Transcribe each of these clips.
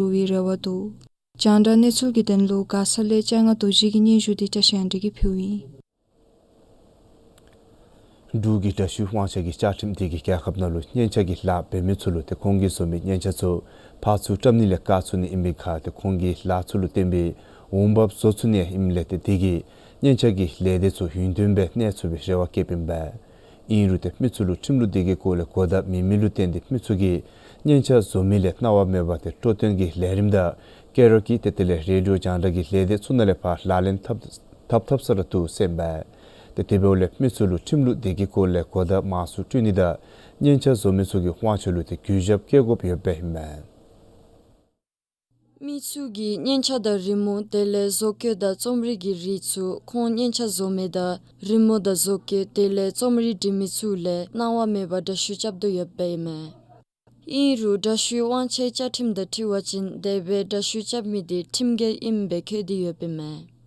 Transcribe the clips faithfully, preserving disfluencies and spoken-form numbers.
འགྲོ་བའི་རེ་བ་འདུག། རྒྱང་བསྒྲགས་གནས་ཚུལ་གྱི་དོན་ལུ་མགར་ས་ལས་ལྕང་ང་རྡོ་རྗེ་གི་སྙན་ཞུ་འདི་བཀྲ་ཤིས་དབང་འདུས་ཀྱིས་ཕུལཝ་ཨིན། འབྲུག་གི་དྲག་ཤུལ་དབང་ཆ་གི་བཅའ་ཁྲིམས་དེ་གིས་རྒྱལ་ཁབ་ནང་ལུ་སྙན་ཆ་གི་ལཱ་འབད་མི་ཚུ་ལུ་ཏེ་ཁོང་གིས་བཟོ་མི་སྙན་ཆ་ཚུ་ཕར་ཚུར་བཀྲམ་ནི་ལས་བཀག་ཚུགས་ནི་ཨིན་པའི་ཁར་ཏེ་ཁོང་གི་ལཱ་ཚུ་ལུ་བརྟེན་པའི་འོང་འབབ་བཟོ་ཚུགས་ནི་ཨིནམ་ལས་ཏེ་དེ་གིས་སྙན་ཆ་གི་ལས་སྡེ་ཚུ་ཡུན་བརྟན་སྦེ་གནས་ཚུགས་པའི་རེ་བ་བསྐྱེདཔ་ཨིན་པས། ཨིན་རུང་ཏེ་མི་ཚུ་ལུ་ཁྲིམས་ལུགས་དེ་གི་སྐོར་ལས་གོ་བརྡ་མེད་མི་ལུ་བརྟེན་ཏེ་མི་ཚུ་གིས་སྙན་ཆ་བཟོ་མི་ལས་གནང་བ་མེད་པར་ཏེ་སྤྲོ་སྟོན་གྱི་ལས་རིམ་དང་ཀེ་རོ་ཀི་ཏེ་དེ་ལས་རེ་ཌི་ཡོ་རྒྱང་བསྒྲགས་ཀྱི་ལས་སྡེ་ཚུ་ནང་ལས་ཕར་ལག་ལེན་འཐབ་འཐབ་འཐབ་ས་ར་འདུག་ཟེར་ཨིན་པས། ཏེ་དེ་འབདཝ་ལས་མི་ཚུ་ལུ་ཁྲིམས་ལུགས་དེ་གི་སྐོར་ལས་གོ་བརྡ་མང་སུ་སྤྲོད་ནི་དང་སྙན་ཆ་བཟོ་མི་ཚུ་གི་དབང་ཆ་ལུ་ཏེ་གུས་ཞབས་བསྐྱེད་དགོཔ་ཡོདཔ་ཨིན་མས། མི་ཚུ་གིས་སྙན་ཆ་དང་རི་མོ་དེ་ལས་བཟོ་བཀོད་དང་རྩོམ་རིག་གི་རིགས་ཚུ་ཁོང་སྙན་ཆ་བཟོ་མི་དང་རི་མོ་དང་བཟོ་བཀོད་དེ་ལས་རྩོམ་རིག་འབྲི་མི་ཚུ་ལས་གནང་བ་མེད་པར་དྲག་ཤུལ་རྐྱབ་དོ་ཡོདཔ་ཨིན་མས། ཨིན་རུང་དྲག་ཤུལ་དབང་ཆའི་བཅའ་ཁྲིམས་དང་འཁྲིལ་བ་ཅིན་དེ་སྦེ་དྲག་ཤུལ་རྐྱབ་མི་དེ་ཁྲིམས་འགལ་ཨིནམ་སྦེ་འཁོད་དེ་ཡོདཔ་ཨིན་མས།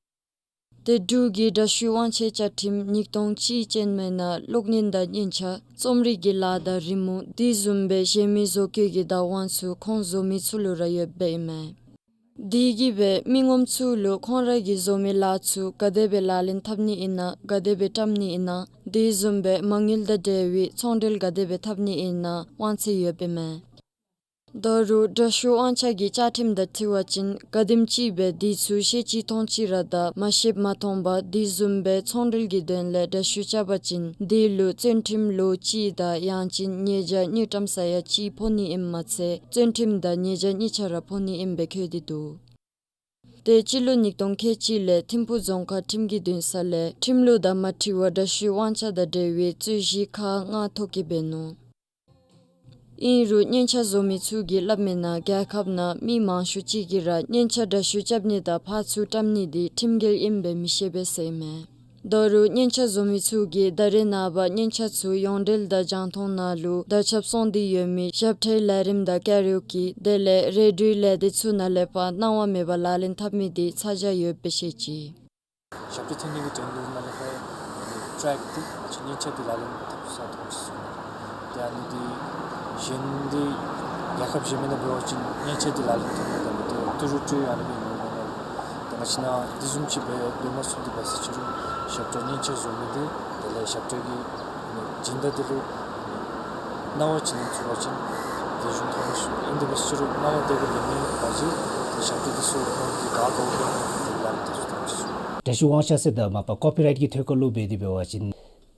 ཏེ་འབྲུག་གི་དྲག་ཤུལ་དབང་ཆའི་བཅའ་ཁྲིམས་ཉིས་སྟོང་གཅིག་ཅན་མའི་ནང་གློག་བརྙན་དང་སྙན་ཆ་རྩོམ་རིག་གི་ལཱ་དང་རི་མོ་དེ་བཟུམ་སྦེ་གཞན་མི་བཟོ་བཀོད་ཀྱི་བདག་དབང་ཚུ་ཁོང་བཟོ་མི་ཚུ་ལུ་ར་ཡོདཔ་ཨིན་མས། དེ་གིས་སྦེ་མི་ངོམ་ཚུ་ལུ་ཁོང་ར་གིས་བཟོ་མི་ལཱ་ཚུ་ག་དེ་སྦེ་ལག་ལེན་འཐབ་ནི་ཨིན་ན་ག་དེ་སྦེ་བཀྲམ་ནི་ཨིན་ན་དེ་བཟུམ་སྦེ་མ་དངུལ་དང་འབྲེལ་བའི་ཚོང་འབྲེལ་ག་དེ་སྦེ་འཐབ་ནི་ཨིན་ན་དབང་ཚད་ཡོདཔ་ཨིན་མས། ད་རུང་དྲག་ཤུལ་དབང་ཆ་གི་བཅའ་ཁྲིམས་དང་འཁྲིལ་བ་ཅིན་ག་དེམ་ཅིག་སྦེ་དེ་ཚུ་ཤེས་ཅི་མཐོང་ཅི་ར་དང་མ་ཤེསཔ་མ་མཐོངམ་དེ་བཟུམ་སྦེ་ཚོང་འབྲེལ་གྱི་དོན་ལས་དྲག་ཤུལ་རྐྱབ་པ་ཅིན་དེ་ལུ་བཙོན་ཁྲིམས་ལོ་གཅིག་དང་ཡང་ཅིན་ཉེས་བྱ་དངུལ་ཀྲམ་ས་ཡ་གཅིག་ཕོག་ནི་ཨིནམ་མ་ཚད་བཙོན་ཁྲིམས་དང་ཉེས་བྱ་གཉིས་ཆ་ར་ཕོག་ནི་ཨིནམ་སྦེ་འཁོད་དེ་འདུག། ཏེ་སྤྱི་ལོ་ཉིས་སྟོང་ཁལ་གཅིག་ལས་ཐིམ་ཕུག་རྫོང་ཁག་ཁྲིམས་ཀྱི་འདུན་ས་ལས་ཁྲིམས་ལུགས་དང་མ་འཁྲིལ་བར་དྲག་ཤུལ་དབང་ཆ་དང་འབྲེལ་བའི་རྩོད་གཞི་ཁག་ལྔ་ཐོ་བཀོད་འབད་ནུག། ཨིན་རུང་སྙན་ཆ་བཟོ་མི་ཚུ་གིས་སླབ་མིའི་ནང་རྒྱལ་ཁབ་ནང་མི་མང་ཤོས་ཅིག་གིས་ར་སྙན་ཆ་དྲག་ཤུལ་རྐྱབ་ནི་དང་ཕར་ཚུར་བཀྲམ་ནི་དེ་ཁྲིམས་འགལ་ཨིནམ་སྦེ་མི་ཤེས་པས་ཟེར་ཨིན་མས། ད་རུང་སྙན་ཆ་བཟོ་མི་ཚུ་གིས་ད་རེས་ནངས་པ་སྙན་ཆ་ཚུ་ཡོངས་འབྲེལ་དང་རྒྱང་མཐོང་ནང་ལུ་དར་ཁྱབ་སོང་སྟེ་ཡོད་མི་ཞབས་ཁྲའི་ལས་རིམ་དང་ཀེ་རོ་ཀི་དེ་ལས་རེ་ཌི་ཡོའི་ལས་སྡེ་ཚུ་ནང་ལས་ཕར་གནང་བ་མེད་པར་ལག་ལེན་འཐབ་མི་དེ་ཚ་གྱང་ཡོདཔ་སྦེ་བཤད་ཅི། ཞབས་ཁྲ་འཐེན་ནི་གི་དོན་ལུ་ནཱ་ལས་ཕར་ཊེག་འདི་ཅིག་སྙན་ཆ་འདི་ལག་ལེན་འཐབ་ས་མཐོང་ཅི་ཟེར། ཏེ་ཨ་ནི་འདི་གཞན་འདི་རྒྱལ་ཁབ་གཞན་མི་ནང་འབད་བ་ཅིན་སྙན་ཆ་འདི་ལག་ལེན་འཐབ་ནི་དང་མི་འདི་ཏི་རུ་ཏི་རུ་ཨ་ནི་སྦེ་ཨིན་མས་ལགས། ཏེ་ང་བཅས་ནཱ་འདི་བཟུམ་ཅིག་སྦེ་འབད་མ་ཚུགས་ཏེ་འབད་ཟེར་ཅི་རུང་ཞབས་ཁྲ་སྙན་ཆ་བཟོ་མི་འདི་དེ་ལས་ཞབས་ཁྲ་གི་སྦྱིན་བདག་འདི་ལུ་གནང་བ་ཅིག་ལེན་ཚུགས་པ་ཅིན་དེ་ཞུ་མཐོང་ཞུ། ཨིན་དེ་འབད་ཟེར་ཅི་རུང་གནང་བ་དེ་གིས་ལེན་མི་འབད་བ་ཅིན་ཏེ་ཞབས་ཁྲ་འདི་ཚུ་ནང་གི་ག་གོ་གོ་ནི་དེ་ལག་ལེན་འཐབ་ཚུགས་མཐོང་ཞུ། དྲག་ཤུལ་དབང་ཆ་ཟེར་ད་མ་པ་ཀོ་པི་རའིཊ་ཀྱི་ཐད་ཁར་ལུ་འབད་དེ་འབད་བ་ཅིན་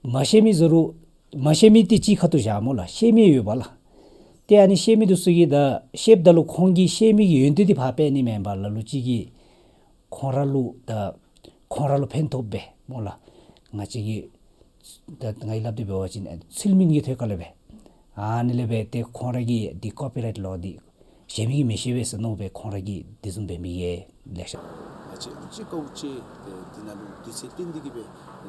མ་ཤེས་མི་ཟེར་རུང་མ་ཤེས་མི་དེ་གཅིག་ཁ་ཐུག་བཞག་སྨོ་ལགས། ཤེས་མི་ཡོད་པ་ལགས། ཏེ་ཨ་ནི་ཤེས་མི་འདི་ཚུ་གིས་ད་བཤདཔ་ད་ལུ་ཁོང་གིས་ཤེས་མི་གི་ཡོན་ཏན་འདི་ཕར་སྤེལ་ནི་མེན་པར་ལ་ལུ་ཅིག་གིས་ཁོང་ར་ལུ་ད་ཁོང་ར་ལུ་ཕན་ཐོགས་སྦེ་སྨོ་ལགས། ང་བཅས་ཀྱིས་ད་ང་གིས་སླབ་སྟེ་འབད་བ་ཅིན་ཚུལ་མིན་གྱི་ཐད་ཁར་ལས་སྦེ་ཨ་ནི་ལས་སྦེ་ཏེ་ཁོང་ར་གིས་འདི་ཀོ་པི་རའིཊ་ལོ་འདི་གཞན་མི་གིས་མི་ཤེས་པས་ཟེར་མནོ་སྦེ་ཁོང་ར་གིས་འདི་བཟུམ་འབད་མི་གིས་ལེ་ཤ། ང་བཅས་ཨམ་ཅིག་དཀའཝ་སྤྱད་དེ་འདི་ནང་ལུ་དུས་ཚོད་བཏོན་ཏེ་གིས་སྦེ་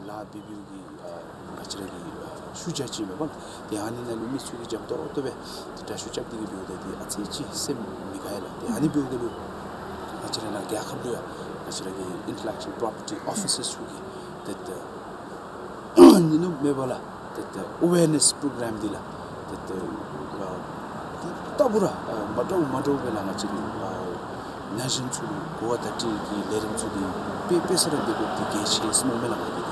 ལཱ་འབད་འབདཝ་གི་ཨ་ང་བཅས་ར་གི་ཨ་ཤུལ་བཞག་ཅིག་ཨིན་པས་ལགས། ཏེ་ཨ་ནི་ནང་ལུ་མི་ཚུ་གིས་འཇམ་ཏོང་ཏོ་སྦེ་ཏེ་དྲག་ཤུལ་རྐྱབ་སྟེ་གིས་འབདཝ་ད་ཏེ་ཨ་ཙི་ཅིག་སེམས་མི་དགའ་ཡི་ལགས། ཏེ་ཨ་ནི་འབདཝ་ད་ལུ་ང་བཅས་ར་ནཱ་རྒྱལ་ཁབ་ལུ་ཡང་ང་བཅས་ར་གི་ཨིན་ཊེ་ལེག་ཅུ་ཨལ་པྲོ་པར་ཊི་ཨོ་ཕི་སར་ཚུ་གིས་ཏེ་ཏེ་ཨ་ནི་ནང་མེད་པ་ལགས། ཏེ་ཏེ་ཨ་ཝེར་ནེསི་པྲོ་གྲམ་འདི་ལགས། ཏེ་ཏེ་ཨ་ཏེ་ལྟ་བུ་ར་ཨ་མ་འདྲཝ་མ་འདྲཝ་སྦེ་ལགས། ང་བཅས་ཀྱི་ཨ་ན་གཞོན་ཚུ་ལུ་གོ་བ་བརྡ་སྤྲོད་ཀྱི་ལས་རིམ་ཚུ་འདི་སྤེལ་སྤེལ་ས་ར་འབད་དགོཔ་འདི་གལ་ཆེ་ཟེར་མནོཝ་མས་ལགས་ང་གིས་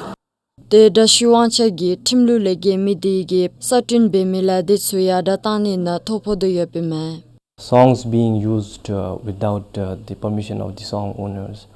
ཏེ། ཏེ་དྲག་ཤུལ་དབང་ཆ་གིས་ཁྲིམས་ལུགས་ལས་འགལ་མི་དེ་གིས་གསར་སྐྲུན་འབད་མི་ལས་སྡེ་ཚུ་ཡར་དྲགས་བཏང་ནི་ནང་ཐོ་ཕོག་དོ་ཡོདཔ་ཨིན་མས། Songs being used, uh, without, uh, the permission of the song owners.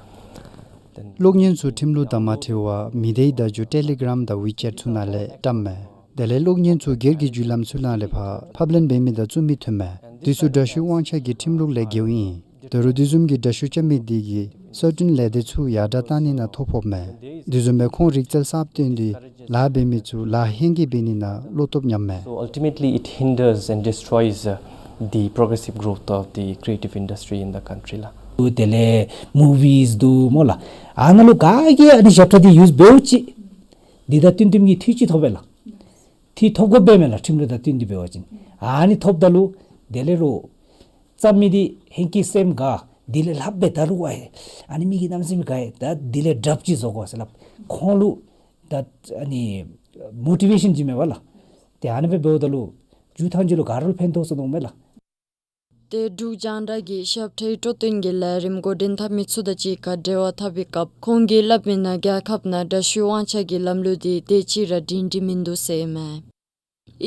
Then གློག་བརྙན་ཚུ་ཁྲིམས་ལུགས་དང་མ་འཁྲིལ་བར་མི་སྡེའི་བརྡ་བརྒྱུད་ཊེ་ལི་གྲམ་དང་ཝི་ཅེཊ་ཚུ་ནང་ལས་བཀྲམ་མས། དེ་ལས་གློག་བརྙན་ཚུ་སྒེར་གྱི་བརྒྱུད་ལམ་ཚུ་ནང་ལས་ཕར་ཕབ་ལེན་འབད་མི་དང་བཙུགས་མི་ཐོན་མས། དེ་ཚུ་དྲག་ཤུལ་དབང་ཆ་གིས་ཁྲིམས་ལུགས་ལས་འགལཝ་ཨིན། ད་རུང་དེ་བཟུམ་གྱི་དྲག་ཤུལ་རྐྱབ་མི་དེ་གིས་གསར་སྐྲུན་ལས་སྡེ་ཚུ་ཡར་དྲགས་བཏང་ནི་ནང་ཐོ་ཕོགཔ་མས། དེ་བཟུམ་སྦེ་ཁོང་རིག་རྩལ་གསརཔ་བཏོན་ཏེ་ལཱ་འབད་མི་ཚུ་ལཱ་ཧེང་སྐལ་འབད་ནི་ནང་བློ་སྟོབས་ཉམས་མས། So ultimately, it hinders and destroys, uh, the progressive growth of the creative industry in the country ལགས། དེ་ལས་མུ་ཝིས་འདུག་སྨོ་ལགས། ཨ་ནཱ་ལུ་ག་གིས་ཨ་ནི་ཞབས་ཁྲ་འདི་ཡུསི་འབདཝ་ཅིག་འདི་དང་བསྟུན་བསྟུནམ་གྱི་འཐུས་ཅིག་ཐོབ་པས་ལགས། འཐུས་ཐོབ་དགོཔ་འབདཝ་མས་ལགས། ཁྲིམས་ལུགས་དང་བསྟུན་ཏེ་འབད་བ་ཅིན། ཨ་ནི་ཐོབ་ད་ལུ་དེ་ལས་རོགས་རྩོམ་མི་འདི་ཧེང་སྐལ་སེམས་དགའ། དེ་ལས་ལྷག་སྦེ་ད་རུང་ཨ་ཨ་ནི་མི་གི་རྣམ་སེམས་དགའ་ཡི། ད་དེ་ལས་དྲགཔ་ཅིག་བཟོ་དགོ་ཟེར་སླབ། ཁོང་ལུ་ད་ཨ་ནི་མོ་ཊི་ཝེ་ཤཱན་ཅིག་མས་པ་ལགས། ཏེ་ཨ་ནི་སྦེ་འབདཝ་ད་ལུ་མཇུག་ཐང་ཅིག་ལུ་ག་ར་ལུ་ཕན་ཐོགས་ཟེར་མནོཝ་མས་ལགས། ཏེ་འབྲུག་རྒྱང་བསྒྲགས་ཀྱིས་ཞབས་ཁྲའི་སྤྲོ་སྟོན་གྱི་ལས་རིམ་འགོ་འདྲེན་འཐབ་མི་ཚུ་དང་གཅིག་ཁར་འབྲེལ་བ་འཐབ་པའི་སྐབས་ཁོང་གིས་སླབ་མི་ནང་རྒྱལ་ཁབ་ནང་དྲག་ཤུལ་དབང་ཆ་གི་ལམ་ལུགས་འདི་དེ་ཅིག་ར་སྒྲིང་སྒྲི་མིན་འདུག་ཟེར་ཨིན་མས།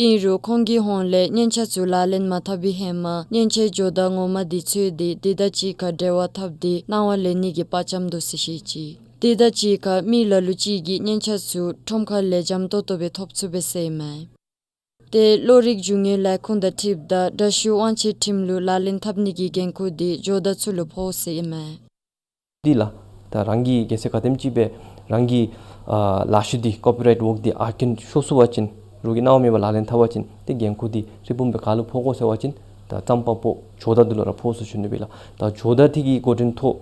ཨིན་རུང་ཁོང་གི་ཧོངས་ལས་སྙན་ཆ་ཚུ་ལག་ལེན་མ་འཐབ་པའི་ཧེ་མ་སྙན་ཆའི་ཇོ་བདག་ངོ་མ་འདི་འཚོལ་ཏེ་དེ་དང་གཅིག་ཁར་འབྲེལ་བ་འཐབ་སྟེ་གནང་བ་ལེན་ནི་གི་དཔའ་བཅམ་འདུག་ཟེར་བཤད་ཅི། དེ་དང་གཅིག་ཁར་མི་ལ་ལུ་ཅིག་གིས་སྙན་ཆ་ཚུ་ཁྲོམ་ཁ་ལས་འཇམ་ཏོག་ཏོ་སྦེ་ཐོབ་ཚུགས་པས་ཟེར་ཨིན་མས། ཏེ་བློ་རིག་རྒྱུ་དངོས་ལས་ཁུངས་དང་འཁྲིལཝ་ད་དྲག་ཤུལ་དབང་ཆའི་ཁྲིམས་ལུགས་ལག་ལེན་འཐབ་ནི་གི་འགན་ཁུར་འདི་ཇོ་བདག་ཚུ་ལུ་ཕོག་ཟེར་ཨིན་མས། འདི་ལགས། ད་རང་གིས་གལ་སྲིད་ག་དེམ་ཅིག་སྦེ་རང་གི་ཨ་ལག་ཤེས་འདི་ཀོ་པི་རའིཊ་ཝརཀ་འདི་ཨ་རྒྱན་ཤོར་སོང་པ་ཅིན་རོགས་ཀྱིས་གནང་བ་མེད་པར་ལག་ལེན་འཐབ་པ་ཅིན་ཏེ་འགན་ཁུར་འདི་རིལ་བུམ་སྦེ་ག་ལུ་ཕོག་དགོ་ཟེར་བ་ཅིན་ད་རྩོམ་པ་པོ་ཇོ་བདག་འདི་ལུ་ར་ཕོག་ཟེར་ཞུ་ནི་སྦེ་ལགས། ད་ཇོ་བདག་འདི་གི་འགོ་འདྲེན་ཐོག་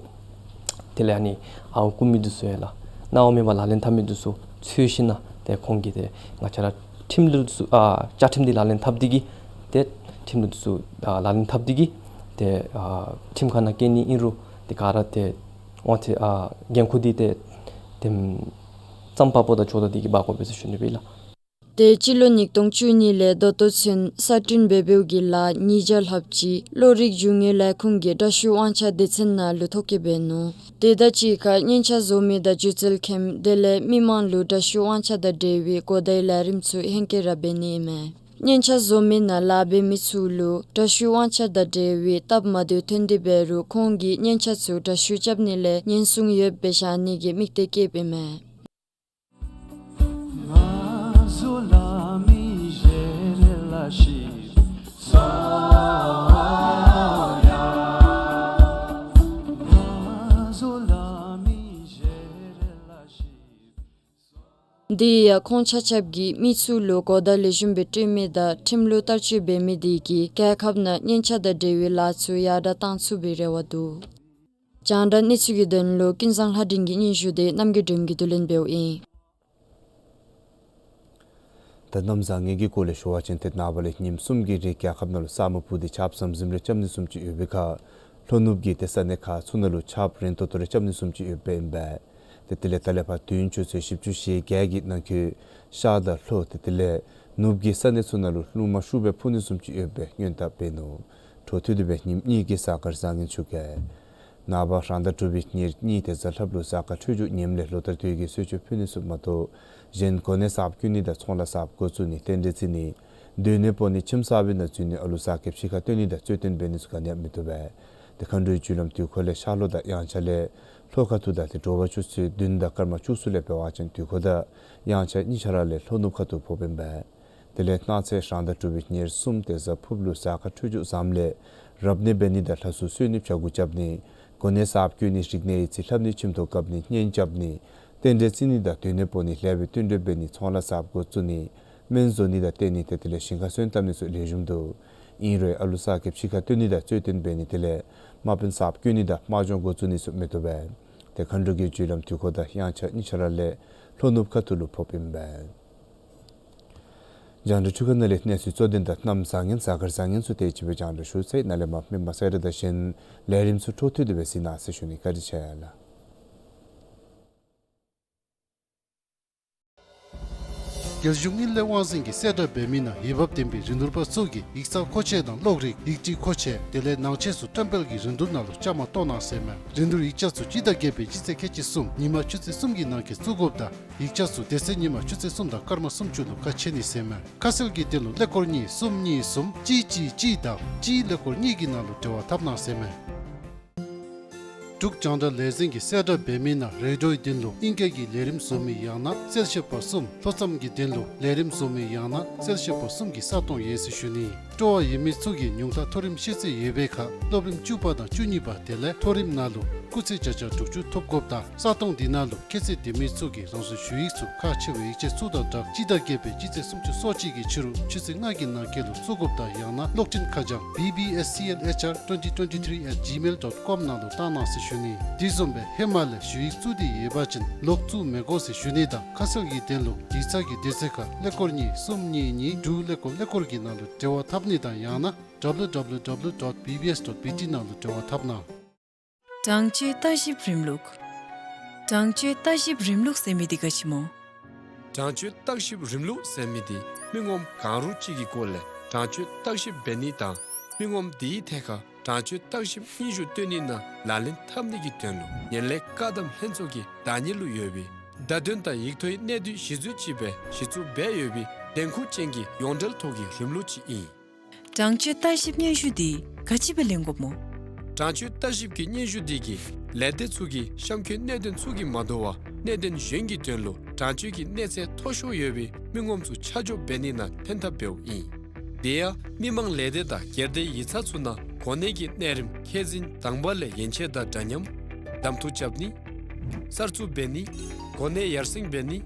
དེ་ལས་ཨ་ནི་ཨ་རྐུ་མི་འདི་ཚུ་ཡང་ལགས། གནང་བ་མེད་པར་ལག་ལེན་འཐབ་མི་འདི་ཚུ་འཚོལ་ཞིནམ་ལས་ཏེ་ཁོང་གིས་ཏེ་ང་བཅས་ར་ཁྲིམས་ལུགས་འདི་ཚུ་ཨ་བཅའ་ཁྲིམས་འདི་ལག་ལེན་འཐབ་སྟེ་གིས་ཏེ་ཁྲིམས་ལུགས་འདི་ཚུ་ཨ་ལག་ལེན་འཐབ་སྟེ་གིས་ཏེ་ཨ་ཁྲིམས་ཁང་ནང་བསྐྱལ་ནི་ཨིན་རུང་ཏེ་ག་ར་ཏེ་དབང་ཆ་ཨ་འགན་ཁུར་འདི་ཏེ་ཏེ་རྩོམ་པ་པོ་དང་ཇོ་བདག་འདི་གིས་འབག་དགོ་པས་ཟེར་ཞུ་ནི་སྦེ་ལགས། ཏེ་སྤྱི་ལོ་ཉིས་སྟོང་བཅུ་གཉིས་ལས་ད་ལྟོ་ཚུན་གསར་སྐྲུན་འབད་འབདཝ་གི་ལཱ་ཉིས་བརྒྱ་ལྷགཔ་ཅིག་བློ་རིག་རྒྱུ་དངོས་ལས་ཁུངས་ཀྱི་དྲག་ཤུལ་དབང་ཆ་སྡེ་ཚན་ནང་ལུ་ཐོ་བཀོད་འབད་ནུག། དེ་དང་གཅིག་ཁར་སྙན་ཆ་བཟོ་མི་དང་སྒྱུ་རྩལ་མཁན་དེ་ལས་མི་མང་ལུ་དྲག་ཤུལ་དབང་ཆ་དང་འབྲེལ་བའི་གོ་བརྡའི་ལས་རིམ་ཚུ་ཧེང་སྐལ་ར་འབད་ནི་ཨིན་མས། སྙན་ཆ་བཟོ་མི་ནང་ལཱ་འབད་མི་ཚུ་ལུ་དྲག་ཤུལ་དབང་ཆ་དང་འབྲེལ་བའི་སྟབས་མ་བདེཝ་ཐོན་ཏེ་འབད་རུང་ཁོང་གིས་སྙན་ཆ་ཚུ་དྲག་ཤུལ་རྐྱབ་ནི་ལས་ཉེན་སྲུང་ཡོདཔ་སྦེ་བཞག་ནི་གི་དམིགས་གཏད་བསྐྱེདཔ་ཨིན་མས། དེ་ཡང་ཁོང་ཆ་ཁྱབ་ཀྱིས་མི་ཚུ་ལུ་གོ་བརྡ་ལེགས་ཤོམ་སྦེ་སྤྲོད་མི་དང་ཁྲིམས་ལུགས་བསྟར་སྤྱོད་འབད་མི་དེ་གིས་རྒྱལ་ཁབ་ནང་སྙན་ཆ་དང་འབྲེལ་བའི་ལཱ་ཚུ་ཡར་དྲག་བཏང་ཚུགས་པའི་རེ་བ་འདུག། རྒྱང་བསྒྲགས་གནས་ཚུལ་གྱི་དོན་ལུ་ཀུན་བཟང་ལྷ་སྒྲོན་གྱི་སྙན་ཞུ་དེ་རྣམ་རྒྱལ་སྒྲོལ་མ་གིས་བསྡུ་ལེན་འབདཝ་ཨིན། ད་གནམ་བཟང་ངན་གྱི་སྐོར་ལས་ཞུ་བ་ཅིན་ཏེ་ནངས་པ་ལས་ཉིནམ་གསུམ་གྱི་རིང་རྒྱལ་ཁབ་ནང་ལུ་ས་སྨུག་སྤུབས་ཏེ་ཆརཔ་ཟིམ་ཟིམ་རེ་རྐྱབ་ནི་བཟུམ་ཅིག་ཡོད་པའི་ཁར་ལྷོ་ནུབ་ཀྱི་ཏེ་ས་གནས་ཁག་ཚུ་ནང་ལུ་ཆརཔ་རན་ཏོག་ཏོ་རེ་རྐྱབ་ནི་བཟུམ་ཅིག་ཡོདཔ་ཨིན་པས། ཏེ་དེ་ལས་ད་ལས་ཕར་དུས་ཡུན་ཆུ་ཚོད་བཞི་བཅུ་ཞེ་བརྒྱད་ཀྱི་ནང་འཁོད་ཤར་དང་ལྷོ་ཏེ་དེ་ལས་ནུབ་ཀྱི་ས་གནས་ཚུ་ནང་ལུ་རླུང་མ་ཤུགས་སྦེ་འཕུ་ནི་བཟུམ་ཅིག་ཡོདཔ་སྦེ་སྔོན་བརྡ་འབད་ནུག། འཕྲོ་མཐུད་དེ་སྦེ་ཉིནམ་གཉིས་ཀྱི་གཟའ་སྐར་བཟང་ངན་ཞུ་གེ། ནངས་པ་རང་ཟླ་དྲུག་པའི་ཉེར་གཉིས་ཏེ་གཟའ་ལྷགཔ་ལུ་གཟའ་སྐར་འཕྲོད་སྦྱོར་ངནམ་ལས་ལོ་ལྟར་དུས་ཀྱི་གསོལ་མཆོད་ཕུལ་ནི་ཚུ་མ་གཏོགས་གཞན་གོ་གནས་གསརཔ་བསྐོ་ནི་དང་ཚོང་ལཱ་གསརཔ་འགོ་བཙུགས་ནི་རྟེན་འབྲེལ་བརྩི་ནི་སྡོད་གནས་སྤོ་ནི་ཁྱིམ་གསར་པའི་ནང་འཛུལ་ནི་ཨ་ལུ་གཟའ་སྐར་ཕྱི་ཁར་སྟོན་ནི་དང་རྩོད་བསྟུན་འབད་ནི་ཚུ་ག་ནི་ཡང་མི་བཏུབ་པས། ཏེ་མཁའ་འགྲོའི་རྒྱུ་ལམ་དུས་འཁོར་ལས་ཤར་ལྷོ་དང་དབྱངས་འཆར་ལས་ལྷོ་ཁ་ཐུག་དང་ཏེ་དྲོ་པ་ཆུ་ཚོད་བདུན་དང་སྐར་མ་བཅུ་གསུམ་ལས་འབད་བ་ཅིན་དུས་འཁོར་དང་དབྱངས་འཆར་གཉིས་ཆ་ར་ལས་ལྷོ་ནུབ་ཁ་ཐུག་ཕོགཔ་ཨིན་པས། དེ་ལས་གནངས་ཚེ་རང་ཟླ་དྲུག་པའི་ཉེར་གསུམ་ཏེ་གཟའ་ཕུརཔ་ལུ་གཟའ་སྐར་འཕྲོད་སྦྱོར་བཟངམ་ལས་རབ་གནས་འབད་ནི་དང་ལྷ་གསོལ་གསོལ་ནི་བྱ་འགུལ་རྐྱབ་ནི་གོ་གནས་གསརཔ་བསྐོ་ནི་རིག་གནས་ཡིག་རྩིས་ལྷབ་ནི་ཁྱིམ་ཐོག་བཀབ་ནི་གཉེན་རྐྱབ་ནི་རྟེན་འབྲེལ་བརྩི་ནི་དང་སྡོད་གནས་སྤོ་ནི་ལེགས་པའི་བསྟུན་གྲོས་འབད་ནི་ཚོང་ལཱ་གསརཔ་འགོ་བཙུགས་ནི་སྨན་བཟོ་ནི་དང་བསྟེན་ནི་ཏེ་དེ་ལས་ཞིང་ཁར་སོན་བཏབ་ནི་ཚུ་ལེགས་ཤོམ་འདུག། ཨིན་རུང་ཨ་ལུ་གཟའ་སྐར་ཕྱི་ཁར་སྟོན་ནི་དང་རྩོད་བསྟུན་འབད་ནི་དེ་ལས་དམག་དཔོན་གསརཔ་བསྐོ་ནི་དང་དམག་སྦྱོང་འགོ་བཙུགས་ནི་ཚུ་མི་བཏུབ་པས། ཏེ་མཁའ་འགྲོ་གི་རྒྱུ་ལམ་དུས་འཁོར་དང་དབྱངས་འཆར་གཉིས་ཆ་ར་ལས་ལྷོ་ནུབ་ཁ་ཐུག་ལུ་ཕོགཔ་ཨིན་པས། རྒྱང་བསྒྲགས་འཕྲུལ་ཁང་ནང་ལས་གནས་ཚུལ་གཙོ་དོན་དང་གནམ་བཟང་ངན་གཟའ་སྐར་བཟང་ངན་ཚུ་དེ་ཅིག་སྦེ་རྒྱང་བསྒྲགས་ཞུ་ཚར་ཡི། ནཱ་ལས་མར་མི་མང་གསལ་བསྒྲགས་དང་གཞན་ལས་རིམ་ཚུ་འཕྲོ་མཐུད་དེ་སྦེ་གཟིགས་གནང་ཟེར་ཞུ་ནི། བཀའ་དྲིན་ཆེ་ཡ་ལགས། རྒྱལ་གཞུང་དངུལ་ལས་དབང་འཛིན་གྱིས་གསལ་བསྒྲགས་འབད་མི་ནང་འོས་འབབ་ལྡན་པའི་རིན་བསྡུར་པ་ཚུ་གིས་ཡིག་ཚང་མཁོ་ཆས་དང་གློག་རིག་ཡིག་སྒྲིག་མཁོ་ཆས་དེ་ལས་ནང་ཆས་ཚུ་བཀྲམ་སྤེལ་གྱི་རིན་བསྡུར་ནང་ལུ་བཅའ་མར་གཏོགས་གནང་ཟེར་མས། རིན་བསྡུར་ཡིག་ཆ་ཚུ་སྤྱི་ཟླ་བརྒྱད་པའི་སྤྱི་ཚེས་ཁལ་གཅིག་གསུམ་ཉིན་མ་ཆུ་ཚོད་གསུམ་གྱི་ནང་འཁོད་བཙུགས་དགོཔ་དང་ཡིག་ཆ་ཚུ་དེ་ཚེ་ཉིན་མ་ཆུ་ཚོད་གསུམ་དང་སྐར་མ་སུམ་ཅུ་ལུ་ཁ་ཕྱེ་ནི་ཟེར་མས། ཁ་གསལ་གྱི་དོན་ལུ་ཀླད་ཀོར་གཉིས་གསུམ་གཉིས་གསུམ་གཅིག་གཅིག་གཅིག་དང་གཅིག་ཀླད་ཀོར་གཉིས་ཀྱི་ནང་ལུ་འབྲེལ་བ་འཐབ་གནང་ཟེར་མས། འབྲུག་རྒྱང་བསྒྲགས་ལས་འཛིན་གྱིས་གསལ་བསྒྲགས་འབད་མི་ནང་རེ་ཌིའོའི་དོན་ལུ་ཨིང་སྐད་ཀྱི་ལས་རིམ་བཟོ་མི་ཡང་ན་གསལ་བཤད་པ་གསུམ། ལྷོ་མཚམས་ཀྱི་དོན་ལུ་ལས་རིམ་བཟོ་མི་ཡང་ན་གསལ་བཤད་པ་གསུམ་གྱི་ས་སྟོང་ཡོད་ཟེར་ཞུ་ནི། སྤྲོ་བ་ཡོད་མི་ཚུ་གིས་ཉུང་མཐའ་མཐོ་རིམ་ཤེས་ཚད་ཡོད་པའི་ཁར་སློབ་རིམ་བཅུ་པ་དང་བཅུ་གཉིས་པ་དེ་ལས་མཐོ་རིམ་ནང་ལུ་སྐུགས་ཚད་བརྒྱ་ཆ་དྲུག་ཅུ་ཐོབ་དགོཔ་དང་ས་སྟོང་འདི་ནང་ལུ་ཁྱད་ཚད་ལྡན་མི་ཚུ་གིས་རང་སོའི་ཞུ་ཡིག་ཚུ་ཁག་ཆེ་བའི་ཡིག་ཆ་ཚུ་དང་སྦྲགས་སྤྱི་ཟླ་བརྒྱད་པའི་སྤྱི་ཚེས་སུམ་ཅུ་སོ་གཅིག་གི་ཕྱི་རུ་ཆུ་ཚོད་ལྔ་གི་ནང་འཁོད་ལུ་བཙུགས་དགོཔ་དང་ཡང་ན་གློག་འཕྲིན་ཁ་བྱང་B B S C L H R twenty twenty-three at gmail dot com ནང་ལུ་བཏང་གནང་ཟེར་ཞུ་ནི། དེ་བཟུམ་སྦེ་ཧེ་མ་ལས་ཞུ་ཡིག་བཙུགས་ཏེ་ཡོད་པ་ཅིན་ལོག་བཙུགས་མི་དགོ་ཟེར་ཞུ་ནི་དང་ཁ་གསལ་གྱི་དོན་ལུ་ཡིག་ཚང་གི་དུས་ཚོད་ཁར་ཀླད་ཀོར་གཉིས་གསུམ་གཉིས་གཉིས་དྲུག་ཀླད་ཀོར་ཀླད་ཀོར་གྱི་ནང་ལུ་འབྲེལ་བ་འཐབ་ནི་དང་ཡང་ན་W W W dot B B S dot B T ནང་ལུ་འབྲེལ་བ་འཐབ་གནང་། དྲང་སྤྱོད་བརྟག་ཞིབ་རིམ་ལུགས། དྲང་སྤྱོད་བརྟག་ཞིབ་རིམ་ལུགས་ཟེར་མི་འདི་ག་ཅི་སྨོ། དྲང་སྤྱོད་བརྟག་ཞིབ་རིམ་ལུགས་ཟེར་མི་འདི་མི་ངོམ་གང་རུང་ཅིག་གི་སྐོར་ལས་དྲང་སྤྱོད་བརྟག་ཞིབ་འབད་ནི་དང་མི་ངོམ་དེའི་ཐད་ཁར་ དྲང་སྤྱོད་བརྟག་ཞིབ་སྙན་ཞུ་སྤྲོད་ནི་ནང་ལག་ལེན་འཐབ་ནི་གི་དོན་ལུ་ངན་ལྷད་བཀག་སྡོམ་ལྷན་ཚོགས་ཀྱི་བདག་གཉེར་ལུ་ཡོད་པའི་བརྡ་དོན་དང་ཡིག་ཐོག་གནད་བསྡུས་གཞི་འཛུགས་ཅིག་སྦེ་གཞི་བཙུགས་འབད་ཡོད་པའི་འདེམས་ཁོངས་ཅན་གྱི་ཡོངས་འབྲེལ་ཐོག་གི་རིམ་ལུགས་ཅིག་ཨིན། དྲང་སྤྱོད་བརྟག་ཞིབ་སྙན་ཞུ་འདི་ག་ཅི་སྦེ་ལེན་དགོཔ་སྨོ། དྲང་སྤྱོད་བརྟག་ཞིབ་ཀྱི་སྙན་ཞུ་འདི་གིས་ལས་སྡེ་ཚུ་གི་གཤམ་འཁོད་གནད་དོན་ཚུ་གིས་མ་དོ་བར་གནད་དོན་གཞན་གྱི་དོན་ལུ་དྲང་སྤྱོད་ཀྱི་གནས་ཚད་མཐོ་ཤོས་ཡོད་པའི་མི་ངོམ་ཚུ་ཆ་འཇོག་འབད་ནི་ནང་ལྷན་ཐབས་འབདཝ་ཨིན། དེ་ཡང་མི་མང་ལས་སྡེ་དང་སྒེར་སྡེ་ཡིག་ཚང་ཚུ་ནང་གོ་གནས་ཀྱི་གནས་རིམ་ཁས་འཛིན་དང་པ་ལས་ཡན་ཆད་དང་འདྲ་མཉམ་གདམ་འཐུ་རྐྱབ་ནི། གསར་བཙུགས་འབད་ནི། གོ་གནས་ཡར་སེང་འབད་ནི།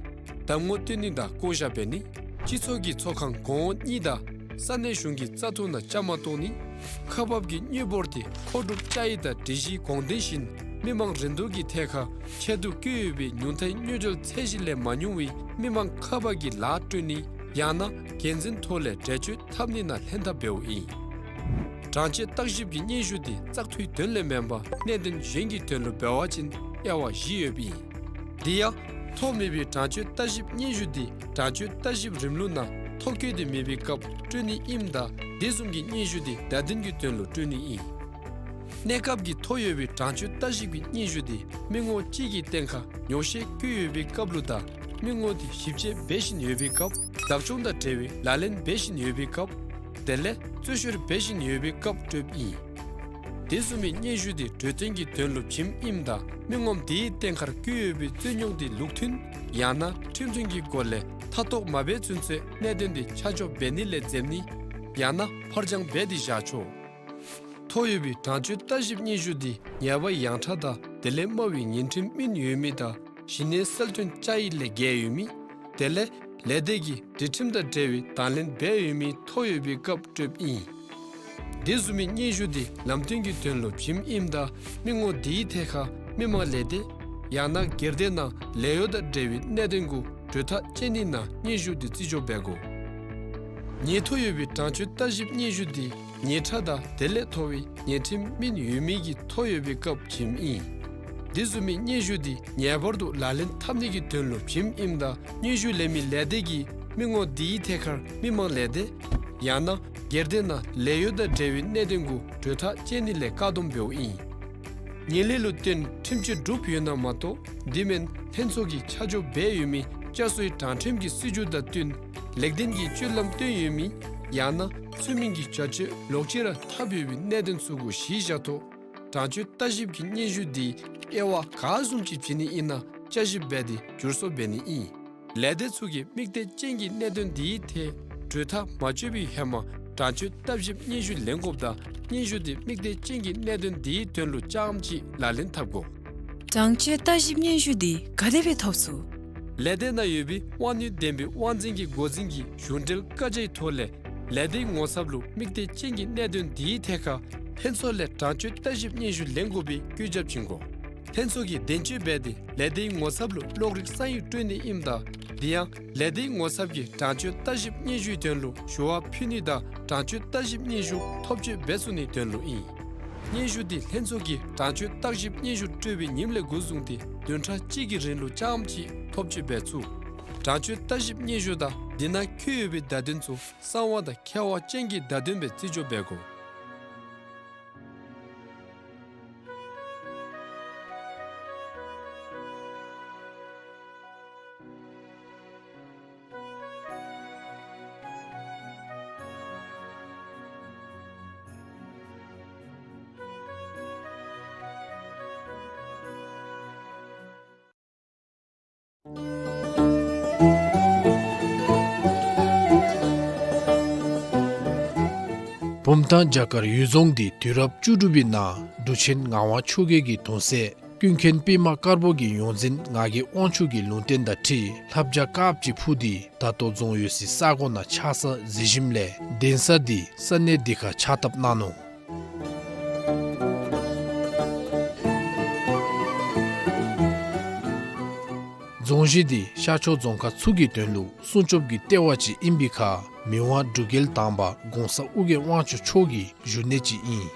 གདམ་ངོ་སྟོན་ནི་དང་བསྐོ་བཞག་འབད་ནི། སྤྱི་ཚོགས་ཀྱི་ཚོགས་ཁང་གོང་འོག་གཉིས་དང་ས་གནས་གཞུང་གི་བཙག་འཐུ་ནང་བཅའ་མར་གཏོགས་ནི། ཁག་འབག་གི་དངུལ་འབོར་དེ་མཁོ་སྒྲུབ་བཅའ་ཡིག་དང་སྒྲིག་གཞིའི་དགོངས་དོན་བཞིན་མི་མང་རིན་བསྡུར་གྱི་ཐད་ཁར་ཆེད་དུ་བཀོད་ཡོད་པའི་ཉུང་མཐའི་དངུལ་འབྲེལ་ཚད་གཞི་ལས་མ་ཉུང་བའི་མི་མང་ཁག་འབག་གི་ལཱ་སྤྲོད་ནི་ཡང་ན་འགན་འཛིན་ཐོག་ལས་འགྲེལ་བརྗོད་འཐབ་ནི་ནང་ལྷན་ཐབས་འབདཝ་ཨིན། དྲང་སྤྱོད་བརྟག་ཞིབ་ཀྱི་སྙན་ཞུ་དེ་བཙག་འཐུའི་དོན་ལས་མེན་པར་གནད་དོན་གཞན་གྱི་དོན་ལུ་འབད་བ་ཅིན་དབྱེ་བ་བཞི་ཡོདཔ་ཨིན། དེ་ཡང་ཐོབ་མེད་པའི་དྲང་སྤྱོད་བརྟག་ཞིབ་སྙན་ཞུ་དེ་དྲང་སྤྱོད་བརྟག་ཞིབ་རིམ་ལུགས་ནང་ཐོ་བཀོད་དེ་མེད་པའི་སྐབས་སྤྲོད་ནི་ཨིནམ་ད་དེ་བཟུམ་གྱི་སྙན་ཞུ་དེ་བརྡ་དོན་གྱི་དོན་ལུ་སྤྲོད་ནི་ཨིན། གནས་སྐབས་ཀྱི་ཐོ་ཡོད་པའི་དྲང་སྤྱོད་བརྟག་ཞིབ་ཀྱི་སྙན་ཞུ་དེ་མི་ངོམ་གཅིག་གི་སྟེང་ཁར་ཉོགས་བཤད་བཀོད་ཡོད་པའི་སྐབས་ལུ་དང་མི་ངོམ་དེ་ཞིབ་དཔྱད་འབད་བཞིན་ཡོད་པའི་སྐབས། བདག་སྐྱོང་དང་འབྲེལ་བའི་ལག་ལེན་འབད་བཞིན་ཡོད་པའི་སྐབས། དེ་ལས་རྩོད་བཤེར་འབད་བཞིན་ཡོད་པའི་སྐབས་སྤྲོདཔ་ཨིན། དེ་བཟུམ་མའི་སྙན་ཞུ་དེ་གྲོས་བསྟུན་གྱི་དོན་ལུ་བྱིནམ་ཨིནམ་ད་མི་ངོམ་དེའི་སྟེང་ཁར་བཀོད་ཡོད་པའི་རྩོད་རྙོགས་དེ་ལུགས་མཐུན་ཡང་ན་ཁྲིམས་མཐུན་གྱི་སྒོ་ལས་མཐའ་གཏོགས་མ་འབད་ཚུན་ཚོད་གནད་དོན་དེ་ཆ་འཇོག་འབད་ནི་ལས་འཛེམ་ནི་ཡང་ན་ཕར་འགྱངས་འབད་དེ་བཞག་ཆོག། ཐོ་ཡོད་པའི་དྲང་སྤྱོད་བརྟག་ཞིབ་སྙན་ཞུ་དེ་ཉེས་པ་ཡང་ཕྲ་དང་དེ་ལས་དམའ་བའི་ཉེས་ཁྲིམས་སྨན་ཡོད་མི་དང་གཞི་གནས་གསལ་སྟོན་བཅའ་ཡིག་ལས་འགལ་ཡོད་མི། དེ་ལས་ལས་སྡེ་གིས་སྒྲིག་ཁྲིམས་དང་འབྲེལ་བའི་དང་ལེན་འབད་ཡོད་མི་ཐོ་ཡོད་པའི་སྐབས་སྤྲོདཔ་ཨིན། དེ་བཟུམ་མའི་སྙན་ཞུ་དེ་ལམ་སྟོན་གྱི་དོན་ལུ་བྱིནམ་ཨིནམ་ད་མི་ངོམ་དེའི་ཐད་ཁར་མི་མང་ལས་སྡེ་ཡང་ན་སྒེར་སྡེ་ནང་ལས་གཡོག་དང་འབྲེལ་བའི་གནད་དོན་གུ་གྲོས་ཐག་བཅད་ནི་ནང་སྙན་ཞུ་དེ་རྩིས་འཇོག་འབད་དགོ། ཉེས་ཐོ་ཡོད་པའི་དྲང་སྤྱོད་བརྟག་ཞིབ་སྙན་ཞུ་དེ་ཉེས་ཕྲ་དང་དེ་ལས་མཐོ་བའི་ཉེས་ཁྲིམས་སྨན་ཡོད་མི་གི་ཐོ་ཡོད་པའི་སྐབས་བྱིནམ་ཨིན། དེ་བཟུམ་མའི་སྙན་ཞུ་དེ་ངེས་པར་དུ་ལག་ལེན་འཐབ་ནི་གི་དོན་ལུ་བྱིནམ་ཨིནམ་ད་སྙན་ཞུ་ལེན་མི་ལས་སྡེ་གིས་མི་ངོམ་དེའི་ཐད་ཁར་མི་མང་ལས་སྡེ་ཡང་ན་སྒེར་སྡེ་ནང་ལས་གཡོག་དང་འབྲེལ་བའི་གནད་དོན་གུ་གྲོས་ཐག་བཅད་ནི་ལས་བཀག་སྡོམ་འབདཝ་ཨིན། ངན་ལྷད་ལུ་བརྟེན་ཁྲིམས་གཅོད་གྲུབ་ཡོད་ན་མ་གཏོགས་དེ་མེན་ལྷན་ཚོགས་ཀྱིས་ཆ་འཇོག་འབད་ཡོད་མི་བསྐྱར་གསོའི་དྲང་ཁྲིམས་ཀྱི་སྲིད་བྱུས་དང་བསྟུན་ལེགས་ལྡན་གྱི་སྤྱོད་ལམ་སྟོན་ཡོད་མི་ཡང་ན་ཚུལ་མིན་གྱི་བྱ་སྤྱོད་ལོག་ཅི་ར་འཐབ་ཡོད་པའི་གནད་དོན་ཚུ་གུ་གཞི་བཞག་ཐོག་དྲང་སྤྱོད་བརྟག་ཞིབ་ཀྱི་སྙན་ཞུ་དེ་དབྱེ་བ་ག་བཟུམ་ཅིག་བྱིན་ནི་ཨིན་ན་བསྐྱར་ཞིབ་འབད་དེ་བསྒྱུར་གསོ་འབད་ནི་ཨིན། ལས་སྡེ་ཚུ་གིས་དམིགས་གཏད་ཅན་གྱི་གནད་དོན་དེའི་ཐད་གྲོས་ཐག་མ་གཅོད་པའི་ཧེ་མ་དྲང་སྤྱོད་བརྟག་ཞིབ་སྙན་ཞུ་ལེན་དགོཔ་དང་སྙན་ཞུ་དེ་དམིགས་གཏད་ཅན་གྱི་གནད་དོན་དེའི་དོན་ལུ་རྐྱངམ་གཅིག་ལག་ལེན་འཐབ་དགོ། དྲང་སྤྱོད་བརྟག་ཞིབ་སྙན་ཞུ་དེ་ག་དེ་སྦེ་ཐོབ་ཚུགས། ལས་སྡེ་ནང་ཡོད་པའི་དབང་ནུས་ལྡན་པའི་དབང་འཛིན་གྱི་འགོ་འཛིན་གྱིས་གཞུང་འབྲེལ་བཀའ་རྒྱའི་ཐོག་ལས་ལས་སྡེའི་ངོ་ཚབ་ལུ་དམིགས་གཏད་ཅན་གྱི་གནད་དོན་དེའི་ཐད་ཁར་ལྷན་ཚོགས་ལས་དྲང་སྤྱོད་བརྟག་ཞིབ་སྙན་ཞུ་ལེན་དགོ་པའི་བཀོད་ཁྱབ་བྱིན་དགོ། ལྷན་ཚོགས་ཀྱིས་གདེང་སྤྱོད་འབད་དེ་ལས་སྡེའི་ངོ་ཚབ་ལུ་གློག་རིག་ས་ཡིག་སྤྲོད་ནི་ཨིནམ་ད་དེ་ཡང་ལས་སྡེའི་ངོ་ཚབ་ཀྱིས་དྲང་སྤྱོད་བརྟག་ཞིབ་སྙན་ཞུའི་དོན་ལུ་ཞུ་བ་ཕུལ་ནི་དང་དྲང་སྤྱོད་བརྟག་ཞིབ་སྙན་ཞུ་ཐོབ་སྤྱོད་འབད་ཚུགས་ནིའི་དོན་ལུ་ཨིན། སྙན་ཞུ་དེ་ལྷན་ཚོགས་ཀྱིས་དྲང་སྤྱོད་བརྟག་ཞིབ་སྙན་ཞུ་སྤྲོད་པའི་ཉིནམ་ལས་འགོ་བཟུང་སྟེ་བདུན་ཕྲག་གཅིག་གི་རིང་ལུ་རྐྱངམ་གཅིག་ཐོབ་སྤྱོད་འབད་ཚུགས། དྲང་སྤྱོད་བརྟག་ཞིབ་སྙན་ཞུ་དང་དེ་ནང་འཁོད་ཡོད་པའི་བརྡ་དོན་ཚུ་གསང་བ་དང་ཁྱབ་པ་ཅན་གྱི་བརྡ་དོན་སྦེ་རྩིས་འཇོག་འབད་དགོ། བུམ་ཐང་བྱ་དཀར་ཡུལ་རྫོང་འདི་དུས་རབས་བཅུ་དྲུག་པའི་ནང་འབྲུག་ཆེན་ངག་དབང་ཆོས་རྒྱལ་གྱི་གདུང་སྲས་ཀུན་མཁྱེན་པདྨ་དཀར་པོ་གི་ཡོངས་འཛིན་ངག་གི་དབང་ཕྱུག་གི་ལུང་བསྟན་དང་འཁྲིལ་ལྷ་བྱ་དཀརཔོ་ཅིག་འཕུར་ཏེ་ད་ལྟོ་རྫོང་ཡོད་སའི་ས་གོ་ནང་ཆགས་ས་གཟིགས་ཞིནམ་ལས་གདན་ས་འདི་ས་གནས་འདི་ཁར་ཕྱག་བཏབ་གནང་ནུག། རྫོང་གཞི་འདི་ཤར་ཕྱོགས་རྫོང་ཁག་ཚུ་གི་དོན་ལུ་སྲུང་སྐྱོབ་ཀྱི་ལྟེ་བ་ཅིག་ཨིན་པའི་ཁར་མི་དབང་འབྲུག་རྒྱལ་དང་པ་གོང་ས་ཨོ་རྒྱན་དབང་ཕྱུག་མཆོག་གི་བཞུགས་གནས་ཅིག་ཨིན།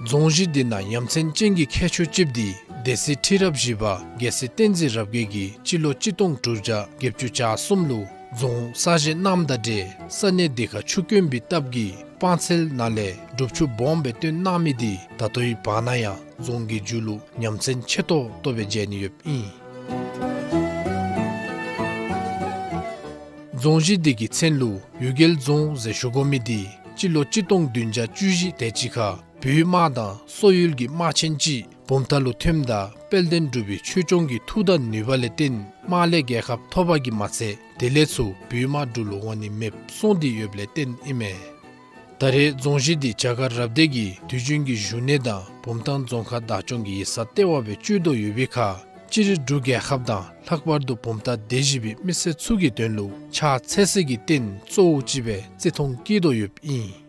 རྫོང་གཞི་འདི་ནང་ཡ་མཚན་ཅན་གྱི་ཁྱད་ཆོས་ཅིག་འདི་སྡེ་སྲིད་ཁྲི་རབས་བཞི་པ་རྒྱལ་སྲས་བསྟན་འཛིན་རབ་རྒྱས་ཀྱིས་སྤྱི་ལོ་གཅིག་སྟོང་དྲུག་བརྒྱ་བརྒྱད་ཅུ་གྱ་གསུམ་ལུ་རྫོང་གསར་བཞེངས་གནངམ་དང་འབྲེལ་ས་གནས་འདི་ཁར་ཆུ་དཀོན་པའི་སྟབས་ཀྱིས་ སྤང་ཚལ་ནང་ལས་སྒྲུབ་ཆུ་སྦོམ་སྦེ་བཏོན་གནང་མི་འདི་ད་ལྟོའི་བར་ན་ཡང་རྫོང་གི་མཇུག་ལུ་ཉམས་ཚད་ཆེ་ཏོག་ཏོ་སྦེ་མཇལ་ནི་ཡོདཔ་ཨིན། རྫོང་གཞི་འདི་གི་མཚན་ལུ་གཡུལ་རྒྱལ་རྫོང་ཟེར་ཞུ་དགོ་མི་འདི་སྤྱི་ལོ་གཅིག་སྟོང་བདུན་བརྒྱ་བཅུ་བཞི་དེ་ཅིག་ཁར་བོད་དམག་དང་སོག་ཡུལ་གྱི་དམག་ཆེན་ཅིག་བུམ་ཐང་ལུ་ཐོནམ་ད་དཔལ་ལྡན་འབྲུག་པའི་ཆོས་སྐྱོང་གི་མཐུ་དང་ནུས་པ་ལས་བརྟེན་དམག་ལས་རྒྱལ་ཁ་ཐོབ་པ་གིས་མ་ཚད་དེ་ལས་ཚུར་བོད་དམག་འབྲུག་ལུ་འོང་ནི་མེདཔ་སོང་སྟེ་ཡོདཔ་ལས་བརྟེན་ཨིན་མས། ད་རེས་རྫོང་གཞི་འདི་བྱ་དཀར་རབ་སྡེ་གི་དུས་རྒྱུན་གྱི་བཞུགས་གནས་དང་བུམ་ཐང་རྫོང་ཁག་བདག་སྐྱོང་གི་ཡིག་ཚང་ལྟེ་བ་སྦེ་སྤྱོད་དོ་ཡོད་པའི་ཁར་སྤྱིར་འབྲུག་རྒྱལ་ཁབ་དང་ལྷག་པར་དུ་བུམ་ཐང་སྡེ་བཞི་པའི་མི་སེར་ཚུ་གི་དོན་ལུ་ཕྱག་འཚལ་སའི་རྟེན་གཙོ་བོ་ཅིག་སྦེ་བརྩི་མཐོང་བསྐྱེད་དོ་ཡོདཔ་ཨིན།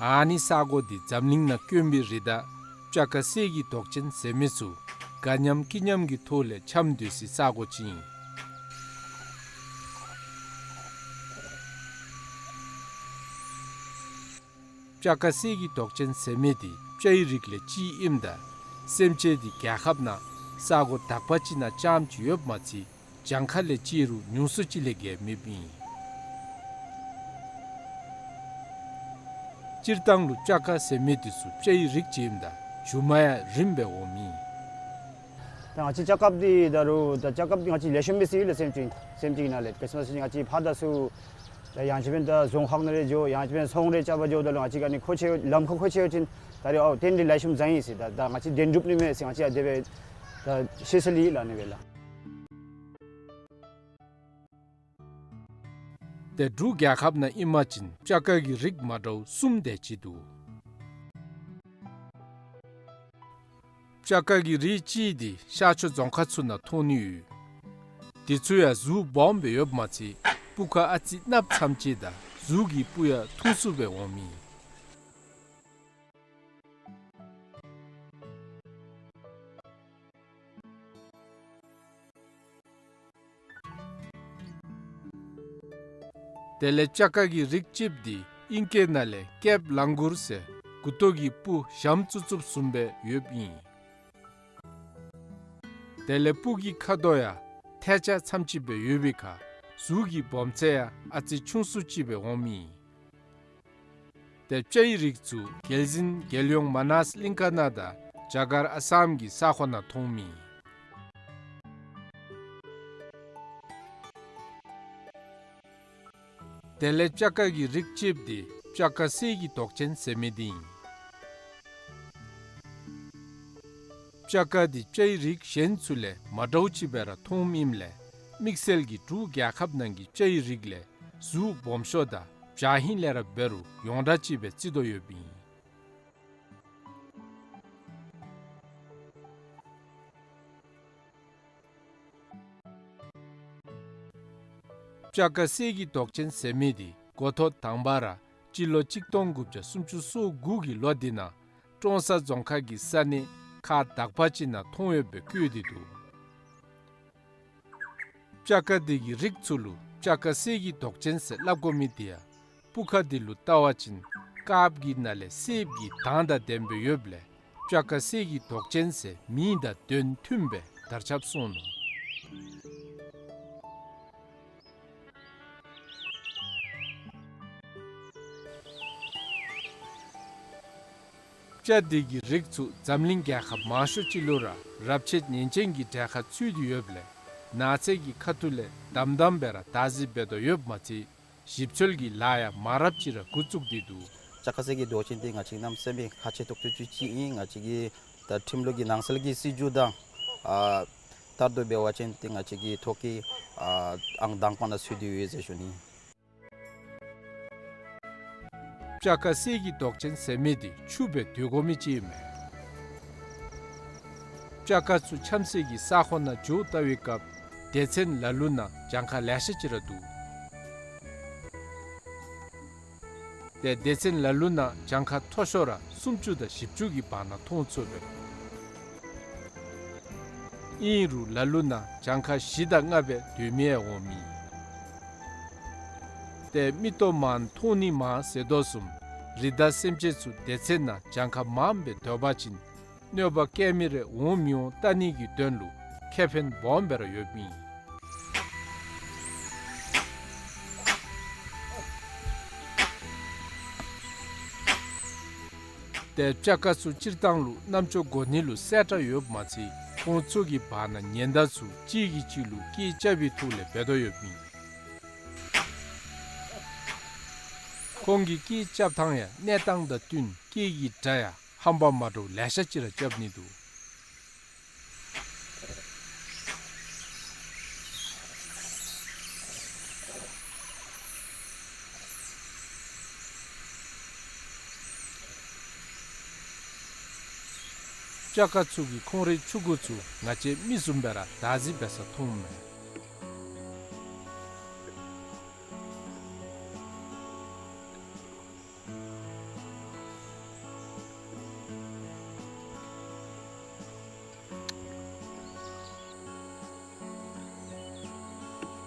ཨ་ནི་ས་གོ་འདི་འཛམ་གླིང་ནང་དཀོན་པའི་རི་དྭགས་སྤྱ་དཀར་གསེར་གྱི་མདོག་ཅན་ཟེར་མི་ཚུ་དགའ་ཉམས་སྐྱིད་ཉམས་ཀྱི་ཐོག་ལས་འཆམ་སྡོད་སའི་ས་གོ་ཅིག་ཨིན། སྤྱ་དཀར་གསེར་གྱི་མདོག་ཅན་ཟེར་མི་འདི་སྤྱའི་རིགས་ལས་གཅིག་ཨིནམ་ད་སེམས་ཅན་འདི་རྒྱལ་ཁབ་ནང་ས་གོ་དག་པ་ཅིག་ནང་རྐྱངམ་ཅིག་ཡོདཔ་མ་ཚད་གྱངས་ཁ་ལས་བརྩིས་རུང་ཉུང་སུ་ཅིག་ལས་བརྒལ་མེདཔ་ཨིན། སྤྱིར་བཏང་ལུ་སྤྱ་དཀར་ཟེར་མི་འདི་ཚུ་སྤྱའི་རིགས་ཅིག་ཨིནམ་ད་རྒྱུ་མ་ཡང་རིངམ་སྦེ་འོངམ་ཨིན། ད་ང་བཅས་སྤྱ་དཀརཔོ་འདི་ད་རུང་ད་སྤྱ་དཀརཔོ་འདི་ང་བཅས་ལེགས་ཤོམ་སྦེ་ཟེར་ཡོད་ལགས། སེམས་ཅན་སེམས་ཅན་ནང་ལས་ག་ཅི་སྨོ་ཟེར་ཅིན་ང་བཅས་ཕར་དང་ཚུར་ད་ཡང་ཅིན་འབདན་ད་རྫོང་ཁག་ནང་ལས་འགྱོ་ཡང་ཅིན་འབདན་ཚོང་རེ་རྐྱབ་པར་འགྱོཝ་ད་ལུ་ང་བཅས་ཀྱི་ཨ་ནི་མཁོ་ཆེ་ལམ་ཁར་མཁོ་ཆེ་ཡོད་ཅིན་ད་རེས་ཨའོ་རྟེན་འབྲེལ་ལེགས་ཤོམ་བཟང་ཡི་ཟེར། ད་ད་ང་བཅས་འདྲེན་སྒྲུབ་ནི་མས་ཟེར་ང་བཅས་ཨ་དེ་སྦེ་ད་ཤེས་ས་ལས་ལགས་ཨ་ནི་སྦེ་ལགས། ཏེ་འབྲུག་རྒྱལ་ཁབ་ནང་ཨིན་པ་ཅིན་སྤྱ་དཀར་གྱི་རིགས་མ་འདྲཝ་གསུམ་དེ་ཅིག་འདུག། སྤྱ་དཀར་གྱི་རིགས་གཅིག་འདི་ཤར་ཕྱོགས་རྫོང་ཁག་ཚུ་ནང་མཐོང་ནི་ཡོད། དེ་ཚུ་ཡང་གཟུགས་སྦོམ་སྦེ་ཡོདཔ་མ་ཚད་སྤུ་ཁ་ཨ་ཙི་གནགཔོ་ཙམ་ཅིག་དང་གཟུགས་ཀྱི་སྤུ་ཡང་ཐུང་སུ་སྦེ་འོངམ་ཨིན། དེ་ལས་སྤྱ་དཀར་གྱི་རིགས་གཅིགཔོ་འདི་ཨིང་སྐད་ནང་ལས་ཀེབ་ལང་གུར་ཟེར་མགུ་ཏོ་གི་སྤུ་ཞྭམོ་བཙུགས་བཙུགསཔ་བཟུམ་སྦེ་ཡོདཔ་ཨིན། དེ་ལས་སྤུ་གི་ཁ་དོག་ཡང་ཐལ་ཆ་ཙམ་ཅིག་སྦེ་ཡོད་པའི་ཁར་གཟུགས་ཀྱི་སྦོམ་ཚད་ཡང་ཨ་ཙི་ཆུང་སུ་ཅིག་སྦེ་འོངམ་ཨིན། ཏེ་སྤྱའི་རིགས་ཚུ་རྒྱལ་གཞིས་རྒྱལ་ཡོངས་མ་ནཱས་གླིང་ཁ་ནང་དང་རྒྱ་གར་ཨ་སམ་གྱི་ས་ཁོངས་ནང་མཐོངམ་ཨིན། དེ་ལས་སྤྱ་དཀར་གྱི་རིགས་གཅིགཔོ་འདི་སྤྱ་དཀར་གསེར་གྱི་མདོག་ཅན་ཟེར་མི་འདི་ཨིན། སྤྱ་དཀར་འདི་སྤྱའི་རིགས་གཞན་ཚུ་ལས་མ་འདྲཝ་ཅིག་སྦེ་ར་མཐོངམ་ཨིནམ་ལས་དམིགས་བསལ་གྱིས་འབྲུག་རྒྱལ་ཁབ་ནང་གི་སྤྱའི་རིགས་ལས་གཟུགས་སྦོམ་ཤོས་དང་བྱ་ཧིང་ལས་ར་འབད་རུང་ཡོངས་གྲགས་ཅིག་སྦེ་བརྩི་དོ་ཡོདཔ་ཨིན། སྤྱ་དཀར་གསེར་གྱི་མདོག་ཅན་ཟེར་མི་འདི་འགོ་ཐོག་དང་པ་ར་སྤྱི་ལོ་གཅིག་སྟོང་དགུ་བརྒྱ་སུམ་ཅུ་སོ་དགུ་གི་ལོ་འདི་ནང་ཀྲོང་གསར་རྫོང་ཁག་གི་ས་གནས་ཁག་དག་པ་ཅིག་ནང་མཐོང་ཡོདཔ་སྦེ་བཀོད་དེ་འདུག། སྤྱ་དཀར་འདི་གི་རིགས་ཚུ་ལུ་སྤྱ་དཀར་གསེར་གྱི་མདོག་ཅན་ཟེར་སླབ་དགོ་མི་འདི་ཡང་སྤུ་ཁ་འདི་ལུ་བལྟ་བ་ཅིན་དཀརཔོ་གི་ནང་ལས་སེརཔོ་གི་མདངས་དང་ལྡནམ་སྦེ་ཡོདཔ་ལས་སྤྱ་དཀར་གསེར་གྱི་མདོག་ཅན་ཟེར་མིང་དང་དོན་མཐུནམ་སྦེ་དར་ཁྱབ་སོང་ནུག། སྤྱ་འདི་གི་རིགས་ཚུ་འཛམ་གླིང་རྒྱལ་ཁབ་མང་ཤོས་ཅིག་ལུ་ར་རབས་ཆད་ཉེན་ཅན་གྱི་གྲལ་ཁར་ཚུད་དེ་ཡོདཔ་ལས་ ནགས་ཚལ་གྱི་ཁ་ཐུག་ལས་དམ་དམ་སྦེ་ར་བདག་འཛིན་འབད་དོ་ཡོདཔ་མ་ཚད་ཞིབ་འཚོལ་གྱི་ལཱ་ཡང་མང་རབས་ཅིག་ར་འགོ་བཙུགས་ཏེ་འདུག། ལྕགས་ཁ་གསེར་གྱི་མདོག་ཅན་འདི་ང་བཅས་གནམ་མེད་ས་མེད་ཁག་ཆེ་ཏོག་ཏོ་ཅིག་ཅིག་ཨིན། ང་བཅས་ཀྱི་ད་ཁྲིམས་ལུགས་ཀྱི་ནང་གསལ་གྱི་སྲིད་བྱུས་དང་ཨ་ལྟར་དུ་འབད་བ་ཅིན་ཏེ་ང་བཅས་ཀྱི་ཐོག་ཁར་ཨ་ཨང་དང་པ་ནང་ཚུད་དེ་ཡོད་ཟེར་ཞུ་ནི། སྤྱ་དཀར་གསེར་གྱི་མདོག་ཅན་ཟེར་མི་འདི་ཆུ་སྦེ་སྡོད་དགོ་མི་ཅིག་ཨིན་མས། སྤྱ་དཀར་ཚུ་འཁྱམ་སའི་གི་ས་ཁོངས་ནང་འགྱོ་བལྟ་བའི་སྐབས་སྡེ་ཚན་ལ་ལུ་ནང་གྱངས་ཁ་ལེ་ཤ་ཅིག་ར་འདུག། ཏེ་སྡེ་ཚན་ལ་ལུ་ནང་གྱངས་ཁ་མཐོ་ཤོས་ར་སུམ་ཅུ་དང་བཞི་བཅུ་གི་བར་ན་མཐོང་ཚུགས་པས། ཨིན་རུང་ལ་ལུ་ནང་གྱངས་ཁ་བཞི་དང་ལྔ་སྦེ་སྡོད་མི་ཡང་འོང་མི། ཏེ་མིག་ཏོ་མང་མཐོང་ནི་མང་ཟེར་དོ་བཟུམ་རི་དྭགས་སེམས་ཅན་ཚུ་སྡེ་ཚན་ནང་གྱངས་ཁ་མངམ་སྦེ་སྡོད་པ་ཅིན་གནོད་པ་བཀལ་མི་རེ་འོང་མི་འོང་བལྟ་ནི་གི་དོན་ལུ་ཁེ་ཕན་སྦོམ་སྦེ་ར་ཡོདཔ་ཨིན། ཏེ་སྤྱ་དཀར་ཚུ་སྤྱིར་བཏང་ལུ་རྣམ་ཅོ་གོ་ནི་ལུ་གསལ་དྲགས་ཡོདཔ་མ་ཚད་ཁོང་ཚུ་གི་བར་ན་ཉེན་བརྡ་ཚུ་གཅིག་གིས་གཅིག་ལུ་སྐད་རྐྱབ་པའི་ཐོག་ལས་འབད་དོ་ཡོདཔ་ཨིན། ཁོང་གི་སྐད་རྐྱབ་ཐངས་ཡང་གནས་སྟངས་དང་བསྟུན་སྐད་ཀྱི་སྒྲ་ཡང་ཧམ་པ་མ་འདྲཝ་ལེ་ཤ་ཅིག་ར་རྐྱབ་ནི་འདུག། སྤྱ་དཀར་ཚུ་གིས་ཁོང་རའི་ཕྲུ་གུ་ཚུ་ང་བཅས་མི་བཟུམ་སྦེ་ར་བདག་འཛིན་འབད་ས་མཐོངམ་མས།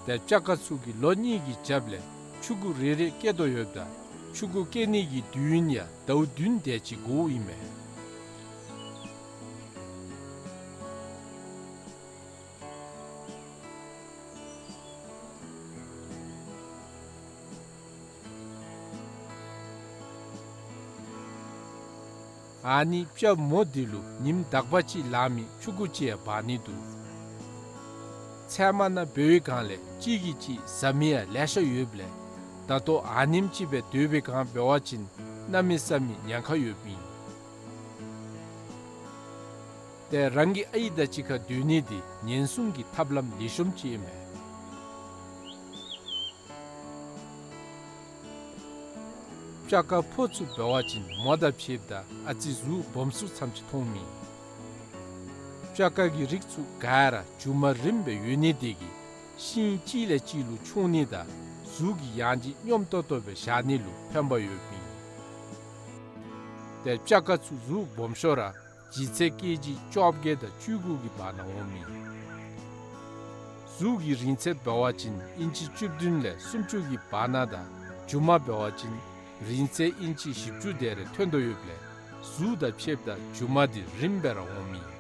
ཏེ་སྤྱ་དཀར་ཚུ་གིས་ལོ་གཉིས་ཀྱི་རྒྱབ་ལས་ཕྲུ་གུ་རེ་རེ་སྐྱེ་དོ་ཡོདཔ་ད་ཕྲུ་གུ་སྐྱེ་ནི་གི་དུས་ཡུན་ཡང་ཟླཝ་བདུན་དེ་ཅིག་འགོརཝ་ཨིན་མས། ཨ་ནི་སྤྱ་མོ་འདི་ལུ་ཉིནམ་དག་པ་ཅིག་ལང་མི་ཕྲུ་གུ་ཅིག་ཡང་འབག་ནི་འདུག། ཚལ་མ་ནང་འབད་བའི་སྒང་ལས་གཅིག་གིས་གཅིག་བཟའ་མི་ཡང་ལེ་ཤ་ཡོདཔ་ལས་ད་ལྟོ་ཨ་ནེམ་ཅིག་སྦེ་སྡོད་པའི་སྒང་འབད་བ་ཅིན་གནམ་མེད་ས་མེད་ཉེན་ཁ་ཡོདཔ་ཨིན། ཏེ་རང་གི་ཨའི་དང་གཅིག་ཁར་སྡོད་ནི་འདི་ཉེན་སྲུང་གི་ཐབས་ལམ་ལེགས་ཤོམ་ཅིག་ཨིན་མས། སྤྱ་དཀར་ཕོ་ཚུ་འབད་བ་ཅིན་མོ་དང་ཕྱདཔ་ད་ཨ་ཙི་གཟུགས་སྦོམ་སུ་ཙམ་ཅིག་མཐོང་མི། སྤྱ་དཀར་གྱི་རིགས་ཚུ་ག་ར་མཇུག་མ་རིངམ་སྦེ་ཡོད་ནི་དེ་གིས་ཤིང་གཅིག་ལས་གཅིག་ལུ་མཆོང་ནི་དང་གཟུགས་ཀྱི་ཡང་ལྗིད་སྙོམས་ཏོག་ཏོ་སྦེ་བཞག་ནི་ལུ་ཕན་པ་ཡོདཔ་ཨིན། ཏེ་སྤྱ་དཀར་ཚུ་གཟུགས་སྦོམ་ཤོས་ར་ལྗིད་ཚད་ཀེ་ཇི་བཅོ་བརྒྱད་དང་བཅུ་དགུ་གི་བར་ན་འོང་མི། གཟུགས་ཀྱི་རིང་ཚད་འབད་བ་ཅིན་ཨིན་ཅི་བཅུ་བདུན་ལས་སུམ་ཅུ་གི་བར་ན་དང་མཇུག་མ་འབད་བ་ཅིན་རིང་ཚད་ཨིན་ཅི་བཞི་བཅུ་དེ་རེ་ཐོན་དོ་ཡོདཔ་ལས་གཟུགས་དང་ཕྱདཔ་ད་མཇུག་མ་འདི་རིངམ་སྦེ་ར་འོང་མི།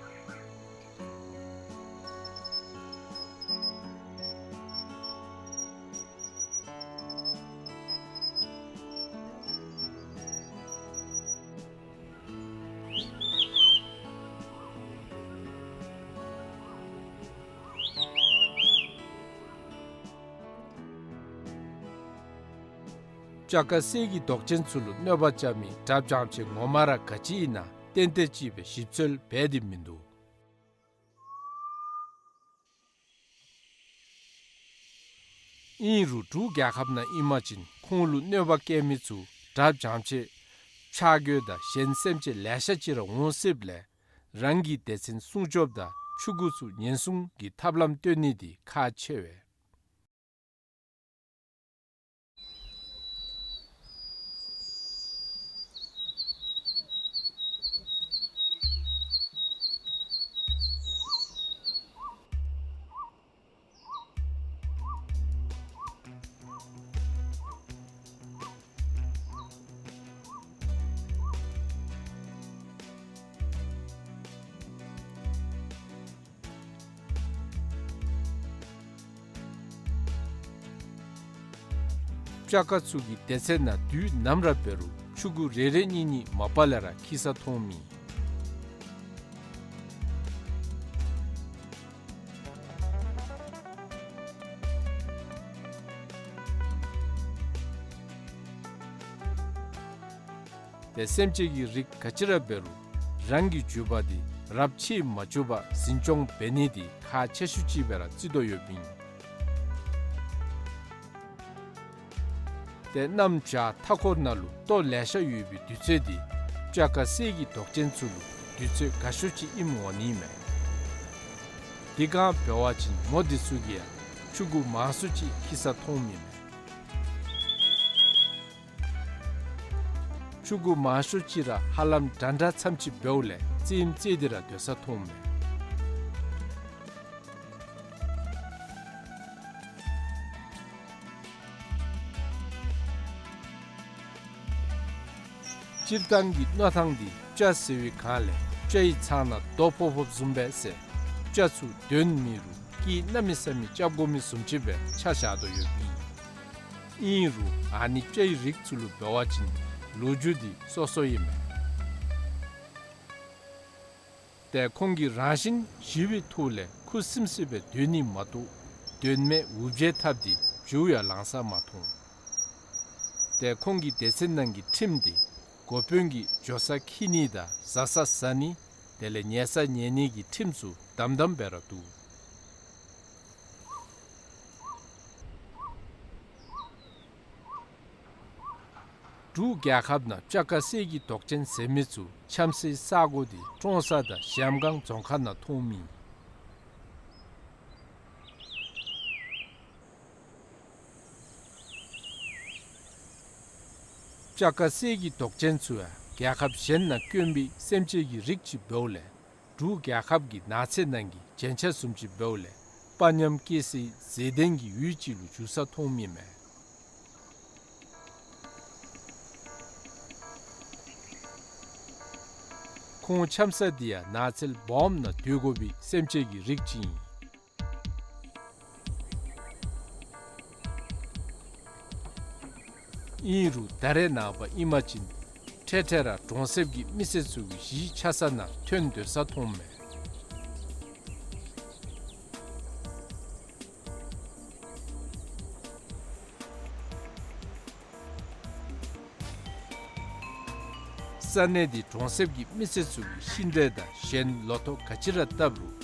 སྤྱ་དཀར་གསེར་གྱི་མདོག་ཅན་ཚུ་ལུ་གནོད་པ་རྐྱབ་མི་དགྲ་བྱང་ཆེ་ངོ་མ་ར་ག་ཅི་ཨིན་ན་ཏན་ཏན་ཅིག་སྦེ་ཞིབ་འཚོལ་འབད་དེ་མིན་འདུག། ཨིན་རུང་འབྲུག་རྒྱལ་ཁབ་ནང་ཨིན་པ་ཅིན་ཁོང་ལུ་གནོད་པ་བཀལ་མི་ཚུ་དགྲ་བྱང་ཆེ་ཆག་སྒོ་དང་གཞན་སེམས་ཅན་ལེ་ཤ་ཅིག་ར་འོང་སྲིདཔ་ལས་རང་གི་སྡེ་ཚན་སྲུང་སྐྱོབ་དང་ཕྲུ་གུ་ཚུ་ཉེན་སྲུང་གི་ཐབས་ལམ་སྟོན་ནི་འདི་ཁག་ཆེ་བས། སྤྱ་དཀར་ཚུ་གི་སྡེ་ཚན་ནང་དུས་ནམ་ར་འབད་རུང་ཕྲུ་གུ་རེ་རེ་གཉིས་གཉིས་མ་པ་ལས་ར་འཁྱིད་ས་མཐོང་མི། ཏེ་སེམས་ཅན་གྱི་རིགས་ག་ཅི་ར་འབད་རུང་རང་གི་རྒྱུད་པ་འདི་རབས་ཆད་མ་བཅུག་པར་འཛིན་སྐྱོང་འབད་ནི་འདི་ཁག་ཆེ་ཤོས་ཅིག་སྦེ་ར་བརྩི་དོ་ཡོདཔ་ཨིན། ཏེ་གནམ་བྱཱར་མཐའ་འཁོར་ནང་ལུ་ལྟོ་ལེ་ཤ་ཡོད་པའི་དུས་ཚོད་འདི་སྤྱ་དཀར་གསེར་གྱི་མདོག་ཅན་ཚུ་ལུ་དུས་ཚོད་དགའ་ཤོས་ཅིག་ཨིནམ་འོང་ནི་མས། དེ་སྒང་འབད་བ་ཅིན་མོ་འདི་ཚུ་གིས་ཡང་ཕྲུ་གུ་མང་སུ་ཅིག་འཁྱིད་ས་མཐོངམ་ཨིན་མས། ཕྲུ་གུ་མང་ཤོས་ཅིག་ར་ཧ་ལམ་འདྲན་འདྲ་ཙམ་ཅིག་འབདཝ་ལས་རྩེདམོ་རྩེ་སྟེ་ར་སྡོད་ས་མཐོངམ་མས། སྤྱིར་བཏང་གི་མནོ་ཐངས་འདི་སྤྱ་ཟེར་བའི་སྒང་ལས་སྤྱའི་ཚང་ནང་རྡོ་ཕོག་ཕོགཔ་བཟུམ་སྦེ་ཟེར་སྤྱ་ཚུ་གདོན་མེད་རུང་སྐད་གནམ་མེད་ས་མེད་རྐྱབ་དགོ་མི་བཟུམ་ཅིག་སྦེ་ཆ་བཞག་དོ་ཡོདཔ་ཨིན། ཨིན་རུང་ཨ་ནི་སྤྱའི་རིགས་ཚུ་ལུ་འབད་བ་ཅིན་ལོ་རྒྱུས་འདི་སོ་སོ་ཨིན་མས། ཏེ་ཁོང་གིས་རང་བཞིན་ཞི་བའི་ཐོག་ལས་ཁུ་སིམ་སིམ་སྦེ་སྡོད་ནི་མ་གཏོགས་དོན་མེད་འུར་བྱེལ་འཐབ་སྟེ་བྱིའུ་ཡང་ལང་ས་མ་མཐོང་། ཏེ་ཁོང་གི་སྡེ་ཚན་ནང་གི་ཁྲིམས་འདི་འགོ་དཔོན་གྱིས་འགྱོ་ས་འཁྱིད་ནི་དང་བཟའ་ས་བཟའ་ནི་དེ་ལས་ཉལ་ས་ཉལ་ནི་གི་ཁྲིམས་ཚུ་དམ་དམ་སྦེ་ར་འདུག། འབྲུག་རྒྱལ་ཁབ་ནང་སྤྱ་དཀར་གསེར་གྱི་མདོག་ཅན་ཟེར་མི་ཚུ་འཁྱམ་སའི་ས་གོ་འདི་ཀྲོང་གསར་དང་གཞལམ་སྒང་རྫོང་ཁག་ནང་མཐོངམ་ཨིན། སྤྱ་དཀར་གསེར་གྱི་མདོག་ཅན་ཚུ་ཡང་རྒྱལ་ཁབ་གཞན་ནང་དཀོན་པའི་སེམས་ཅན་གྱི་རིགས་ཅིག་འབདཝ་ལས་འབྲུག་རྒྱལ་ཁབ་ཀྱི་ནགས་ཚལ་ནང་གི་རྒྱན་ཆ་བཟུམ་ཅིག་འབདཝ་ལས་དཔའ་ཉམས་སྐྱེ་སའི་མཛེས་ལྡན་གྱི་ཡུལ་ཅིག་ལུ་འགྱུར་ས་མཐོངམ་ཨིན་མས། ཁོང་འཁྱམ་ས་འདི་ཡང་ནགས་ཚལ་སྦོམ་ནང་སྡོད་དགོ་པའི་སེམས་ཅན་གྱི་རིགས་ཅིག་ཨིན། ཨིན་རུང་ད་རེས་ནངས་པ་ཨིན་པ་ཅིན་འཕྲལ་འཕྲལ་ར་གྲོང་གསེབ་ཀྱི་མི་སེར་ཚུ་གི་གཞིས་ཆགས་ས་ནང་ཐོན་སྡོད་ས་མཐོངམ་མས། ས་གནས་འདི་གྲོང་གསེབ་ཀྱི་མི་སེར་ཚུ་གིས་ཤིང་འབྲས་དང་གཞན་ལོ་ཐོག་ག་ཅི་ར་བཏབ་རུང་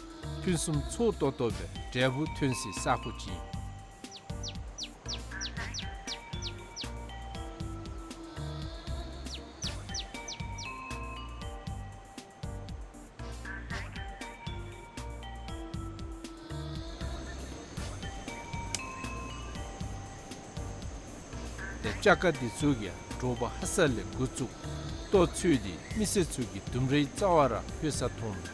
ཕུན་སུམ་ཚོགས་ཏོག་ཏོ་སྦེ་འབྲས་བུ་ཐོན་སའི་ས་གོ་ཅིག་ཨིན། ཏེ་སྤྱ་དཀར་འདི་ཚུ་གིས་དྲོ་པ་ཧ་སག་ལས་འགོ་བཙུགས་ལྟོ་འཚོལ་ཏེ་མི་སེར་ཚུ་གི་ལྡུམ་རའི་རྩ་བར་ལྷོད་ས་མཐོངམ་མས།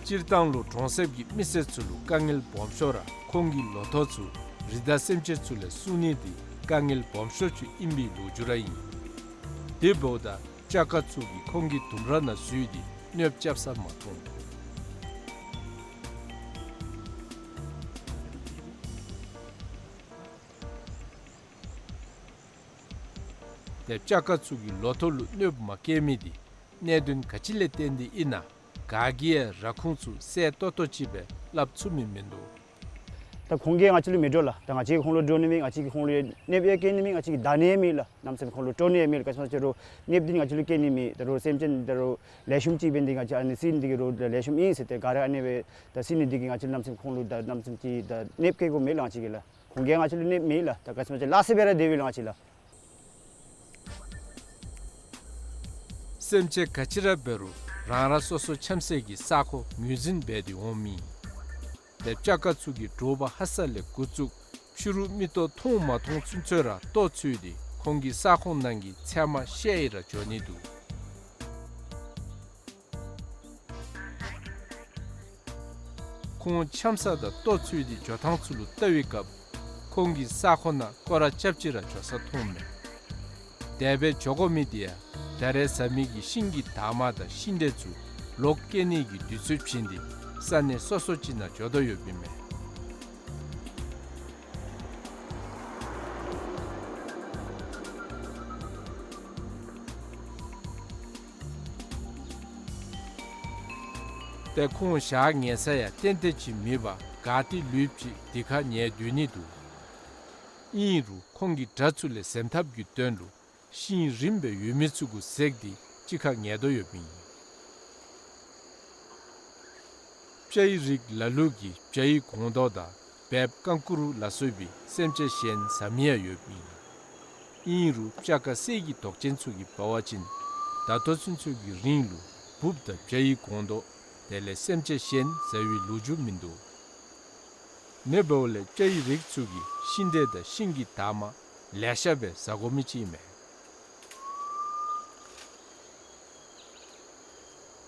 སྤྱིར་བཏང་ལུ་གྲོང་གསེབ་ཀྱི་མི་སེར་ཚུ་ལུ་དཀའ་ངལ་སྦོམ་ཤོས་ར་ཁོང་གི་ལོ་ཐོག་ཚུ་རི་དྭགས་སེམས་ཅན་ཚུ་ལས་སྲུང་ནི་འདི་དཀའ་ངལ་སྦོམ་ཤོས་ཅིག་ཨིན་པའི་ལོ་རྒྱུས་ར་ཨིན། དེ་འབདཝ་ད་སྤྱ་དཀར་ཚུ་གིས་ཁོང་གི་ལྡུམ་ར་ནང་འཛུལ་ཏེ་གནོདཔ་རྐྱབ་ས་མ་མཐོང་། ཏེ་སྤྱ་དཀར་ཚུ་གིས་ལོ་ཐོག་ལུ་གནོདཔ་མ་བཀལ་མི་འདི་གནད་དོན་ག་ཅི་ལས་བརྟེན་ཏེ་ཨིན་ན་ག་གིས་ཡང་ར་ཁུངས་ཚུ་གསལ་ཏོག་ཏོ་ཅིག་སྦེ་སླབ་ཚུགས་མི་མིན་འདུག། ད་ཁོང་གིས་ང་བཅས་ལུ་མི་འདྲོག་ལགས། ད་ང་བཅས་ཀྱིས་ཁོང་ལུ་འདྲོག་ནི་མེད། ང་བཅས་ཀྱིས་ཁོང་ལུ་གནོདཔ་ཡང་བཀལ་ནི་མེད། ང་བཅས་ཀྱིས་བརྡུང་ནི་ཡང་མེད་ལགས། གནམ་མེད་ས་མེད་ཁོང་ལུ་དཀྲོག་ནི་ཡང་མེད་ལགས། ག་ཅི་སྨོ་ཟེར་རུང་གནོདཔ་འདི་ང་བཅས་ལུ་བཀལ་ནི་མེད། ད་རུང་སེམས་ཅན་ད་རུང་ལེགས་ཤོམ་ཅིག་འབད་ནི་འདི་ང་བཅས་ཨ་ནི་བརྩི་ནི་འདི་གིས་རུང་ལེགས་ཤོམ་ཨིན་ཟེར་ཏེ་ག་ར་ཨ་ནི་སྦེ་ད་བརྩི་ནི་འདི་གིས་ང་བཅས་གནམ་མེད་ས་མེད་ཁོང་ལུ་ད་གནམ་མེད་ས་མེད་ཅིག་ད་གནོདཔ་བཀལ་དགོཔ་མེད་ལགས་ང་བཅས་ཀྱིས་ལགས། ཁོང་གིས་ང་བཅས་ལུ་གནོདཔ་མེད་ལགས། ད་ག་ཅི་སྨོ་ཟེར་ལཱ་ས་སྦེ་ར་སྡོད་པས་ལགས་ང་བཅས་ལགས། སེམས་ཅན་ག་ཅི་ར་འབད་རུང་རང་རང་སོ་སོ་འཁྱམ་སའི་གི་ས་ཁོངས་ངོས་འཛིན་འབད་དེ་འོངམ་ཨིན། ཏེ་སྤྱ་དཀར་ཚུ་གིས་དྲོ་པ་ཧ་སག་ལས་འགོ་བཙུགས་ཕྱི་རུ་མིག་ཏོ་མཐོང་མ་མཐོང་ཚུན་ཚོད་ར་ལྟོ་འཚོལ་ཏེ་ཁོང་གི་ས་ཁོངས་ནང་གི་ཚལ་མ་བཤལ་ཡི་ར་འགྱོ་ནི་འདུག། ཁོང་འཁྱམ་ས་དང་ལྟོ་འཚོལ་ཏེ་འགྱོ་ཐངས་ཚུ་ལུ་བལྟ་བའི་སྐབས་ཁོང་གི་ས་ཁོངས་ནང་སྐོར་ར་རྐྱབ་སྟེ་ར་འགྱོ་ས་མཐོངམ་མས། དེ་སྦེ་འགྱོ་དགོ་མི་འདི་ཡང་ད་རེས་བཟའ་མི་གི་ཤིང་གི་འདབ་མ་དང་ཤིང་འབྲས་ཚུ་ལོག་སྐྱེ་ནི་གི་དུས་ཚོད་བྱིན་ཏེ་ས་གནས་སོ་སོ་ཅིག་ནང་འགྱོ་དོ་ཡོདཔ་ཨིན་མས། ཏེ་ཁོང་ཞག་ཉལ་ས་ཡང་ཏན་ཏན་ཅིག་མེད་པར་ག་ཏེ་ལུསཔ་ཅིག་དེ་ཁར་ཉལ་སྡོད་ནི་འདུག། ཨིན་རུང་ཁོང་གིས་དགྲ་ཚུ་ལས་གཟན་ཐབས་ཀྱི་དོན་ལུ་ཤིང་རིངམ་སྦེ་ཡོད་མི་ཚུ་གུ་འཛེགས་ཏེ་གཅིག་ཁར་ཉལ་དོ་ཡོདཔ་ཨིན། སྤྱ་ཡི་རིགས་ལ་ལུ་གིས་བྱ་ཡི་སྒོང་རྡོག་དང་བལཔ་རྐང་བཀུར་ལ་སོགས་པའི་སེམས་ཅན་གཞན་ཟ་མི་ཡང་ཡོདཔ་ཨིན། ཨིན་རུང་སྤྱ་ཁ་གསེར་གྱི་མདོག་ཅན་ཚུ་གིས་འབད་བ་ཅིན་ད་ལྟོ་ཚུན་ཚོད་ཀྱི་རིང་ལུ་འབུཔ་དང་བྱ་ཡི་སྒོང་རྡོག་དེ་ལས་སེམས་ཅན་གཞན་ཟ་བའི་ལོ་རྒྱུས་མིན་འདུག། ནེ་འབདཝ་ལས་སྤྱ་ཡི་རིགས་ཚུ་གིས་ཤིང་འབྲས་དང་ཤིང་གི་འདབ་མ་ལེ་ཤ་སྦེ་ཟ་དགོ་མི་ཅིག་མས།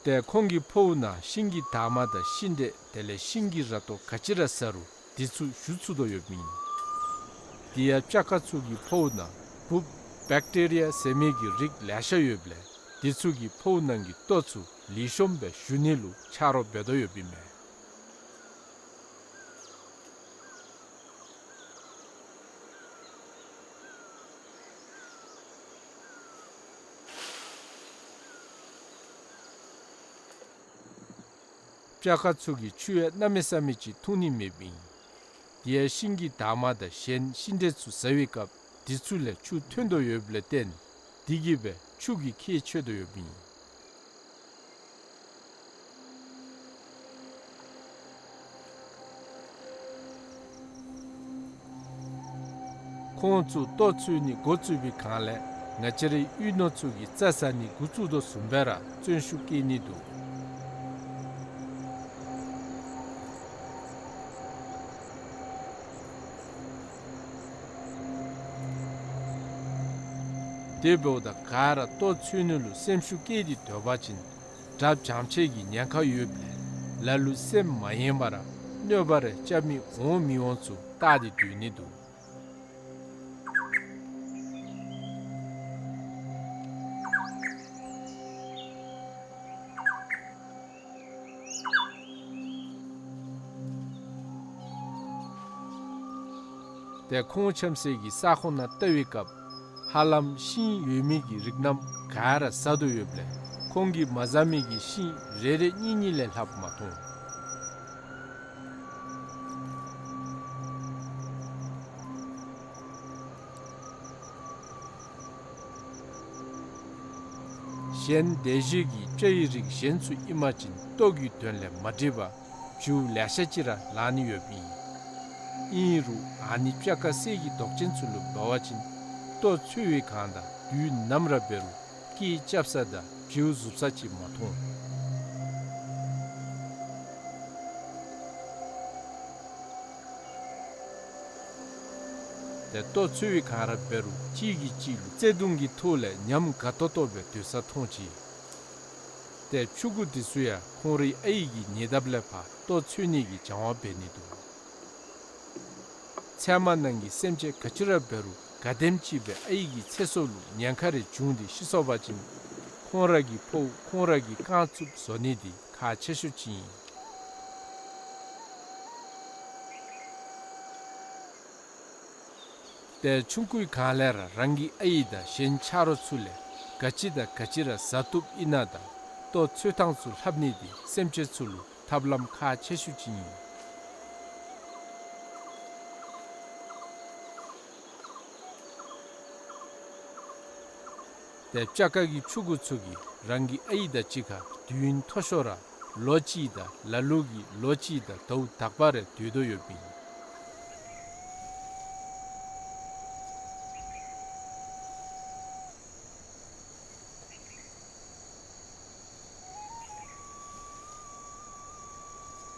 ཏེ་ཁོང་གི་ཕོཝ་ནང་ཤིང་གི་འདབ་མ་དང་ཤིང་འབྲས་དེ་ལས་ཤིང་གི་ར་ཏོ་ག་ཅི་ར་ཟ་རུང་དེ་ཚུ་ཞུ་ཚུགས་དོ་ཡོདཔ་ཨིན། དེ་ཡང་སྤྱ་ཁ་ཚུ་གི་ཕོཝ་ནང་འབུཔ་བེཀ་ཊི་རི་ཡ་ཟེར་མི་གི་རིགས་ལེ་ཤ་ཡོདཔ་ལས་དེ་ཚུ་གིས་ཕོཝ་ནང་གི་ལྟོ་ཚུ་ལེགས་ཤོམ་སྦེ་ཞུ་ནི་ལུ་ཆ་རོགས་འབད་དོ་ཡོདཔ་ཨིན་མས། སྤྱ་ཁ་ཚུ་གིས་ཆུ་ཡང་གནམ་མེད་ས་མེད་ཅིག་འཐུང་ནི་མེདཔ་ཨིན། དེ་ཡང་ཤིང་གི་འདབ་མ་དང་གཞན་ཤིང་འབྲས་ཚུ་ཟ་བའི་སྐབས་དེ་ཚུ་ལས་ཆུ་ཐོན་དོ་ཡོདཔ་ལས་བརྟེན་དེ་གིས་སྦེ་ཆུ་གི་ཁྱད་ཆོད་དོ་ཡོདཔ་ཨིན། ཁོང་ཚུ་ལྟོ་འཚོལ་ནི་འགོ་བཙུགས་པའི་སྒང་ལས་ང་བཅས་རའི་གཡུས་ནོར་ཚུ་གིས་རྩྭ་ཟ་ནི་འགོ་བཙུགས་དོ་བཟུམ་སྦེ་ར་བརྩོན་ཤུགས་བསྐྱེད་ནི་འདུག། དེ་འབདཝ་ད་ག་ར་ལྟོ་འཚོལ་ནི་ལུ་སེམས་ཤུགས་བསྐྱེད་དེ་སྡོད་པ་ཅིན་དགྲ་བྱམས་ཆེ་གི་ཉེན་ཁ་ཡོདཔ་ལས་ལ་ལུ་སེམས་མ་ཡེངས་པར་གནོད་པ་རེ་རྐྱབ་མི་འོང་མི་འོང་ཚུ་བལྟ་སྟེ་སྡོད་ནི་འདུག། ཏེ་ཁོང་འཁྱམ་སའི་གི་ས་ཁོངས་ནང་བལྟ་བའི་སྐབས་ཧ་ལམ་ཤིང་ཡོད་མི་གི་རིགས་རྣམས་ག་ར་ཟ་དོ་ཡོདཔ་ལས་ཁོང་གིས་མ་ཟ་མི་གི་ཤིང་རེ་རེ་གཉིས་གཉིས་ལས་ལྷགཔ་མ་མཐོང་། གཞན་དེ་བཞིན་གྱི་སྤྱ་ཡི་རིགས་གཞན་ཚུ་ཨིན་པ་ཅིན་ལྟོ་གི་དོན་ལས་མ་འགྲིག་པར་བྱིའུ་ལེ་ཤ་ཅིག་ར་ལང་ནི་ཡོདཔ་ཨིན། ཨིན་རུང་ཨ་ནི་སྤྱ་ཁ་གསེར་གྱི་མདོག་ཅན་ཚུ་ལུ་འབད་བ་ཅིན་ལྟོ་འཚོལ་བའི་སྒང་དང་དུས་ནམ་ར་འབད་རུང་སྐད་རྐྱབ་ས་དང་བྱིའུ་ཟུག་ས་ཅིག་མ་མཐོང་། ཏེ་ལྟོ་འཚོལ་བའི་སྒང་ར་འབད་རུང་གཅིག་གིས་གཅིག་ལུ་བརྩེ་གདུང་གི་ཐོག་ལས་ཉམས་དགའ་ཏོག་ཏོ་སྦེ་སྡོད་ས་མཐོང་ཅི། ཏེ་ཕྲུ་གུ་དེ་ཚུ་ཡང་ཁོང་རའི་ཨའི་གི་ཉེ་འདབས་ལས་ཕར་ལྟོ་འཚོལ་ནི་གི་སྦྱང་བ་འབད་ནི་འདུག། ཚལ་མ་ནང་གི་སེམས་ཅན་ག་ཅི་ར་འབད་རུང་ག་དེམ་ཅིག་སྦེ་ཨའི་གི་ཚེ་སྲོག་ལུ་ཉེན་ཁ་རེ་བྱུང་སྟེ་ཤི་སོང་པ་ཅིན་ཁོང་ར་གི་ཕོཝ་ཁོང་ར་གིས་བཀང་ཚུགསཔ་བཟོ་ནི་འདི་ཁག་ཆེ་ཤོས་ཅིག་ཨིན། ཏེ་ཆུང་ཀུའི་སྒང་ལས་ར་རང་གི་ཨའི་དང་གཞན་ཆ་རོགས་ཚུ་ལས་ག་ཅི་དང་ག་ཅི་ར་ཟ་བཏུབ་ཨིན་ན་དང་ལྟོ་འཚོལ་ཐངས་ཚུ་ལྷབ་ནི་འདི་སེམས་ཅན་ཚུ་ལུ་ཐབས་ལམ་ཁག་ཆེ་ཤོས་ཅིག་ཨིན། ཏེ་སྤྱ་ཁ་གི་ཕྲུ་གུ་ཚུ་གིས་རང་གི་ཨའི་དང་གཅིག་ཁར་དུས་ཡུན་མཐོ་ཤོས་ར་ལོ་གཅིག་དང་ལ་ལུ་གིས་ལོ་གཅིག་དང་ཟླཝ་དག་པ་རེ་སྡོད་དོ་ཡོདཔ་ཨིན།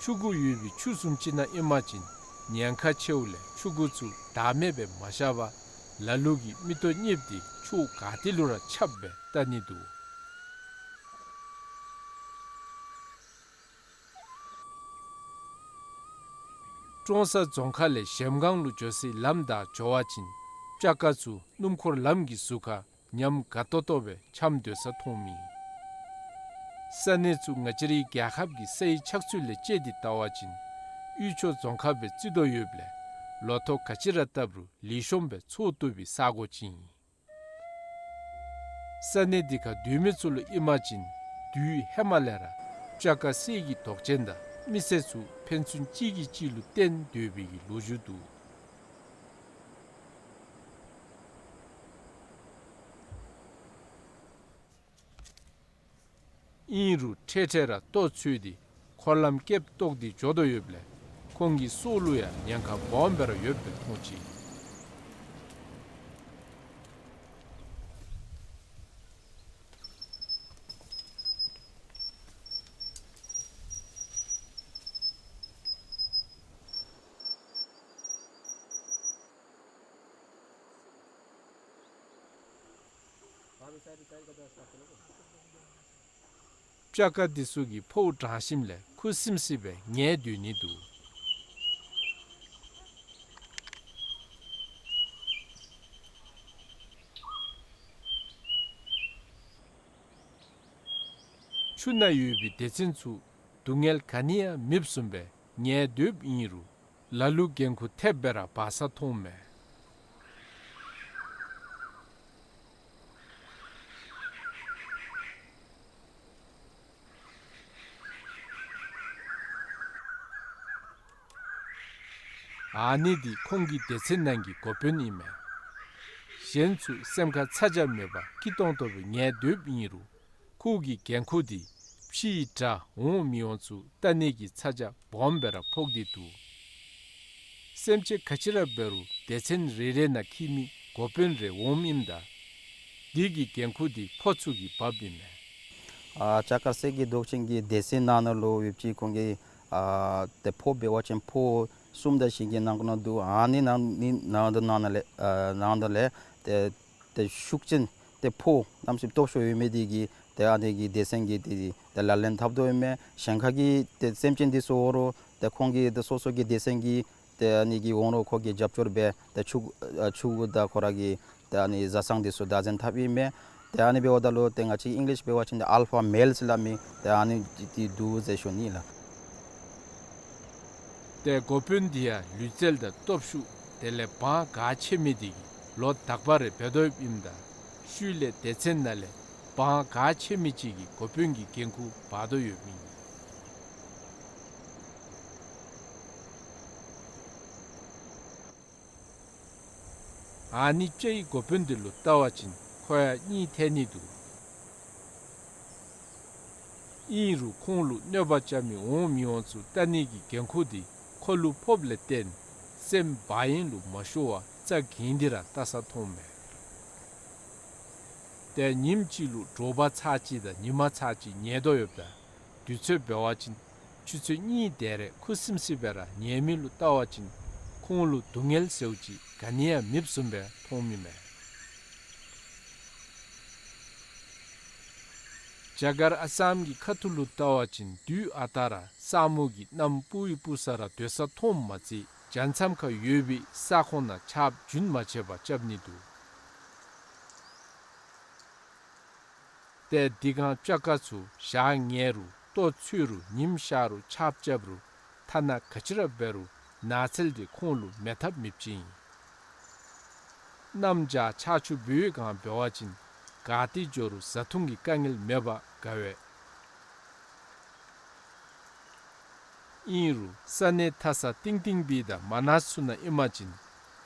ཕྲུ་གུ་ཡོད་པའི་ཆུ་བཟུམ་ཅིག་ནང་ཨིན་པ་ཅིན་ཉེན་ཁ་ཆེཝ་ལས་ཕྲུ་གུ་ཚུ་བདག་མེད་སྦེ་མ་བཞག་པར་ལ་ལུ་གིས་མིག་ཏོ་གཉིསཔ་དེ་ཕྱོགས་ག་ཏེ་ལུ་ར་ཁྱབ་སྦེ་བལྟ་ནི་འདུག། ཀྲོང་གསར་རྫོང་ཁག་ལས་གཞལམ་སྒང་ལུ་འགྱོ་སའི་ལམ་བདའ་འགྱོ་བ་ཅིན་སྤྱ་ཁ་ཚུ་སྣུམ་འཁོར་ལམ་གྱི་ཟུར་ཁར་ཉམས་དགའ་ཏོག་ཏོ་སྦེ་འཁྱམས་སྡོད་ས་མཐོངམ་ཨིན། ས་གནས་ཚུ་ང་བཅས་རའི་རྒྱལ་ཁབ་ཀྱི་སའི་ཆགས་ཚུལ་ལས་དཔྱད་དེ་བལྟ་བ་ཅིན་དབུས་ཕྱོགས་རྫོང་ཁག་སྦེ་བརྩི་དོ་ཡོདཔ་ལས་ལོ་ཐོག་ག་ཅི་ར་བཏབ་རུང་ལེགས་ཤོམ་སྦེ་འཚོ་བཏུབ་པའི་ས་གོ་ཅིག་ཨིན། ས་གནས་འདི་ཁར་སྡོད་མི་ཚུ་ལུ་ཨིན་པ་ཅིན་དུས་ཧེ་མ་ལས་ར་ སྤྱ་དཀར་གསེར་གྱི་མདོག་ཅན་དང་མི་སེར་ཚུ་ཕན་ཚུན་གཅིག་གིས་གཅིག་ལུ་བརྟེན་སྡོད་པའི་གི་ལོ་རྒྱུས་འདུག། ཨིན་རུང་འཕྲལ་འཕྲལ་ར་ལྟོ་འཚོལ་ཏེ་འཁོར་ལམ་སྐེདཔ་བཏོག་སྟེ་འགྱོ་དོ་ཡོདཔ་ལས་ཁོང་གི་སྲོག་ལུ་ཡང་ཉེན་ཁ་སྦོམ་སྦེ་ར་ཡོདཔ་སྦེ་མཐོང་ཅི། སྤྱ་དཀར་འདི་ཚུ་གིས་ཕོཝ་འགྲངས་ཞིནམ་ལས་ཁུ་སིམ་སི་སྦེ་ཉལ་སྡོད་ནི་འདུག། ཆུ་ནང་ཡོད་པའི་སྡེ་ཚན་ཚུ་སྡུག་བསྔལ་ག་ནི་ཡང་མེདཔ་བཟུམ་སྦེ་ཉལ་སྡོདཔ་ཨིན་རུང་ལ་ལུ་འགན་ཁུར་ཐེབས་སྦེ་ར་འབག་ས་མཐོངམ་མས། ཨ་ནི་འདི་ཁོང་གི་སྡེ་ཚན་ནང་གི་འགོ་དཔོན་ཨིན་མས། གཞན་ཚུ་སེམས་ཁར་ཚ་གྱང་མེད་པར་སྐྱིད་ཏོང་ཏོ་སྦེ་ཉལ་སྡོདཔ་ཨིན་རུང་ཁོ་གི་འགན་ཁུར་འདི་ཕྱིའི་དགྲ་འོང་མི་འོང་ཚུ་ལྟ་ནི་གི་ཚ་གྱང་སྦོམ་སྦེ་ར་ཕོག་སྟེ་འདུག། སེམས་ཅན་ག་ཅི་ར་འབད་རུང་སྡེ་ཚན་རེ་རེ་ནང་འཁྱིད་མི་འགོ་དཔོན་རེ་འོངམ་ཨིནམ་ད་འདི་གི་འགན་ཁུར་འདི་ཁོ་ཚུ་གིས་འབགཔ་ཨིན་མས། ཨ་སྤྱ་དཀར་གསེར་གྱི་མདོག་ཅན་གྱི་སྡེ་ཚན་ནང་ན་ལུ་ཡོདཔ་ཅིག་ཁོང་གི་ཨ་ཏེ་ཕོ་འབད་བ་ཅིན་ཕོ་གསུམ་དང་བཞི་གི་ནང་ན་འདུག། ཨ་ནི་ནང་ནི་ནང་དུ་ནང་ན་ལས་ཨ་ནང་དུ་ལས་ཏེ་ཏེ་ཤུགས་ཅན་ཏེ་ཕོ་གནམ་མེད་ས་མེད་སྟོབས་ཤུགས་ཡོད་མི་འདི་གིས་ཏེ་ཨ་ནི་གི་སྡེ་ཚན་གྱི་ཏེ་ཏེ་ལག་ལེན་འཐབ་དོ་ཨིན་མས། གཞན་ཁ་གི་ཏེ་སེམས་ཅན་འདི་ཚུ་འོང་རུང་ཏེ་ཁོང་གི་ཏེ་སོ་སོ་གི་སྡེ་ཚན་གྱི་ཏེ་ཨ་ནི་གི་འོང་རུང་ཁོ་གིས་རྒྱབ་སྐྱོར་འབད་ཏེ་ཕྱུག་ཨ་ཕྱུག་གུ་དང་ཁོ་ར་གི་ཏེ་ཨ་ནི་བཟའ་ཚང་འདི་ཚུ་བདག་འཛིན་འཐབ་ཨིན་མས། ཏེ་ཨ་ནི་འབདཝ་ད་ལུ་ཏེ་ང་བཅས་ཨིང་ལིཤ་འབད་བ་ཅིན་ཏེ་ཨལ་ཕ་མེལ་ཟེར་སླབ་མི་ཏེ་ཨ་ནི་འདི་འདུག་ཟེར་ཞུ་ནི་ལགས། ཏེ་འགོ་དཔོན་འདི་ཡང་ལུས་རྩལ་དང་སྟོབས་ཤུགས་དེ་ལས་དབང་ག་ཆེ་མི་འདི་གིས་ལོ་དག་པ་རེ་འབད་དོ་ཡོདཔ་ཨིནམ་ད་ཤུལ་ལས་སྡེ་ཚན་ནང་ལས་དབང་ག་ཆེ་མི་ཅིག་གིས་འགོ་དཔོན་གྱི་འགན་ཁུར་འབག་དོ་ཡོདཔ་ཨིན། ཨ་ནི་སྤྱའི་འགོ་དཔོན་འདི་ལུ་བལྟ་བ་ཅིན་ཁོ་ཡང་གཉིད་ཐལ་ནི་འདུག། ཨིན་རུང་ཁོང་ལུ་གནོད་པ་རྐྱབ་མི་འོང་མི་འོང་ཚུ་བལྟ་ནི་གི་འགན་ཁུར་འདི་ཁོ་ལུ་ཕོགཔ་ལས་བརྟེན་སེམས་བག་ཡངས་ལུ་མ་ཤོར་བར་རྩ་འགེངས་ཏེ་ར་བལྟ་ས་མཐོངམ་མས། ཏེ་ཉིནམ་གཅིག་ལུ་དྲོ་པ་ཚར་གཅིག་དང་ཉི་མ་ཚར་གཅིག་ཉལ་དོ་ཡོདཔ་ད་དུས་ཚོད་འབད་བ་ཅིན་ཆུ་ཚོད་གཉིས་དེ་རེ་ཁུ་སིམ་སི་སྦེ་ར་ཉལ་མི་ལུ་བལྟ་བ་ཅིན་ཁོང་ལུ་སྡུག་བསྔལ་ཟེརཝ་ཅིག་ག་ནི་ཡང་མེདཔ་བཟུམ་སྦེ་མཐོངམ་ཨིན་མས། རྒྱ་གར་ཨ་སམ་གྱི་ཁ་ཐུག་ལུ་བལྟ་བ་ཅིན་དུས་ཨ་རྟག་ར་ས་སྨུག་གིས་གནམ་སྤུབ་ཡི་སྤུབ་ས་ར་སྡོད་ས་མཐོངམ་མ་ཚད་བྱང་མཚམས་ཁར་ཡོད་པའི་ས་ཁོངས་ནང་ཆརཔ་རྒྱུན་མ་ཆད་པར་རྐྱབ་ནི་འདུག། ཏེ་འདི་སྒང་སྤྱ་དཀར་ཚུ་ཞག་ཉལ་རུང་ལྟོ་འཚོལ་རུང་ཉིམ་ཤར་རུང་ཆརཔ་རྐྱབ་རུང་ཐ་ན་ག་ཅི་ར་འབད་རུང་ནགས་ཚལ་འདི་ཁོང་ལུ་མེད་ཐབས་མེདཔ་ཅིག་ཨིན། གནམ་བྱཱར་ཆར་ཆུ་འབུཝ་སྒང་འབད་བ་ཅིན་ག་ཏེ་འགྱོ་རུང་བཟའ་འཐུང་གི་དཀའ་ངལ་མེད་པར་དགའ་བས། ཨིན་རུང་ས་གནས་མཐའ་ས་གཏིང་གཏིང་སྦེ་དང་མ་ནཱ་ཚུ་ནང་ཨིན་པ་ཅིན་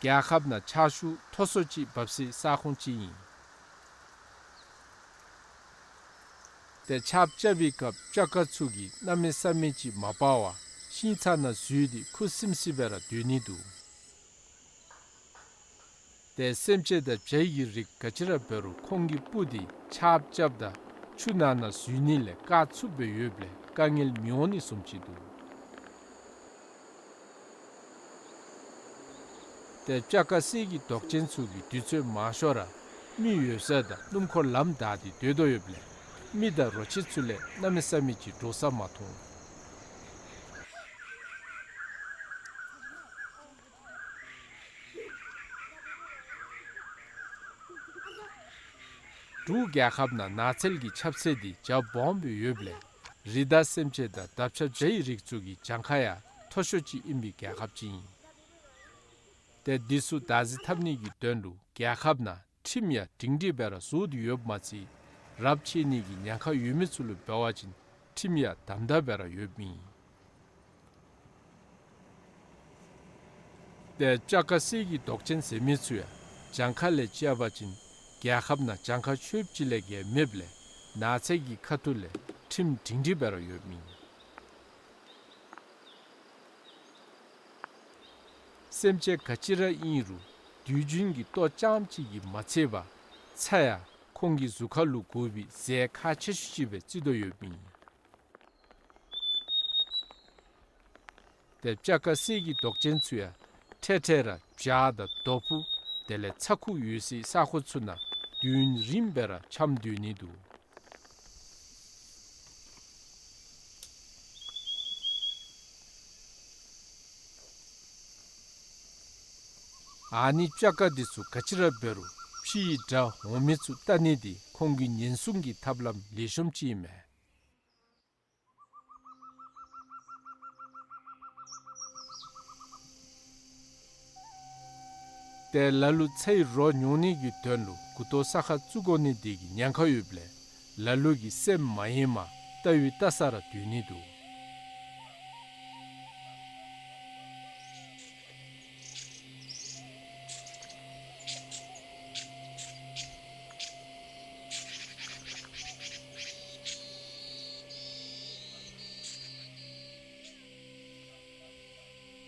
རྒྱལ་ཁབ་ནང་ཆར་ཆུ་མཐོ་སུ་ཅིག་འབབ་སའི་ས་ཁོངས་ཅིག་ཨིན། ཏེ་ཆརཔ་རྐྱབ་པའི་སྐབས་སྤྱ་དཀར་ཚུ་གིས་གནམ་མེད་ས་མེད་ཅིག་མ་སྤར་བར་ཤིང་ཚང་ནང་འཛུལ་ཏེ་ཁུ་སིམ་སི་སྦེ་ར་སྡོད་ནི་འདུག། ཏེ་སེམས་ཅན་དང་བྱའི་གི་རིགས་ག་ཅི་ར་འབད་རུང་ཁོང་གི་སྤུ་འདི་ཆརཔ་རྐྱབ་ད་ཆུ་ནང་ན་འཛུལ་ནི་ལས་བཀག་ཚུགསཔ་སྦེ་ཡོདཔ་ལས་དཀའ་ངལ་མི་འོང་ནི་བཟུམ་ཅིག་འདུག། ཏེ་སྤྱ་དཀར་གསེར་གྱི་མདོག་ཅན་ཚུ་གིས་དུས་ཚོད་མང་ཤོས་ར་མི་ཡོད་ས་དང་སྣུམ་འཁོར་ལམ་བདའ་སྟེ་སྡོད་དོ་ཡོདཔ་ལས་མི་དང་རོ་ཁྱི་ཚུ་ལས་གནམ་མེད་ས་མེད་ཅིག་འདྲོག་ས་མ་མཐོང་། འབྲུག་རྒྱལ་ཁབ་ནང་ནགས་ཚལ་གྱི་ཁྱབ་ཚད་འདི་རྒྱ་སྦོམ་སྦེ་ཡོདཔ་ལས་རི་དྭགས་སེམས་ཅན་དང་འདབ་ཆགས་བྱའི་རིགས་ཚུ་གི་གྱངས་ཁ་ཡང་མཐོ་ཤོས་ཅིག་ཨིན་པའི་རྒྱལ་ཁབ་ཅིག་ཨིན། ཏེ་འདི་ཚུ་བདག་འཛིན་འཐབ་ནི་གི་དོན་ལུ་རྒྱལ་ཁབ་ནང་ཁྲིམས་ཡང་སྒྲིང་སྒྲིང་སྦེ་ར་བཟོ་སྟེ་ཡོདཔ་མ་ཚད་རབས་ཆད་ནི་གི་ཉེན་ཁ་ཡོད་མི་ཚུ་ལུ་འབད་བ་ཅིན་ ཁྲིམས་ཡང་དམ་དམ་སྦེ་ར་ཡོདཔ་ཨིན། ཏེ་སྤྱ་དཀར་གསེར་གྱི་མདོག་ཅན་ཟེར་མི་ཚུ་ཡང་གྱངས་ཁ་ལས་བཅད་པ་ཅིན་རྒྱལ་ཁབ་ནང་གྱངས་ཁ་ཆོདཔ་ཅིག་ལས་བརྒལ་མེདཔ་ལས་ནགས་ཚལ་གྱི་ཁ་ཐུག་ལས་ཁྲིམས་སྒྲིང་སྒྲིང་སྦེ་ར་ཡོདཔ་ཨིན། སེམས་ཅན་ག་ཅི་ར་ཨིན་རུང་དུས་རྒྱུན་གྱི་ལྟོ་རྐྱངམ་གཅིག་གིས་མ་ཚད་པར་ཚྭ་ཡང་ཁོང་གི་གཟུགས་ཁར་ལུ་དགོ་པའི་རྫས་ཁག་ཆེ་ཤོས་ཅིག་སྦེ་བརྩི་དོ་ཡོདཔ་ཨིན། ཏེ་སྤྱ་དཀར་གསེར་གྱི་མདོག་ཅན་ཚུ་ཡང་འཕྲལ་འཕྲལ་ར་བྱག་དང་རྡོ་ཕུ་དེ་ལས་ཚྭ་ཁུ་ཡོད་སའི་ས་ཁོངས་ཚུ་ནང་དུས་ཡུན་རིངམོ་སྦེ་ར་འཁྱམས་སྡོད་ནི་འདུག། ཨ་ནི་སྤྱ་དཀར་འདི་ཚུ་ག་ཅི་ར་འབད་རུང་ཕྱིའི་དགྲ་འོང་མི་ཚུ་བལྟ་ནི་འདི་ཁོང་གི་ཉེན་སྲུང་གི་ཐབས་ལམ་ལེགས་ཤོམ་ཅིག་ཨིན་མས། ཏེ་ལ་ལུ་ཚྭའི་རོ་ཉོ་ནི་གི་དོན་ལུ་མགུ་ཏོ་ས་ཁར་བཙུགས་དགོ་ནི་འདི་གིས་ཉེན་ཁ་ཡོདཔ་ལས་ལ་ལུ་གིས་སེམས་མ་ཡེངས་པར་བལྟ་བའི་བལྟ་ས་ར་སྡོད་ནི་འདུག།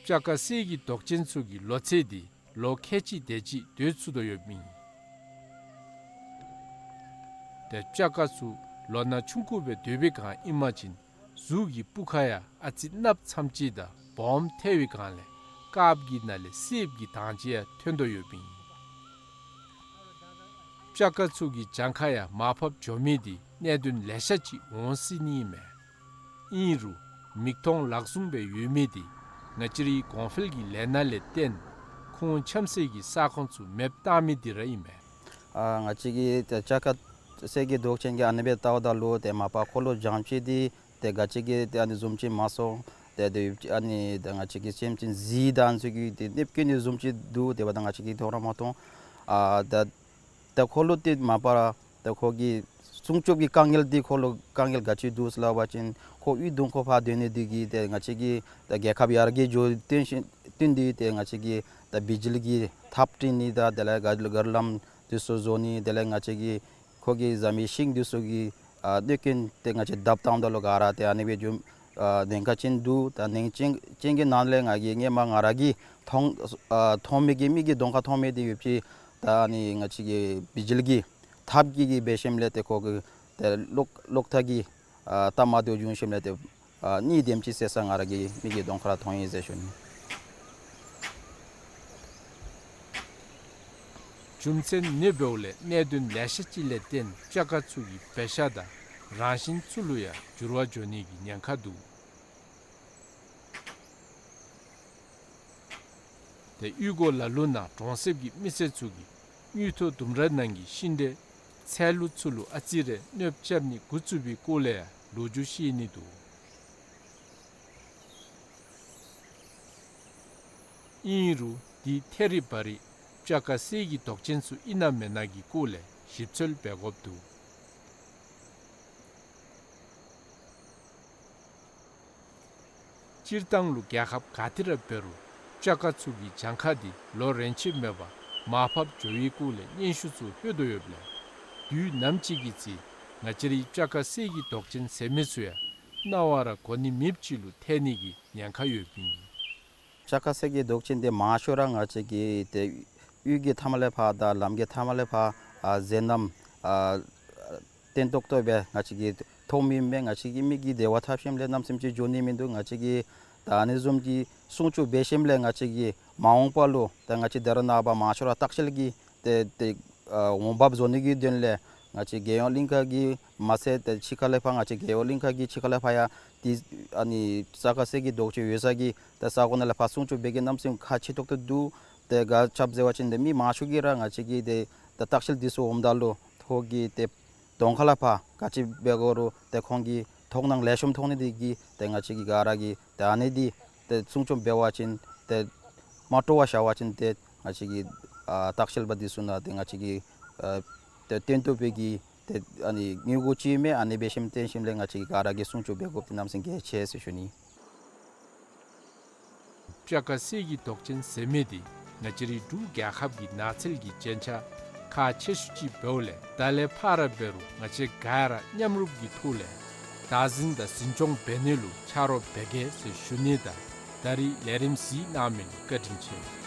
སྤྱ་དཀར་གསེར་གྱི་མདོག་ཅན་ཚུ་གི་ལོ་ཚད་འདི་ལོ་ཁལ་གཅིག་དེ་ཅིག་སྡོད་ཚུགས་དོ་ཡོདཔ་ཨིན། ཏེ་སྤྱ་དཀར་ཚུ་ལོ་ན་ཆུང་ཀུ་སྦེ་སྡོད་པའི་སྒང་ཨིན་པ་ཅིན་གཟུགས་ཀྱི་སྤུ་ཁ་ཡང་ཨ་ཙི་གནགཔོ་ཙམ་ཅིག་དང་སྦོམ་ཐལ་བའི་སྒང་ལས་དཀརཔོ་གི་ནང་ལས་སེརཔོ་གི་མདངས་ཅིག་ཡང་ཐོན་དོ་ཡོདཔ་ཨིན། སྤྱ་དཀར་ཚུ་གི་གྱངས་ཁ་ཡང་མར་ཕབ་འགྱོ་མི་འདི་གནད་དོན་ལེ་ཤ་ཅིག་འོང་སྲིད་ནི་ཨིན་མས། ཨིན་རུང་མིག་མཐོང་ལག་བཟུང་སྦེ་ཡོད་མི་འདི་ང་བཅས་རའི་གོང་འཕེལ་གྱི་ལས་སྣ་ལས་བརྟེན་ཁོང་འཁྱམས་སའི་གི་ས་ཁོངས་ཚུ་མེདཔ་བཏང་མི་འདི་ར་ཨིན་མས། ཨ་ང་བཅས་ཀྱིས་ཏེ་སྤྱ་དཀར་གསེར་གྱི་མདོག་ཅན་གྱི་ཨ་ནི་སྦེ་བལྟཝ་ད་ལུ་ཏེ་མ་པ་ཁོ་ལུ་བྱང་ཅིག་འདི་ཏེ་ག་ཅི་གི་ཏེ་ཨ་ནི་བཟུམ་ཅིག་མ་སོང་། ཏེ་ཏེ་ཨ་ནི་ཏེ་ང་བཅས་ཀྱི་སེམས་ཅན་གཟིག་དང་ཚུ་གི་ཏེ་གནོདཔ་བཀལ་ནི་བཟུམ་ཅིག་འདུག། དེ་འབདཝ་ད་ང་བཅས་ཀྱིས་མཐོང་ར་མ་མཐོང་། ཨ་ད་ད་ཁོ་ལུ་ཏེ་མ་པ་ར་ད་ཁོ་གི་སྲུང་སྐྱོབ་ཀྱི་དཀའ་ངལ་འདི་ཁོ་ལུ་དཀའ་ངལ་ག་ཅི་འདུག་ཟེར་སླབ་པ་ཅིན་ཁོ་གཡུས་གདོང་ཁར་ཕར་སྡོད་ནི་འདི་གིས་ཏེ་ང་བཅས་ཀྱི་ད་རྒྱལ་ཁབ་ཡར་རྒྱས་འགྱོ་བརྟེན་ཞིན་བརྟེན་ཏེ་ཏེ་ང་བཅས་ཀྱི་ད་བི་ཇི་ལི་གི་ཐགཔ་བཏིང་ནི་དང་དེ་ལས་ག་ག་ར་ལམ་འདི་ཚུ་བཟོ་ནི་དེ་ལས་ང་བཅས་ཀྱི་ཁོ་གི་བཟའ་མི་ཤིང་འདི་ཚུ་གི་ཨ་གནོད་སྐྱོན་ཏེ་ང་བཅས་བརྡབ་བཏངམ་ད་ལུ་ག་ར་ཏེ་ཨ་ནི་སྦེ་འགྱོ་ཨ་ཉེན་ཁ་ཅན་འདུག། ད་ཉེན་ཅན་ཅན་གྱི་ནང་ལས་ང་གིས་སྔོན་མ་ང་ར་གིས་མཐོང་ཨ་མཐོང་མི་གི་མིག་གི་གདོང་ཁར་མཐོང་མི་འདི་ཡོད་ཅི། ད་ཨ་ནི་ང་བཅས་ཀྱི་བི་ཇི་ལི་གི་ཐགཔ་གི་གིས་འབད་ཞིནམ་ལས་ཏེ་ཁོ་གི་ཏེ་གློག་གློག་ཐག་གི་ཨ་རྟགས་མ་འདི་བྱུང་ཞིནམ་ལས་ཏེ་ཨ་གཉིད་དེམ་ཅིག་སད་ས་ང་ར་གི་མིག་གི་གདོང་ཁར་མཐོང་ཡི་ཟེར་ཞུ་ནི། རྒྱུ་མཚན་ཨ་ནི་འབདཝ་ལས་གནད་དོན་ལེ་ཤ་ཅིག་ལས་བརྟེན་སྤྱ་དཀར་ཚུ་གི་བེ་ཤ་དང་རང་བཞིན་ཚུ་ལུ་ཡང་འགྱུར་བ་འགྱོ་ནི་གི་ཉེན་ཁ་འདུག། ཏེ་གཡུས་སྒོ་ལ་ལུ་ནང་གྲོང་གསེབ་ཀྱི་མི་སེར་ཚུ་གིས་དངུལ་ཐོག་ལྡུམ་ར་ནང་གི་ཤིང་འབྲས་ཚལ་ལུ་ཚུ་ལུ་ཨ་ཙི་རེ་གནོདཔ་རྐྱབ་ནི་འགོ་བཙུགས་པའི་སྐོར་ལས་ཡང་ལོ་རྒྱུས་བཤད་ནི་འདུག། ཨིན་རུང་འདི་ཐད་རི་བ་རི་སྤྱ་དཀར་གསེར་གྱི་མདོག་ཅན་ཚུ་ཨིན་ན་མེན་ན་གི་སྐོར་ལས་ཞིབ་འཚོལ་འབད་དགོཔ་འདུག། སྤྱིར་བཏང་ལུ་རྒྱལ་ཁབ་ག་ཏེ་ར་འབད་རུང་སྤྱ་དཀར་ཚུ་གི་གྱངས་ཁ་འདི་ལོ་རེ་ཆད་མེད་པར་མར་ཕབ་འགྱོ་བའི་སྐོར་ལས་སྙན་ཞུ་ཚུ་ལྷོད་དོ་ཡོདཔ་ལས་དུས་ནམ་ཅིག་གི་ཚེ་ང་བཅས་རའི་སྤྱ་དཀར་གསེར་གྱི་མདོག་ཅན་ཟེར་མི་ཚུ་ཡང་སྣང་བ་ར་གོ་ནི་མེདཔ་ཅིག་ལུ་ཐལ་ནི་གི་ཉེན་ཁ་ཡོདཔ་ཨིན། སྤྱ་དཀར་གསེར་གྱི་མདོག་ཅན་འདི་མང་ཤོས་ར་ང་བཅས་ཀྱི་ཏེ་གཡུས་ཀྱི་མཐའ་མ་ལས་ཕར་དང་ལམ་གྱི་མཐའ་མ་ལས་ཕར་ཨ་ཟེར་ནམ་ཨ་བརྟན་ཏོག་ཏོ་སྦེ་ང་བཅས་ཀྱིས་མཐོང་མི་མེད། ང་བཅས་ཀྱི་མིག་གིས་དེ་བ་འཐབ་ཞིནམ་ལས་གནམ་མེད་ས་མེད་ཅིག་འགྱོ་ནི་མིན་འདུག། ང་བཅས་ཀྱིས་ད་ཨ་ནི་བཟུམ་གྱི་སྲུང་སྐྱོབ་འབད་ཞིནམ་ལས་ང་བཅས་ཀྱིས་མ་འོངས་པ་ལུ་ད་ང་བཅས་ད་རེས་ནངས་པ་མང་ཤོས་ར་ལྟ་བཤལ་གྱི་ཏེ་ཏེ་ཨ་འོང་འབབ་བཟོ་ནི་གི་དོན་ལས་ང་བཅས་རྒྱལ་ཡོངས་གླིང་ཁ་གི་མ་ཚད་ཏེ་ཕྱི་ཁ་ལས་ཕར་ང་བཅས་རྒྱལ་ཡོངས་གླིང་ཁ་གི་ཕྱི་ཁ་ལས་ཕར་ཡང་ཏེ་ཨ་ནི་སྤྱ་དཀར་གསེར་གྱི་མདོག་ཅན་ཡོད་ས་གི་ཏེ་ས་གོ་ནང་ལས་ཕར་སྲུང་སྐྱོབ་འབད་གེ་གནམ་མེད་ས་མེད་ཁག་ཆེ་ཏོག་ཏོ་འདུག། ཏེ་ག་ཅི་འབད་ཟེར་བ་ཅིན་ཏེ་མི་མང་ཤོས་ཀྱིས་ར་ང་བཅས་ཀྱི་ཏེ་ད་ལྟ་བཤལ་འདི་ཚུ་འོངམ་ད་ལུ་ཁོང་གི་ཏེ་གདོང་ཁ་ལས་ཕར་ག་ཅི་འབད་དགོ་རུང་ཏེ་ཁོང་གི་མཐོང་སྣང་ལེགས་ཤོམ་མཐོང་ནི་འདི་གིས་ཏེ་ང་བཅས་ཀྱིས་ག་ར་གིས་ཏེ་ཨ་ནི་འདི་ཏེ་སྲུང་སྐྱོབ་འབད་བ་ཅིན་ཏེ་མ་སྤྲོ་བར་བཞག་པ་ཅིན་ཏེ་ང་བཅས་ཀྱི་ཨ་ལྟ་བཤལ་པ་འདི་ཚུ་ནང་ཏེ་ང་བཅས་ཀྱི་ཨ་ཏེ་བརྟན་ཏོག་སྦེ་གི་ ཏེ་ཨ་ནི་དངུལ་སྒོར་ཅིག་མས། ཨ་ནི་འབད་ཞིནམ་བརྟེན་ཞིནམ་ལས་ང་བཅས་ཀྱིས་ག་ར་གིས་སྲུང་སྐྱོབ་འབད་དགོཔ་འདི་གནམ་མེད་ས་མེད་གལ་ཆེ་ཟེར་ཞུ་ནི། སྤྱ་ཁ་གསེར་གྱི་མདོག་ཅན་ཟེར་མི་འདི་ང་བཅས་རའི་འབྲུག་རྒྱལ་ཁབ་ཀྱི་ནགས་ཚལ་གྱི་རྒྱན་ཆ་ཁག་ཆེ་ཤོས་ཅིག་འབདཝ་ལས་ད་ལས་ཕར་འབད་རུང་ང་བཅས་ག་ར་མཉམ་རུབ་ཀྱི་ཐོག་ལས་བདག་འཛིན་དང་འཛིན་སྐྱོང་འབད་ནི་ལུ་ཆ་རོགས་འབད་གེ་ཟེར་ཞུ་ནི་དང་ད་རིས་ལས་རིམ་གཟིགས་གནང་མི་ལུ་བཀའ་དྲིན་ཆེ།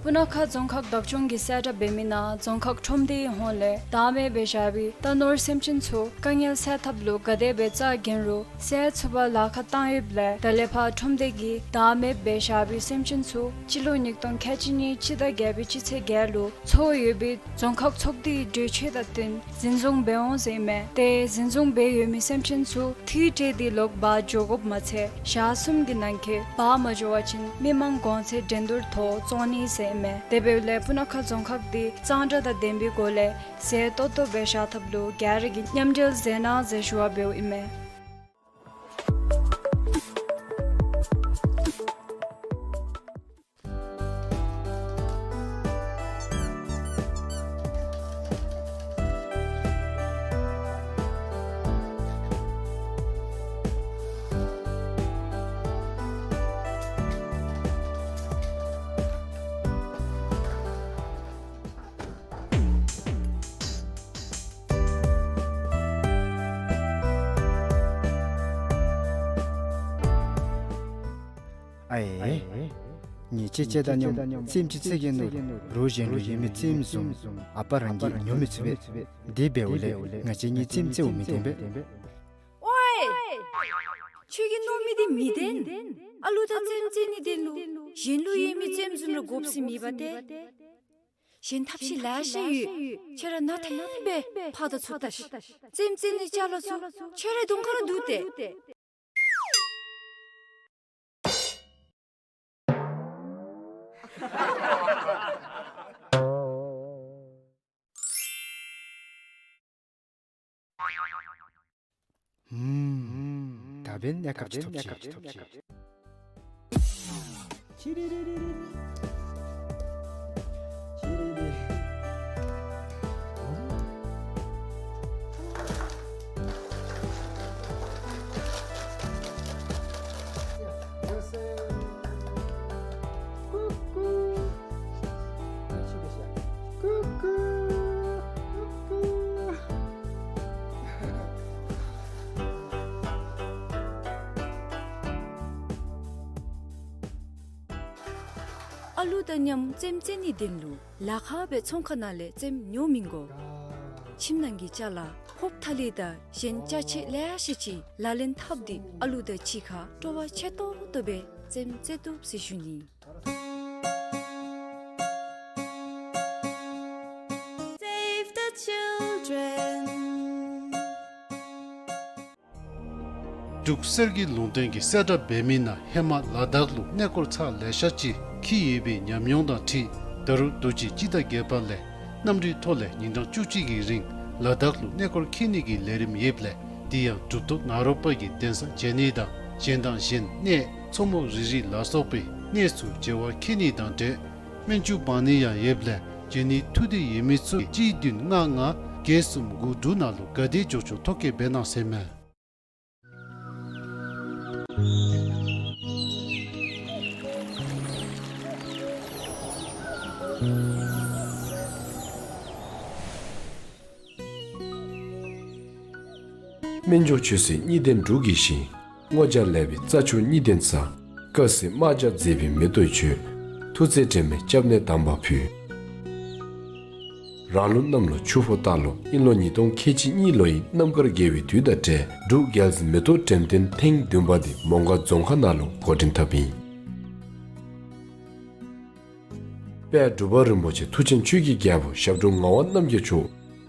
སྤུ་ན་ཁ་རྫོང་ཁག་བདག་སྐྱོང་གིས་གསལ་བསྒྲགས་འབད་མི་ནང་རྫོང་ཁག་ཁྲོམ་སྡེའི་ཧོངས་ལས་བདག་མེད་སྦེ་བཞག་པའི་རྟ་ནོར་སེམས་ཅན་ཚུ་དཀའ་ངལ་སེལ་ཐབས་ལུ་ག་དེ་སྦེ་རྩ་འགེངས་རུང་སེལ་ཚུགས་པར་ལཱ་ཁག་བཏང་ཡོདཔ་ལས་ད་ལས་ཕར་ཁྲོམ་སྡེ་གིས་བདག་མེད་སྦེ་བཞག་པའི་སེམས་ཅན་ཚུ་སྤྱི་ལོ་ཉིས་སྟོང་ཁལ་གཅིག་གཉིས་སྤྱི་ཟླ་བརྒྱད་པའི་སྤྱི་ཚེས་བརྒྱད་ལུ་ཚོགས་ཡོད་པའི་རྫོང་ཁག་ཚོགས་སྡེའི་གྲོས་ཆོད་དང་བསྟུན་འཛིན་བཟུང་འབད་འོང་ཟེར་ཨིན་མས། ཏེ་འཛིན་བཟུང་འབད་ཡོད་མི་སེམས་ཅན་ཚུ་འཐུས་སྤྲོད་དེ་ལོག་འབག་འགྱོ་དགོཔ་མ་ཚད་ཞག་གསུམ་གྱི་ནང་འཁོད་འབག་མ་འགྱོ་བ་ཅིན་མི་མང་གོང་ཚད་འགྲན་བསྡུར་ཐོག་བཙོང་ནི་ཟེར་ཨིན་མས། དེ་འབདཝ་ལས་སྤུ་ན་ཁ་རྫོང་ཁག་འདི་གཙང་སྦྲ་དང་ལྡན་པའི་སྒོ་ལས་ཟས་ཏོག་ཏོ་སྦེ་བཞག་ཐབས་ལུ་ག་ར་གིས་མཉམ་འབྲེལ་མཛད་གནང་ཟེར་ཞུ་བ་འབདཝ་ཨིན་མས། ཨའེ། ངེའི་ཅེ་ཅེ་དང་མཉམ་རྩེདམོ་ཅིག་རྩེ་གེ་མནོ། རོགས་གཞན་ལུ་ཡོད་མི་རྩེདམོ་བཟུམ་ཨ་པ་རང་གིས་ཉོ་མི་ཚུགས་པས། དེ་འབདཝ་ལས་ང་བཅས་གཉིས་རྩེདམོ་རྩེཝ་མི་བཏུབ་པས། ཨོའེ། ཁྱོད་ཀྱིས་མནོ་མི་འདི་མི་བདེན། ཨ་ལུ་དང་རྩེདམོ་རྩེ་ནི་དེ་ལུ་གཞན་ལུ་ཡོད་མི་རྩེདམོ་བཟུམ་ར་དགོཔ་ཟེར་མེད་པ་སྟེ། གཞན་ཐབས་ཤེས་ལེ་ཤ་ཡོད། ཁྱོད་ར་ནང་ཐེ་སྦེ་ཕར་དང་ཚུར་ལྟ་ཤིག། རྩེདམོ་རྩེ་ནི་ཅ་ལ་ཚུ་ཁྱོད་རའི་གདོང་ཁར་འདུག་སྟེ། ཧུམ། ད་འབདན་གནས་སྐབས་ཅིག་ཐོབ་ཅི། ཨ་ལུ་དང་མཉམ་རྩེདམོ་རྩེ་ནི་དོན་ལུ་ལཱ་ཁག་སྦེ་ཚོང་ཁང་ནང་ལས་རྩེདམོ་ཉོ་མི་དགོ། ཁྱིམ་ནང་གི་ཅ་ལ་ཕོརཔ་ཐ་ལི་དང་གཞན་ཅ་ཆས་ལེ་ཤ་ཅིག་ལག་ལེན་འཐབ་སྟེ་ཨ་ལུ་དང་གཅིག་ཁར་སྤྲོ་བ་ཆེ་ཏོག་ཏོ་སྦེ་རྩེདམོ་རྩེ་བཏུབ་ཟེར་ཞུ་ནི། Save the children. འབྲུག་གསེར་གྱི་ལུང་བསྟན་གྱིས་གསལ་བསྒྲགས་འབད་མི་ནང་ཧེ་མ་ལ་དྭགས་ལུ་གནས་སྐོར་ཚར་ལེ་ཤ་ཅིག་འཁྱིད་ཡོད་པའི་ཉམས་མྱོང་དང་འཁྲིལ་ད་རུང་དུས་ཅི་སྤྱི་ཟླ་བརྒྱད་པ་ལས་གནམ་གྲུའི་ཐོག་ལས་ཉིན་གྲངས་བཅུ་གཅིག་གི་རིང་ལ་དྭགས་ལུ་གནས་སྐོར་འཁྱིད་ནི་གི་ལས་རིམ་ཡོདཔ་ལས་དེ་ཡང་གྲུབ་ཐོབ་ནཱ་རོ་པ་གི་གདན་ས་མཇལ་ནི་དང་གཞན་དང་གཞན་གནས་མཚོ་མོ་རི་རི་ལ་སོགས་པའི་གནས་སུ་མཇལ་བར་འཁྱིད་ནི་དང་འབྲེལ་སྨན་ཆུ་འབག་ནི་ཡང་ཡོདཔ་ལས་མཇལ་ནི་ཐུགས་འདོད་ཡོད་མི་ཚུ་གཅིག་བདུན་ལྔ་ལྔ་བརྒྱད་གསུམ་དགུ་དྲུག་ནང་ལུ་ག་དེ་མགྱོགས་མགྱོགས་ཐོ་བཀོད་འབད་གནང་ཟེར་མས། སྨན་ལྗོངས་ཆོས་སྲིད་གཉིས་ལྡན་འབྲུག་གི་ཞིང་། སྔོ་ལྗང་ལེགས་པའི་རྩྭ་མཆོག་གཉིས་ལྡན་ས། དཀར་སེར་དམར་ལྗང་མཛེས་པའི་མེ་ཏོག་ཆུ། ཐུགས་བརྩེ་དྲན་པའི་སྐྱབས་གནས་དམ་པ་ཕུལ། རང་ལུགས་གནམ་ལོ་ཆུ་ཕོ་སྟག་ལོ་དབྱིན་ལོ་ཉིས་སྟོང་ཁལ་གཅིག་གཉིས་ལོ་ཡི་གནམ་དཀར་དགེ་བའི་དུས་དང་འབྲེལ་འབྲུག་རྒྱལ་གླིང་མེ་ཏོག་འགྲེམས་སྟོན་ཐེངས་བདུན་པ་འདི་མོང་སྒར་རྫོང་ཁག་ནང་ལུ་འགོ་འདྲེན་འཐབ་ཨིན། དཔལ་འབྲུག་པ་རིན་པོ་ཆེ་མཐུ་ཆེན་ཆོས་ཀྱི་རྒྱལ་པོ་ཞབས་དྲུང་ངག་དབང་རྣམ་རྒྱལ་མཆོག་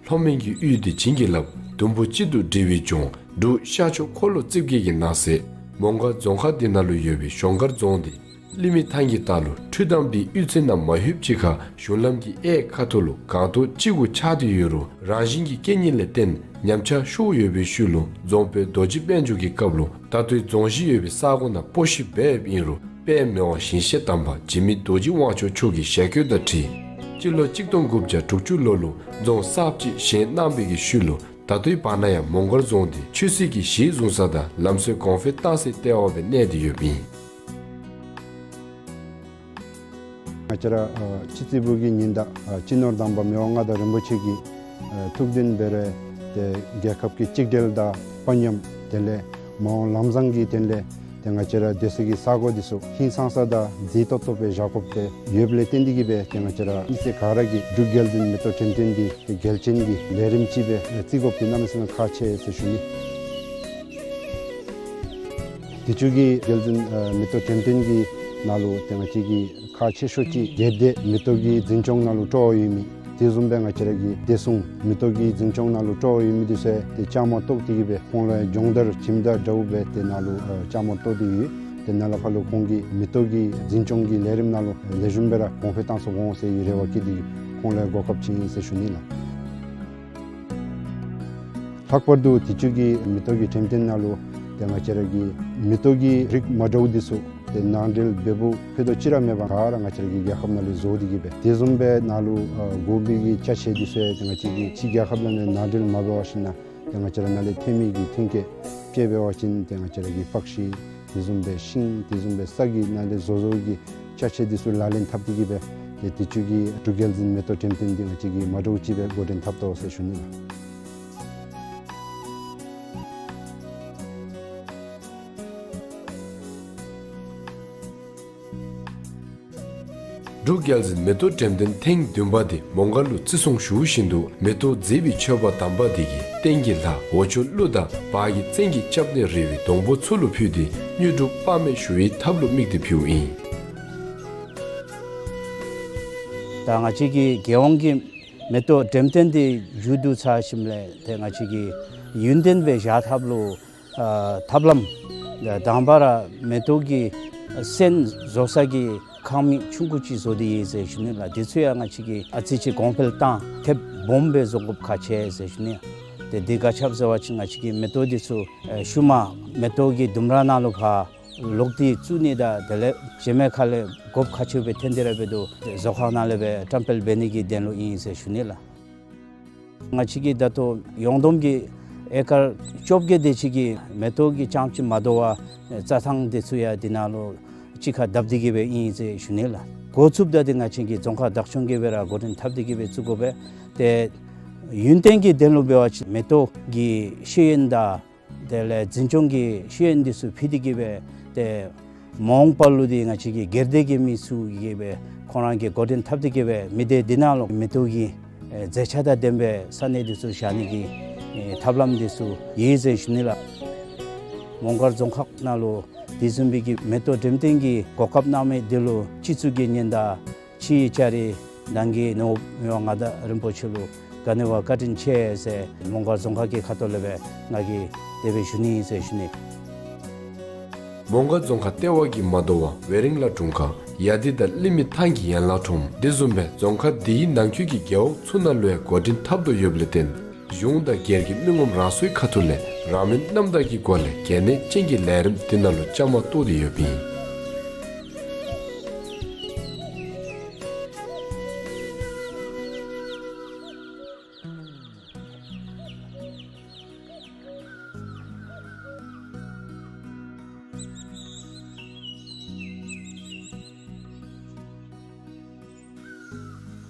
ལྷོ་མོན་གྱི་དབུས་འདི་བྱིན་གྱིས་བརླབས། དུམ་བུ་གཅིག་ཏུ་སྒྲིལ་བའི་ལྗོངས་འབྲུག་ཤར་ཕྱོགས་འཁོར་ལོ་རྩིབས་བརྒྱད་ཀྱི་ནང་གསེས་མོང་སྒར་རྫོང་ཁག་འདི་ནང་ལུ་ཡོད་པའི་གཞོང་སྒར་རྫོང་འདི་གླིང་མི་ཐང་གི་ལྟག་ལུ་འཕྲུལ་དང་པའི་གཡུས་ཚན་ནང་མ་ལྷོདཔ་ཅིག་ཁར་གཞུང་ལམ་གྱི་གཡས་ཁ་ཐུག་ལུ་སྒང་ཏོག་གཅིག་གུ་ཆགས་ཏེ་ཡོད་རུང་རང་བཞིན་གྱི་རྐྱེན་ངན་ལས་བརྟེན་ཉམས་ཆག་ཤོར་ཡོད་པའི་ཤུལ་ལུ་རྫོང་དཔོན་རྡོ་རྗེ་དཔལ་འབྱོར་གྱི་སྐབས་ལུ་ད་ལྟོའི་རྫོང་གཞི་ཡོད་པའི་ས་གོ་ནང་སྤོ་བཤུད་འབདཝ་ཨིན་རུང་དཔེ་མི་སྲིད་ཞིང་གཤེགས་དམ་པ་འཇིགས་མེད་རྡོ་རྗེ་དབང་ཕྱུག་མཆོག་གི་ཞལ་བཀོད་དང་འཁྲིལ་སྤྱི་ལོ་གཅིག་སྟོང་དགུ་བརྒྱ་དྲུག་ཅུ་ལོ་ལུ་རྫོང་གསརཔ་ཅིག་བཞེངས་གནང་བའི་གི་ཤུལ་ལུ་ད་ལྟོའི་བར་ན་ཡང་མོང་སྒར་རྫོང་འདི་ཆོས་སྲིད་ཀྱི་གཞི་བཟུང་ས་དང་ལམ་སྲོལ་གོང་འཕེལ་གཏང་སའི་ལྟེ་བ་སྦེ་གནས་ཏེ་ཡོདཔ་ཨིན། ང་བཅས་ར་ཨ་སྤྱི་རྩིས་པོ་གི་ཉི་ཟླ་ཨ་སྤྱི་ནོར་དམ་པ་མི་དབང་མངའ་བདག་རིན་པོ་ཆེ་གི་ཨ་ཐུགས་འདུན་འབད་རུང་ཏེ་རྒྱལ་ཁབ་ཀྱི་གཅིག་སྒྲིལ་དང་དཔའ་ཉམས་དེ་ལས་མ་འོངས་ལམ་བཟང་གི་དོན་ལས་ཏེ་ང་བཅས་ར་སྡོད་སའི་གི་ས་གོ་འདི་ཚུ་ཧིང་སངས་ས་དང་མཛེས་ཏོག་ཏོ་སྦེ་བཞག་དགོཔ་སྦེ་ཡོདཔ་ལས་བརྟེན་ཏེ་གིས་སྦེ་ཏེ་ང་བཅས་ར་མི་སེར་ག་ར་གིས་འབྲུག་རྒྱལ་འཛིན་མེ་ཏོག་འགྲེམས་སྟོན་འདི་ཏེ་གལ་ཆེན་གྱི་ལས་རིམ་ཅིག་སྦེ་བརྩི་དགོཔ་འདི་གནམ་མེད་ས་མེད་ཁག་ཆེ་ཟེར་ཞུ་ནི། དུས་ཅི་གི་རྒྱལ་འཛིན་ཨ་མེ་ཏོག་འགྲེམས་སྟོན་གྱི་ནང་ལུ་ཏེ་ང་བཅས་ཀྱི་ཁག་ཆེ་ཤོས་ཅིག་སྒེར་སྡེ་མེ་ཏོག་གི་འཛིན་སྐྱོང་ནང་ལུ་སྤྲོ་བ་ཡོད་མི་དེ་བཟུམ་སྦེ་ང་བཅས་ར་གི་བདེ་སྲུང་མེ་ཏོག་གི་འཛིན་སྐྱོང་ནང་ལུ་སྤྲོ་བ་ཡོད་མི་དེ་ཚུ་ཏེ་བཅའ་མར་གཏོགས་ཏེ་གིས་སྦེ་ཁོང་ལུ་སྦྱོང་བརྡར་ཁྱིམ་བདག་འདྲཝ་སྦེ་ཏེ་ནཱ་ལུ་ཨ་བཅའ་མར་གཏོགས་ཏེ་ཡོད། ཏེ་ནཱ་ལས་ཕར་ལུ་ཁོང་གིས་མེ་ཏོག་གི་འཛིན་སྐྱོང་གི་ལས་རིམ་ནང་ལུ་ལེགས་ཤོམ་སྦེ་ར་གོང་འཕེལ་གཏང་ཚུགས་འོང་ཟེར་རེ་བ་བསྐྱེད་དེ་ཁོང་ལུ་གོ་སྐབས་ཅིག་ཨིན་ཟེར་ཞུ་ནི་ལགས། ལྷག་པར་དུ་དུས་ཅི་གི་མེ་ཏོག་གི་འགྲེམས་སྟོན་ནང་ལུ་ཏེ་ང་བཅས་ར་གི་མེ་ཏོག་གི་རིགས་མ་འདྲཝ་དེ་ཚུ་ཏེ་ནང་འགྲེལ་འབད་བའི་ཕུད་རྡོག་ཅིག་ར་མེད་པར་ག་ར་ང་བཅས་ར་གི་རྒྱལ་ཁབ་ནང་ལས་བཟོ་སྟེ་གིས་སྦེ་དེ་བཟུམ་སྦེ་ནཱ་ལུ་ཨ་དགོ་པའི་གི་ཅ་ཆས་དེ་ཚུ་ཡང་ཏེ་ང་བཅས་ཀྱིས་ཕྱི་རྒྱལ་ཁབ་ནང་ལས་ནང་འགྲེལ་མ་འབད་བར་ཞིན་ན་ཏེ་ང་བཅས་ར་ནཱ་ལས་ཐོན་མི་གི་ཐོན་སྐྱེད་དཔྱེ་འབད་བ་ཅིན་ཏེ་ང་བཅས་ར་གི་པགས་ཤིང་དེ་བཟུམ་སྦེ་ཤིང་དེ་བཟུམ་སྦེ་ས་གི་ནང་ལས་བཟོ་བཟོཝ་གི་ཅ་ཆས་དེ་ཚུ་ལག་ལེན་འཐབ་སྟེ་གིས་སྦེ་ཏེ་དུས་ཅི་གི་འབྲུག་རྒྱལ་འཛིན་མེ་ཏོག་འགྲེམས་སྟོན་འདི་ང་བཅས་ཀྱིས་མ་འདྲཝ་ཅིག་སྦེ་འགོ་འདྲེན་འཐབ་དོ་ཟེར་ཞུ་ནི་ལགས། འབྲུག་རྒྱལ་འཛིན་མེ་ཏོག་འགྲེམས་སྟོན་ཐེངས་བདུན་པ་འདི་མོང་སྒར་ལུ་བརྩི་སྲུང་ཞུ་བཞིན་དུ་མེ་ཏོག་མཛེས་པའི་མཆོད་པ་དམ་པ་འདི་གིས་སྟེང་གི་ལྷ་འོག་ཆོས་ཀླུ་དང་བར་གྱི་བཙན་གྱི་སྐྱབས་གནས་རི་བོའི་སྡོང་པོ་ཚུ་ལུ་ཕུལ་ཏེ་དངོས་གྲུབ་དཔག་མེད་ཞུ་བའི་ཐབས་ལུ་དམིགས་ཏེ་ཕུལཝ་ཨིན། ད་ང་བཅས་ཀྱི་རྒྱལ་ཡོངས་ཀྱི་མེ་ཏོག་འགྲེམས་སྟོན་འདི་མཇུག་བསྡུ་ཚར་ཞིནམ་ལས་ཏེ་ང་བཅས་ཀྱི་ཡུན་བརྟན་སྦེ་བཞག་ཐབས་ལུ་ཨ་ཐབས་ལམ་དང་པ་ར་མེ་ཏོག་གི་སོན་བཟོ་ས་གི་ཁང་མིག་ཆུང་ཀུ་ཅིག་བཟོ་སྟེ་ཡོད་ཟེར་ཞུ་ནི་ལགས། དེ་ཚུ་ཡང་ང་བཅས་ཀྱིས་ཨ་ཙི་ཅིག་གོང་འཕེལ་བཏང་ཐེབས་སྦོམ་སྦེ་བཟོ་དགོཔ་ཁག་ཆེ་ཟེར་ཞུ་ནི། ཏེ་དེ་ག་ཅི་སྦེ་ཟེར་བ་ཅིན་ང་བཅས་ཀྱི་མེ་ཏོག་འདི་ཚུ་ཨེ་ཤུལ་མ་མེ་ཏོག་གི་ལྡུམ་ར་ནང་ལུ་ཕར་ལོག་སྟེ་བཙུགས་ནི་དང་དེ་ལས་བྱེ་མའི་ཁ་ལས་དགོཔ་ཁག་ཆེཝ་སྦེ་ཐོན་ཏེ་ར་འབད་དོ། ཏེ་བཟོ་ཁང་ནང་ལས་སྦེ་བཀྲམ་སྤེལ་འབད་ནི་གི་དོན་ལུ་ཨིན་ཟེར་ཞུ་ནི་ལགས། ང་བཅས་ཀྱིས་ད་ལྟོ་ཡོངས་བསྡོམས་ཀྱི་ཨེ་ཀར་བཅོ་བརྒྱད་དེ་ཅིག་གི་མེ་ཏོག་གི་རྐྱངམ་ཅིག་མ་དོ་བར་རྩྭ་ཐང་དེ་ཚུ་ཡང་དེ་ནང་ལུ་གཅིག་ཁར་བརྡབ་སྟེ་གིས་སྦེ་ཨིན་ཟེར་ཞུ་ནི་ལགས། འགོ་བཙུགསཔ་ད་འདི་ང་བཅས་ཀྱི་རྫོང་ཁག་བདག་སྐྱོང་གིས་སྦེ་ར་འགོ་འདྲེན་འཐབ་སྟེ་གིས་སྦེ་བཙུགས་དགོ་པས། ཏེ་ཡུན་བརྟན་གྱི་དོན་ལུ་འབད་བ་ཅིན་མེ་ཏོག་གི་ཤེས་ཡོན་དང་དེ་ལས་འཛིན་སྐྱོང་གི་ཤེས་ཡོན་འདི་ཚུ་ཕུལ་ཏེ་གིས་སྦེ་ཏེ་མ་འོངས་པ་ལུ་འདི་ང་བཅས་ཀྱི་སྒེར་སྡེ་གི་མི་ཚུ་གིས་སྦེ་ཁོང་ར་གིས་འགོ་འདྲེན་འཐབ་སྟེ་གིས་སྦེ་མི་སྡེ་འདི་ནང་ལུ་མེ་ཏོག་གི་ཨེ་མཛེས་ཆ་དང་ལྡན་པའི་ས་གནས་འདི་ཚུ་བཞག་ནི་གི་ཨེ་ཐབས་ལམ་འདི་ཚུ་ཡོད་ཟེར་ཞུ་ནི་ལགས། མོང་སྒར་རྫོང་ཁག་ནང་ལུ་དེ་བཟུམ་སྦེ་གི་མེ་ཏོག་འགྲེམས་སྟོན་གྱི་གོ་སྐབས་གནང་མི་འདི་ལུ་སྤྱི་གཙུག་གི་ཉི་ཟླ་ཕྱིའི་ལྕགས་རི་ནང་གི་ནོར་བུ་མི་དབང་མངའ་བདག་རིན་པོ་ཆེ་ལུ་ག་ནི་བ་བཀའ་དྲིན་ཆེ་ཟེར་མོང་སྒར་རྫོང་ཁག་གི་ཁ་ཐུག་ལས་སྦེ་ང་གིས་དེ་སྦེ་ཞུ་ནི་ཨིན་ཟེར་ཞུ་ནི། མོང་སྒར་རྫོང་ཁག་ལྟེ་བ་གི་མ་དོ་བར་ཝེ་རིང་ལ་དྲུང་ཁག་ཡ་དི་དང་གླིང་མི་ཐང་གི་ཡན་ལག་ཁྲོམ་དེ་བཟུམ་སྦེ་རྫོང་ཁག་འདིའི་ནང་འཁོད་ཀྱི་རྒེད་འོག་ཚུ་ནང་ལུ་ཡང་འགོ་འདྲེན་འཐབ་དོ་ཡོདཔ་ལས་བརྟེན་གཞུང་དང་སྒེར་གྱི་མི་ངོམ་རང་སོའི་ཁ་ཐུག་ལས་རང་མོས་རྣམ་དག་གི་སྒོ་ལས་གལ་གནད་ཅན་གྱི་ལས་རིམ་དེ་ནང་ལུ་བཅའ་མར་གཏོགས་ཏེ་ཡོདཔ་ཨིན།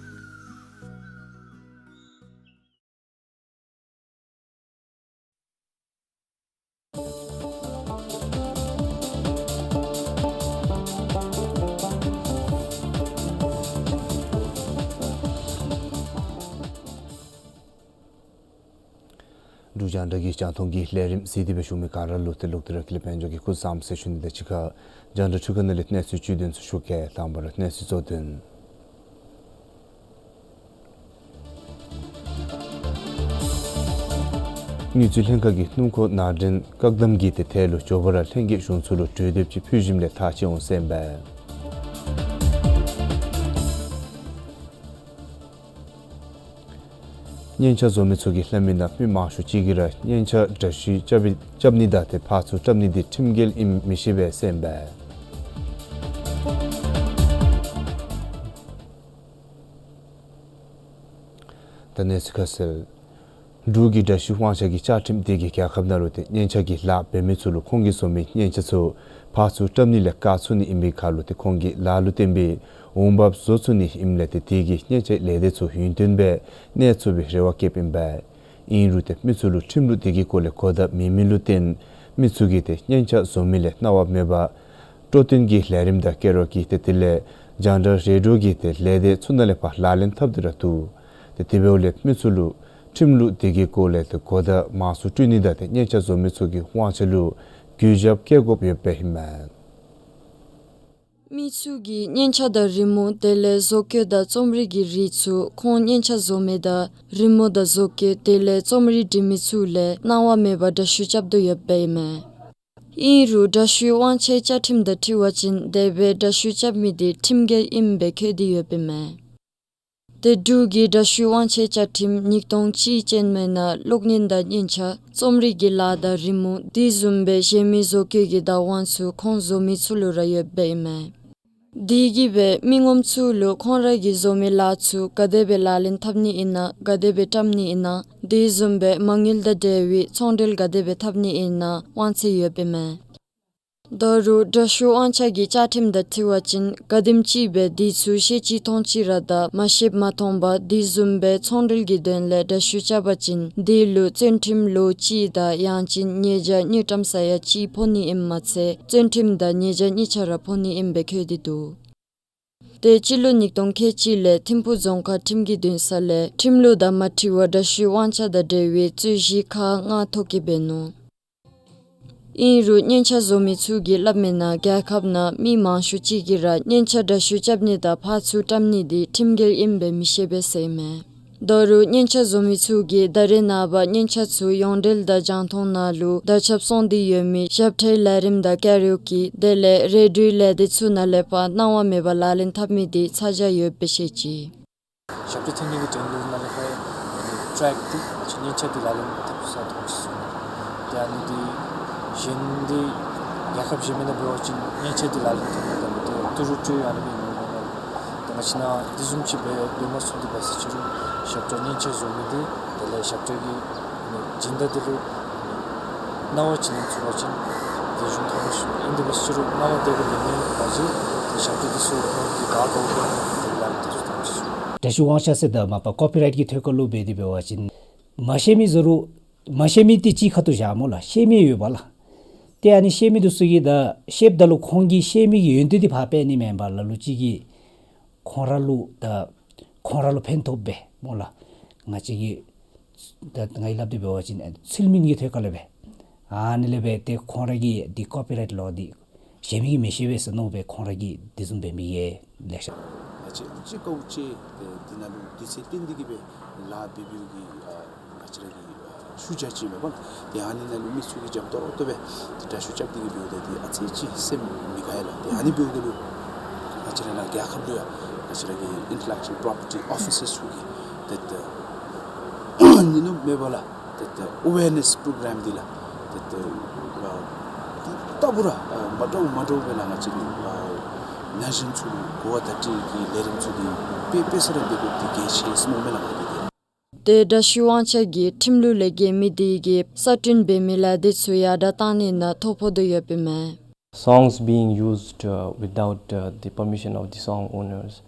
འབྲུག་རྒྱང་བསྒྲགས་ཀྱི་རྒྱང་མཐོང་གི་ལས་རིམ་གཟིགས་ཏེ་སྦེ་བཞུགས་མི་ག་ར་ལུ་ཏེ་ལོག་སྟེ་ར་ཀུན་ལེགས་དཔལ་འབྱོར་གྱིས་སྐུ་གཟུགས་བཟང་ཟེར་ཞུ་ནི་དང་གཅིག་ཁར་རྒྱང་བསྒྲགས་འཕྲུལ་ཁང་ནང་ལས་གནས་ཚུལ་བཅུད་དོན་ཚུ་ཞུ་གེ། དང་པ་ར་གནས་ཚུལ་གཙོ་དོན། དངུལ་རྩིས་ལྷན་ཁག་གིས་སྣུམ་འཁོར་ནང་འདྲེན་བཀག་དམ་གྱི་ཏེ་ཐད་ལུ་མགྱོགས་པ་ར་ལྷན་རྒྱས་གཞུང་ཚོགས་ལུ་གྲོས་འདེབས་ཅིག་ཕུལ་ཞིནམ་ལས་ཐག་བཅད་འོང་ཟེར་ཨིན་པས། སྙན་ཆ་བཟོ་མི་ཚུ་གིས་སླབ་མི་ནང་མི་མང་ཤོས་ཅིག་གིས་ར་སྙན་ཆ་འདྲ་བཤུས་རྐྱབ་རྐྱབ་ནི་དང་ཏེ་ཕར་ཚུར་བཀྲམ་ནི་འདི་ཁྲིམས་འགལ་ཨིནམ་མི་ཤེས་པས་ཟེར་ཨིན་པས། ད་གནས་ཚུལ་ཁ་གསལ། འབྲུག་གི་འདྲ་བཤུས་དབང་ཆ་གི་བཅའ་ཁྲིམས་དེ་གིས་རྒྱལ་ཁབ་ནང་ལུ་ཏེ་སྙན་ཆ་གི་ལཱ་འབད་མི་ཚུ་ལུ་ཁོང་གིས་བཟོ་མི་སྙན་ཆ་ཚུ་ཕར་ཚུར་བཀྲམ་ནི་ལས་བཀག་ཚུགས་ནི་ཨིན་པའི་ཁར་ལུ་ཏེ་ཁོང་གིས་ལཱ་ལུ་བརྟེན་པའི་འོང་འབབ་བཟོ་ཚུགས་ནི་ཨིནམ་ལས་ཏེ་དེ་གིས་སྙན་ཆ་ལས་སྡེ་ཚུ་ཡུན་བརྟན་སྦེ་གནས་ཚུགས་པའི་རེ་བ་བསྐྱེདཔ་ཨིན་པས། ཨིན་རུང་ཏེ་མི་ཚུ་ལུ་ཁྲིམས་ལུགས་དེ་གི་སྐོར་ལས་གོ་བརྡ་མེད་མི་ལུ་བརྟེན་མི་ཚུ་གིས་ཏེ་སྙན་ཆ་བཟོ་མི་ལས་གནང་བ་མེད་པར་སྤྲོ་སྟོན་གྱི་ལས་རིམ་དང་ཀེ་རོ་ཀི་ཏེ་དེ་ལས་རྒྱང་བསྒྲགས་རེ་ཌིའོ་གི་ཏེ་ལས་སྡེ་ཚུ་ནང་ལས་ཕར་ལག་ལེན་འཐབ་སྟེ་ར་འདུག། ཏེ་དེ་འབདཝ་ལས་མི་ཚུ་ལུ་ཁྲིམས་ལུགས་དེ་གི་སྐོར་ལས་ཏེ་གོ་བརྡ་མང་སུ་སྤྲོད་ནི་དང་ཏེ་སྙན་ཆ་བཟོ་མི་ཚུ་གི་དབང་ཆ་ལུ་གུས་ཞབས་བསྐྱེད་དགོཔ་ཡོདཔ་ཨིན་མས། མི་ཚུ་གིས་སྙན་ཆ་དང་རི་མོ་དེ་ལས་བཟོ་བཀོད་དང་རྩོམ་རིག་གི་རིགས་ཚུ་ཁོང་སྙན་ཆ་བཟོ་མི་དང་རི་མོ་དང་བཟོ་བཀོད་དེ་ལས་རྩོམ་རིག་འབྲི་མི་ཚུ་ལས་གནང་བ་མེད་པར་འདྲ་བཤུས་རྐྱབ་དོ་ཡོདཔ་ཨིན་མས། ཨིན་རུང་འདྲ་བཤུས་དབང་ཆའི་བཅའ་ཁྲིམས་དང་འཁྲིལ་བ་ཅིན་དེ་སྦེ་འདྲ་བཤུས་རྐྱབ་མི་དེ་ཁྲིམས་འགལ་ཨིནམ་སྦེ་འཁོད་དེ་ཡོདཔ་ཨིན་མས། ཏེ་འབྲུག་གི་འདྲ་བཤུས་དབང་ཆའི་བཅའ་ཁྲིམས་ཉིས་སྟོང་གཅིག་ཅན་མའི་ནང་གློག་བརྙན་དང་སྙན་ཆ་རྩོམ་རིག་གི་ལཱ་དང་རི་མོ་དེ་བཟུམ་སྦེ་གཞན་མི་བཟོ་བཀོད་ཀྱི་བདག་དབང་ཚུ་ཁོང་བཟོ་མི་ཚུ་ལུ་ར་ཡོདཔ་ཨིན་མས། དེ་གིས་སྦེ་མི་ངོམ་ཚུ་ལུ་ཁོང་ར་གིས་བཟོ་མི་ལཱ་ཚུ་ག་དེ་སྦེ་ལག་ལེན་འཐབ་ནི་ཨིན་ན་ག་དེ་སྦེ་བཀྲམ་ནི་ཨིན་ན་དེ་བཟུམ་སྦེ་མ་དངུལ་དང་འབྲེལ་བའི་ཚོང་འབྲེལ་ག་དེ་སྦེ་འཐབ་ནི་ཨིན་ན་དབང་ཚད་ཡོདཔ་ཨིན་མས། ད་རུང་འདྲ་བཤུས་དབང་ཆ་གི་བཅའ་ཁྲིམས་དང་འཁྲིལ་བ་ཅིན་ག་དེམ་ཅིག་སྦེ་དེ་ཚུ་ཤེས་ཅི་མཐོང་ཅི་ར་དང་མ་ཤེསཔ་མ་མཐོངམ་དེ་བཟུམ་སྦེ་ཚོང་འབྲེལ་གྱི་དོན་ལས་འདྲ་བཤུས་རྐྱབ་པ་ཅིན་དེ་ལུ་བཙོན་ཁྲིམས་ལོ་གཅིག་དང་ཡང་ཅིན་ཉེས་བྱ་དངུལ་ཀྲམ་ས་ཡ་གཅིག་ཕོག་ནི་ཨིནམ་མ་ཚད་བཙོན་ཁྲིམས་དང་ཉེས་བྱ་གཉིས་ཆ་ར་ཕོག་ནི་ཨིནམ་སྦེ་འཁོད་དེ་འདུག། ཏེ་སྤྱི་ལོ་ཉིས་སྟོང་ཁལ་གཅིག་ལས་ཐིམ་ཕུག་རྫོང་ཁག་ཁྲིམས་ཀྱི་འདུན་ས་ལས་ཁྲིམས་ལུགས་དང་མ་འཁྲིལ་བར་འདྲ་བཤུས་དབང་ཆ་དང་འབྲེལ་བའི་རྩོད་གཞི་ཁག་ལྔ་ཐོ་བཀོད་འབད་ནུག། ཨིན་རུང་སྙན་ཆ་བཟོ་མི་ཚུ་གིས་སླབ་མི་ནང་རྒྱལ་ཁབ་ནང་མི་མང་ཤོས་ཅིག་གིས་ར་སྙན་ཆ་འདྲ་བཤུས་རྐྱབ་ནི་དང་ཕར་ཚུར་བཀྲམ་ནི་དེ་ཁྲིམས་འགལ་ཨིནམ་སྦེ་མི་ཤེས་པས་ཟེར་ཨིན་མས། ད་རུང་སྙན་ཆ་བཟོ་མི་ཚུ་གིས་ད་རེས་ནངས་པ་སྙན་ཆ་ཚུ་ཡོངས་འབྲེལ་དང་རྒྱང་མཐོང་ནང་ལུ་དར་ཁྱབ་སོང་སྟེ་ཡོད་མི་ཞབས་ཁྲའི་ལས་རིམ་དང་ཀ་ར་ཨོ་ཀེ་དེ་ལས་རེ་ཌིའོའི་ལས་སྡེ་ཚུ་ནང་ལས་ཕར་གནང་བ་མེད་པར་ལག་ལེན་འཐབ་མི་དེ་ཚ་གྱང་ཡོདཔ་སྦེ་བཤད་ཅི། ཞབས་ཁྲའི་ཐོན་ནི་གི་དོན་ལུ་ནཱ་ལས་ཕར་ཨ་ནི་ཊེཀ་འདི་ཨ་ཙི་སྙན་ཆ་འདི་ལག་ལེན་འཐབ་ས་མཐོང་ཅི་ཟེར། ཏེ་ཨ་ནི་འདི་གཞན་འདི་རྒྱལ་ཁབ་གཞན་མི་ནང་འབད་བ་ཅིན་སྙན་ཆ་འདི་ལག་ལེན་འཐབ་ནི་དང་མི་འདི་ཏི་རུ་ཏི་རུ་ཨ་ནི་སྦེ་ཨིན་ནོ་མས། ཏེ་ང་བཅས་ནཱ་འདི་བཟུམ་ཅིག་འབད་འབད་མ་ཚུགས་ཏེ་འབད་ཟེར་ཅི་རུང་ཞབས་ཁྲ་སྙན་ཆ་བཟོ་མི་འདི་དེ་ལས་ཞབས་ཁྲ་གི་སྦྱིན་བདག་འདི་ལུ་གནང་བ་ཅིན་ཚུགས་པ་ཅིན་དེ་གཞུང་ཐོག་ནང་ཞུ་ཨིན། དེ་འབད་ཟེར་རུང་གནང་བ་དེ་གི་ལེན་མི་ལགས་ཀྱིས་ཏེ་ཞབས་ཁྲ་འདི་ཚུ་གནང་མི་ག་ག་འབད་ནི་དེ་ལས་ཏེ་ཚུ་ཐོན་ཅི་ཟེར། འདྲ་བཤུས་དབང་ཆ་ཟེར་ད་མ་པ་ཀོ་པི་རའིཊ་གི་ཐད་ཁར་ལུ་འབད་དེ་འབད་བ་ཅིན་མ་ཤེས་མི་ཟེར་རུང་མ་ཤེས་མི་འདི་གཅིག་ཁ་ཐུག་བཞག་སྨོ་ལགས། ཤེས་མི་ཡོད་པ་ལགས། ཏེ་ཨ་ནི་ཤེས་མི་འདི་ཚུ་གིས་ད་ཤེསཔ་ད་ལུ་ཁོང་གིས་ཤེས་མི་གི་ཡོན་ཏན་འདི་ཕར་སྤེལ་ནི་མེན་པར་ལ་ལུ་ཅིག་གིས་ཁོང་ར་ལུ་ད་ཁོང་ར་ལུ་ཕན་ཐོགས་པའི་སྨོ་ལགས། ང་བཅས་ཀྱིས་ད་ང་གིས་སླབ་སྟེ་འབད་བ་ཅིན་ཚུལ་མིན་གྱི་ཐད་ཁར་ལས་སྦེ་ཨ་ནི་ལས་སྦེ་ཏེ་ཁོང་ར་གིས་འདི་ཀོ་པི་རའིཊ་ལོ་འདི་གཞན་མི་གིས་མི་ཤེས་པས་ཟེར་མནོ་སྦེ་ཁོང་ར་གིས་འདི་བཟུམ་འབད་མི་གིས་ལེ་ཤ། ང་བཅས་ཨམ་ཅིག་དཀའཝ་སྤྱད་དེ་འདི་ནང་ལུ་དུས་ཚོད་བཏོན་ཏེ་གིས་སྦེ་ལཱ་འབད་འབདཝ་གི་ཨ་ང་བཅས་ར་གི་ཨ་ཤུལ་བཞག་ཅིག་མས་པ་ལགས། ཏེ་ཨ་ནི་ནང་ལུ་མི་ཚུ་གིས་འཇམ་ཏོང་ཏོ་སྦེ་ཏེ་འདྲ་བཤུས་རྐྱབ་སྟེ་གིས་འབདཝ་ད་ཏེ་ཨ་ཙི་ཅིག་སེམས་མི་དགའ་ཡ་ལགས། ཏེ་ཨ་ནི་འབདཝ་ད་ལུ་ང་བཅས་ར་ནཱ་རྒྱལ་ཁབ་ལུ་ཡང་ང་བཅས་ར་གི་ཨིན་ཊེ་ལེག་ཅུ་ཝཱལ་པོ་རོ་པར་ཊི་ཨོ་ཕི་སར་ཚུ་གིས་ཏེ་ཏེ་ཨ་ནི་ནང་མེད་པ་ལགས། ཏེ་ཏེ་ཨ་ཝེར་ནེསི་པོ་རོ་གརམ་འདི་ལགས། ཏེ་ཏེ་ཨ་ཏེ་ལྟ་བུ་ར་ཨ་མ་འདྲཝ་མ་འདྲཝ་སྦེ་ལགས་ང་བཅས་ཀྱི་ཨ་ན་གཞོན་ཚུ་ལུ་གོ་བ་བརྡ་སྤྲོད་ཀྱི་ལས་རིམ་ཚུ་འདི་སྤེལ་སྤེལ་ས་ར་འབད་དགོཔ་འདི་གལ་ཆེ་ཟེར་མནོཝ་མས་ལགས་ང་གིས་ཏེ། ཏེ་འདྲ་བཤུས་དབང་ཆ་གིས་ཁྲིམས་ལུགས་ལས་འགལ་མི་དེ་གིས་གསར་སྐྲུན་འབད་མི་ལས་སྡེ་ཚུ་ཡར་དྲགས་བཏང་ནི་ནང་ཐོ་ཕོག་དོ་ཡོདཔ་ཨིན་མས། Songs being used, uh, without, uh, the permission of the song owners.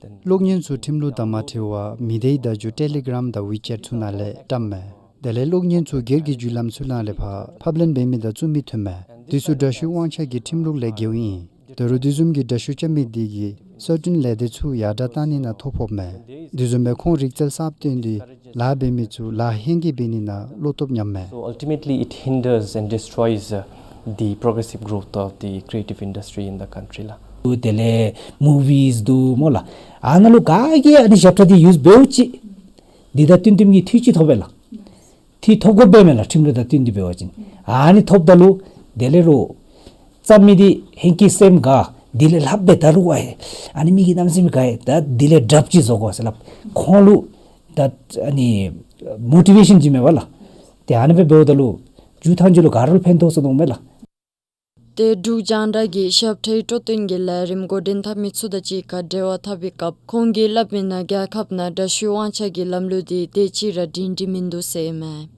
Then གློག་བརྙན་ཚུ་ཁྲིམས་ལུགས་དང་མ་འཁྲིལ་བར་མི་སྡེའི་བརྡ་བརྒྱུད་ཊེ་ལི་གརམ་དང་ཝི་ཅེཊ་ཚུ་ནང་ལས་བཀྲམ་མས། དེ་ལས་གློག་བརྙན་ཚུ་སྒེར་གྱི་བརྒྱུད་ལམ་ཚུ་ནང་ལས་ཕར་ཕབ་ལེན་འབད་མི་དང་བཙུགས་མི་ཐོན་མས། དེ་ཚུ་འདྲ་བཤུས་དབང་ཆ་གི་ཁྲིམས་ལུགས་ལས་འགལཝ་ཨིན། ད་རུང་དེ་བཟུམ་གྱི་འདྲ་བཤུས་རྐྱབ་མི་དེ་གིས་གསར་སྐྲུན་ལས་སྡེ་ཚུ་ཡར་དྲགས་བཏང་ནི་ནང་ཐོ་ཕོགཔ་མས། དེ་བཟུམ་སྦེ་ཁོང་རིག་རྩལ་གསརཔ་བཏོན་ཏེ་ལཱ་འབད་མི་ཚུ་ལཱ་ཧེང་སྐལ་འབད་ནི་ནང་བློ་སྟོབས་ཉམས་མས། So ultimately it hinders and destroys, uh, the progressive growth of the creative industry in the country ལགས། དེ་ལས་མུ་ཝིས་འདུག་སྨོ་ལགས། ཨ་ནཱ་ལུ་ག་གིས་ཨ་ནི་ཞབས་ཁྲ་འདི་ཡུསི་འབདཝ་ཅིག་འདི་དང་བསྟུན་བསྟུན་གྱི་འཐུས་ཅིག་ཐོབ་པས་ལགས། འཐུས་ཐོབ་དགོ་པས་མས་ལགས། ཁྲིམས་ལུགས་དང་བསྟུན་ཏེ་འབད་བ་ཅིན། ཨ་ནི་ཐོབ་ད་ལུ་དེ་ལས་རོགས་བརྩམ་མི་འདི་ཧེང་སྐལ་སེམས་དགའ། དེ་ལས་ལྷབ་སྦེ་ད་རུང་ཨ་ཨ་ནི་མི་གི་རྣམ་སེམས་དགའ་ཡི། ད་དེ་ལས་དྲགཔ་ཅིག་བཟོ་དགོ་ཟེར་སླབ། ཁོང་ལུ་ད་ཨ་ནི་མོ་ཊི་ཝེ་ཤཱན་ཅིག་མས་པ་ལགས། ཏེ་ཨ་ནི་སྦེ་འབདཝ་ད་ལུ་མཇུག་ཐང་ཅིག་ལུ་ག་ར་ལུ་ཕན་ཐོགས་ཚུགས་དོ་མས་ལགས། ཏེ་འབྲུག་རྒྱང་བསྒྲགས་ཀྱིས་ཞབས་ཁྲའི་སྤྲོ་སྟོན་གྱི་ལས་རིམ་འགོ་འདྲེན་འཐབ་མི་ཚུ་དང་གཅིག་ཁར་འབྲེལ་བ་འཐབ་པའི་སྐབས་ཁོང་གིས་སླབ་མིའི་ནང་རྒྱལ་ཁབ་ནང་དྲག་ཤུལ་དབང་ཆ་གི་ལམ་ལུགས་འདི་དེ་ཅིག་ར་སྒྲིང་སྒྲི་མིན་འདུག་ཟེར་ཨིན་མས།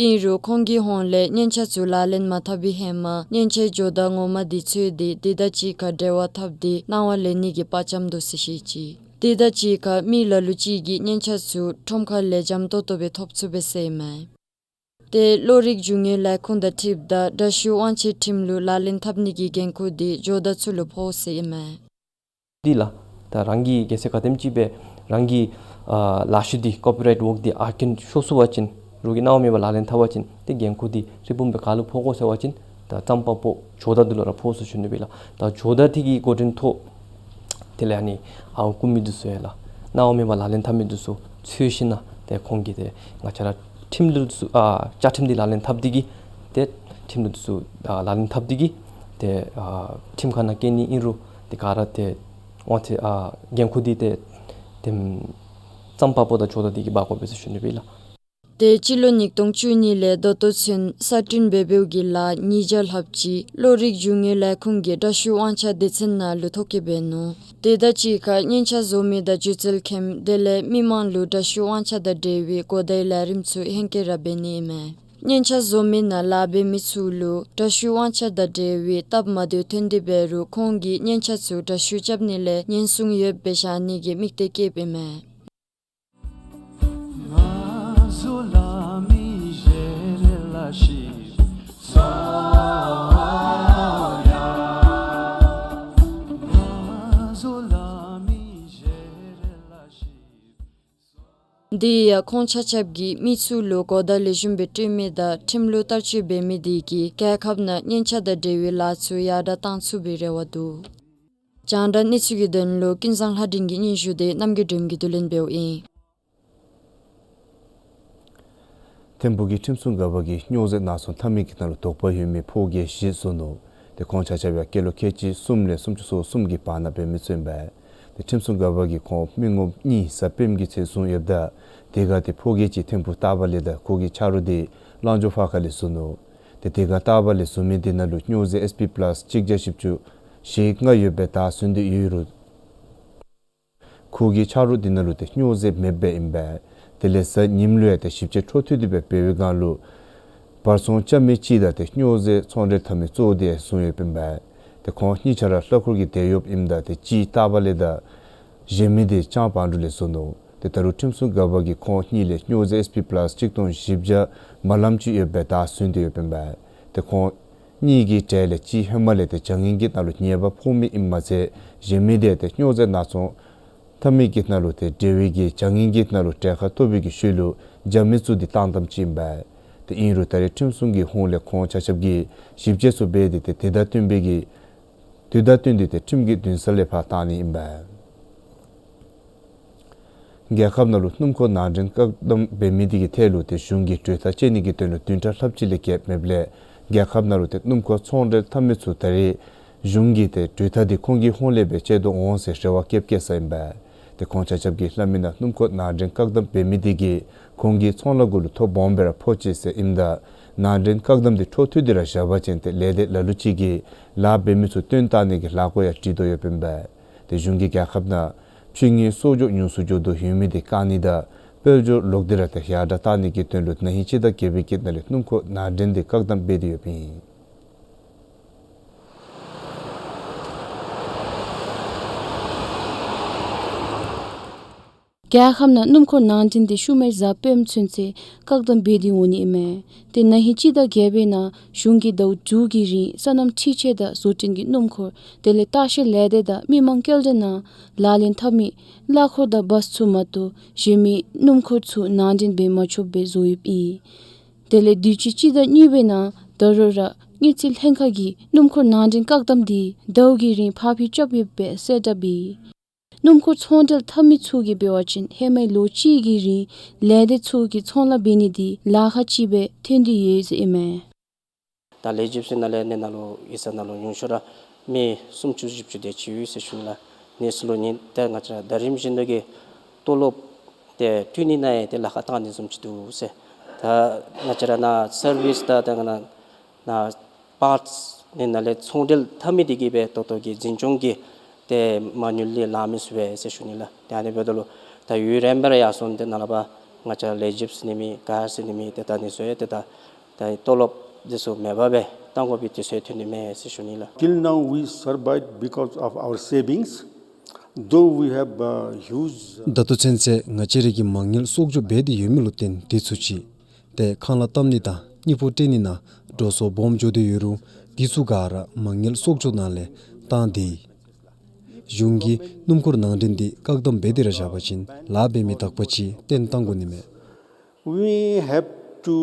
ཨིན་རུང་ཁོང་གི་ཧོངས་ལས་སྙན་ཆ་ཚུ་ལག་ལེན་མ་འཐབ་པའི་ཧེ་མ་སྙན་ཆའི་ཇོ་བདག་ངོ་མ་འདི་འཚོལ་ཏེ་དེ་དང་གཅིག་ཁར་འབྲེལ་བ་འཐབ་སྟེ་གནང་བ་ལེན་ནི་གི་དཔའ་བཅམ་འདུག་ཟེར་བཤད་ཅི། དེ་དང་གཅིག་ཁར་མི་ལ་ལུ་ཅིག་གིས་སྙན་ཆ་ཚུ་ཁྲོམ་ཁ་ལས་འཇམ་ཏོང་ཏོ་སྦེ་ཐོབ་ཚུགས་པས་ཟེར་ཨིན་མས། ཏེ་བློ་རིག་རྒྱུ་དངོས་ལས་ཁུངས་དང་འཁྲིལཝ་ད་དྲག་ཤུལ་དབང་ཆའི་ཁྲིམས་ལུགས་ལག་ལེན་འཐབ་ནི་གི་འགན་ཁུར་འདི་ཇོ་བདག་ཚུ་ལུ་ཕོག་ཟེར་ཨིན་མས། འདི་ལགས། ད་རང་གིས་གལ་སྲིད་ག་དེམ་ཅིག་སྦེ་རང་གི་ཨ་ལག་ཤུབས་འདི་ཀོ་པི་རའིཊ་ཝརཀ་འདི་ཨར་ཀེན་ཤོར་སོང་པ་ཅིན་རོགས་ཀྱིས་གནང་བ་མེད་པར་ལག་ལེན་འཐབ་པ་ཅིན་ཏེ་འགན་ཁུར་འདི་ཧྲིལ་བུམ་སྦེ་ག་ལུ་ཕོག་དགོ་ཟེར་བ་ཅིན་ད་བརྩམ་པ་པོ་ཇོ་བདག་འདི་ལུ་ར་ཕོག་ཟེར་ཞུ་ནི་སྦེ་ལགས། ད་ཇོ་བདག་འདི་གིས་འགོ་འདྲེན་ཐོག་དེ་ལས་ཨ་ནི་ཨརཝ་རྐུ་མི་འདི་ཚུ་ཡང་ལགས། གནང་བ་མེད་པར་ལག་ལེན་འཐབ་མི་འདི་ཚུ་འཚོལ་ཞིནམ་ལས་ཏེ་ཁོང་གིས་ཏེ་ང་བཅས་ར་ཁྲིམས་ལུགས་འདི་ཚུ་ཨ་བཅའ་ཁྲིམས་འདི་ལག་ལེན་འཐབ་སྟེ་གིས་ཏེ་ཁྲིམས་ལུགས་འདི་ཚུ་ཨ་ལག་ལེན་འཐབ་སྟེ་གིས་ཏེ་ཨ་ཁྲིམས་ཁང་ནང་བསྐྱལ་ནི་ཨིན་རུང་ཏེ་ག་ར་ཏེ་དབང་ཆ་ཨ་འགན་ཁུར་འདི་ཏེ་ཏེ་བརྩམ་པ་པོ་དང་ཇོ་བདག་འདི་གིས་འབག་དགོ་པས་ཟེར་ཞུ་ནི་སྦེ་ལགས། ཏེ་སྤྱི་ལོ་ཉིས་སྟོང་བཅུ་གཉིས་ལས་ད་ལྟོ་ཚུན་གསར་སྐྲུན་འབད་འབདཝ་གི་ལཱ་ཉིས་བརྒྱ་ལྷགཔ་ཅིག་བློ་རིག་རྒྱུ་དངོས་ལས་ཁུངས་ཀྱི་དྲག་ཤུལ་དབང་ཆ་སྡེ་ཚན་ནང་ལུ་ཐོ་བཀོད་འབད་ནུག། དེ་དང་གཅིག་ཁར་སྙན་ཆ་བཟོ་མི་དང་སྒྱུ་རྩལ་མཁནམ་དེ་ལས་མི་མང་ལུ་དྲག་ཤུལ་དབང་ཆ་དང་འབྲེལ་བའི་གོ་བརྡའི་ལས་རིམ་ཚུ་ཧེང་སྐལ་ར་འབད་ནི་ཨིན་མས། སྙན་ཆ་བཟོ་མི་ནང་ལཱ་འབད་མི་ཚུ་ལུ་དྲག་ཤུལ་དབང་ཆ་དང་འབྲེལ་བའི་སྟབས་མ་བདེཝ་ཐོན་ཏེ་འབད་རུང་ཁོང་གིས་སྙན་ཆ་ཚུ་དྲག་ཤུལ་རྐྱབ་ནི་ལས་ཉེན་སྲུང་ཡོདཔ་སྦེ་བཞག་ནི་གི་དམིགས་གཏད་བསྐྱེདཔ་ཨིན་མས། དེ་ཡང་ཁོང་ཆ་ཁྱབ་ཀྱིས་མི་ཚུ་ལུ་གོ་བརྡ་ལེགས་ཤོམ་སྦེ་སྤྲོད་མི་དང་ཁྲིམས་ལུགས་བསྟར་སྤྱོད་འབད་མི་དེ་གིས་རྒྱལ་ཁབ་ནང་སྙན་ཆ་དང་འབྲེལ་བའི་ལཱ་ཚུ་ཡར་དྲག་གཏང་ཚུགས་པའི་རེ་བ་འདུག། རྒྱང་བསྒྲགས་གནས་ཚུལ་གྱི་དོན་ལུ་ཀུན་བཟང་ལྷ་སྒྲོན་གྱི་སྙན་ཞུ་དེ་རྣམ་རྒྱལ་སྒྲོལམ་གྱིས་བསྡུ་ལེན་འབདཝ་ཨིན། ཐིམ་ཕུག་གི་ཁྲིམས་སྲུང་འགག་པ་གིས་སྨྱོ་རྫས་སྣ་ཚོགས་འཐབ་མི་གི་ནང་ལུ་དོགས་པ་ཡོད་མི་ཕོ་རྒྱས་བཞི་བཟུང་ནུག། ཏེ་ཁོང་ཆ་ཁྱབ་ཡང་སྐྱེས་ལོ་ཁལ་གཅིག་གསུམ་ལས་སུམ་ཅུ་སོ་གསུམ་གྱི་བར་ན་འབད་མི་ཚུ་ཨིན་པས། ཏེ་ཁྲིམས་སྲུང་འགག་པ་གིས་ཁོང་མི་ངོམ་གཉིས་གཟའ་སྤེནམ་གི་ཚེ་བཟུང་ཡོདཔ་ད་དེ་སྒང་ཏེ་ཕོ་རྒྱས་ཅིག་ཐིམ་ཕུག་སྟག་པ་ལས་དང་ཁོ་གི་ཆ་རོགས་འདི་གླང་འཇོམས་ཕར་ཁ་ལས་བཟུང་ནུག། ཏེ་དེ་སྒང་སྟག་པ་ལས་བཟུང་མི་འདི་ནང་ལུ་སྨྱོ་རྫས་ཨེས་པི་པ་ལཱསི་གཅིག་བརྒྱ་བཞི་བཅུ་ཞེ་ལྔ་ཡོདཔ་སྦེ་བདའ་ཟུན་ཏེ་ཡོད་རུང་ཁོ་གི་ཆ་རོགས་འདི་ནང་ལུ་ཏེ་སྨྱོ་རྫས་མེདཔ་སྦེ་ཨིན་པས། དེ་ལས་གཟའ་ཉིམ་ལུ་ཡང་ཏེ་ཞིབ་དཔྱད་འཕྲོ་མཐུད་དེ་སྦེ་འབད་བའི་སྒང་ལུ་བར་ཚོང་རྐྱབ་མི་གཅིག་དང་ཏེ་སྨྱོ་རྫས་ཚོང་འབྲེལ་འཐབ་མི་གཙོ་བོ་འདི་བཟུང་ཡོདཔ་ཨིན་པས། ཏེ་ཁོང་གཉིས་ཆ་ར་ལྷ་ཁུལ་གྱི་དེད་གཡོགཔ་ཨིནམ་ད་ཏེ་གཅིག་སྟག་པ་ལས་དང་གཞན་མི་འདི་ལྕང་བང་འབྲུག་ལས་བཟུང་ནུག། ཏེ་ད་རུང་ཁྲིམས་སྲུང་འགག་པ་གིས་ཁོང་གཉིས་ལས་སྨྱོ་རྫས་ཨེས་པི་པ་ལཱསི་གཅིག་སྟོང་བཞི་བརྒྱ་མ་ལམ་ཅིག་ཡོདཔ་སྦེ་བདའ་ཟུན་ཏེ་ཡོདཔ་ཨིན་པས། ཏེ་ཁོང་གཉིས་ཀྱི་གྲས་ལས་གཅིག་ཧེ་མ་ལས་ཏེ་བྱ་ངན་གྱི་ནང་ལུ་ཉེས་པ་ཕོག་མི་ཨིནམ་མ་ཚད་གཞན་མི་འདི་ཏེ་སྨྱོ་རྫས་སྣ་ཚོགས་འཐབ་མི་གི་ནང་ལུ་ཏེ་འབྲེལ་བའི་གི་བྱ་ངན་གྱི་ནང་ལུ་གྲལ་ཁར་གཏོགས་པའི་གི་ཤུལ་ལུ་རྒྱ་མི་བཙུགས་ཏེ་བཏང་བཏངམ་ཅིག་ཨིན་པས། ཏེ་ཨིན་རུང་ད་རེས་ཁྲིམས་སྲུང་གི་ཧོངས་ལས་ཁོང་ཆ་ཁྱབ་ཀྱིས་ཞིབ་དཔྱད་ཚུ་འབད་དེ་ཏེ་དེ་དང་བསྟུན་པའི་གི་དེ་དང་བསྟུན་ཏེ་ཏེ་ཁྲིམས་ཀྱི་འདུན་ས་ལས་ཕར་བཏང་ནི་ཨིན་པས། རྒྱལ་ཁབ་ནང་ལུ་སྣུམ་འཁོར་ནང་འདྲེན་བཀག་སྡོམ་འབད་མི་དེ་གི་ཐད་ལུ་ཏེ་གཞུང་གིས་གྲོས་ཐག་བཅད་ནི་གི་དོན་ལུ་བདུན་ཕྲག་ལྷགཔ་ཅིག་ལས་བརྒལ་མེདཔ་ལས་རྒྱལ་ཁབ་ནང་ལུ་ཏེ་སྣུམ་འཁོར་ཚོང་འབྲེལ་འཐབ་མི་ཚུ་ད་རེས་གཞུང་གིས་ཏེ་གྲོས་ཐག་འདི་ཁོང་གི་ཧོངས་ལས་སྦེ་བཅད་དོ་འོང་ཟེར་རེ་བ་བསྐྱེདཔ་བསྐྱེད་ས་ཨིན་པས། ཏེ་ཁོང་ཆ་ཁྱབ་ཀྱིས་སླབ་མི་ནང་སྣུམ་འཁོར་ནང་འདྲེན་བཀག་སྡོམ་འབད་མི་དེ་གིས་ཁོང་གི་ཚོང་ལཱ་གུ་ལུ་ཐོ་སྦོམ་སྦེ་ར་ཕོག་ཅི་ཟེར་ཨིནམ་ད་ནང་འདྲེན་བཀག་སྡོམ་འདི་འཕྲོ་མཐུད་དེ་ར་བཞག་པ་ཅིན་ཏེ་ལས་སྡེ་ལ་ལུ་ཅིག་གིས་ལཱ་འབད་མི་ཚུ་བཏོན་བཏང་ནི་གི་ལཱ་འགོ་ཡང་སྒྲིག་དོ་ཡོདཔ་ཨིན་པས། ཏེ་གཞུང་གིས་རྒྱལ་ཁབ་ནང་ཕྱི་དངུལ་གསོག་འཇོག་ཉུང་སུ་འགྱོ་དོ་ཡོད་མི་འདི་བཀག་ནི་དང་དཔལ་འབྱོར་ལོག་སྟེ་ར་ཏེ་ཡར་དྲག་བཏང་ནི་གི་དོན་ལུ་ན་ཧིང་སྤྱི་ཟླ་བརྒྱད་པའི་གི་ནང་ལས་སྣུམ་འཁོར་ནང་འདྲེན་འདི་བཀག་སྡོམ་འབད་དེ་ཡོདཔ་ཨིན། རྒྱལ་ཁབ་ནང་སྣུམ་འཁོར་ནང་འདྲེན་འདི་ཤུལ་མའི་གཟའ་སྤེནམ་ཚུན་ཚོད་བཀག་སྡོམ་འབད་དེ་འོང་ནི་ཨིན་མས། ཏེ་ན་ཧིང་སྤྱི་ཟླ་བརྒྱད་པའི་ནང་གཞུང་གིས་ཟླཝ་དྲུག་གི་རིང་སོ་ནམ་འཕྲུལ་ཆས་དང་བཟོ་སྐྲུན་གྱི་སྣུམ་འཁོར་དེ་ལས་ལྟ་བཤལ་ལས་སྡེ་དང་མི་མང་སྐྱེལ་འདྲེན་ནང་ལག་ལེན་འཐབ་མི་གླ་འཁོར་དང་བཱསི་ཚུ་མ་གཏོགས་གཞན་མི་སྣུམ་འཁོར་ཚུ་ནང་འདྲེན་འབད་མ་ཆོགཔ་སྦེ་བཟོ་ཡོདཔ་ཨིན། དེ་ལས་དུས་ཅི་སྤྱི་ཟླ་གཉིས་པའི་ནང་ད་རུང་ར་དངུལ་རྩིས་ལྷན་ཁག་གིས་སྣུམ་འཁོར་ནང་འདྲེན་བཀག་སྡོམ་འདི་ཟླཝ་གི་རིང་ཕར་འགྱངས་རྐྱབ་ཡོདཔ་སྦེ་གསལ་བསྒྲགས་འབད་ཡི། སྣུམ་འཁོར་ཚོང་འབྲེལ་འཐབ་མི་ཚུ་གིས་འབད་བ་ཅིན་ཧེ་མའི་ལོ་གཅིག་གི་རིང་ལས་སྡེ་ཚུ་གིས་ཚོང་ལཱ་འབད་ནི་འདི་ལཱ་ཁག་ཅིག་སྦེ་ཐོན་ཏེ་ཡོད་ཟེར་ཨིན་མས། ད་ལེགས་ཤོམ་ཅིག་ནང་ལས་ནི་ནང་ལུ་ཡིག་ཚང་ནང་ལུ་ཉུང་ཤོས་ར་མི་སུམ་ཅུ་བཞི་བཅུ་དེ་ཅིག་ཡོད་ཟེར་ཞུ་ནི་ལགས། ནི་ཚུ་ལུ་ནི་ད་ང་བཅས་ར་ད་རིམ་བཞིན་དུ་གི་ཏོ་ལོབ་དེ་བསྐྲུན་ནི་ནང་ཡང་དེ་ལཱ་ཁག་བཏང་ནི་བཟུམ་ཅིག་འདུག་ཟེར། ད་ང་བཅས་ར་ནཱ་སར་བིསི་ད་ད་ང་ནཱ་ནཱ་པཱརཊསི་ནི་ནང་ལས་ཚོང་འབྲེལ་འཐབ་མི་དེ་གིས་སྦེ་ད་ལྟོ་གི་འཛིན་སྐྱོང་གི་དེ་མ་དངུལ་ལས་ལེན་མི་ཚུགས་པས་ཟེར་ཞུ་ནི་ལགས། ཏེ་ཨ་ནི་འབདཝ་ད་ལུ་ད་ཡུན་རིངམོ་སྦེ་ར་ཡར་སོང་སྟེ་ནཱ་ལས་ཕར་ང་བཅས་ལས་བྱེདཔ་ཟེར་ནི་མེད་ག་ཟེར་ནི་མེད། ཏེ་ད་ནི་ཚུ་ཡང་ཏེ་ད་ད་ཏོ་ལོབ་དེ་ཚུ་མེད་པར་སྦེ་བཏང་དགོ་པའི་དུས་ཚོད་ཐོན་ནི་མས་ཟེར་ཞུ་ནི་ལགས། Till now we survived because of our savings, though we have, uh, huge ད་ལྟོ་ཚུན་ཚོད་ང་བཅས་རའི་གི་མ་དངུལ་གསོག་འཇོག་འབད་དེ་ཡོད་མི་ལུ་བརྟེན་དེ་ཚུ་ཅིག་ཏེ་ཁང་གླ་བཏབ་ནི་དང་དངུལ་ཕོགས་སྤྲོད་ནི་ནང་འགྲོ་སོང་སྦོམ་འགྱོ་སྟེ་ཡོད་རུང་དེ་ཚུ་ག་ར་མ་དངུལ་གསོག་འཇོག་ནང་ལས་བཏང་སྟེ་གཞུང་གིས་སྣུམ་འཁོར་ནང་འདྲེན་འདི་བཀག་དམ་འབད་དེ་ར་བཞག་པ་ཅིན་ལཱ་འབད་མི་དག་པ་ཅིག་བཏོན་བཏང་དགོ་ནི་མས། We have to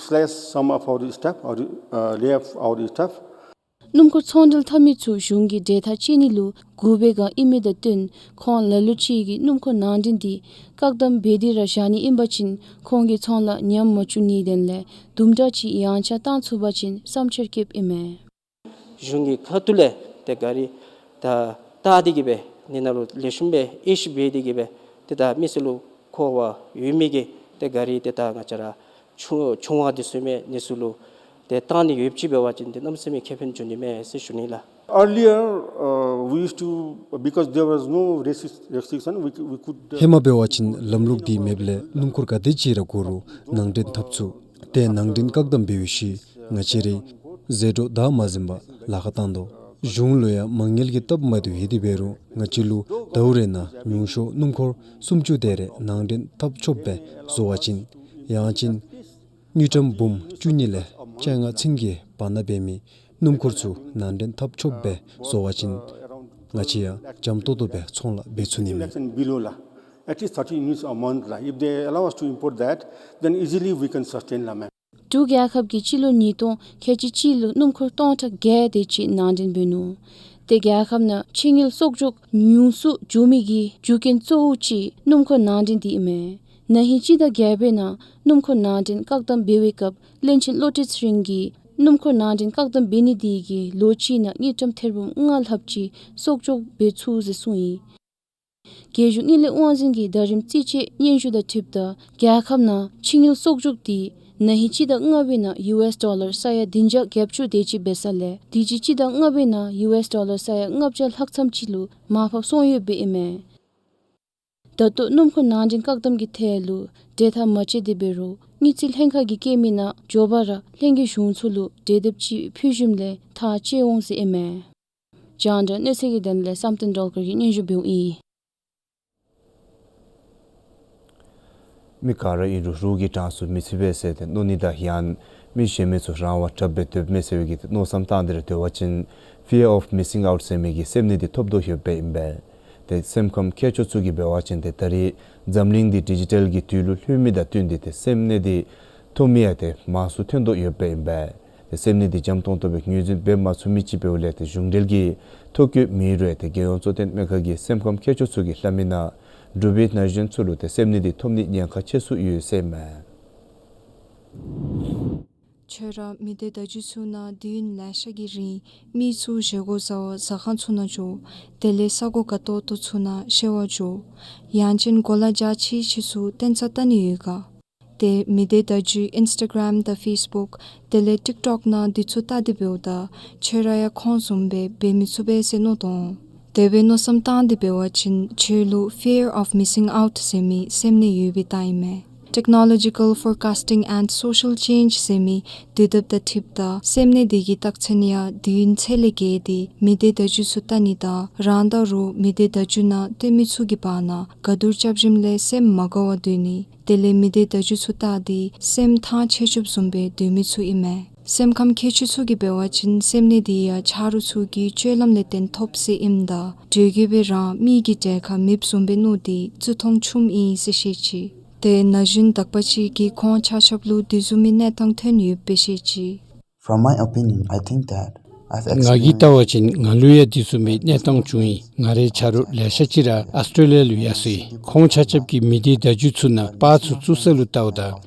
slash some of our staff, or, uh, lay off our staff. སྣུམ་འཁོར་ཚོང་འབྲེལ་འཐབ་མི་ཚུ་གཞུང་གི་གྲོས་ཐག་བཅད་ནི་ལུ་སྒུག་པའི་བསྒང་ཨིན་མི་དང་བསྟུན་ཁོང་ལ་ལུ་ཅིག་གིས་སྣུམ་འཁོར་ནང་འདྲེན་འདི་བཀག་དམ་འབད་དེ་ར་བཞག་ནི་ཨིན་པ་ཅིན་ཁོང་གི་ཚོང་ལཱ་ཉམས་མ་བཅུག་ནིའི་དོན་ལས་དུམ་གྲ་ཅིག་ཡངས་ཆག་བཏང་ཚུགས་པ་ཅིན་བསམ་འཆར་བསྐྱེདཔ་ཨིན་མས། གཞུང་གི་ཁ་ཐུག་ལས་ཏེ་ག་ར་ད་བལྟ་སྟེ་གི་སྦེ་ནི་ནང་ལུ་ལེགས་ཤོམ་སྦེ་དབྱེ་ཞིབ་འབད་དེ་གི་སྦེ་ཏེ་ད་མི་སེར་ལུ་མཁོ་བ་ཡོད་མི་གི་ཏེ་ག་ར་ཏེ་ད་ང་བཅས་ར་ཆུང་ཆུང་བ་དེ་ཚུ་མས། ནི་ཚུ་ལུ་ཏེ་བཏང་ནི་ཡོདཔ་ཅིག་འབད་བ་ཅིན་ཏེ་གནམ་མེད་ས་མེད་ཁེ་ཕན་འབྱུང་ནི་མས་ཟེར་ཞུ་ནི་ལགས། Earlier, uh, we used to, because there was no restric- restriction, we, c- we could, uh, ཧེ་མ་འབད་བ་ཅིན་ལམ་ལུགས་འདི་མེདཔ་ལས་སྣུམ་འཁོར་ག་དེ་ཅིག་ར་དགོ་རུང་ནང་འདྲེན་འཐབ་ཚུགས། ཏེ་ནང་འདྲེན་བཀག་དམ་འབད་བའི་ཤུལ་ང་བཅས་རའི་ཟད་འགྲོ་བདའ་མ་ཟིན་པར་ལཱ་ཁག་བཏང་དོ། གཞུང་ལུ་ཡང་མ་དངུལ་གྱི་སྟབས་མ་བདེཝ་ཡོད་དེ་འབད་རུང་ང་བཅས་ལུ་ཟླཝ་རེ་ནང་ཉུང་ཤོས་སྣུམ་འཁོར་སུམ་ཅུ་དེ་རེ་ནང་འདྲེན་འཐབ་ཆོགཔ་སྦེ་བཟོ་བ་ཅིན་ཡང་ཅིན་དངུལ་ཀྲམ་འབུམ་བཅུ་གཉིས་ལས་བཅོ་ལྔ་ཚུན་གྱི་བར་ན་འབད་མི་སྣུམ་འཁོར་ཚུ་ནང་འདྲེན་འཐབ་ཆོགཔ་སྦེ་བཟོ་བ་ཅིན་ང་བཅས་ཡང་འཇམ་ཏོང་ཏོ་སྦེ་ཚོང་ལཱ་འབད་ཚུགས་ནི་མས། Lakhs and below la, at least thirty units a month la. If they allow us to import that, then easily we can sustain la, ma'am. འབྲུག་རྒྱལ་ཁབ་ཀྱིས་སྤྱི་ལོ་ཉིས་སྟོང་ཁལ་གཅིག་གཅིག་ལུ་སྣུམ་འཁོར་སྟོང་ཕྲག་བརྒྱད་དེ་ཅིག་ནང་འདྲེན་འབད་ནུག། ཏེ་རྒྱལ་ཁབ་ནང་ཕྱི་དངུལ་གསོག་འཇོག་ཉུང་སུ་འགྱོ་མི་གི་རྒྱུ་རྐྱེན་གཙོ་བོ་ཅིག་སྣུམ་འཁོར་ནང་འདྲེན་འདི་ཨིན་མས། ན་ཧིང་སྤྱི་ཟླ་བརྒྱད་པའི་ནང་སྣུམ་འཁོར་ནང་འདྲེན་བཀག་དམ་འབད་བའི་སྐབས་བློན་ཆེན་བློ་གྲོས་ཚེ་རིང་གིས་སྣུམ་འཁོར་ནང་འདྲེན་བཀག་དམ་འབད་ནི་དེ་གིས་ལོ་གཅིག་ནང་དངུལ་ཀྲམ་ཐེར་འབུམ་ལྔ་ལྷགཔ་ཅིག་གསོག་འཇོག་འབད་ཚུགས་ཟེར་གསུངས་ཡི། རྒྱལ་གཞུང་དངུལ་ལས་དབང་འཛིན་གྱི་ཟླ་རིམ་རྩིས་དཔྱད་སྙན་ཞུ་དང་འཁྲིལཝ་ད་རྒྱལ་ཁབ་ནང་ཕྱི་དངུལ་གསོག་འཇོག་འདི་ན་ཧིང་སྤྱི་ཟླ་ལྔ་པའི་ནང་ཡུ་ཨེསི་ཌོ་ལར་ས་ཡ་བདུན་བརྒྱ་བརྒྱད་ཅུ་དེ་ཅིག་འབད་ས་ལས་དུས་ཅི་སྤྱི་ཟླ་ལྔ་པའི་ནང་ཡུ་ཨེསི་ཌོ་ལར་ས་ཡ་ལྔ་བརྒྱ་ལྷག་ཙམ་ཅིག་ལུ་མར་ཕབ་སོང་ཡོདཔ་ཨིན་མས། ད་ལྟོ་སྣུམ་འཁོར་ནང་འདྲེན་བཀག་དམ་གྱི་ཐད་ལུ་གྲོས་ཐག་མ་བཅད་དེ་འབད་རུང་དངུལ་རྩིས་ལྷན་ཁག་གིས་བཀོད་མི་ནང་འབྱོར་པ་ར་ལྷན་རྒྱས་གཞུང་ཚོགས་ལུ་གྲོས་འདེབས་ཅིག་ཕུལ་ཞིནམ་ལས་ཐག་བཅད་འོང་ཟེར་ཨིན་མས། རྒྱང་བསྒྲགས་གནས་ཚུལ་གྱི་དོན་ལས་བསམ་གཏན་སྒྲོལ་དཀར་གྱིས་སྙན་ཞུ་འབདཝ་ཨིན། མི་ག་ར་ཨིན་རུང་རོགས་ཀྱི་གྲངས་སུ་མི་ཚུད་པས་ཟེར་ཏེ་མནོ་ནི་དང་ཡང་མི་གཞན་མི་ཚུ་རང་དབང་དྲགཔ་སྦེ་སྡོདཔ་མས་ཟེར་བའི་གི་མནོ་བསམ་བཏང་སྟེ་ར་སྡོད་པ་ཅིན་fear of missing out ཟེར་མི་གི་སེམས་ནད་འདི་ཐོབ་དོ་ཡོདཔ་ཨིན་པས། ཏེ་སེམས་ཁམས་མཁས་མཆོག་ཚུ་གིས་འབད་བ་ཅིན་ཏེ་ད་རེས་འཛམ་གླིང་འདི་ཌི་ཇི་ཊལ་གྱི་དུས་ལུ་ལྷོད་མི་དང་བསྟུན་ཏེ་ཏེ་སེམས་ནད་འདི་ཐོབ་མི་ཡང་ཏེ་མང་སུ་ཐོན་དོ་ཡོདཔ་ཨིན་པས། ཏེ་སེམས་ནད་འདི་འཇམ་ཏོང་ཏོ་སྦེ་ངོས་འཛིན་འབད་མ་ཚུགས་མི་ཅིག་འབདཝ་ལས་ཏེ་གཞུང་འབྲེལ་གྱི་ཐོ་བཀོད་མེད་རུང་ཏེ་རྒྱལ་ཡོངས་གཙོ་བསྟེན་སྨན་ཁང་གིས་སེམས་ཁམས་མཁས་མཆོག་ཚུ་གིས་སླབ་མི་ནང་འབྲུག་པའི་ན་གཞོན་ཚུ་ལུ་ཏེ་སེམས་ནད་འདི་ཐོབ་ནི་ཉེན་ཁ་ཆེ་སུ་ཡོད་ཟེར་མས། ཁྱོད་ར་མི་སྡེ་བརྡ་བརྒྱུད་ཚུ་ནང་དུས་ཡུན་ལེ་ཤ་གི་རིང་མི་ཚུ་བཞེས་སྒོ་བཟའ་བར་ཟ་ཁང་ཚུ་ནང་འགྱོ། དེ་ལས་ས་གོ་དགའ་ཏོག་ཏོ་ཚུ་ནང་བཤལ་བར་འགྱོ། ཡང་ཅིན་གོ་ལ་རྒྱ་ཆེ་ཆེ་ཚུ་རྟེན་རྩ་བལྟ་ནི་ཡོད་ག། ཏེ་མི་སྡེ་བརྡ་བརྒྱུད་ཨིནསི་ཊ་གརམ་དང་ཕེསི་བུཀ་དེ་ལས་ཊིཀ་ཊོཀ་ནང་འདི་ཚུ་བལྟ་སྟེ་འབདཝ་ད་ཁྱོད་ར་ཡང་ཁོང་བཟུམ་སྦེ་འབད་མི་ཚུགས་པས་ཟེར་མནོ་དོ་འོང་། དེ་སྦེ་མནོ་བསམ་བཏང་སྟེ་འབད་བ་ཅིན་ཁྱོད་ལུ་fear of missing out ཟེར་མི་སེམས་ནད་ཡོད་པའི་རྟགས་ཨིན་མས། Technological Forecasting and Social Change ཟེར་མི་དུས་དེབ་དང་འཁྲིལཝ་ད་སེམས་ནད་འདི་གི་རྟགས་མཚན་ཡང་དུས་ཡུན་ཚད་ལས་བརྒལ་ཏེ་མི་སྡེ་བརྡ་བརྒྱུད་ཚུ་བལྟ་ནི་དང་རང་དང་རོགས་མི་སྡེ་བརྡ་བརྒྱུད་ནང་སྡོད་མི་ཚུ་གི་བར་ན་ག་བསྡུར་རྐྱབ་ཞིནམ་ལས་སེམས་མ་དགའ་བར་སྡོད་ནི། དེ་ལས་མི་སྡེ་བརྡ་བརྒྱུད་ཚུ་བལྟ་སྟེ་སེམས་ཐང་ཆད་ཆོདཔ་བཟུམ་སྦེ་སྡོད་མི་ཚུ་ཨིན་མས། སེམས་ཁམས་མཁས་མཆོག་ཚུ་གིས་འབད་བ་ཅིན་སེམས་ནད་འདི་ཡང་ཆ་རོགས་ཚུ་གི་སྤྱོད་ལམ་ལས་བརྟེན་ཐོབ་ཟེར་ཨིནམ་ད་འགྲོས་ཀྱིས་སྦེ་རང་མི་གི་གྲལ་ཁར་མེདཔ་བཟུམ་སྦེ་མནོ་སྟེ་བརྩི་མཐོང་ཆུངམ་ཨིན་ཟེར་བཤད་ཅི། ཏེ་ན་གཞོན་དག་པ་ཅིག་གིས་ཁོང་ཆ་ཁྱབ་ལུ་དེ་བཟུམ་མའི་གནས་སྟངས་ཐོན་ཡོདཔ་སྦེ་བཤད་ཅི། From my opinion, I think that ང་གིས་བལྟ་བ་ཅིན་ང་ལུ་ཡང་དེ་བཟུམ་མའི་གནས་སྟངས་བྱུང་ཡི། ང་རའི་ཆ་རོགས་ལེ་ཤ་ཅིག་ར་ཨཱོས་ཊྲེ་ལི་ཡ་ལུ་ཡར་སོ་ཡི། ཁོང་ཆ་ཁྱབ་ཀྱིས་མི་སྡེ་བརྡ་བརྒྱུད་ཚུ་ནང་པར་ཚུ་བཙུགས་ས་ལུ་བལྟཝ་ད་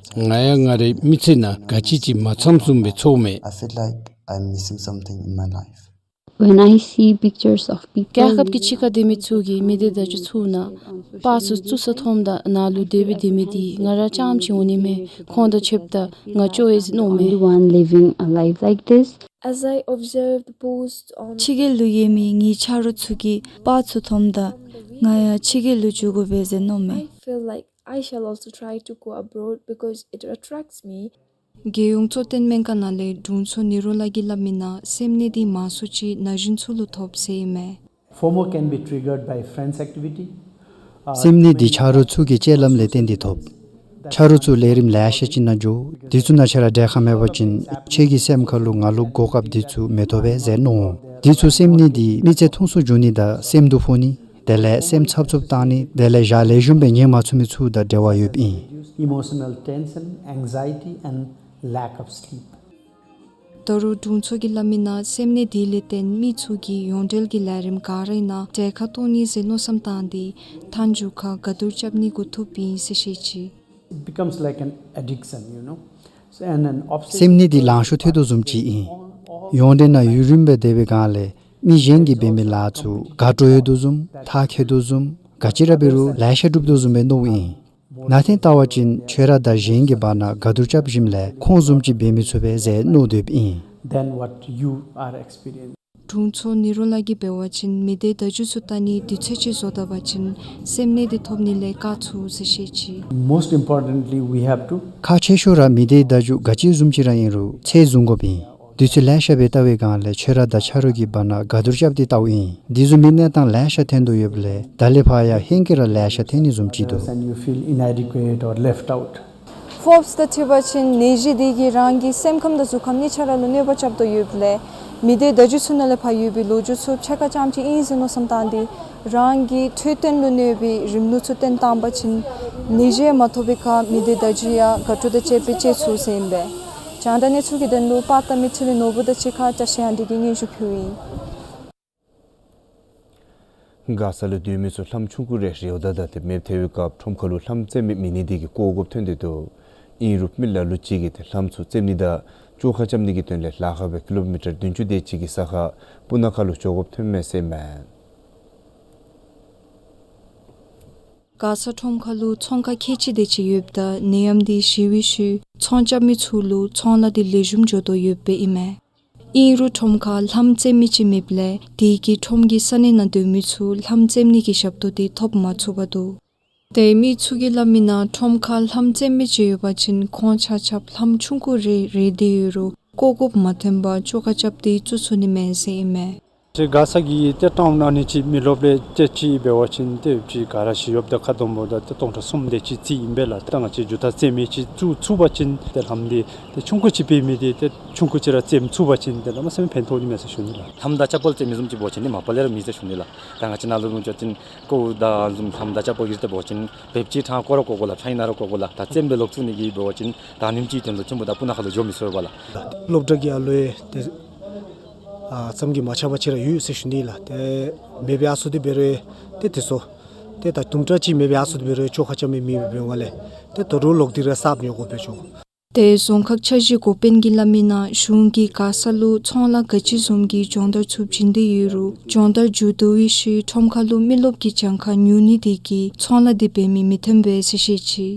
ང་ཡང་ང་རའི་མི་ཚེ་ནང་ག་ཅི་ཅིག་མ་ཚངམ་བཟུམ་སྦེ་ཚོརཝ་མས། I feel like I'm missing something in my life. When I see pictures of people རྒྱལ་ཁབ་ཀྱི་ཕྱི་ཁར་སྡོད་མི་ཚུ་གིས་མི་སྡེ་བརྡ་བརྒྱུད་ཚུ་ནང་པར་ཚུ་བཙུགས་ས་མཐོངམ་ད་ནཱ་ལུ་སྡོད་སྦེ་སྡོད་མི་འདི་ང་ར་རྐྱངམ་ཅིག་འོང་ནི་མས། ཁོང་དང་ཕྱདཔ་ད་ང་སྐྱོ་ཡི་ཟེར་མནོཝ་མས། Only one living a life like this. As I observe the posts on ཕྱི་རྒྱལ་ལུ་ཡོད་མི་ངེའི་ཆ་རོགས་ཚུ་གི་པར་ཚུ་མཐོངམ་ད་ང་ཡང་ཕྱི་རྒྱལ་ལུ་འགྱོ་དགོ་པས་ཟེར་མནོཝ་མས། I feel like I shall also try to go abroad because it attracts me. རྒྱལ་ཡོངས་གཙོ་བསྟེན་སྨན་ཁང་ནང་ལས་དྲུང་འཚོ་ནི་རོ་ལགས་ཀྱིས་སླབ་མི་ནང་སེམས་ནད་འདི་མང་སུ་ཅིག་ན་གཞོན་ཚུ་ལུ་ཐོབ་ཟེར་ཨིན་མས། FOMO can be triggered by friends activity. སེམས་ནད་འདི་ཆ་རོགས་ཚུ་གི་སྤྱོད་ལམ་ལས་བརྟེན་ཏེ་ཐོབ། ཆ་རོགས་ཚུ་ལས་རིམ་ལེ་ཤ་ཅིག་ནང་འགྱོ། དེ་ཚུ་ནང་ཁྱོད་ར་གྲལ་ཁར་མེད་པ་ཅིན་ཁྱོད་ཀྱི་སེམས་ཁ་ལུ་ང་ལུ་གོ་སྐབས་འདི་ཚུ་མི་ཐོབ་པས་ཟེར་མནོ་འོང་། དེ་ཚུ་སེམས་ནད་འདི་མི་ཚེ་ཐུང་སུ་འགྱོ་ནི་དང་སེམས་སྡུག་ཕོག་ནི། དེ་ལས་སེམས་འཚབ་འཚུབ་བཏང་ནི། དེ་ལས་ཞག་ལེགས་ཤོམ་སྦེ་ཉལ་མ་ཚུགས་མི་ཚུ་དང་འབྲེལ་བ་ཡོདཔ་ཨིན། Emotional tension, anxiety and lack of sleep. ད་རུང་དྲུང་འཚོ་གིས་སླབ་མི་ནང་སེམས་ནད་འདི་ལས་བརྟེན་མི་ཚུ་གིས་ཡོངས་འབྲེལ་གྱི་ལས་རིམ་ག་རའི་ནང་གྲལ་ཁར་གཏོགས་ནི་ཟེར་མནོ་བསམ་བཏང་སྟེ་མཐའ་མཇུག་ཁར་ག་བསྡུར་རྐྱབ་ནི་འགོ་ཐུགཔ་ཨིན་ཟེར་བཤད་ཅི། It becomes like an addiction, you know. So, and an obsession. སེམས་ནད་འདི་ལང་ཤོར་ཐལ་དོ་བཟུམ་ཅིག་ཨིན། ཡོངས་འབྲེལ་ནང་ཡུན་རིངམོ་སྦེ་སྡོད་པའི་སྒང་ལས་མི་གཞན་གྱིས་འབད་མི་ལཱ་ཚུ་དགའ་སྤྲོ་ཡོད་དོ་བཟུམ་ཐག་ཁེལ་དོ་བཟུམ་ག་ཅི་ར་འབད་རུང་ལེ་ཤ་སྒྲུབ་དོ་བཟུམ་སྦེ་མནོཝ་ཨིན། ནང་དོན་བལྟ་བ་ཅིན་ཁྱོད་ར་དང་གཞན་གྱི་བར་ན་དགའ་བསྡུར་རྐྱབ་ཞིནམ་ལས་ཁོང་བཟུམ་ཅིག་འབད་མི་ཚུགས་པས་ཟེར་མནོ་སྡོདཔ་ཨིན། Than what you are experiencing. དྲུང་འཚོ་ནི་རོ་ལགས་ཀྱིས་འབད་བ་ཅིན་མི་སྡེ་བརྡ་བརྒྱུད་ཚུ་བལྟ་ནི་དུས་ཚོད་ཅིག་བཟོ་ད་པ་ཅིན་སེམས་ནད་འདི་ཐོབ་ནི་ལས་བཀག་ཚུགས་ཟེར་བཤད་ཅི། Most importantly, we have to ཁག་ཆེ་ཤོས་ར་མི་སྡེ་བརྡ་བརྒྱུད་ག་ཅི་བཟུམ་ཅིག་ར་ཨིན་རུང་ཚད་བཟུང་དགོཔ་ཨིན། དུས་ཚོད་ལེ་ཤ་སྦེ་བལྟ་བའི་སྒང་ལས་ཁྱོད་ར་དང་ཆ་རོགས་ཀྱི་བར་ན་དགའ་བསྡུར་རྐྱབ་སྟེ་བལྟཝ་ཨིན། དེ་བཟུམ་མའི་གནས་སྟངས་ལེ་ཤ་ཐོན་དོ་ཡོདཔ་ལས་ད་ལས་ཕར་ཡང་ཧེང་སྐལ་ར་ལེ་ཤ་ཐོན་ནི་བཟུམ་ཅིག་འདུག། And you feel inadequate or left out. ཕོརབསི་དང་འཁྲིལ་བ་ཅིན་ནད་གཞི་འདི་གིས་རང་གི་སེམས་ཁམས་དང་གཟུགས་ཁམས་གཉིས་ཆ་ར་ལུ་གནོད་པ་རྐྱབ་དོ་ཡོདཔ་ལས་མི་སྡེ་བརྡ་བརྒྱུད་ཚུ་ནང་ལས་ཕར་ཡོད་པའི་ལོ་རྒྱུས་ཚུ་ཕྱེད་ཀ་ཙམ་ཅིག་ཨིན་ཟེར་མནོ་བསམ་བཏང་སྟེ་རང་གི་འཕྲོད་བསྟེན་ལུ་གནོད་པའི་རིམ་ལུགས་ཚུ་བསྟེན་བཏང་པ་ཅིན་ནད་གཞི་མ་ཐོབ་པའི་ཁར་མི་སྡེ་བརྡ་བརྒྱུད་ཡང་དགའ་སྤྲོ་དང་བཅས་པའི་སྤྱོད་ཚུགས་ཟེར་ཨིན་པས། རྒྱང་བསྒྲགས་གནས་ཚུལ་གྱི་དོན་ལུ་པར་བཏབ་མི་ཚེ་རིང་ནོར་བུ་དང་གཅིག་ཁར་བཀྲ་ཤིས་དབང་འདུས་ཀྱིས་སྙན་ཞུ་ཕུལཝ་ཨིན། མགར་ས་ལུ་སྡོད་མི་ཚུ་ལྷམ་ཆུང་ཀུ་རེ་རེགཔ་ད་ད་ཏེ་མེདཔ་ཐལ་བའི་སྐབས་ཁྲོམ་ཁ་ལུ་ལྷམ་བཙེམ་མི་མེད་ནི་དེ་གིས་བཀོ་དགོཔ་ཐོན་ཏེ་འདུག། ཨིན་རུང་མི་ལ་ལུ་ཅིག་གིས་ཏེ་ལྷམ་ཚུ་བཙེམ་ནི་དང་བཅོ་ཁ་རྐྱབ་ནི་གི་དོན་ལས་ལཱ་ཁག་སྦེ་ཀི་ལོ་མི་ཊར་བདུན་ཅུ་དེ་ཅིག་གི་ས་ཁར་སྤུ་ན་ཁ་ལུ་འགྱོ་དགོཔ་ཐོནམ་མས་ཟེར་མས། མགར་ས་ཁྲོམ་ཁ་ལུ་ཚོང་ཁང་ཁལ་གཅིག་དེ་ཅིག་ཡོདཔ་ད་ནད་ཡམས་འདི་ཞི་བའི་ཤུལ་ཚོང་རྐྱབ་མི་ཚུ་ལུ་ཚོང་ལཱ་འདི་ལེགས་ཤོམ་འགྱོ་དོ་ཡོདཔ་ཨིན་མས། ཨིན་རུང་ཁྲོམ་ཁར་ལྷམ་བཙེམ་མི་ཅིག་མེདཔ་ལས་དེ་གིས་ཁྲོམ་གྱི་ས་གནས་ནང་སྡོད་མི་ཚུ་ལྷམ་བཙེམ་ནི་གི་ཞབས་ཏོག་འདི་ཐོབ་མ་ཚུགས་པར་འདུག། ཏེ་མི་ཚུ་གིས་སླབ་མི་ནང་ཁྲོམ་ཁར་ལྷམ་བཙེམ་མི་ཅིག་ཡོད་པ་ཅིན་ཁོང་ཆ་ཁྱབ་ལྷམ་ཆུང་ཀུ་རེ་རེག་སྟེ་ཡོད་རུང་བཀོ་དགོཔ་མ་ཐོན་པར་བཅོ་ཁ་རྐྱབ་སྟེ་བཙུགས་ཚུགས་ནི་མས་ཟེར་ཨིན་མས། ཏེ་མགར་ས་གི་ཏེ་ཊའུན་ཨ་ནི་ཅིག་མི་རློབས་ལས་ཏེ་ཅིག་འབད་བ་ཅིན་ཏེ་ཅིག་ག་ར་ཞི་གཡོགཔ་དང་ཁ་སྡོམ་པ་དང་ཏེ་སྟོང་ཕྲག་གསུམ་དེ་ཅིག་རྩིས་ཨིན་པས་ལགས། ད་ང་བཅས་མཇུག་མཐའ་བཙེམ་མི་ཅིག་བཙུགས་ཚུགས་པ་ཅིན་ཏེ་ལྷམ་འདི་ཏེ་ཆུང་ཀུ་ཅིག་འབད་མི་འདི་ཏེ་ཆུང་ཀུ་ཅིག་ར་བཙེམ་ཚུགས་པ་ཅིན་ཏེ་གནམ་མེད་ས་མེད་ཕན་ཐོགས་ནི་མས་ཟེར་ཞུ་ནི་ལགས། ལྷམ་དང་ཅ་པཱལ་བཙེམ་མི་བཟུམ་ཅིག་འབད་བ་ཅིན་ནི་མ་པ་ལས་ར་མེད་ཟེར་ཞུ་ནི་ལགས། ད་ང་བཅས་ནཱ་ལུ་བཟུམ་ཅིག་འབད་བ་ཅིན་ཀོ་དང་བཟུམ་ལྷམ་དང་ཅ་པཱལ་གྱི་རིགས་དེ་འབད་བ་ཅིན་བེབ་ཅིག་ཕྲང་བཀོ་ར་བཀོ་དགོ་ལགས། ཕྲང་ཨིན་ན་ར་བཀོ་དགོ་ལགས། ད་བཙེམ་སྦེ་ལོག་བཙུགས་ནི་གི་འབད་བ་ཅིན་ད་ཉིནམ་གཅིག་དོན་ལུ་ཆུམ་བུ་དང་སྤུ་ན་ཁ་ལུ་འགྱོ་མི་ཚུགས་པས་ལགས། སློབ་གྲྭ་གི་ཨ་ལོ་ཡང་ཏེ་ཨ་བསམ་གྱིས་མ་ཁྱབ་པ་ཅིག་ར་ཡོད་ཟེར་ཞུ་ནི་ལགས། ཏེ་མེདཔ་སྦེ་ཡར་སོང་སྟེ་འབད་རུང་ཏེ་དེ་ཚུ་ཏེ་ད་དུམ་གྲ་ཅིག་མེདཔ་སྦེ་ཡར་སོང་སྟེ་འབད་རུང་བཅོ་ཁ་རྐྱབ་མི་མེད་པའི་སྒང་ལས་ཏེ་ད་རུང་ལོག་སྟེ་ར་གསརཔ་ཉོ་དགོ་པས་ཆོག། ཏེ་རྫོང་ཁག་འཆར་གཞི་འགོ་དཔོན་གྱིས་སླབ་མི་ནང་གཞུང་གིས་མགར་ས་ལུ་ཚོང་ལཱ་ག་ཅི་བཟུམ་གྱི་སྦྱོང་བརྡར་ཚུ་བྱིན་ཏེ་ཡོད་རུང་སྦྱོང་བརྡར་མཇུག་བསྡུ་བའི་ཤུལ་ཁྲོམ་ཁ་ལུ་མི་རློབས་ཀྱི་གྱངས་ཁ་ཉུང་ནི་དེ་གིས་ཚོང་ལཱ་འདི་འབད་མི་མི་ཐོན་པས་ཟེར་བཤད་ཅི།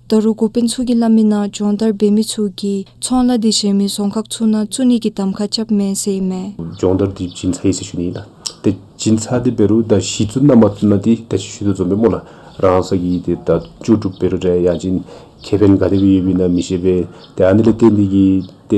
ད་རུང་འགོ་དཔོན་ཚུ་གིས་སླབ་མི་ནང་སྦྱོང་བརྡར་འབད་མི་ཚུ་གིས་ཚོང་ལཱ་འདི་གཞན་མི་རྫོང་ཁག་ཚུ་ནང་བཙུགས་ནི་གི་གདམ་ཁ་རྐྱབ་མས་ཟེར་ཨིན་མས། སྦྱོང་བརྡར་འདི་བྱིན་ཚར་ཡི་ཟེར་ཞུ་ནི་ཨིན་ལགས། ཏེ་བྱིན་ཚར་ཏེ་འབད་རུང་ད་གཞི་བཙུགས་ནང་མ་བཙུགས་ནང་འདི་ད་ཅི་ཞུ་དོ་བཟུམ་སྦེ་སྨོ་ལགས། རང་སོ་གི་ཏེ་ད་ལྕོགས་གྲུབ་འབད་རུང་ར་ཡང་ཅིན་ཁེ་ཕན་ག་དེ་སྦེ་ཡོདཔ་ཨིན་ན་མི་ཤེས་པས། ཏེ་ཨ་ནི་ལས་བརྟེན་ཏེ་གིས་ཏེ་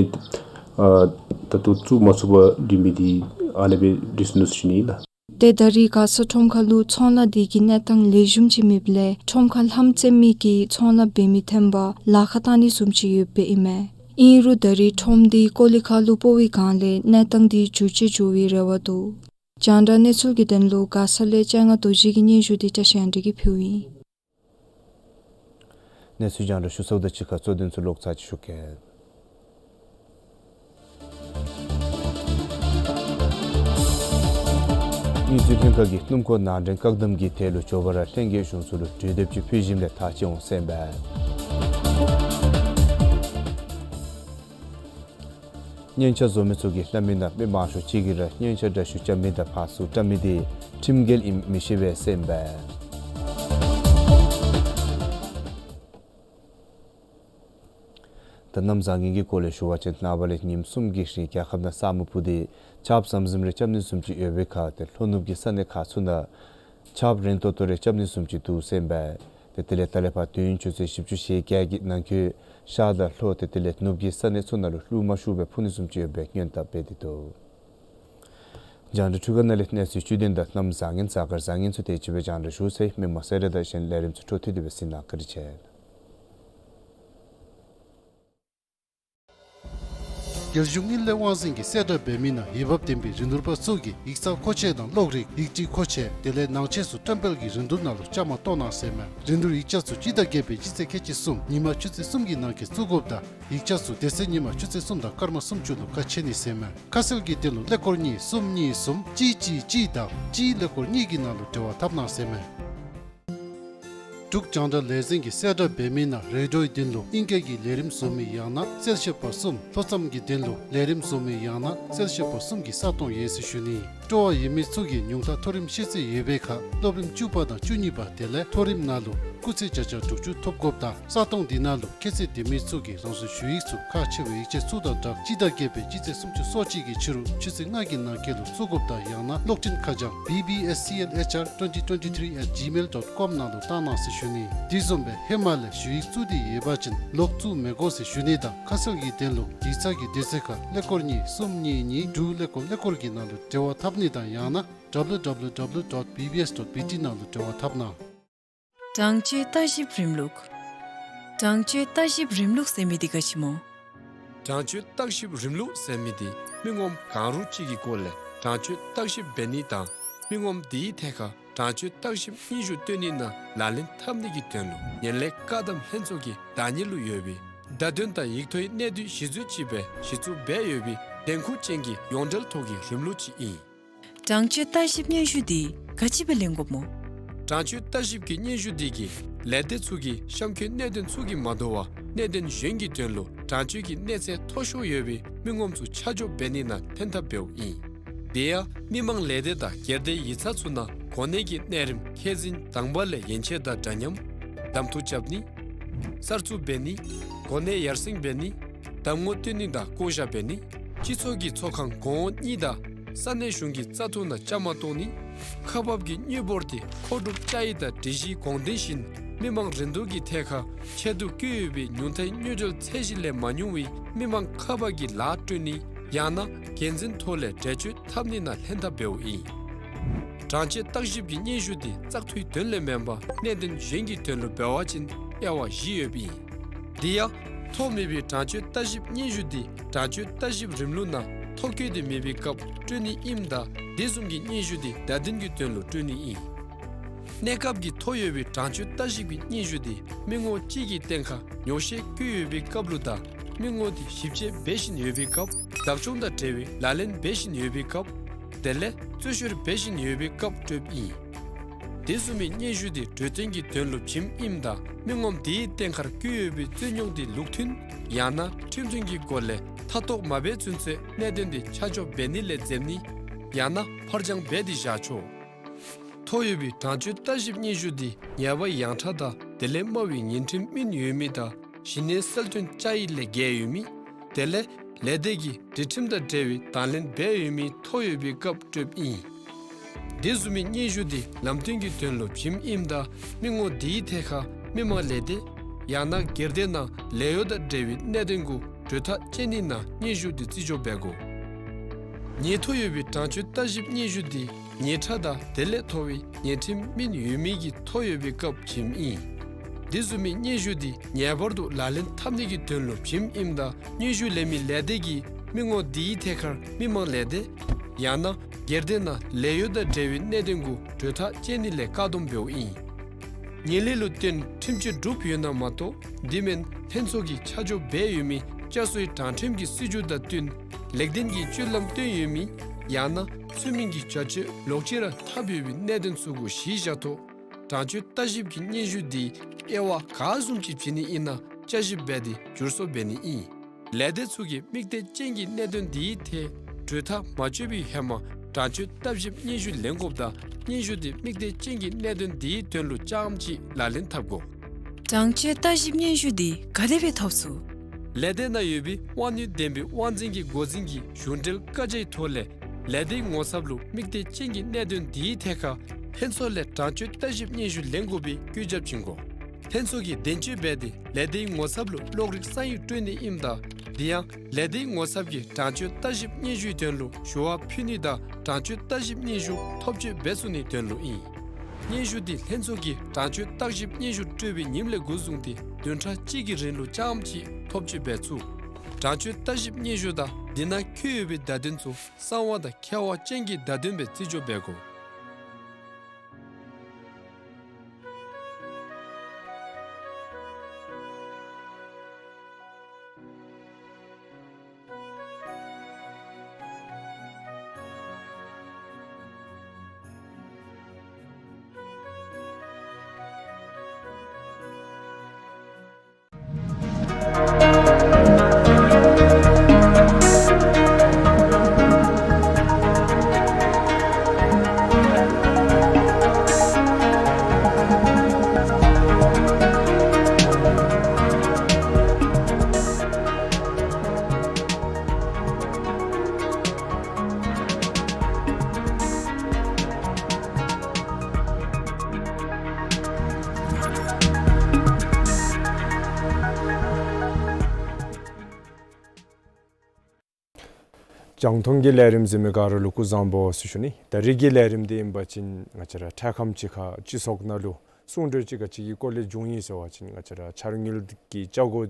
ཨ་ད་ལྟོ་བཙུགས་མ་ཚུགས་པར་སྡོད་མི་འདི་ཨ་ནི་སྦེ་སྡོད་སོ་ནུག་ཟེར་ཞུ་ནི་ཨིན་ལགས། ཏེ་ད་རེས་མགར་ས་ཁྲོམ་ཁ་ལུ་ཚོང་ལཱ་འདི་གི་གནས་སྟངས་ལེགས་ཤོམ་ཅིག་མེདཔ་ལས་ཁྲོམ་ཁར་ལྷམ་བཙེམ་མི་གིས་ཚོང་ལཱ་འབད་མི་ཐོན་པར་ལཱ་ཁག་བཏང་ནི་བཟུམ་ཅིག་ཡོདཔ་ཨིན་མས། ཨིན་རུང་ད་རེས་ཁྲོམ་འདི་ཀོ་ལི་མཁར་ལུ་སྤོ་བའི་སྒང་ལས་གནས་སྟངས་འདི་འགྱུར་བཅོས་འགྱོ་བའི་རེ་བ་འདུག། རྒྱང་བསྒྲགས་གནས་ཚུལ་གྱི་དོན་ལུ་མགར་ས་ལས་སྤྱན་སྔ་རྡོ་རྗེ་གི་སྙན་ཞུ་འདི་བཀྲ་ཤིས་དབང་འདུས་ཀྱིས་ཕུལཝ་ཨིན། གནས་ཚུལ་རྒྱང་བསྒྲགས་ཞུ་ཚརཝ་དང་གཅིག་ཁར་གཙོ་དོན་ཚུ་ལོག་ཚར་ཅིག་ཞུ་གེ། སྲིད་བློན་ཁག་གིས་སྣུམ་འཁོར་ནང་འདྲེན་བཀག་སྡོམ་གྱི་ཐད་ལུ་འབྱོར་བ་ར་ལྷན་རྒྱས་གཞུང་ཚོགས་ལུ་གྲོས་འདེབས་ཅིག་ཕུལ་ཞིནམ་ལས་ཐག་བཅད་འོང་ཟེར་ཨིན་པས། སྙན་ཆ་བཟོ་མི་ཚུ་གིས་སླབ་མི་ནང་མི་མང་ཤོས་ཅིག་གིས་ར་སྙན་ཆ་འདྲ་ཞུ་རྐྱབ་མི་དང་ཕར་ཚུར་བཀྲམ་མི་འདི་ཁྲིམས་འགལ་ཨིནམ་མི་ཤེས་པས་ཟེར་ཨིན་པས། ད་གནམ་བཟང་ངན་གྱི་སྐོར་ལས་ཞུ་བ་ཅིན་ནངས་པ་ལས་ཉིནམ་གསུམ་གྱི་རིང་རྒྱལ་ཁབ་ནང་ས་སྨུག་ཕུབ་སྟེ་ཆརཔ་ཟམ་ཟིམ་རེ་རྐྱབ་ནི་བཟུམ་ཅིག་ཡོད་པའི་ཁར་ཏེ་ལྷོ་ནུབ་ཀྱི་ས་གནས་ཁག་ཚུ་ནང་ཆརཔ་རན་ཏོག་ཏོ་རེ་རྐྱབ་ནི་བཟུམ་ཅིག་འདུག་ཟེར་ཨིན་པས། ཏེ་དེ་ལས་ད་ལས་ཕར་དུས་ཡུན་ཆུ་ཚོད་བཞི་བཅུ་ཞེ་བརྒྱད་ཀྱི་ནང་འཁོད་ཤར་དང་ལྷོ་ཏེ་དེ་ལས་ནུབ་ཀྱི་ས་གནས་ཚུ་ནང་ལུ་རླུང་མ་ཤུགས་སྦེ་འཕུ་ནི་བཟུམ་ཅིག་ཡོད་པའི་སྔོན་བརྡ་སྤེལ་ཏེ་འདུག། རྒྱང་བསྒྲགས་འཕྲུལ་ཁང་ནང་ལས་གནས་ཚུལ་བཅུད་དོན་དང་གནམ་བཟང་ངན་གཟའ་སྐར་བཟང་ངན་ཚུ་དེ་ཅིག་སྦེ་རྒྱང་བསྒྲགས་ཞུ་ཚར་ཡི། མི་མང་སེར་སྒྲེང་དང་གཞན་ལས་རིམ་ཚུ་འཕྲོ་མཐུད་དེ་སྦེ་གཟིགས་གནང་བཀའ་དྲིན་ཆེ། རྒྱལ་གཞུང་དངུལ་ལས་དབང་འཛིན་གྱིས་གསལ་བསྒྲགས་འབད་མི་ནང་འོས་འབབ་ལྡན་པའི་རིན་བསྡུར་པ་ཚུ་གིས་ཡིག་ཚང་མཁོ་ཆས་དང་གློག་རིག་ཡིག་བྲིས་མཁོ་ཆས་དེ་ལས་ནང་ཆས་ཚུ་བཀྲམ་སྤེལ་གྱི་རིན་བསྡུར་ནང་ལུ་བཅའ་མར་གཏོགས་གནང་ཟེར་ཨིན་མས། རིན་བསྡུར་ཡིག་ཆ་ཚུ་སྤྱི་ཟླ་བརྒྱད་པའི་སྤྱི་ཚེས་ཁལ་གཅིག་གསུམ་ཉིན་མ་ཆུ་ཚོད་གསུམ་གྱི་ནང་འཁོད་བཙུགས་དགོཔ་དང་ཡིག་ཆ་ཚུ་དེ་ཚེ་ཉིན་མ་ཆུ་ཚོད་གསུམ་དང་སྐར་མ་སུམ་ཅུ་ལུ་ཁ་ཕྱེ་ནི་ཟེར་ཨིན་མས། ཁ་གསལ་གྱི་དོན་ལུ་ཀླད་ཀོར་གཉིས་གསུམ་གཉིས་གསུམ་གཅིག་གཅིག་གཅིག་དང་གཅིག་ཀླད་ཀོར་གཉིས་ཀྱི་ནང་ལུ་འབྲེལ་བ་འཐབ་གནང་ཟེར་ཨིན་མས། འབྲུག་རྒྱང་བསྒྲགས་ལས་འཛིན་གྱིས་གསལ་བསྒྲགས་འབད་མི་ནང་རེ་ཌིའོའི་དོན་ལུ་ཨིང་སྐད་ཀྱི་ལས་རིམ་བཟོ་མི་ཡང་ན་གསལ་བཤད་པ་གསུམ། ལྷོ་མཚམས་ཀྱི་དོན་ལུ་ལས་རིམ་བཟོ་མི་ཡང་ན་གསལ་བཤད་པ་གསུམ་གྱི་ས་སྟོང་ཡོད་ཟེར་ཞུ་ནི། སྤྲོ་བ་ཡོད་མི་ཚུ་གིས་ཉུང་མཐའ་མཐོ་རིམ་ཤེས་ཚད་ཡོད་པའི་ཁར་སློབ་རིམ་བཅུ་པ་དང་བཅུ་གཉིས་པ་དེ་ལས་མཐོ་རིམ་ནང་ལུ་སྐུགས་ཚད་བརྒྱ་ཆ་དྲུག་ཅུ་ཐོབ་དགོཔ་དང་ས་སྟོང་འདི་ནང་ལུ་ཁྱད་ཚད་ལྡན་མི་ཚུ་གིས་རང་སོའི་ཞུ་ཡིག་ཚུ་ཁག་ཆེ་བའི་ཡིག་ཆ་ཚུ་དང་སྦྲགས་སྤྱི་ཟླ་བརྒྱད་པའི་སྤྱི་ཚེས་སུམ་ཅུ་སོ་གཅིག་གི་ཕྱི་རུ་ཆུ་ཚོད་ལྔ་གི་ནང་འཁོད་ལུ་བཙུགས་དགོཔ་དང་ཡང་ན་གློག་འཕྲིན་ཁ་བྱང་B B S C L H R twenty twenty-three at gmail dot com ནང་ལུ་བཏང་གནང་ཟེར་ཞུ་ནི། དེ་བཟུམ་སྦེ་ཧེ་མ་ལས་ཞུ་ཡིག་བཙུགས་ཏེ་ཡོད་པ་ཅིན་ལོག་བཙུགས་མི་དགོ་ཟེར་ཞུ་ནི་དང་ཁ་གསལ་གྱི་དོན་ལུ་ཡིག་ཚང་གི་དུས་ཚོད་ཁར་ཀླད་ཀོར་གཉིས་གསུམ་གཉིས་གཉིས་དྲུག་ཀླད་ཀོར་ཀླད་ཀོར་གྱི་ནང་ལུ་འབྲེལ་བ་འཐབ་ནི་དང་ཡང་ན་W W W dot B B S dot B T ནང་ལུ་འབྲེལ་བ་འཐབ་གནང་། གྲངས་ཆོད་བརྟག་ཞིབ་རིམ་ལུགས། གྲངས་ཆོད་བརྟག་ཞིབ་རིམ་ལུགས་ཟེར་མི་འདི་ག་ཅི་སྨོ། གྲངས་ཆོད་བརྟག་ཞིབ་རིམ་ལུགས་ཟེར་མི་འདི་མི་ངོམ་གང་རུང་ཅིག་གི་སྐོར་ལས་གྲངས་ཆོད་བརྟག་ཞིབ་འབད་ནི་དང་མི་ངོམ་དེའི་ཐད་ཁར་གྲངས་ཆོད་བརྟག་ཞིབ་སྙན་ཞུ་བཏོན་ནི་ནང་ལག་ལེན་འཐབ་ནི་གི་དོན་ལུ་ངན་ལྷད་བཀག་སྡོམ་ལྷན་ཚོགས་ཀྱི་བདག་གཉེར་ལུ་ཡོད་པའི་བརྡ་དོན་དང་ཡིག་ཐོག་གི་གནད་བསྡུས་གཞི་བཟུང་ཅིག་སྦེ་གཞི་བཙུགས་འབད་ཡོད་པའི་འགན་ཁུར་ཅན་གྱི་ཡོངས་འབྲེལ་ཐོག་གི་རིམ་ལུགས་ཅིག་ཨིན། གྲངས་ཆོད་བརྟག་ཞིབ་སྙན་ཞུ་འདི་ག་ཅི་སྦེ་ལེན་དགོཔ་སྨོ། གྲངས་ཆོད་བརྟག་ཞིབ་ཀྱི་སྙན་ཞུ་འདི་གིས་ལས་སྡེ་ཚུ་གི་གཤམ་འཁོད་གནད་དོན་ཚུ་གིས་མ་དོ་བར་གནད་དོན་གཞན་གྱི་དོན་ལུ་གྲངས་ཆོད་ཀྱི་གནས་ཚད་མཐོ་ཤོས་ཡོད་པའི་མི་ངོམ་ཚུ་ཆ་འཇོག་འབད་ནི་ནང་ལྷན་ཐབས་འབདཝ་ཨིན། དེ་ཡང་མི་མང་ལས་སྡེ་དང་སྒེར་སྡེ་ཡིག་ཚང་ཚུ་ནང་གོ་གནས་ཀྱི་གནས་རིམ་ཁས་འཛིན་དང་པ་ལས་ཡན་ཆད་དང་འདྲ་མཉམ། གདམ་འཐུ་རྐྱབ་ནི། གསར་བཙུགས་འབད་ནི། གོ་གནས་ཡར་སེང་འབད་ནི། གདམ་ངོ་བཏོན་ནི་དང་བསྐོ་བཞག་འབད་ནི། སྤྱི་ཚོགས་ཀྱི་ཚོགས་ཁང་གོང་འོག་གཉིས་དང་ས་གནས་གཞུང་གི་བཙག་འཐུ་ནང་བཅའ་མར་གཏོགས་ནི། ཁག་འབག་གི་དངུལ་འབོར་དེ་མཁོ་སྒྲུབ་བཅའ་ཡིག་དང་སྒྲིག་གཞིའི་དགོངས་དོན་བཞིན་མི་མང་རིན་བསྡུར་གྱི་ཐད་ཁར་ཆེད་དུ་བསྐྱོན་ཡོད་པའི་ཉུང་མཐའི་དངུལ་འབྱོར་ཚད་གཞི་ལས་མ་ཉུང་བའི་མི་མང་ཁག་འབག་གི་ལཱ་སྤྲོད་ནི་ཡང་ན་འགན་འཛིན་ཐོག་ལས་འགྲེལ་བརྗོད་འཐབ་ནི་ནང་ལྷན་ཐབས་འབདཝ་ཨིན། གྲངས་ཆོད་བརྟག་ཞིབ་ཀྱི་སྙན་ཞུ་དེ་བཙག་འཐུའི་དོན་ལས་མེན་པར་གནད་དོན་གཞན་གྱི་དོན་ལུ་འབད་བ་ཅིན་དབྱེ་བ་བཞི་ཡོདཔ་ཨིན། དེ་ཡང་མཐོ་མེད་པའི་གྲངས་ཆོད་བརྟག་ཞིབ་སྙན་ཞུ་དེ་གྲངས་ཆོད་བརྟག་ཞིབ་རིམ་ལུགས་ནང་མཐོ་བཀོད་དེ་མེད་པའི་སྐབས་སྤྲོད་ནི་ཨིནམ་ད་དེ་བཟུམ་གྱི་སྙན་ཞུ་དེ་བརྡ་དོན་གྱི་དོན་ལུ་སྤྲོད་ནི་ཨིན། གནས་སྐབས་ཀྱི་མཐོ་ཡོད་པའི་གྲངས་ཆོད་བརྟག་ཞིབ་ཀྱི་སྙན་ཞུ་དེ་མི་ངོམ་གཅིག་གི་སྟེང་ཁར་ཉོག་བཤད་བཀོད་ཡོད་པའི་སྐབས་ལུ་དང་མི་ངོམ་དེ་ཞིབ་དཔྱད་འབད་བཞིན་ཡོད་པའི་སྐབས་བདག་སྐྱོང་དང་འབྲེལ་བའི་ལག་ལེན་འབད་བཞིན་ཡོད་པའི་སྐབས་དེ་ལས་རྩོད་བཤེར་འབད་བཞིན་ཡོད་པའི་སྐབས་སྤྲོདཔ་ཨིན། དེ་བཟུམ་མའི་སྙན་ཞུ་དེ་གྲོས་བསྟུན་གྱི་དོན་ལུ་བྱིནམ་ཨིནམ་ད་མི་ངོམ་དེའི་སྟེང་ཁར་བཀོད་ཡོད་པའི་རྩོད་རྙོག་དེ་ལུགས་མཐུན་ཡང་ན་ཁྲིམས་མཐུན་གྱི་སྒོ་ལས་མཐའ་གཏོགས་མ་འབད་ཚུན་ཚོད་གནད་དོན་དེ་ཆ་འཇོག་འབད་ནི་ལས་འཛེམ་ནི་ཡང་ན་ཕར་འགྱངས་འབད་དེ་བཞག་ཆོག། མཐོ་ཡོད་པའི་གྲངས་ཆོད་བརྟག་ཞིབ་སྙན་ཞུ་དེ་ཉེས་པ་ཡངས་དྲགས་དང་དེ་ལས་དམའ་བའི་ཉེས་ཁྲིམས་སྨིན་ཡོད་མི་དང་ཞི་གནས་གསལ་སྟོན་བཅའ་ཡིག་ལས་འགལ་ཡོད་མི་དེ་ལས་ལས་སྡེ་གི་སྒྲིག་ཁྲིམས་དང་འབྲེལ་བའི་དང་ལེན་འབད་ཡོད་མི་མཐོ་ཡོད་པའི་སྐབས་སྤྲོདཔ་ཨིན། དེ་བཟུམ་མའི་སྙན་ཞུ་དེ་ལམ་སྟོན་གྱི་དོན་ལུ་བྱིནམ་ཨིནམ་ད་མི་ངོམ་དེའི་ཐད་ཁར་མི་མང་ལས་སྡེ་ཡང་ན་སྒེར་སྡེ་ནང་ལས་གཡོག་དང་འབྲེལ་བའི་གནད་དོན་གུ་གྲོས་ཐག་བཅད་ནི་ནང་སྙན་ཞུ་དེ་བརྩི་འཇོག་འབད་དགོ། ཉེན་མཐོ་ཡོད་པའི་གྲངས་ཆོད་བརྟག་ཞིབ་སྙན་ཞུ་དེ་ཉེན་ཁྲ་དང་དེ་ལས་མཐོ་བའི་ཉེས་ཁྲིམས་སྨིན་ཡོད་མི་གི་མཐོ་ཡོད་པའི་སྐབས་བྱིནམ་ཨིན། དེ་བཟུམ་མའི་སྙན་ཞུ་དེ་ངེས་པར་དུ་ལག་ལེན་འཐབ་ནི་གི་དོན་ལུ་བྱིནམ་ཨིནམ་ད་སྙན་ཞུ་ལེན་མི་ལས་སྡེ་གིས་མི་ངོམ་དེའི་ཐད་ཁར་མི་མང་ལས་སྡེ་ཡང་ན་སྒེར་སྡེ་ནང་ལས་གཡོག་དང་འབྲེལ་བའི་གནད་དོན་གུ་གྲོས་ཐག་བཅད་ནི་ལས་བཀག་སྡོམ་འབདཝ་ཨིན། ཉེས་ལས་ལུ་བརྟེན་ཁྲིམས་གཅོད་གྲུབ་ཡོད་ན་མ་གཏོགས་དེ་མེན་ལྷན་ཚོགས་ཀྱིས་ཆ་འཇོག་འབད་ཡོད་མི་བསྐྱར་གསོའི་དྲང་ཁྲིམས་ཀྱི་སྲིད་བྱུས་དང་བསྟུན་ལེགས་ལྡན་གྱི་སྤྱོད་ལམ་སྟོན་ཡོད་མི་ཡང་ན་ ཚུལ་མིན་གྱི་བྱ་སྤྱོད་ལོག་ཅི་ར་འཐབ་ཡོད་པའི་གནད་དོན་ཚུ་གུ་གཞི་བཞག་ཐོག་དྲང་སྤྱོད་བརྟག་ཞིབ་ཀྱི་སྙན་ཞུ་འདི་དབྱེ་བ་ག་བཟུམ་ཅིག་བྱིན་ནི་ཨིན་ན་དཔྱད་ཞིབ་འབད་དེ་བསྒྱུར་བཟོ་འབད་ནི་ཨིན། ལས་སྡེ་ཚུ་གིས་དམིགས་གཏད་ཅན་གྱི་གནད་དོན་འདིའི་ཐད་གྲོས་ཐག་མ་གཅོད་པའི་ཧེ་མ་དྲང་སྤྱོད་བརྟག་ཞིབ་སྙན་ཞུ་ལེན་དགོཔ་དང་སྙན་ཞུ་དེ་དམིགས་གཏད་ཅན་གྱི་གནད་དོན་འདིའི་དོན་ལུ་རྐྱངམ་ཅིག་ལག་ལེན་འཐབ་དགོ། དྲང་སྤྱོད་བརྟག་ཞིབ་སྙན་ཞུ་འདི་ག་དེ་སྦེ་ཐོབ་ཚུགས། ལས་སྡེ་ནང་ཡོད་པའི་དབང་ནུས་ལྡན་པའི་དབང་འཛིན་གྱི་འགོ་འཛིན་གྱི་གཞུང་འབྲེལ་བཀའ་རྒྱའི་ཐོག་ལས་ལས་སྡེའི་ངོ་ཚབ་ལུ་དམིགས་གཏད་ཅན་གྱི་གནད་དོན་འདིའི་ཐད་ཁར་ལྷན་ཚོགས་ལས་དྲང་སྤྱོད་བརྟག་ཞིབ་སྙན་ཞུ་ལེན་དགོ་པའི་བཀོད་ཁྱབ་བྱིན་དགོ། ལྷན་ཚོགས་ཀྱིས་བདེན་དཔྱོད་འབད་དེ་ལས་སྡེའི་ངོ་ཚབ་ལུ་གློག་རིག་ས་ཡིག་སྤྲོད་ནི་ཨིནམ་ད་དེ་ཡང་ལས་སྡེའི་ངོ་ཚབ་ཀྱིས་དྲང་སྤྱོད་བརྟག་ཞིབ་སྙན་ཞུའི་དོན་ལུ་ཞུ་བ་ཕུལ་ནི་དང་དྲང་སྤྱོད་བརྟག་ཞིབ་སྙན་ཞུ་ཐོབ་སྤྱོད་འབད་ཚུགས་ནིའི་དོན་ལུ་ཨིན། སྙན་ཞུ་འདི་ལྷན་ཚོགས་ཀྱིས་དྲང་སྤྱོད་བརྟག་ཞིབ་སྙན་ཞུ་སྤྲོད་པའི་ཉིནམ་ལས་འགོ་བཟུང་སྟེ་བདུན་ཕྲག་གཅིག་གི་རིང་ལུ་རྐྱངམ་ཅིག་ཐོབ་སྤྱོད་འབད་ཚུགས། དྲང་སྤྱོད་བརྟག་ཞིབ་སྙན་ཞུ་དང་དེ་ནང་འཁོད་ཡོད་པའི་བརྡ་དོན་ཚུ་གསང་བ་དང་ཁྱད་པར་ཅན་གྱི་བརྡ་དོན་སྦེ་རྩིས་འཇོག་འབད་དགོ། རྒྱང་མཐོང་གི་ལས་རིམ་གཟིགས་མི་ག་ར་ལུ་སྐུ་གཟུགས་བཟང་པོ་ཟེར་ཞུ་ནི། ད་རིས་ཀྱི་ལས་རིམ་འདི་ཨིན་པ་ཅིན་ང་བཅས་ར་འཕྲལ་ཁམས་ཅིག་ཁར་སྤྱི་ཚོགས་ནང་ལུ་གསུང་གྲོས་ཅིག་ག་ཅི་གི་སྐོར་ལས་བྱུང་ཡི་ཟེར་བ་ཅིན་ང་བཅས་ར་འཆར་དངུལ་གྱི་བཅའ་སྒོ་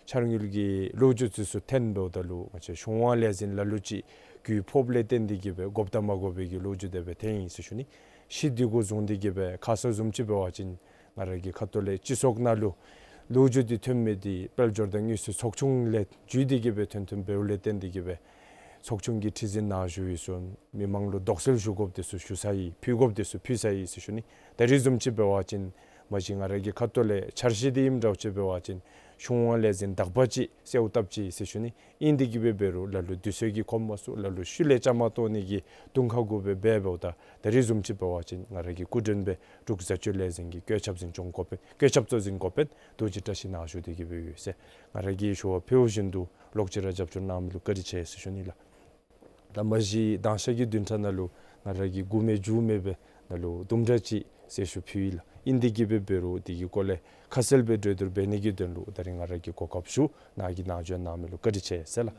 འཆར་དངུལ་གྱི་ལོ་རྒྱུས་ཚུ་ཚུ་ཐོན་འབདཝ་ད་ལུ་ང་བཅས་གཞུང་དབང་ལས་འཛིན་ལ་ལུ་ཅིག་གུ་ཕོགཔ་ལས་བརྟེན་ཏེ་གི་སྦེ་དགོཔ་དང་མ་དགོ་པའི་གི་ལོ་རྒྱུས་དེ་སྦེ་ཐོན་ཡི་ཟེར་ཞུ་ནི། གཞི་འདི་གུ་བཟུང་སྟེ་གི་སྦེ་ཁ་གསལ་བཟུམ་ཅིག་འབད་བ་ཅིན་ང་ར་གི་ཁ་ཐུག་ལས་སྤྱི་ཚོགས་ནང་ལུ་ལོ་རྒྱུས་འདི་ཐོན་མི་འདི་དཔལ་འབྱོར་དང་དངུལ་རྩིས་ཚོགས་ཆུང་ལས་བརྒྱུད་དེ་གི་སྦེ་ཐོན་ཐོནམ་འབདཝ་ལས་བརྟེན་ཏེ་གི་སྦེ་ཚོགས་ཆུང་གི་ཁྲི་འཛིན་ནང་བཞུགས་ཡི་ཟེར་མི་མང་ལུ་དོགས་སེལ་ཞུ་དགོཔ་དེ་ཚུ་ཞུ་ཚར་ཡི། ཕུལ་དགོཔ་དེ་ཚུ་ཕུལ་ཚར་ཡི་ཟེར་ཞུ་ནི། ད་རིས་བཟུམ་ཅིག་འབད་བ་ཅིན་མ་གཞི་ང་ར་གི་ཁ་ཐུག་ལས་འཆར་གཞི་འདི་ཨིནམ་འདྲཝ་ཅིག་འབད་བ་ཅིན་གཞུང་དབང་ལས་འཛིན་དག་པ་ཅིག་གསལཝ་བཏབ་ཅི་ཟེར་ཞུ་ནི། ཨིན་དེ་གི་སྦེ་འབད་རུང་ལ་ལུ་དུས་ཚོད་ཀྱིས་ཁོམ་མ་ཚུགས། ལ་ལུ་ཤུལ་ལས་བཅའ་མར་གཏོགས་ནི་གི་དུང་ཁ་གུ་སྦེ་འབད་འབདཝ་ད་ད་རིས་བཟུམ་ཅིག་འབད་བ་ཅིན་ང་ར་གི་སྐུ་མགྲོན་སྦེ་འབྲུག་བཟའ་སྤྱོད་ལས་འཛིན་གྱི་བཀོད་ཁྱབ་འཛིན་སྐྱོང་འགོ་དཔོན་བཀོད་ཁྱབ་གཙོ་འཛིན་འགོ་དཔོན་རྡོ་རྗེ་བཀྲ་ཤིས་ནཱ་བཞུགས་ཏེ་གི་སྦེ་ཡོད་ཟེར། ང་ར་གིས་ཞུ་བ་ཕུལཝ་བཞིན་དུ་ལོག་ཅི་ར་རྒྱབ་སྐྱོར་གནང་མི་ལུ་བཀའ་དྲིན་ཆེ་ཟེར་ཞུ་ནི་ལགས། ད་མ་གཞི་དང་ཤ་གི་བདུན་ཕྲག་ནང་ལུ་ང་ར་གིས་མགུ་མེད་མཇུག་མེད་སྦེ་ནང་ལུ་དུམ་གྲ་ཅིག་གསལ་ཞུ་ཕུལ་ཡི་ལགས། ཨིན་དེ་གི་སྦེ་འབད་རུང་དེ་གི་སྐོར་ལས་ཁ་གསལ་སྦེ་གྲོས་བསྡུར་འབད་ནི་གི་དོན་ལུ་ད་རིས་ང་ར་གིས་གོ་སྐབས་ཞུ་ནཱ་གིས་ནཱ་བྱོན་གནང་མི་ལུ་བཀའ་དྲིན་ཆེ་ཟེར་ལགས།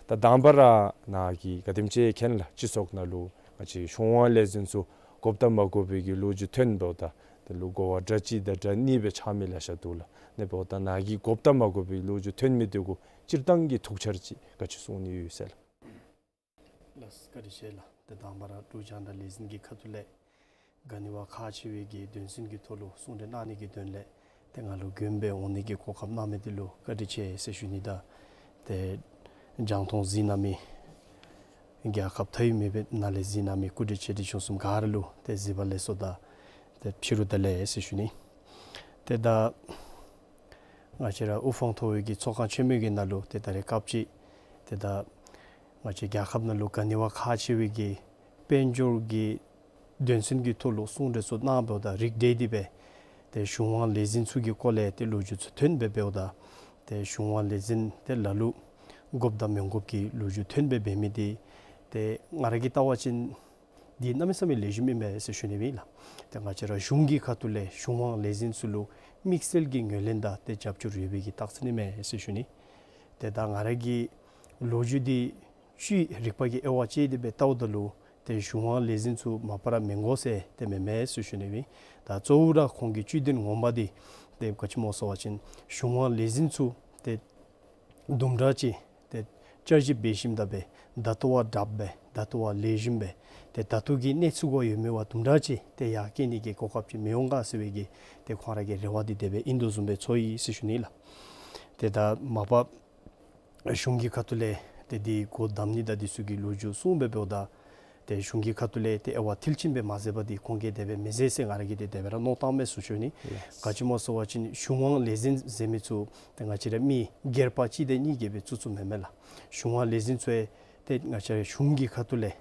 ད་དང་པ་ར་ནཱ་གིས་ག་དེམ་ཅིག་མཁྱེན་ལགས། སྤྱི་ཚོགས་ནང་ལུ་ང་བཅས་གཞུང་དབང་ལས་འཛིན་ཚུ་དགོཔ་དང་མ་དགོ་པའི་གི་ལོ་རྒྱུས་ཐོན་འབདཝ་ད་དེ་ལུ་གོ་བ་འདྲ་གཅིག་དང་འདྲ་གཉིས་སྦེ་ཆགས་མི་ལེ་ཤ་འདུག་ལགས། ཨིན་པ་ད་ནཱ་གིས་དགོཔ་དང་མ་དགོ་པའི་ལོ་རྒྱུས་ཐོན་མི་དེ་གུ་སྤྱིར་བཏང་གི་ཐུགས་འཆར་ཅིག་ག་ཅི་གསུང་ནི་ཡོད་ཟེར་ལགས། ལགས་བཀའ་དྲིན་ཆེ་ལགས། ཏེ་དང་པ་ར་འབྲུག་རྒྱང་བསྒྲགས་ལས་འཛིན་གྱི་ཁ་ཐུག་ལས་ག་ནི་བ་ཁག་ཆེ་བའི་གི་དོན་ཚན་གྱི་ཐོག་ལུ་གསུང་གྲོས་གནང་ནི་གི་དོན་ལས་ཏེ་ང་ལུ་མགྱོནམ་སྦེ་འོང་ནི་གི་གོ་སྐབས་གནང་མི་དེ་ལུ་བཀའ་དྲིན་ཆེ་ཟེར་ཞུ་ནི་དང་ཏེ་རྒྱང་མཐོང་གཟིགས་གནང་མི་རྒྱལ་ཁབ་མཐའ་དབུས་མེད་པའི་ནང་ལས་གཟིགས་གནང་མི་སྐུ་མགྲོན་ཆེ་འབྲིང་ཆུང་གསུམ་ག་ར་ལུ་ཏེ་གཟིགས་པ་ལེགས་སོ་དང་ཏེ་ཕྱི་རུ་བདེ་ལེགས་ཟེར་ཞུ་ནི། ཏེ་ད་ང་བཅས་ར་དབུ་འཕང་མཐོ་བའི་གི་ཚོགས་ཁང་ཆེན་མོའི་གི་ནང་ལུ་ཏེ་ད་རེས་སྐབས་ཅིག་ཏེ་ད་ང་བཅས་རྒྱལ་ཁབ་ནང་ལུ་ག་ནི་བ་ཁག་ཆེ་བའི་གི་དཔལ་འབྱོར་གྱི་དོན་ཚན་གྱི་ཐོག་ལུ་གསུང་གྲོས་ཚུ་གནང་འབདཝ་ད་རིགས་བསྒྲེས་ཏེ་སྦེ་ཏེ་གཞུང་དབང་ལས་འཛིན་ཚུ་གི་སྐོར་ལས་ཏེ་ལོ་རྒྱུས་ཚུ་ཐོན་སྦེ་འབདཝ་ད་ཏེ་གཞུང་དབང་ལས་འཛིན་ཏེ་ལ་ལུ་དགོཔ་དང་མི་དགོཔ་གི་ལོ་རྒྱུས་ཐོན་སྦེ་འབད་མི་དེ་ཏེ་ང་ར་གིས་བལྟ་བ་ཅིན་འདི་གནམ་མེད་ས་མེད་ལེགས་ཤོམ་ཨིན་མས་ཟེར་ཞུ་ནི་ཨིན་ལགས། ཏེ་ང་བཅས་ར་གཞུང་གི་ཁ་ཐུག་ལས་གཞུང་དབང་ལས་འཛིན་ཚུ་ལུ་དམིགས་བསལ་གྱི་ངོས་ལེན་དང་ཏེ་རྒྱབ་སྐྱོར་ཡོད་པའི་གི་རྟགས་མཚན་ཨིན་མས་ཟེར་ཞུ་ནི། ཏེ་ད་ང་ར་གིས་ལོ་རྒྱུས་འདི་ཅིག་རིག་པ་གི་དབྱེ་བ་དཔྱད་དེ་སྦེ་བལྟཝ་ད་ལུ་ཏེ་གཞུང་དབང་ལས་འཛིན་ཚུ་མ་པ་ར་མི་དགོ་ཟེར་ཏེ་མེན་མས་ཟེར་ཞུ་ནི་ཨིན། ད་གཙོ་བོ་ར་ཁོང་གི་བཅུད་དོན་ངོ་མ་འདི་ཏེ་ག་ཅི་སྨོ་ཟེར་བ་ཅིན་གཞུང་དབང་ལས་འཛིན་ཚུ་ཏེ་དུམ་གྲ་ཅིག་ཏེ་བསྐྱར་ཞིབ་འབད་ཞིནམ་ད་སྦེ་ད་ལྟོ་བ་དྲགཔ་སྦེ་ད་ལྟོ་བ་ལེགས་ཤོམ་སྦེ་ཏེ་ད་ལྟོ་གི་གནས་ཚུལ་གུ་ཡོད་མི་བ་དུམ་གྲ་ཅིག་ཏེ་ཡར་སྐྱེད་ནི་གི་གོ་སྐབས་ཅིག་མི་འོང་ག་ཟེར་བའི་གི་ཏེ་ཁོང་ར་གི་རེ་བ་འདི་དེ་སྦེ་ཨིན་དོ་བཟུམ་སྦེ་ཚོར་ཡི་ཟེར་ཞུ་ནི་ལགས། ཏེ་ད་མ་པ་གཞུང་གི་ཁ་ཐུག་ལས་ཏེ་འདི་སྒོ་བསྡམ་ནི་དང་འདི་ཚུ་གི་ལོ་རྒྱུས་གསུངས་སྦེ་འབདཝ་ད་ ཏེ་གཞུང་གི་ཁ་ཐུག་ལས་ཏེ་དབྱེ་བ་མཐིལ་ཕྱིན་སྦེ་མ་མཛད་པར་འདི་ཁོང་གིས་དེ་སྦེ་མི་མཛད་ཟེར་ང་ར་གིས་ཏེ་དེ་སྦེ་ར་མནོ་བཏངམ་མས་ཟེར་ཞུ་ནི། ལགས། ག་ཅི་སྨོ་ཟེར་བ་ཅིན་གཞུང་དབང་ལས་འཛིན་ཟེར་མི་ཚུ་ཏེ་ང་བཅས་ར་མི་སྒེར་པ་གཅིག་དང་གཉིས་ཀྱིས་སྦེ་བཙུགས་བཙུགསཔ་མེན་མས་ལགས། གཞུང་དབང་ལས་འཛིན་ཚུ་ཡང་ཏེ་ང་བཅས་ར་གཞུང་གི་ཁ་ཐུག་ལས་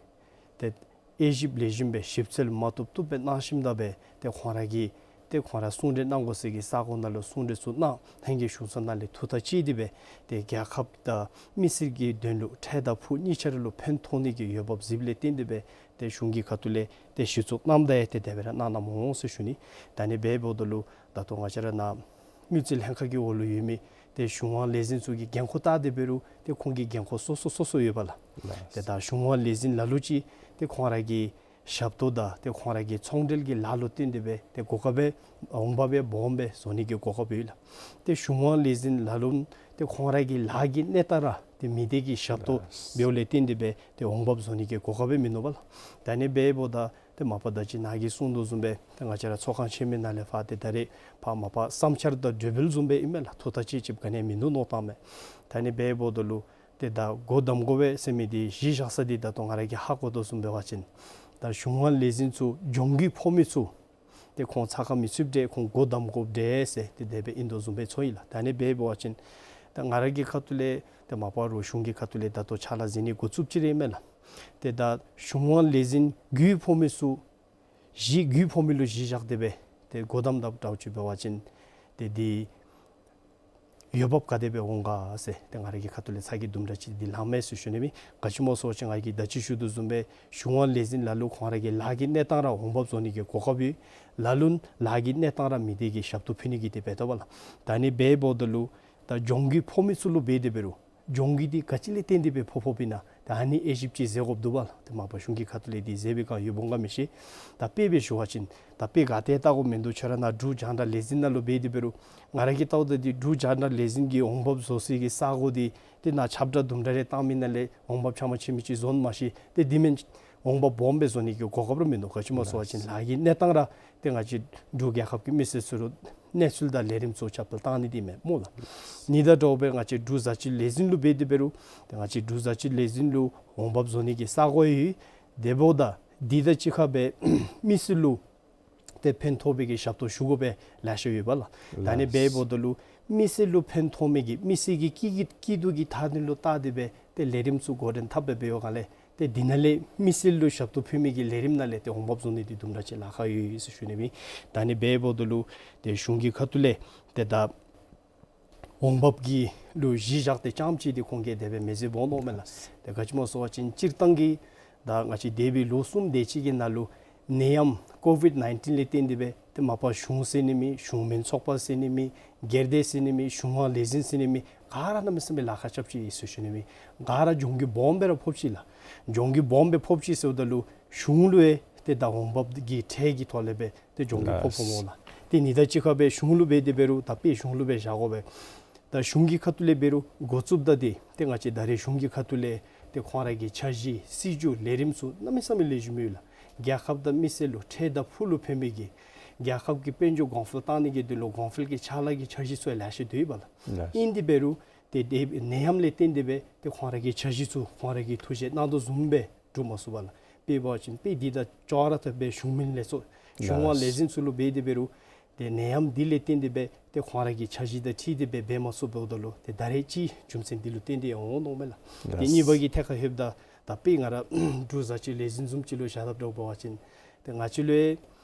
ཏེ་དབྱེ་ཞིབ་ལེགས་ཤོམ་སྦེ་ཞིབ་འཚོལ་མ་བཏུབ་བཏུབ་སྦེ་གནང་ཞིནམ་ད་སྦེ་ཏེ་ཁོང་ར་གིས་ཏེ་ཁོང་ར་གསུང་གྲོས་གནང་དགོ་སའི་གི་ས་གོ་ནང་ལུ་གསུང་གྲོས་ཚུ་གནང་། ལྷན་རྒྱས་གཞུང་ཚོགས་ནང་ལས་ཐུགས་ཐག་བཅད་དེ་སྦེ་ཏེ་རྒྱལ་ཁབ་དང་མི་སེར་གྱི་དོན་ལུ་འཕྲལ་དང་ཕུགས་གཉིས་ཆ་ར་ལུ་ཕན་ཐོགས་ནི་གི་འོས་འབབ་གཟིགསཔ་ལས་བརྟེན་ཏེ་སྦེ་ཏེ་གཞུང་གི་ཁ་ཐུག་ལས་ཏེ་གཞི་བཙུགས་གནངམ་ད་ཡང་ཏེ་དེ་སྦེ་ར་གནང་གནངམ་འོང་ཟེར་ཞུ་ནི། ད་ཨ་ནི་འབདཝ་ད་ལུ་ད་ལྟོ་ང་བཅས་ར་ནཱ་དངུལ་རྩིས་ལྷན་ཁག་གི་འོག་ལུ་ཡོད་མི་ཏེ་གཞུང་དབང་ལས་འཛིན་ཚུ་གི་འགན་ཁུར་བལྟ་སྟེ་འབད་རུང་ཏེ་ཁོང་གི་འགན་ཁུར་སོ་སོ་སོ་སོ་ཡོད་པས་ལགས། ལགས། ཏེ་ད་གཞུང་དབང་ལས་འཛིན་ལ་ལུ་ཅིག་ཏེ་ཁོང་ར་གི་ཞབས་ཏོག་དང་ཏེ་ཁོང་ར་གི་ཚོང་འབྲེལ་གྱི་ལཱ་ལུ་བརྟེན་ཏེ་སྦེ་ཏེ་གོ་སྐབས་སྦེ་འོང་འབབ་སྦེ་སྦོམ་སྦེ་བཟོ་ནི་གི་གོ་སྐབས་ཡོད་ལགས། ཏེ་གཞུང་དབང་ལས་འཛིན་ལ་ལུ་ཏེ་ཁོང་ར་གི་ལཱ་གི་གནས་སྟངས་ར་ཏེ་མི་སྡེ་གི་ཞབས་ཏོག་ལགས། འབདཝ་ལས་བརྟེན་ཏེ་སྦེ་ཏེ་འོང་འབབ་བཟོ་ནི་གི་གོ་སྐབས་སྦེ་མིན་ནུག་པ་ལགས། ད་ཨ་ནི་འབདཝ་ད་ཏེ་མ་པ་ད་ཅི་ནཱ་གིས་གསུངས་དོ་བཟུམ་སྦེ་ཏེ་ང་བཅས་ར་ཚོགས་ཁང་ཆེན་མོའི་ནང་ལས་ཕར་ཏེ་ད་རེས་ཕར་མ་པ་བསམ་འཆར་དང་གྲོས་འབུལ་བཟུམ་སྦེ་ཨིན་མས་ལགས། ཐུགས་ཐག་བཅད་ཅིག་ག་ནི་ཡང་མིན་འདུག་མནོ་བཏངམ་མས། ད་ཨ་ནི་འབདཝ་ད་ལུ་ཏེ་ད་སྒོ་བསྡམ་དགོ་པས་ཟེར་མི་འདི་གཞི་བཞག་ས་འདི་ད་ལྟོ་ང་ར་གིས་ཧ་གོ་དོ་བཟུམ་འབད་བ་ཅིན་ད་གཞུང་དབང་ལས་འཛིན་ཚུ་གྱོང་གུད་ཕོག་མི་ཚུ་ཏེ་ཁོང་ཚ་ཁ་མི་ཚུདཔ་འདྲས་ཁོང་སྒོ་བསྡམ་དགོཔ་འདྲས་ཟེར་ཏེ་དེ་སྦེ་ཨིན་དོ་བཟུམ་སྦེ་ཚོར་ཡི་ལགས། ད་ཨ་ནི་འབད་བ་ཅིན་ད་ང་ར་གི་ཁ་ཐུག་ལས་ཏེ་མ་པ་རུང་གཞུང་གི་ཁ་ཐུག་ལས་ད་ལྟོ་ཕྱག་ལཱ་མཛད་ནི་འགོ་བཙུགསཔ་ཅིག་ར་ཨིན་མས་ལགས། ཏེ་ད་གཞུང་དབང་ལས་འཛིན་གྱོང་གུད་ཕོག་མི་ཚུ་གཞི་གྱོང་གུད་ཕོག་མི་ལུ་གཞི་བཞག་སྟེ་སྦེ་ཏེ་སྒོ་བསྡམ་ད་འདྲཝ་ཅིག་འབད་བ་ཅིན་ཏེ་འདི་འོས་འབབ་ག་དེ་སྦེ་འོང་ག་ཟེར་ཏེ་ང་ར་གི་ཁ་ཐུག་ལས་ཚ་གྱང་དུམ་གྲ་ཅིག་འདི་ལངམ་མས་ཟེར་ཞུ་ནི་མས། ག་ཅི་སྨོ་ཟེར་བ་ཅིན་ང་གིས་ད་ཅི་ཞུ་དོ་བཟུམ་སྦེ་གཞུང་དབང་ལས་འཛིན་ལ་ལུ་ཁོང་ར་གི་ལཱ་གི་གནས་སྟངས་ར་འོང་འབབ་བཟོ་ནི་གི་གོ་སྐབས་ཡོད། ལ་ལུ་ལཱ་གི་གནས་སྟངས་ར་མི་སྡེ་གི་ཞབས་ཏོག་ཕུལ་ནི་གི་ཏེ་འབད་དོ་བ་ལགས། ད་ཨ་ནི་འབདཝ་ད་ལུ་ད་གྱོང་གུད་ཕོག་མི་ཚུ་ལུ་འབད་དེ་འབད་རུང་གྱོང་གུད་འདི་ག་ཅི་ལས་བརྟེན་ཏེ་སྦེ་ཕོག་ཕོགཔ་ཨིན་ན་ད་ཨ་ནི་དབྱེ་ཞིབ་ཅིག་མཛད་དགོཔ་འདུག་པ་ལགས། ཏེ་མ་པ་གཞུང་གི་ཁ་ཐུག་ལས་འདི་མཛད་པའི་བསྒང་ཡོདཔ་འོང་ག་མི་ཤེས། ད་དཔེ་སྦེ་ཞུ་བ་ཅིན་ད་དཔེ་ག་ཏེ་བལྟ་དགོཔ་མིན་འདུག། ཁྱོད་ར་ནཱ་འབྲུག་རྒྱང་བསྒྲགས་ལས་འཛིན་ནང་ལུ་འབད་དེ་འབད་རུང་ང་ར་གིས་བལྟཝ་ད་འདི་འབྲུག་རྒྱང་བསྒྲགས་ལས་འཛིན་གྱི་འོང་འབབ་བཟོ་སའི་གི་ས་གོ་འདི་ཏེ་ནཱ་ཁྱབ་བསྒྲགས་དུམ་གྲ་རེ་བཏང་མི་ནང་ལས་འོང་འབབ་ཆ་མ་ཆེ་མི་ཅིག་བཟོ་ནི་མ་གཞི་ཏེ་འདི་མེན་འོང་འབབ་སྦོམ་སྦེ་བཟོ་ནི་གི་གོ་སྐབས་ར་མིན་འདུག། ག་ཅི་སྨོ་ཟེར་བ་ཅིན་ལགས། ལཱ་གི་གནས་སྟངས་ར་ཏེ་ང་བཅས་འབྲུག་རྒྱལ་ཁབ་ཀྱི་མི་སེར་ཚུ་ལུ་གནས་ཚུལ་དང་ལས་རིམ་ཚུ་ཁྱབ་སྤེལ་བཏང་ནི་འདི་མེན་སྨོ་ལགས། ཨ་ནི་དང་འདྲཝ་སྦེ་ང་བཅས་འབྲུག་བཟའ་སྤྱོད་ལས་འཛིན་ལུ་འབད་དེ་འབད་རུང་ཏེ་ང་བཅས་འབྲུག་བཟའ་སྤྱོད་ལས་འཛིན་ལུ་འོང་འབབ་བཟོ་ནི་གི་ས་གོ་ཡོད། དེ་འབདཝ་ད་འདི་དང་གཅིག་ཁར་སྦེ་མི་སེར་ལུ་ཏེ་ཕན་ཐོགས་པའི་གི་ཞབས་ཏོག་ཞུ་དགོ་པའི་ལཱ་ཤ་ཡོད་པ་ལགས། ད་ཨ་ནི་ལགས། འབདཝ་ད་ལུ་མི་སེར་ལུ་ཕན་ཐོགས་མི་གི་མི་སེར་གྱི་སྐྱིད་ཀྱི་སྐྱིད་སྡུག་གི་མཐའ་དོན་ལུ་བལྟ་སྟེ་སྦེ་ཏེ་ལས་རིམ་ཚུ་འགོ་འདྲེན་འཐབ་སྦེ་འབད་བའི་སྒང་ལས་ཏེ་འདི་ནང་ལས་མི་སེར་ལུ་ཞབས་ཏོག་ཕུལ་མི་གི་ལས་རིམ་ནང་ལས་ཏེ་འོང་འབབ་བཟོ་ནི་འདི་དུམ་གྲ་ཅིག་ལཱ་ཁག་ཡོད་ཟེར་ཞུ་ནི་མས། ད་ཨ་ནི་འབདཝ་ད་ལུ་ཏེ་གཞུང་གི་ཁ་ཐུག་ལས་ཏེ་ད་འོང་འབབ་ཀྱི་ལུ་གཞི་བཞག་སྟེ་རྐྱངམ་ཅིག་འདི་ཁོང་གིས་དེ་སྦེ་མི་མཛདཔ་འོང་མནོཝ་མས་ལགས། ཏེ་ག་ཅི་སྨོ་ཟེར་བ་ཅིན་སྤྱིར་བཏང་གི་ད་ང་བཅས་འདས་པའི་ལོ་གསུམ་དེ་ཅིག་གི་ནང་ལུ་ནད་ཡམས་ཀོ་བིཌ་ནའིན་ཊིན་ལས་བརྟེན་ཏེ་སྦེ་ཏེ་མ་པ་གཞུང་ཟེར་ནི་མེད། གཞུང་མིན་ཚོགས་པ་ཟེར་ནི་མེད། སྒེར་སྡེ་ཟེར་ནི་མེད། གཞུང་དབང་ལས་འཛིན་ཟེར་ནི་མེད། ག་ར་གནམ་མེད་ས་མེད་ལཱ་ཁག་རྐྱབ་ཅི་ཟེར་ཞུ་ནི་མས། ག་ར་གྱོང་གུད་སྦོམ་སྦེ་ར་ཕོགཔ་ཅིག་ལགས། གྱོང་གུད་སྦོམ་སྦེ་ཕོགཔ་ཅིག་ཟེརཝ་ད་ལུ་གཞུང་ལུ་ཡང་ཏེ་ད་འོང་འབབ་ཀྱི་ཁྲལ་གྱི་ཐོག་ལས་སྦེ་ཏེ་གྱོང་གུད་ཕོགཔ་འོང་ལགས། ཏེ་ཨ་ནི་དང་གཅིག་ཁར་སྦེ་གཞུང་ལུ་འབད་དེ་འབད་རུང་ད་དཔེ་གཞུང་ལུ་སྦེ་བཞག་དགོ་པས། ད་གཞུང་གི་ཁ་ཐུག་ལས་འབད་རུང་འགོ་བཙུགསཔ་ད་འདི་ཏེ་ང་བཅས་ད་རེས་གཞུང་གི་ཁ་ཐུག་ལས་ཏེ་ཁོང་ར་གི་འཆར་གཞི་སྲིད་བྱུས་ལས་རིམ་ཚུ་གནམ་མེད་ས་མེད་ལེགས་ཤོམ་ཡོད་ལགས། རྒྱལ་ཁབ་དང་མི་སེར་ལུ་འཕྲལ་དང་ཕུགས་ལུ་ཕན་པའི་གི་རྒྱལ་ཁབ་ཀྱི་དཔལ་འབྱོར་གོང་འཕེལ་བཏང་ནི་གི་དོན་ལུ་གོང་འཕེལ་གྱི་ཕྱག་ལཱ་གི་འཆར་གཞི་ཚུ་ཡང་ལེ་ཤ་ཡོད་པ་ལགས། ལགས། ཨིན་དེ་འབད་རུང་ཏེ་དེ་ནད་ཡམས་ལས་བརྟེན་ཏེ་སྦེ་ཏེ་ཁོང་ར་གི་འཆར་གཞི་ཚུ་ཁོང་ར་གིས་ཐུགས་བཞེད་གནང་དོ་བཟུམ་སྦེ་འགྲུབ་མ་ཚུགས་པ་ལགས། དཔེ་འབད་བ་ཅིན་དཔེ་འདི་དང་ཅོག་ར་འཐདཔ་སྦེ་གཞུང་མིན་ལས་ཚོགས་གཞུང་དབང་ལས་འཛིན་ཚུ་ལུ་འབད་དེ་འབད་རུང་ཏེ་ནད་ཡམས་འདི་ལས་བརྟེན་ཏེ་སྦེ་ཏེ་ཁོང་ར་གི་འཆར་གཞི་དང་འཁྲིལ་ཏེ་སྦེ་འབད་མ་ཚུགསཔ་འབདཝ་ད་ལུ་ཏེ་ད་རེས་ཅིག་རྒྱུ་མཚན་འདི་ལུ་བརྟེན་ཏེ་ཡང་འོང་མནོཝ་མས་ལགས། ཏེ་གཉིས་པ་གི་ཐད་ཁར་ལྷོདཔ་ད་ད་དཔེ་ང་ར་འབྲུག་བཟའ་སྤྱོད་ལས་འཛིན་བཟུམ་ཅིག་ལུ་བཞག་དཔ་འདྲཝ་འབད་བ་ཅིན་ཏེ་ང་བཅས་ལུ་ཡང་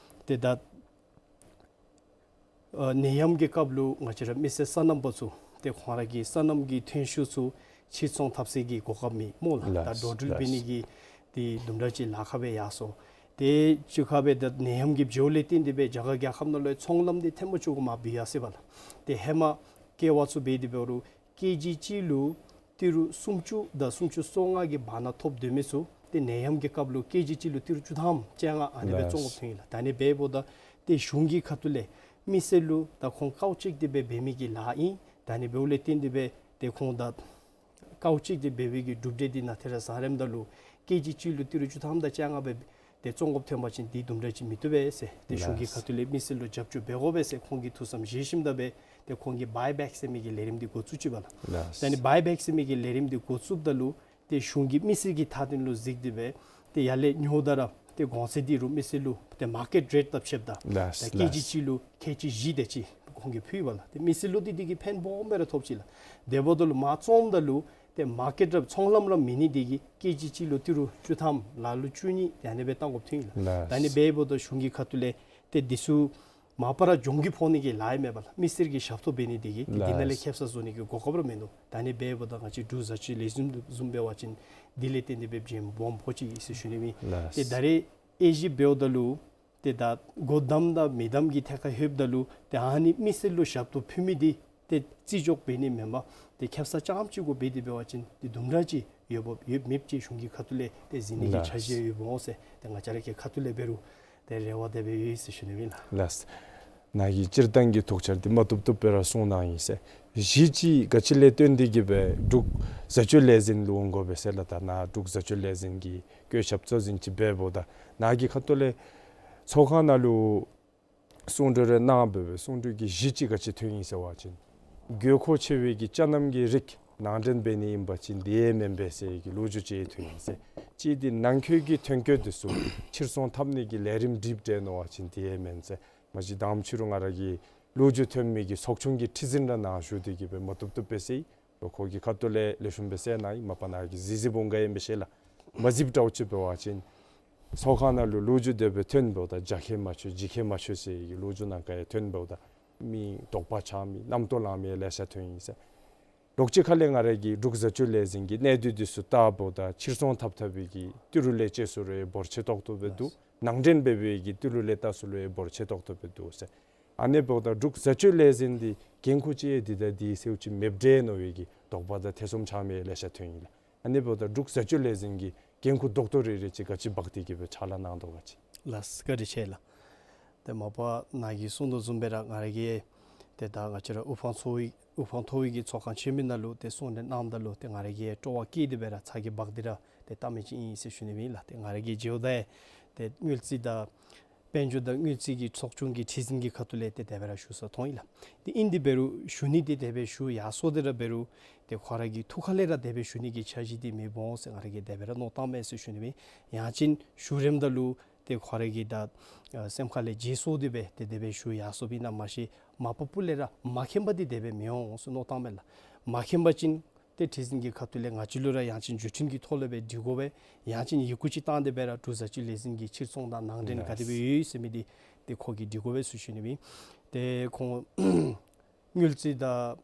ཏེ་ད་ཨ་ནད་ཡམས་ཀྱི་སྐབས་ལུ་ང་བཅས་ར་མི་སེར་སོ་ནམ་པ་ཚུ་ཏེ་ཁོང་ར་གི་སོ་ནམ་གྱི་ཐོན་ཤུགས་ཚུ་ཕྱིར་ཚོང་འཐབ་སའི་གི་གོ་སྐབས་མེད་སྨོ་ལགས། ད་ལགས། འགྲོ་འགྲུལ་འབད་ནི་གི་ཏེ་དུམ་གྲ་ཅིག་ལཱ་ཁག་སྦེ་ཡར་སོང་། ཏེ་གཅིག་ཁར་སྦེ་ད་ནད་ཡམས་ཀྱི་འགྱོཝ་ལས་བརྟེན་ཏེ་སྦེ་རྒྱ་གར་རྒྱལ་ཁབ་ནང་ལུ་ཚོང་ལམ་འདི་ཐེངས་མ་བཅུ་གུ་མར་བུད་ཡར་སོ་ཡི་པ་ལགས། ཏེ་ཧེ་མ་ཀེ་བ་ཚུ་འབད་དེ་འབད་རུང་ཀེ་ཇི་གཅིག་ལུ་ཏི་རུ་སུམ་ཅུ་དང་སུམ་ཅུ་སོ་ལྔ་གི་བར་ན་ཐོབ་སྡོད་མི་ཚུ་ཏེ་ནད་ཡམས་ཀྱི་སྐབས་ལུ་ཀེ་ཇི་གཅིག་ལུ་ཏི་རུ་བཅུ་ཐམ་བཅོ་ལྔ་ཨ་ནི་སྦེ་བཙོང་དགོཔ་ཐོན་ཡི་ལགས། ད་ཨ་ནི་འབདཝ་ད་ཏེ་གཞུང་གི་ཁ་ཐུག་ལས་མི་སེར་ལུ་ད་ཁོང་དཀའཝ་སྤྱད་དེ་སྦེ་འབད་མི་གི་ལཱ་ཨིན། ད་ཨ་ནི་འབདཝ་ལས་བརྟེན་ཏེ་སྦེ་ཏེ་ཁོང་ད་དཀའཝ་སྤྱད་དེ་འབད་བའི་གི་གྲུབ་འབྲས་འདི་ནཱ་ཏེ་ར་ཟ་རནམ་ད་ལུ་ཀེ་ཇི་གཅིག་ལུ་ཏི་རུ་བཅུ་ཐམ་དང་བཅོ་ལྔ་སྦེ་ཏེ་བཙོང་དགོཔ་ཐོན་པ་ཅིན་འདི་དུམ་གྲ་ཅིག་མི་བཏུབ་པས་ཟེར། ཏེ་གཞུང་གི་ལགས། ཁ་ཐུག་ལས་མི་སེར་ལུ་རྒྱབ་སྐྱོར་འབད་དགོ་པས་ཟེར་ཁོང་གིས་ཐུགས་བསམ་བཞེས་ཞིནམ་ད་སྦེ་ཏེ་ཁོང་གིས་བའི་བེཀ་ཟེར་མི་གི་ལས་རིམ་འདི་འགོ་བཙུགས་ཅི་པ་ལགས། ལགས། ད་ཨ་ནི་བའི་བེཀ་ཟེར་མི་གི་ལས་རིམ་འདི་འགོ་བཙུགསཔ་ད་ལུ་ཏེ་གཞུང་གིས་མི་སེར་གྱི་མཐའ་དོན་ལུ་གཟིགས་ཏེ་སྦེ་ ཏེ་ཡར་ལས་ཉོཝ་ད་ར་ཏེ་གོང་ཚད་འདི་རུང་མི་སེར་ལུ་ཏེ་མར་ཀེཊ་རེཊ་དང་ཕྱདཔ་ད་ལགས་ད་ཀེ་ཇི་ལགས། གཅིག་ལུ་ཁལ་གཅིག་བཞི་དེ་ཅིག་ཁོང་གིས་ཕུལ་བས་ལགས། ཏེ་མི་སེར་ལུ་འདི་འདི་གིས་ཕན་སྦོམ་སྦེ་ར་ཐོབ་ཅི་ལགས། དེ་འབདཝ་ད་ལུ་མར་བཙོངམ་ད་ལུ་ཏེ་མར་ཀེཊ་ར་ཚོང་ལམ་ར་མེད་ནི་འདི་གིས་ཀེ་ཇི་གཅིག་ལུ་ཏི་རུ་བཅུ་ཐམ་ལ་ལུ་བཅུ་གཉིས་ཏེ་ཨ་ནི་སྦེ་བཏང་དགོཔ་ཐོན་ཡི་ལགས། ལགས། ད་ཨ་ནི་འབདཝ་ད་གཞུང་གི་ཁ་ཐུག་ལས་ཏེ་འདི་ཚུ་མ་པ་ར་གྱོང་གུད་ཕོག་ནི་གི་ལཱ་ཡང་མེད་པས་ལགས། མི་སེར་གྱི་ཞབས་ཏོག་འབད་ནི་འདི་གིས་ཏེ་འདི་ནང་ལས་ལགས། ཁེབ་ས་བཟོ་ནི་གི་གོ་སྐབས་ར་མིན་འདུག། ད་ཨ་ནི་འབདཝ་ད་ང་བཅས་འབྲུག་བཟའ་སྤྱོད་ལས་འཛིན་བཟུམ་འབད་བ་ཅིན་འདི་ལས་བརྟེན་ཏེ་སྦེ་བྱེམ་སྦོམ་ཕོག་ཅི་ཟེར་ཞུ་ནི་ཨིན། ལགས། ཏེ་ད་རེས་དབྱེ་ཞིབ་འབདཝ་ད་ལུ་ཏེ་ད་སྒོ་བསྡམ་དང་མེ་བསྡམ་གྱི་ཐད་ཁར་ལྷོདཔ་ད་ལུ་ཏེ་ཨ་ནི་མི་སེར་ལུ་ཞབས་ཏོག་ཕུལ་མི་འདི་ཏེ་བརྩི་འཇོག་འབད་ནི་མེན་པར་ཏེ་ཁེབ་ས་རྐྱངམ་ཅིག་གུ་འབད་དེ་འབད་བ་ཅིན་ཏེ་དུམ་གྲ་ཅིག་ཡོདཔ་ཡོདཔ་མེདཔ་ཅིག་གཞུང་གི་ཁ་ཐུག་ལས་ཏེ་གཟིགས་ནི་གི་ལགས། འཆར་གཞི་ཡོདཔ་འོང་ཟེར་ཏེ་ང་བཅས་ར་གི་ཁ་ཐུག་ལས་འབད་རུང་ཏེ་རེ་བ་དེ་སྦེ་ཡོད་ཟེར་ཞུ་ནི་ཨིན་ལགས། ལགས། ནཱ་གིས་སྤྱིར་བཏང་གི་ཐུགས་འཆར་འདི་མ་བཏུབ་བཏུབ་སྦེ་ར་གསུངས་གནང་ཡི་ཟེར། གཞི་ཅིག་ག་ཅི་ལས་བརྟེན་ཏེ་གིས་སྦེ་འབྲུག་བཟའ་སྤྱོད་ལས་འཛིན་ལུ་འོང་དགོ་པས་ཟེར་ལགས། ད་ནཱ་འབྲུག་བཟའ་སྤྱོད་ལས་འཛིན་གྱི་བཀོད་ཁྱབ་གཙོ་འཛིན་ཅིག་འབད་འབདཝ་ད་ནཱ་གི་ཁ་ཐུག་ལས་ཚོགས་ཁང་ནང་ལུ་གསུང་གྲོས་རེ་གནང་སྦེ་སྦེ་གསུང་གྲོས་ཀྱི་གཞི་ཅིག་ག་ཅི་ཐོན་ཡི་ཟེར་བ་ཅིན་དགོས་མཁོ་ཆེ་བའི་གི་ཅ་རྣམ་གྱི་རིགས་ནང་འདྲེན་འབད་ནི་ཨིན་པ་ཅིན་དེ་ཡང་མེན་པས་ཟེར་གྱི་ལོ་རྒྱུས་ཅིག་ཐོན་ཡི་ཟེར། གཅིག་འདི་ནང་འཁོད་ཀྱི་ཐོན་སྐྱེད་འདི་ཚུ་ཕྱིར་ཚོང་འཐབ་ནི་གི་ལས་རིམ་སྒྲིག་སྟེ་ནོ་བ་ཅིན་དེ་ཡང་མེན་ཟེར། མ་གཞི་དང་པ་ཕྱི་རུ་ང་ར་གི་ལོ་རྒྱུས་ཐོན་མི་གི་ཚོགས་ཆུང་གི་ཁྲི་འཛིན་ར་ནཱ་བཞུགས་ཏེ་གིས་སྦེ་མ་བཏུབ་བཏུབ་སྦེ་ཟེར། ལོག་ཁོ་གི་ཁ་ཐུག་ལས་ལེགས་ཤོམ་སྦེ་གསལ་གནང་ཡི། མ་པ་ནཱ་གིས་གཟིགས་གཟིགསཔ་འོང་ག་ཡང་མི་ཤེས་ལགས། མ་གཟིགསཔ་འདྲཝ་ཅིག་འབད་བ་ཅིན་ཚོགས་ཁང་ནང་ལུ་ལོ་རྒྱུས་དེ་སྦེ་ཐོན་འབདཝ་ད་རྒྱ་སྐྱེད་མ་ཆོད་རྗེས་སྐྱེད་མ་ཆོད་ཟེར་གྱི་ལོ་རྒྱུས་ནང་ག་ཡང་ཐོན་འབདཝ་ད་མི་དོགས་པ་ཆགས་མི་རྣམ་རྟོག་ལང་མི་ལེ་ཤ་ཐོན་ཡི་ཟེར། ལོག་ཅིག་ཁ་ལས་ང་ར་གི་འབྲུག་བཟའ་སྤྱོད་ལས་འཛིན་གྱི་གནས་སྡུད་འདི་ཚུ་བལྟ་འབདཝ་ད་ཕྱིར་ཚོང་འཐབ་འཐབ་པའི་གི་ཏི་རུ་ལས་ཅིག་ཚུ་ལུ་ཡང་འབོར་ཆེ་ཏོག་ཏོ་སྦེ་འདུག། ནང་འདྲེན་འབད་བའི་གི་ཏི་རུ་ལས་ད་ཚུ་ལུ་ཡང་འབོར་ཆེ་ཏོག་ཏོ་སྦེ་འདུག་ཟེར། ཨ་ནི་འབདཝ་ད་འབྲུག་བཟའ་སྤྱོད་ལས་འཛིན་འདི་འགན་ཁུར་ཅིག་ཡང་འདི་དང་འདི་ཟེརཝ་ཅིག་མེདཔ་འདྲས་ནོ་བའི་གི་དོགས་པ་དང་ཐེ་ཚོམ་ཆགས་མི་ལེ་ཤ་ཐོན་ཡི་ལགས། ཨ་ནི་འབདཝ་ད་འབྲུག་བཟའ་སྤྱོད་ལས་འཛིན་གྱི་འགན་ཁུར་རྡོག་རྡོག་རེ་རེ་ཅིག་ག་ཅི་འབག་སྟེ་གིས་སྦེ་ཕྱག་ལཱ་གནང་དོ་ག་ཅི། ལགས་བཀའ་དྲིན་ཆེ་ལགས། ཏེ་མ་པ་ནཱ་གིས་གསུངས་དོ་བཟུམ་སྦེ་ར་ང་ར་གིས་ཏེ་ད་ང་བཅས་ར་དབུ་འཕང་ཚོ་བའི་དབུ་འཕང་མཐོ་བའི་གི་ཚོགས་ཁང་ཆེན་མོའི་ནང་ལུ་ཏེ་གསུང་གྲོས་གནངམ་ད་ལུ་ཏེ་ང་ར་གིས་སྤྲོ་བ་བསྐྱེད་དེ་སྦེ་ར་ཚ་གྱང་འབག་སྟེ་ར་ཏེ་བཏང་མི་ཅིག་ཨིན་ཟེར་ཞུ་ནི་ཨིན་ལགས། ཏེ་ང་ར་གིས་མཇལཝ་ད་ཏེ་དངུལ་རྩིས་དང་དཔལ་འབྱོར་དང་དངུལ་རྩིས་ཀྱི་ཚོགས་ཆུང་གི་ཁྲི་འཛིན་གྱི་ཁ་ཐུག་ལས་ཏེ་དེ་སྦེ་ར་ཞུ་ས་མཐོང་ཡི་ལགས། ཏེ་ཨིན་དེ་འབད་རུང་ཞུ་ནི་འདི་དེ་སྦེ་ཞུ་ཡར་སོང་སྟེ་ར་འབད་རུང་ཏེ་ཁོ་ར་གི་ཐུགས་ཁ་ལས་ར་དེ་སྦེ་ཞུ་ནི་གི་འཆར་གཞི་འདི་མེདཔ་འོང་ཟེར་ང་ར་གིས་དེ་སྦེ་ར་མནོ་བཏངམ་མས་ཟེར་ཞུ་ནི་ཨིན། ཡང་ཅིན་ཞུ་རནམ་ད་ལུ་ཏེ་ཁོ་ར་གིས་ད་ཨ་སེམས་ཁ་ལས་བརྗེད་སོང་སྟེ་སྦེ་ཏེ་དེ་སྦེ་ཞུ་ཡར་སོངམ་ཨིན་ན་མ་ཤེས། མ་པ་སྤུ་ལས་ར་མ་མཁྱེན་པ་འདི་དེ་སྦེ་མི་འོང་ཟེར་མནོ་བཏངམ་མས་ལགས། མ་མཁྱེན་པ་ཅིན་ཏེ་ཁྲི་འཛིན་གྱི་ཁ་ཐུག་ལས་ང་བཅས་ལུ་ར་ཡང་ཅིན་བརྒྱུད་འཕྲིན་གྱི་ཐོག་ལས་སྦེ་འདྲི་དགོ་པས། ཡང་ཅིན་ཡི་གུ་ཅིག་བཏང་སྟེ་སྦེ་ར་འབྲུག་བཟའ་སྤྱོད་ལས་འཛིན་གྱི་ཕྱིར་ཚོང་དང་ནང་འདྲེན་ག་དེ་སྦེ་ཡོད་ཟེར་མི་འདི་ཏེ་ཁོ་གིས་འདྲི་དགོ་པས་ཟེར་ཞུ་ནི་ཨིན། ཏེ་ཁོང་དངུལ་རྩིས་དང་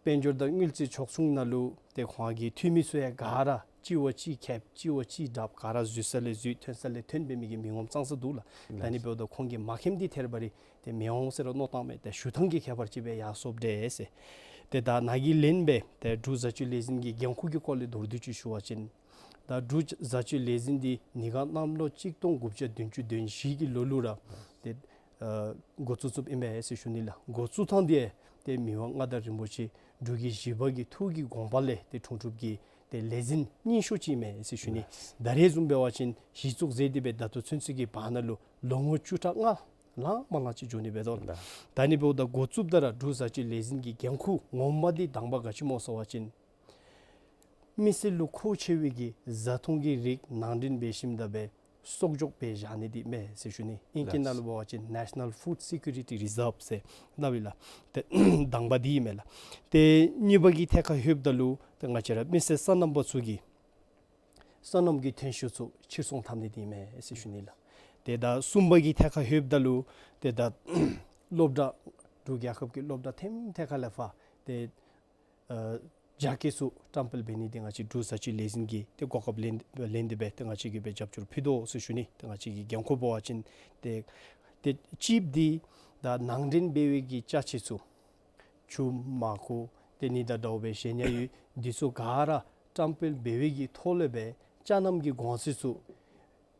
དཔལ་འབྱོར་དང་དངུལ་རྩིས་ཚོགས་ཆུང་ནང་ལུ་ཏེ་ཁོང་གི་འཐུས་མི་ཚུ་ཡང་ག་ར་གཅིག་བ་གཅིག་ཁེབ་གཅིག་བ་གཅིག་དྲགཔ་ག་ར་འཛུལ་ས་ལས་འཛུལ་ཐོན་ས་ལས་ཐོན་པའི་མི་གི་མི་ངོམ་ཙང་ཙ་འདུག་ལགས། ད་ཨ་ནི་འབདཝ་ད་ཁོང་གིས་མ་མཁྱེནམ་འདི་ཐད་རི་བ་རི་ཏེ་མི་འོང་ཟེར་ར་མནོ་བཏངམ་མས། ཏེ་ཞུ་ཐངས་ཀྱི་ཁྱད་པར་ཅིག་སྦེ་ཡར་སོངམ་འདྲས་ཟེར། ཏེ་ད་ནཱ་གིས་ལན་སྦེ་ཏེ་འབྲུག་བཟའ་སྤྱོད་ལས་འཛིན་གྱི་འགན་ཁུར་གྱི་སྐོར་ལས་མདོར་བསྡུས་ཅིག་ཞུ་བ་ཅིན་ད་འབྲུག་བཟའ་སྤྱོད་ལས་འཛིན་འདི་ཉིས་སྟོང་གནམ་ལོ་གཅིག་སྟོང་དགུ་བརྒྱ་བདུན་ཅུ་དོན་བཞི་གི་ལོ་ལུ་ར་ཏེ་ཨ་འགོ་བཙུགས་བཙུགསཔ་ཨིན་མས་ཟེར་ཞུ་ནི་ལགས། འགོ་བཙུགས་ཐངས་འདི་ཏེ་མི་དབང་མངའ་བདག་རིན་པོ་ཆེ་འབྲུག་གི་བཞི་པ་གི་ཐུགས་ཀྱི་དགོངས་པ་ལས་ཏེ་འཁྲུངས་འཁྲུངསཔ་ཀྱི་ཏེ་ལས་འཛིན་རྙིང་ཤོས་ཅིག་ཨིན་མས་ཟེར་ཞུ་ནི། ལགས། ད་རེས་བཟུམ་འབད་བ་ཅིན་གཞི་བཙུགས་མཛད་དེ་སྦེ་ད་ལྟོ་ཚུན་ཚོད་ཀྱི་བར་ན་ལུ་ལོ་ངོ་བཅུ་ཕྲག་ལྔ་ལང་མ་ལང་ཅིག་འགྱོ་ནི་འབད་དོ། ལགས། ད་ཨ་ནི་འབདཝ་ད་འགོ་བཙུགསཔ་ད་ར་འབྲུག་བཟའ་སྤྱོད་ལས་འཛིན་གྱི་འགན་ཁུར་ངོ་མ་འདི་དང་པ་ག་ཅི་སྨོ་ཟེར་བ་ཅིན་མི་སེར་ལུ་མཁོ་ཆེ་བའི་གི་བཟའ་འཐུང་གི་རིགས་ནང་འདྲེན་འབད་ཞིནམ་ད་སྦེ་གསོག་འཇོག་འབད་བཞག་ནི་འདི་ཨིན་མས་ཟེར་ཞུ་ནི། ཨིང་སྐད་ནང་ལུ་འབད་བ་ཅིན་National Food Security Reserve ཟེར་སླབ་ཨིན་ལགས། ཏེ་དང་པ་འདི་ཨིན་མས་ལགས། ཏེ་གཉིས་པ་གི་ཐད་ཁར་ལྷོདཔ་ད་ལུ་ཏེ་ང་བཅས་ར་མི་སེར་སོ་ནམ་པ་ཚུ་གིས་སོ་ནམ་གྱི་ཐོན་ཤུགས་ཚུ་ཕྱིར་ཚོང་འཐབ་ནི་འདི་ཨིན་མས་ཟེར་ཞུ་ནི་ལགས། ཏེ་ད་གསུམ་པ་གི་ཐད་ཁར་ལྷོདཔ་ད་ལུ་ཏེ་ད་སློབ་གྲྭ་འབྲུག་རྒྱལ་ཁབ་ཀྱི་སློབ་གྲྭ་ཐེམ་ཐད་ཁར་ལས་ཕར་ཏེ་ཨ་རྒྱ་སྐྱེད་ཚུ་བཀྲམ་སྤེལ་འབད་ནི་འདི་ང་བཅས་འབྲུག་བཟའ་སྤྱོད་ལས་འཛིན་གྱིས་ཏེ་གོ་སྐབས་ལེན་ལེན་ཏེ་སྦེ་ཏེ་ང་བཅས་ཀྱིས་སྦེ་རྒྱབ་སྐྱོར་ཕུལ་དོ་ཟེར་ཞུ་ནི། ཏེ་ང་བཅས་ཀྱི་འགན་ཁུར་འབད་བ་ཅིན་ཏེ་ཏེ་གཅིག་འདི་ད་ནང་འདྲེན་འབད་བའི་གི་ཅ་ཆས་ཚུ་ཆུ་མར་ཁུ་ཏེ་ཨ་ནི་དང་འདྲཝ་སྦེ་བཞེས་ནི་ཡོད། འདི་ཚུ་ག་ར་བཀྲམ་སྤེལ་འབད་བའི་གི་ཐོག་ལས་སྦེ་ཅ་རྣམ་གྱི་གོང་ཚད་ཚུ་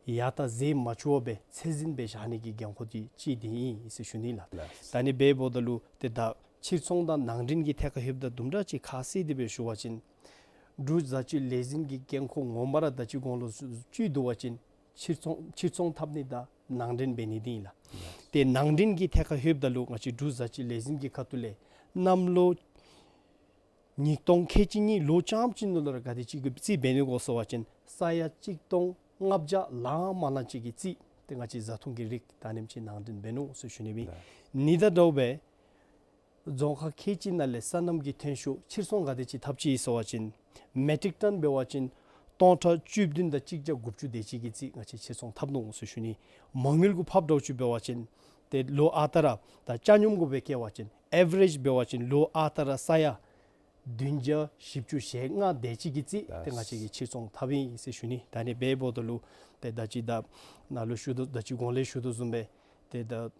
ཡར་ད་ཟད་མ་བཅུག་པར་སྦེ་ཚད་འཛིན་འབད་བཞག་ནི་གི་འགན་ཁུར་འདི་གཅིག་འདི་ཨིན་ཟེར་ཞུ་ནི་ལགས། ལགས། ད་ཨ་ནི་འབདཝ་ད་ལུ་ཏེ་ད་ཕྱིར་ཚོང་དང་ནང་འདྲེན་གྱི་ཐད་ཁར་ལྷོདཔ་ད་དུམ་གྲ་ཅིག་ཁ་གསལ་ཏེ་སྦེ་ཞུ་བ་ཅིན་འབྲུག་བཟའ་སྤྱོད་ལས་འཛིན་གྱི་འགན་ཁུར་ངོ་མ་ར་ད་ཅི་གོང་ལུ་ཞུ་ཞུ་དོ་བ་ཅིན་ཕྱིར་ཚོང་ཕྱིར་ཚོང་འཐབ་ནི་དང་ནང་འདྲེན་འབད་ནི་འདི་ཨིན་ལགས། ཏེ་ནང་འདྲེན་གྱི་ཐད་ཁར་ལྷོདཔ་ད་ལུ་ང་བཅས་འབྲུག་བཟའ་སྤྱོད་ལས་འཛིན་གྱི་ཁ་ཐུག་ལས་གནམ་ལོ་ཉིས་སྟོང་ཁལ་གཅིག་གཉིས་ལོ་རྐྱངམ་ཅིག་ནང་ལུ་ར་ག་དེ་ཅིག་གི་རྩིས་འབད་ནི་གོ་ཟེར་བ་ཅིན་ས་ཡ་གཅིག་སྟོང་ ལྔ་བརྒྱ་ལང་མ་ལང་ཅིག་གི་རྩིས་ཏེ་ང་བཅས་བཟའ་འཐུང་གི་རིགས་ད་ཨ་ནེམ་ཅིག་ནང་འདྲེན་འབད་ནུག་ཟེར་ཞུ་ནི་ཨིན། ལགས། ཨ་ནི་དང་འདྲཝ་སྦེ་རྫོང་ཁག་ཁལ་གཅིག་ནང་ལས་སོ་ནམ་གྱི་ཐོན་ཤུགས་ཕྱིར་ཚོང་ག་དེ་ཅིག་འཐབ་ཅི་ཟེར་བ་ཅིན་མེ་ཊིག་ཊོན་འབད་བ་ཅིན་སྟོང་ཕྲག་བཅུ་བདུན་དང་གཅིག་བརྒྱ་དགུ་བཅུ་དེ་ཅིག་གི་རྩིས་ང་བཅས་ཕྱིར་ཚོང་འཐབ་ནུག་ཟེར་ཞུ་ནི། མ་དངུལ་གུ་ཕབ་འདྲཝ་ཅིག་འབད་བ་ཅིན་ཏེ་ལོ་ཨ་རྟག་ར་ད་ཆ་སྙོམས་གུ་སྦེ་བཀལ་བ་ཅིན་ཨེ་ཝ་རེཇ་འབད་བ་ཅིན་ལོ་ཨ་རྟག་ར་ས་ཡ་བདུན་བརྒྱ་བཞི་བཅུ་ཞེ་ལྔ་དེ་ཅིག་གི་རྩིས་ཏེ་ང་བཅས་ཀྱིས་ཕྱིར་ཚོང་འཐབ་ཨིན་ཟེར་ཞུ་ནི། ད་ཨ་ནི་འབདཝ་ད་ལུ་ཏེ་ད་ཅི་ད་ནཱ་ལུ་ཞུ་དོ་ད་ཅི་གོང་ལས་ཞུ་དོ་བཟུམ་སྦེ་ཏེ་ད་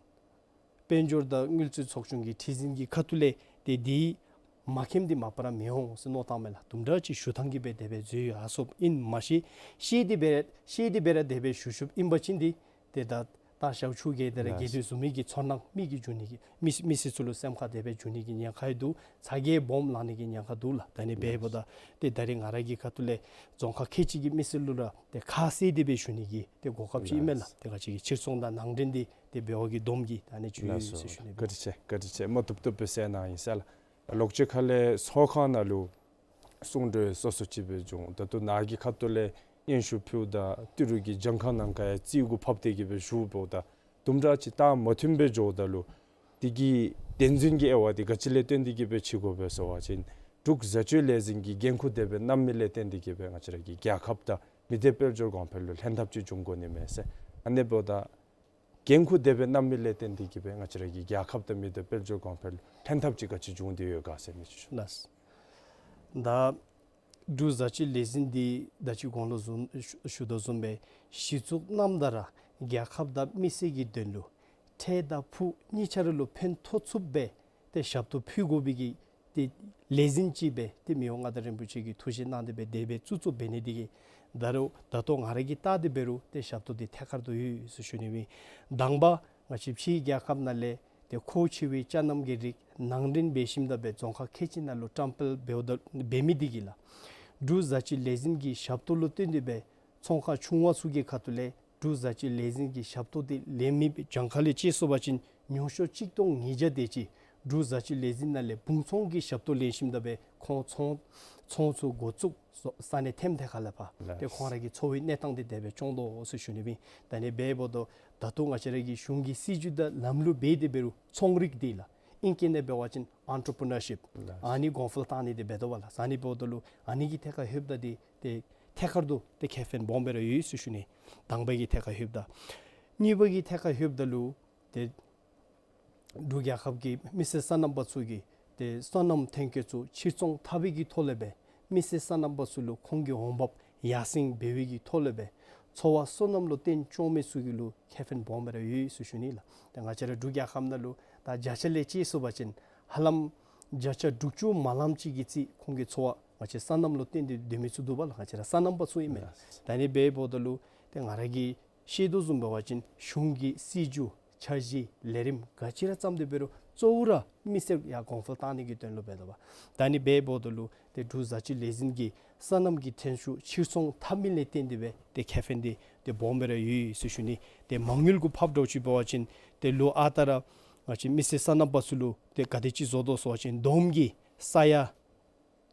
དཔལ་འབྱོར་དང་དངུལ་རྩིས་ཚོགས་ཆུང་གི་ཁྲི་འཛིན་གྱི་ཁ་ཐུག་ལས་ཏེ་འདི་མ་མཁྱེནམ་འདི་མ་པ་ར་མི་འོང་ཟེར་མནོ་བཏངམ་མས་ལགས། དུམ་གྲ་ཅིག་ཞུ་ཐངས་ཀྱིས་སྦེ་དེ་སྦེ་འཛོལ་ཡར་སོཔ་ཨིན། མ་གཞི་ཤེས་ཏེ་སྦེ་ཤེས་ཏེ་སྦེ་ར་དེ་སྦེ་ཞུ་ཞུཝ་ཨིན་པ་ཅིན་འདི་ཏེ་ད་ད་ཞཝ་ཆུ་གིས་དེ་ར་རྒལ་ཏེ་བཟུམ་མའི་གི་ཚོར་སྣང་མི་གིས་འབྱུང་ནི་གི་མི་མི་སེར་ཚུ་ལུ་སེམས་ཁར་དེ་སྦེ་འབྱུང་ནི་གི་ཉེན་ཁ་ཡང་འདུག། ཚ་གྱང་སྦོམ་ལང་ནི་གི་ཉེན་ཁ་འདུག་ལགས། ད་ཨ་ནི་འབདཝ་ད་ཏེ་ད་རིས་ང་ར་གི་ཁ་ཐུག་ལས་རྫོང་ཁག་ཁལ་གཅིག་གི་མི་སེར་ལུ་ར་ཏེ་ཁ་གསལ་ཏེ་སྦེ་ཞུ་ནི་གི་ཏེ་གོ་སྐབས་ཅིག་ཨིན་མས་ལགས། ཏེ་ང་བཅས་ཀྱིས་ཕྱིར་ཚོང་དང་ནང་འདྲེན་འདི་ཏེ་འབད་བའི་གི་དོན་གྱིས་ད་ཨ་ནི་ཅིག་ཡོད་ཟེར་ཞུ་ནི། བཀའ་དྲིན་ཆེ། བཀའ་དྲིན་ཆེ། མ་བཏུབ་བཏུབ་སྦེ་གསལ་གནང་ཡི་ཟེར་ལགས། ལོག་ཅི་ཁ་ལས་ཚོགས་ཁང་ནང་ལུ་གསུང་གྲོས་སོ་སོ་ཅིག་སྦེ་བྱུང་། ད་ལྟོ་ནཱ་གི་ཁ་ཐུག་ལས་སྙན་ཞུ་ཕུལཝ་ད་ཏི་རུ་གི་གྱངས་ཁ་ནང་ག་ཡང་རྩིས་གུ་ཕབ་སྟེ་གི་སྦེ་ཞུཝ་ད་དུམ་གྲ་ཅིག་རྟགས་མ་མཐུནམ་སྦེ་འགྱོཝ་ད་ལུ་དེ་གི་བདེན་རྫུན་གྱི་དབྱེ་བ་འདི་ག་ཅི་ལས་བརྟེན་ཏེ་གི་སྦེ་ཕྱེ་དགོ་པས་ཟེར་བ་ཅིན་འབྲུག་བཟའ་སྤྱོད་ལས་འཛིན་གྱི་འགན་ཁུར་དེ་སྦེ་བསྣམས་མི་ལས་བརྟེན་ཏེ་གི་སྦེ་ང་བཅས་ར་གི་རྒྱལ་ཁབ་དང་མི་སྡེ་དཔལ་འབྱོར་གོང་འཕེལ་ལུ་ལྷན་ཐབས་ཅིག་འབྱུང་དགོ་ནི་མས་ཟེར། ཨ་ནི་འབདཝ་ད་འགན་ཁུར་དེ་སྦེ་བསྣམས་མི་ལས་བརྟེན་ཏེ་གི་སྦེ་ང་བཅས་ར་གི་རྒྱལ་ཁབ་དང་མི་སྡེ་དཔལ་འབྱོར་གོང་འཕེལ་ལྷན་ཐབས་ཅིག་ག་ཅི་འབྱུང་སྟེ་ཡོད་ག་ཟེར་མི་ཅིག་ཞུ། ལགས། ད་འབྲུག་བཟའ་སྤྱོད་ལས་འཛིན་འདི་ད་ཅི་གོང་ལུ་བཟུམ་ཞུ་ཞུ་དོ་བཟུམ་སྦེ་གཞི་བཙུགས་གནངམ་ད་ར་རྒྱལ་ཁབ་དང་མི་སེར་གྱི་དོན་ལུ་འཕྲལ་དང་ཕུགས་གཉིས་ཆ་ར་ལུ་ཕན་ཐོགས་ཚུགསཔ་སྦེ་ཏེ་ཞབས་ཏོག་ཕུལ་དགོ་པའི་གི་ཏེ་ལས་འཛིན་ཅིག་སྦེ་ཏེ་མི་དབང་མངའ་བདག་རིན་པོ་ཆེ་གིས་ཐུགས་བཞེད་གནང་སྟེ་སྦེ་དེ་སྦེ་བཙུགས་བཙུགསཔ་འབད་ནི་དེ་གིས་ད་རུང་ད་ལྟོ་ང་ར་གིས་བལྟ་སྟེ་འབད་རུང་ཏེ་ཞབས་ཏོག་འདི་ཐད་ཀར་དུ་ཡོད་ཟེར་ཞུ་ནི་ཨིན། དང་པ་ང་བཅས་ཕྱིའི་རྒྱལ་ཁབ་ནང་ལས་ཏེ་མཁོ་ཆེ་བའི་ཅ་རྣམ་གྱི་རིགས་ནང་འདྲེན་འབད་ཞིནམ་ད་སྦེ་རྫོང་ཁག་ཁལ་གཅིག་ནང་ལུ་བཀྲམ་སྤེལ་འབདཝ་ད་འབད་མི་དེ་གིས་ལགས། འབྲུག་བཟའ་སྤྱོད་ལས་འཛིན་གྱི་ཞབས་ཏོག་ལུ་བརྟེན་ཏེ་སྦེ་ཚོང་ཁང་ཆུང་བ་ཚུ་གི་ཁ་ཐུག་ལས་འབྲུག་བཟའ་སྤྱོད་ལས་འཛིན་གྱི་ཞབས་ཏོག་འདི་ལེན་མི་གྱངས་ཁ་ལས་ཅིག་སོང་པ་ཅིན་ཉུང་ཤོས་གཅིག་སྟོང་ཉིས་བརྒྱ་དེ་ཅིག་འབྲུག་བཟའ་སྤྱོད་ལས་འཛིན་ནང་ལས་བུང་ཚོང་གི་ཞབས་ཏོག་ལེན་ཞིནམ་ད་སྦེ་ཁོང་ཚོང་ཚོང་ཚུ་འགོ་བཙུགས་ས་གནས་འཐོནམ་ཐད་ཁར་ལས་ཕར་ཏེ་ལགས། ཁོང་ར་གི་འཚོ་བའི་གནས་སྟངས་འདི་དེ་སྦེ་སྐྱོང་དོ་ཟེར་ཞུ་ནི་ཨིན། ད་ཨ་ནི་འབདཝ་ད་ད་ལྟོ་ང་བཅས་ར་གི་གཞུང་གི་སྲིད་བྱུས་དང་ལམ་ལུགས་འབད་དེ་འབད་རུང་ཚོང་རིག་འདི་ལགས། ཨིང་སྐད་ནང་འབད་བ་ཅིན་ཨེན་ཊར་པི་ནར་ཤིབ། ལགས། ཨ་ནི་གོང་འཕེལ་བཏང་ནི་འདི་འབད་དོ་བ་ལགས། ཨ་ནི་འབདཝ་ད་ལུ་ཨ་ནི་གི་ཐད་ཁར་ལྷོདཔ་ད་འདི་ཏེ་ཐད་ཀར་དུ་ཏེ་ཁེ་ཕན་སྦོམ་སྦེ་ར་ཡོད་ཟེར་ཞུ་ནི། དང་པ་གི་ཐད་ཁར་ལྷོདཔ་ད། གཉིས་པ་གི་ཐད་ཁར་ལྷོདཔ་ད་ལུ་ཏེ་འབྲུག་རྒྱལ་ཁབ་ཀྱི་མི་སེར་སོ་ནམ་པ་ཚུ་གིས་ཏེ་སོ་ནམ་ཐོན་སྐྱེད་ཚུ་ཕྱིར་ཚོང་འཐབ་པའི་གི་ཐོག་ལས་སྦེ་མི་སེར་སོ་ནམ་པ་ཚུ་ལུ་ཁོང་གི་འོང་འབབ་ཡར་སེང་འབད་བའི་གི་ཐོག་ལས་སྦེ་འཚོ་བ་སོ་ནམ་ལུ་བརྟེན་སྐྱོང་མི་ཚུ་གི་ལུ་ཁེ་ཕན་སྦོམ་སྦེ་ར་ཡོད་ཟེར་ཞུ་ནི་ལགས། ཏེ་ང་བཅས་ར་འབྲུག་རྒྱལ་ཁབ་ནང་ལུ་ད་བརྒྱ་ཆ་ལས་ཅིག་སོང་པ་ཅིན་ཧ་ལམ་བརྒྱ་ཆ་དྲུག་ཅུ་མ་ལངམ་ཅིག་གི་རྩིས་ཁོང་གི་འཚོ་བ་ང་བཅས་སོ་ནམ་ལུ་བརྟེན་ཏེ་སྡོད་མི་ཚུ་འདུག་པ་ལགས། ང་བཅས་ར་སོ་ནམ་པ་ཚུ་ཨིན་མས། ལགས། ད་ཨ་ནི་འབདཝ་ད་ལུ་ཏེ་ང་ར་གིས་ཤེས་དོ་བཟུམ་འབད་བ་ཅིན་གཞུང་གི་སྲིད་བྱུས་འཆར་གཞི་ལས་རིམ་ག་ཅི་ར་བརྩམས་ཏེ་འབད་རུང་གཙོ་བོ་ར་མི་སེར་ཡར་གོང་འཕེལ་བཏང་ནི་གི་དོན་ལུ་འབད་དོ་བ། ད་ཨ་ནི་འབདཝ་ད་ལུ་ཏེ་འབྲུག་བཟའ་སྤྱོད་ལས་འཛིན་གྱིས་སོ་ནམ་གྱི་ཐོན་ཤུགས་ཕྱིར་ཚོང་འཐབ་མི་ལས་བརྟེན་ཏེ་སྦེ་ཏེ་ཁེ་ཕན་འདི་ཏེ་སྦོམ་སྦེ་ར་ཡོད་ཟེར་ཞུ་ནི། ཏེ་མ་དངུལ་གུ་ཕབ་འདྲཝ་ཅིག་འབད་བ་ཅིན་ཏེ་ལོ་ཨ་རྟག་ར་ང་བཅས་མི་སེར་སོ་ནམ་པ་ཚུ་ལུ་ཏེ་ག་དེ་ཅིག་བཟོ་དོ་ཟེར་བ་ཅིན་བསྡོམས་ཀྱིས་ས་ཡ་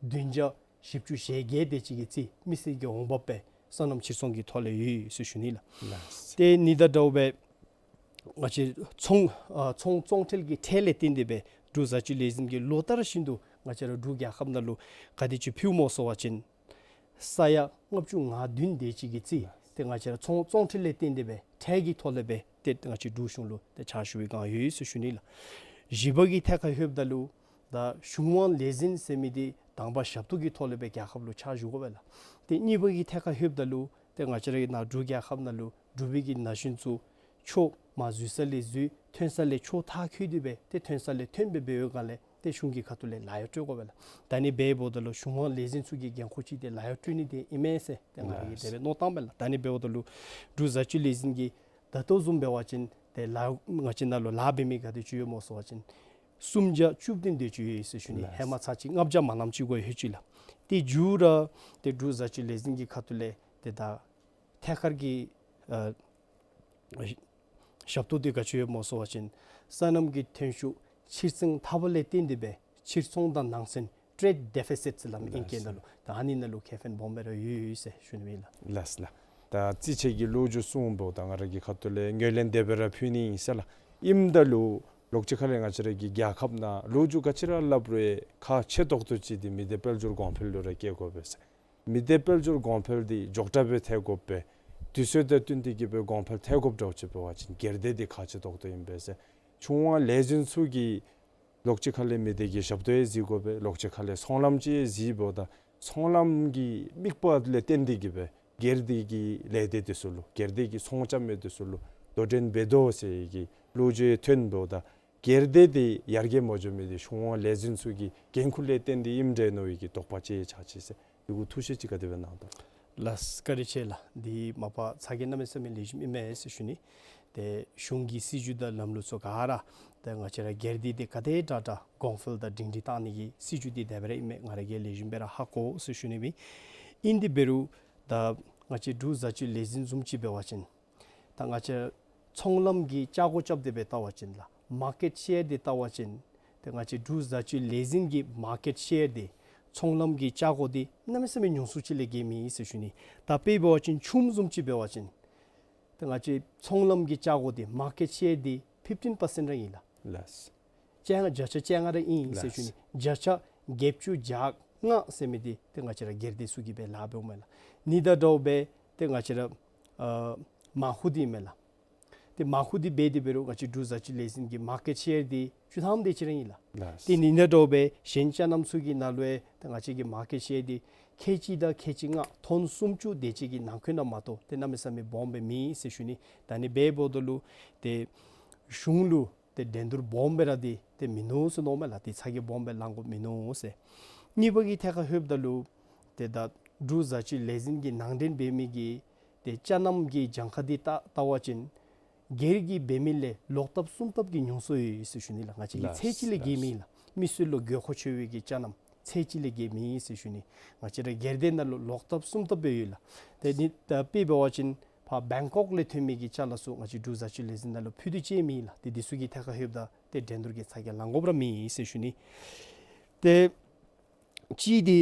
བདུན་བརྒྱ་བཞི་བཅུ་ཞེ་བརྒྱད་དེ་ཅིག་གི་རྩིས་མི་སེར་གྱི་འོང་འབབ་སྦེ་སོ་ནམ་ཕྱིར་ཚོང་གི་ཐོག་ལས་ཡོད་ཟེར་ཞུ་ནི་ལགས། ལགས། ཏེ་ཨ་ནི་དང་འདྲཝ་སྦེ་ང་བཅས་ཚོང་ཨ་ཚོང་ཚོང་འབྲེལ་གྱི་ཁྲལ་ལས་བརྟེན་ཏེ་སྦེ་འབྲུག་བཟའ་སྤྱོད་ལས་འཛིན་གྱིས་ལོ་ལྟར་བཞིན་དུ་ང་བཅས་ར་འབྲུག་རྒྱལ་ཁབ་ནང་ལུ་ག་དེ་ཅིག་ཕུལཝ་སྨོ་ཟེར་བ་ཅིན་ས་ཡ་ལྔ་བཅུ་ང་བདུན་དེ་ཅིག་གི་རྩིས་ཏེ་ང་བཅས་ར་ཚོང་ཚོང་འབྲེལ་ལས་བརྟེན་ཏེ་སྦེ་ཁྲལ་གྱི་ཐོག་ལས་སྦེ་ཏེ་ང་བཅས་འབྲུག་གཞུང་ལུ་ཏེ་ཕྱག་ཞུ་བའི་སྒང་ཡོད་ཟེར་ཞུ་ནི་ལགས། བཞི་པ་གི་ཐད་ཁར་ལྷོདཔ་ད་ལུ་ད་གཞུང་དབང་ལས་འཛིན་ཟེར་མི་འདི་དང་པ་ཞབས་ཏོག་གི་ཐོག་ལས་སྦེ་རྒྱལ་ཁབ་ལུ་ཕྱག་ཞུ་དགོ་པས་ལགས། ཏེ་གཉིས་པ་གི་ཐད་ཁར་ལྷོདཔ་ད་ལུ་ཏེ་ང་བཅས་ར་གི་ནཱ་འབྲུག་རྒྱལ་ཁབ་ནང་ལུ་འབྲུག་པའི་གི་ན་གཞོན་ཚུ་ཆོས་མ་འཛུལ་ས་ལས་འཛུལ་ཐོན་ས་ལས་ཆོས་མཐར་འཁྱོལ་ཏེ་སྦེ་ཏེ་ཐོན་ས་ལས་ཐོན་སྦེ་འབད་བའི་སྒང་ལས་ཏེ་གཞུང་གི་ཁ་ཐུག་ལས་ལཱ་གཡོག་སྤྲོད་དགོ་པས་ལགས། ད་ཨ་ནི་འབདཝ་ད་ལུ་གཞུང་དབང་ལས་འཛིན་ཚུ་གི་འགན་ཁུར་ཅིག་འདི་ལཱ་གཡོག་སྤྲོད་ནི་འདི་ཨིན་མས་ཟེར་ཏེ་ང་ར་གིས་དེ་སྦེ་མནོ་བཏངམ་མས་ལགས། ད་ཨ་ནི་འབདཝ་ད་ལུ་འབྲུག་བཟའ་སྤྱོད་ལས་འཛིན་གྱིས་ད་ལྟོ་བཟུམ་འབད་བ་ཅིན་ཏེ་ལཱ་ང་བཅས་ནཱ་ལུ་ལཱ་འབད་མི་ག་དེ་ཅིག་ཡོད་སྨོ་ཟེར་བ་ཅིན་སུམ་བརྒྱ་བཅུ་བདུན་དེ་ཅིག་ཡོད་ཟེར་ཞུ་ནི། ལགས། ཧེ་མ་ཚར་ཅིག་ལྔ་བརྒྱ་མ་ལངམ་ཅིག་གུ་ལྷོད་ཅི་ལགས། ཏེ་མཇུག་ར་ཏེ་འབྲུག་བཟའ་སྤྱོད་ལས་འཛིན་གྱི་ཁ་ཐུག་ལས་ཏེ་ད་ཐད་ཀར་གྱི་ཨ་ཞབས་ཏོག་འདི་ག་ཅི་ཡོད་སྨོ་ཟེར་བ་ཅིན་སོ་ནམ་གྱི་ཐོན་ཤུགས་ཕྱིར་ཚོང་འཐབ་པ་ལས་བརྟེན་ཏེ་སྦེ་ཕྱིར་ཚོང་དང་ནང་སོན་ཊེརེཌ་ཌེ་ཕི་སིཊ་ཟེར་སླབ་ཨིན་ལགས་སྐད་ནང་ལུ། ད་ཨ་ནི་ནང་ལུ་ཁེ་ཕན་སྦོམ་སྦེ་ར་ཡོད་ཡོད་ཟེར་ཞུ་ནི་ཨིན་ལགས། ལགས་ལགས། ད་རྩིས་ཆད་ཀྱི་ལོ་རྒྱུས་གསུངས་འབདཝ་ད་ང་ར་གི་ཁ་ཐུག་ལས་ངོས་ལེན་དེ་སྦེ་ར་ཕུལ་ནི་ཨིན་ཟེར་ལགས། ཨིནམ་ད་ལུ་ལོགས་ཅིག་ཁ་ལས་ང་བཅས་ར་གི་རྒྱལ་ཁབ་ནང་ལོ་རྒྱུས་ག་ཅི་ར་སླབ་རུང་ཁག་ཆེ་ཏོག་ཏོ་ཅིག་འདི་མི་སྡེ་དཔལ་འབྱོར་གོང་འཕེལ་ལུ་ར་བསྐྱལ་དགོ་པས་ཟེར། མི་སྡེ་དཔལ་འབྱོར་གོང་འཕེལ་འདི་མགྱོགས་དྲགས་སྦེ་ཐལ་དགོ་པས། དུས་ཚོད་དང་བསྟུན་ཏེ་གི་སྦེ་གོང་འཕེལ་ཐལ་དགོཔ་འདྲཝ་ཅིག་འབད་བ་ཅིན་སྒེར་སྡེ་འདི་ཁག་ཆེ་ཏོག་ཏོ་ཨིན་པས་ཟེར། ཆུང་བ་ལས་འཛིན་ཚུ་གིས་ལོགས་ཅིག་ཁ་ལས་མི་སྡེ་གི་ཞབས་ཏོག་ཡང་གཟིགས་དགོ་པས། ལོགས་ཅིག་ཁ་ལས་ཚོང་ལམ་ཅིག་ཡང་གཟིགས་འབདཝ་ད་ཚོང་ལམ་གྱི་དམིགས་པ་ལས་བརྟེན་ཏེ་གི་སྦེ་སྒེར་སྡེ་གི་ལས་སྡེ་འདི་ཚུ་ལུ་སྒེར་སྡེ་གི་ཚོང་རྐྱབ་མི་འདི་ཚུ་ལུ་དོ་འགྲན་འབད་དོ་ཟེར་གྱི་ལོ་རྒྱུས་ཐོན་འབདཝ་ད་སྒེར་སྡེ་འདི་ཡར་རྒྱས་མ་འགྱོ་མི་འདི་ཆུང་བ་ལས་འཛིན་ཚུ་གི་འགན་ཁུར་ལས་བརྟེན་ཏེ་ཨིནམ་འདྲས་མནོ་བའི་གི་དོགས་པ་ཅིག་ཡང་ཆགས་ཅི་ཟེར། འདི་གུ་ཐུགས་བཞེད་ཅིག་ག་དེ་སྦེ་གནང་དོ། ལགས་བཀའ་དྲིན་ཆེ་ལགས། འདི་མ་པ་ཚ་གྱང་གནམ་མེད་ས་མེད་ལེགས་ཤོམ་ཨིན་མས་ཟེར་ཞུ་ནི། ཏེ་གཞུང་གི་སྲིད་བྱུས་དང་ལམ་ལུགས་ཚུ་ག་ར་ཏེ་ང་བཅས་ར་སྒེར་སྡེ་འདི་ག་དེ་དྲག་དྲག་གོང་འཕེལ་དང་སྒྲིང་སྒྲི་བཏང་ནི་གི་སྲིད་བྱུས་འདི་དེ་སྦེ་ར་ཨིན་མས། ང་ར་གིས་ལེགས་ཤོམ་སྦེ་ར་ཧ་གོ་ཟེར་ཞུ་ནི་མས། ཨིན་དེ་འབད་རུང་ད་ང་བཅས་འབྲུག་བཟའ་སྤྱོད་ལས་འཛིན་བཟུམ་ཅིག་འབད་བ་ཅིན་ད་ང་བཅས་ཚོང་ལམ་གྱི་ཆ་སྒོ་རྐྱབ་སྟེ་སྦེ་བལྟ་བ་ཅིན་ལགས་མར་ཀེཊ་ཤེར་འདི་བལྟ་བ་ཅིན་ཏེ་ང་བཅས་འབྲུག་བཟའ་སྤྱོད་ལས་འཛིན་གྱི་མར་ཀེཊ་ཤེར་འདི་ཚོང་ལམ་གྱི་ཆ་སྒོ་འདི་གནམ་མེད་ས་མེད་ཉུང་སུ་ཅིག་ལས་བརྒལ་མེད་ཟེར་ཞུ་ནི། ད་དཔེ་འབད་བ་ཅིན་ཆུམ་བཟུམ་ཅིག་འབད་བ་ཅིན་ཏེ་ང་བཅས་ཚོང་ལམ་གྱི་ཆ་སྒོ་འདི་མར་ཀེཊ་ཤེར་འདི་ཕིཕ་ཊིན་པར་སེནཊ་ར་ཨིན་ལགས། ལགས། བཅོ་ལྔ་བརྒྱ་ཆ་བཅོ་ལྔ་ར་ཨིན་ཟེར་ཞུ་ནི། ལགས། བརྒྱ་ཆ་བརྒྱད་ཅུ་གྱ་ལྔ་ཟེར་མི་འདི་ཏེ་ང་བཅས་ར་སྒེར་སྡེ་ཚུ་གིས་སྦེ་ལཱ་འབདཝ་མས་ལགས། ཨ་ནི་དང་འདྲཝ་སྦེ་ཏེ་ང་བཅས་ར་ཨ་མར་ཁུ་འདི་མས་ལགས། ཏེ་མར་ཁུ་འདི་འབད་དེ་འབད་རུང་ང་བཅས་འབྲུག་བཟའ་སྤྱོད་ལས་འཛིན་གྱི་མར་ཀེཊ་ཤེར་འདི་བཅུ་ཐམ་དེ་ཅིག་ར་ཨིན་ལགས། ལགས། ཏེ་ཨ་ནི་དང་འདྲཝ་སྦེ་གཞན་ཅ་ནམ་ཚུ་གི་ནང་ལུ་ཡང་ཏེ་ང་བཅས་ཀྱི་མར་ཀེཊ་ཤེར་འདི་ཁལ་གཅིག་དང་ཁལ་གཅིག་ལྔ་ཐོན་སུམ་ཅུ་དེ་ཅིག་གི་ནང་འཁོད་ནང་མ་གཏོགས་ཏེ་གནམ་མེད་ས་མེད་སྦོམ་སྦེ་མེད་ཟེར་ཞུ་ནི། ད་ཨ་ནི་འབདཝ་ད་ལུ་ཏེ་གཞུང་ལུ་ཏེ་འགྲན་བསྡུར་སྦོམ་སྦེ་ར་འདི་ཏེ་མིན་ནུག་ཟེར་མནོཝ་མས་ལགས། ཏེ་ཚ་གྱང་སྦོམ་སྦེ་ལང་དགོཔ་མིན་ནུག་ཟེར། གཉིས་པ་གི་ཐད་ཁར་ལྷོདཔ་ད་ལུ་ཏེ་ད་འབྲུག་བཟའ་སྤྱོད་ལས་འཛིན་གྱི་ནང་འདྲེན་འབད་མི་གི་ཏེ་ཅ་ནམ་གྱི་གྱངས་ཁ་འདི་བལྟ་བལྟ་བ་ཅིན་སྒེར་གྱིས་འབད་མི་ལས་ལོག་ལྟབ་གསུམ་ལྟབ་ཀྱི་ཉུང་སུ་ཡོད་ཟེར་ཞུ་ནི་ལགས། ང་བཅས་ཀྱི་ལགས། ཚད་གཅིག་ལས་བརྒལ་མེད་ལགས། མི་སེར་ལུ་དགོས་མཁོ་ཆེ་བའི་གི་ཅ་ནམ་ཚད་གཅིག་ལས་བརྒལ་མེད་ཟེར་ཞུ་ནི། ང་བཅས་ར་སྒེར་སྡེ་ནང་ལུ་ལོག་ལྟབ་གསུམ་ལྟབ་སྦེ་ཡོད་ལགས། ཏེ་ཨ་ནི་ད་དཔེ་འབད་བ་ཅིན་ཕར་བེང་ཀོག་ལས་ཐོན་མི་གི་ཅ་ལ་ཚུ་ང་བཅས་འབྲུག་བཟའ་སྤྱོད་ལས་འཛིན་ནང་ལུ་ཕུལ་ཏེ་ཅིག་མེད་ལགས། ཏེ་འདི་ཚུ་གི་ཐད་ཁར་ལྷོདཔ་ད་ཏེ་འགྲན་བསྡུར་གྱི་ཚ་གྱང་ལང་དགོཔ་ར་མེད་ཟེར་ཞུ་ནི། ཏེ་གཅིག་འདི་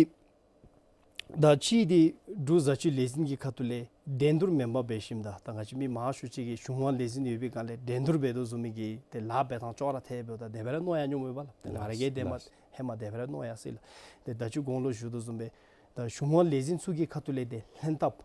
ད་གཅིག་འདི་འབྲུག་བཟའ་སྤྱོད་ལས་འཛིན་གྱི་ཁ་ཐུག་ལས་འགྲན་བསྡུར་མེན་པར་འབད་ཞིནམ་ད་ད་ང་བཅས་མི་མང་ཤོས་ཅིག་གིས་གཞུང་དབང་ལས་འཛིན་ཡོད་པའི་སྒང་ལས་འགྲན་བསྡུར་འབད་དོ་བཟུམ་མའི་གི་ཏེ་ལཱ་འབད་ཐངས་ཅོག་ར་འཐད་འབདཝ་ད་དེ་སྦེ་ར་མནོ་ཡང་མནོཝ་མས་པ་ལགས། ཏེ་ང་ར་གིས་ཏེ་མ་ལགས། ཧེ་མ་དེ་སྦེ་ར་མནོ་ཡང་ཟེར་ལགས། ཏེ་ད་ཅི་གོང་ལུ་ཞུ་དོ་བཟུམ་སྦེ་ད་གཞུང་དབང་ལས་འཛིན་ཚུ་གི་ཁ་ཐུག་ལས་ཏེ་ལྷན་ཐབས་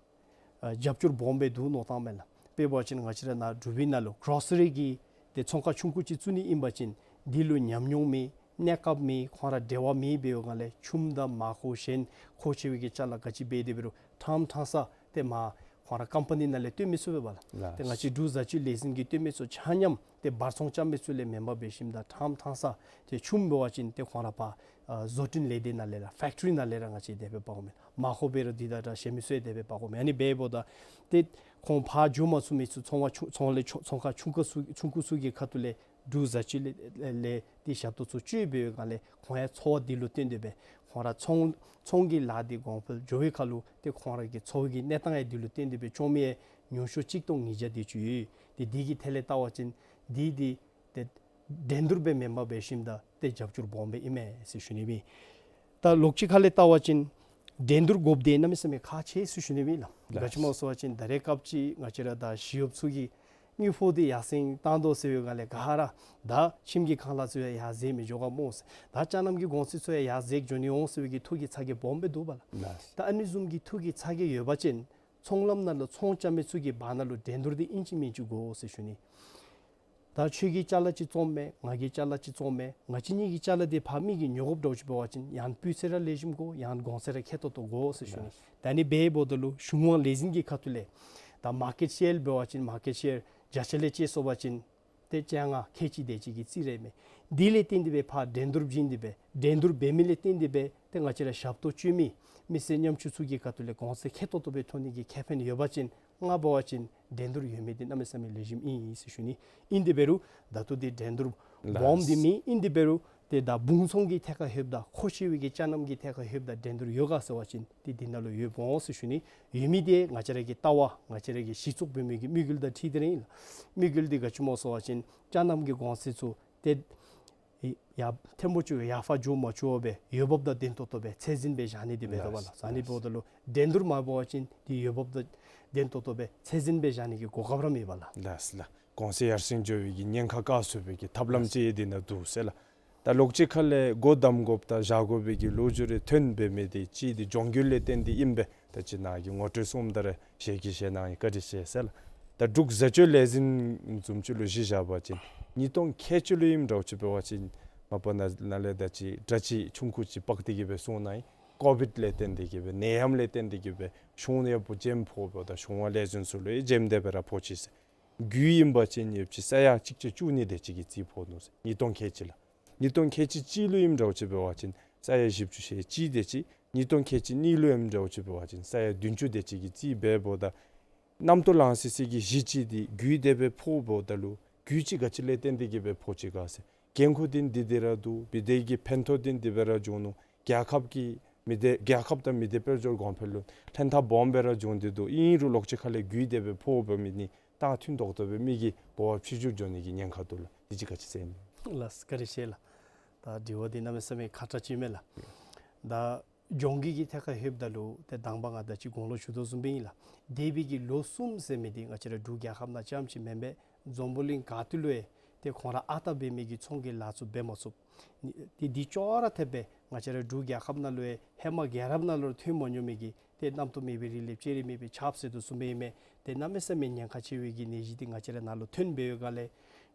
ཨ་རྒྱབ་སྐྱོར་སྦོམ་སྦེ་འདུག་མནོ་བཏངམ་མས་ལགས། དཔེ་འབད་བ་ཅིན་ང་བཅས་ར་ནཱ་འབྲུག་པའི་ནང་ལུ་གྲོ་སི་རི་གི་ཏེ་ཚོང་ཁང་ཆུང་ཀུ་ཅིག་བཙུགས་ནི་ཨིན་པ་ཅིན་འདི་ལུ་ཉམས་མྱོང་མེད། གནས་སྐབས་མེད། ཁོང་ར་འབྲེལ་བ་མེད་པའི་སྒང་ལས་ཆུམ་དང་མར་ཁུ་གཞན་མཁོ་ཆེ་བའི་གི་ཅ་ལ་ག་ཅི་འབད་དེ་འབད་རུང་ཕྲངམ་ཕྲང་ས་ཏེ་མར་ཁོང་ར་ཀམ་པ་ནི་ནང་ལས་བཏོན་མི་ཚུགས་པས་པ་ལགས། ལགས། ཏེ་ང་བཅས་འབྲུག་བཟའ་སྤྱོད་ལས་འཛིན་གྱིས་བཏོན་མི་ཚུགས། ཆ་མཉམ་ཏེ་འབག་ཚོང་རྐྱབ་མི་ཚུ་ལས་མེན་པར་འབད་ཞིནམ་ད་ཕྲངམ་ཕྲང་ས་ཏེ་ཆུམ་འབད་བ་ཅིན་ཏེ་ཁོང་ར་ཕར་ཨ་བཟོ་སྐྲུན་ལས་སྡེ་ནང་ལས་ར་ཕེཀ་ཊི་རི་ནང་ལས་ར་ང་བཅས་དེ་སྦེ་འབག་དགོ་མས། མར་ཁུ་འབད་རུང་འདི་དང་འདྲ་གཞན་མི་ཚུ་ཡང་དེ་སྦེ་འབག་དགོ་མས། ཨ་ནི་འབདཝ་ད་ཏེ་ཁོང་ཕར་འགྱོ་མ་ཚུགས་མི་ཚུ་ཚོང་བ་ཆུང་ཚོང་ལས་ཆུང་ཚོང་ཁང་ཆུང་ཀུ་ཚུ་ཆུང་ཀུ་ཚུ་གི་ཁ་ཐུག་ལས་འབྲུག་བཟའ་སྤྱོད་ལས་ལས་ཏེ་ཞབས་ཏོག་ཚུ་སྤྱོད་པའི་སྒང་ལས་ཁོང་ཡང་འཚོ་བ་འདི་ལུ་བརྟེན་ཏེ་སྦེ་ཁོང་ར་ཚོང་ཚོང་གི་ལཱ་འདི་གོང་འཕེལ་འགྱོ་བའི་ཁར་ལུ་ཏེ་ཁོང་ར་གི་འཚོ་བའི་གི་གནས་སྟངས་ཡང་འདི་ལུ་བརྟེན་ཏེ་སྦེ་བྱུང་མི་ཡང་ཉུང་ཤོས་གཅིག་སྟོང་ཉིས་བརྒྱ་དེ་ཅིག་ཡོད། ཏེ་འདི་གི་ཐད་ལས་བལྟ་བ་ཅིན་འདི་འདི་ཏེ་འགྲན་བསྡུར་སྦེ་མེན་པར་འབད་ཞིནམ་ད་ཏེ་རྒྱབ་སྐྱོར་སྦོམ་སྦེ་ཨིན་མས་ཟེར་ཞུ་ནི་མས། ད་ལོགས་ཅིག་ཁ་ལས་བལྟ་བ་ཅིན་འགྲན་བསྡུར་དགོཔ་འདི་གནམ་མེད་ས་མེད་ཁག་ཆེ་ཟེར་ཞུ་ནི་མས་ལགས། ལགས། ག་ཅི་སྨོ་ཟེར་བ་ཅིན་ད་རེས་སྐབས་ཅིག་ང་བཅས་ར་ད་ཞི་གཡོགཔ་ཚུ་གིས་དངུལ་ཕོགས་འདི་ཡར་སེང་བཏང་དོ་ཟེར་བའི་སྒང་ལས་ག་ར་ད་ཁྱིམ་གྱི་ཁང་གླ་ཚུ་ཡང་ཡར་འཛེགས་མི་འགྱོ་ག་སྨོ་ཟེར། ད་ཅ་ནམ་གྱི་གོང་ཚད་ཚུ་ཡང་ཡར་འཛེགས་འགྱོ་ནི་འོང་ཟེར་བའི་གི་ཐུགས་ཀྱི་ཚ་གྱང་སྦོམ་སྦེ་འདུག་པ་ལགས། ལགས། ད་ཨ་ནི་བཟུམ་གྱི་ཐུགས་ཀྱི་ཚ་གྱང་ཡོད་པ་ཅིན་ཚོང་ལམ་ནང་ལུ་ཚོང་རྐྱབ་མི་ཚུ་གི་བར་ན་ལུ་འགྲན་བསྡུར་འདི་ཨིན་ཅི་མིན་ཅི་དགོ་ཟེར་ཞུ་ནི། ད་ཁྱོད་ཀྱིས་ཅ་ལ་ཅིག་བཙོངམ་མས། ང་གིས་ཅ་ལ་ཅིག་བཙོངམ་མས། ང་བཅས་གཉིས་ཀྱི་ཅ་ལ་འདི་ཕར་མི་གིས་ཉོ་དགོཔ་འདྲཝ་ཅིག་འབད་བ་ཅིན་ཡང་སྤུས་ཚད་ར་ལེགས་ཤོམ་དགོ། ཡང་གོང་ཚད་ར་ཁེ་ཏོག་ཏོ་དགོ་ཟེར་ཞུ་ནི། ལགས། ད་ཨ་ནི་འབདཝ་ད་ལུ་གཞུང་དབང་ལས་འཛིན་གྱི་ཁ་ཐུག་ལས་ད་མར་ཀེཊ་ཤེར་འབད་བ་ཅིན་མར་ཀེཊ་ཤེར་བརྒྱ་ཆ་ལས་དཔྱད་སོང་པ་ཅིན་ཏེ་བཅོ་ལྔ་ཁལ་གཅིག་དེ་ཅིག་གི་རྩིས་ར་ཨིན་མས། འདི་ལས་བརྟེན་ཏེ་སྦེ་ཕར་འགྲན་བསྡུར་བྱིན་ཏེ་སྦེ་འགྲན་བསྡུར་འབད་མི་ལས་བརྟེན་ཏེ་སྦེ་ཏེ་ང་བཅས་ར་ཞབས་ཏོག་སྤྱོད་མི་མི་སེར་ཉམ་ཆུང་ཚུ་གི་ཁ་ཐུག་ལས་གོང་ཚད་ཁེ་ཏོག་ཏོ་སྦེ་ཐོན་ནི་གི་ཁེ་ཕན་ཡོད་པ་ཅིན་ང་འབད་བ་ཅིན་འགྲན་བསྡུར་ཡོད་མི་འདི་གནམ་མེད་ས་མེད་ལེགས་ཤོམ་ཨིན་ཟེར་ཞུ་ནི། ཨིན་དེ་འབད་རུང་ད་ལྟོ་འདི་འགྲན་བསྡུར་སྦོམ་འདི་མེད། ཨིན་དེ་འབད་རུང་ཏེ་ད་སྦུང་ཚོང་གི་ཐད་ཁར་ལྷོདཔ་ད་མཁོ་ཆེ་བའི་གི་ཅ་ནམ་གྱི་ཐད་ཁར་ལྷོདཔ་ད་འགྲན་བསྡུར་ཡོད་ག་ཟེར་བ་ཅིན་ཏེ་འདི་ནང་ལུ་ཡོདཔ་འོང་ཟེར་ཞུ་ནི། ཡོད་མི་འདི་ང་བཅས་ར་གི་ལྟ་བ་ང་བཅས་ར་གི་གཞི་བཙུགས་འབད་མི་གི་དམིགས་ཡུལ་དང་འཁྲིལ་ཏེ་ར་ཨིན་ལགས། དམིགས་ཡུལ་འདི་ག་ཅི་སྨོ་ཟེར་བ་ཅིན་ཅ་ནམ་གྱི་གོང་ཚད་ཚུ་ཏེ་ ཡ་ཐེམ་པོ་ཅིག་ཡར་ཧྥ་འགྱོ་མ་བཅུག་པར་འོས་འབབ་དང་ལྡན་ཏོག་ཏོ་སྦེ་ཚད་འཛིན་སྦེ་བཞག་ནི་འདི་འབད་དོ་བ་ལགས། ལགས། ཨ་ནི་འབདཝ་ད་ལུ་འགྲན་བསྡུར་མ་འབད་བ་ཅིན་འདི་འོས་འབབ་དང་ལྡན་ཏོག་ཏོ་སྦེ་ཚད་འཛིན་སྦེ་བཞག་ནི་གི་གོ་སྐབས་ར་མེད་པ་ལགས། ལགས་ལགས། གོང་ཚད་ཡར་སེང་འགྱོ་བའི་གི་ཉེན་ཁ་བཀག་ཚུགས་པའི་གི་ཐབས་ལམ་ཅིག་འདི་ནང་འདུག་ཟེར་ལགས། ད་ལོགས་ཅིག་ཁ་ལས་སྒོ་བསྡམ་དགོཔ་དང་བཞག་དགོ་པའི་གི་ལོ་རྒྱུས་རེ་ཐོན་འབད་མི་འདི་ཅིག་འདི་གྱོང་གུད་ལས་བརྟེན་ཏེ་ཨིན་པས། ད་ཅི་ནཱ་གི་ངོ་སྤྲོད་གསུངམ་ད་ར་ཞལ་གྱིས་བཞེས་གནང་ཡི། བཀའ་དྲིན་ཆེ་ཟེར་ལགས། ད་འབྲུག་བཟའ་སྤྱོད་ལས་འཛིན་བཟུམ་ཅིག་ལུ་གཞི་བཞག་པ་ཅིན་ཉིས་སྟོང་ཁལ་གཅིག་ལུ་ཨིནམ་འདྲཝ་ཅིག་འབད་བ་ཅིན་མ་པ་ནཱ་ནཱ་ལས་ད་ཅི་སྒྲ་ཅིག་ཆུང་ཀུ་ཅིག་དཔག་སྟེ་གི་སྦེ་གསུངས་གནང་ཡི། ཀོ་བིཌ་ལས་བརྟེན་ཏེ་གི་སྦེ་ནད་ཡམས་ལས་བརྟེན་ཏེ་གི་སྦེ་གཞུང་ཡང་བུ་འཇམ་ཕོགཔ་ད་གཞུང་བ་ལས་འཛིན་ཚུ་ལུ་ཡང་འཇམ་དེ་སྦེ་ར་ཕོག་ཅི་ཟེར། རྒྱུ་ཨིན་པ་ཅིན་ཡོདཔ་ཅིག་ས་ཡ་གཅིག་བརྒྱ་བཅུ་གཉིས་དེ་ཅིག་གི་རྩིས་ཕོག་ནུག་ཟེར། ཉིས་སྟོང་ཁལ་གཅིག་ལགས། ཉིས་སྟོང་ཁལ་གཅིག་གཅིག་ལུ་ཨིནམ་འདྲཝ་ཅིག་འབད་བ་ཅིན་ས་ཡ་བཞི་བཅུ་ཞེ་གཅིག་དེ་ཅིག། ཉིས་སྟོང་ཁལ་གཅིག་གཉིས་ལུ་ཨིནམ་འདྲཝ་ཅིག་འབད་བ་ཅིན་ས་ཡ་བདུན་ཅུ་དེ་ཅིག་གི་རྩིས་འབདཝ་ད་གནམ་སྟོང་ལང་སི་སི་གི་གཞི་ཅིག་འདི་རྒུད་དེ་སྦེ་ཕོགཔ་ད་ལུ་རྒུད་ཅིག་ག་ཅི་ལས་བརྟེན་ཏེ་གི་སྦེ་ཕོག་ཅི་ག་ཟེར། འགན་ཁུར་འདི་འདི་འདི་ར་འདུག། མི་སྡེ་གི་ཕན་ཐོགས་འདི་འདི་སྦེ་ར་འབྱུང་ནུག། རྒྱལ་ཁབ་ཀྱི་མི་སྡེ་རྒྱལ་ཁབ་དང་མི་སྡེ་དཔལ་འབྱོར་གོང་འཕེལ་ལུ་ཕན་ཐབས་སྦོམ་སྦེ་ར་འབྱུང་སྟེ་འདུག། ཨིན་རུང་ལོགས་ཅིག་ཁ་ལས་རྒུད་དེ་སྦེ་ཕོག་འབད་མི་འདི་རྟགས་མཐུན་ཏོག་ཏོ་སྦེ་མི་གི་འབོ་བ་ཕྱི་འགྱུར་འགྱོ་ནི་གི་ཉེན་ཁ་འདུག་ལགས། འདི་ཅིག་ག་ཅི་ཟེར་ཨིན། ལགས་བཀའ་དྲིན་ཆེ་ལགས། ད་དྲི་བ་འདི་གནམ་མེད་ས་མེད་ཁག་ཏ་ཅིག་མས་ལགས། ད་གྱོང་གུད་ཀྱི་ཐད་ཁར་ལྷོདཔ་ད་ལུ་ཏེ་དང་པ་ང་ད་ཅི་གོང་ལུ་ཞུ་དོ་བཟུམ་སྦེ་ཨིན་ལགས། འདས་པའི་གི་ལོ་གསུམ་ཟེར་མི་འདི་ང་བཅས་ར་འབྲུག་རྒྱལ་ཁབ་ནང་རྐྱངམ་ཅིག་མེན་པར་འཛམ་བུ་གླིང་ག་ཏེ་ལུ་ཡང་ཏེ་ཁོང་ར་ཨ་རྟག་འབད་མི་གི་ཚོང་གི་ལཱ་ཚུ་འབད་མ་ཚུགས། ཏེ་འདི་ཅོག་ར་འཐདཔ་སྦེ་ང་བཅས་ར་འབྲུག་རྒྱལ་ཁབ་ནང་ལུ་ཡང་ཧེ་མ་རྒྱལ་རབས་ནང་ལུ་ཐོན་མ་མྱོང་མི་གི་ཏེ་རྣམ་རྟོག་མེད་པའི་རིགས་ལས་ལྕགས་རི་མེད་པའི་ཆརཔ་ཟེར་དོ་བཟུམ་སྦེ་ཨིན་མས། ཏེ་གནམ་མེད་ས་མེད་ཉེན་ཁ་ཆེ་བའི་གི་ནད་གཞི་འདི་ང་བཅས་ར་ནང་ལུ་ཐོན་འབད་བའི་སྒང་ལས་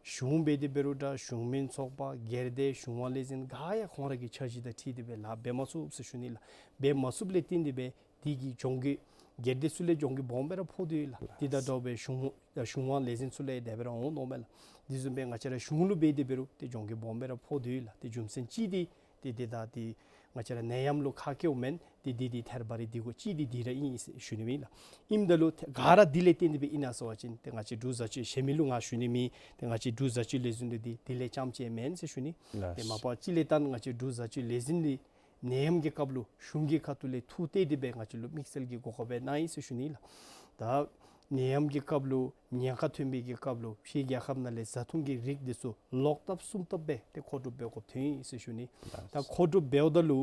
གཞུང་འབད་དེ་འབད་རུང་འདྲ་གཞུང་མིན་ཚོགས་པ་སྒེར་སྡེ་གཞུང་བ་ལས་འཛིན་ག་ཡང་ཁོང་ར་གི་འཆར་གཞི་དང་འཁྲིལ་ཏེ་སྦེ་ལཱ་འབད་མ་ཚུགས་ཟེར་ཞུ་ནི་ལགས། འབད་མ་ཚུགསཔ་ལས་བརྟེན་ཏེ་སྦེ་འདི་གི་གྱོང་གུད་སྒེར་སྡེ་ཚུ་ལས་གྱོང་གུད་སྦོམ་སྦེ་ར་ཕོག་སྟེ་ཡོད་ལགས། འདི་དང་འདྲཝ་སྦེ་གཞུང་གཞུང་བ་ལས་འཛིན་ཚུ་ལས་དེ་སྦེ་ར་འོང་འོངམ་མས་ལགས། འདི་བཟུམ་སྦེ་ང་བཅས་ར་གཞུང་ལུ་འབད་དེ་འབད་རུང་ཏེ་གྱོང་གུད་སྦོམ་སྦེ་ར་ཕོག་སྟེ་ཡོད་ལགས། ཏེ་རྒྱུ་མཚན་ཅིག་འདི་ཏེ་འདི་ད་འདི་ང་བཅས་ར་ནད་ཡམས་ལུ་ཁ་སྐྱེཝ་མེན། ཏེ་འདི་འདི་ཐད་རི་བ་རི་འདི་གོ་ཅིག་འདི་འདི་ར་ཨིན་ཟེར་ཞུ་ནི་ཨིན་ལགས། ཨིནམ་ད་ལུ་ཏེ་ག་ར་འདི་ལས་བརྟེན་ཏེ་སྦེ་ཨིན་ན་ཟེར་བ་ཅིན་ཏེ་ང་བཅས་འབྲུག་བཟའ་སྤྱོད་གཞན་མི་ལུ་ང་ཞུ་ནི་མེད། ཏེ་ང་བཅས་འབྲུག་བཟའ་སྤྱོད་ལས་འཛིན་འདི་འདི་འདི་ལས་རྐྱངམ་ཅིག་མེན་ཟེར་ཞུ་ནི། ལགས། ཏེ་མ་པ་ཅིག་ལས་ད་ང་བཅས་འབྲུག་བཟའ་སྤྱོད་ལས་འཛིན་འདི་ནད་ཡམས་ཀྱི་སྐབས་ལུ་གཞུང་གི་ཁ་ཐུག་ལས་ཐུགས་གཏད་དེ་སྦེ་ང་བཅས་ལུ་དམིགས་བསལ་གྱི་གོ་སྐབས་སྦེ་གནང་ཡི་ཟེར་ཞུ་ནི་ལགས། ད་ནད་ཡམས་ཀྱི་སྐབས་ལུ་ཉེན་ཁ་ཐོན་པའི་གི་སྐབས་ལུ་ཕྱིའི་རྒྱལ་ཁབ་ནང་ལས་བཟའ་འཐུང་གི་རིགས་འདི་ཚུ་ལོག་ལྟབ་གསུམ་ལྟབ་སྦེ་ཏེ་མཁོ་སྒྲུབ་འབད་དགོཔ་ཐོན་ཡི་ཟེར་ཞུ་ནི། ད་མཁོ་སྒྲུབ་འབདཝ་ད་ལུ་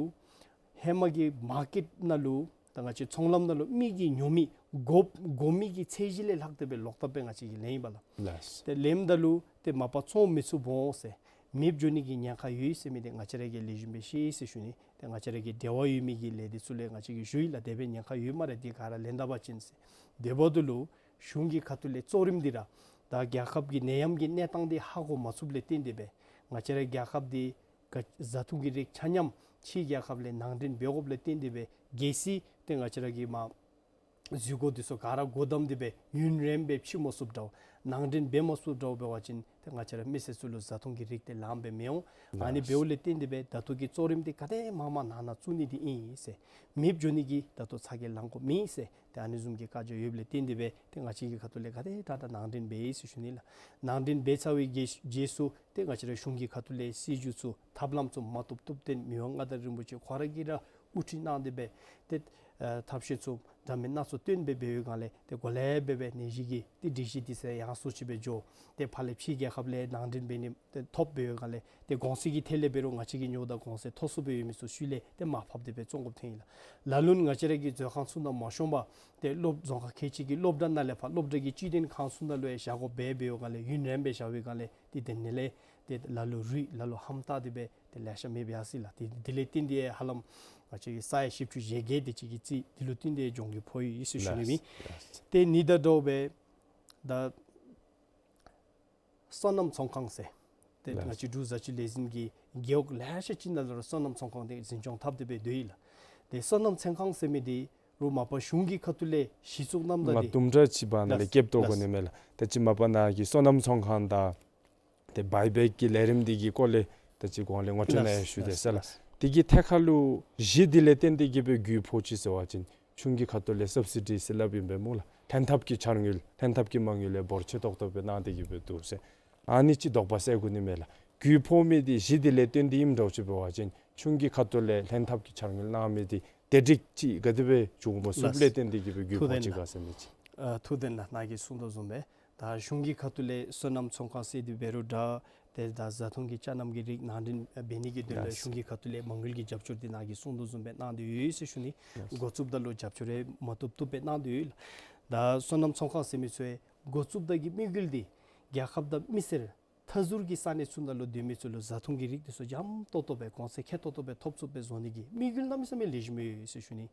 ཧེ་མ་གི་མར་ཀེཊ་ནང་ལུ་ད་ང་བཅས་ཚོང་ལམ་ནང་ལུ་མི་གིས་ཉོ་མི་དགོ་དགོ་མི་གི་ཚད་གཞི་ལས་ལྷག་སྟེ་སྦེ་ལོག་ལྟབ་སྦེ་ང་བཅས་ཀྱིས་ལེན་ཡི་པ་ལགས། ལགས། ཏེ་ལེནམ་ད་ལུ་ཏེ་མ་པ་བཙོང་མི་ཚུགསཔ་འོང་ཟེར་མེདཔ་འགྱོ་ནི་གི་ཉེན་ཁ་ཡོད་ཟེར་མི་འདི་ང་བཅས་ར་གིས་ལེགས་ཤོམ་སྦེ་ཤེས་ཟེར་ཞུ་ནི། ཏེ་ང་བཅས་ར་གི་འབྲེལ་བ་ཡོད་མི་གི་ལས་སྡེ་ཚུ་ལས་ང་བཅས་ཀྱིས་ཞུ་ཡི་ལགས། དེ་སྦེ་ཉེན་ཁ་ཡོད་སྨ་རེ། འདི་ག་ར་ལེན་ད་པ་ཅིན་ཟེར། དེ་འབདཝ་ད་ལུ་གཞུང་གི་ཁ་ཐུག་ལས་གཙོ་རིམ་འདི་ར་ད་རྒྱལ་ཁབ་ཀྱི་ནད་ཡམས་ཀྱི་གནས་སྟངས་འདི་ཧ་གོ་མ་ཚུགསཔ་ལས་བརྟེན་ཏེ་སྦེ་ང་བཅས་ར་རྒྱལ་ཁབ་འདི་ག་བཟའ་འཐུང་གི་རིགས་ཆ་མཉམ་ཕྱིའི་རྒྱལ་ཁབ་ལས་ནང་འདྲེན་འབད་དགོཔ་ལས་བརྟེན་ཏེ་སྦེ་གལ་སྲིད་ཏེ་ང་བཅས་ར་གི་མ་འཛུལ་སྒོ་འདི་ཚུ་ག་ར་སྒོ་བསྡམས་ཏེ་སྦེ་ཡུན་རིངམོ་སྦེ་ཕྱི་མ་ཚུདཔ་འདྲཝ་ནང་འདྲེན་འབད་མ་ཚུགསཔ་འདྲཝ་འབད་བ་ཅིན་ཏེ་ང་བཅས་ར་མི་སེར་ཚུ་ལུ་བཟའ་འཐུང་གི་རིགས་འདི་ལངམ་སྦེ་མི་འོང་། ཨ་ནི་ལགས། འབདཝ་ལས་བརྟེན་ཏེ་སྦེ་ད་ལྟོ་གི་གཙོ་རིམ་འདི་ག་དེ་མང་མང་ནང་ན་བཙུགས་ནི་འདི་ཨིན་ཟེར། མེདཔ་འགྱོ་ནི་གི་ད་ལྟོ་ཚ་གྱང་ལང་དགོཔ་མེད་ཟེར། ཏེ་ཨ་ནི་བཟུམ་གྱི་བཀའ་རྒྱ་ཡོདཔ་ལས་བརྟེན་ཏེ་སྦེ་ཏེ་ང་བཅས་ཀྱི་ཁ་ཐུག་ལས་ག་དེ་དྲག་དྲག་ནང་འདྲེན་འབད་ཡི་ཟེར་ཞུ་ནི་ལགས། ནང་འདྲེན་འབད་ཚར་བའི་རྗེས་རྗེས་སུ་ཏེ་ང་བཅས་ར་གཞུང་གི་ཁ་ཐུག་ལས་སྲིད་བྱུས་ཚུ་ཐབས་ལམ་ཚུ་མ་བཏུབ་བཏུབ་སྟེ་མི་དབང་མངའ་བདག་རིན་པོ་ཆེ་ཁོ་ར་གིས་ར་དབུ་ཁྲིད་གནང་སྟེ་སྦེ་ཏེ་ཨ་ཐབས་ཤེས་ཚུ་འདྲ་མིན་སྣ་ཚོགས་བཏོན་སྦེ་འབད་བའི་སྒང་ལས་ཏེ་གོ་ལེ་སྦེ་སྦེ་ནད་གཞི་གི་ཏེ་སྒྲིག་གཞི་འདི་ཚུ་ཡང་སུ་ཅིག་སྦེ་འགྱོ། ཏེ་ཕར་ལས་ཕྱིའི་རྒྱལ་ཁབ་ལས་ནང་འདྲེན་འབད་ནི་ཏེ་ཐོབ་པའི་སྒང་ལས་ཏེ་གོང་ཚད་ཀྱི་ཐད་ལས་འབད་རུང་ང་བཅས་ཀྱིས་ཉོཝ་ད་གོང་ཚད་མཐོ་སུ་སྦེ་ཡོད་མི་ཚུ་ཤུལ་ལས་ཏེ་མར་ཕབ་སྟེ་སྦེ་བཙོང་དགོཔ་ཐོན་ཡི་ལགས། ལ་ལུ་ང་བཅས་ར་གི་མཛོད་ཁང་ཚུ་ནང་མ་ཤོང་པར་ཏེ་སློབ་རྫོང་ཁག་ཁལ་གཅིག་གི་སློབ་གྲྭ་ནང་ལས་ཕར་སློབ་གྲྭ་གི་སྤྱི་དོན་ཁང་ཚུ་ནང་ལུ་ཡང་བཞག་དགོཔ་སྦེ་འབད་བའི་སྒང་ལས་ཡུན་རིངམོ་སྦེ་བཞག་པའི་སྒང་ལས་ཏེ་དེ་ནང་ལས་ཏེ་ལ་ལུ་རུལ་ལ་ལུ་ཧམ་བཏགས་ཏེ་སྦེ་ཏེ་ལེ་ཤ་མེདཔ་ཡར་སོ་ཡི་ལགས། ཏེ་དེ་ལས་བརྟེན་ཏེ་ཧ་ལམ་ང་བཅས་ཀྱི་ས་ཡ་བཞི་བཅུ་ཞེ་བརྒྱད་དེ་ཅིག་གི་རྩིས་འདི་ལུ་བརྟེན་ཏེ་གྱོང་གུད་ཕོག་ཡི་ཟེར་ཞུ་ནི་ཨིན། ལགས། ཏེ་ཨ་ནི་དང་འདྲཝ་སྦེ་ད་སོ་ནམ་ཚོང་ཁང་ཟེར། ཏེ་ལགས། ང་བཅས་འབྲུག་བཟའ་སྤྱོད་ལས་འཛིན་གྱི་རྒེད་འོག་ལེ་ཤ་ཅིག་ནང་ལུ་སོ་ནམ་ཚོང་ཁང་འདི་འཛིན་སྐྱོང་འཐབ་སྟེ་སྦེ་སྡོད་ཡི་ལགས། ཏེ་སོ་ནམ་ཚོང་ཁང་ཟེར་མི་འདི་རུང་མ་པ་གཞུང་གི་ཁ་ཐུག་ལས་གཞི་བཙུགས་གནངམ་ད་ང་འདི་དུམ་གྲ་ཅིག་བར་ན་ལས་ལགས། སྐྱེལ་དོ་གོ་ནི་མས་ལགས། ཏེ་ཅིག་མ་པ་ནཱ་གི་སོ་ནམ་ཚོང་ཁང་དང་ཏེ་བའི་བེཀ་གི་ལས་རིམ་འདི་གི་སྐོར་ལས་ཏེ་ཅིག་གོང་ལས་ངོ་སྤྲོད་ནང་ཡང་ཞུ་དེས་ཟེར་ལགས། ལགས། དེ་གི་ཐད་ཁར་ལུ་གཞི་འདི་ལས་བརྟེན་ཏེ་གི་སྦེ་རྒུད་ཕོག་ཅི་ཟེར་བ་ཅིན་གཞུང་གི་ཁ་ཐུག་ལས་སབ་སི་ཌི་ཟེར་སླབ་ཨིན་པས་སྨོ་ལགས། ལྷན་ཐབས་ཀྱི་འཆར་དངུལ་ལྷན་ཐབས་ཀྱི་མ་དངུལ་ལས་འབོར་ཆེ་ཏོག་ཏོ་སྦེ་གནང་སྟེ་གི་སྦེ་འདུག་ཟེར། ཨ་ནི་ཅིག་དོགས་པ་སེལ་དགོ་ནི་མས་ལགས། རྒུད་ཕོག་མི་འདི་གཞི་འདི་ལས་བརྟེན་ཏེ་ཨིནམ་འདྲཝ་ཅིག་འབད་བ་ཅིན་གཞུང་གི་ཁ་ཐུག་ལས་ལྷན་ཐབས་ཀྱི་འཆར་དངུལ་གནང་མི་འདི་དེ་སྒྲིག་ཅིག་ག་དེ་སྦེ་བྱུང་མ་ཚུགསཔ་ལས་བརྟེན་ཏེ་གི་སྦེ་རྒུད་ཕོག་ཅི་ག་ཟེར་མི་ཅིག། ཨ་ཐུགས་བདེན་ལགས། ནཱ་གིས་གསུངས་དོ་བཟུམ་སྦེ་ ད་གཞུང་གི་ཁ་ཐུག་ལས་སོ་ནམ་ཚོང་ཁང་ཟེར་དེ་འབད་རུང་འདྲ། ཏེ་ད་བཟའ་འཐུང་གི་ཅ་རྣམས་ཀྱི་རིགས་ནང་འདྲེན་འབད་ནི་གི་དོན་ལུ་ལགས། གཞུང་གི་ཁ་ཐུག་ལས་མ་དངུལ་གྱི་རྒྱབ་སྐྱོར་འདི་ནཱ་གིས་གསུངས་དོ་བཟུམ་སྦེ་གནང་སྟེ་ཡོད་ཟེར་ཞུ་ནི། ལགས། འགོ་བཙུགསཔ་ད་ལུ་རྒྱབ་སྐྱོར་རེ་མ་བཏུབ་བཏུབ་སྦེ་གནང་སྟེ་ཡོད་ལགས། ད་སོ་ནམ་ཚོང་ཁང་ཟེར་མི་ཚུ་འགོ་བཙུགསཔ་ད་གི་དམིགས་ཡུལ་འདི་རྒྱལ་ཁབ་དང་མི་སེར་མཐའ་ཟུར་གྱི་ས་གནས་ཚུ་ནང་ལུ་སྡོད་མི་ཚུ་ལུ་བཟའ་འཐུང་གི་རིགས་འདི་ཚུ་འཇམ་ཏོག་ཏོ་སྦེ་གོང་ཚད་ཁེ་ཏོག་ཏོ་སྦེ་ཐོབ་ཚུགསཔ་སྦེ་བཟོ་ནི་གི་དམིགས་ཡུལ་གནམ་མེད་ས་མེད་ལེགས་ཤོམ་ཡོད་ཟེར་ཞུ་ནི།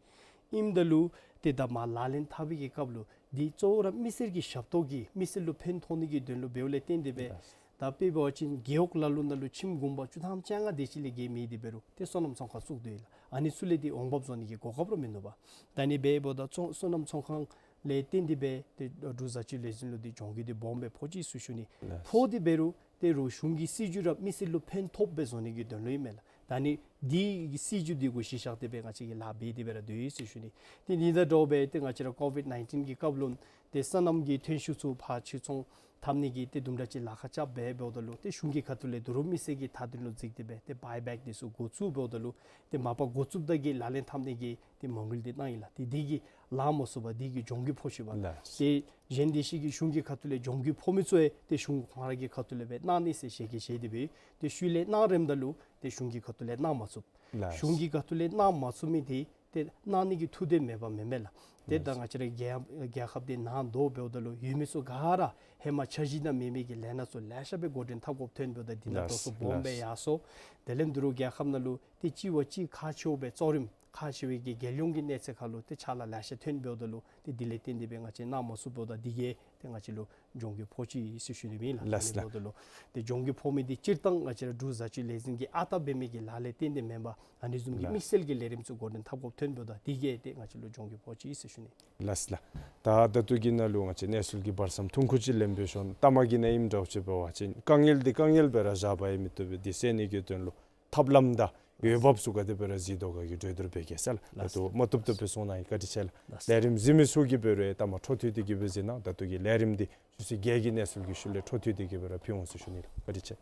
ཨིནམ་ད་ལུ་ཏེ་ད་མར་ལག་ལེན་འཐབ་པའི་གི་སྐབས་ལུ་འདི་གཙོ་བོ་ར་མི་སེར་གྱི་ཞབས་ཏོག་གིས་མི་སེར་ལུ་ཕན་ཐོགས་ནི་གི་དོན་ལུ་འབདཝ་ལས་བརྟེན་ཏེ་སྦེ། ལགས། ད་དཔེ་འབད་བ་ཅིན་རྒེད་འོག་ལ་ལུ་ནང་ལུ་ཁྱིམ་གུང་པ་བཅུ་ཐམ་བཅོ་ལྔ་དེ་ཅིག་ལས་བརྒལ་མེད། དེ་འབད་རུང་ཏེ་སོ་ནམ་ཚོང་ཁང་བཙུགས་དོ་ཡོད་ལགས། ཨ་ནི་ཚུ་ལས་ཏེ་འོང་འབབ་བཟོ་ནི་གི་གོ་སྐབས་ར་མིན་འདུག་པ། ད་ཨ་ནི་འབདཝ་ད་ཚོང་སོ་ནམ་ཚོང་ཁང་ལས་བརྟེན་ཏེ་སྦེ་ཏེ་འབྲུག་བཟའ་སྤྱོད་ལས་འཛིན་ལུ་ཏེ་གྱོང་གུད་འདི་སྦོམ་སྦེ་ཕོག་ཅི་ཟེར་ཞུ་ནི། ལགས། ཕོག་སྟེ་འབད་རུང་ཏེ་རུང་གཞུང་གི་སྲིད་བྱུས་ར་མི་སེར་ལུ་ཕན་ཐོགསཔ་སྦེ་བཟོ་ནི་གི་དོན་ལུ་ཨིན་མས་ལགས། ད་ཨ་ནི་འདི་གི་སྲིད་བྱུས་འདི་གུ་གཞི་བཞག་སྟེ་སྦེ་ང་བཅས་ཀྱིས་ལཱ་འབད་དེ་སྦེ་ར་སྡོད་ཡི་ཟེར་ཞུ་ནི། ཏེ་འདི་དང་འདྲཝ་སྦེ་ཏེ་ང་བཅས་ར་ཀོ་ཝིཌ་ནའིན་ཊིན་གྱི་སྐབས་ལུ་ཏེ་སོ་ནམ་གྱི་ཐོན་ཤུགས་ཚུ་ཕར་ཕྱིར་ཚོང་འཐབ་ནི་གི་ཏེ་དུམ་གྲ་ཅིག་ལཱ་ཁག་རྐྱབ་སྦེ་འབདཝ་ད་ལུ་ཏེ་གཞུང་གི་ཁ་ཐུག་ལས་དོ་རུང་མི་སེར་གྱི་མཐའ་དོན་ལུ་གཟིགས་ཏེ་སྦེ་ཏེ་བའི་བེཀ་འདི་ཚུ་འགོ་བཙུགས་འབདཝ་ད་ལུ་ཏེ་མ་པ་འགོ་བཙུགསཔ་ད་གི་ལག་ལེན་འཐབ་ནི་གི་ཏེ་མ་དངུལ་འདི་གནང་ཡི་ལགས། ཏེ་འདི་གིས་ལང་མ་ཚུགས་པར་འདི་གིས་གྱོང་གུད་ཕོག་ཅི་པ། ལགས། ཏེ་གཞན་དེ་ཅིག་གི་གཞུང་གི་ཁ་ཐུག་ལས་གྱོང་གུད་ཕོག་མི་ཚུ་ཡང་ཏེ་གཞུང་ཁོང་ར་གི་ཁ་ཐུག་ལས་སྦེ་གནང་ནི་ཟེར་ཞལ་གྱིས་བཞེས་ཏེ་སྦེ་ཏེ་ཤུལ་ལས་གནང་རནམ་ད་ལུ་ཏེ་གཞུང་གི་ཁ་ཐུག་ལས་གནང་མ་ཚུགས། ལགས། གཞུང་གི་ཁ་ཐུག་ལས་གནང་མ་ཚུགས་མི་འདི་ཏེ་གནང་ནི་གི་ཐུགས་འདོད་མེད་པ་མེན་མས་ལགས། ཏེ་ད། ལགས། ང་བཅས་ར་རྒྱལ་རྒྱལ་ཁབ་འདི་ནང་དོག་འབདཝ་ད་ལུ་ཡོད་མི་ཚུ་ག་ར་ཧེ་མ་འཆར་གཞི་ནང་མེད་མི་གི་ལས་སྣ་ཚུ་ལེ་ཤ་སྦེ་འགོ་འདྲེན་འཐབ་དགོཔ་ཐོན་འབདཝ་ད་འདི་ནང་ལགས། དོགས་སུ་སྦོམ་སྦེ། ལགས། ཡར་སོང་། དེ་ལས་འདི་རུང་རྒྱལ་ཁབ་ནང་ལུ་ཏེ་གཅིག་བ་གཅིག་ཁག་ཆེཝ་སྦེ་གཙོ་རིམ་ཁག་ཆེ་བའི་གི་རྒྱལ་ཡོངས་ཀྱི་གནས་ཚད་ཁར་ལུ་ཏེ་ཕྱག་ལཱ་ལེ་ཤ་ཐོན་འབདཝ་ད་ལུ་ཏེ་འདི་ལས་བརྟེན་ཏེ་སྦེ་ང་བཅས་གནང་མ་ཚུགས་འབདཝ་ད་འདི་གིས་ཏེ་ང་བཅས་ལུ་གྱོང་གུད་ཕོག་ཅི་ཟེར་ཞུ་ནི་ཨིན་ལགས། ལགས་ལགས། ཏེ་གྱོང་གུད་ཕོག་མི་འདི་སྤྱིར་བཏང་ང་བཅས་ར་འབྲུག་བཟའ་སྤྱོད་ལས་འཛིན་གྱིས་ཨ་རྟག་འབད་མི་གི་ལཱ་ལས་བརྟེན་ཏེ་མེན་པར་ཨ་ནི་བཟུམ་གྱི། ལགས། དམིགས་བསལ་གྱི་ལས་རིམ་ཚུ་འགོ་འདྲེན་འཐབ་དགོཔ་ཐོན་འབདཝ་ད་འདི་གིས་ཏེ་ང་བཅས་ལུ་གྱོང་གུད་ཕོག་ཅི་ཟེར་ཞུ་ནི། ལགས་ལགས། ད་ད་ལྟོ་གི་ནང་ལུ་ང་བཅས་གནས་ཚུལ་གྱི་བར་མཚམས་ཐུང་ཀུ་ཅིག་ལེན་པའི་ཤུལ་མཐའ་མ་གི་ནང་ཨིནམ་འདྲཝ་ཅིག་འབད་བ་ཅིན་དཀའ་ངལ་འདི་དཀའ་ངལ་སྦེ་ར་བཞག་པ་ཡང་མི་བཏུབ་པས། འདི་སེལ་ནི་གི་དོན་ལུ་ཐབས་ལམ་དང་འོས་འབབ་ཚུ་ག་དེ་སྦེ་ར་གཟིགས་དོ་ག་གི་གྲོས་བསྡུར་འབད་གེ་ཟེར་ལགས། ད་ལྟོ་མ་བཏུབ་བཏུབ་སྦེ་གསུང་གནང་ཡི། བཀའ་དྲིན་ཆེ་ལགས། ལགས། ལས་རིམ་གཟིགས་མི་ཚུ་གིས་འབད་རུང་ཡང་ལྟ་མ་འཕྲོ་མཐུད་དེ་གི་སྦེ་གཟིགས་གནང་། ད་ལྟོ་གི་ལས་རིམ་འདི་ཆུ་ཚོད་བརྒྱད་ཀྱི་གནས་ཚུལ་གྱི་ཤུལ་ལས་འཕྲོ་མཐུད་དེ་གི་སྦེ་ར་ཕུལ་འོང་ཟེར་ཞུ་ནི་ལགས། བཀའ་དྲིན་ཆེ།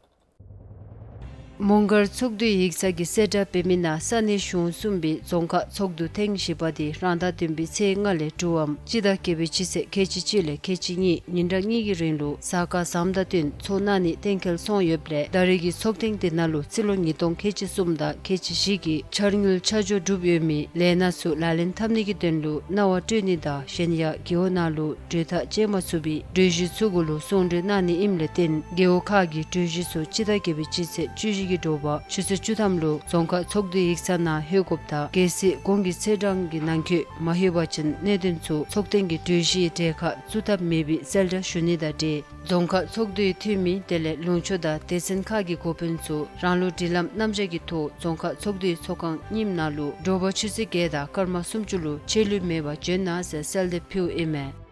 མོང་སྒར་ཚོགས་འདུའི་ཡིག་ཚང་གིས་གསལ་བསྒྲགས་འབད་མི་ནང་ས་གནས་གཞུང་གསུམ་པའི་རྫོང་ཁག་ཚོགས་འདུ་ཐེངས་བཞི་པ་འདི་རང་ཟླ་བདུན་པའི་ཚེས་ལྔ་ལས་དྲུག་པའམ་སྤྱི་ཟླ་བརྒྱད་པའི་སྤྱི་ཚེས་ཁལ་གཅིག་གཅིག་ལས་ཁལ་གཅིག་གཉིས་ཉིན་གྲངས་གཉིས་ཀྱི་རིང་ལུ་གཟའ་སྐར་བཟངམ་དང་བསྟུན་ཚོགས་གནང་ནི་གཏན་འཁེལ་སོང་ཡོདཔ་ལས་ད་རེས་ཀྱི་ཚོགས་ཐེངས་འདི་ནང་ལུ་རྩིས་ལོ་ཉིས་སྟོང་ཁལ་གཅིག་གསུམ་དང་ཁལ་གཅིག་བཞི་གི་འཆར་དངུལ་ཆ་འཇོག་གྲུབ་ཡོད་མི་ལས་སྣ་ཚུ་ལག་ལེན་འཐབ་ནི་གི་དོན་ལུ་གནང་བ་སྤྲོད་ནི་དང་གཞན་ཡང་རྒེད་འོག་ནང་ལུ་གྲོས་ཐག་བཅད་མ་ཚུགས་པའི་གྲོས་གཞི་ཚུ་གུ་ལུ་གསུང་གྲོས་གནང་ནི་ཨིནམ་ལས་བརྟེན་རྒེད་འོག་ཁག་གི་གྲོས་གཞི་ཚུ་སྤྱི་ཟླ་བརྒྱད་པའི་སྤྱི་ཚེས་བཅུ་བཞི་གི་དྲོ་པ་ཆུ་ཚོད་བཅུ་ཐམ་ལུ་རྫོང་ཁག་ཚོགས་འདུའི་ཡིག་ཚང་ནང་ལྷོད་དགོཔ་དང་གལ་སྲིད་གོང་གི་ཚེས་གྲངས་ཀྱི་ནང་འཁོད་མ་ལྷོད་པ་ཅིན་གནད་དོན་ཚུ་ཚོགས་ཐེངས་ཀྱི་གྲོས་གཞིའི་གྲལ་ཁར་བཙུགས་ཐབས་མེད་པའི་གསལ་བསྒྲགས་ཞུ་ནི་དང་འབྲེལ་རྫོང་ཁག་ཚོགས་འདུའི་འཐུས་མི་དེ་ལས་ལུང་ཕྱོགས་དང་སྡེ་ཚན་ཁག་གི་འགོ་དཔོན་ཚུ་རང་ལུགས་སྒྲིག་ལམ་རྣམ་གཞག་གི་ཐོག་རྫོང་ཁག་ཚོགས་འདུའི་ཚོགས་ཁང་རྙིངམ་ནང་ལུ་དྲོ་པ་ཆུ་ཚོད་བརྒྱད་དང་སྐར་མ་སུམ་ཅུ་ལུ་ཆད་ལུས་མེད་པར་འབྱོན་གནང་ཟེར་གསལ་འདེབས་ཕུལཝ་ཨིན་མས།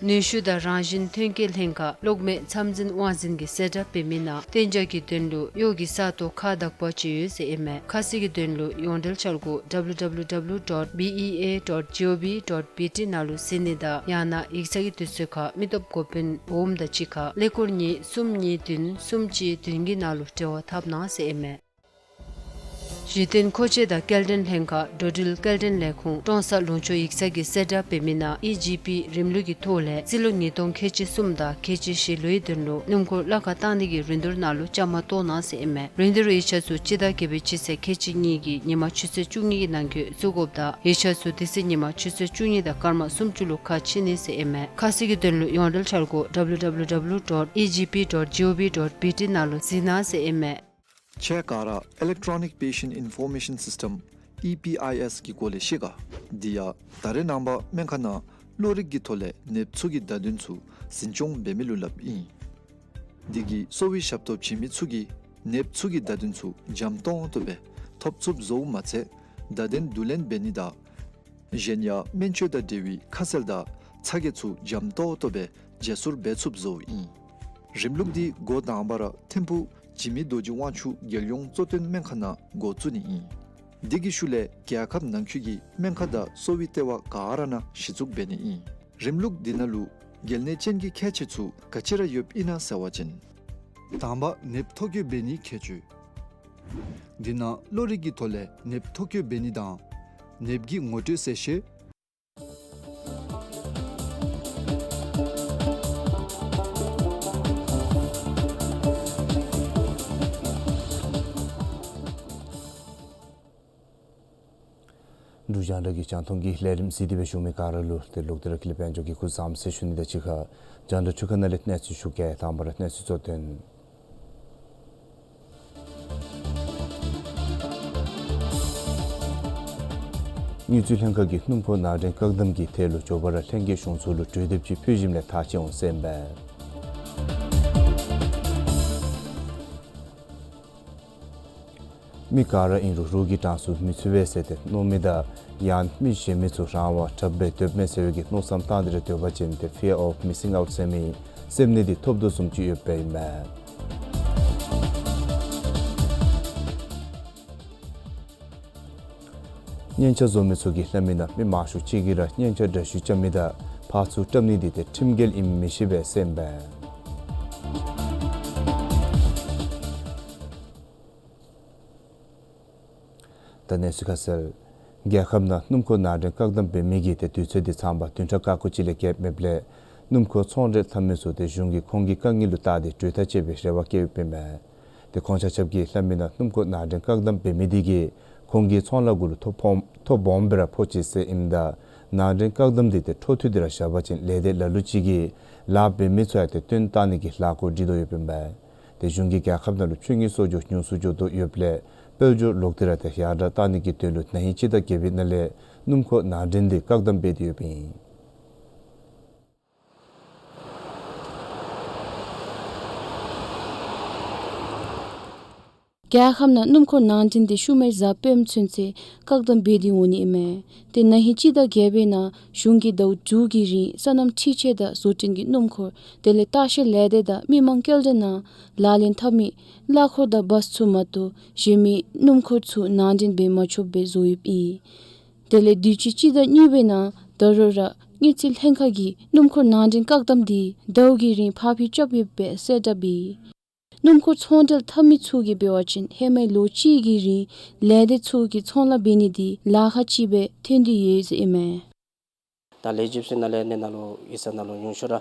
ནུས་ཤུགས་དང་རང་བཞིན་ཐོན་སྐྱེད་ལྷན་ཁག་གློག་མེ་མཚམས་འཛིན་དབང་འཛིན་གྱིས་གསལ་བསྒྲགས་འབད་མི་ནང་གཏན་འཇགས་ཀྱི་དོན་ལུ་གཡོག་གི་ས་སྟོང་ཁག་དག་པ་ཅིག་ཡོད་ཟེར་ཨིན་མས། ཁ་གསལ་གྱི་དོན་ལུ་ཡོངས་འབྲེལ་འཆར་སྒོ་W W W dot B E A dot G O V dot B T ནང་ལུ་གཟིགས་ནི་དང་ཡང་ན་ཡིག་ཚང་གི་དུས་ཚོད་ཁར་མི་སྟོབས་འགོ་དཔོན་འོགམ་དང་གཅིག་ཁར་ཀླད་ཀོར་གཉིས་གསུམ་གཉིས་བདུན་གསུམ་གཅིག་བདུན་གྱི་ནང་ལུ་འབྲེལ་བ་འཐབ་གནང་ཟེར་ཨིན་མས། གཞི་རྟེན་མཁོ་ཆས་དང་སྐྱེལ་འདྲེན་ལྷན་ཁག་འགྲོ་འགྲུལ་སྐྱེལ་འདྲེན་ལས་ཁུངས་ཀྲོང་གསར་ལུང་ཕྱོགས་ཡིག་ཚང་གིས་གསལ་བསྒྲགས་འབད་མི་ནང་ཨི་ཇི་པི་རིམ་ལུགས་ཀྱི་ཐོག་ལས་རྩིས་ལོ་ཉིས་སྟོང་ཁལ་གཅིག་གསུམ་དང་ཁལ་གཅིག་བཞི་ལོའི་དོན་ལུ་སྣུམ་འཁོར་གླ་ཁར་བཏང་ནི་གི་རིན་བསྡུར་ནང་ལུ་བཅའ་མར་གཏོགས་གནང་ཟེར་ཨིན་མས། རིན་བསྡུར་ཡིག་ཆ་ཚུ་སྤྱི་ཟླ་བརྒྱད་པའི་སྤྱི་ཚེས་ཁལ་གཅིག་གཉིས་ཀྱི་ཉིན་མ་ཆུ་ཚོད་བཅུ་གཉིས་ཀྱི་ནང་འཁོད་བཙུགས་དགོཔ་དང་ཡིག་ཆ་ཚུ་དེ་ཚེ་ཉིན་མ་ཆུ་ཚོད་བཅུ་གཉིས་དང་སྐར་མ་སུམ་ཅུ་ལུ་ཁ་ཕྱེ་ནི་ཟེར་ཨིན་མས། ཁ་གསལ་གྱི་དོན་ལུ་ཡོངས་འབྲེལ་འཆར་སྒོ་W W W dot E G P dot G O V dot B T ནང་ལུ་གཟིགས་གནང་ཟེར་ཨིན་མས། ཁྱེད་ག་ར་Electronic Patient Information System E P I S གི་སྐོར་ལས་ཤེས་ག། འདི་ཡང་ད་རེས་ནངས་པ་སྨན་ཁང་ནང་གློ་རིག་གི་ཐོག་ལས་ནདཔ་ཚུ་གི་བརྡ་དོན་ཚུ་འཛིན་སྐྱོང་འབད་མི་ལུ་སླབ་ཨིན། འདི་གིས་གསོ་བའི་ཞབས་ཏོག་བྱིན་མི་ཚུ་གིས་ནདཔ་ཚུ་གི་བརྡ་དོན་ཚུ་འཇམ་ཏོང་ཏོ་སྦེ་ཐོབ་ཚུགསཔ་བཟོཝ་མ་ཚད་བརྡ་དོན་བསྡུ་ལེན་འབད་ནི་དང་གཞན་ཡང་སྨན་བཅོས་དང་འབྲེལ་བའི་ཁ་གསལ་དང་ཚ་གྱང་ཚུ་འཇམ་ཏོག་ཏོ་སྦེ་བརྗེ་སོར་འབད་ཚུགསཔ་བཟོཝ་ཨིན། རིམ་ལུགས་འདི་འགོ་དང་པ་ར་ཐིམ་ཕུག་འཇིགས་མེད་རྡོ་རྗེ་དབང་ཕྱུག་རྒྱལ་ཡོངས་གཙོ་བསྟེན་སྨན་ཁང་ནང་འགོ་བཙུགས་ནི་ཨིན། འདི་གི་ཤུལ་ལས་རྒྱལ་ཁབ་ནང་འཁོད་ཀྱི་སྨན་ཁང་དང་གསོ་བའི་ལྟེ་བ་ག་ར་ནང་གཞི་བཙུགས་འབད་ནི་ཨིན། རིམ་ལུགས་འདི་ནང་ལུ་གལ་གནད་ཅན་གྱི་ཁྱད་ཆོས་ཚུ་ག་ཅི་ར་ཡོདཔ་ཨིན་ན་ཟེར་བ་ཅིན། དང་པ་ནདཔ་ཐོ་བཀོད་འབད་ནིའི་ཁྱད་ཆོས། འདི་ནང་གློ་རིག་གི་ཐོག་ལས་ནདཔ་ཐོ་བཀོད་འབད་ནི་དང་ནདཔ་གི་ངོ་སྤྲོད་གསལ་བཤད། འབྲུག་རྒྱང་བསྒྲགས་ཀྱི་རྒྱང་མཐོང་གི་ལས་རིམ་གཟིགས་ཏེ་སྦེ་བཞུགས་མི་ག་ར་ལུ་ཏེ་ལོག་སྟེ་ར་ཀུན་ལེགས་དཔལ་འབྱོར་གྱིས་སྐུ་གཟུགས་བཟང་ཟེར་ཞུ་ནི་དང་གཅིག་ཁར་རྒྱང་བསྒྲགས་འཕྲུལ་ཁང་ནང་ལས་གནས་ཚུལ་ཞུ་གེ། དང་པ་ར་གནས་ཚུལ་གཙོ་དོན། དངུལ་རྩིས་ལྷན་ཁག་གིས་སྣུམ་འཁོར་ནང་འདྲེན་བཀག་དམ་གྱི་ཐད་ལུ་མགྱོགས་པ་ར་ལྷན་རྒྱས་གཞུང་ཚོགས་ལུ་གྲོས་འདེབས་ཅིག་ཕུལ་ཞིནམ་ལས་ཐག་བཅད་འོང་ཟེར་ཨིན་པས། མི་ག་ར་ཨིན་རུང་རོགས་ཀྱི་གྲངས་སུ་མི་ཚུད་པས་ཟེར་ཏེ་མནོ་མི་དང་ཡང་མི་གཞན་མི་ཚུ་རང་དབང་དྲག་སྦེ་སྡོདཔ་མས་ཟེར་བའི་གི་མནོ་བསམ་བཏང་སྟེ་ར་སྡོད་པ་ཅིན་ཏེ་fear of missing out ཟེར་མི་སེམས་ནད་འདི་ཐོབ་དོ་བཟུམ་ཅིག་ཡོདཔ་ཨིན་མས། སྙན་ཆ་བཟོ་མི་ཚུ་གིས་སླབ་མི་ནང་མི་མང་ཤོས་ཅིག་གིས་ར་སྙན་ཆ་འདྲ་བཤུས་རྐྱབ་མི་དང་ཕར་ཚུར་བཀྲམ་ནི་འདི་ཏེ་ཁྲིམས་འགལ་ཨིནམ་མི་ཤེས་པས་ཟེར་ཨིན་པས། ད་གནས་ཚུལ་ཁ་གསལ། རྒྱལ་ཁབ་ནང་སྣུམ་འཁོར་ནང་འདྲེན་བཀག་དམ་འབད་མི་གི་ཏེ་དུས་ཚོད་འདི་ཚངས་པ་བདུན་ཕྲག་ཁ་ཁུ་ཅིག་ལས་བརྒལ་མེདཔ་ལས་སྣུམ་འཁོར་ཚོང་འབྲེལ་འཐབ་མི་ཚུ་ཏེ་གཞུང་གིས་ཁོང་གི་དཀའ་ངལ་ལུ་བལྟ་སྟེ་གྲོས་ཐག་བཅད་པའི་རེ་བ་བསྐྱེདཔ་ཨིན་མས། ཏེ་ཁོང་ཆ་ཁྱབ་ཀྱིས་སླབ་མི་ནང་སྣུམ་འཁོར་ནང་འདྲེན་བཀག་དམ་འབད་མི་འདི་གིས་ཁོང་གི་ཚོང་ལཱ་གུ་ལུ་ཐོ་ཕོག་ཐོ་སྦོམ་སྦེ་ར་ཕོག་ཅི་ཟེར་ཨིནམ་ད་ནང་འདྲེན་བཀག་དམ་འདི་ཏེ་འཕྲོ་མཐུད་དེ་ར་བཞག་པ་ཅིན་ལས་སྡེ་ལ་ལུ་ཅིག་གིས་ལཱ་འབད་མི་ཚུ་ཡང་ཏེ་བཏོན་བཏང་ནི་གི་ལཱ་འགོ་འདྲེན་དོ་ཡོདཔ་ཨིན་པས། ཏེ་གཞུང་གིས་རྒྱལ་ཁབ་ནང་ལུ་ཕྱོགས་སྔོན་གསོག་འཇོག་ཉུང་སུ་འགྱོ་དོ་ཡོདཔ་ལས་དཔལ་འབྱོར་ལོག་སྟེ་ར་ཏེ་ཡར་དྲག་བཏང་ནི་གི་དོན་ལུ་ན་ཧིང་སྤྱི་ཟླ་བརྒྱད་པའི་ནང་ལས་སྣུམ་འཁོར་ནང་འདྲེན་འདི་བཀག་དམ་འབད་དེ་ཡོདཔ་ཨིན། རྒྱལ་ཁབ་ནང་སྣུམ་འཁོར་ནང་འདྲེན་འདི་ཤུལ་མའི་གཟའ་སྤེནམ་ཚུན་ཚོད་བཀག་དམ་འབད་དེ་འོང་ནི་ཨིན་མས། ཏེ་ན་ཧིང་སྤྱི་ཟླ་བརྒྱད་པའི་ནང་གཞུང་གིས་ཟླཝ་དྲུག་གི་རིང་སོ་ནམ་འཕྲུལ་ཆས་དང་བཟོ་སྐྲུན་གྱི་སྣུམ་འཁོར་དེ་ལས་བརྟག་ཞིབ་ལས་སྡེ་དང་མི་མང་སྐྱེལ་འདྲེན་ནང་ལག་ལེན་འཐབ་མི་གླ་འཁོར་དང་བཱས་ཚུ་མ་གཏོགས་གཞན་མི་སྣུམ་འཁོར་ཚུ་ནང་འདྲེན་འབད་མ་ཆོགཔ་སྦེ་བཟོ་ཡོདཔ་ཨིན། དེ་ལས་དུས་ཅི་སྤྱི་ཟླ་གཉིས་པའི་ནང་ད་རུང་ར་དངུལ་རྩིས་ལྷན་ཁག་གིས་སྣུམ་འཁོར་ནང་འདྲེན་བཀག་དམ་འདི་ཟླཝ་གི་རིང་ཕར་འགྱངས་རྐྱབ་ཡོདཔ་སྦེ་གསལ་བསྒྲགས་འབད་ཡི། སྣུམ་འཁོར་ཚོང་འབྲེལ་འཐབ་མི་ཚུ་གིས་འབད་བ་ཅིན་ཧེ་མའི་ལོ་གཅིག་གི་རིང་ལས་སྡེ་ཚུ་གིས་ཚོང་ལཱ་འབད་ནི་འདི་ལཱ་ཁག་ཅིག་སྦེ་ཐོན་ཏེ་ཡོད་ཟེར་ཨིན་མས། ད་ལས་བྱེདཔ་ཚུ་ནང་ལས་ནི་ནང་ལུ་ཨི་ས་ནང་ལུ་ཉུང་ཤོས་ར་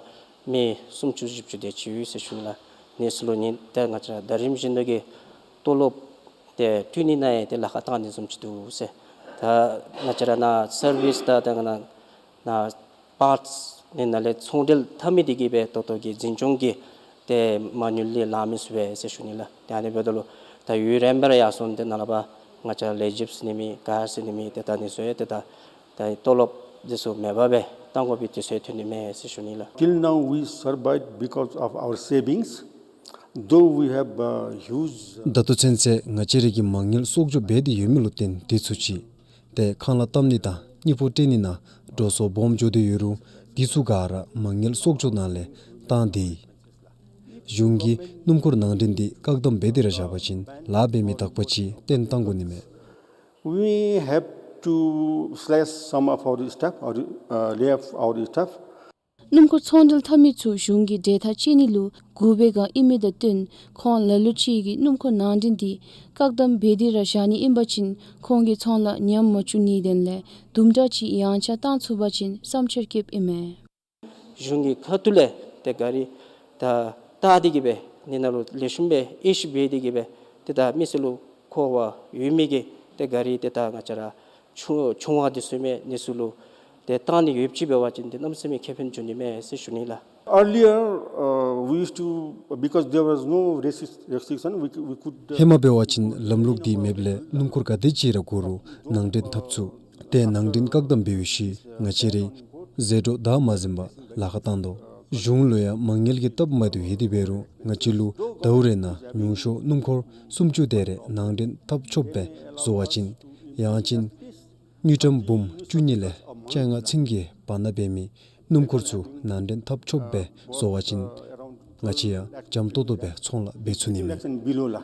མི་སུམ་ཅུ་བཞི་བཅུ་དེ་ཅིག་ཡོད་ཟེར་ཞུ་ནི་ལགས། ནི་ཚུ་ལུ་ནི་ད་ང་བཅས་ར་ཟླ་རིམ་བཞིན་དུ་གི་ཏོ་ལོབ་དེ་བཏོན་ནི་ནང་ཡང་ཏེ་ལཱ་ཁག་བཏང་ནི་བཟུམ་ཅིག་འདུག་ཟེར། ད་ང་བཅས་ར་ནཱ་སར་བིསི་དང་ད་ང་ནཱ་ནཱ་པཱརཊསི་ནི་ནང་ལས་ཚོང་འབྲེལ་འཐབ་མི་འདི་གིས་སྦེ་ད་ལྟོ་གི་འཛིན་སྐྱོང་གི་ཏེ་མ་དངུལ་ལས་ལང་མི་ཚུགས་པས་ཟེར་ཞུ་ནི་ལགས། ཏེ་ཨ་ནི་འབདཝ་ད་ལུ་ད་ཡུན་རིངམོ་སྦེ་ར་ཡར་སོང་སྟེ་ནཱ་ལས་ཕར་ང་བཅས་ལས་བྱེདཔ་ཟེར་ནི་མེད་ག་ཟེར་ནི་མེད། ཏེ་ད་ནི་ཚུ་ཡང་ཏེ་ད་ད་ཏོ་ལོབ་འདི་ཚུ་མེད་པར་སྦེ་བཏང་དགོ་པའི་དུས་ཚོད་ཐོན་ནི་མས་ཟེར་ཞུ་ནི་ལགས། Till now we survived because of our savings, though we have, uh, huge ད་ལྟོ་ཚུན་ཚོད་ང་བཅས་རའི་གི་མ་དངུལ་གསོག་འཇོག་འབད་དེ་ཡོད་མི་ལུ་བརྟེན་ཏེ་ཚུ་ཅིག་ཏེ་ཁང་གླ་བཏབ་ནི་དང་དངུལ་ཕོགས་སྤྲོད་ནི་ནང་འགྲོ་སོང་སྦོམ་འགྱོ་དོ་ཡོད་རུང་འདི་ཚུ་ག་ར་མ་དངུལ་གསོག་འཇོག་ནང་ལས་བཏང་སྟེ་ཡོད། གཞུང་གིས་སྣུམ་འཁོར་ནང་འདྲེན་འདི་བཀག་དམ་འབད་དེ་ར་བཞག་པ་ཅིན་ལཱ་འབད་མི་དག་པ་ཅིག་བཏོན་བཏང་དགོ་ནི་མས། We have to slash some of our staff or, uh, lay off our staff. སྣུམ་འཁོར་ཚོང་འབྲེལ་འཐབ་མི་ཚུ་གཞུང་གིས་གྲོས་ཐག་བཅད་ནི་ལུ་སྒུག་པའི་བསྒང་ཨིན་མི་དང་བསྟུན་ཁོང་ལ་ལུ་ཅིག་གིས་སྣུམ་འཁོར་ནང་འདྲེན་འདི་བཀག་དམ་འབད་དེ་ར་བཞག་ནི་ཨིན་པ་ཅིན་ཁོང་གི་ཚོང་ལཱ་ཉམས་མ་བཅུག་ནིའི་དོན་ལས་དུམ་གྲ་ཅིག་ཡངས་ཆག་བཏང་ཚུགས་པ་ཅིན་བསམ་འཆར་བསྐྱེདཔ་ཨིན་མས། གཞུང་གི་ཁ་ཐུག་ལས་ཏེ་ག་ར་ད་བལྟ་སྟེ་གིས་སྦེ་ནི་ནང་ལུ་ལེགས་ཤོམ་སྦེ་དབྱེ་ཞིབ་འབད་དེ་གིས་སྦེ་ཏེ་ད་མི་སེར་ལུ་མཁོ་བ་ཡོད་མི་གི་ཏེ་ག་ར་ཏེ་ད་ང་བཅས་ར་ཆུང་ཆུང་བ་འདི་ཚུ་མས། ནི་ཚུ་ལུ་ཏེ་བཏང་ནི་ཡོདཔ་ཅིག་འབད་བ་ཅིན་ཏེ་གནམ་མེད་ས་མེད་ཁེ་ཕན་འབྱུང་ནི་མས་ཟེར་ཞུ་ནི་ལགས། Earlier, uh, we used to, because there was no restric- restriction, we, cou- we could, uh, ཧེ་མ་འབད་བ་ཅིན་ལམ་ལུགས་འདི་མེདཔ་ལས་སྣུམ་འཁོར་ག་དེ་ཅིག་ར་དགོ་རུང་ནང་འདྲེན་འཐབ་ཚུགས། ཏེ་ནང་འདྲེན་བཀག་དམ་འབད་བའི་ཤུལ་ང་བཅས་རའི་ཟད་འགྲོ་བདའ་མ་ཟིན་པར་ལཱ་ཁག་བཏང་དོ། གཞུང་ལུ་ཡང་མ་དངུལ་གྱི་སྟབས་མ་བདེཝ་ཡོད་དེ་འབད་རུང་ང་བཅས་ལུ་ཟླཝ་རེ་ནང་ཉུང་ཤོས་སྣུམ་འཁོར་སུམ་ཅུ་དེ་རེ་ནང་འདྲེན་འཐབ་ཆོགཔ་སྦེ་བཟོ་བ་ཅིན་ཡང་ཅིན་དངུལ་ཀྲམ་འབུམ་བཅུ་གཉིས་ལས་བཅོ་ལྔ་ཚུན་གྱི་བར་ན་འབད་མི་སྣུམ་འཁོར་ཚུ་ནང་འདྲེན་འཐབ་ཆོགཔ་སྦེ་བཟོ་བ་ཅིན་ང་བཅས་ཡང་འཇམ་ཏོང་ཏོ་སྦེ་ཚོང་ལཱ་འབད་ཚུགས་ནི་མས། Lakhs and below la,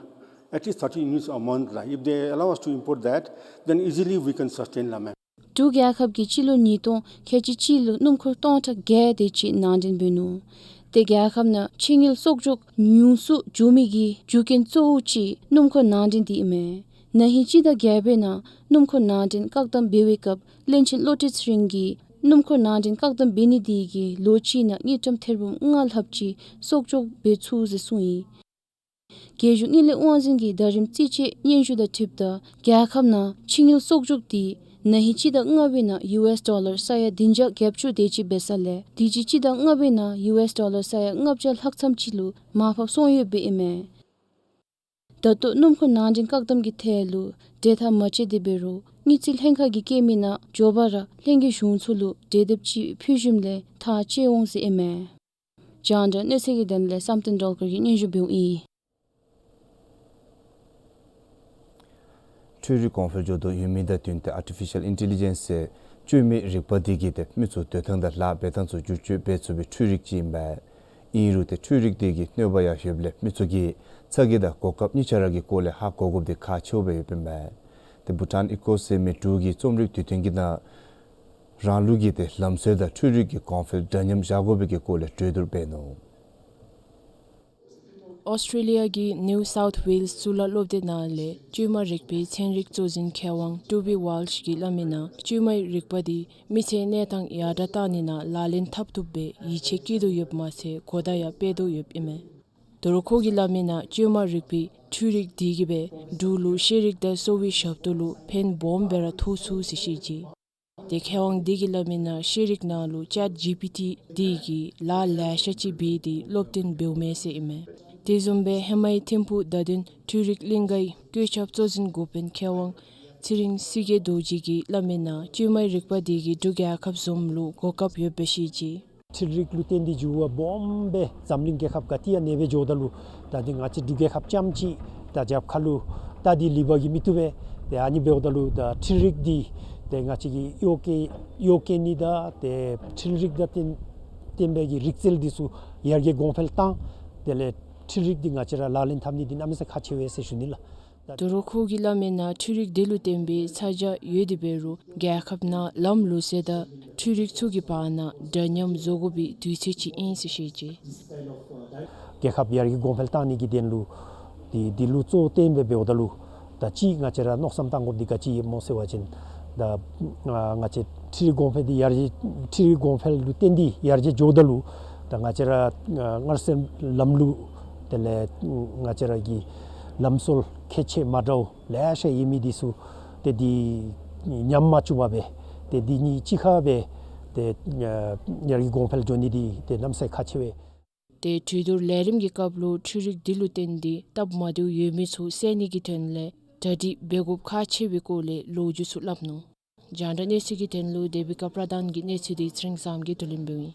at least thirty units a month la. If they allow us to import that, then easily we can sustain la, ma'am. འབྲུག་རྒྱལ་ཁབ་ཀྱིས་སྤྱི་ལོ་ཉིས་སྟོང་ཁལ་གཅིག་གཅིག་ལུ་སྣུམ་འཁོར་སྟོང་ཕྲག་བརྒྱད་དེ་ཅིག་ནང་འདྲེན་འབད་ནུག། ཏེ་རྒྱལ་ཁབ་ནང་ཕྱི་དངུལ་གསོག་འཇོག་ཉུང་སུ་འགྱོ་མི་གི་རྒྱུ་རྐྱེན་གཙོ་བོ་ཅིག་སྣུམ་འཁོར་ནང་འདྲེན་འདི་ཨིན་མས། ན་ཧིང་སྤྱི་ཟླ་བརྒྱད་པའི་ནང་སྣུམ་འཁོར་ནང་འདྲེན་བཀག་དམ་འབད་བའི་སྐབས་བློན་ཆེན་བློ་གྲོས་ཚེ་རིང་གིས་སྣུམ་འཁོར་ནང་འདྲེན་བཀག་དམ་འབད་ནི་འདི་གིས་ལོ་གཅིག་ནང་དངུལ་ཀྲམ་ཐེར་འབུམ་ལྔ་ལྷགཔ་ཅིག་གསོག་འཇོག་འབད་ཚུགས་ཟེར་གསུངས་ཡི། རྒྱལ་གཞུང་དངུལ་ལས་དབང་འཛིན་གྱི་ཟླ་རིམ་རྩིས་དཔྱད་སྙན་ཞུ་དང་འཁྲིལཝ་ད་རྒྱལ་ཁབ་ནང་ཕྱི་དངུལ་གསོག་འཇོག་འདི་ ན་ཧིང་སྤྱི་ཟླ་ལྔ་པའི་ནང་ཡུ་ཨེསི་ཌོ་ལར་ས་ཡ་བདུན་བརྒྱ་གྱ་བཅུ་དེ་ཅིག་འབད་ས་ལས་དུས་ཅི་སྤྱི་ཟླ་ལྔ་པའི་ནང་ཡུ་ཨེསི་ཌོ་ལར་ས་ཡ་ལྔ་བརྒྱ་ལྷག་ཙམ་ཅིག་ལུ་མར་ཕབ་སོང་ཡོདཔ་ཨིན་མས། ད་ལྟོ་སྣུམ་འཁོར་ནང་འདྲེན་བཀག་དམ་གྱི་ཐད་ལུ་གྲོས་ཐག་མ་བཅད་དེ་འབད་རུང་དངུལ་རྩིས་ལྷན་ཁག་གིས་བཀོད་མི་ནང་མགྱོགས་པ་ར་ལྷན་རྒྱས་གཞུང་ཚོགས་ལུ་གྲོས་འདེབས་ཅིག་ཕུལ་ཞིནམ་ལས་ཐག་བཅད་འོང་ཟེར་ཨིན་མས། རྒྱང་བསྒྲགས་གནས་ཚུལ་གྱི་དོན་ལས་བསམ་གཏན་སྒྲོལ་དཀར་གྱིས་སྙན་ཞུ་འབདཝ་ཨིན། འཕྲུལ་རིག་གོང་འཕེལ་འགྱོ་དོ་ཡོད་མི་དང་བསྟུན་ཏེ་ཨར་ཊི་ཕི་ཤལ་ཨིན་ཊེ་ལི་ཇེནསི་ཟེར་བཅོས་མའི་རིག་པ་འདི་གིས་ཏེ་མི་ཚུ་སྡོད་ཐངས་དང་ལཱ་འབད་ཐངས་ཚུ་བསྒྱུར་བཅོས་འབད་ཚུགས་པའི་འཕྲུལ་རིག་ཅིག་ཨིན་པས། ཨིན་རུང་ཏེ་འཕྲུལ་རིག་འདི་གིས་གནོད་པ་ཡང་ཡོདཔ་ལས་མི་ཚུ་གིས་ཚ་གྱང་དང་གོ་སྐབས་གཉིས་ཆ་ར་གི་སྐོར་ལས་ཧ་གོ་དགོཔ་འདི་ཁག་ཆེཝ་སྦེ་ཡོདཔ་ཨིན་པས། ཏེ་བྷུ་ཊཱན་ཨི་ཀོསི་ཟེར་མི་འབྲུག་གི་རྩོམ་རིག་དུས་སྟོན་གྱི་ནང་རང་ལུགས་ཀྱི་ཏེ་ལམ་སྲོལ་དང་འཕྲུལ་རིག་གི་གོང་འཕེལ་འདྲ་མཉམ་བཞག་དགོ་པའི་གི་སྐོར་ལས་གྲོས་བསྡུར་འབད་ནུག། ཨོསི་ཊྲེ་ལི་ཡ་གི་ནིའུ་སའུཐ་ཝེལསི་གཙུག་ལག་སློབ་སྡེ་ནང་ལས་བཅོས་མ་རིག་པའི་ཚན་རིག་གཙོ་འཛིན་མཁས་དབང་ཊུ་བི་ཝཱལ་ཤི་གིས་སླབ་མི་ནང་བཅོས་མའི་རིག་པ་འདི་མི་ཚེའི་གནས་སྟངས་ཡར་དྲག་བཏང་ནི་ནང་ལག་ལེན་འཐབ་བཏུབ་པའི་ཡིད་ཆེས་བསྐྱེད་དོ་ཡོདཔ་མ་ཚད་གོ་བརྡ་ཡང་སྤེལ་དོ་ཡོདཔ་ཨིན་མས། ད་རུང་ཁོ་གིས་སླབ་མི་ནང་བཅོས་མ་རིག་པའི་འཕྲུལ་རིག་འདི་གིས་སྦེ་འབྲུག་ལུ་ཤེས་རིག་དང་གསོ་བའི་ཞབས་ཏོག་ལུ་ཕན་སྦོམ་སྦེ་ར་ཐོགས་ཚུགས་ཟེར་བཤད་ཅི། ཏེ་མཁས་དབང་འདི་གིས་སླབ་མི་ནང་ཤེས་རིག་ནང་ལུ་ཅེཊ་ཇི་པི་ཊི་འདི་གིས་ལཱ་ལེ་ཤ་ཅིག་འབད་དེ་སློབ་སྟོན་འབདཝ་མས་ཟེར་ཨིན་མས། དེ་བཟུམ་སྦེ་ཧེ་མའི་ཐིམ་ཕུག་བརྡ་དོན་འཕྲུལ་རིག་གླིང་གའི་བཀོད་ཁྱབ་གཙོ་འཛིན་འགོ་དཔོན་མཁས་དབང་ཚེ་རིང་སྲི་གེ་རྡོ་རྗེ་གིས་སླབ་མི་ནང་བཅོས་མའི་རིག་པ་འདི་གིས་འབྲུག་རྒྱལ་ཁབ་བཟུམ་ལུ་གོ་སྐབས་ཡོདཔ་སྦེ་བཤད་ཅི། འཕྲུལ་རིག་ལུ་བརྟེན་ཏེ་འགྱུར་བ་སྦོམ་སྦེ་འཛམ་གླིང་རྒྱལ་ཁབ་ག་ཏེ་ཡང་གནས་སྦེ་འགྱོཝ་ད་ལུ་ད་འདི་ང་བཅས་འབྲུག་རྒྱལ་ཁབ་རྐྱངམ་ཅིག་ད་རྒྱབ་ཁ་ལུ་ད་འདི་ལུས་པ་གིས་མི་བཏུབ་པས། ཏེ་ཨ་ནི་འབདཝ་ད་ལུ་ད་འཕྲུལ་རིག་འདི་ཏེ་ང་བཅས་ཀྱི་གཡོག་བཀོལ་གཡོག་བཀོལ་ནི་དང་ཏེ་འཕྲུལ་རིག་དང་བརྟེན་བརྟེན་པའི་གི་རིག་རྩལ་འདི་ཚུ་ཡར་རྒྱས་གོང་འཕེལ་བཏང་། དེ་ལས་འཕྲུལ་རིག་འདི་ང་བཅས་ར་ལག་ལེན་འཐབ་ནི་འདི་གནམ་མེད་ས་མེད་ཁག་ཆེ་བས་ཟེར་ཞུ་ནི་ལགས། ད་རུང་ཁོ་གིས་སླབ་མི་ནང་འཕྲུལ་རིག་འདི་ལུ་བརྟེན་པའི་ཚ་གྱང་ཡོད་དེ་འབད་རུང་རྒྱལ་ཁབ་ནང་ལམ་ལུགས་སྲོལ་དང་འཕྲུལ་རིག་ཚུ་གི་བར་ན་འདྲ་མཉམ་བཟོ་དགོ་པའི་དུས་ཚོད་ཅིག་ཨིན་ཟེར་བཤད་ཅི། རྒྱལ་ཁབ་ཡར་རྒྱས་གོང་འཕེལ་བཏང་ནི་གི་དོན་ལུ་འདི་འདི་ལུ་གཙོ་བོ་བཏོན་སྦེ་འབདཝ་ད་ལུ་ད་ཅི་ང་བཅས་ར་མནོ་བསམ་བཏང་དགོཔ་འདི་ག་ཅི་ཨིན་མོ་ཟེར་བ་ཅིན་ད་ང་བཅས་འཕྲུལ་རིག་གོང་འཕེལ་འདི་ཡར་རྒྱས་འཕྲུལ་རིག་གོང་འཕེལ་ལུ་བརྟེན་ཏེ་ཡར་རྒྱས་འགྱོཝ་ད་ལུ་ད་ང་བཅས་ར་སྔར་སྲོལ་ལམ་ལུགས་དེ་ལས་ང་བཅས་ར་གི་ལམ་སྲོལ་ཁྱད་ཆོས་མ་འདྲཝ་ལེ་ཤ་ཡོད་མི་འདི་ཚུ་ཏེ་འདི་ཉམས་མ་བཅུག་པར་སྦེ་ཏེ་འདི་གཉིས་གཅིག་ཁར་སྦེ་ཏེ་ཡར་རྒྱས་གོང་འཕེལ་འགྱོ་ནི་འདི་ཏེ་གནམ་མེད་ས་མེད་ཁག་ཆེ་བས། ཏེ་གྲོས་བསྡུར་ལས་རིམ་གྱི་སྐབས་ལུ་འཕྲུལ་རིག་འདི་ལུ་བརྟེན་ཏེ་སྟབས་མ་བདེཝ་ཡོད་མི་ཚུ་བསལ་ནི་གི་དོན་ལས་གྲ་སྒྲིག་འབད་དགོཔ་ཁག་ཆེ་བའི་སྐོར་ལས་ལོ་རྒྱུས་ཚུ་སླབ་ནུག། རྒྱང་བསྒྲགས་གནས་ཚུལ་གྱི་དོན་ལུ་དེ་བི་ཀ་པྲ་དཱན་གྱི་གནས་ཚུལ་འདི་ཚེ་རིང་བཟངམོ་གིས་བསྡུ་ལེན་འབདཝ་ཨིན།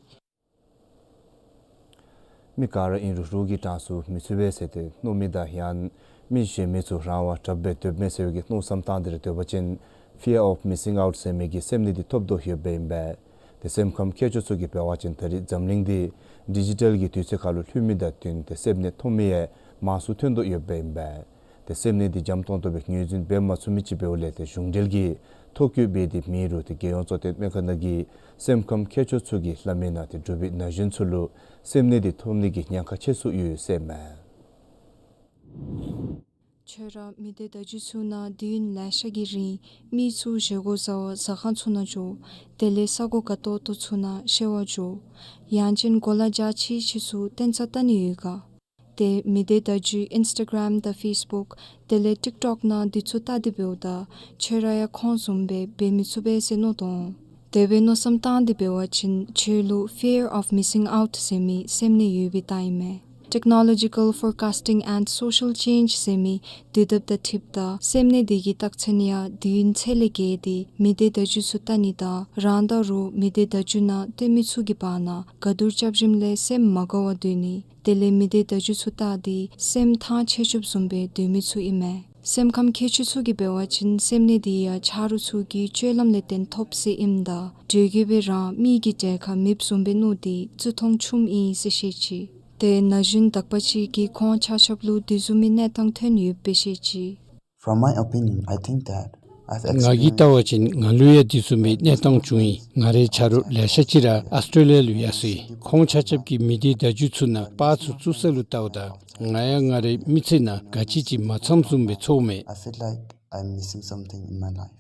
མི་ག་ར་ཨིན་རུང་རོགས་ཀྱི་གྲངས་སུ་མི་ཚུད་པས་ཟེར་ཏེ་མནོ་མི་དང་ཡང་མི་གཞན་མི་ཚུ་རང་དབང་དྲགཔ་སྦེ་སྡོདཔ་མས་ཟེར་བའི་གི་མནོ་བསམ་བཏང་སྟེ་ར་སྡོད་པ་ཅིན་fear of missing out ཟེར་མི་གི་སེམས་ནད་འདི་ཐོབ་དོ་ཡོདཔ་ཨིན་པས། ཏེ་སེམས་ཁམས་མཁས་མཆོག་ཚུ་གིས་འབད་བ་ཅིན་ད་རེས་འཛམ་གླིང་འདི་ཌི་ཇི་ཊལ་གྱི་དུས་ཚོད་ཁར་ལུ་ལྷོད་མི་དང་བསྟུན་ཏེ་སེམས་ནད་ཐོབ་མི་ཡང་མང་སུ་ཐོན་དོ་ཡོདཔ་ཨིན་པས། ཏེ་སེམས་ནད་འདི་འཇམ་ཏོང་ཏོ་སྦེ་ངོས་འཛིན་འབད་མ་ཚུགས་མི་ཅིག་འབདཝ་ལས་ཏེ་གཞུང་འབྲེལ་གྱི་ཐོ་བཀོད་འབད་དེ་མེད་རུང་ཏེ་རྒྱལ་ཡོངས་གཙོ་བསྟེན་སྨན་ཁང་ནང་གི་སེམས་ཁམས་མཁས་མཆོག་ཚུ་གིས་སླབ་མི་ནང་ཏེ་འབྲུག་པའི་ན་གཞོན་ཚུ་ལུ་སེམས་ནད་འདི་ཐོབ་ནི་གི་ཉེན་ཁ་ཆེ་སུ་ཡོད་ཟེར་མས། ཁྱོད་ར་མི་སྡེ་བརྡ་བརྒྱུད་ཚུ་ནང་དུས་ཡུན་ལེ་ཤ་གི་རིང་མི་ཚུ་བཞེས་སྒོ་ཟ་བར་ཟ་ཁང་ཚུ་ནང་འགྱོ། དེ་ལས་ས་གོ་དགའ་ཏོག་ཏོ་ཚུ་ནང་བཤལ་བར་འགྱོ། ཡང་ཅིན་གོ་ལ་རྒྱ་ཆེ་ཆེ་ཚུ་བསྟེན་ས་བལྟ་ནི་ཡོད་ག། ཏེ་མི་སྡེ་བརྡ་བརྒྱུད་ཨིནསི་ཊ་གརམ་དང་ཕེསི་བུཀ་དེ་ལས་ཊིཀ་ཊོཀ་ནང་འདི་ཚུ་བལྟ་སྟེ་འབདཝ་ད་ཁྱོད་ར་ཡང་ཁོང་བཟུམ་སྦེ་འབད་མི་ཚུགས་པས་ཟེར་མནོ་དོ། དེ་སྦེ་མནོ་བསམ་བཏང་སྟེ་འབད་བ་ཅིན་ཁྱོད་ལུ་fear of missing out ཟེར་མི་སེམས་ནད་ཡོད་པའི་རྟགས་ཨིན་མས། Technological Forecasting and Social Change ཟེར་མི་དུས་དེབ་དང་འཁྲིལཝ་ད་སེམས་ནད་འདི་གི་རྟགས་མཚན་ཡང་དུས་ཡུན་ཚད་ལས་བརྒལ་ཏེ་མི་སྡེ་བརྡ་བརྒྱུད་ཚུ་བལྟ་ནི་དང་རང་དང་རོགས་མི་སྡེ་བརྡ་བརྒྱུད་ནང་སྡོད་མི་ཚུ་གི་བར་ན་ག་དུར་རྐྱབ་ཞིནམ་ལས་སེམས་མ་དགའ་བར་སྡོད་ནི། དེ་ལས་མི་སྡེ་བརྡ་བརྒྱུད་ཚུ་བལྟ་སྟེ་སེམས་ཐང་ཆད་ཆོདཔ་བཟུམ་སྦེ་སྡོད་མི་ཚུ་ཨིན་མས། སེམས་ཁམས་མཁས་མཆོག་ཚུ་གིས་འབད་བ་ཅིན་སེམས་ནད་འདི་ཡང་ཆ་རོགས་ཚུ་གི་སྤྱོད་ལམ་ལས་བརྟེན་ཐོབ་ཟེར་ཨིནམ་ད་དུས་རྒྱུན་སྦེ་རང་མི་གི་གྲལ་ཁར་མེདཔ་བཟུམ་སྦེ་མནོ་སྟེ་བརྩི་མཐོང་ཆུངམ་ཨིན་ཟེར་བཤད་ཅི། ཏེ་ན་གཞོན་དག་པ་ཅིག་གིས་ཁོང་ཆ་ཁྱབ་ལུ་དེ་བཟུམ་མའི་གནས་སྟངས་ཐོན་ཡོདཔ་སྦེ་བཤད་ཅི། From my opinion, I think that I've ང་གིས་བལྟ་བ་experienced ཅིན་ང་ལུ་ཡང་དེ་བཟུམ་མའི་གནས་སྟངས་བྱུང་ཡི། ང་རའི་ཆ་རོགས་ལེ་ཤ་ཅིག་ར་ཨཱོས་ཊྲེ་ལི་ཡ་ལུ་ཡར་སོ་ཡི། ཁོང་ཆ་ཁྱབ་ཀྱིས་མི་སྡེ་བརྡ་བརྒྱུད་ཚུ་ནང་པར་ཚུ་བཙུགས་ས་ལུ་བལྟཝ་ད་ང་ཡང་ང་རའི་མི་ཚེ་ནང་ག་ཅི་ཅིག་མ་ཚངམ་བཟུམ་སྦེ་ཚོརཝ་མས། I feel like I'm missing something in my life.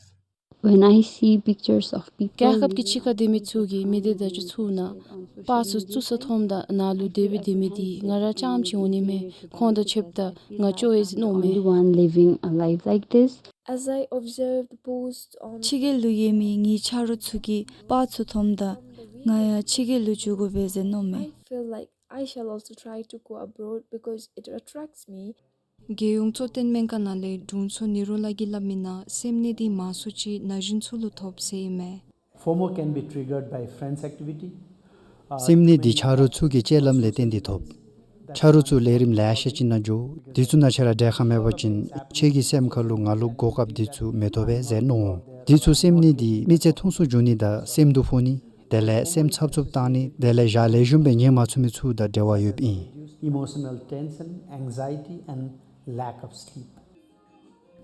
When I see pictures of people རྒྱལ་ཁབ་ཀྱི་ཕྱི་ཁར་སྡོད་མི་ཚུ་གིས་མི་སྡེ་བརྡ་བརྒྱུད་ཚུ་ནང་པར་ཚུ་བཙུགས་ས་མཐོངམ་ད་ནང་ལུ་སྡོད་སྦེ་སྡོད་མི་འདི་ང་ར་རྐྱངམ་ཅིག་འོང་ནི་མས། ཁོང་དང་ཕྱདཔ་ད་ང་སྐྱོ་བས་ཟེར་མནོཝ་མས། Only one living a life like this. As I observe the posts on ཕྱི་རྒྱལ་ལུ་ཡོད་མི་ངེའི་ཆ་རོགས་ཚུ་གིས་པར་ཚུ་མཐོངམ་ད་ང་ཡང་ཕྱི་རྒྱལ་ལུ་འགྱོ་དགོ་པས་ཟེར་མནོཝ་མས། I feel like I shall also try to go abroad because it attracts me. རྒྱལ་ཡོངས་གཙོ་བསྟེན་སྨན་ཁང་ནང་ལས་དྲུང་འཚོ་ནི་རོ་ལགས་ཀྱིས་སླབ་མི་ནང་སེམས་ནད་འདི་མང་ཤོས་ཅིག་ན་གཞོན་ཚུ་ལུ་ཐོབ་ཟེར་ཨིན་མས། FOMO can be triggered by friends' activity. Uh, སེམས་ནད་འདི་ཆ་རོགས་ཚུ་གི་སྤྱོད་ལམ་ལས་བརྟེན་ཏེ་ཐོབ། ཆ་རོགས་ཚུ་ལས་རིམ་ལེ་ཤ་ཅིག་ནང་འགྱོ། དེ་ཚུ་ནང་ཁྱོད་ར་གྲལ་ཁར་མེད་པ་ཅིན་ཁྱོད་ཀྱི་སེམས་ཁ་ལུ་ང་ལུ་གོ་སྐབས་འདི་ཚུ་མི་ཐོབ་པས་ཟེར་མནོ་འོང་། དེ་ཚུ་སེམས་ནད་འདི་མི་ཚེ་ཐུང་སུ་འགྱོ་ནི་དང་སེམས་སྡུག་ཕོག་ནི། དེ་ལས་སེམས་འཚབ་འཚུབ་བཏང་ནི། དེ་ལས་ཞག་ལེགས་ཤོམ་སྦེ་ཉལ་མ་ཚུགས་མི་ཚུ་དང་འབྲེལ་བ་ཡོདཔ་ཨིན། Emotional tension, anxiety and lack of sleep.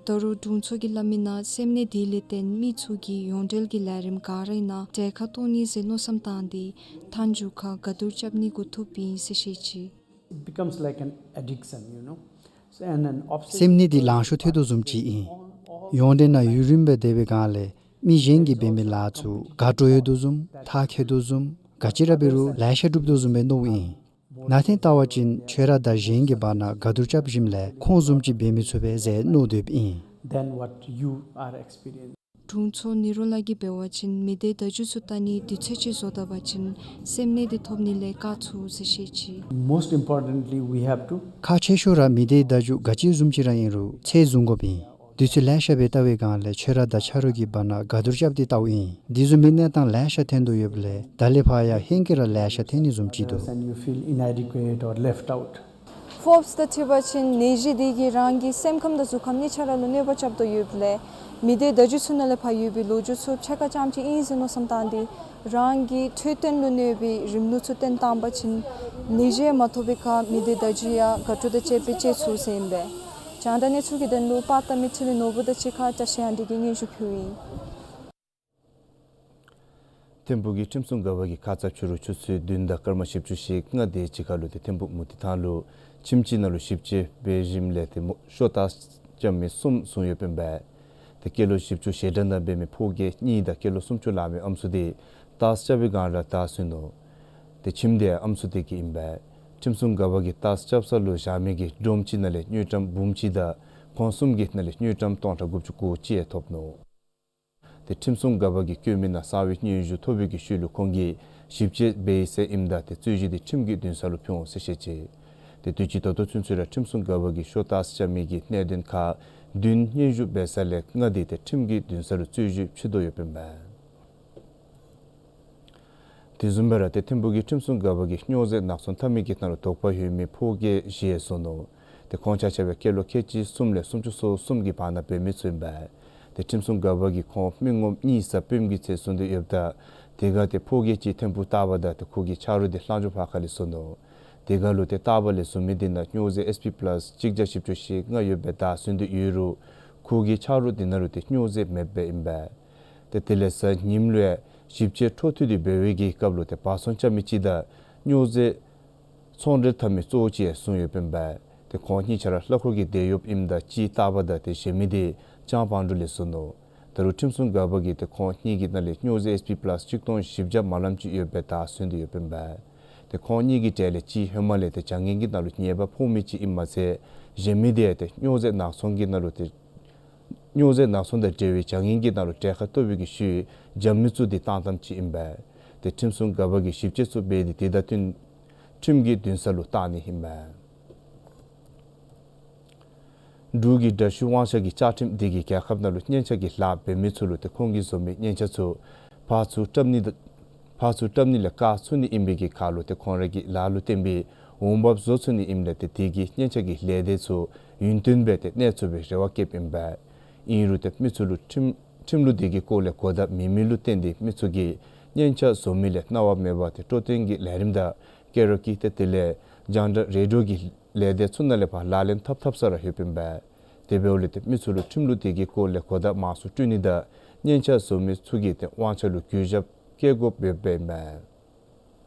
ད་རུང་དྲུང་འཚོ་གིས་སླབ་མི་ནང་སེམས་ནད་འདི་ལས་བརྟེན་མི་ཚུ་གིས་ཡོངས་འབྲེལ་གྱི་ལས་རིམ་ག་ར་ནང་གྲལ་ཁར་གཏོགས་ནི་ཟེར་མནོ་བསམ་བཏང་སྟེ་མཐའ་མཇུག་ཁར་ག་བསྡུར་རྐྱབ་ནི་འགོ་ཐུགཔ་ཨིན་ཟེར་བཤད་ཅི། It becomes like an addiction, you know. So, and an obsession. སེམས་ནད་འདི་ལང་ཤོར་ཐལ་དོ་བཟུམ་ཅིག་ཨིན། ཡོངས་འབྲེལ་ནང་ཡུན་རིངམོ་སྦེ་སྡོད་པའི་སྒང་ལས་མི་གཞན་གྱིས་འབད་མི་ལཱ་ཚུ་དགའ་སྤྲོ་ཡོད་དོ་བཟུམ་ཐག་ཆོད་དོ་བཟུམ་ག་ཅི་ར་འབད་རུང་ལེ་ཤ་སྒྲུབ་དོ་བཟུམ་སྦེ་མནོཝ་ཨིན། ནང་རྟེན་བལྟ་བ་ཅིན་ཁྱོད་ར་དང་གཞན་གྱི་བར་ན་ག་བསྡུར་རྐྱབ་ཞིནམ་ལས་ཁོང་བཟུམ་ཅིག་འབད་མི་ཚུགས་པས་ཟེར་མནོ་སྡོདཔ་ཨིན། Than what you are experiencing. དྲུང་འཚོ་ནི་རོ་ལགས་ཀྱིས་འབད་བ་ཅིན་མི་སྡེ་བརྡ་བརྒྱུད་ཚུ་བལྟ་ནི་དུས་ཚོད་ཅིག་བཟོ་ད་པ་ཅིན་སེམས་ནད་འདི་ཐོབ་ནི་ལས་བཀག་ཚུགས་ཟེར་བཤད་ཅི། Most importantly, we have to ཁག་ཆེ་ཤོས་ར་མི་སྡེ་བརྡ་བརྒྱུད་ག་ཅི་བཟུམ་ཅིག་ར་ཨིན་རུང་ཚད་བཟུང་དགོཔ་ཨིན། དུས་ཚོད་ལེ་ཤ་སྦེ་བལྟ་བའི་སྒང་ལས་ཁྱོད་ར་དང་ཆ་རོགས་ཀྱི་བར་ན་ག་བསྡུར་རྐྱབ་སྟེ་བལྟཝ་ཨིན། དེ་བཟུམ་མའི་གནས་སྟངས་ལེ་ཤ་ཐོན་དོ་ཡོདཔ་ལས་ད་ལས་ཕར་ཡང་ཧེང་སྐལ་ར་ལེ་ཤ་ཐོན་ནི་བཟུམ་ཅིག་འདུག། And you feel inadequate or left out. Forbes དང་འཁྲིལ་བ་ཅིན་ནད་གཞི་འདི་གིས་རང་གི་སེམས་ཁམས་དང་གཟུགས་ཁམས་གཉིས་ཆ་ར་ལུ་གནོད་པ་རྐྱབ་དོ་ཡོདཔ་ལས་མི་སྡེ་བརྡ་བརྒྱུད་ཚུ་ནང་ལས་ཕར་ཡོད་པའི་ལོ་རྒྱུས་ཚུ་ཕྱེད་ཀ་ཙམ་ཅིག་ཨིན་ཟེར་མནོ་བསམ་བཏང་སྟེ་རང་གི་འཕྲོད་བསྟེན་ལུ་གནོད་པའི་རིམ་ལུགས་ཚུ་བསྟེན་བཏང་པ་ཅིན་ནད་གཞི་མ་ཐོབ་པའི་ཁར་མི་སྡེ་བརྡ་བརྒྱུད་ཡང་དགའ་སྤྲོ་དང་བཅས་པའི་བཅད་ཚུགས་ཟེར་ཨིན་པས། རྒྱང་བསྒྲགས་གནས་ཚུལ་གྱི་དོན་ལུ་པར་བཏབ་མི་འཕྲིན་ལས་ནོར་བུ་དང་གཅིག་ཁར་བཀྲ་ཤིས་དབང་འདུས་ཀྱིས་སྙན་ཞུ་ཕུལཝ་ཨིན། ཐིམ་ཕུག་གི་ཁྲིམས་སྲུང་འགག་པ་གིས་ཁ་ཙ་ཕྱི་རུ་ཆུ་ཚོད་བདུན་དང་སྐར་མ་བཞི་བཅུ་ཞེ་ལྔ་དེ་ཅིག་ཁར་ལུ་ཏེ་ཐིམ་ཕུག་མུ་ཏིག་ཐང་ལུ་ཁྱིམ་ཅིག་ནང་ལུ་ཞིབ་དཔྱད་འབད་ཞིནམ་ལས་ཏེ་མོ་ཤོ་ཏཱས་རྐྱབ་མི་གསུམ་བཟུང་ཡོདཔ་ཨིན་པས། ཏེ་སྐྱེས་ལོ་བཞི་བཅུ་ཞེ་གྲངས་དང་འབད་མི་ཕོ་སྐྱེས་གཉིས་དང་སྐྱེས་ལོ་སུམ་ཅུ་ལང་མི་ཨམ་སྲུ་དེ་ཏཱས་རྐྱབ་པའི་སྒང་ར་བདའ་ཟུན་ནུག། ཏེ་ཁྱིམ་དེ་ཨམ་སྲུ་དེ་གི་ཨིན་པས། ཁྲིམས་སྲུང་འགག་པ་གིས་ཏཱས་རྐྱབ་ས་ལུ་བཞག་མི་གི་སྒྲོམ་ཅིག་ནང་ལས་དངུལ་ཀྲམ་འབུམ་གཅིག་དང་ཁོང་གསུམ་གྱི་ནང་ལས་དངུལ་ཀྲམ་སྟོང་ཕྲག་དགུ་བཅུ་གོ་གཅིག་ཐོབ་ནུག། ཏེ་ཁྲིམས་སྲུང་འགག་པ་གིས་བཀོད་མི་ནང་གསང་བའི་སྙན་ཞུ་ཐོབ་པའི་གི་ཤུལ་ལུ་ཁོང་གིས་ཞིབ་དཔྱད་འབད་ཡི་ཟེར་ཨིནམ་ད་ཏེ་རྩོད་གཞི་དེ་ཁྲིམས་ཀྱི་འདུན་ས་ལུ་ཕུལ་འོང་ཟེར་བཤད་ཅི། ཏེ་དུས་ཅི་ད་ལྟོ་ཚུན་ཚོད་ར་ཁྲིམས་སྲུང་འགག་པ་གིས་ཤོ་ཏཱས་རྐྱབ་མི་གི་གནད་དོན་ཁག་བདུན་སྙན་ཞུ་འབད་ས་ལས་ལྔ་དེ་ཏེ་ཁྲིམས་ཀྱི་འདུན་ས་ལུ་རྩོད་ཞི་ཕྱེ་དོ་ཡོདཔ་ཨིན་པས། དེ་བཟུམ་སྦེ་ར་ཏེ་ཐིམ་ཕུག་གི་ཁྲིམས་སྲུང་འགག་པ་གིས་སྨྱོ་རྫས་ནག་ཚོང་འཐབ་མི་གི་ནང་ལུ་དོགས་པ་ཡོད་མི་ཕོ་སྐྱེས་བཞི་བཟུང་ནུག། ཏེ་ཁོང་ཆ་ཁྱབ་སྦེ་སྐྱེས་ལོ་ཁལ་གཅིག་གསུམ་ལས་སུམ་ཅུ་སོ་གསུམ་གྱི་བར་ན་འབད་མི་ཚུ་ཨིན་པས། ཏེ་ཁྲིམས་སྲུང་འགག་པ་གིས་ཁོང་མི་ངོམ་གཉིས་ས་སྤེནམ་གྱི་ཚད་བཟུང་སྟེ་ཡོདཔ་ད་དེ་ཁར་ཏེ་ཕོ་སྐྱེས་ཅིག་ཐིམ་ཕུག་རྟ་པ་དང་ཏེ་ཁོ་གི་ཆ་རོགས་དེ་ལྷག་འཕྲོ་ཕར་ཁ་ལས་བཟུང་ནུག། དེ་ཁར་ལུ་ཏེ་རྟ་པ་ལས་བཟུང་མི་དེ་ནང་སྨྱོ་རྫས་ཨེསི་པི་པ་ལཱསི་གཅིག་བརྒྱ་བཞི་བཅུ་ཞེ་ལྔ་ཡོད་པའི་བདའ་ཟུན་དེ་ཡོད་རུང་ཁོ་གི་ཆ་རོགས་དེ་ནང་ལུ་ཏེ་སྨྱོ་རྫས་མེདཔ་ཨིན་པས། ཏེ་དེ་ལས་གཟའ་ཉིམ་ལུ་ཡང་ཞིབ་དཔྱད་འཕྲོ་མཐུད་དེ་འབད་བའི་གི་སྐབས་ལུ་ཏེ་བ་ཚོང་རྐྱབ་མི་ཅིག་དང་སྨྱོ་རྫས་ཚོང་འབྲེལ་འཐབ་མི་གཙོ་བོ་ཅིག་ཡང་བཟུང་ཡོདཔ་ཨིན་པས། ཏེ་ཁོང་གཉིས་ཆ་ར་ལྷ་འཁོར་གྱི་སྡེ་ཡོདཔ་ཨིནམ་ད་གཅིག་རྟ་པ་དང་ཏེ་གཞན་མི་དེ་ལྕང་བང་འབྲུག་ལས་བཟུང་ནུག། ད་རུང་ཁྲིམས་སྲུང་འགག་པ་གིས་ཏེ་ཁོང་གཉིས་ཀྱི་ནང་ལས་སྨྱོ་རྫས་ཨེསི་པི་པ་ལཱསི་གཅིག་སྟོང་བཞི་བརྒྱ་མ་ལམ་ཅིག་ཡོད་པའི་བདའ་ཟུན་དེ་ཡོདཔ་ཨིན་པས། ཏེ་ཁོང་གཉིས་ཀྱི་གྲས་ལས་གཅིག་ཧེ་མ་ལས་ཏེ་བྱ་ངན་གྱི་ནང་ལུ་ཉེས་པ་ཕོག་མི་ཅིག་ཨིནམ་མ་ཚད་གཞན་མི་དེ་ཡང་ཏེ་སྨྱོ་རྫས་ནག་ཚོང་གི་ནང་ལུ་ཏེ་སྨྱོ་རྫས་ནག་ཚོང་དང་འབྲེལ་བའི་བྱ་ངན་གྱི་ནང་ལུ་གྲལ་ཁར་གཏོགས་པའི་གི་ཤུལ་འཇམ་མི་ཚུ་དེ་བཏང་བཏངམ་ཅིག་ཨིན་པས། ཏེ་ཁྲིམས་སྲུང་འགག་པ་གིས་ཞིབ་དཔྱད་ཚུ་འབད་དེ་དེ་དང་བསྟུན་ཁྲིམས་ཀྱི་འདུན་ས་ལུ་བཏང་ནི་ཨིན་པས། འབྲུག་གི་དྲག་ཤུལ་དབང་ཆ་གི་བཅའ་ཁྲིམས་དེ་གིས་རྒྱལ་ཁབ་ནང་ལུ་སྙན་ཆ་གི་ལཱ་འབད་མི་ཚུ་ལུ་ཏེ་ཁོང་གིས་བཟོ་མི་སྙན་ཆ་ཚུ་ཕར་ཚུར་བཀྲམ་ནི་དང་ཕར་ཚུར་བཀྲམ་ནི་ལས་བཀག་ཚུགས་ནི་ཨིན་པའི་གི་ཁར་ལུ་ཏེ་ཁོང་ར་གི་ལཱ་ལུ་བརྟེན་པའི་འོང་འབབ་བཟོ་ཚུགས་ནི་ཨིནམ་ལས་ཏེ་དེ་གིས་སྙན་ཆ་གི་ལས་སྡེ་ཚུ་ཡུན་བརྟན་སྦེ་ཏེ་གནས་ཚུགས་པའི་རེ་བ་བསྐྱེདཔ་ཨིན་པས། ཨིན་རུང་ཏེ་མི་ཚུ་ལུ་ཁྲིམས་ཁྲིམས་ལུགས་དེ་གི་སྐོར་ལས་གོ་བརྡ་མེད་མི་ལུ་བརྟེན་ཏེ་མི་ཚུ་གིས་སྙན་ཆ་བཟོ་མི་ལས་གནང་བ་མེད་པར་ཏེ་སྤྲོ་སྟོན་གྱི་ལས་རིམ་དང་ཀེ་ར་ཨོ་ཀེ་ཏེ་དེ་ལས་རྒྱང་བསྒྲགས་རེ་ཌི་ཡོ་གི་ལས་སྡེ་ཚུ་ནང་ལས་ཕར་ལག་ལེན་འཐབ་འཐབ་ས་ར་ཡོདཔ་ཨིན་པས། དེ་འབདཝ་ལས་ཏེ་མི་ཚུ་ལུ་ཁྲིམས་ལུགས་དེ་གི་སྐོར་ལས་གོ་བརྡ་མང་སུ་སྤྲོད་ནི་དང་སྙན་ཆ་བཟོ་མི་ཚུ་གིས་ཏེ་དབང་ཆ་ལུ་གུས་ཞབས་བསྐྱེད་དགོཔ་ཡོདཔ་ཨིན་པས།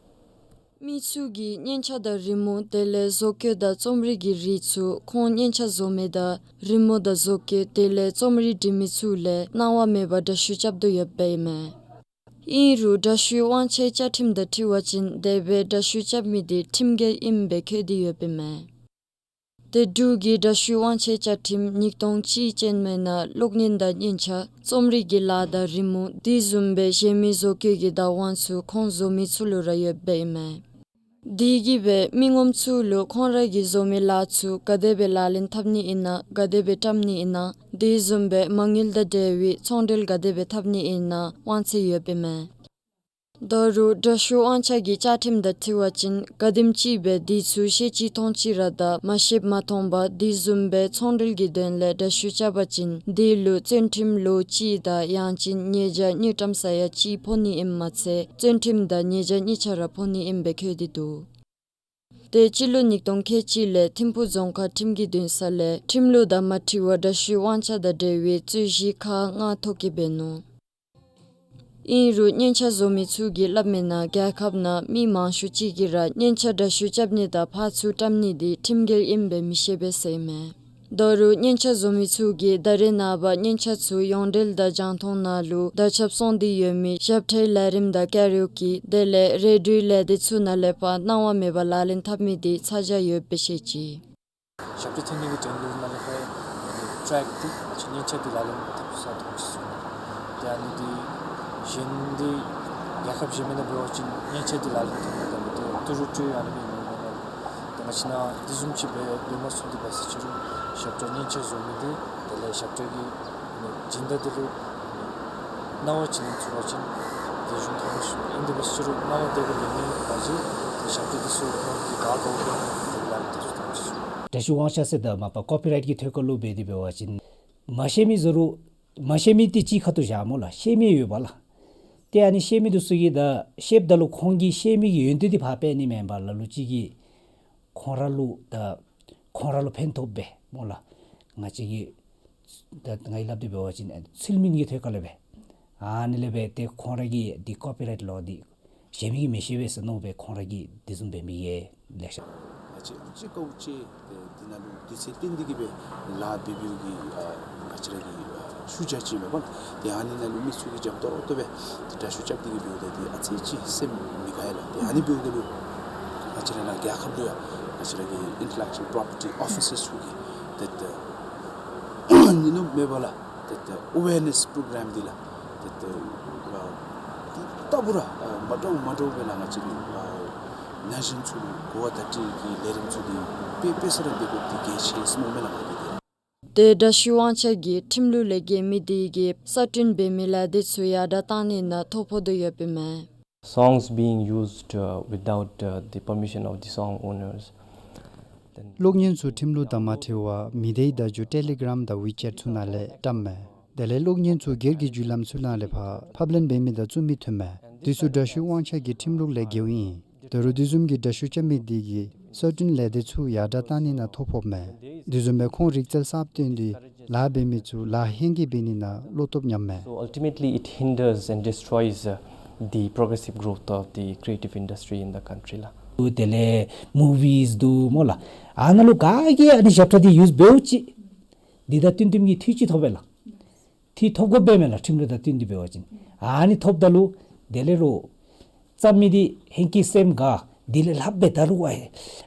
མི་ཚུ་གིས་སྙན་ཆ་དང་རི་མོ་དེ་ལས་བཟོ་བཀོད་དང་རྩོམ་རིག་གི་རིགས་ཚུ་ཁོང་སྙན་ཆ་བཟོ་མི་དང་རི་མོ་དང་བཟོ་བཀོད་དེ་ལས་རྩོམ་རིག་འབྲི་མི་ཚུ་ལས་གནང་བ་མེད་པར་འདྲ་བཤུས་རྐྱབ་དོ་ཡོདཔ་ཨིན་མས། ཨིན་རུང་འདྲ་བཤུས་དབང་ཆའི་བཅའ་ཁྲིམས་དང་འཁྲིལ་བ་ཅིན་དེ་སྦེ་འདྲ་བཤུས་རྐྱབ་མི་དེ་ཁྲིམས་འགལ་ཨིནམ་སྦེ་འཁོད་དེ་ཡོདཔ་ཨིན་མས། དེ་འབྲུག་གི་འདྲ་བཤུས་དབང་ཆའི་བཅའ་ཁྲིམས་ཉིས་སྟོང་གཅིག་ཅན་མའི་ནང་གློག་བརྙན་དང་སྙན་ཆ་རྩོམ་རིག་གི་ལཱ་དང་རི་མོ་དེ་བཟུམ་སྦེ་གཞན་མི་བཟོ་བཀོད་ཀྱི་བདག་དབང་ཚུ་ཁོང་བཟོ་མི་ཚུ་ལུ་ར་ཡོདཔ་ཨིན་མས། དེ་གིས་སྦེ་མི་ངོམ་ཚུ་ལུ་ཁོང་ར་གིས་བཟོ་མི་ལཱ་ཚུ་ག་དེ་སྦེ་ལག་ལེན་འཐབ་ནི་ཨིན་ན་ག་དེ་སྦེ་བཀྲམ་ནི་ཨིན་ན་དེ་བཟུམ་སྦེ་མ་དངུལ་དང་འབྲེལ་བའི་ཚོང་འབྲེལ་ག་དེ་སྦེ་འཐབ་ནི་ཨིན་ན་དབང་ཚད་ཡོདཔ་ཨིན་མས། ད་རུང་འདྲ་བཤུས་དབང་ཆ་གི་བཅའ་ཁྲིམས་དང་འཁྲིལ་བ་ཅིན་ག་དེམ་ཅིག་སྦེ་དེ་ཚུ་ཤེས་ཅི་མཐོང་ཅི་ར་དང་མ་ཤེསཔ་མ་མཐོངམ་དེ་བཟུམ་སྦེ་ཚོང་འབྲེལ་གྱི་དོན་ལས་འདྲ་བཤུས་རྐྱབ་པ་ཅིན་དེ་ལུ་བཙོན་ཁྲིམས་ལོ་གཅིག་དང་ཡང་ཅིན་ཉེས་བྱ་དངུལ་ཀྲམ་ས་ཡ་གཅིག་ཕོག་ནི་ཨིནམ་མ་ཚད་བཙོན་ཁྲིམས་དང་ཉེས་བྱ་གཉིས་ཆ་ར་ཕོག་ནི་ཨིནམ་སྦེ་འཁོད་དེ་འདུག། དེ་སྤྱི་ལོ་ཉིས་སྟོང་ཁལ་གཅིག་ལས་ཐིམ་ཕུག་རྫོང་ཁག་ཁྲིམས་ཀྱི་འདུན་ས་ལས་ཁྲིམས་ལུགས་དང་མ་འཁྲིལ་བར་འདྲ་བཤུས་དབང་ཆ་དང་འབྲེལ་བའི་རྩོད་གཞི་ཁག་ལྔ་ཐོ་བཀོད་འབད་ནུག། ཨིན་རུང་སྙན་ཆ་བཟོ་མི་ཚུ་གིས་སླབ་མི་ནང་རྒྱལ་ཁབ་ནང་མི་མང་ཤོས་ཅིག་གིས་ར་སྙན་ཆ་འདྲ་བཤུས་རྐྱབ་ནི་དང་ཕར་ཚུར་བཀྲམ་ནི་དེ་ཁྲིམས་འགལ་ཨིནམ་སྦེ་མི་ཤེས་པས་ཟེར་ཨིན་མས། ད་རུང་སྙན་ཆ་བཟོ་མི་ཚུ་གིས་ད་རེས་ནངས་པ་སྙན་ཆ་ཚུ་ཡོངས་འབྲེལ་དང་རྒྱང་མཐོང་ནང་ལུ་དར་ཁྱབ་སོང་སྟེ་ཡོད་མི་ཞབས་ཁྲའི་ལས་རིམ་དང་ཀ་ར་ཨོ་ཀེ་དེ་ལས་རེ་ཌིའོའི་ལས་སྡེ་ཚུ་ནང་ལས་ཕར་གནང་བ་མེད་པར་ལག་ལེན་འཐབ་མི་དེ་ཚ་གྱང་ཡོདཔ་སྦེ་བཤད་ཅི། ཞབས་ཁྲ་འཐེན་ནི་གི་དོན་ལུ་ནཱ་ལས་ཕར་ཊེཀ་དེ་ཅིག་སྙན་ཆ་དེ་ལག་ལེན་འཐབ་ས་མཐོང་ཅི་ཟེར། ཏེ་ཨ་ནི་དེ་གཞན་དེ་རྒྱལ་ཁབ་གཞན་མི་ནང་འབད་བ་ཅིན་སྙན་ཆ་དེ་ལག་ལེན་འཐབ་ནི་དང་མི་དེ་ཏི་རུ་ཏི་ཨ་ནི་མི་ངོ་མ་ལུ་ཏེ་ང་བཅས་ནཱ་དེ་བཟུམ་ཅིག་སྦེ་འབད་མ་ཚུགས་དེ་འབད་ཟེར་ཅི་རུང་ཞབས་ཁྲ་སྙན་ཆ་བཟོ་མི་དེ་དེ་ལས་ཞབས་ཁྲ་གི་སྦྱིན་བདག་དེ་ལུ་གནང་བ་ཅིག་ལེན་ཚུགས་པ་ཅིན་དེ་གཞུང་ཐོག་ལུ་ཞུ་ཨིན། དེ་འབད་ཟེར་ཅི་རུང་གནང་བ་དེ་གི་ལེན་མི་ག་ཅི་དེ་ཞབས་ཁྲ་དེ་ཚུ་ནང་གི་ག་དོ་གི་དེ་ལས་དེ་ཚུ་ཐོག་ཞུ། འདྲ་བཤུས་དབང་ཆ་ཟེར་ད་མ་པ་ཀོ་པི་རའིཊ་གི་ཐད་ཁར་ལུ་འབད་དེ་འབད་བ་ཅིན་མ་ཤེས་མི་ཟེར་རུང་མ་ཤེས་མི་དེ་གཅིག་ཁ་ཐུག་བཞག་སྨོ་ལགས། ཤེས་མི་ཡོདཔ་ལགས། ཏེ་ཨ་ནི་ཤེས་མི་དེ་ཚུ་གིས་ད་ཤེསཔ་ད་ལུ་ཁོང་གིས་ཤེས་མི་གི་ཡོན་ཏན་དེ་ཕར་སྤེལ་ནི་མེན་པར་ལ་ལུ་ཅིག་གིས་ཁོང་ར་ལུ་ད་ཁོང་ར་ལུ་ཕན་ཐོགས་སྦེ་སྨོ་ལགས། ང་བཅས་ཀྱིས་ད་ང་གིས་སླབ་སྟེ་འབད་བ་ཅིན་ཚུལ་མིན་གྱི་ཐད་ཁར་ལས་སྦེ་ཨ་ནི་ལས་སྦེ་ཏེ་ཁོང་ར་གིས་འདི་ཀོ་པི་རའིཊ་ལོ་འདི་གཞན་མི་གིས་མི་ཤེས་པས་ཟེར་མནོ་སྦེ་ཁོང་ར་གིས་དེ་བཟུམ་འབད་མི་གིས་ལེ་ཤ། ང་བཅས་ཨམ་ཅིག་དཀའཝ་སྤྱད་དེ་འདི་ནང་ལུ་དུས་ཚོད་བཏོན་ཏེ་གིས་སྦེ་ལཱ་འབད་འབདཝ་གི་ཨ་ང་བཅས་ར་གི་ཨ་ཤུལ་བཞག་ཅིག་མས་པ་ལགས། ཏེ་ཨ་ནི་ནང་ལུ་མི་ཚུ་གིས་འཇམ་ཏོང་ཏོ་སྦེ་ཏེ་འདྲ་བཤུས་རྐྱབ་སྟེ་གིས་འབདཝ་ད་འདི་ཨ་ཙི་ཅིག་སེམས་མི་དགའ་ཡི་ལགས། ཏེ་ཨ་ནི་འབདཝ་ད་ལུ་ང་བཅས་ར་ནཱ་རྒྱལ་ཁབ་ལུ་ཡང་ང་བཅས་ར་གི་ཨིན་ཊེ་ལེག་ཅུ་ཨལ་པྲོ་པར་ཊི་ཨོ་ཕི་སར་ཚུ་གིས་ཏེ་ཏེ་ཨ་ནི་ནུབ་མེད་པ་ལགས། ཏེ་ཏེ་ཨ་ཝེར་ནེསི་པྲོ་གརམ་འདི་ལགས། ཏེ་ཏེ་ཨ་ཏེ་ལྟ་བུ་ར་ཨ་མ་འདྲཝ་མ་འདྲཝ་སྦེ་ལགས་ང་བཅས་ཀྱི་ཨ་ན་གཞོན་ཚུ་ལུ་གོ་བ་བརྡ་སྤྲོད་ཀྱི་ལས་རིམ་ཚུ་འདི་དཔེ་དཔེ་ས་ར་འབད་དགོཔ་འདི་གལ་ཆེ་ཟེར་མནོཝ་མས་ལགས་ང་གིས་ཏེ། ཏེ་འདྲ་བཤུས་དབང་ཆ་གི་ཁྲིམས་ལུགས་ལས་འགལ་མི་དེ་གིས་གསར་སྐྲུན་འབད་མི་ལས་དེ་ཚུ་ཡར་དྲག་བཏང་ནི་ནང་ཐོ་ཕོག་དོ་ཡོདཔ་ཨིན་མས། Songs being used, uh, without, uh, the permission of the song owners. Then གློག་བརྙན་ཚུ་ཁྲིམས་ལུགས་དང་མ་འཁྲིལ་བར་མི་སྡེའི་བརྡ་བརྒྱུད་ཊེ་ལི་གརམ་དང་ཝི་ཅེཊ་ཚུ་ནང་ལས་བཀྲམ་མས། དེ་ལས་གློག་བརྙན་ཚུ་སྒེར་གྱི་བརྒྱུད་ལམ་ཚུ་ནང་ལས་ཕར་ཕབ་ལེན་འབད་མི་དང་བཙུགས་མི་ཐོན་མས། དེ་ཚུ་འདྲ་བཤུས་དབང་ཆ་གི་ཁྲིམས་ལུགས་ལས་འགལཝ་ཨིན། ད་རུང་དེ་བཟུམ་གྱི་འདྲ་བཤུས་རྐྱབ་མི་དེ་གིས་གསར་སྐྲུན་ལས་དེ་ཚུ་ཡར་དྲག་བཏང་ནི་ནང་ཐོ་ཕོགཔ་མས། དེ་བཟུམ་སྦེ་ཁོང་རིག་རྩལ་གསརཔ་བཏོན་ཏེ་ལཱ་འབད་མི་ཚུ་ལཱ་ཧེང་སྐལ་འབད་ནི་ནང་བློ་སྟོབས་ཉམས་མས། So ultimately it hinders and destroys, uh, the progressive growth of the creative industry in the country ལགས། དེ་ལས་མུ་ཝིས་འདུག་སྨོ་ལགས། ཨ་ནཱ་ལུ་ག་གིས་ཨ་ནི་ཞབས་ཁྲ་འདི་ཡུསི་འབདཝ་ཅིག་འདི་དང་བསྟུན་བསྟུན་གྱི་འཐུས་ཅིག་ཐོབ་པས་ལགས། འཐུས་ཐོབ་དགོཔ་སྦེ་མས་ལགས། ཁྲིམས་ལུགས་དང་བསྟུན་ཏེ་འབད་བ་ཅིན་ཨ་ནི་ཐོབ་ད་ལུ་དེ་ལས་རོགས་རྩོམ་མི་འདི་ཧེང་སྐལ་སེམས་དགའ། འདི་ལས་ལྷགཔ་སྦེ་ད་རུང་ཨ་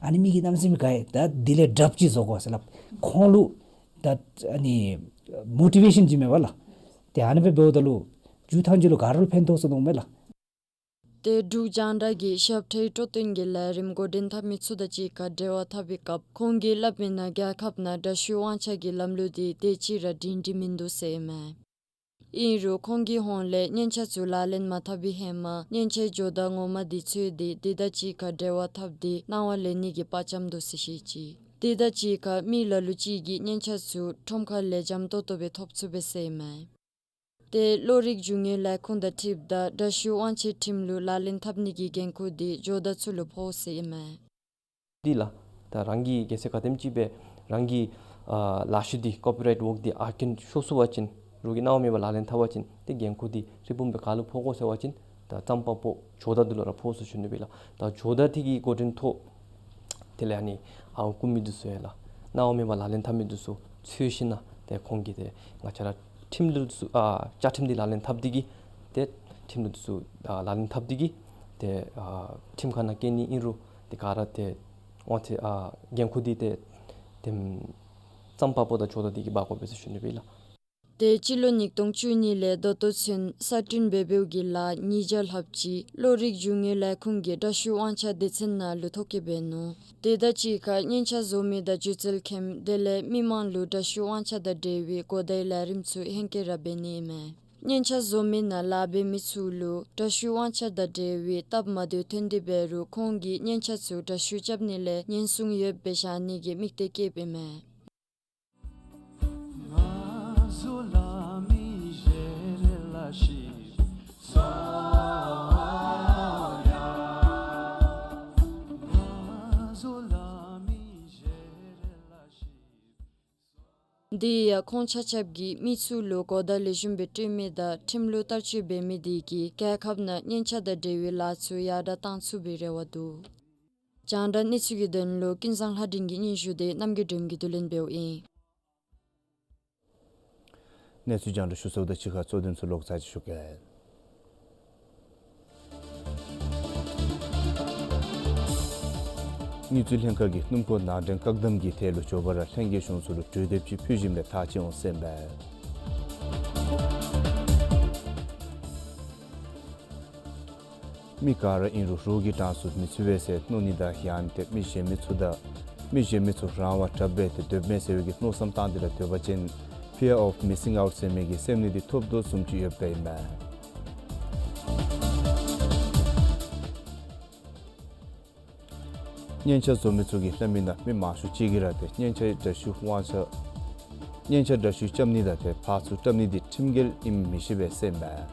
ཨ་ནི་མི་གི་རྣམ་སེམས་དགའ་ཡི། ད་འདི་ལས་དྲགཔ་ཅིག་བཟོ་དགོ་ཟེར་སླབ། ཁོང་ལུ་ད་ཨ་ནི་མོ་ཊི་ཝེ་ཤཱན་ཅིག་མས་པ་ལགས། ཏེ་ཨ་ནི་སྦེ་འབདཝ་ད་ལུ་མཇུག་ཐང་ཅིག་ལུ་ག་ར་ལུ་ཕན་ཐོགས་ཟེར་མནོཝ་མས་ལགས། ཏེ་འབྲུག་རྒྱང་བསྒྲགས་ཀྱིས་ཞབས་ཁྲའི་སྤྲོ་སྟོན་གྱི་ལས་རིམ་འགོ་འདྲེན་འཐབ་མི་ཚུ་དང་གཅིག་ཁར་འབྲེལ་བ་འཐབ་པའི་སྐབས་ཁོང་གིས་སླབ་མི་ནང་རྒྱལ་ཁབ་ནང་འདྲ་བཤུས་དབང་ཆ་གི་ལམ་ལུགས་འདི་དེ་ཅིག་ར་སྒྲིང་སྒྲི་མིན་འདུག་ཟེར་ཨིན་མས། ཨིན་རུང་ཁོང་གི་ཧོངས་ལས་སྙན་ཆ་ཚུ་ལག་ལེན་མ་འཐབ་པའི་ཧེ་མ་སྙན་ཆའི་ཇོ་བདག་ངོ་མ་འདི་ཚུ་འདི་དེ་དང་གཅིག་ཁར་འབྲེལ་བ་འཐབ་སྟེ་གནང་བ་ལེན་ནི་གི་དཔའ་བཅམ་འདུག་ཟེར་བཤད་ཅི། དེ་དང་གཅིག་ཁར་མི་ལ་ལུ་ཅིག་གིས་སྙན་ཆ་ཚུ་ཁྲོམ་ཁ་ལས་འཇམ་ཏོང་ཏོ་སྦེ་ཐོབ་ཚུགས་པས་ཟེར་ཨིན་མས། ཏེ་བློ་རིག་རྒྱུ་དངོས་ལས་ཁུངས་དང་འཁྲིལཝ་ད་འདྲ་བཤུས་དབང་ཆའི་ཁྲིམས་ལུགས་ལག་ལེན་འཐབ་ནི་གི་འགན་ཁུར་འདི་ཇོ་བདག་ཚུ་ལུ་ཕོག་ཟེར་ཨིན་མས། འདི་ལགས། ད་རང་གིས་གལ་སྲིད་ག་དེམ་ཅིག་སྦེ་རང་གིས་ཨ་ལཱ་ཤུལ་འདི་ཀོ་པི་རའིཊ་ཝརཀ་འདི་ཨར་ཀིང་ཤོར་སོང་པ་ཅིན་རོགས་ཀྱིས་གནང་བ་མེད་པར་ལག་ལེན་འཐབ་པ་ཅིན་ཏེ་འགན་ཁུར་འདི་ཧྲིལ་བུམ་སྦེ་ག་ལུ་ཕོག་དགོ་ཟེར་བ་ཅིན་ ད་རྩམ་པ་པོ་ཇོ་བདག་འདི་ལུ་ར་ཕོག་ཟེར་ཞུ་ནི་སྦེ་ལགས། ད་ཇོ་བདག་འདི་གིས་འགོ་འདྲེན་ཐོག་དེ་ལས་ཨ་ནི་ཨརཝ་རྐུ་མི་འདི་ཚུ་ཡང་ལགས་གནང་བ་མེད་པར་ལག་ལེན་འཐབ་མི་འདི་ཚུ་འཚོལ་ཞིནམ་ལས་ཏེ་ཁོང་གིས་ཏེ་ང་བཅས་ར་ཁྲིམས་ལུགས་ཚུ་ཨ་བཅའ་ཁྲིམས་འདི་ལག་ལེན་འཐབ་སྟེ་གིས་ཏེ་ཁྲིམས་ལུགས་ཚུ་ཨ་ལག་ལེན་འཐབ་སྟེ་གིས་ཏེ་ཨ་ཁྲིམས་ཁང་ནང་བསྐྱལ་ནི་ཨིན་རུང་ཏེ་ག་ར་ཏེ་དབང་ཚད་ཨ་འགན་ཁུར་འདི་ཏེ་ཏེ་རྩམ་པ་པོ་དང་ཇོ་བདག་འདི་གིས་འབག་དགོ་པས་ཟེར་ཞུ་ནི་སྦེ་ལགས། ཏེ་སྤྱི་ལོ་ཉིས་སྟོང་བཅུ་གཉིས་ལས་ད་ལྟོ་ཚུན་གསར་སྐྲུན་འབད་འབདཝ་གི་ལཱ་ཉིས་བརྒྱ་ལྷགཔ་ཅིག་གློག་རིག་རྒྱུ་དངོས་ལས་ཁུངས་ཀྱི་འདྲ་བཤུས་དབང་ཆ་སྡེ་ཚན་ནང་ལུ་ཐོ་བཀོད་འབད་ནུག། དེ་དང་གཅིག་ཁར་སྙན་ཆ་བཟོ་མི་དང་སྒྱུ་རྩལ་མཁན་དེ་ལས་མི་མང་ལུ་འདྲ་བཤུས་དབང་ཆ་དང་འབྲེལ་བའི་གོ་བརྡའི་ལས་རིམ་ཚུ་ཧེང་སྐལ་ར་འབད་ནི་ཨིན་མས། སྙན་ཆ་བཟོ་མི་ནང་ལཱ་འབད་མི་ཚུ་ལུ་འདྲ་བཤུས་དབང་ཆ་དང་འབྲེལ་བའི་སྟབས་མ་བདེཝ་ཐོན་ཏེ་འབད་རུང་ཁོང་གིས་སྙན་ཆ་ཚུ་འདྲ་བཤུས་རྐྱབ་ནི་ལས་ཉེན་སྲུང་ཡོདཔ་སྦེ་བཞག་ནི་གི་དམིགས་གཏད་བསྐྱེདཔ་ཨིན་མས། དེ་ཡང་ཁོང་ཆ་ཁྱབ་ཀྱིས་མི་ཚུ་ལུ་གོ་བརྡ་ལེགས་ཤོམ་སྦེ་སྤྲོད་མི་དང་ཁྲིམས་ལུགས་བསྟར་སྤྱོད་འབད་མི་དེ་གིས་རྒྱལ་ཁབ་ནང་སྙན་ཆ་དང་འབྲེལ་བའི་ལཱ་ཚུ་ཡར་དྲག་གཏང་ཚུགས་པའི་རེ་བ་འདུག། རྒྱང་བསྒྲགས་གནས་ཚུལ་གྱི་དོན་ལུ་ཀུན་བཟང་ལྷ་སྒྲོན་གྱི་སྙན་ཞུ་དེ་རྣམ་རྒྱལ་སྒྲོལ་མ་གིས་བསྡུ་ལེན་འབདཝ་ཨིན། གནས་ཚུལ་རྒྱང་བསྒྲགས་ཞུ་ཚརཝ་དང་གཅིག་ཁར་གཙོ་དོན་ཚུ་ལོག་ཚར་ཅིག་ཞུ་གེ། དངུལ་རྩིས་ལྷན་ཁག་གིས་སྣུམ་འཁོར་ནང་འདྲེན་བཀག་དམ་གྱི་ཐད་ལུ་མགྱོགས་པ་ར་ལྷན་རྒྱས་གཞུང་ཚུ་ལུ་གྲོས་འདེབས་ཅིག་ཕུལ་ཞིནམ་ལས་ཐག་བཅད་འོང་ཟེར་ཨིན་པས། མི་ག་ར་ཨིན་རུང་རོགས་ཀྱི་གྲངས་སུ་མི་ཚུད་པས་ཟེར་མནོ་ནི་དང་ཡང་ན་ཏེ་མི་གཞན་མི་ཚུ་དང་མི་གཞན་མི་ཚུ་རང་དབང་དྲག་སྦེ་ཏེ་སྡོདཔ་མས་ཟེར་བའི་གི་མནོ་བསམ་བཏང་སྟེ་ར་སྡོད་པ་ཅིན་fear of missing out ཟེར་མི་གི་སེམས་ནད་འདི་ཐོབ་དོ་བཟུམ་ཅིག་ཡོདཔ་ཨིན་མས། སྙན་ཆ་བཟོ་མི་ཚུ་གིས་སླབ་མི་ནང་མི་མང་ཤོས་ཅིག་གིས་ར་ཏེ་སྙན་ཆའི་འདྲ་བཤུས་དབང་ཆ་སྙན་ཆ་འདྲ་བཤུས་རྐྱབ་ནི་དང་ཏེ་ཕར་ཚུར་བཀྲམ་ནི་འདི་ཁྲིམས་འགལ་ཨིནམ་མི་ཤེས་པས་ཟེར་ཨིན་མས།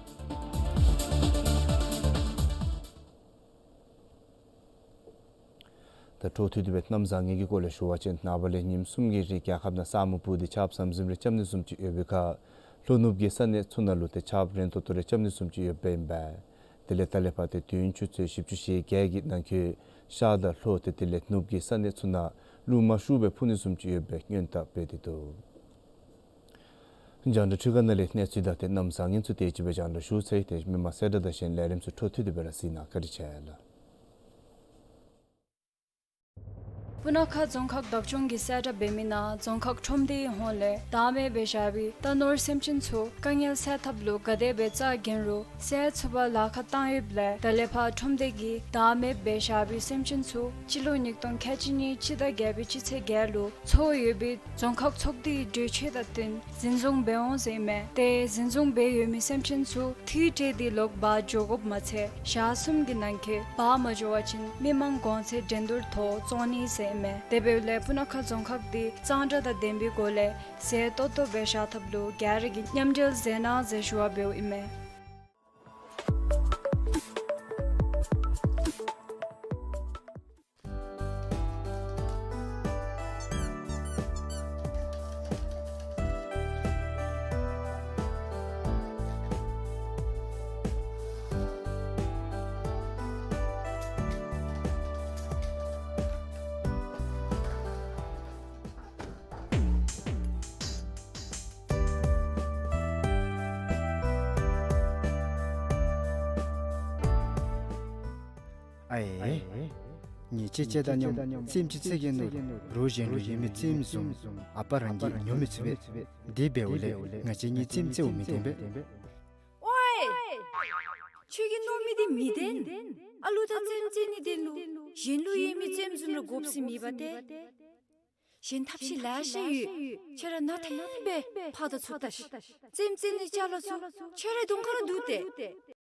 ད་འཕྲོ་མཐུད་དེ་སྦེ་གནམ་བཟང་ངན་གྱི་སྐོར་ལས་ཞུ་བ་ཅིན་ནངས་པ་ལས་ཉིནམ་གསུམ་གྱི་རིང་རྒྱལ་ཁབ་ནང་ས་སྨུག་སྤུབས་ཏེ་ཆརཔ་ཟམ་ཟིམ་རེ་རྐྱབ་ནི་བཟུམ་ཅིག་ཡོད་པའི་ཁར་ལྷོ་ནུབ་ཀྱི་ས་གནས་ཚུ་ནང་ལུ་ཏེ་ཆརཔ་རན་ཏོག་ཏོ་རེ་རྐྱབ་ནི་བཟུམ་ཅིག་ཡོདཔ་ཨིན་པས། དེ་ལས་ད་ལས་ཕར་ཏེ་དུས་ཡུན་ཆུ་ཚོད་བཞི་བཅུ་ཞེ་བརྒྱད་ཀྱི་ནང་འཁོད་ཤར་དང་ལྷོ་ཏེ་དེ་ལས་ནུབ་ཀྱི་ས་གནས་ཚུ་ནང་རླུང་མ་ཤུགས་སྦེ་འཕུ་ནི་བཟུམ་ཅིག་ཡོད་པའི་སྔོན་བརྡ་སྤེལ་ཏེ་འདུག། རྒྱང་བསྒྲགས་འཕྲུལ་ཁང་ནང་ལས་གནས་ཚུལ་དང་ཏེ་གནམ་བཟང་ངན་ཚུ་དེ་ཅིག་སྦེ་རྒྱང་བསྒྲགས་ཞུ་ཚར་ཡི། ཏེ་མི་མང་གསལ་བསྒྲགས་དང་གཞན་ལས་རིམ་ཚུ་འཕྲོ་མཐུད་དེ་སྦེ་ར་གཟིགས་གནང་། བཀའ་དྲིན་ཆེ་ལགས། སྤུ་ན་ཁ་རྫོང་ཁག་བདག་སྐྱོང་གིས་གསལ་བསྒྲགས་འབད་མི་ནང་རྫོང་ཁག་ཁྲོམ་སྡེའི་ཧོངས་ལས་བདག་མེད་སྦེ་བཞག་པའི་རྟ་ནོར་སེམས་ཅན་ཚུ་དཀའ་ངལ་སེལ་ཐབས་ལུ་ག་དེ་སྦེ་རྩ་འགེངས་རུང་སེལ་ཚུགས་པར་ལཱ་ཁག་བཏང་ཡོདཔ་ལས་ད་ལས་ཕར་ཁྲོམ་སྡེ་གིས་བདག་མེད་སྦེ་བཞག་པའི་སེམས་ཅན་ཚུ་སྤྱི་ལོ་ཉིས་སྟོང་ཁལ་གཅིག་གཉིས་སྤྱི་ཟླ་བརྒྱད་པའི་སྤྱི་ཚེས་བརྒྱད་ལུ་ཚོགས་ཡོད་པའི་རྫོང་ཁག་ཚོགས་སྡེའི་གྲོས་ཆོད་དང་བསྟུན་འཛིན་བཟུང་འབད་འོང་ཟེར་ཨིན་མས། ཏེ་འཛིན་བཟུང་འབད་ཡོད་མི་སེམས་ཅན་ཚུ་འཐུས་སྤྲོད་དེ་ལོག་འབག་འགྱོ་དགོཔ་མ་ཚད་ཞག་གསུམ་གྱི་ནང་འཁོད་འབག་མ་འགྱོ་བ་ཅིན་མི་མང་གོང་ཚད་འགྲན་བསྡུར་ཐོག་བཙོང་ནི་ཟེར་ཨིན་མས། དེ་འབདཝ་ལས་སྤུ་ན་ཁ་རྫོང་ཁག་འདི་གཙང་སྦྲ་དང་ལྡན་པའི་སྒོ་ལས་གསལ་ཏོག་ཏོ་སྦེ་བཞག་ཐབས་ལུ་ག་ར་གིས་མཉམ་འབྲེལ་མཛད་གནང་ཟེར་ཞུ་བ་འབདཝ་ཨིན་མས། ཨའེ། ངེའི་ཅེ་ཅེ་དང་མཉམ་རྩེདམོ་ཅིག་རྩེ་གེ་ནོ། རོགས་གཞན་ལུ་ཡོད་མི་རྩེདམོ་བཟུམ་ཨ་པ་རང་གིས་ཉོ་མི་ཚུགས་པས། དེ་འབདཝ་ལས་ང་བཅས་གཉིས་རྩེདམོ་རྩེཝ་མི་བདེན་པས། ཨོའེ། ཁྱོད་ཀྱིས་མནོ་མི་འདི་མི་བདེན། ཨ་ལུ་དང་རྩེདམོ་རྩེ་ནི་དེ་ལུ་གཞན་ལུ་ཡོད་མི་རྩེདམོ་བཟུམ་ར་དགོཔ་ཟེར་མེད་པ་ཏེ། གཞན་ཐབས་ཤེས་ལེ་ཤ་ཡོད། ཁྱོད་ར་ནང་ཐེངས་སྦེ་ཕར་དང་ཚུར་ལྟ་ཤིག། རྩེདམོ་རྩེ་ནི་ཅ་ལ་ཚུ་ཁྱོད་རའི་གདོང་ཁར་ར་འདུག་སྟེ།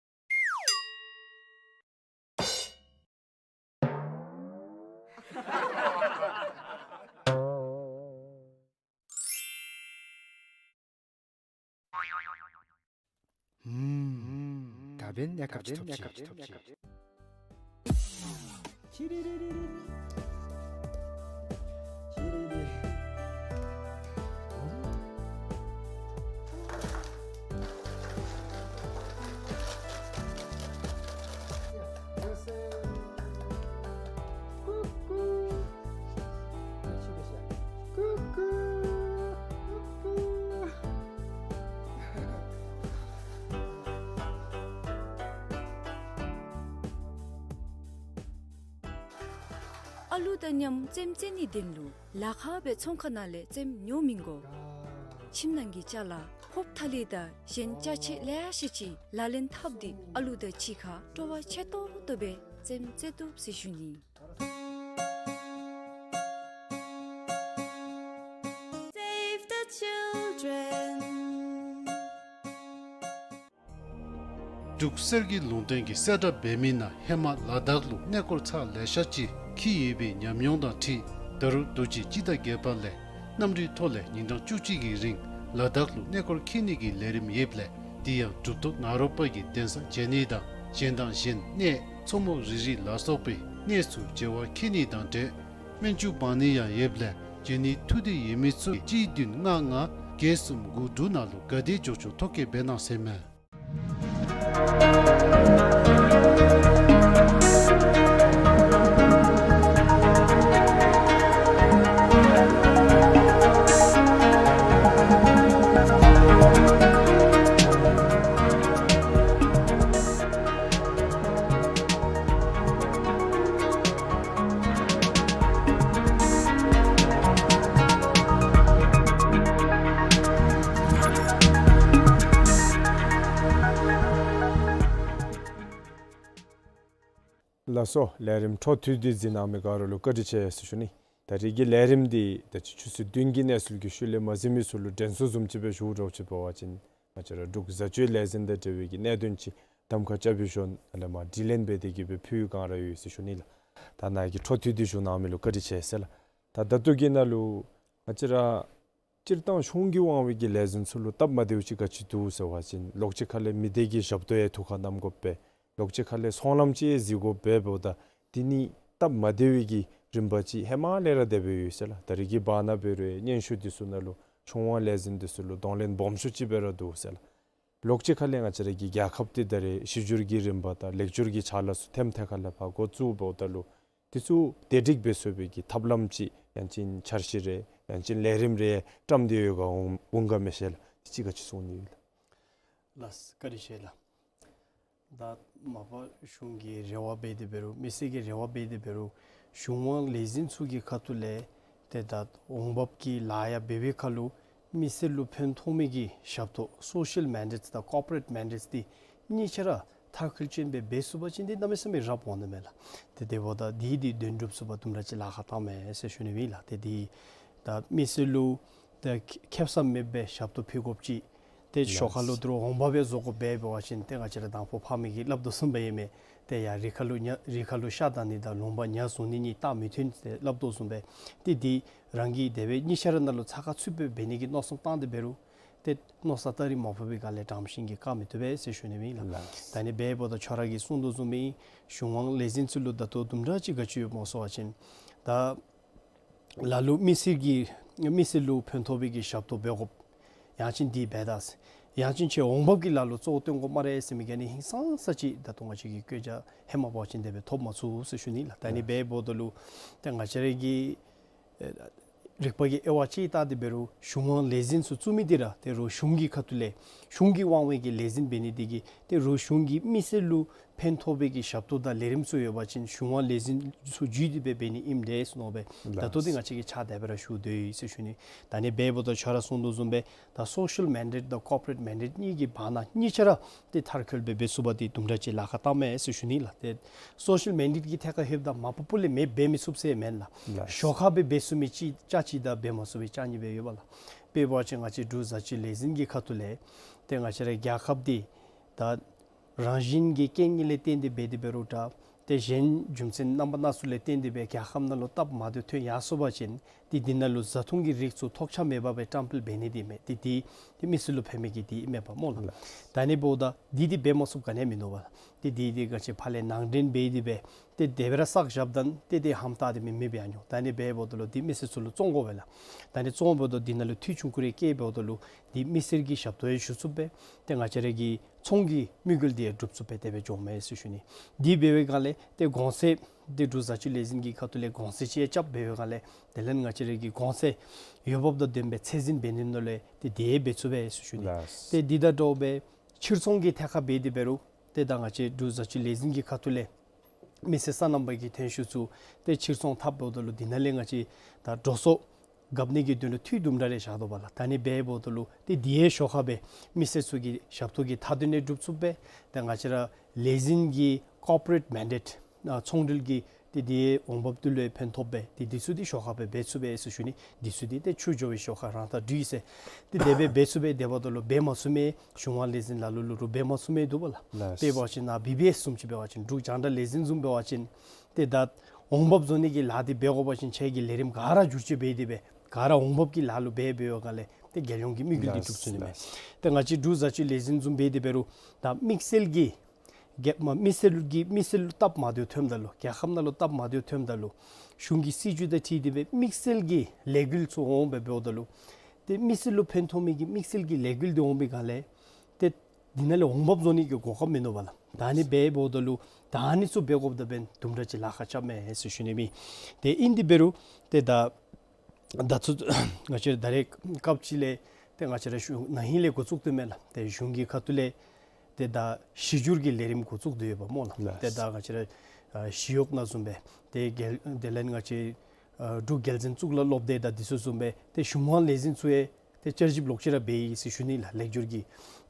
ཧུམ། ད་འབདན་གནས་སྐབས་ཅིག་ཐོབ་ཅི། ཨ་ལུ་དང་མཉམ་རྩེདམོ་རྩེ་ནིའི་དོན་ལུ་ལཱ་ཁག་སྦེ་ཚོང་ཁང་ནང་ལས་རྩེདམོ་ཉོ་མི་དགོ། ཁྱིམ་ནང་གི་ཅ་ལ་ཕོརཔ་ཐ་ལི་དང་གཞན་ཅ་ཆས་ལེ་ཤ་ཅིག་ལག་ལེན་འཐབ་སྟེ་ཨ་ལུ་དང་གཅིག་ཁར་སྤྲོ་བ་ཆེ་ཏོག་ཏོ་སྦེ་རྩེདམོ་རྩེ་བཏུབ་ཟེར་ཞུ་ནི། Save the children. འབྲུག་གསེར་གྱི་ལུང་བསྟན་གྱི་གསལ་བསྒྲགས་འབད་མི་ནང་ཧེ་མ་ལ་དྭགས་ལུ་གནས་སྐོར་ཚར་ལེ་ཤ་ཅིག་འཁྱིད་ཡོད་པའི་ཉམས་མྱོང་དང་འཁྲིལ་ད་རུང་དུས་ཅི་སྤྱི་ཟླ་བརྒྱད་པ་ལས་གནམ་གྲུའི་ཐོག་ལས་ཉིན་གྲངས་བཅུ་གཅིག་གི་རིང་ལ་དྭགས་ལུ་གནས་སྐོར་འཁྱིད་ནི་གི་ལས་རིམ་ཡོདཔ་ལས་དེ་ཡང་གྲུབ་ཐོབ་ནཱ་རོ་པ་གི་གདན་ས་མཇལ་ནི་དང་གཞན་དང་གཞན་གནས་མཚོ་མོ་རི་རི་ལ་སོགས་པའི་གནས་སུ་མཇལ་བར་འཁྱིད་ནི་དང་འབྲེལ་སྨན་བཅོས་འབག་ནི་ཡང་ཡོདཔ་ལས་འབྱོན་ནི་ཐུགས་འདོད་ཡོད་མི་ཚུ་གཅིག་བདུན་ལྔ་ལྔ་བརྒྱད་གསུམ་དགུ་དྲུག་ནང་ལུ་ག་དེ་མགྱོགས་མགྱོགས་ཐོ་བཀོད་འབད་གནང་ཟེར་མས། ལགས་སོ། ལས་རིམ་འཕྲོ་མཐུད་དེ་གཟིགས་གནང་མི་ག་ར་ལུ་བཀའ་དྲིན་ཆེ་ཟེར་ཞུ་ནི། ད་རིས་ཀྱི་ལས་རིམ་འདི་ད་ཅི་ཆུ་ཚོད་བདུན་གྱི་གནས་ཚུལ་གྱི་ཤུལ་ལས་མ་གཟིགས་མི་ཚུ་ལུ་དྲན་གསོ་བཟུམ་ཅིག་སྦེ་ཞུ་དགོཔ་ཅིག་འབད་བ་ཅིན་ང་བཅས་ར་འབྲུག་བཟའ་སྤྱོད་ལས་འཛིན་དང་འབྲེལ་བའི་གི་གནད་དོན་ཅིག་གདམ་ཁ་རྐྱབ་སྦེ་ཞུ་ནི་ལས་མར་དྲི་ལན་འབད་དེ་གི་སྦེ་ཕུལ་བའི་བསྒང་ར་ཡོད་ཟེར་ཞུ་ནི་ལགས། ད་ནཱ་གི་འཕྲོ་མཐུད་དེ་བཞུགས་གནང་མི་ལུ་བཀའ་དྲིན་ཆེ་ཟེར་ལགས། ད་ད་ལྟོ་གི་ནང་ལུ་ང་བཅས་ར་སྤྱིར་བཏང་གཞུང་གི་དབང་བའི་གི་ལས་འཛིན་ཚུ་ལུ་སྟབས་མ་བདེཝ་ཅིག་ག་ཅི་འདུག་ཟེར་བ་ཅིན་ལོགས་ཅིག་ཁ་ལས་མི་སྡེ་གི་ཞབས་ཏོག་ཡང་ཐུགས་ཁར་བསྣམ་དགོ་པས། ལོགས་ཅིག་ཁ་ལས་ཚོང་ལམ་ཅིག་ཡང་གཟིགས་དགོ་པས། འབདཝ་ད་དེ་ནི་སྟབས་མ་བདེ་བའི་གི་རིམ་པ་ཅིག་ཧེ་མ་ལས་ར་དེ་སྦེ་ཡོད་ཟེར་ལགས། ད་རིས་ཀྱི་བར་ན་འབད་རུང་སྙན་ཞུ་འདི་ཚུ་ནང་ལུ་གཞུང་དབང་ལས་འཛིན་འདི་ཚུ་ལུ་གདོང་ལེན་སྦོམ་ཤོས་ཅིག་སྦེ་ར་འདུག་ཟེར་ལགས། ལོགས་ཅིག་ཁ་ལས་ང་བཅས་ར་གི་རྒྱལ་ཁབ་འདི་ད་རེས་གཞི་བསྒྱུར་གྱི་རིམ་པ་དང་ལེགས་བསྒྱུར་གྱི་ཕྱག་ལཱ་ཚུ་ཐེམ་ཐེ་ཁ་ལས་ཕར་འགོ་བཙུགས་འབདཝ་ད་ལུ་དེ་ཚུ་བདེ་སྒྲིག་འབད་ཚུགས་པའི་གི་ཐབས་ལམ་ཅིག་ཡང་ཅིན་འཆར་གཞི་རེ་ཡང་ཅིན་ལས་རིམ་རེ་བཀྲམ་སྟེ་ཡོད་ག་འོང་འོང་ག་མི་ཤེས་ལགས། དེ་ཅིག་ག་ཅི་གསུང་ནི་ཡོད་ལགས། ལགས་བཀའ་དྲིན་ཆེ་ལགས། ད་མ་པ་གཞུང་གི་རེ་བ་འབད་དེ་འབད་རུང་མི་སེར་གྱི་རེ་བ་འབད་དེ་འབད་རུང་གཞུང་དབང་ལས་འཛིན་ཚུ་གི་ཁ་ཐུག་ལས་ཏེ་ད་འོང་འབབ་ཀྱི་ལཱ་ཡང་འབད་བའི་ཁར་ལུ་མི་སེར་ལུ་ཕན་ཐོགས་མི་གི་ཞབས་ཏོག་སོ་ཤལ་མེན་ཌེཊསི་དང་ཀོར་པོ་རེཊ་མེན་ཌེཊསི་འདི་གཉིས་ཆ་ར་མཐར་འཁྱོལ་ཅན་སྦེ་འབད་ཚུགས་པ་ཅིན་འདི་གནམ་མེད་ས་མེད་རབ་འོང་ནི་མས་ལགས། ཏེ་དེ་འབདཝ་ད་འདི་འདི་དོན་འགྲུབ་ཚུགས་པར་དུམ་གྲ་ཅིག་ལཱ་ཁག་བཏངམ་མས་ཟེར་ཞུ་ནི་ཨིན་ལགས། ཏེ་འདི་ད་མི་སེར་ལུ་ད་ཁེབ་ས་མེད་པའི་ཞབས་ཏོག་ཕུལ་དགོཔ་ཅིག་ཏེ་ཞོར་ཁ་ལུ་ལགས། དོ་རུང་འོང་འབབ་ཡང་བཟོ་དགོ་པས། འབད་བ་ཅིན་ཏེ་ང་བཅས་ར་དང་ཕུ་ཕ་མ་གིས་སླབ་དོ་བཟུམ་སྦེ་ཨིན་མས། ཏེ་ཡར་རི་ཁ་ལུ་ཉ་རི་ཁ་ལུ་ཤ་བདའ་ནི་དང་ལུང་པ་ཉ་བཟུང་ནི་གཉིས་རྟགས་མི་མཐུན་ཟེར་སླབ་དོ་བཟུམ་སྦེ་ཏེ་འདི་རང་གིས་དེ་སྦེ་གཉིས་ཆ་ར་ནང་ལུ་ཚ་ཁ་ཚུད་པའི་འབད་ནི་གི་མནོ་བསམ་བཏང་སྟེ་འབད་རུང་ཏེ་མནོ་བསམ་ད་རིས་མ་ཕོག་པའི་སྒང་ལས་དྲངམ་ཤིང་གིས་བཀག་མི་བཏུབ་པས་ཟེར་ཞུ་ནི་ཨིན་ལགས། ལགས། ད་ནི་འབདཝ་ད་ཁྱོད་ར་གིས་གསུང་དོ་བཟུམ་སྦེ་གཞུང་དབང་ལས་འཛིན་ཚུ་ལུ་ད་ལྟོ་དུམ་གྲ་ཅིག་ག་ཅི་ཡོདཔ་སྨོ་ཟེར་བ་ཅིན་ད་ལ་ལུ་མི་སེར་གྱི་མི་སེར་ལུ་ཕན་ཐོགས་པའི་གི་ཞབས་ཏོག་འབད་དགོ། ཡང་ཅིན་འདི་འབད་ད་ཟེར། ཡང་ཅིན་ཁྱོད་འོང་འབབ་ཀྱི་ལཱ་ལུ་གཙོ་བོ་བཏོན་དགོ་སྨ་རེ་ཟེར་མི་ག་ནི་ཧིང་སངས་ས་ཅིག་ད་ལྟོ་ང་བཅས་ཀྱིས་བཀོད་རྒྱ་ཧེ་མ་འབད་བ་ཅིན་དེ་སྦེ་ཐོབ་མ་ཚུགས་ཟེར་ཞུ་ནི་ལགས། ད་ནི་ལགས། འབདཝ་ད་ལུ་ཏེ་ང་བཅས་ར་གི་ཨེ་རིག་པ་གི་དབྱེ་བ་ཅིག་བལྟ་སྟེ་འབད་རུང་གཞུང་དབང་ལས་འཛིན་ཚུ་བཙུགས་མི་འདི་ར་ཏེ་རོགས་གཞུང་གི་ཁ་ཐུག་ལས་གཞུང་གི་དབང་བའི་གི་ལས་འཛིན་འབད་ནི་འདི་གིས་ཏེ་རོགས་གཞུང་གིས་མི་སེར་ལུ་ཕན་ཐོགས་པའི་གི་ཞབས་ཏོག་དང་ལས་རིམ་ཚུ་ཡོད་པ་ཅིན་གཞུང་དབང་ལས་འཛིན་ཚུ་བརྒྱུད་དེ་སྦེ་འབད་ནི་ཨིནམ་འདྲས་ཟེར་མནོ་སྦེ་ད་ལྟོ་འདི་ལགས། ང་བཅས་ཀྱིས་ཕྱག་དེ་སྦེ་ར་ཞུ་དོ་ཡོད་ཟེར་ཞུ་ནི། ད་ནི་འབདཝ་ད་ཁྱོད་ར་གསུང་དོ་བཟུམ་སྦེ་ད་སོ་ཤལ་མེན་ཌེཊ་དང་ཀོར་པོ་རེཊ་མེན་ཌེཊ་གཉིས་ཀྱི་བར་ན་གཉིས་ཆ་ར་ཏེ་མཐར་འཁྱོལ་སྦེ་འབད་ཚུགས་པར་ཏེ་དུམ་གྲ་ཅིག་ལཱ་ཁག་བཏངམ་མས་ཟེར་ཞུ་ནི་ལགས། ཏེ་སོ་ཤལ་མེན་ཌེཊ་ཀྱི་ཐད་ཁར་ལྷོདཔ་ད་མ་པ་པོ་ལས་མེདཔ་འབད་མི་ཚུགས་ཟེར་མེན་ལགས། ལགས། ཞོར་ཁར་སྦེ་འབད་ཚུགས་མི་ཅིག་ཅ་ཅིག་དང་འབད་མ་ཚུགས་པའི་ཅ་གཉིས་སྦེ་ཡོདཔ་ལགས། དཔེ་འབད་བ་ཅིན་ང་བཅས་འབྲུག་བཟའ་སྤྱོད་ལས་འཛིན་གྱི་ཁ་ཐུག་ལས་ཏེ་ང་བཅས་ར་རྒྱལ་ཁབ་འདི་ད་རང་བཞིན་གྱི་རྐྱེན་ངན་ལས་བརྟེན་ཏེ་འབད་དེ་འབད་རུང་འདྲ། ཏེ་གཞན་རྒྱུ་མཚན་རྣམ་པ་སྣ་ཚོགས་ལས་བརྟེན་ཏེ་སྦེ་རྒྱལ་ཁབ་ནང་ལུ་སྟབས་མ་བདེཝ་ཐོན་ཡར་སོང་པ་ཅིན་ཏེ་འདི་ནང་ལུ་བཟའ་འཐུང་གི་རིགས་ཚུ་ཐོགས་ཆགས་མེད་པར་སྦེ་བཀྲམ་སྤེལ་འབད་ནི་འདི་མས། ཏེ་འདི་ཏེ་མི་སེར་ལུ་ཕན་མི་གི་འདི་མེད་པ་སྨོ་ལགས། ལགས། ད་ནི་འབདཝ་ད་འདི་འདི་འབད་མ་ཚུགསཔ་ག་ནི་ཡང་མིན་འདུག་པ། ཏེ་འདི་འདི་ག་ཅི་ཕར་ལས་ནང་འདྲེན་འབད་དེ་སྦེ་ཏེ་དེ་སྦེ་ར་བསགས་བཞགཔ་ད་ཏེ་ཏེ་ཧམ་ཏག་ཏེ་མི་མེདཔ་འབད་ནི་འོང་། ད་ནི་འབདཝ་ད་ལུ་འདི་མི་སེར་ཚུ་ལུ་བཙོང་དགོ་པས་ལགས། ད་ནི་བཙོང་འབདཝ་ད་འདི་ནང་ལུ་འཐུས་ཆུང་ཀུ་རེ་བཀལ་འབདཝ་ད་ལུ་འདི་མི་སེར་གྱི་ཞབས་ཏོག་ཡང་ཞུ་ཚུགས་པས། ཏེ་ང་བཅས་ར་གི་ཚོང་གི་དམིགས་ཡུལ་འདི་ཡང་འགྲུབ་ཚུགས་པས། དེ་སྦེ་འགྱོཝ་མས་ཟེར་ཞུ་ནི། འདི་འབད་བའི་སྒང་ལས་ཏེ་གོང་ཚད་འདི་འབྲུག་བཟའ་སྤྱོད་ལས་འཛིན་གྱི་ཁ་ཐུག་ལས་གོང་ཚད་ཅིག་ཡང་རྐྱབ་འབད་བའི་སྒང་ལས་དེ་ལས་ང་བཅས་ར་གི་གོང་ཚད་འོས་འབབ་དང་ལྡནམ་སྦེ་ཚད་འཛིན་འབད་ནི་ནང་ལུ་ཡང་ཏེ་དེ་ཡང་འབད་ཚུགས་པས་ཟེར་ཞུ་ནི། ལགས། ཏེ་འདི་དང་འདྲཝ་སྦེ་ཕྱིར་ཚོང་གི་ཐད་ཁར་འབད་དེ་འབད་རུང་ཏེ་ད་ང་བཅས་འབྲུག་བཟའ་སྤྱོད་ལས་འཛིན་གྱི་ཁ་ཐུག་ལས་ མི་སེར་སོ་ནམ་པ་གི་ཐོན་ཤུགས་ཚུ་ཏེ་ཕྱིར་ཚོང་འཐབ་འབདཝ་ད་ལུ་འདི་ནང་ལས་ང་བཅས་ད་འགྲོ་སོང་རྐྱབ་ནི་གི་དོན་ལུ་འཐུས་དུམ་གྲ་རེ་བཞག་དོ་བ་ལགས། ད་ཨ་ནི་འབདཝ་ད་ལུ་ཏེ་དེའི་ཤོག་ཁར་སྦེ་མི་སེར་ཚུ་གི་ཞབས་ཏོག་གི་མཐའ་དོན་ཡང་སྒྲུབ་ཚུགསཔ་སྦེ་ཏེ་ང་བཅས་ར་ལས་འཛིན་གྱི་ཀོར་པོ་རེཊ་མེན་ཌེཊ་ཨ་ཚོང་འབྲེལ་གྱི་ཏེ་དེའི་འོང་འབབ་འདི་ལུ་ཡང་ཕན་ཐོགས་སྦེ་ཏེ་འདི་ཚུ་འདི་ཤོག་ཁར་སྦེ་འབད་ཚུགས་པས་ཟེར་ཞུ་ནི། འདི་ཚུ་འདི་ཏེ་ཆུ་འགྱོ་བའི་ཤོག་ཁར་རང་ད་འདྲུད་ཡི་ཟེར། ཏེ་དེ་སྦེ་འབད་ཚུགས་པས། དེ་འབདཝ་ད་ལུ་འབད་མ་ཚུགས་མི་གཞུང་དབང་ལས་འཛིན་ལ་ལུ་ལུ་རུང་འབད་མ་ཚུགས་མི་འདུག་པ་ལགས། ལགས། དཔེ་འབད་བ་ཅིན་ནཱ་བི་བི་ཨེསི་བཟུམ་ཅིག་འབད་བ་ཅིན་འབྲུག་རྒྱང་བསྒྲགས་ལས་འཛིན་བཟུམ་འབད་བ་ཅིན་ཏེ་ད་འོང་འབབ་བཟོ་ནི་གི་ལཱ་འདི་འབད་དགོ་པ་ཅིན་ཁྱེད་ཀྱི་ལས་རིམ་ག་ར་བསྒྱུར་བཅོས་འབད་དེ་སྦེ་ག་ར་འོང་འབབ་ཀྱི་ལཱ་ལུ་འབད་འབད་བའི་སྒང་ལས་ཏེ་རྒྱལ་ཡོངས་ཀྱི་དམིགས་ཡུལ་འདི་ལགས། འགྲུབ་ཚུགས་ནི་མས། ལགས། ཏེ་ང་བཅས་འབྲུག་བཟའ་བཅའ་ལས་འཛིན་བཟུམ་འབད་དེ་འབད་རུང་ད་དམིགས་བསལ་གྱི་རྒྱལ་མ་མི་སེར་གྱི་མི་སེར་ལུ་སྟབས་མ་བདེཝ་ཐོནམ་ད་ལུ་རྒྱལ་ཁབ་ནང་ལུ་སྟབས་མ་བདེཝ་ཐོནམ་ད་ལུ་གཞུང་གི་སྲིད་བྱུས་དང་འཁྲིལ་ཏེ་སྦེ་དམིགས་བསལ་གྱི་ལས་འགུལ་ཚུ་འོང་སྦེ་འབདཝ་ད་ལུ་ཏེ་མི་སེར་ལུ་ཕན་ཐོགས་མི་གི་དམིགས་བསལ་གྱི་ལས་འགུལ་འདི་འོང་བའི་སྒང་ལས་ཏེ་འདི་ནང་ལས་འོང་འབབ་བཟོ་ནི་གི་གོ་སྐབས་མིན་ནུག་པ་ལགས། ད་ཨ་ནི་འབདཝ་ད་ལུ་ད་ཨ་ནི་ཚུ་འབད་དགོཔ་ད་འབདན་དུམ་གྲ་ཅིག་ལཱ་ཁག་རྐྱབ་མས་ཟེར་ཞུ་ནི་མས། ཏེ་ཨིན་དེ་འབད་རུང་ཏེ་ད་ད་ཚུ་ང་བཅས་ར་ད་རེས་སྐབས་ཅིག་ལས་ཏེ་ང་བཅས་ར་གཞུང་ན་ཧིང་ལས་འགོ་བཙུགས་དོ་མས་ལགས། ཏེ་གཞུང་གི་ཁ་ཐུག་ལས་ཏེ་ད་གཞི་བསྒྱུར་གྱི་ལས་རིམ་འགོ་བཙུགས་དོ་ཡོདཔ་སྨོ་ལགས། ལགས། ཏེ་ད་ང་བཅས་ར་ཨ་ཞི་གཡོག་ནང་བཟུམ་སྦེ་ཏེ་རྒྱལ་དེ་ལས་ང་བཅས་ཨ་འབྲུག་རྒྱལ་འཛིན་གཙུག་ལག་སློབ་སྡེ་དང་འདི་ཚུ་བཟུམ་སྦེ་ཏེ་གཞུང་དབང་ལས་འཛིན་ཚུ་ཡང་ཏེ་བསྐྱར་ཞིབ་ལོག་ཅི་ར་འབད་ཡི་ཟེར་ཞུ་ནི་ལགས། ལེགས་བསྒྱུར་གྱི་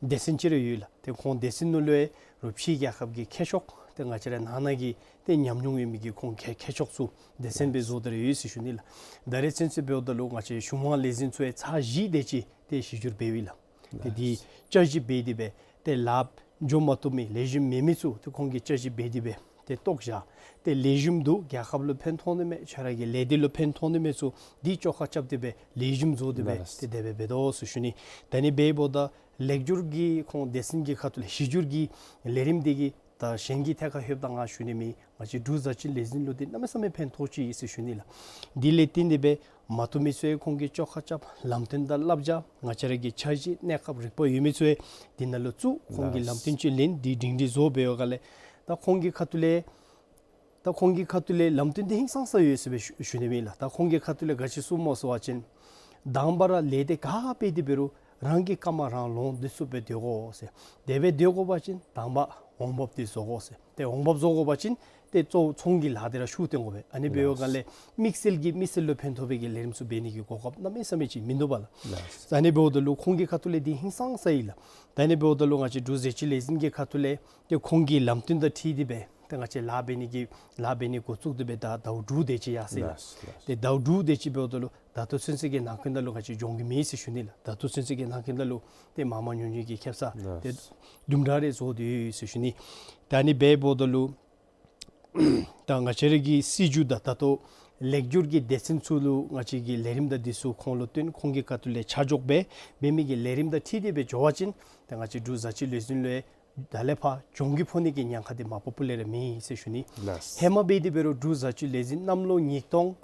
སྡེ་ཚན་ཅིག་ར་ཡོད་ལགས། ཏེ་ཁོང་སྡེ་ཚན་ནང་ལུ་ཡང་རུང་ཕྱི་རྒྱལ་ཁབ་ཀྱི་མཁས་མཆོག་ཏེ་ང་བཅས་ར་ནང་ན་གི་ཏེ་ཉམས་མྱོང་ཡོད་མི་གི་ཁོང་མཁས་མཁས་མཆོག་ཚུ་སྡེ་ཚན་སྦེ་བཟོ་སྟེ་ར་ཡོད་ཟེར་ཞུ་ནི་ལགས། ད་རེས་ཚུན་ཚོད་འབདཝ་ད་ལུ་ང་བཅས་གཞུང་དབང་ལས་འཛིན་ཚུ་ཡང་ཚར་བཞི་དེ་ཅིག་ཏེ་གཞི་བསྒྱུར་འབད་ཡི་ལགས། ཏེ་འདི་བསྐྱར་ཞིབ་འབད་དེ་སྦེ་ཏེ་ལཱ་འགྱོ་མ་བཏུབ་མི་ལེགས་ཤོམ་མེད་མི་ཚུ་ཏེ་ཁོང་གིས་བསྐྱར་ཞིབ་འབད་དེ་སྦེ་ཏེ་བཏོག་བཞག། ཏེ་ལེགས་ཤོམ་འདུག། རྒྱལ་ཁབ་ལུ་ཕན་ཐོགས་ནི་མས། ཁྱོད་ར་གི་ལས་སྡེ་ལུ་ཕན་ཐོགས་ནི་མས་ཚུ་འདི་བཅོ་ཁ་རྐྱབ་སྟེ་སྦེ་ལེགས་ཤོམ་བཟོ་སྟེ་སྦེ། ལགས། ཏེ་དེ་སྦེ་འབད་དོ་ཟེར་ཞུ་ནི། ད་ཨ་ནི་འབདཝ་ད་ལེགས་བསྒྱུར་གྱི་ཁོང་སྡེ་ཚན་གྱི་ཁ་ཐུག་ལས་གཞི་བསྒྱུར་གྱི་ལས་རིམ་འདི་གིས་ད་གཞན་གྱི་ཐད་ཁར་ལྷོདཔ་ད་ང་ཞུ་ནི་མེད། ང་བཅས་འབྲུག་བཟའ་བཅའ་ལས་འཛིན་ལུ་འདི་གནམ་མེད་ས་མེད་ཕན་ཐོགས་ཅི་ཟེར་ཞུ་ནི་ལགས། འདི་ལས་བརྟེན་ཏེ་སྦེ་མ་བཏུབ་མི་ཚུ་ཡང་ཁོང་གིས་བཅོ་ཁ་རྐྱབ། ལམ་སྟོན་དང་བསླབ་བྱ་ང་བཅས་ར་གི་འཆར་གཞི་གནས་སྐབས་རིག་པ་ཡོད་མི་ཚུ་ཡང་འདི་ནང་ལུ་བཙུགས། ཁོང་གིས་ལགས། ལམ་སྟོན་ཅིག་ལེན། འདི་སྒྲིང་སྒྲི་བཟོ་འབད་བའི་སྒང་ལས་ད་ཁོང་གི་ཁ་ཐུག་ལས་ད་ཁོང་གི་ཁ་ཐུག་ལས་ལམ་སྟོན་འདི་ཧིང་སངས་ས་ཡོད་ཟེར་སྦེ་ཞུ་ཞུ་ནི་མེད་ལགས། ད་ཁོང་གི་ཁ་ཐུག་ལས་ག་ཅི་གསུངམ་སྨོ་ཟེར་བ་ཅིན་དང་པ་ར་ལས་དེ་ག་འབད་དེ་འབད་རུང་རང་གི་རྐངམ་རང་ལོང་སྡོད་ཚུགསཔ་སྦེ་སྡོད་དགོ་ཟེར། དེ་སྦེ་སྡོད་དགོ་པ་ཅིན་དང་པ་འོང་འབབ་འདི་བཟོ་དགོ་ཟེར། ཏེ་འོང་འབབ་བཟོ་དགོ་པ་ཅིན་ཏེ་གཙོ་བོ་ཚོང་གི་ལཱ་འདི་ར་ཤུགས་བཏོན་དགོ་པས། ཨ་ནི་འབད་བའི་སྒང་ལས་དམིགས་བསལ་གྱི་མི་སེར་ལུ་ཕན་ཐོགས་པའི་གི་ལས་རིམ་ཚུ་འབད་ནི་གི་གོ་སྐབས་གནམ་མེད་ས་མེད་ཅིག་མིན་འདུག་པ་ལགས། ལགས། ཨ་ནི་འབདཝ་ད་ལུ་ཁོང་གི་ཁ་ཐུག་ལས་འདི་ཧིང་སངས་ས་ཨིན་ལགས། ད་ཨ་ནི་འབདཝ་ད་ལུ་ང་བཅས་འབྲུག་བཟའ་བཅའ་ལས་འཛིན་གྱི་ཁ་ཐུག་ལས་ཏེ་ཁོང་གི་ལམ་སྟོན་དང་འཁྲིལ་ཏེ་སྦེ་ཏེ་ང་བཅས་ལཱ་འབད་ནི་གི་ལཱ་འབད་ནི་འགོ་བཙུགས་ཏེ་སྦེ་ད་ཟླཝ་དྲུག་དེ་ཅིག་ཡར་སོ་ཡི་ལགས། ལགས། ཏེ་ཟླཝ་དྲུག་དེ་ཅིག་འབདཝ་ད་ལུ་ད་ལྟོ་ཚུན་ཚོད་ཀྱི་ནང་འཁོད་ནང་ལུ་ག་ཅི་འགྱོ་གི་མེད་ཟེར་ཞུ་ནི་ལགས། ད་ལྟོ་ཚུན་ཚོད་ཀྱི་ནང་འཁོད་ནང་ལུ་ཏེ་མང་མང་ཉུང་ཉུང་གི་ཁེབ་ས་ཏེ་ལགས། དུམ་གྲ་རེ་བཟོ་སྟེ་ཡོད་ཟེར་ཞུ་ནི། ད་ཨ་ནི་འབདཝ་ད་ལུ་ད་ང་བཅས་ར་གི་སྲིད་བྱུས་དང་ད་ལྟོ་ལེགས་བསྒྱུར་གྱི་སྡེ་ཚན་ཚུ་ལུ་ང་བཅས་ཀྱི་ལས་རིམ་དང་འདི་ཚུ་ཁོང་ལུ་སྟོན། ཁོང་གི་ཁ་ཐུག་ལས་ཆ་འཇོག་འབད་འབད་མི་གི་ལས་རིམ་དང་འཁྲིལ་ཏེ་སྦེ་འགྱོ་བ་ཅིན་ད་ང་བཅས་འབྲུག་བཟའ་བཅའ་ལས་འཛིན་ལུ་ཡང་ད་ལས་ཕར་གྱོང་གུད་ཕོག་ནི་གི་ཉེན་ཁ་འདི་མ་པ་སྤུ་ལས་ར་མེད་ཟེར་ཞུ་ནི། ལགས། ཧེ་མ་འབད་དེ་འབད་རུང་འབྲུག་བཟའ་བཅའ་ལས་འཛིན་གནམ་ལོ་ཉིས་སྟོང་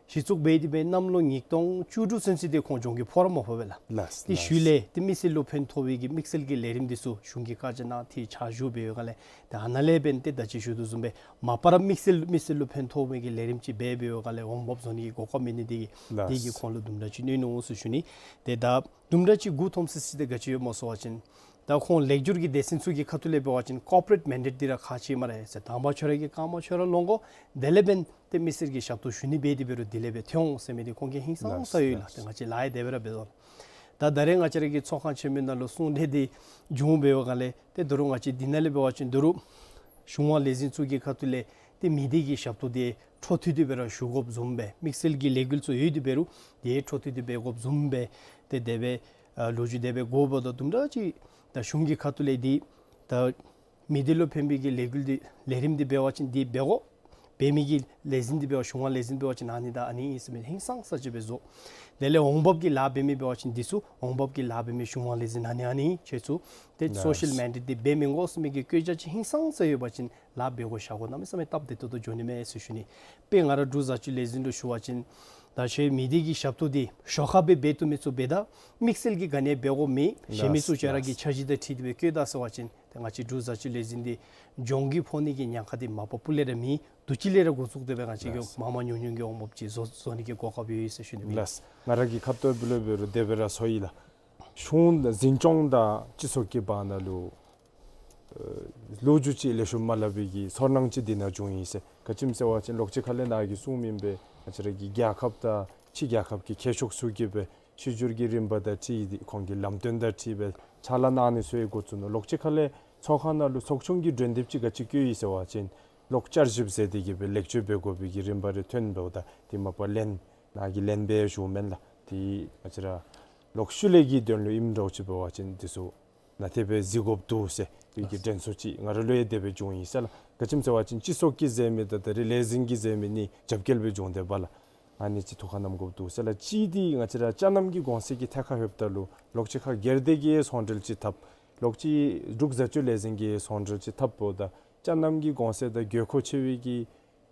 གཞི་བཙུགས་འབད་དེ་སྦེ་གནམ་ལོ་ཉིས་སྟོང་བཅུ་དྲུག་ཚུན་ཚོད་འདི་ཁོང་གྱོང་གུད་ཕོག་ར་མ་ཕོག་པས་ལགས། ལགས། ཏེ་ལགས། ཤུལ་ལས་ཏེ་མི་སེར་ལུ་ཕན་ཐོགས་པའི་གི་དམིགས་བསལ་གྱི་ལས་རིམ་འདི་ཚུ་གཞུང་གིས་བཀའ་རྒྱ་གནང་སྟེ་ཆ་བཞག་འབད་བའི་སྒང་ལས་ཏེ་ཨ་ནཱ་ལས་འབདན་ཏེ་ད་ཅི་ཞུ་དོ་བཟུམ་སྦེ་མ་པ་ར་དམིགས་བསལ་མི་སེར་ལུ་ཕན་ཐོགས་པའི་གི་ལས་རིམ་ཅིག་འབད་འབད་བའི་སྒང་ལས་འོང་འབབ་བཟོ་ནི་གི་གོ་སྐབས་མེད་ནི་འདི་གིས། ལགས། འདི་གིས་ཁོང་ལུ་དུམ་གྲ་ཅིག་གནོད་ནུག་ཟེར་ཞུ་ནི། ཏེ་ད་དུམ་གྲ་ཅིག་མགུ་འཐོམ་སི་སི་འདི་ག་ཅི་ཡོདཔ་སྨོ་ཟེར་བ་ཅིན་ད་ཁོང་ལེགས་བསྒྱུར་གྱི་སྡེ་ཚན་ཚུ་གི་ཁ་ཐུག་ལས་འབད་བ་ཅིན་ཀོར་པོ་རེཊ་མེན་ཌེཊ་འདི་ར་ཁག་ཆེ་སྨ་རེ་ཟེར། དང་པ་ཁྱོད་ར་གི་རྐངམ་ཁྱོད་ར་ལོང་དགོ། དེ་ལས་འབདན་ཏེ་མི་སེར་གྱི་ཞབས་ཏོག་ཞུ་ནི་འབད་དེ་འབད་རུང་དེ་ལས་འབད་ཐོན་འོང་ཟེར་མི་འདི་ཁོང་གིས་ཧིང་སངས་ས་ཡོད་ལགས། ལགས། ཏེ་ང་བཅས་ལཱ་ཡང་དེ་སྦེ་ར་འབད་དོ། ད་ད་རེས་ང་བཅས་ར་གི་ཚོགས་ཁང་ཆེན་མོའི་ནང་ལུ་གསུང་གྲོས་འདི་བྱུང་འབད་བའི་སྒང་ལས་ཏེ་ད་རུང་ང་བཅས་འདི་ནང་ལས་འབད་བ་ཅིན་ད་རུང་གཞུང་དབང་ལས་འཛིན་ཚུ་གི་ཁ་ཐུག་ལས་ཏེ་མི་སྡེ་གི་ཞབས་ཏོག་འདི་འཕྲོ་མཐུད་དེ་སྦེ་ར་ཞུ་དགོཔ་བཟུམ་སྦེ་དམིགས་བསལ་གྱི་ལས་འགུལ་ཚུ་ཡོད་དེ་འབད་རུང་ཏེ་འཕྲོ་མཐུད་དེ་འབད་དགོཔ་བཟུམ་སྦེ་ཏེ་དེ་སྦེ་ཨ་ལོ་རྒྱུས་དེ་སྦེ་གོཝ་ད་དུམ་གྲ་ཅིག་ད་གཞུང་གི་ཁ་ཐུག་ལས་འདི་ད་མི་སྡེ་ལུ་ཕན་པའི་གི་ལས་འགུལ་འདི་ལས་རིམ་འདི་འབད་བ་ཅིན་འདི་འབད་དགོ། འབད་མི་གི་ལས་འཛིན་འདི་འབད་བ་གཞུང་དབང་ལས་འཛིན་འབད་བ་ཅིན་ཨ་ནི་དང་ཨ་ནི་ཨིན་ཟེར་མི་ཧིང་སངས་ས་ཅིག་སྦེ་བཟོ། དེ་ལས་འོང་འབབ་ཀྱི་ལཱ་འབད་མི་འབད་བ་ཅིན་འདི་ཚུ་འོང་འབབ་ཀྱི་ལཱ་འབད་མི་གཞུང་དབང་ལས་འཛིན་ཨ་ནི་ཨ་ནི་ཁྱེད་ཚུ་ཏེ་ལགས། སོ་ཤལ་མེན་ཌེཊ་འདི་འབད་མི་དགོ་ཟེར་མི་གི་བཀོད་རྒྱ་ཅིག་ཧིང་སངས་ས་ཡོད་པ་ཅིན་ལཱ་འབད་དགོ་བཞག་དགོ་གནམ་མེད་ས་མེད་སྟབས་བདེ་ཏོག་ཏོ་འགྱོ་ནི་མས་ཟེར་ཞུ་ནི། དཔེ་ང་ར་འབྲུག་བཟའ་བཅའ་ལས་འཛིན་ལུ་ཞུ་བ་ཅིན་ད་ཁྱོད་མི་སྡེ་གི་ཞབས་ཏོག་འདི་ཞོར་ཁར་སྦེ་འབད་བཏུབ་མི་ཚུ་འབད་ད། དམིགས་བསལ་གྱི་ག་ནི་འབད་དགོཔ་མེད། གཞན་མི་ཚུ་ཁྱོད་ར་གི་འཆར་གཞི་དང་འཁྲིལ་ཏེ་སྦེ་བཀོད་ད་ཟེར་བ་ཅིན་ཏེ་ང་བཅས་འབྲུག་བཟའ་བཅའ་ལས་འཛིན་འདི་གྱོང་གུད་ཕོག་ནི་གི་ཉེན་ཁ་འདི་མ་པ་སྤུ་ལས་ར་མེད། དུས་ཅི་ལས་ར་འགོ་བཙུགས་ཏེ་སྦེ་ང་བཅས་ཀྱིས་ལགས། མང་མང་ཉུང་ཉུང་གི་འོང་འབབ་ཅིག་བཟོ་བཟོ་ནི་གི་གོ་སྐབས་ཡོད་ཟེར་ཞུ་ནི་མས། ལགས། ང་ར་གིས་ཁ་ཐུག་ལས་འབད་རུང་དེ་སྦེ་ར་ཚོར་ཡི་ལགས། གཞུང་འཛིན་སྐྱོང་དང་སྤྱི་ཚོགས་ཀྱི་བར་ན་ལུ་ཨ་ ལོ་རྒྱུས་ཅིག་ལེགས་ཤོམ་མ་སླབ་པའི་གི་ཚོར་སྣང་ཅིག་འདི་ནང་བྱུང་ཡི་ཟེར། ག་ཅི་སྨོ་ཟེར་བ་ཅིན་ལོགས་ཅིག་ཁ་ལས་ནཱ་གིས་གསུངམ་ཨིན་པས། ང་བཅས་ར་གི་རྒྱལ་ཁབ་དང་ཕྱི་རྒྱལ་ཁབ་ཀྱི་མཁས་མཆོག་ཚུ་གིས་སྦེ་ཕྱི་འགྱུར་གྱི་རིམ་པ་དང་འཁྲིལ་ཏེ་ཁོང་གི་ལམ་སྟོན་དང་འཁྲིལ་སྦེ་ཕྱག་ལཱ་གནང་ནི་ཚུ་ཡང་འགོ་བཙུགས་ནུག། ལོགས་ཅིག་ཁ་ལས་ཚོགས་ཁང་ནང་ལུ་ཚོགས་ཆུང་གི་གྲོས་འདེབས་ཅིག་ག་ཅི་བཀོད་ཡི་ཟེར་བ་ཅིན་ལོག་བསྐྱར་ཞིབ་ཟེར་ཏེ་གི་སྦེ་ལེགས་བཅོས་འབད་དགོ་པའི་གི་རིམ་པ་རེ་ཐོན་འབདཝ་ད་དེ་མ་པ་ལན་ནཱ་གིས་ལན་སྦེ་ཞུཝ་མེན་ལགས། དེ་ང་བཅས་ར་ལོག་ཤུལ་ལས་ཀྱི་དོན་ལུ་ཨིནམ་འདྲཝ་ཅིག་འབད་བ་ཅིན་དེ་ཚུ་ནན་ཏན་སྦེ་གཟིགས་དགོཔ་འདུག་ཟེར་བའི་གི་དྲན་གསོ་ཅིག་ང་ར་ལུ་ཡང་དེ་སྦེ་བྱུང་ཡི་ཟེར་ལགས། ག་ཅི་སྨོ་ཟེར་བ་ཅིན་སྤྱི་ཚོགས་ཀྱིས་མཛད་མི་དང་ད་རེས་ལས་འཛིན་གྱིས་མཛད་མི་གཉིས་རྒྱབ་འགལ་སྦེ་བྱུང་སྟེ་འབདཝ་ལས་ཨ་ནི་ཅིག་ཐུགས་ཁར་བསྣམ་དགོཔ་འདུག་ཟེར་ལགས། གཅིག་འདི་ང་བཅས་ར་ཅ་རྣམ་གྱི་གོང་ཚད་ཀྱི་ཐད་ཁར་ལྷོདཔ་ད་ལུ་ལོགས་ཅིག་ཁར་སྒེར་སྡེ་གིས་ཚོང་འབྲེལ་ཅིག་འཐབ། ལོགས་ཅིག་འབྲུག་བཟའ་སྤྱོད་ལས་འཛིན་གྱིས་ཚོང་འབྲེལ་ཅིག་འཐབ་འབདཝ་ད་ཅ་རྣམ་གྱི་གོང་ཚད་དང་དགོས་མཁོ་ཆེ་བའི་གི་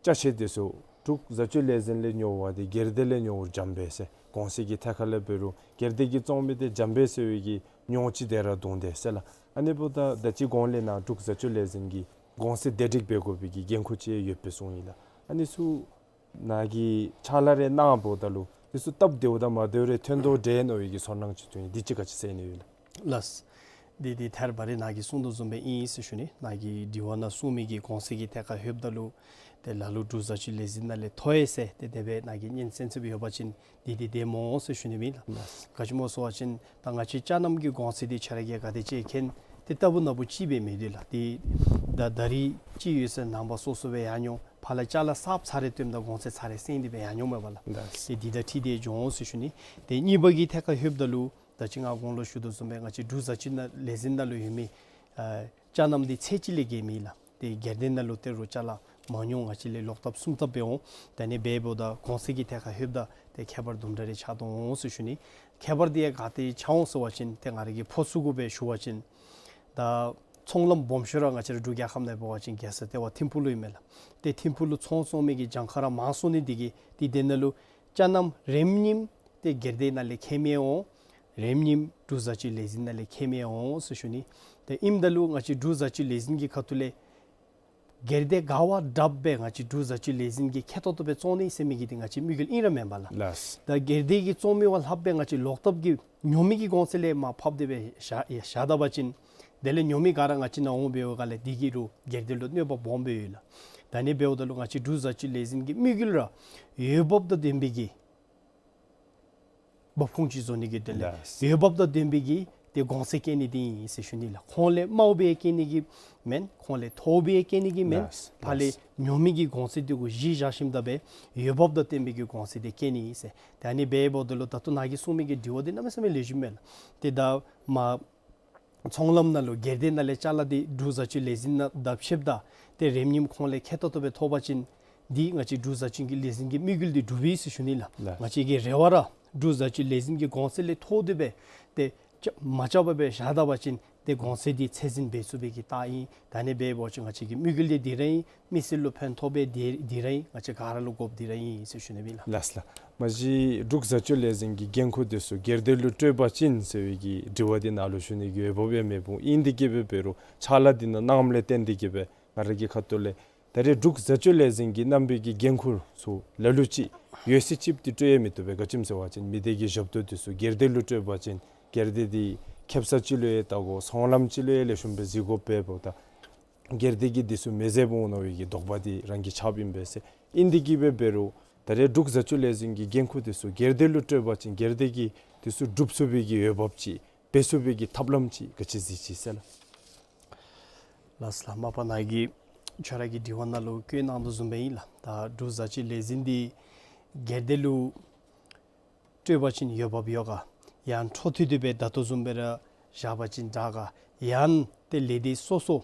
ཅ་ཆས་དེ་ཚུ་འབྲུག་བཟའ་སྤྱོད་ལས་འཛིན་ལས་ཉོ་བ་དེ་སྒེར་སྡེ་ལས་ཉོཝ་འཇམ་པས་ཟེར། གོང་ཚད་ཀྱི་ཐད་ཁར་ལས་འབད་རུང་སྒེར་སྡེ་གིས་བཙོང་མི་དེ་འཇམ་པས་ཟེར་བའི་གི་ཉོག་ཅིག་དེ་ར་འདུག་དེ་ཟེར་ལགས། ཨ་ནི་འབདཝ་ད་ད་ཅི་གོང་ལས་ནཱ་འབྲུག་བཟའ་སྤྱོད་ལས་འཛིན་གྱིས་གོང་ཚད་བདེ་སྒྲིག་འབད་དགོ་པའི་གི་འགན་ཁུར་ཅིག་ཡོད་པའི་གསུངས་ཡི་ལགས། ཨ་ནི་ཚུ་ནཱ་གིས་ཕྱག་ལཱ་རེ་གནང་འབདཝ་ད་ལུ་དེ་ཚུ་སྟབས་བདེཝ་དང་མ་བདེཝ་རེ་ཐོན་དོ་འདྲས་མནོ་བའི་གི་ཚོར་སྣང་ཅིག་བྱུང་ཡི། འདི་ཅིག་ག་ཅི་ཟེར་ནི་ཡོད་ལགས། ལགས། འདི་འདི་ཐད་རི་བ་རི་ནཱ་གིས་གསུངས་དོ་བཟུམ་སྦེ་ཨིན་ཟེར་ཞུ་ནི། ནཱ་གིས་དྲི་བ་ནང་གསུངས་མི་གི་གོང་ཚད་ཀྱི་ཐད་ཁར་ལྷོདཔ་ད་ལུ་ཏེ་ལ་ལུ་འབྲུག་བཟའ་སྤྱོད་ལས་འཛིན་ནང་ལས་མཐོ་ཡི་ཟེར་ཏེ་དེ་སྦེ་ནཱ་གིས་སྙན་གསན་ཚུགསཔ་ཡོད་པ་ཅིན་འདི་འདི་བདེན་སྨོ་ཟེར་ཞུ་ནི་ཨིན་ལགས། ལགས། ག་ཅི་སྨོ་ཟེར་བ་ཅིན་ད་ང་བཅས་ཅ་རྣམ་གྱི་གོང་ཚད་འདི་ཁྱེད་ར་གིས་ག་དེ་ཅིག་མཁྱེན། ཏེ་ལྟ་བུ་ན་བུ་ཅིག་སྦེ་མེད་དེ་ལགས། ཏེ་ད་ད་རིས་ཅིག་ཡོད་ཟེར་ནངས་པ་སོ་སོ་སྦེ་ཡར་འགྱོ། ཕར་ལས་ཅ་ལ་གསརཔ་ཚར་རེ་བཏོནམ་ད་གོང་ཚད་ཚར་རེ་སེང་སྟེ་སྦེ་ཡར་འགྱོཝ་མས་པ་ལགས། ལགས། ཏེ་འདི་དང་འཁྲིལ་ཏེ་འགྱོ་འོང་ཟེར་ཞུ་ནི། ཏེ་གཉིས་པ་གི་ཐད་ཁར་ལྷོདཔ་ད་ལུ་ད་ཅི་ང་གོང་ལུ་ཞུ་དོ་བཟུམ་སྦེ་ང་བཅས་འབྲུག་བཟའ་སྤྱོད་ནང་ལས་འཛིན་ནང་ལུ་ཡོད་མི་ཨ་ཅ་རྣམ་འདི་ཚད་ཅིག་ལས་བརྒལ་མེད་ལགས། ཏེ་སྒེར་སྡེ་ནང་ལུ་ཏེ་རུང་ཅ་ལ་མང་ཉུང་ང་བཅས་ལས་ལོག་ལྟབ་སུང་ལྟབ་འབད་འོང་། ད་ཨ་ནི་འབདཝ་ད་གོང་ཚད་ཀྱི་ཐད་ཁར་ལྷོདཔ་ད་ཏེ་ཁྱད་པར་དུམ་གྲ་རེ་ཆགས་དོ་འོང་ཟེར་ཞུ་ནི། ཁྱད་པར་འདི་ཡང་ག་ཏེ་ཆགས་འོང་ཟེར་བ་ཅིན་ཏེ་ང་ར་གིས་ཕོ་ཚུ་གུ་སྦེ་ཞུ་བ་ཅིན་ད་ཚོང་ལམ་སྦོམ་ཤོས་ར་ང་བཅས་ར་འབྲུག་རྒྱལ་ཁབ་ནང་འབད་བ་ཅིན་རྒྱལ་ས་ལྟེ་བ་ཐིམ་ཕུག་ལུ་ཨིན་མས་ལགས། ཏེ་ཐིམ་ཕུག་ལུ་ཚོང་བཙོང་མི་གི་གྱངས་ཁ་ར་མང་སོང་ནི་འདི་གིས་ཏེ་དེ་ནང་ལུ་ཅ་རྣམ་རེམ་གཉིསམ་ཏེ་སྒེར་སྡེ་ནང་ལས་ཁྱད་མེད་འོང་། རེམ་གཉིསམ་འབྲུག་བཟའ་སྤྱོད་ལས་འཛིན་ནང་ལས་ཁྱད་མེད་འོང་ཟེར་ཞུ་ནི། ཏེ་ཨིནམ་ད་ལུ་ང་བཅས་འབྲུག་བཟའ་སྤྱོད་ལས་འཛིན་གྱི་ཁ་ཐུག་ལས་སྒེར་སྡེ་ག་བ་དྲགཔ་སྦེ་ང་བཅས་འབྲུག་བཟའ་སྤྱོད་ལས་འཛིན་གྱིས་ཁེ་ཏོག་ཏོ་སྦེ་བཙོང་ནི་ཟེར་མི་གི་འདི་ང་བཅས་དམིགས་ཡུལ་ཨིན་ར་མེན་པ་ལགས། ལགས། ད་སྒེར་སྡེ་གིས་བཙོང་མི་བ་ལྷགཔ་སྦེ་ང་བཅས་ལོག་ལྟབ་ཀྱིས་ཉོ་མི་གི་གོང་ཚད་ལས་མར་ཕབ་སྟེ་སྦེ་བཞག་བཞག་ད་པ་ཅིན་དེ་ལས་ཉོ་མི་ག་ར་ང་བཅས་ནང་འོང་འབདཝ་ལས་འདི་གིས་རུང་སྒེར་སྡེ་ལུ་གནོད་པ་སྦོམ་སྦེ་ཡོད་ལགས། ད་ཨ་ནི་འབདཝ་ད་ལུ་ང་བཅས་འབྲུག་བཟའ་སྤྱོད་ལས་འཛིན་གྱི་དམིགས་ཡུལ་ར་འོས་འབབ་དང་ལྡན་པའི་གི་འབབ་ཁུངས་ཅིག་བཟོ་ནི་གི་དོན་ལས། ལགས། འོས་འབབ་དང་ལྡན་པའི་གི་ཏེ་གོང་ཚད་བཀལ་ནི་འདི་ཨིན་ཟེར་ཞུ་ནི་ལགས། ཁོང་ལས་དམའཝ་སྦེ་བཀལ་ནི་གི་མེན། ཁོང་ལས་མཐོཝ་སྦེ་བཀལ་ནི་གི་མེན། ལགས། ཕར་ལས་ལགས། ཉོ་མི་གི་གོང་ཚད་འདི་གུ་གཞི་བཞག་ཞིནམ་ད་སྦེ་འོས་འབབ་དང་ལྡན་པའི་གི་གོང་ཚད་འདི་བཀལ་ནི་ཨིན་ཟེར། ཏེ་ཨ་ནི་འབདཝ་ད་ལུ་ད་ལྟོ་ནཱ་གིས་གསུངས་མི་གི་དྲི་བ་འདི་གནམ་མེད་ས་མེད་ལེགས་ཤོམ་མས་ལགས། ཏེ་ད་མ་ཚོང་ལམ་ནང་ལུ་སྒེར་སྡེ་ནང་ལས་ཅ་ལ་འདི་འབྲུག་བཟའ་སྤྱོད་ལས་འཛིན་ནང་ད་ཕྱདཔ་ད་ཏེ་རེམ་གཉིསམ་ཁོང་ལས་ཁེ་ཏོག་ཏོ་སྦེ་ཐོབ་པ་ཅིན་འདི་ང་བཅས་འབྲུག་བཟའ་སྤྱོད་ཀྱི་ལས་འཛིན་གྱི་དམིགས་ཡུལ་འདི་འགྲུབ་པས་ཟེར་ཞུ་ནི་ལགས། ལགས། ང་བཅས་ཀྱི་རེ་བ་ར་འབྲུག་བཟའ་སྤྱོད་ལས་འཛིན་གྱི་གོང་ཚད་ལས་མཐོ་སྟེ་སྦེ་ཏེ་ཅ་མ་རྐྱབ་པར་སྦེ་བཞག་ད་པ་ཅིན་ཏེ་གོང་ཚད་འདི་ཚད་འཛིན་འབད་ཚུགས་པའི་གི་རྟགས་ཨིན། ད་ཨ་ནི་འབདཝ་ཅིན་ང་བཅས་ཀྱི་དམིགས་ཡུལ་འདི་འདི་ར་ཨིན། མི་སེར་ལུ་ཕན་ཐོགས་པའི་འདི་འདི་ར་ཨིན། ང་བཅས་ག་ར་ལུ་དགོཔ་འདི་ར་ཨིན་ཟེར་ཞུ་ནི་ཨིན་ལགས། ལགས་ལགས། མ་གཞི་འབྲུག་བཟའ་སྤྱོད་ལས་འཛིན་གྱི་འགན་ཁུར་འདི་ཚུ་སྒེར་སྡེ་ལུ་སྤྲོད་པ་ཅིན་ཟེར་བའི་གི་དྲི་བ་འདི་ནཱ་ལུ་ཞུ་ནི་གི་འོས་འབབ་ཡང་མེདཔ་འོང་། ཨིན་དེ་གིས་སྦེ་འབད་རུང་ཕྱག་ལཱ་འདི་ནང་གནངམ་ལས་བརྟེན་དེ་གིས་སྦེ་ང་ར་གི་ཁ་ཐུག་ལས་ད་རེས་འབྲུག་བཟའ་སྤྱོད་ལས་འཛིན་གྱིས་གནང་བའི་གི་འགན་ཁུར་ཚུ་ལ་ལུ་ཅིག་ཡོད་ཚད་ཅིག་འདི་སྤྲོད་ཡང་མི་བཏུབ་པས། ག་ཅི་སྨོ་ཟེར་བ་ཅིན་མི་སྡེ་གི་ཞབས་ཏོག་འདི་ཚུ་སྒེར་སྡེ་ལུ་སྤྲོད་པ་ཅིན་སྒེར་སྡེ་འདི་ཁེབ་ས་ཅིག་ལུ་ཡང་ལྟ་དགོ། ཚོང་ལམ་ཅིག་ལུ་ཡང་ལེགས་ཤོམ་སྦེ་གཟིགས་དགོཔ་འབདཝ་ད་སྒེར་སྡེ་གིས་འདི་ཚུ་མི་མཛདཔ་འོང་མནོ་བའི་གི་དོགས་པ་འདི་རང་གིས་ཆགསཔ་ཨིན་པས་ཟེར། ཨིན་དེ་གིས་སྦེ་འབད་རུང་ད་རེས་འབྲུག་བཟའ་སྤྱོད་ལས་འཛིན་གྱི་འགན་ཁུར་འདི་ཚུ་སྒེར་སྡེ་ལུ་སྤྲོད་པ་ཅིན་སྒེར་སྡེ་གིས་འདི་ཚུ་སྒྲུབ་ཚུགས་པའི་གི་འོས་འབབ་ཅིག་འབད་ཚུགས་པའི་གི་ཐབས་ལམ་ཅིག་ག་ཅི་གཟིགས་ཅི་ཟེར་ལགས། ལགས་ལགས། མ་པ་ནཱ་གིས་ཁྱོད་ར་གི་དྲི་བ་ནང་ལུ་བཀོད་གནང་དོ་བཟུམ་སྦེ་ཨིན་ལགས། ད་འབྲུག་བཟའ་སྤྱོད་ལས་འཛིན་འདི་སྒེར་སྡེ་ལུ་སྤྲོད་པ་ཅིན་འོས་འབབ་ཡོད་ག། ཡང་འཕྲོ་མཐུད་དེ་སྦེ་ད་ལྟོ་བཟུམ་སྦེ་ར་བཞག་པ་ཅིན་དྲག་ག། ཡང་ཏེ་ལས་སྡེ་སོ་སོ་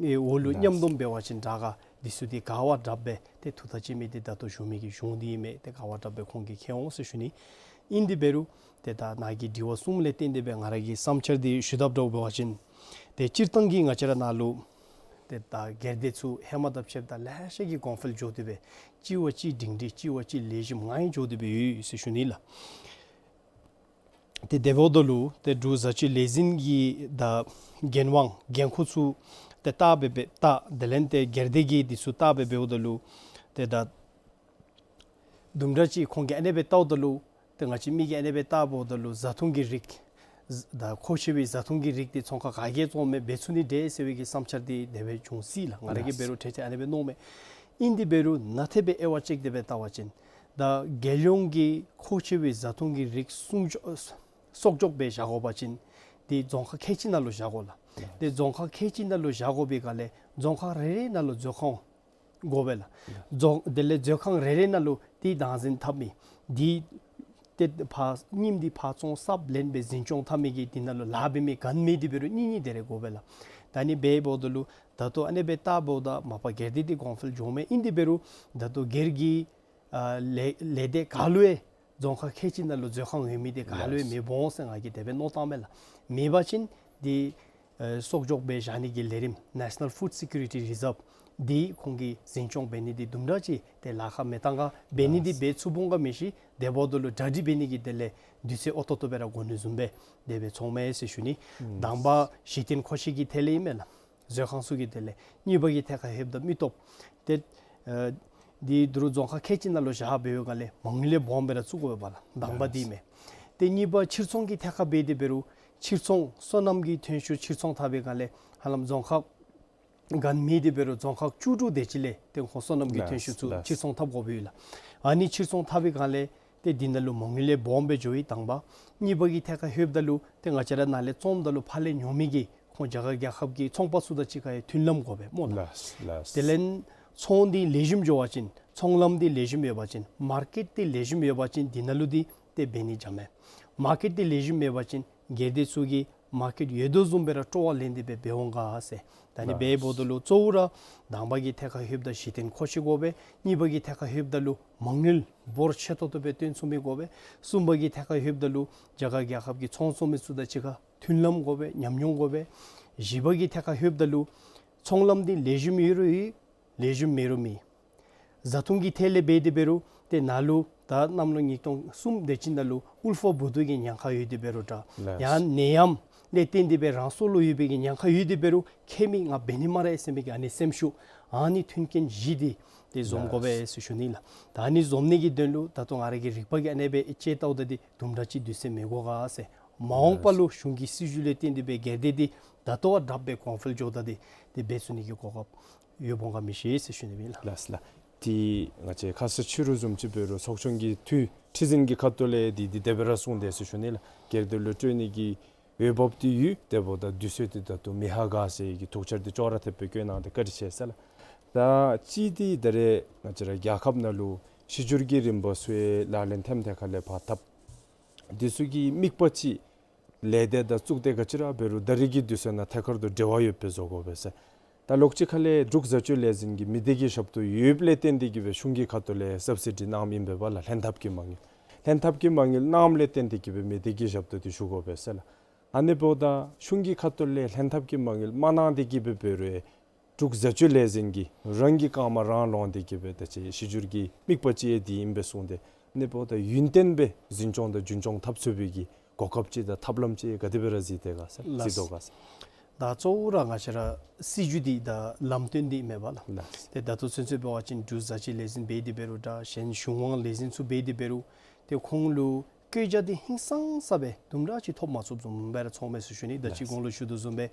ཨེ་འོག་ལུ་མཉམ་སྡོམ་འབད་བ་ཅིན་དྲག་ག། འདི་ཚུ་འདི་ག་བ་དྲགཔ་སྦེ་ཏེ་ཐུགས་ཐག་བཅད་མི་འདི་ད་ལྟོ་ཞུ་མི་གི་གཞུང་འདི་ཨིན་མས། ཏེ་ག་བ་དྲགཔ་སྦེ་ཁོང་གིས་མཁྱེན་འོང་ཟེར་ཞུ་ནི། ཨིན་དེ་འབད་རུང་ཏེ་ད་ནཱ་གི་དྲི་བ་གསུམ་ལས་བརྟེན་ཏེ་སྦེ་ང་ར་གི་བསམ་འཆར་འདི་ཞུ་དཔ་འདྲཝ་འབད་བ་ཅིན་ཏེ་སྤྱིར་བཏང་གི་ང་བཅས་ར་ནཱ་ལུ་ཏེ་ད་སྒེར་སྡེ་ཚུ་ཧེ་མ་དང་ཕྱདཔ་ད་ལེ་ཤ་གི་གོང་འཕེལ་འགྱོ་སྟེ་སྦེ་གཅིག་བ་གཅིག་སྒྲིང་སྒྲི་གཅིག་བ་གཅིག་ལེགས་ཤོམ་ངང་འགྱོ་སྟེ་སྦེ་ཡོད་ཟེར་ཞུ་ནི་ལགས། ཏེ་དེ་འབདཝ་ད་ལུ་ཏེ་འབྲུག་བཟའ་སྤྱོད་ལས་འཛིན་གྱི་ད་འགན་དབང་འགན་ཁུར་ཚུ་ཏེ་བལྟ་སྦེ་སྦེ་བལྟ། དེ་ལས་ཏེ་སྒེར་སྡེ་གི་འདི་ཚུ་བལྟ་སྦེ་འབདཝ་ད་ལུ་ཏེ་ད་དུམ་གྲ་ཅིག་ཁོང་གིས་ཨ་ནེ་སྦེ་བལྟཝ་ད་ལུ་ཏེ་ང་བཅས་མི་གིས་ཨ་ནེ་སྦེ་བལྟ་འབདཝ་ད་ལུ་བཟའ་འཐུང་གི་རིགས་ ད་མཁོ་ཆེ་བའི་བཟའ་འཐུང་གི་རིགས་འདི་ཚོང་ཁང་ག་གིས་བཙོང་མི་འབད་ཚུགས་ནི་འདྲས་ཟེར་བའི་གི་བསམ་འཆར་འདི་དེ་སྦེ་བྱུང་སྲིད་ལགས། ང་ར་གིས་འབད་རུང་ཐེངས་ཅིག་ཨ་ནི་སྦེ་མནོཝ་མས། ཨིན་དེ་འབད་རུང་ནཱ་ཏེ་སྦེ་དབྱེ་བ་ཕྱེ་སྟེ་སྦེ་བལྟ་བ་ཅིན་ད་རྒྱལ་ཡོངས་ཀྱི་མཁོ་ཆེ་བའི་བཟའ་འཐུང་གི་རིགས་སྲུང་སྐྱོབ་གསོག་འཇོག་འབད་བཞག་དགོ་པ་ཅིན་འདི་རྫོང་ཁག་ཁལ་གཅིག་ནང་ལུ་བཞག་དགོ་ལགས། ཏེ་རྫོང་ཁག་ཁལ་གཅིག་ནང་ལུ་བཞག་དགོ་པའི་སྒང་ལས་རྫོང་ཁག་རེ་རེ་ནང་ལུ་མཛོད་ཁང་དགོ་པས་ལགས། རྫོང་དེ་ལས་མཛོད་ཁང་རེ་རེ་ནང་ལུ་འདི་བདག་འཛིན་འཐབ་མི་འདི་ཏེ་ཕར་རྙིངམ་འདི་ཕར་བཙོང་གསརཔ་ལེན་སྦེ་འཛིན་སྐྱོང་འཐབ་མི་གི་འདི་ནང་ལུ་ལཱ་འབད་མི་ག་ནི་མེད་དེ་འབད་རུང་གཉིས་གཉིས་དེ་རེ་དགོ་པས་ལགས། ད་ནི་འབདཝ་ད་ལུ་ད་ལྟོ་ཨ་ནི་སྦེ་བལྟཝ་ད་མ་པ་སྒེར་སྡེ་འདི་གོང་འཕེལ་འགྱོཝ་མས། ཨིན་དེ་འབད་རུང་ད་ལྟོ་སྒེར་གྱི་ཨ་ལས་ལས་སྡེ་ག་ལུ་ཡང་རྫོང་ཁག་ཁལ་གཅིག་ནང་ལུ་མཛོད་ཁང་ཡོད་མི་འདི་ག་ལུ་ཡང་མི་འོང་ཟེར་ང་གིས་དེ་སྦེ་མནོ་བཏངམ་མས་ལགས། མེད་པ་ཅིན་འདི་ཨེ་གསོག་འཇོག་འབད་བཞག་ནི་གི་ལས་རིམ་National Food Security Reserve འདི་ཁོང་གིས་འཛིན་སྐྱོང་འབད་ནི་འདི་དུམ་གྲ་ཅིག་ཏེ་ལཱ་ཁག་མེད་ཐངས་ཁར་འབད་ནི་འདི་འབད་ཚུགས་འོང་ག་མི་ཤེས། དེ་འབདཝ་ད་ལུ་གྲ་སྒྲིག་འབད་ནི་གི་དེ་ལས་དུས་ཚོད་ཨོ་ཏོ་ཏོ་སྦེ་ར་འགོར་ནི་བཟུམ་སྦེ་དེ་སྦེ་མཐོངམ་མས་ཟེར་ཞུ་ནི། དང་པ་གཞི་རྟེན་མཁོ་ཆེ་གི་ཐད་ལས་ཨིན་མས་ལགས། མཛོད་ཁང་ཚུ་གི་དེ་ལས། གཉིས་པ་གི་ཐད་ཁར་ལྷོདཔ་ད་མི་སྟོབས། ཏེ་ཨ་འདི་འདི་རུ་རྫོང་ཁག་ཁལ་གཅིག་ནང་ལུ་བཞག་འབད་བའི་སྒང་ལས་མ་དངུལ་ལས་སྦོམ་སྦེ་ར་བཙུགས་དགོ་པས་ལགས། དང་པ་འདི་མས། ཏེ་གཉིས་པ་ཕྱིར་ཚོང་གི་ཐད་ཁར་འབད་དེ་འབད་རུང་ཕྱིར་ཚོང་སོ་ནམ་གྱི་ཐོན་ཤུགས་ཕྱིར་ཚོང་འཐབ་པའི་སྒང་ལས་ཧ་ལམ་རྫོང་ཁག་ག་ནི་མེད་དེ་འབད་རུང་རྫོང་ཁག་བཅུ་དྲུག་དེ་ཅིག་ལས་ཏེ་ཁོང་སོ་ནམ་གྱི་ཐོན་ཤུགས་ཚུ་ཕྱིར་ཚོང་འཐབ་དགོ་པས་ལགས། ཨ་ནི་ཕྱིར་ཚོང་འཐབ་པའི་སྒང་ལས་ཏེ་འདི་ནང་ལུ་མ་དངུལ་ལས་སྦོམ་སྦེ་འགྱོ་ཡི་དང་པ། གཉིས་པ་གི་ཐད་ཁར་ལྷོདཔ་ད་ལུ་ཏེ་ང་བཅས་ར་ནཱ་ལས་བཙོངམ་ད་ལུ་ཕར་ལས་ཉོ་མི་གི་ཁོང་རྒྱ་གར་རྒྱལ་ཁབ་ཀྱི་ཚོང་པ་ཚུ་དང་གཅིག་ཁར་ཡང་མཐུན་ལམ་དགོ་པས་སྨོ་ལགས། ལགས་ལགས། དེ་ལས་ཚོང་འདི་ལེགས་ཤོམ་འགྱོ་བ་ཅིན་ཚོང་ལམ་འདི་ལེགས་ཤོམ་ཡོད་པ་ཅིན་མར་ཀེཊ་འདི་ལེགས་ཤོམ་ཡོད་པ་ཅིན་འདི་ནང་ལུ་འདི་ཏེ་འབད་ནི་འཇམ་མས། མར་ཀེཊ་འདི་ལེགས་ཤོམ་མེད་པ་ཅིན་སྒེར་སྡེ་ཚུ་གིས་མར་ཀེཊ་ཡོད་དོ་བཟུམ་སྦེ་ར་སྤྲོ་བ་ལེན་ཏེ་སྦེ་འབད་འོང་ག་ཟེར། ད་ནི་ལགས། འབདཝ་ད་ལུ་གཙོ་བོ་ར་དང་པ་གི་ཐད་ཁར་ལྷོདཔ་ད་གཞི་རྟེན་མཁོ་ཆེ་དགོ་པས། གཉིས་པ་གི་ཐད་ཁར་ལྷོདཔ་ད་ལུ་མ་དངུལ་འབོར་ཆེ་ཏོག་ཏོ་སྦེ་བཏོན་ཚུགས་མི་དགོ་པས། གསུམ་པ་གི་ཐད་ཁར་ལྷོདཔ་ད་ལུ་རྒྱ་གར་རྒྱལ་ཁབ་ཀྱི་ཚོང་བཙོང་མི་ཚུ་དང་གཅིག་ཁར་མཐུན་ལམ་དགོ་པས། ཉམས་མྱོང་དགོ་པས། བཞི་པ་གི་ཐད་ཁར་ལྷོདཔ་ད་ལུ་ཚོང་ལམ་འདི་ལེགས་ཤོམ་ཡོད་རུང་ཡོད། ལེགས་ཤོམ་མེད་རུང་མེད། བཟའ་འཐུང་གི་ཐད་ལས་འབད་དེ་འབད་རུང་ཏེ་ནཱ་ལུ་ད་གནམ་ལོ་ཉིས་སྟོང་གསུམ་དེ་ཅིག་ནང་ལུ་དབུལ་ཕོངས་བུ་སྡུག་གི་ཉེན་ཁ་ཡོད་དེ་འབད་རུང་འདྲ། ལགས། ཡང་ནད་ཡམས་ལས་བརྟེན་ཏེ་སྦེ་རང་སྲོག་ལུ་ཡོད་པའི་གི་ཉེན་ཁ་ཡོད་དེ་འབད་རུང་ཁྱད་མེད་ང་འབད་ནི་སྨ་རེ་ཟེར་མི་གི་ཨ་ནི་སེམས་ཤུགས་ཨ་ནི་མཐུན་རྐྱེན་བཞི་འདི་ཏེ་འཛོམས་དགོ་པས་ཟེར་ཞུ་ནི་ལགས། ད་ཨ་ནི་འཛོམས་ནི་གི་དོན་ལུ་ད་ལྟོ་ང་ར་གི་རིག་པ་གིས་ཨ་ནི་སྦེ་དཔྱད་བལྟཝ་ད་འདི་དུམ་གྲ་ཅིག་དུས་ཚོད་མི་དགོ་ག་ཟེར། མ་འོངས་པ་ལུ་གཞུང་གི་སྲིད་བྱུས་ལས་བརྟེན་ཏེ་སྦེ་སྒེར་སྡེ་འདི་ད་ལྟོ་བ་དྲགཔ་སྦེ་གོང་འཕེལ་འགྱོཝ་ད་འདི་ཏེ་འབད་ཚུགས་ནི་གི་གོ་སྐབས་ཡོདཔ་འོང་ག་མི་ཤེས་ཟེར་ཞུ་ནི་ཨིན་ལགས། ལགས་ལགས། ཏེ་ང་བཅས་ཁ་ཙ་ཕྱི་རུ་བཟུམ་ཅིག་འབད་རུང་ཚོགས་ཆུང་གི་འཐུས་ཁྲི་འཛིན་གྱི་ཁ་ཐུག་ལས་འདི་འདི་དེ་སྦེ་ར་གསུངས་དེས་ཟེར་ཞུ་ནི་ལགས། སྒེར་སྡེ་ལུ་སྤྲོད་ནི་གི་འོས་འབབ་འདི་ཡོད། དེ་འབདཝ་ད་དུས་ཚོད་འདི་ད་ལྟོ་མི་ཧ་ག་ཟེར་གྱི་ཐུགས་འཆར་འདི་ཅོག་ར་འཐདཔ་སྦེ་བཀོད་གནང་སྟེ་བཀའ་དྲིན་ཆེ་ཟེར་ལགས། ད་གཅིག་འདི་ད་རེས་ང་བཅས་ར་རྒྱལ་ཁབ་ནང་ལུ་ཕྱི་འགྱུར་གྱི་རིམ་པ་ཚུ་ཡང་ལག་ལེན་ཐེམ་ཐེ་ཁ་ལས་ཕར་འཐབ། འདི་ཚུ་གི་དམིགས་པ་ཅིག་ལས་སྡེ་དང་གཙུག་སྡེ་ག་ཅི་ར་འབད་རུང་ད་རེས་ཀྱི་དུས་ཚོད་ནང་ཐད་ཀར་དུ་འབྲེལ་བ་ཡོདཔ་སྦེ་བཟོ་དགོ་པས་ཟེར། ད་ལོགས་ཅིག་ཁ་ལས་འབྲུག་བཟའ་སྤྱོད་ལས་འཛིན་གྱི་མི་སྡེ་གི་ཞབས་ཏོག་ཡོདཔ་ལས་བརྟེན་ཏེ་གིས་སྦེ་གཞུང་གི་ཁ་ཐུག་ལས་སབ་སི་ཌི་གནངམ་ཨིན་པས་པ་ལགས། ལྷན་ཐབས་ཀྱི་མ་དངུལ་ལྷན་ཐབས་ཀྱི་མ་དངུལ་གནངམ་ལས་བརྟེན་ཏེ་གིས་སྦེ་མི་སྡེ་གི་ཞབས་ཏོག་འདི་ཞུ་དགོ་པས་ཟེར་ལགས། ཨ་ནི་འབདཝ་ད་གཞུང་གི་ཁ་ཐུག་ལས་ལྷན་ཐབས་ཀྱི་མ་དངུལ་མ་གནང་སྟེ་གིས་སྦེ་འབད་རུང་འབྲུག་བཟའ་སྤྱོད་ལས་འཛིན་གྱིས་རང་གི་རྐངམ་རང་ལོང་སྟེ་གིས་སྦེ་ད་ཅི་ཕྱི་འགྱུར་གྱི་དམིགས་པ་ཅིག་ཡང་འདི་ཨིན་པས་གསུངས་ཏེ། ཨ་ནི་འབདཝ་ད་ཡུན་བརྟན་སྦེ་འཛིན་སྐྱོང་དང་རྒྱུན་སྐྱོང་འཐབ་ཚུགས་པའི་གི་གོ་སྐབས་ཅིག་དང་ཐབས་ལམ་ཅིག་ག་དེ་སྦེ་ར་གཟིགས་དེས་ག་ཟེར། ལགས། གཟིགས་དོ་ག་ཟེར། ད་གཙོ་བོ་ར་ང་བཅས་ར་སྲིད་བྱུས་འདི་དང་ལམ་སྟོན་འདི་མས་པ་ལགས། ལགས། ཏེ་ད་ལྟོ་ཚུན་ཚོད་འབད་བ་ཅིན་འབྲུག་བཟའ་སྤྱོད་ལས་འཛིན་འབད་དེ་འབད་རུང་འདྲ། གཞན་གཞུང་དབང་ལས་འཛིན་ཚུ་འབད་དེ་འབད་རུང་ཏེ་ཁོང་ལུ་བཀོད་རྒྱ་འདི་ཧིང་སངས་ས་སྦེ་དུམ་གྲ་ཅིག་ཐོབ་མ་ཚུགསཔ་བཟུམ་སྦེ་ར་ཚོརཝ་མས་ཟེར་ཞུ་ནི། ད་ཅི་གོང་ལུ་ཞུ་དོ་བཟུམ་སྦེ་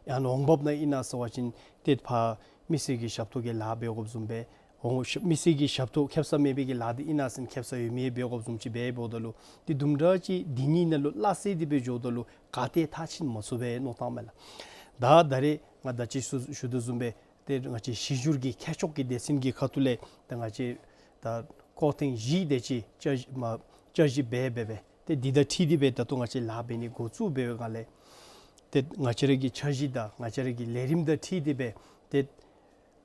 ཡང་ན་འོང་འབབ་ནང་ཨིན་ན་ཟེར་བ་ཅིན་ཏེ་ཕར་མི་སེར་གྱི་ཞབས་ཏོག་གི་ལཱ་འབད་དགོཔ་བཟུམ་སྦེ་འོང་མི་སེར་གྱི་ཞབས་ཏོག་ཁེ་སང་མེད་པའི་གི་ལཱ་འདི་ཨིན་ན་ཟེར་ན་ཁེ་སང་ཡོད་མི་འབད་དགོཔ་བཟུམ་ཅིག་འབདཝ་ད་ལུ་ཏེ་དུམ་གྲ་ཅིག་འདི་གཉིས་ནང་ལུ་སླ་བསྲེ་སྟེ་སྦེ་འགྱོཝ་ད་ལུ་ག་ཏེ་མཐར་ཕྱིན་མ་ཚུགས་པས་མནོ་བཏངམ་མས་ལགས། ད་ད་རེས་ང་ད་ཅི་ཞུ་ཞུ་དོ་བཟུམ་སྦེ་ཏེ་ང་བཅས་གཞི་བསྒྱུར་གྱི་ཁྱད་ཆོས་ཀྱི་སྡེ་ཚན་གྱི་ཁ་ཐུག་ལས་ཏེ་ང་བཅས་ད་སྐོར་ཐེངས་བཞི་དེ་ཅིག་བསྐྱར་ཞིབ་མ་བསྐྱར་ཞིབ་འབད་འབད་འབད་ཏེ་འདི་དང་འཁྲིལ་ཏེ་སྦེ་ད་ལྟོ་ང་བཅས་ལཱ་འབད་ནི་འགོ་བཙུགས་འབད་བའི་སྒང་ལས་ཏེ་ང་བཅས་ར་གི་འཆར་གཞི་དང་ང་བཅས་ར་གི་ལས་རིམ་དང་འཁྲིལ་ཏེ་སྦེ་ཏེ་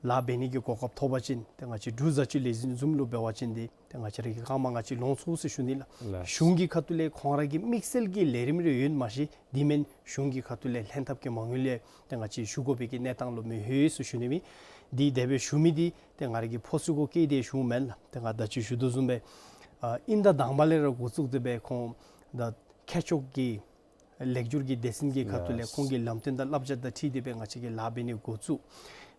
ལཱ་འབད་ནི་གི་གོ་སྐབས་ཐོབ་པ་ཅིན་ཏེ་ང་བཅས་འབྲུག་བཟའ་སྤྱོད་ལས་འཛིན་བཟུམ་ལུ་འབད་བ་ཅིན་ཏེ་ཏེ་ང་བཅས་ར་གི་རྐངམ་ང་བཅས་ལོང་ཚུགས་ཟེར་ཞུ་ནི་ལགས། ལགས། གཞུང་གི་ཁ་ཐུག་ལས་ཁོང་ར་གི་དམིགས་བསལ་གྱི་ལས་རིམ་རེ་ཡོད་མ་ཤེས། འདི་མེན་གཞུང་གི་ཁ་ཐུག་ལས་ལྷན་ཐབས་ཀྱི་མ་དངུལ་ལས་ཏེ་ང་བཅས་ཞུ་དགོ་པའི་གི་གནས་སྟངས་ལུ་མི་ལྷོད་ཟེར་ཞུ་ནི་མས། འདི་དེ་སྦེ་ཞུ་མི་འདི་ཏེ་ང་ར་གི་ཕོ་སི་ཀོ་སྐད་དེ་ཞུཝ་མེན་ལགས། ཏེ་ང་ད་ཅི་ཞུ་དོ་བཟུམ་སྦེ་ཨ་དབྱིན་ཟླ་དང་པ་ལས་ར་འགོ་བཙུགས་ཏེ་སྦེ་ཁོང་ད་ཁྱད་ཆོས་ཀྱི་ལེགས་བསྒྱུར་གྱི་སྡེ་ཚན་གྱི་ཁ་ཐུག་ལས་ལགས། ཁོང་གི་ལམ་སྟོན་དང་བསླབ་བྱ་དང་འཁྲིལ་ཏེ་སྦེ་ང་བཅས་ཀྱིས་ལཱ་འབད་ནི་འགོ་བཙུགས།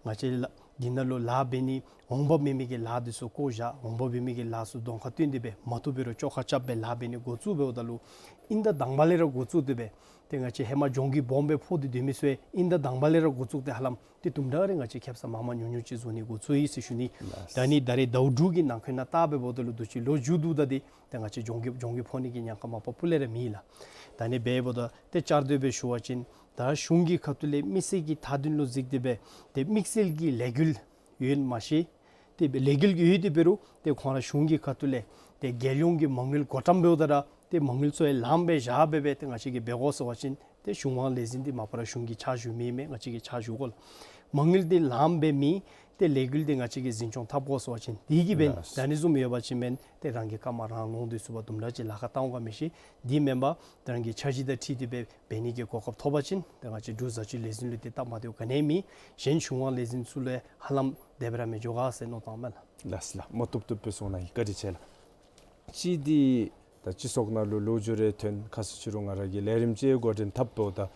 ང་བཅས་ལཱ་འདི་ནང་ལུ་ལཱ་འབད་ནི་འོང་འབབ་མེད་མི་གི་ལཱ་འདི་ཚུ་བཀོ་བཞག། འོང་འབབ་ཡོད་མི་གི་ལཱ་ཚུ་གདོང་ཁར་བསྟན་ཏེ་སྦེ་མ་བཏུབ་པའི་རུང་བཅོ་ཁ་རྐྱབ་སྦེ་ལཱ་འབད་ནི་འགོ་བཙུགས་འབདཝ་ད་ལུ་ དབྱིན་ཟླ་དང་པ་ལས་ར་འགོ་བཙུགས་ཏེ་སྦེ་ཏེ་ང་བཅས་ཧེ་མ་ལྗོངས་རྒྱུ་སྦོམ་སྦེ་ཕོག་སྟེ་སྡོད་མི་ཚུ་ཡང་དབྱིན་ཟླ་དང་པ་ལས་ར་འགོ་བཙུགས་ཏེ་ཧ་ལམ་ཏེ་དུམ་གྲ་རེ་ང་བཅས་ཁེབ་ས་མང་མང་ཉུང་ཉུང་ཅིག་བཟོ་ནི་འགོ་བཙུགས་ཡི་ཟེར་ཞུ་ནི། ལགས། ད་ནི་ད་རེས་ཟླཝ་དྲུག་གི་ནང་འཁོད་ནང་བལྟ་བའི་འབདཝ་ད་ལུ་དུས་ཅི་ལོ་མཇུག་བསྡུཝ་ད་འདི་ཏེ་ང་བཅས་ལྗོངས་རྒྱུ་ལྗོངས་རྒྱུ་ཕོག་ནི་གི་ཉེན་ཁ་མ་པ་སྤུ་ལས་ར་མེད་ལགས། ད་ནི་འབདཝ་ད་ཏེ་བསྐྱར་ཟློས་སྦེ་ཞུ་བ་ཅིན་ད་གཞུང་གི་ཁ་ཐུག་ལས་མི་སེར་གྱི་མཐའ་དོན་ལུ་གཟིགས་ཏེ་སྦེ་ཏེ་དམིགས་བསལ་གྱི་ལས་འགུལ་ཡོད་མ་ཤེས། ཏེ་ལས་འགུལ་ཡོད་དེ་འབད་རུང་ཏེ་ཁོང་ར་གཞུང་གི་ཁ་ཐུག་ལས་ཏེ་རྒྱལ་ཡོངས་ཀྱི་མ་དངུལ་བགོ་བཀྲམ་འབདཝ་ད་ར་ཏེ་མ་དངུལ་ཚུ་ཡང་ལངམ་སྦེ་བཞག་སྦེ་སྦེ་ཏེ་ང་བཅས་ཀྱིས་འབད་དགོ་ཟེར་བ་ཅིན་ཏེ་གཞུང་དབང་ལས་འཛིན་འདི་མ་པ་ར་གཞུང་གི་ཕྱག་ཞུ་མི་མས། ང་བཅས་ཀྱིས་ཕྱག་ཞུ་དགོ་ལགས། མ་དངུལ་འདི་ལངམ་སྦེ་མེད། ཏེ་ལས་འགུལ་འདི་ང་བཅས་ཀྱིས་འཛིན་སྐྱོང་འཐབ་དགོ་ཟེར་བ་ཅིན་དེ་གིས་འབདན་ལགས། ད་ནི་བཟུམ་ཡོད་པ་ཅིན་འབདན་ཏེ་རང་གི་རྐངམ་རང་ལོང་སྡོད་ཚུགས་པ་དུམ་གྲ་ཅིག་ལཱ་ཁག་བཏང་འོང་ག་མི་ཤེས། དེ་མེན་པར་ཏེ་རང་གི་འཆར་གཞི་དང་འཁྲིལ་ཏེ་སྦེ་འབད་ནི་གི་གོ་སྐབས་ཐོབ་པ་ཅིན་ཏེ་ང་བཅས་འབྲུག་བཟའ་སྤྱོད་ལས་འཛིན་ལུ་ཏེ་སྟབས་མ་བདེཝ་ག་ནི་ཡང་མེད། གཞན་གཞུང་དབང་ལས་འཛིན་ཚུ་ལུ་ཡང་ཧ་ལམ་དེ་སྦེ་ར་མི་འགྱོ་ག་ཟེར་མནོ་བཏངམ་མས་ལགས། ལགས་ལགས། མ་བཏུབ་བཏུབ་སྦེ་གསུངས་གནང་ཡི། བཀའ་དྲིན་ཆེ་ལགས། གཅིག་འདི་ད་སྤྱི་ཚོགས་ནང་ལུ་ལོ་རྒྱུས་རེ་ཐོན། ཁ་ཙ་ཕྱི་རུ་ང་ར་གིས་ལས་རིམ་ཅིག་འགོ་འདྲེན་འཐབ་འབདཝ་ད་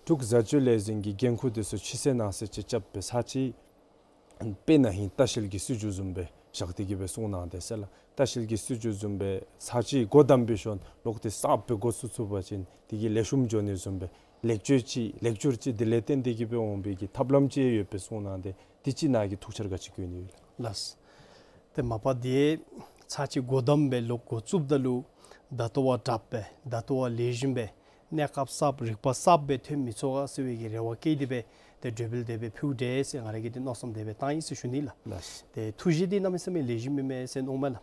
འབྲུག་བཟའ་སྤྱོད་ལས་འཛིན་གྱི་འགན་ཁུར་འདི་ཚུ་ཕྱི་གསལ་ནང་གསལ་ཅིག་རྐྱབ་སྦེ་ཚར་གཅིག་དཔེར་ན་ཧིང་ལྟ་བཤལ་གྱི་སྲིད་བྱུས་བཟུམ་སྦེ་བཞག་སྟེ་གི་སྦེ་གསུངས་གནང་སྟེ་ཟེར་ལགས། ལྟ་བཤལ་གྱི་སྲིད་བྱུས་བཟུམ་སྦེ་ཚར་གཅིག་སྒོ་བསྡམས་པའི་ཤུལ་ལོག་སྟེ་གསརཔ་སྦེ་འགོ་བཙུགས་ཚུགས་པ་ཅིན་དེ་གིས་ལེགས་ཤོམ་འགྱོ་ནི་བཟུམ་སྦེ་ལེགས་བཅོས་ཅིག་ལེགས་བཅོས་ཅིག་དེ་ལས་བརྟེན་ཏེ་གི་སྦེ་འོང་བའི་གི་ཐབས་ལམ་ཅིག་ཡོད་པའི་གསུངས་གནང་སྟེ་དེ་ཅིག་ནཱ་གིས་ཐུགས་འཆར་ག་ཅི་བཀོད་ནི་ཡོད་ལགས། ལགས། ཏེ་མ་པ་འདི་ཚར་གཅིག་སྒོ་བསྡམས་སྦེ་ལོག་འགོ་བཙུགསཔ་ད་ལུ་ད་ལྟོ་བ་དྲགཔ་སྦེ་ད་ལྟོ་བ་ལེགས་ཤོམ་སྦེ་གནས་སྐབས་གསརཔ་རིག་པ་གསརཔ་སྦེ་ཐོན་མི་ཚུགས་ག་ཟེར་བའི་གི་རེ་བ་བསྐྱེད་དེ་སྦེ་ཏེ་གྲོས་འབུལ་དེ་སྦེ་ཕུལཝ་འདྲས་ཟེར་ང་ར་གིས་ཏེ་མནོ་བསམ་དེ་སྦེ་བཏང་ཡི་ཟེར་ཞུ་ནི་ལགས། ལགས། ཏེ་ཐུགས་བཞེད་འདི་གནམ་མེད་ས་མེད་ལེགས་ཤོམ་ཨིན་མས་ཟེར་མནོཝ་མས་ལགས།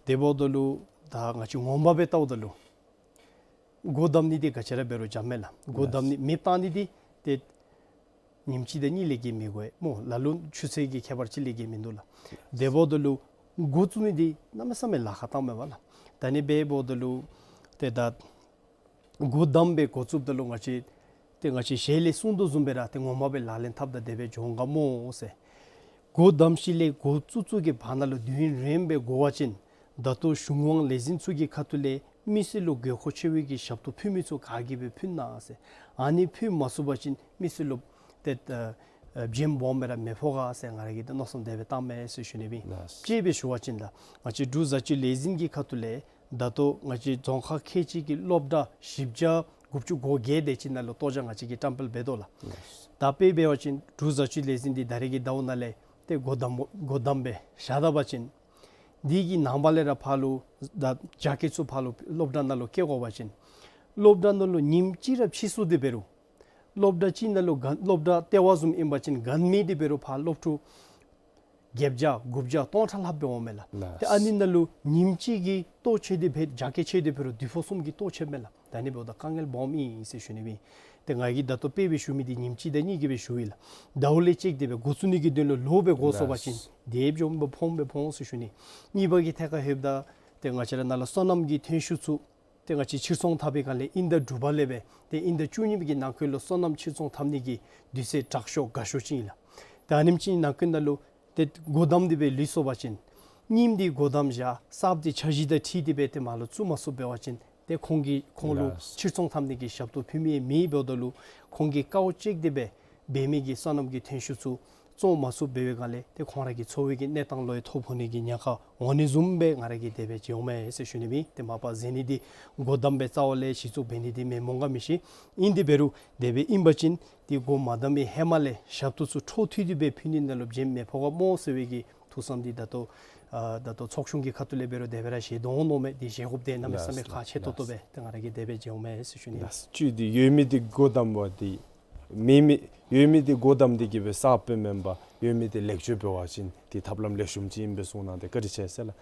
དེ་འབདཝ་ད་ལུ་ད་ང་བཅས་ངོ་མ་སྦེ་བལྟཝ་ད་ལུ་སྒོ་བསྡམ་ནི་འདི་ག་ཅི་ར་འབད་རུང་འཇམ་མས་ལགས། སྒོ་བསྡམ་ནི་མེདཔ་བཏང་ནི་འདི་ཏེ་ཉིནམ་གཅིག་དང་གཉིས་ལས་བརྒལ་མི་དགོ་པས་སྨོ། ལ་ལུ་ཆུ་ཚོད་ཀྱི་ཁྱད་པར་ཅིག་ལས་བརྒལ་མིན་འདུག་ལགས། དེ་འབདཝ་ད་ལུ་འགོ་བཙུགས་ནི་འདི་གནམ་མེད་ས་མེད་ལཱ་ཁག་བཏངམ་མས་པ་ལགས། ད་ནི་འབདཝ་ད་ལུ་ཏེ་ད་སྒོ་བསྡམས་སྦེ་འགོ་བཙུགསཔ་ད་ལུ་ང་བཅས་ཏེ་ང་བཅས་ཞལ་ལས་གསུང་དོ་བཟུམ་སྦེ་ར་ཏེ་ངོ་མ་སྦེ་ལག་ལེན་འཐབ་ད་དེ་སྦེ་འགྱོ་འོང་ག་སྨོ་ཟེར། སྒོ་བསྡམས་ཞིནམ་ལས་འགོ་བཙུགས་ཚུགས་ཀྱི་བར་ན་ལུ་དུས་ཡུན་རིངམོ་སྦེ་འགོར་བ་ཅིན་ད་ལྟོ་གཞུང་དབང་ལས་འཛིན་ཚུ་གི་ཁ་ཐུག་ལས་མི་སེར་ལུ་དགོས་མཁོ་ཆེ་བའི་གི་ཞབས་ཏོག་ཕུལ་མི་ཚུ་ག་གིས་སྦེ་ཕུལ་ན་ཟེར། ཨ་ནི་ཕུལ་མ་ཚུགས་པ་ཅིན་མི་སེར་ལུ་ཏེ་ཨ་ཨ་བྱེམ་སྦོམ་སྦེ་ར་མི་ཕོག་ག་ཟེར་ང་ར་གིས་ཏེ་མནོ་བསམ་དེ་སྦེ་བཏངམ་མས་ཟེར་ཞུ་ནི་སྦེ་ཨིན། ལགས། དཔྱེ་སྦེ་ཞུ་བ་ཅིན་ད་ང་བཅས་འབྲུག་བཟའ་སྤྱོད་ལས་འཛིན་གྱི་ཁ་ཐུག་ལས་ད་ལྟོ་ང་བཅས་རྫོང་ཁག་ཁལ་གཅིག་གི་སློབ་གྲྭ་བཞི་བརྒྱ་དགུ་བཅུ་གོ་བརྒྱད་དེ་ཅིག་ནང་ལུ་ལྟོ་ཆས་ང་བཅས་ཀྱིས་བཀྲམ་སྤེལ་འབད་དོ་ལགས། ལགས། ད་དཔེ་འབད་བ་ཅིན་འབྲུག་བཟའ་སྤྱོད་ལས་འཛིན་འདི་ད་རེས་ཀྱི་ཟླཝ་ནང་ལས་ཏེ་སྒོ་བསྡམ་སྒོ་བསྡམས་སྦེ་བཞག་ད་པ་ཅིན་འདི་གི་ནངས་པ་ལས་ར་ཕར་ལུ་ད་རྒྱ་སྐྱེད་ཚུ་ཕར་ལུ་སློབ་གྲྭ་ནང་ལུ་སྐྱེལ་དགོ་པ་ཅིན་སློབ་གྲྭ་ནང་ལུ་ཉིནམ་གཅིག་ར་ཕྱིས་སོང་སྟེ་འབད་རུང་སློབ་གྲྭ་གཅིག་ནང་ལུ་ག་སློབ་གྲྭ་ལྟེ་བ་བཟུམ་ཨིན་པ་ཅིན་ག་ནི་མེད་དེ་འབད་རུང་ཕར་སློབ་ཕྲུག་བརྒྱད་བརྒྱ་དགུ་བརྒྱ་སྟོང་ཕྲག་ལྷགཔ་སྦེ་འོང་མས་ལགས། ལགས། ཏེ་ཨ་ནི་ནང་ལུ་ཉིནམ་གཅིག་གི་ལྟོ་ཆས་འདི་འབད་རྒྱ་སྐྱེད་ཆས་འདི་འབད་རུང་དུས་ཕོགས་གསུམ་གྱི་ལྟོ་ཆས་མས་ལགས། ད་ནི་འབདཝ་ད་དཀའ་ངལ་སྦོམ་ཨིན་ཟེར་ཞུ་ནི་སྦེ་ཨིན། ཏེ་ང་གིས་ད་ལྟོ་དཔེ་སྦེ་ཞུ་མི་འདི་ཉིནམ་གཅིག་དང་གཉིས་ཀྱི་སྦེ་ཞུ་ཡི་ལགས། ཟླཝ་ལས་བཅད་དེ་སྦེ་འགོ་བཙུགས་ནི་གི་དོན་ལུ་ལོ་སྦེ་འགོར་སོང་པ་ཅིན་ལགས། དེ་བཟུམ་སྦེ་ཕོངམ་སྦེ་ཕོངས་ཟེར་ཞུ་ནི། གཉིས་པ་གི་ཐད་ཁར་ལྷོདཔ་ད་ཏེ་ང་བཅས་ར་ནཱ་ལུ་སོ་ནམ་གྱི་ཐོན་ཤུགས་ཚུ་ཏེ་ང་བཅས་ཕྱིར་ཚོང་འཐབ་པའི་སྒང་ལས་དབྱིན་ཟླ་དྲུག་པ་ལས་སྦེ་ཏེ་དབྱིན་ཟླ་བཅུ་གཉིས་པའི་གི་ནང་འཁོད་ལུ་སོ་ནམ་ཕྱིར་ཚོང་འཐབ་ནི་གི་དུས་ཚོད་དྲག་ཤོས་དགའ་ཤོས་ཅིག་ཨིན་ལགས། ཏེ་ཨ་ནེམ་ཅིག་ནང་འཁོད་ནང་ལུ་ཏེ་སྒོ་བསྡམས་ཏེ་སྦེ་ལུས་སོང་པ་ཅིན་རྙིངམ་འདི་སྒོ་བསྡམས་བཞག་གསརཔ་འདི་འཆར་གཞི་དང་འཁྲིལ་ཏེ་སྦེ་ཏེ་མར་ལུ་བཙུགས་མ་ཚུགསཔ་འབད་བ་ཅིན་ཏེ་ཁོང་གིས་ཁོང་ལུ་ལགས། ཕྱིར་ཚོང་འཐབ་ནི་གི་ཞབས་ཏོག་ཕུལ་མི་མེདཔ་འབདཝ་ད་ལུ་ཁོང་གིས་དཀའཝ་སྤྱད་དེ་སྦེ་འབད་མི་གི་སོ་ནམ་གྱི་ཐོན་ཤུགས་ཚུ་བཙོང་མ་ཚུགསཔ་འབད་བའི་སྒང་ལས་ཏེ་ཁོང་ར་གི་འཚོ་བའི་གི་གནས་སྟངས་ལུ་ཡང་ཐོ་ཕོག་ནི་གི་ཉེན་ཁ་འོང་ནི་བཟུམ་སྦེ་ང་ར་གིས་དེ་སྦེ་མཇལཝ་མས་ཟེར་ཞུ་ནི་སྦེ་ཨིན། ཏེ་མ་པ་ཟེར་ནི་འདི་སྒོ་བསྡམས་སྦེ་རྩ་བ་ལས་གཞི་བཙུགས་འབད་ནི་འདི་མེན་མོང་ག་མི་ཤེས། ཨིན་དེ་འབད་རུང་དེ་སྦེ་ཨིན་པ་ཅིན་ཏེ་སྒོ་མ་བསྡམས་པའི་ཧེ་མ་ལས་ཞབས་ཏོག་ཚུ་འཕྲོ་མཐུད་དེ་སྦེ་ཕུལ་ནི་ནང་ལུ་བྱེམ་མི་ཕོག་ག་སྨོ་ཟེར་བའི་གི་ཐུགས་བསམ་འདི་ད་ལྟོ་ཨ་ད་ལྟོ་ཚོགས་ཆུང་གི་ཁ་ཐུག་ལས་འབད་རུང་དེ་སྦེ་ར་བཞེས་དོ་འོང་མནོཝ་མས། འདི་བཞེས་དགོཔ་འདི་གནམ་མེད་ས་མེད་ཁག་ཆེ་ཏོག་ཏོ་སྦེ་ཏེ་ང་ར་གིས་དེ་སྦེ་མཇལཝ་མས་ཟེར་ཞུ་ནི། ལགས། བཅུད་འདི་ཡོད་མི་འདི་སྒོ་བསྡམས་པ་འདི་མེད་མི་ཡོད་མི་འདི་སྒོ་བསྡམས་ཏེ་གི་སྦེ་གསརཔ་སྦེ་མེན་པར་ཡོད་མི་འདི་ལེགས་བཅོས་འབད་བ་ཅིན་འདི་ཐབས་ལམ་ལེགས་ཤོམ་ཅིག་ཨིན་པས་གསུངས་གནང་སྟེ་བཀའ་དྲིན་ཆེ་ཟེར་ལགས།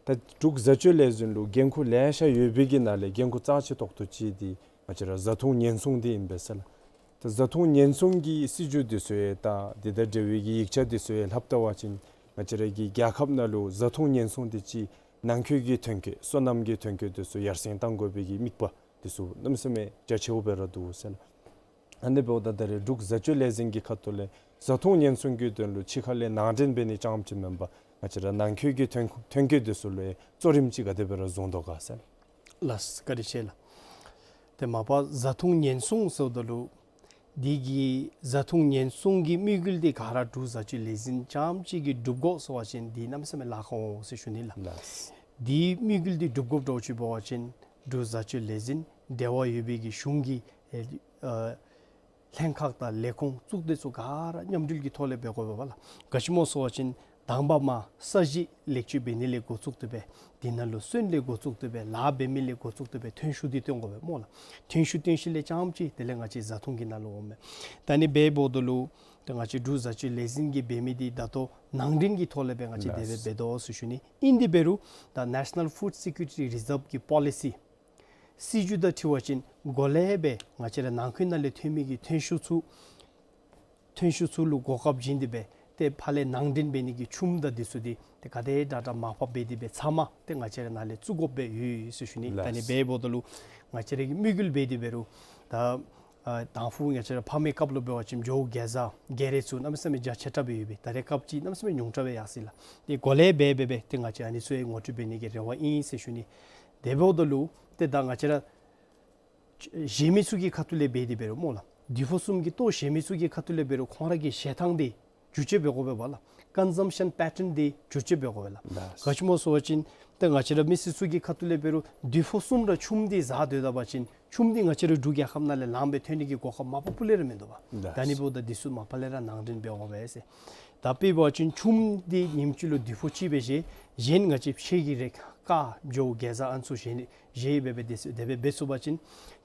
ད་འབྲུག་བཟའ་སྤྱོད་ལས་འཛིན་ལུ་འགན་ཁུར་ལེ་ཤ་ཡོད་པའི་གི་ནང་ལས་འགན་ཁུར་རྩ་ཆེ་ཏོག་ཏོ་ཅིག་འདི་ང་བཅས་ར་བཟའ་འཐུང་ཉེན་སྲུང་འདི་ཨིན་པས་ཟེར་ལགས། ད་བཟའ་འཐུང་ཉེན་སྲུང་གི་སྲིད་བྱུས་འདི་ཚུ་ཡང་ད་འདི་དང་འབྲེལ་བའི་གི་ཡིག་ཆ་འདི་ཚུ་ཡང་ལྷབ་ལྟ་བ་ཅིན་ང་བཅས་ར་གི་རྒྱལ་ཁབ་ནང་ལུ་བཟའ་འཐུང་ཉེན་སྲུང་འདི་ཅིག་ནང་འཁོད་ཀྱི་ཐོན་སྐྱེད་སོ་ནམ་གྱི་ཐོན་སྐྱེད་འདི་ཚུ་ཡར་སེང་གཏང་དགོ་པའི་གི་དམིགས་པ་འདི་ཚུ་གནམ་མེད་ས་མེད་རྒྱ་ཆེཝ་སྦེ་ར་འདུག་ཟེར་ལགས། ཨ་ནི་འབདཝ་ད་ད་རེས་འབྲུག་བཟའ་སྤྱོད་ལས་འཛིན་གྱི་ཁ་ཐུག་ལས་བཟའ་འཐུང་ཉེན་སྲུང་གི་དོན་ལུ་ཕྱི་ཁ་ལས་ནང་འདྲེན་འབད་ནི་ཙམ་ཅིག་མེན་པར་ང་བཅས་ར་ནང་འཁོད་ཀྱི་ཐོན་ཐོན་སྐྱེད་འདི་ཚུ་ལུ་ཡང་གཙོ་རིམ་ཅིག་ག་དེ་སྦེ་ར་བཟུང་དོ་ག་ཟེར། ལགས། བཀའ་དྲིན་ཆེ་ལགས། ཏེ་མ་པ་བཟའ་འཐུང་ཉེན་སྲུང་ཟེརཝ་ད་ལུ་འདི་གི་བཟའ་འཐུང་ཉེན་སྲུང་གི་དམིགས་ཡུལ་འདི་ག་ར་འབྲུག་བཟའ་སྤྱོད་ལས་འཛིན་རྐྱངམ་གཅིག་གིས་སྒྲུབ་དགོ་ཟེར་བ་ཅིན་འདི་གནམ་མེད་ས་མེད་ལཱ་ཁག་འོང་ཟེར་ཞུ་ནི་ལགས། ལགས། འདི་དམིགས་ཡུལ་འདི་སྒྲུབ་དགོཔ་འདྲཝ་ཅིག་འབད་བ་ཅིན་འབྲུག་བཟའ་སྤྱོད་ལས་འཛིན་ འབྲེལ་བ་ཡོད་པའི་གི་གཞུང་གི་ཨེ་ཨ་ལྷན་ཁག་དང་ལས་ཁུངས་བཙུགས་ཏེ་ཚུ་ག་ར་མཉམ་འབྲེལ་གྱི་ཐོག་ལས་འབད་དགོ་པས་ལགས། ག་ཅི་སྨོ་ཟེར་བ་ཅིན་དང་པ་མ་ས་གཞི་ལེགས་བཅོས་འབད་ནི་ལས་འགོ་བཙུགས་ཏེ་སྦེ་དེ་ནང་ལུ་སོན་ལས་འགོ་བཙུགས་ཏེ་སྦེ་ལཱ་འབད་མི་ལས་འགོ་བཙུགས་ཏེ་སྦེ་ཐོན་ཤུགས་འདི་བཏོན་དགོ་པས་སྨོ་ལགས། ཐོན་ཤུགས་བཏོན་ཞིནམ་ལས་རྐྱངམ་ཅིག་དེ་ལས་ང་བཅས་བཟའ་འཐུང་གི་ནང་ལུ་འོང་མས། ད་ནི་འབདཝ་ད་ལུ་ཏེ་ང་བཅས་འབྲུག་བཟའ་སྤྱོད་ལས་འཛིན་གྱིས་འབད་མི་འདི་ད་ལྟོ་ནང་འདྲེན་གྱི་ཐོག་ལས་སྦེ་ང་བཅས་དེ་སྦེ་ལགས། འབད་དོ་ཟེར་ཞུ་ནི། ཨིན་དེ་འབད་རུང་ད་National Food Security Reserve གི་པོ་ལི་སི་སྲིད་བྱུས་དང་འཁྲིལ་བ་ཅིན་འགོ་ལས་སྦེ་ང་བཅས་ར་ནང་འཁོད་ནང་ལས་ཐོན་མི་གི་ཐོན་ཤུགས་ཚུ་ཐོན་ཤུགས་ཚུ་ལུ་གོ་སྐབས་བྱིན་ཏེ་སྦེ་ཏེ་ཕར་ལས་ནང་འདྲེན་འབད་ནི་གི་ཆུམ་དང་འདི་ཚུ་འདི་ཏེ་ག་དེ་དྲག་དྲག་མར་ཕབ་འབད་དེ་སྦེ་ཚབ་མ་ཏེ་ང་བཅས་ར་ནང་ལས་བཙུགས་དགོཔ་སྦེ་ཡོད་ཟེར་ཞུ་ནི། ད་ནི་ལགས། འབདཝ་ད་ལུ་ང་བཅས་ར་གི་དམིགས་ཡུལ་འབད་དེ་འབད་རུང་ད་ཨ་དང་ཕུ་ང་བཅས་ར་ཕ་མའི་སྐབས་ལུ་འབད་བ་ཅིན་ཇོ་བོ་གེ་ཛ་གེ་རེ་ཚུ་གནམ་མེད་ས་མེད་རྒྱ་ཆེ་དྲགས་སྦེ་ཡོད་པས། ད་རེས་སྐབས་ཅིག་གནམ་མེད་ས་མེད་ཉུང་དྲགས་སྦེ་ཡར་སོ་ཡི་ལགས། ཏེ་འགོ་ལས་འབད་འབད་འབད་ཏེ་ང་བཅས་ཨ་ནི་ཚུ་ཡང་ངོ་སྤྲོད་འབད་ནི་གི་རེ་བ་ཨིན་ཟེར་ཞུ་ནི། དེ་འབདཝ་ད་ལུ་ཏེ་ད་ང་བཅས་ར་བཞེས་མི་ཚུ་གི་ཁ་ཐུག་ལས་འབད་དེ་འབད་རུང་སྨོ་ལགས། དུས་ཕུན་སུམ་ཚོགས་ཀྱི་ལྟོ་བཞེས་མི་ཚུ་གི་ཁ་ཐུག་ལས་འབད་རུང་ཁོང་ར་གི་བཞེས་ཐངས་འདི་བསྒྱུར་བཅོས་འབད་དགོ་པས་ལགས། ཀོན་ཟམ་ཤཱན་པེ་ཊརན་འདི་བསྒྱུར་བཅོས་འབད་དགོ་པས་ལགས། ལགས། ག་ཅི་སྨོ་ཟེར་བ་ཅིན་ཏེ་ང་བཅས་ར་མི་སེར་ཚུ་གི་ཁ་ཐུག་ལས་འབད་རུང་དུས་ཕུན་སུམ་ཚོགས་ར་ཆུམ་འདི་བཟའ་སྡོད་ད་པ་ཅིན་ཆུམ་འདི་ང་བཅས་ར་འབྲུག་རྒྱལ་ཁབ་ནང་ལས་ལངམ་སྦེ་ཐོན་ནི་གི་གོ་སྐབས་མ་པ་སྤུ་ལས་ར་མིན་འདུག་པ། ལགས། ད་ནི་འབདཝ་ད་འདི་ཚུ་མ་པ་ལས་ར་ནང་འདྲེན་འབད་དགོ་པས་ཟེར། ད་དཔེ་འབད་བ་ཅིན་ཆུམ་འདི་ཉིནམ་གཅིག་ལུ་དུས་ཕུན་ཅིག་སྦེ་བཞེས། གཞན་ང་བཅས་ཕྱེད་ཀྱི་རིགས་ཀ་ཇོ་བོ་གེ་ཛ་ཨ་ནི་ཚུ་བཞེས་ནི་བཞེས་འབད་འབད་དེ་ཚུ་དེ་སྦེ་འབད་ཚུགས་པ་ཅིན་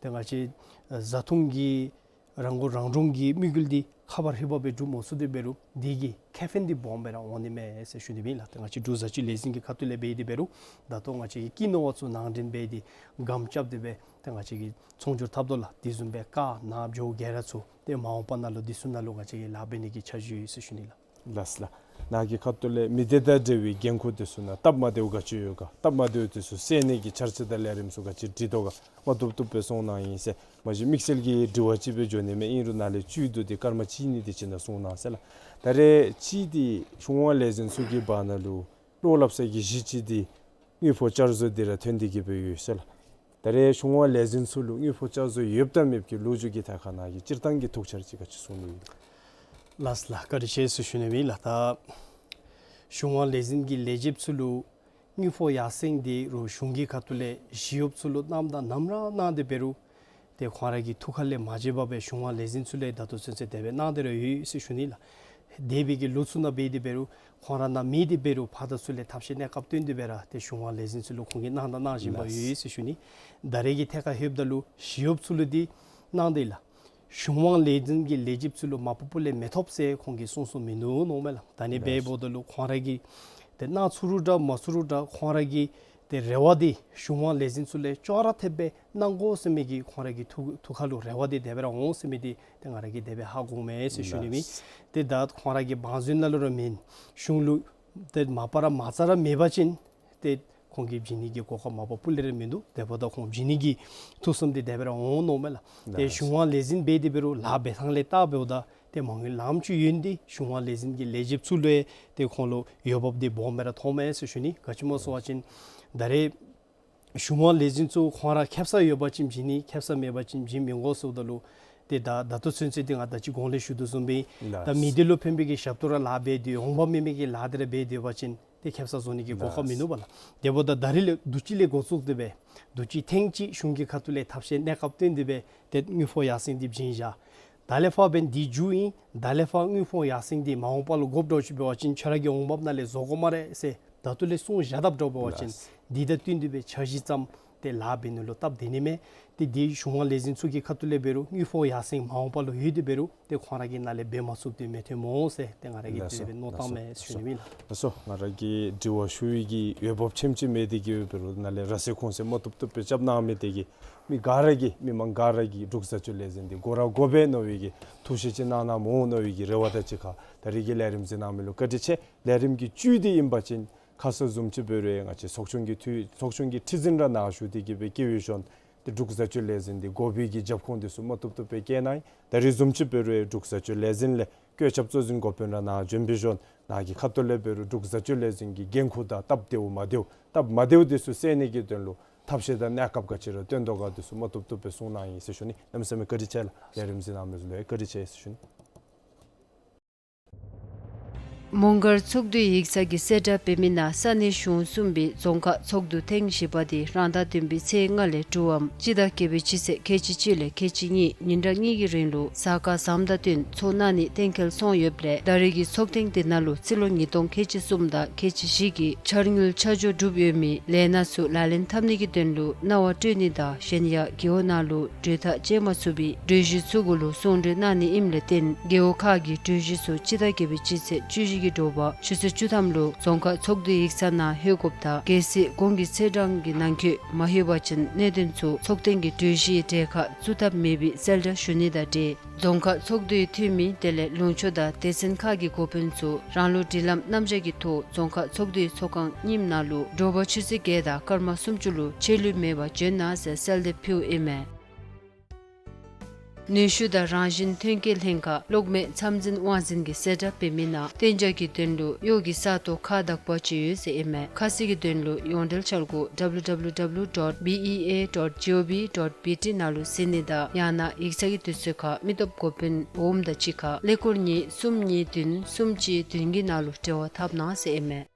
ཏེ་ང་བཅས་ཨ་བཟའ་འཐུང་གི་རང་མགོ་རང་འདྲོངས་ཀྱི་དམིགས་ཡུལ་འདི་ཁ་ཕར་ཧེ་བ་སྦེ་འགྲུབ་མ་ཚུགས་ཏེ་འབད་རུང་འདི་གི་ཁེ་ཕན་འདི་སྦོམ་སྦེ་ར་འོང་ནི་མས་ཟེར་ཞུ་ནི་ཨིན་ལགས། ཏེ་ང་བཅས་འབྲུག་བཟའ་སྤྱོད་ལས་འཛིན་གྱི་ཁ་ཐུག་ལས་འབད་དེ་འབད་རུང་ད་ལྟོ་ང་བཅས་ཀྱི་ཀི་ནོ་བ་ཚུ་ནང་འདྲེན་འབད་དེ་སྒམ་རྐྱབ་སྟེ་སྦེ་ཏེ་ང་བཅས་ཀྱིས་ཚོང་སྒྱུར་འཐབ་དོ་ལགས། དེ་བཟུམ་སྦེ་ཀ་ནཱ་ཇོ་བོ་གེ་ར་ཚུ་ཏེ་མ་འོངས་པ་ནང་ལུ་འདི་ཚུ་ནང་ལུ་ང་བཅས་ཀྱིས་ལཱ་འབད་ནི་གི་འཆར་གཞི་ཡོད་ཟེར་ཞུ་ནི་ལགས། ལགས་ལགས། ནཱ་གི་ཁ་ཐུག་ལས་མི་སྡེ་དང་འབྲེལ་བའི་འགན་ཁུར་འདི་ཚུ་ནང་སྟབས་མ་བདེཝ་ག་ཅི་ཡོད་ག། སྟབས་མ་བདེཝ་འདི་ཚུ་སེལ་ནི་གི་འཆར་གཞི་དང་ལས་རིམ་ཚུ་ག་ཅི་སྒྲིག་དོ་ག། མ་བཏུབ་བཏུབ་སྦེ་གསུང་གནང་ཡི་ཟེར། མ་གཞི་དམིགས་བསལ་གྱི་དྲི་བ་ཅིག་སྦེ་འགྱོ་ནི་མས། ཨིན་རུང་ནཱ་ལས་བཅུད་བསྡུ་སྟེ་སྐར་མ་གཅིག་གཉིས་དེ་ཅིག་ནང་གསུང་གནང་ཟེར་ལགས། ད་རེས་གཅིག་འདི་གཞུང་དབང་ལས་འཛིན་ཚུ་གི་བར་ན་ལུ་བློ་སླབ་ས་གི་གཞི་ཅིག་འདི་དངུལ་ཕོགས་བསྐྱར་བཟོ་འདི་ར་ཐོན་ཏེ་གི་སྦེ་ཡོད་ཟེར་ལགས། ད་རེས་གཞུང་དབང་ལས་འཛིན་ཚུ་ལུ་དངུལ་ཕོགས་བསྐྱར་བཟོ་ཡོདཔ་དང་མེདཔ་ཀྱི་ལོ་རྒྱུས་ཀྱི་ཐད་ཁར་ནཱ་གི་སྤྱིར་བཏང་གི་ཐུགས་འཆར་ཅིག་ག་ཅི་གསུང་ནི་ཡོད། ལགས་ལགས། བཀའ་དྲིན་ཆེ་ཟེར་ཞུ་ནི་ཨིན་ལགས། ད་གཞུང་དབང་ལས་འཛིན་གྱི་ལས་བྱེདཔ་ཚུ་ལུ་དངུལ་ཕོགས་ཡར་སེང་འདི་རུང་གཞུང་གི་ཁ་ཐུག་ལས་ཞི་གཡོགཔ་ཚུ་ལུ་གནངམ་ད་ནམ་ར་གནང་སྟེ་འབད་རུང་ཏེ་ཁོང་ར་གི་ཐུགས་ཁ་ལས་མ་བརྗེད་པར་སྦེ་གཞུང་དབང་ལས་འཛིན་ཚུ་ལུ་ད་ལྟོ་ཚུན་ཚོད་དེ་སྦེ་གནང་སྟེ་ར་ཡོད་ཟེར་ཞུ་ནི་ལགས། འདས་པའི་གི་ལོ་ཚུ་ནང་འབད་དེ་འབད་རུང་ཁོང་ར་ནང་མེད་དེ་འབད་རུང་ཕར་དང་ཚུར་ལས་ཐབས་ཤེས་གནས་སྐབས་བཏོན་ཏེ་སྦེ་ར་ཏེ་གཞུང་དབང་ལས་འཛིན་ཚུ་ལུ་ཁོང་གིས་གནང་དང་གནང་བཞིན་པ་ཡོད་ཟེར་ཞུ་ནི། ད་རེས་ཀྱི་ཐད་ཁར་ལྷོདཔ་ད་ལུ་ཞི་གཡོགཔ་ཚུ་ལུ་འདི་གནང་སྟེ་ལགས། གཞུང་དབང་ལས་འཛིན་གྱི་ལས་བྱེདཔ་ཚུ་ལུ་མ་པ་སྤུ་ལས་མི་ཐོབ་ཟེར་ཁོང་གིས་གསུངས་གསུངསམ་མིན་འདུག་མནོཝ་མས་ལགས། ད་ནི་འབདཝ་ད་ལུ་ཁོང་ར་གིས་ཏེ་གནང་ཚུགས་རུང་འདྲ་མ་ཚུགས་རུང་འདྲ་ཁོང་ར་གི་ཏེ་རེ་བ་འདི་གཞུང་དབང་ལས་འཛིན་ཚུ་ལས་ཅོག་ར་འཐདཔ་སྦེ་གནང་དགོ་ཟེར་མི་གི་ཁོང་ར་གི་ཐུགས་ཐུགས་ཁ་ལུ་རེ་བ་འདི་དེ་སྦེ་ར་འོང་ཟེར་མི་འདི་ཏེ་ང་ར་གིས་དེ་སྦེ་ཧ་གོཝ་མས་ཟེར་ཞུ་ནི་མས། ལགས། ཏེ་ད་ཁོང་ར་གི་བང་མཛོད་ནང་ལུ་ར་མེན། གཞུང་ལུ་ཏེ་མ་པ་ར་མ་རྩ་ར་མེད་པ་ཅིན་ཏེ་ཁོང་གིས་བྱིན་ནི་གི་གོ་སྐབས་མ་པ་སྤུ་ལས་ར་མིན་འདུག། དེ་འབདཝ་ད་ཁོང་བྱིན་ནི་གི་ཐུགས་བསམ་འདི་དེ་སྦེ་ར་འོང་མནོཝ་མས་ལགས། ཏེ་ལགས། གཞུང་དབང་ལས་འཛིན་འབད་དེ་འབད་རུང་ལཱ་འབད་ཐངས་ལས་བལྟ་འབདཝ་ད་ཏེ་མ་དངུལ་ལངམ་ཚུ་ཡོད་ནི་འདི་གཞུང་དབང་ལས་འཛིན་གྱི་ལས་བྱེདཔ་ཚུ་ལུ་ཏེ་ཁོང་ལུ་འོས་འབབ་འདི་སྦོམ་སྦེ་ར་མཐོངམ་མས་ཟེར་ཞུ་ནི། ག་ཅི་སྨོ་ཟེར་བ་ཅིན་ད་རེས་གཞུང་དབང་ལས་འཛིན་ཚུ་ཁོང་ར་ཁེབ་ས་ཡོད་པ་ཅིན་བྱིན་ནི། ཁེབ་ས་མེད་པ་ཅིན་བྱིན་མི་དགོ་ཟེརཝ་ད་ལུ་ཏེ་ད་ད་ལྟོ་ཚུན་ཚོད་འདི་ང་ད་ཅི་གོང་ལས་ཞུ་དོ་བཟུམ་སྦེ་ལགས། ད་མི་སྡེ་ལུ་ཕན་པའི་གི་ཞབས་ཏོག་ར་ལཱ་འབད་དེ་འོང་འབབ་མེད་མི་གི་ལཱ་འདི་ར་འབད་དེ་ཡོད་པ་ཅིན་ཏེ་ཁེབ་ས་བཟོ་ནི་གི་གོ་སྐབས་མིན་ནུག་པ་ལགས། དེ་འབདཝ་ད་ད་རིས་ལས་དུས་ཅི་ལས་འགོ་བཙུགས་ཏེ་སྦེ་དུས་ཅི་ཐེངས་ཅིག་གཞུང་གི་ཁ་ཐུག་ལས་ཐབས་ཤེས་གནས་སྐབས་བཏོན་ཏེ་སྦེ་ཏེ་དངུལ་ཕོགས་ཡར་སེང་འདི་བྱིན་བཞག། ད་ལས་ཕར་འབདན་འདི་མཇུག་ཨིན། ད་ལས་ཕར་དངུལ་ཕོགས་ཡར་སེང་འདི་མ་འོངས་པ་ལུ་དགོཔ་འདྲཝ་ཅིག་འབད་བ་ཅིན་ཁྱོད་ར་གི་འོང་འབབ་ནང་ལས་བཟོ་དགོ་སྨ་རེ་ཟེར་ད་ལྟོ་ལས་གསུངས་བཞག་དཔ་འདྲཝ་འབད་བ་ཅིན་ལགས། འདི་དང་བསྟུན་ཏེ་སྦེ་འཆར་གཞི་བརྩམས་ཏེ་ལཱ་འབད་ནི་ལུ་སྟབས་བདེ་ནི་མས། ཏེ་འདི་གཞུང་དབང་ལས་འཛིན་ཚུ་གི་ཁ་ཐུག་ལས་འབད་རུང་དངུལ་ཕོགས་ཡར་སེང་མ་འོངས་པ་ལུ་ཡོད་དེ་འབད་རུང་ཏེ་ཁོང་ར་གི་ནང་ལས་འབད་མ་ཚུགསཔ་འདི་མི་འཐོན་སྨོ་ཟེར་ཏེ་ང་ར་གིས་ལགས་སོ། དེ་སྦེ་མནོ་ལགས་སོ། བཏངམ་མས་ཟེར་ཞུ་ནི་ཨིན་ལགས། ལགས་སོ། ང་ར་གིས་དྲི་བ་ཞུ་བའི་གི་འོས་འབབ་ཆེམ་ཅིག་མེད་དེ་གིས་འབད་རུང་ནཱ་ལས་ར་སེ་ཁུངས་སེ་མ་བཏུབ་བཏུབ་སྦེ་རྐྱབ་གནང་མི་དེ་གིས་མི་ག་ར་གིས་མི་མང་ག་ར་གིས་འབྲུག་བཟའ་སྤྱོད་ལས་འཛིན་འདི་དགོ་ར་དགོ་པས་མནོ་བའི་གི་ཐུགས་བཞེད་ཅིག་གནང་གནངམ་འོང་མནོ་བའི་གི་རེ་བ་དང་གཅིག་ཁར་ད་རིས་ཀྱི་ལས་རིམ་གཟིགས་གནང་མི་ལུ་བཀའ་དྲིན་ཆེ། ལས་རིམ་གྱི་བཅུད་འདི་ཨིན་པ་ཅིན་ཁ་ས་བཟུམ་ཅིག་འབད་རུང་ང་བཅས་ཚོགས་ཆུང་གི་འཐུས་ཚོགས་ཆུང་གི་ཁྲི་འཛིན་ར་ནཱ་བཞུགས་ཏེ་གིས་སྦེ་སྐྱེས་པའི་གཞོན་ཏེ་འབྲུག་བཟའ་སྤྱོད་ལས་འཛིན་འདི་དགོ་པའི་གི་རྒྱབ་ཁུངས་འདི་ཚུ་མ་བཏུབ་བཏུབ་སྦེ་བཀལ་གནང་ཡི། ད་རིས་བཟུམ་ཅིག་འབད་རུང་འབྲུག་བཟའ་སྤྱོད་ལས་འཛིན་ལས་བཀོད་ཁྱབ་གཙོ་འཛིན་འགོ་དཔོན་ར་ནཱ་བྱོན་པའི་གཞོན་ནཱ་གི་ཁ་ཐུག་ལས་འབད་རུང་འབྲུག་བཟའ་སྤྱོད་ལས་འཛིན་གྱི་འགན་ཁུར་དང་སྟབས་བདེཝ་མ་བདེཝ་སྟབས་མ་བདེཝ་འདི་ཚུ་སེལ་ནི་གི་དོན་ལུ་ཐབས་ཤེས་དང་གནས་སྐབས་ག་ཅི་ར་བཏོན་དོ་ག་འདི་ཚུ་མ་བཏུབ་བཏུབ་སྦེ་གསུངས་གནང་ཡི་ཟེར་ཞུ་ནི། གནམ་མེད་ས་མེད་བཀའ་དྲིན་ཆེ་ལགས། ལས་རིམ་གཟིགས་གནང་མི་ཚུ་ལུ་བཀའ་དྲིན་ཆེ་ཟེར་ཞུ་ནི། མོང་སྒར་ཚོགས་འདུའི་ཡིག་ཚང་གིས་གསལ་བསྒྲགས་འབད་མི་ནང་ས་གནས་གཞུང་གསུམ་པའི་རྫོང་ཁག་ཚོགས་འདུ་ཐེངས་བཞི་པ་དེ་རང་ཟླ་བདུན་པའི་ཚེས་ལྔ་ལས་དྲུག་པའམ་སྤྱི་ཟླ་བརྒྱད་པའི་སྤྱི་ཚེས་ཁལ་གཅིག་གཅིག་ལས་ཁལ་གཅིག་གཉིས་ཉིན་གྲངས་གཉིས་ཀྱི་རིང་ལུ་གཟའ་སྐར་བཟངམ་དང་བསྟུན་ཚོགས་གནང་ནི་གཏན་འཁེལ་སོང་ཡོདཔ་ལས་ད་རེས་ཀྱི་ཚོགས་ཐེངས་དེ་ནང་ལུ་རྩིས་ལོ་ཉིས་སྟོང་ཁལ་གཅིག་གསུམ་དང་ཁལ་གཅིག་བཞི་གི་འཆར་དངུལ་ཆ་འཇོག་གྲུབ་ཡོད་མི་ལས་སྣ་ཚུ་ལག་ལེན་འཐབ་ནི་གི་དོན་ལུ་གནང་བ་སྤྲོད་ནི་དང་གཞན་ཡང་རྒེད་འོག་ནང་ལུ་གྲོས་ཐག་བཅད་མ་ཚུགས་པའི་གྲོས་གཞི་ཚུ་གུ་ལུ་གསུང་གྲོས་གནང་ནི་ཨིནམ་ལས་བརྟེན་རྒེད་འོག་ཁག་གི་གྲོས་གཞི་ཚུ་སྤྱི་ཟླ་བརྒྱད་པའི་སྤྱི་ཚེས་བཅུ་བཞི་གི་དྲོ་པ་ཆུ་ཚོད་བཅུ་ཐམ་ལུ་རྫོང་ཁག་ཚོགས་འདུའི་ཡིག་ཚང་ནང་ལྷོད་དགོཔ་དང་གལ་སྲིད་གོང་གི་ཚེས་གྲངས་ཀྱི་ནང་འཁོད་མ་ལྷོད་པ་ཅིན་གནད་དོན་ཚུ་ཚོགས་ཐེངས་ཀྱི་གྲོས་གཞིའི་གྲལ་ཁར་བཙུགས་ཐབས་མེད་པའི་གསལ་བསྒྲགས་ཞུ་ནི་དང་འབྲེལ་རྫོང་ཁག་ཚོགས་འདུའི་འཐུས་མི་དེ་ལས་ལུང་ཕྱོགས་དང་སྡེ་ཚན་ཁག་གི་འགོ་དཔོན་ཚུ་རང་ལུགས་སྒྲིག་ལམ་རྣམ་གཞག་གི་ཐོག་རྫོང་ཁག་ཚོགས་འདུའི་ཚོགས་ཁང་རྙིངམ་ནང་ལུ་དྲོ་པ་ཆུ་ཚོད་བརྒྱད་དང་སྐར་མ་སུམ་ཅུ་ལུ་ཆད་ལུས་མེད་པར་འབྱོན་གནང་ཟེར་གསལ་འདེབས་ཕུལཝ་ཨིན་མས། ནུས་ཤུགས་དང་རང་བཞིན་ཐོན་སྐྱེད་ལྷན་ཁག་གློག་མེ་ཚབ་འཛིན་དབང་འཛིན་གྱིས་གསལ་བསྒྲགས་འབད་མི་ནང་གཏན་འཇགས་ཀྱི་དོན་ལུ་གཡོག་གི་ས་སྟོང་ཁག་དག་པ་ཅིག་ཡོད་ཟེར་ཨིན་མས། ཁ་གསལ་གྱི་དོན་ལུ་ཡོངས་འབྲེལ་འཆར་སྒོ་W W W dot B E A dot G O V dot B T ནང་ལུ་གཟིགས་ནི་དང་ཡང་ན་ཡིག་ཚང་གི་དུས་ཚོད་ཁར་མི་སྟོབས་འགོ་དཔོན་འོགམ་དང་གཅིག་ཁར་ཀླད་ཀོར་གཉིས་གསུམ་གཉིས་བདུན་གསུམ་གཅིག་བདུན་གྱི་ནང་ལུ་འབྲེལ་བ་འཐབ་གནང་ཟེར་ཨིན་མས།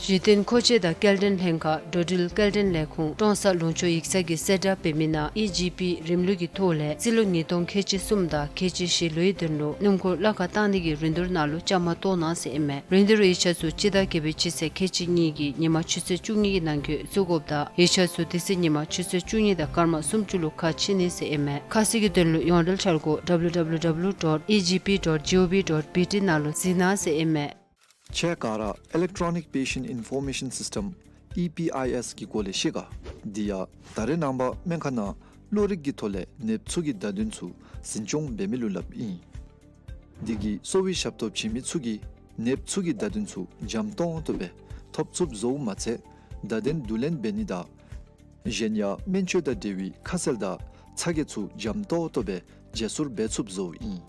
གཞི་རྟེན་མཁོ་ཆས་དང་སྐྱེལ་འདྲེན་ལྷན་ཁག་འགྲོ་འགྲུལ་སྐྱེལ་འདྲེན་ལས་ཁུངས་ཀྲོང་གསར་ལུང་ཕྱོགས་ཡིག་ཚང་གིས་གསལ་བསྒྲགས་འབད་མི་ནང་ཨི་ཇི་པི་རིམ་ལུགས་ཀྱི་ཐོག་ལས་རྩིས་ལོ་ཉིས་སྟོང་ཁལ་གཅིག་གསུམ་དང་ཁལ་གཅིག་བཞི་ལོའི་དོན་ལུ་སྣུམ་འཁོར་གླ་ཁར་བཏང་ནི་གི་རིན་བསྡུར་ནང་ལུ་བཅའ་མར་གཏོགས་གནང་ཟེར་ཨིན་མས། རིན་བསྡུར་ཡིག་ཆ་ཚུ་སྤྱི་ཟླ་བརྒྱད་པའི་སྤྱི་ཚེས་ཁལ་གཅིག་གཉིས་ཀྱི་ཉིན་མ་ཆུ་ཚོད་བཅུ་གཉིས་ཀྱི་ནང་འཁོད་བཙུགས་དགོཔ་དང་ཡིག་ཆ་ཚུ་དེ་ཚེ་ཉིན་མ་ཆུ་ཚོད་བཅུ་གཉིས་དང་སྐར་མ་སུམ་ཅུ་ལུ་ཁ་ཕྱེ་ནི་ཟེར་ཨིན་མས། ཁ་གསལ་གྱི་དོན་ལུ་ཡོངས་འབྲེལ་འཆར་སྒོ་W W W dot E G P dot G O V dot B T ནང་ལུ་གཟིགས་གནང་ཟེར་ཨིན་མས། ཁྱེད་ག་ར་Electronic Patient Information System E P I S གི་སྐོར་ལས་ཤེས་ག། དེ་ཡང་ད་རེས་ནངས་པ་སྨན་ཁང་ནང་གློག་རིག་གི་ཐོག་ལས་ནདཔ་ཚུ་གི་བརྡ་དོན་ཚུ་འཛིན་སྐྱོང་འབད་མི་ལུ་སླབ་ཨིན། དེ་གིས་གསོ་བའི་ཞབས་ཏོག་བྱིན་མི་ཚུ་གིས་ནདཔ་ཚུ་གི་བརྡ་དོན་ཚུ་འཇམ་ཏོང་ཏོ་སྦེ་ཐོབ་ཚུགསཔ་བཟོཝ་མ་ཚད་བརྡ་དོན་བསྡུ་ལེན་འབད་ནི་དང་གཞན་ཡང་སྨན་བཅོས་དང་འབྲེལ་བའི་ཁ་གསལ་དང་ཚ་གྱང་ཚུ་འཇམ་ཏོང་ཏོ་སྦེ་བརྗེ་སོར་འབད་ཚུགསཔ་བཟོཝ་ཨིན།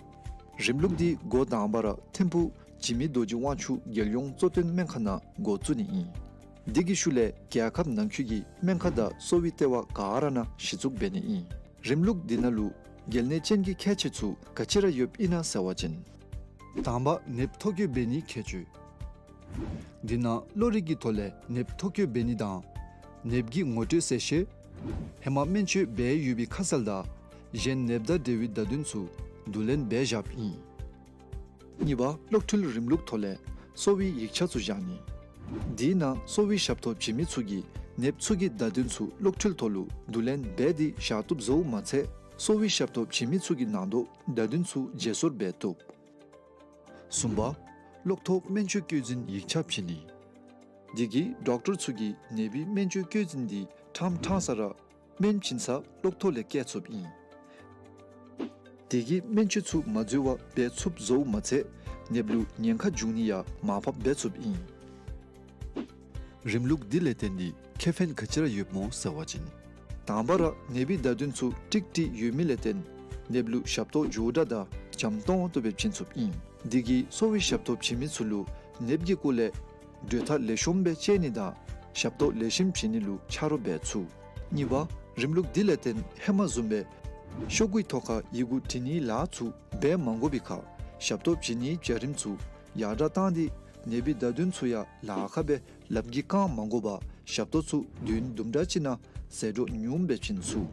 རིམ་ལུགས་འདི་འགོ་དང་པ་ར་ཐིམ་ཕུག་འཇིགས་མེད་རྡོ་རྗེ་དབང་ཕྱུག་རྒྱལ་ཡོངས་གཙོ་བསྟེན་སྨན་ཁང་ནང་འགོ་བཙུགས་ནི་ཨིན། དེ་གི་ཤུལ་ལས་རྒྱལ་ཁབ་ནང་འཁོད་ཀྱི་སྨན་ཁང་དང་གསོ་བའི་ལྟེ་བ་ག་ར་ནང་གཞི་བཙུགས་འབད་ནི་ཨིན། རིམ་ལུགས་འདི་ནང་ལུ་གལ་གནད་ཅན་གྱི་ཁྱད་ཆོས་ཚུ་ག་ཅི་ར་ཡོདཔ་ཨིན་ན་ཟེར་བ་ཅིན། དང་པ་ནདཔ་ཐོ་བཀོད་འབད་ནིའི་ཁྱད་ཆོས། འདི་ནང་གློག་རིག་གི་ཐོག་ལས་ནདཔ་ཐོ་བཀོད་འབད་ནི་དང་ནདཔ་གི་ངོ་སྤྲོད་གསལ་བཤད། ཧེ་མ་སྨན་བཅོས་འབད་ཡོད་པའི་ཁ་གསལ་དང་གཞན་ནདཔ་དང་འབྲེལ་བའི་བརྡ་དོན་ཚུ་བསྡུ་ལེན་འབད་བཞགཔ་ཨིན། གཉིས་པ་གློག་འཕྲུལ་རིམ་ལུགས་ཐོག་ལས་གསོ་བའི་ཡིག་ཆ་ཚུ་བཞག་ནི། དེའི་ནང་གསོ་བའི་ཞབས་ཏོག་བྱིན་མི་ཚུ་གིས་ནདཔ་ཚུ་གི་བརྡ་དོན་ཚུ་གློག་འཕྲུལ་ཐོག་ལུ་བསྡུ་ལེན་འབད་དེ་བཞག་བཏུབ་བཟོཝ་མ་ཚད་གསོ་བའི་ཞབས་ཏོག་བྱིན་མི་ཚུ་གི་ནང་དོག་བརྡ་དོན་ཚུ་བརྗེ་སོར་འབད་བཏུབ། གསུམ་པ་གློག་ཐོག་སྨན་བཅོས་བཀོད་འཛིན་ཡིག་ཆ་བྱིན་ནི། དེ་གིས་ཌོག་ཊར་ཚུ་གིས་ནདཔ་གི་སྨན་བཅོས་བཀོད་འཛིན་འདི་ཕྲང་ཕྲང་ས་ར་སྨན་བྱིན་ས་གློག་ཐོག་ལས་བཀལ་ཚུགསཔ་ཨིན། དེ་གིས་སྨན་བཅོས་ཚུ་མ་འཛོལ་བར་འབད་ཚུགསཔ་བཟོཝ་མ་ཚད་ནདཔ་ལུ་ཉེན་ཁ་འབྱུང་ནི་ཡང་མར་ཕབ་འབད་ཚུགསཔ་ཨིན། རིམ་ལུགས་འདི་ལས་བརྟེན་ཏེ་ཁེ་ཕན་ག་ཅི་ར་ཡོདཔ་སྨོ་ཟེར་བ་ཅིན། དང་པ་ར་ནདཔ་གི་བརྡ་དོན་ཚུ་ཀྲིག་ཀྲི་ཡོད་མི་ལས་བརྟེན་ནདཔ་ལུ་ཞབས་ཏོག་མགྱོགས་དྲགས་དང་འཇམ་ཏོང་ཏོ་སྦེ་བྱིན་ཚུགསཔ་ཨིན། དེ་གིས་གསོ་བའི་ཞབས་ཏོག་བྱིན་མི་ཚུ་ལུ་ནདཔ་གི་སྐོར་ལས་གྲོས་ཐག་ལེགས་ཤོམ་སྦེ་བཅད་ནི་དང་ཞབས་ཏོག་ལེགས་ཤོམ་བྱིན་ནི་ལུ་ཆ་རོགས་འབད་ཚུགས། གཉིས་པ་རིམ་ལུགས་འདི་ལས་བརྟེན་ཧེ་མ་བཟུམ་སྦེ་ཤོག་གུའི་ཐོག་ཁར་ཡི་གུ་བྲི་ནིའི་ལཱ་ཚུ་འབད་མ་དགོ་པའི་ཁར་ཞབས་ཏོག་བྱིན་ནིའི་བྱ་རིམ་ཚུ་ཡར་དྲགས་བཏང་སྟེ་ནདཔ་གི་བརྡ་དོན་ཚུ་ཡང་ལཱ་ཁག་སྦེ་ལམ་གྱི་རྐང་མ་དགོ་པར་ཞབས་ཏོག་ཚུ་དུས་ཡུན་དུམ་གྲ་ཅིག་ནང་ཟད་འགྲོ་ཉུངམ་སྦེ་བྱིན་ཚུགས།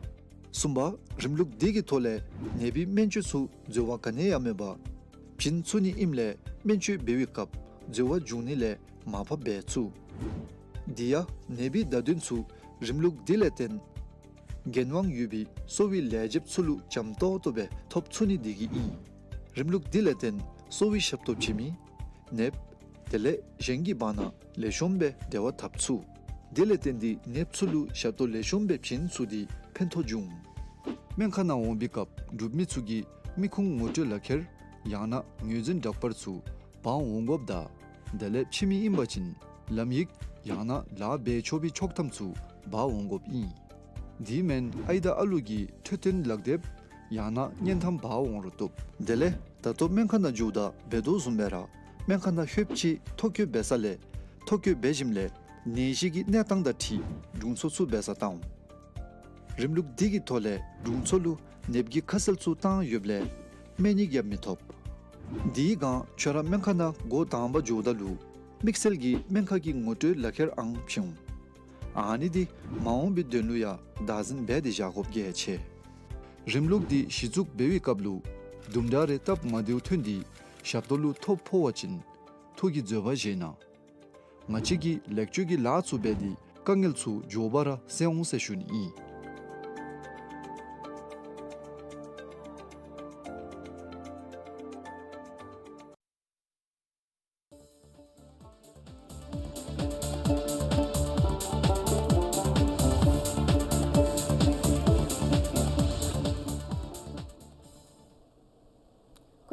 གསུམ་པ་རིམ་ལུགས་འདི་གི་ཐོག་ལས་ནདཔ་གི་སྨན་བཅོས་ཚུ་འཛོལ་བ་ག་ནི་ཡང་མེད་པར་བྱིན་ཚུགས་ནི་ཨིནམ་ལས་སྨན་བཅོས་འབད་བའི་སྐབས་འཛོལ་བ་འབྱུང་ནི་ལས་མར་ཕབ་འབད་ཚུགས། དེ་ཡང་ནདཔ་གི་བརྡ་དོན་ཚུ་རིམ་ལུགས་འདི་ལས་བརྟེན་འགན་དབང་ཡོད་པའི་གསོ་བའི་ལས་བྱེདཔ་ཚུ་ལུ་འཇམ་ཏོང་ཏོ་སྦེ་ཐོབ་ཚུགས་ནི་དེ་གིས་ཨིན། རིམ་ལུགས་འདི་ལས་བརྟེན་གསོ་བའི་ཞབས་ཏོག་བྱིན་མི་ནདཔ་དེ་ལས་གཞན་གྱི་བར་ན་ལེགས་ཤོམ་སྦེ་འབྲེལ་བ་འཐབ་ཚུགས། དེ་ལས་བརྟེན་ཏེ་ནདཔ་ཚུ་ལུ་ཞབས་ཏོག་ལེགས་ཤོམ་སྦེ་བྱིན་ཚུགས་ཏེ་ཕན་ཐོགས་འབྱུང་། སྨན་ཁང་ནང་འོང་པའི་སྐབས་འབྲུག་མི་ཚུ་གིས་མི་ཁུངས་ངོ་སྤྲོད་ལག་ཁྱེར་ཡང་ན་ངོས་འཛིན་འདྲ་པར་ཚུ་འབག་འོང་དགོཔ་དང་དེ་ལས་ཕྱི་མི་ཨིན་པ་ཅིན་ལམ་ཡིག་ཡང་ན་ལཱ་འབད་ཆོག་པའི་ཆོག་ཐམ་ཚུ་འབག་འོང་དགོཔ་ཨིན། དེ་མེན་ཨའི་དང་ཨ་ལུ་གི་འཕྲོད་བསྟེན་ལག་དེབ་ཡང་ན་བརྙན་ཐམ་འབག་འོང་རུང་བཏུབ། དེ་ལས་ད་ལྟོ་སྨན་ཁང་ནང་འགྱོཝ་ད་འབད་དོ་བཟུམ་སྦེ་ར་སྨན་ཁང་ནང་ལྷོདཔ་ཅིག་ཐོ་བཀོད་འབད་ས་ལས་ཐོ་བཀོད་འབད་ཞིནམ་ལས་ནད་གཞི་གི་གནས་སྟངས་དང་འཁྲིལ་དྲུང་འཚོ་ཚུ་འབད་སར་བཏང་འོང་། རིམ་ལུགས་འདི་གི་ཐོག་ལས་དྲུང་འཚོ་ལུ་ནདཔ་གི་ཁ་གསལ་ཚུ་བཏང་ཡོདཔ་ལས་སྨན་ཡིག་ཡང་མི་ཐོབ། དེའི་སྒང་ཁྱོད་ར་སྨན་ཁང་ནང་འགོ་དང་པ་འགྱོཝ་ད་ལུ་དམིགས་བསལ་གྱི་སྨན་ཁང་གི་ངོ་སྤྲོད་ལག་ཁྱེར་ཨང་བྱིན་འོང་། ཨ་ནི་འདི་མ་འོངས་པའི་དོན་ལུ་ཡང་བདག་འཛིན་འབད་དེ་བཞག་དགོཔ་གལ་ཆེ། རིམ་ལུགས་འདི་གཞི་བཙུགས་འབད་བའི་སྐབས་ལུ་དུམ་གྲ་རེ་སྟབས་མ་བདེཝ་ཐོན་ཏེ་ཞབས་ཏོག་ལུ་ཐོ་ཕོག་པ་ཅིན་ཐུགས་ཀྱི་བཟོད་པ་བཞེས་གནང་། ང་བཅས་ཀྱིས་ལེགས་བཅོས་ཀྱི་ལཱ་ཚུ་འབད་དེ་དཀའ་ངལ་ཚུ་མགྱོགས་པ་ར་སེལ་འོང་ཟེར་ཞུ་ནི་ཨིན།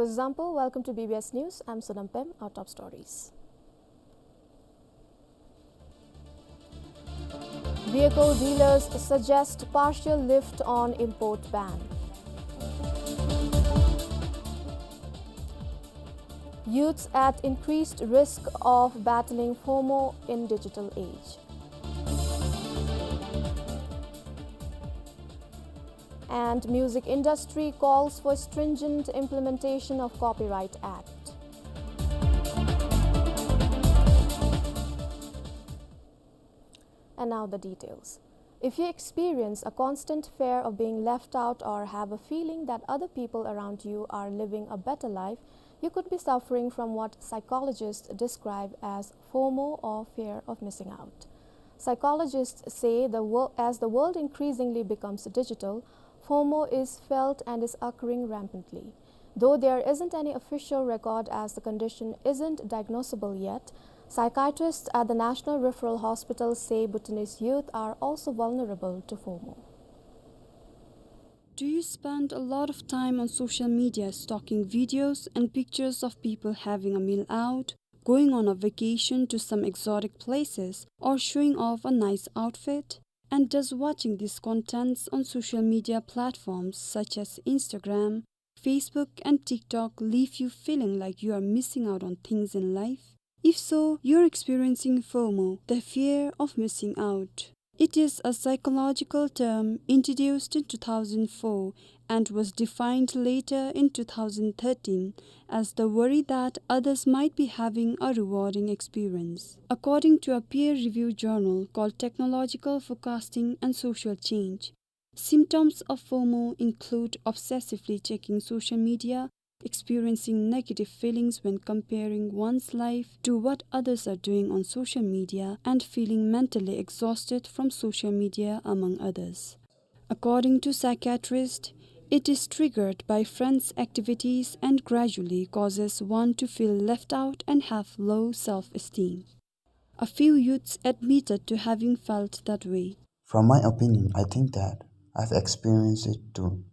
Kuzuzangpo, welcome to B B S News. I'm Sonam Pem. Our top stories. Vehicle dealers suggest partial lift on import ban. Youths at increased risk of battling FOMO in digital age. And music industry calls for stringent implementation of Copyright Act. And now the details. If you experience a constant fear of being left out or have a feeling that other people around you are living a better life, you could be suffering from what psychologists describe as FOMO or fear of missing out. Psychologists say the wo-, as the world increasingly becomes digital, FOMO is felt and is occurring rampantly. Though there isn't any official record as the condition isn't diagnosable yet, psychiatrists at the National Referral Hospital say Bhutanese youth are also vulnerable to FOMO. Do you spend a lot of time on social media stalking videos and pictures of people having a meal out, going on a vacation to some exotic places, or showing off a nice outfit? And does watching these contents on social media platforms such as Instagram, Facebook, and TikTok leave you feeling like you are missing out on things in life? If so, you're experiencing FOMO, the fear of missing out. It is a psychological term introduced in two thousand four and was defined later in two thousand thirteen as the worry that others might be having a rewarding experience. According to a peer-reviewed journal called Technological Forecasting and Social Change, symptoms of FOMO include obsessively checking social media, experiencing negative feelings when comparing one's life to what others are doing on social media, and feeling mentally exhausted from social media, among others. According to psychiatrists, it is triggered by friends' activities and gradually causes one to feel left out and have low self-esteem. A few youths admitted to having felt that way. From my opinion, I think that I've experienced it too.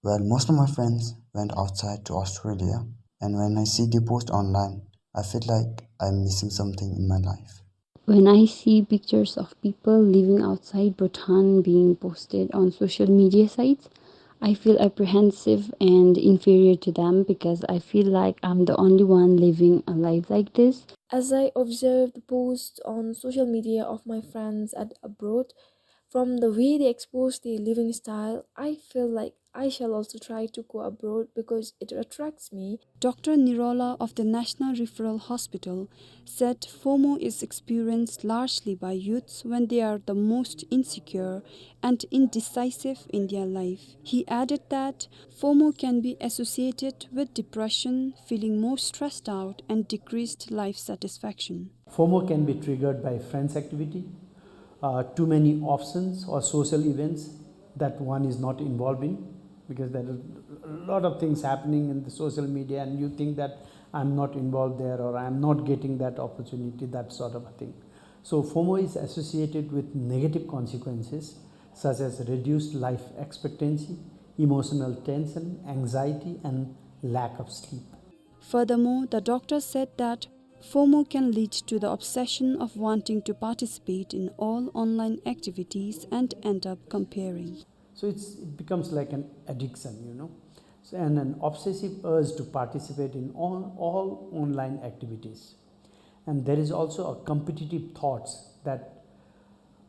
Well, most of my friends went outside to Australia, and when I see the post online, I feel like I'm missing something in my life. When I see pictures of people living outside Bhutan being posted on social media sites, I feel apprehensive and inferior to them because I feel like I'm the only one living a life like this. As I observe the posts on social media of my friends at abroad, from the way they expose their living style, I feel like I shall also try to go abroad because it attracts me. Doctor Nirola of the National Referral Hospital said FOMO is experienced largely by youths when they are the most insecure and indecisive in their life. He added that FOMO can be associated with depression, feeling more stressed out, and decreased life satisfaction. FOMO can be triggered by friends' activity, uh, too many options or social events that one is not involved in, because there are a lot of things happening in the social media and you think that I'm not involved there or I'm not getting that opportunity, that sort of a thing. So FOMO is associated with negative consequences such as reduced life expectancy, emotional tension, anxiety, and lack of sleep. Furthermore, the doctor said that FOMO can lead to the obsession of wanting to participate in all online activities and end up comparing. So it's, it becomes like an addiction, you know, so, and an obsessive urge to participate in all, all online activities. And there is also a competitive thoughts that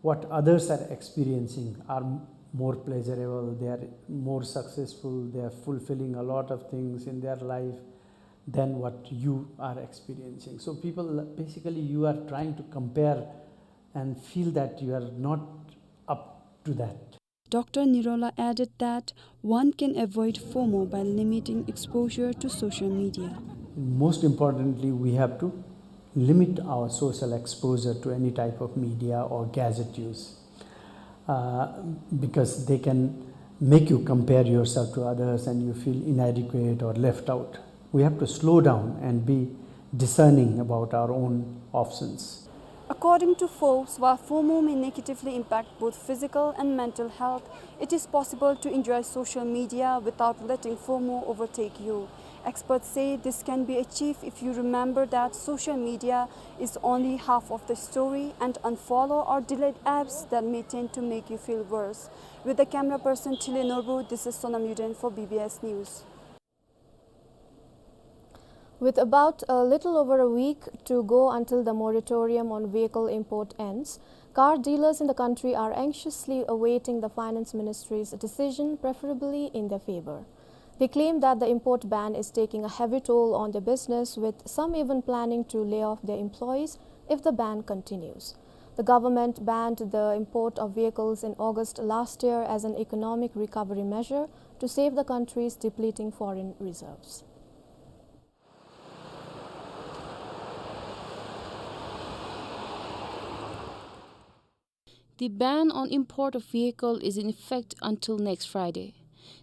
what others are experiencing are m-, more pleasurable, they are more successful, they are fulfilling a lot of things in their life. than what you are experiencing. So people, basically, you are trying to compare and feel that you are not up to that. Doctor Nirola added that one can avoid FOMO by limiting exposure to social media. Most importantly, we have to limit our social exposure to any type of media or gadget use, uh, because they can make you compare yourself to others and you feel inadequate or left out. We have to slow down and be discerning about our own options. According to Forbes, while FOMO may negatively impact both physical and mental health, it is possible to enjoy social media without letting FOMO overtake you. Experts say this can be achieved if you remember that social media is only half of the story and unfollow or delete apps that may tend to make you feel worse. With the camera person Thile Norbu, this is Sonam Yuden for B B S News. With about a little over a week to go until the moratorium on vehicle import ends, car dealers in the country are anxiously awaiting the Finance Ministry's decision, preferably in their favor. They claim that the import ban is taking a heavy toll on their business, with some even planning to lay off their employees if the ban continues. The government banned the import of vehicles in August last year as an economic recovery measure to save the country's depleting foreign reserves. The ban on import of vehicle is in effect until next Friday.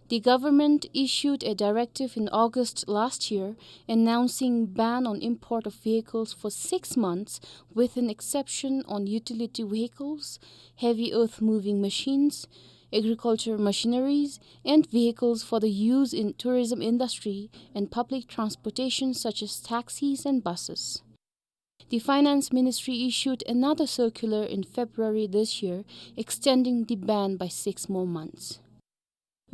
The government issued a directive in August last year announcing ban on import of vehicles for six months, with an exception on utility vehicles, heavy earth-moving machines, agriculture machineries, and vehicles for the use in tourism industry and public transportation such as taxis and buses. The Finance Ministry issued another circular in February this year, extending the ban by six more months.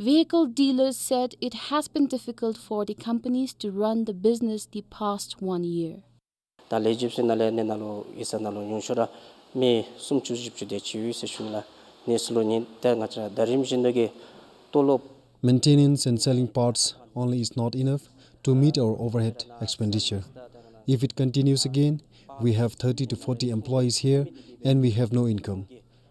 Vehicle dealers said it has been difficult for the companies to run the business the past one year. ད་ལེགས་བཅོས་ནང་ལས་ནི་ནང་ལུ་ཡིག་ཚང་ནང་ལུ་ཉུང་ཤོས་ར་མི་སུམ་ཅུ་བཞི་བཅུ་དེ་ཅིག་ཡོད་ཟེར་ཞུ་ནི་ལགས། ནི་ཚུ་ལུ་ནི་ད་ང་བཅས་ར་ཟླ་རིམ་བཞིན་དུ་གི་ཏོ་ལོབ། Maintenance and selling parts only is not enough to meet our overhead expenditure. If it continues again, we have thirty to forty employees here and we have no income.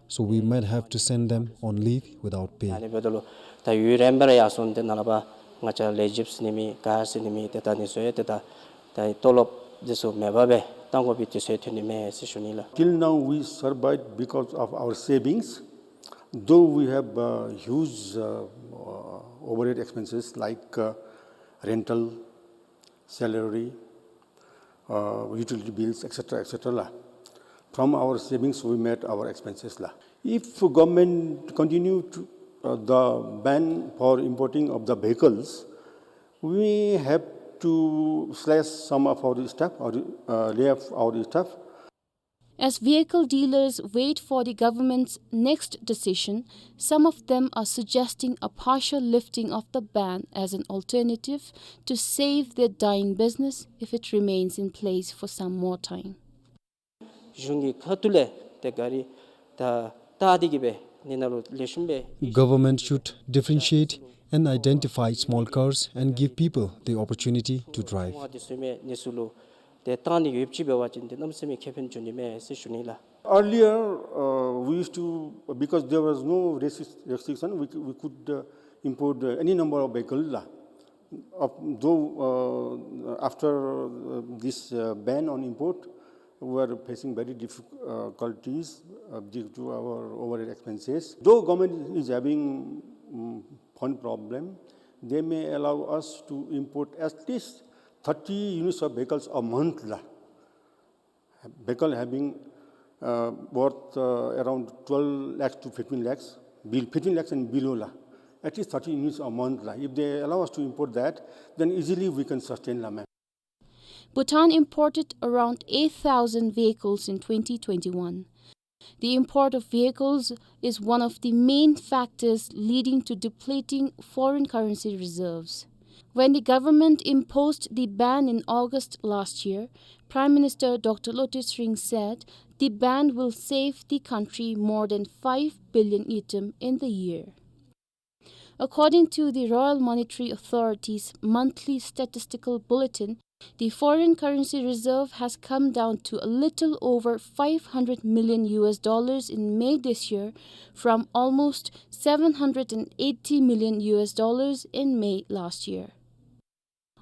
So we might have to send them on leave without pay. ཨ་ནི་འབདཝ་ད་ལུ་ད་ཡུན་རིངམོ་སྦེ་ར་ཡར་སོང་སྟེ་ནཱ་ལས་ཕར་ང་བཅས་ལེགས་བཅོས་ཟེར་ནི་མེད་ག་ཟེར་ནི་མེད། ཏེ་ད་ནི་ཚུ་ཡང་ཏེ་ད་ད་ཏོ་ལོབ་འདི་ཚུ་མེད་པར་སྦེ་གཏང་དགོ་པའི་དུས་ཚོད་ཐོན་ནི་མས་ཟེར་ཞུ་ནི་ལགས། Till now we survived because of our savings, though we have uh, huge uh, uh, overhead expenses like uh, rental, salary, uh, utility bills, et cetera, et cetera ལགས། From our savings we made our expenses ལགས། If government continue to, uh, the ban for importing of the vehicles, we have to slash some of our staff or uh, lay off our staff. As vehicle dealers wait for the government's next decision, some of them are suggesting a partial lifting of the ban as an alternative to save their dying business if it remains in place for some more time. གཞུང་གི་ཁ་ཐུག་ལས་ཏེ་གཱ་རི་ད་བཏགས་ཏེ་གི་སྦེ་ནི་ནང་ལུ་ལེགས་ཤོམ་སྦེ། Government should differentiate and identify small cars and give people the opportunity to drive. ཁོང་དེ་ཚུ་མི་ནི་ཚུ་ལུ་ཏེ་བཏང་ནི་ཡོདཔ་ཅིག་འབད་བ་ཅིན་ཏེ་གནམ་མེད་ས་མེད་ཁེ་ཕན་འབྱུང་ནི་མས་ཟེར་ཞུ་ནི་ལགས། Earlier, uh, we used to, because there was no restric- restriction, we, c- we could uh, import uh, any number of vehicle ལགས། Of- Though uh, after uh, this uh, ban on import, we are facing very difficulties uh, due to our overhead expenses. Though government is having um, fund problem, they may allow us to import at least thirty units of vehicles a month ལགས། Vehicle having uh, worth uh, around twelve lakhs to fifteen lakhs, be- fifteen lakhs and below ལགས. At least thirty units a month ལགས། If they allow us to import that, then easily we can sustain ལགས། Ma'am. Bhutan imported around eight thousand vehicles in twenty twenty-one. The import of vehicles is one of the main factors leading to depleting foreign currency reserves. When the government imposed the ban in August last year, Prime Minister Doctor Lotay Tshering said the ban will save the country more than five billion ngultrum in the year. According to the Royal Monetary Authority's monthly statistical bulletin, The foreign currency reserve has come down to a little over five hundred million U S dollars in May this year, from almost seven hundred and eighty million U S dollars in May last year.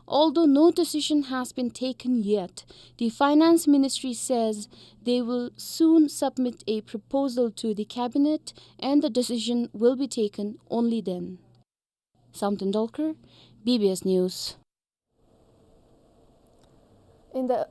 Although no decision has been taken yet, the Finance Ministry says they will soon submit a proposal to the cabinet and the decision will be taken only then. Samten Dolkar, B B S News. In the,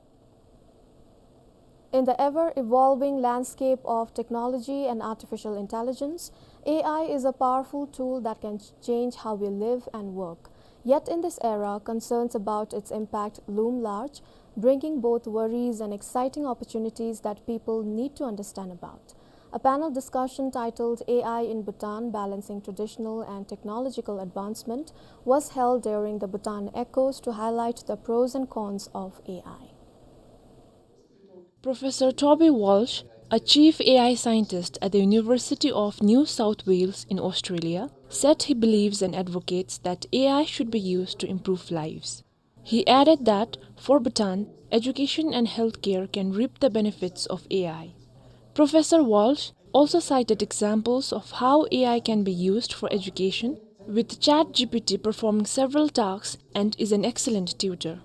in the ever-evolving landscape of technology and artificial intelligence, A I is a powerful tool that can ch-, change how we live and work. Yet in this era, concerns about its impact loom large, bringing both worries and exciting opportunities that people need to understand about. A panel discussion titled A I in Bhutan: Balancing Traditional and Technological Advancement was held during the Bhutan Echoes to highlight the pros and cons of A I. Professor Toby Walsh, a chief A I scientist at the University of New South Wales in Australia, said he believes and advocates that A I should be used to improve lives. He added that, for Bhutan, education and healthcare can reap the benefits of A I. Professor Walsh also cited examples of how A I can be used for education, with ChatGPT performing several tasks and is an excellent tutor.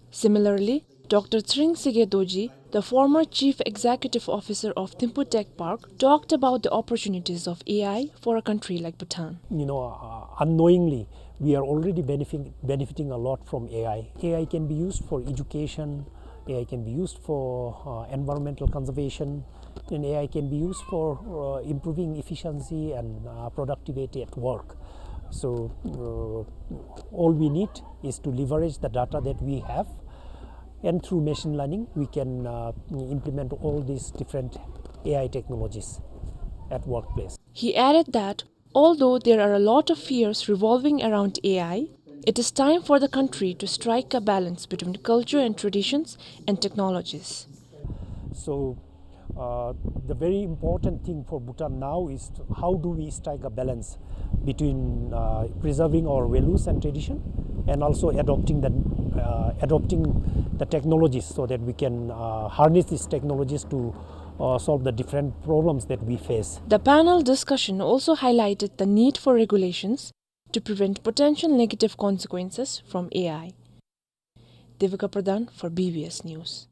Similarly, Doctor Tshering Tshige Dorji, the former chief executive officer of Thimphu Tech Park, talked about the opportunities of A I for a country like Bhutan. You know, uh, unknowingly, we are already benefiting, benefiting a lot from A I. A I can be used for education, A I can be used for, uh, environmental conservation, and A I can be used for, uh, improving efficiency and, uh, productivity at work. So, uh, all we need is to leverage the data that we have, and through machine learning, we can, uh, implement all these different A I technologies at workplace. He added that although there are a lot of fears revolving around A I, it is time for the country to strike a balance between culture and traditions and technologies. So, uh, the very important thing for Bhutan now is to, how do we strike a balance between, uh, preserving our values and tradition and also adopting the, uh, adopting the technologies so that we can, uh, harness these technologies to, uh, solve the different problems that we face. The panel discussion also highlighted the need for regulations to prevent potential negative consequences from A I. Devika Pradhan for B B S News.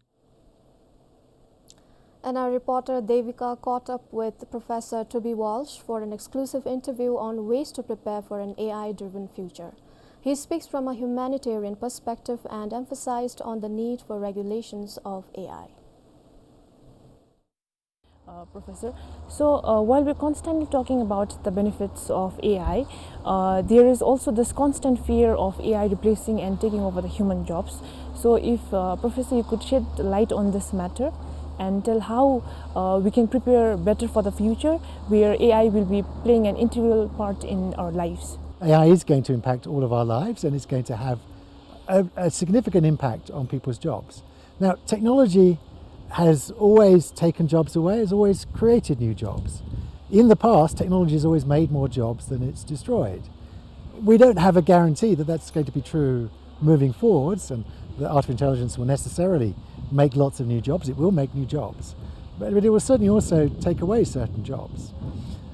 And our reporter Devika caught up with Professor Toby Walsh for an exclusive interview on ways to prepare for an A I-driven future. He speaks from a humanitarian perspective and emphasized on the need for regulations of A I. Uh, Professor, so, uh, while we're constantly talking about the benefits of A I, uh, there is also this constant fear of A I replacing and taking over the human jobs. So if, uh, Professor, you could shed light on this matter and tell how, uh, we can prepare better for the future where A I will be playing an integral part in our lives. A I is going to impact all of our lives, and it's going to have a, a significant impact on people's jobs. Now, technology has always taken jobs away, has always created new jobs. In the past, technology has always made more jobs than it's destroyed. We don't have a guarantee that that's going to be true moving forwards, and that artificial intelligence will necessarily make lots of new jobs. It will make new jobs, but, but it will certainly also take away certain jobs.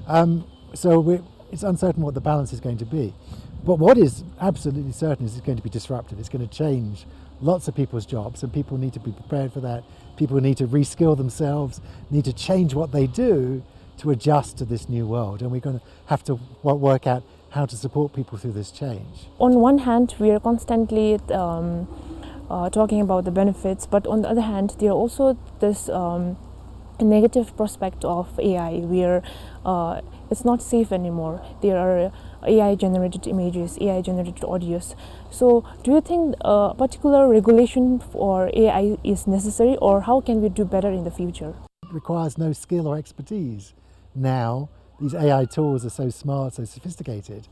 Um, so we, it's uncertain what the balance is going to be. But what is absolutely certain is it's going to be disruptive. It's gonna change lots of people's jobs, and people need to be prepared for that. People need to reskill themselves, need to change what they do to adjust to this new world. And we're gonna have to wo-, work out how to support people through this change. On one hand, we are constantly, um, uh, talking about the benefits, but on the other hand, there are also this, um, negative prospect of A I, where, uh, it's not safe anymore. There are A I-generated images, A I-generated audios. So, do you think a particular regulation for A I is necessary, or how can we do better in the future? It requires no skill or expertise. Now, these A I tools are so smart, so sophisticated,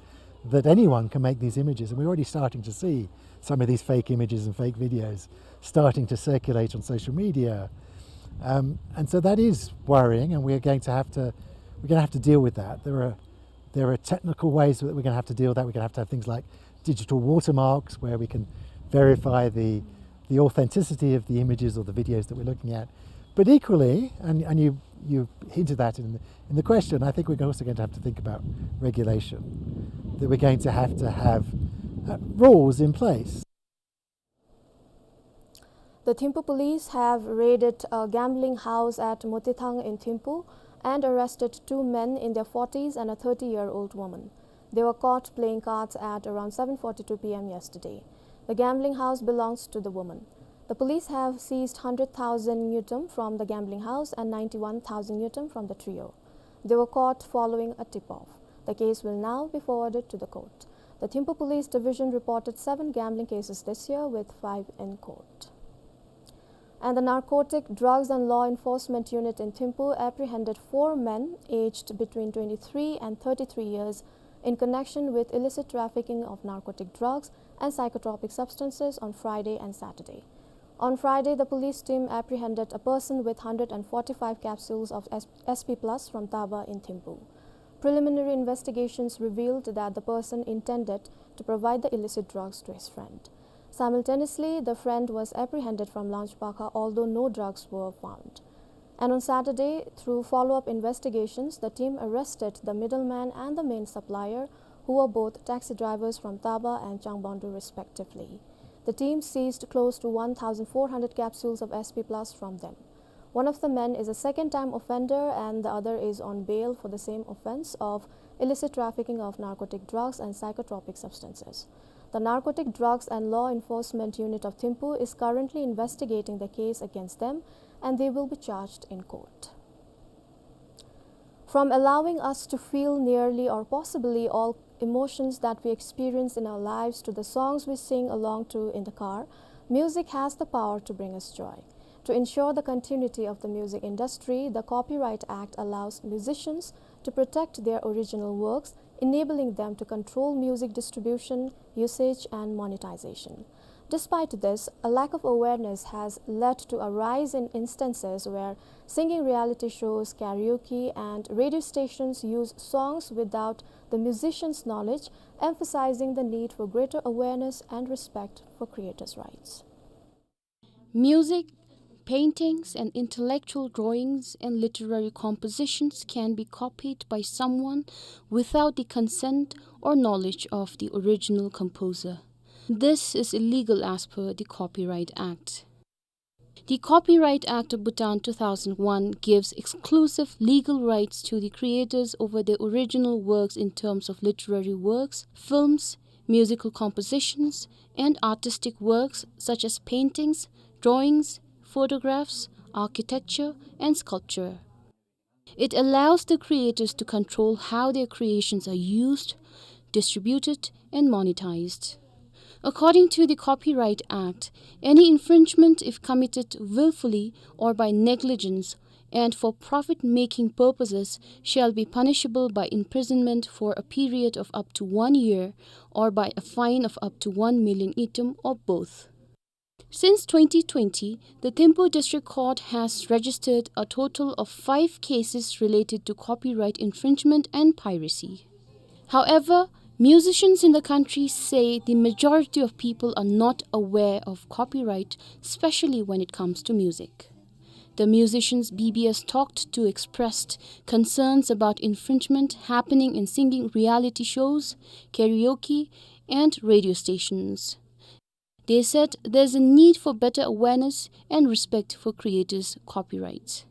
that anyone can make these images, and we're already starting to see some of these fake images and fake videos starting to circulate on social media. Um, and so that is worrying, and we're going to have to, we're gonna have to deal with that. There are, there are technical ways that we're gonna have to deal with that. We're gonna have to have things like digital watermarks, where we can verify the, the authenticity of the images or the videos that we're looking at. But equally, and, and you, you hinted that in the, in the question, I think we're also going to have to think about regulation, that we're going to have to have, uh, rules in place. The Thimphu police have raided a gambling house at Motithang in Thimphu and arrested two men in their forties and a thirty-year-old woman. They were caught playing cards at around seven forty-two P M yesterday. The gambling house belongs to the woman. The police have seized hundred thousand ngultrum from the gambling house and ninety-one thousand ngultrum from the trio. They were caught following a tip-off. The case will now be forwarded to the court. The Thimphu Police Division reported seven gambling cases this year, with five in court. And the Narcotic Drugs and Law Enforcement Unit in Thimphu apprehended four men aged between twenty-three and thirty-three years in connection with illicit trafficking of narcotic drugs and psychotropic substances on Friday and Saturday. On Friday, the police team apprehended a person with hundred and forty-five capsules of S-, S P plus from Taba in Thimphu. Preliminary investigations revealed that the person intended to provide the illicit drugs to his friend. Simultaneously, the friend was apprehended from Langchbakha, although no drugs were found. And on Saturday, through follow-up investigations, the team arrested the middleman and the main supplier, who were both taxi drivers from Taba and Changbondu respectively. The team seized close to one thousand four hundred capsules of S P plus from them. One of the men is a second-time offender and the other is on bail for the same offense of illicit trafficking of narcotic drugs and psychotropic substances. The Narcotic Drugs and Law Enforcement Unit of Thimphu is currently investigating the case against them and they will be charged in court. From allowing us to feel nearly or possibly all emotions that we experience in our lives to the songs we sing along to in the car, music has the power to bring us joy. To ensure the continuity of the music industry, the Copyright Act allows musicians to protect their original works, enabling them to control music distribution, usage, and monetization. Despite this, a lack of awareness has led to a rise in instances where singing reality shows, karaoke, and radio stations use songs without the musician's knowledge, emphasizing the need for greater awareness and respect for creators' rights. Music, paintings, and intellectual drawings and literary compositions can be copied by someone without the consent or knowledge of the original composer. This is illegal as per the Copyright Act. The Copyright Act of Bhutan two thousand one gives exclusive legal rights to the creators over their original works in terms of literary works, films, musical compositions, and artistic works such as paintings, drawings, photographs, architecture, and sculpture. It allows the creators to control how their creations are used, distributed, and monetized. According to the Copyright Act, any infringement, if committed willfully or by negligence and for profit-making purposes, shall be punishable by imprisonment for a period of up to one year or by a fine of up to one million ngultrum or both. Since twenty twenty, the Thimphu District Court has registered a total of five cases related to copyright infringement and piracy. However, musicians in the country say the majority of people are not aware of copyright, especially when it comes to music. The musicians B B S talked to expressed concerns about infringement happening in singing reality shows, karaoke, and radio stations. They said there's a need for better awareness and respect for creators' copyrights.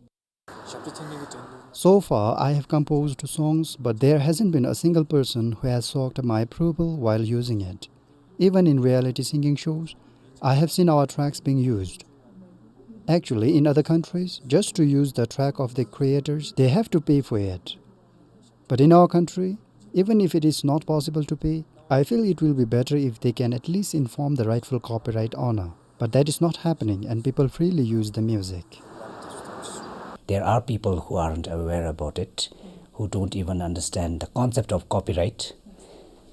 So far, I have composed songs, but there hasn't been a single person who has sought my approval while using it. Even in reality singing shows, I have seen our tracks being used. Actually, in other countries, just to use the track of the creators, they have to pay for it. But in our country, even if it is not possible to pay, I feel it will be better if they can at least inform the rightful copyright owner. But that is not happening, and people freely use the music. There are people who aren't aware about it, who don't even understand the concept of copyright.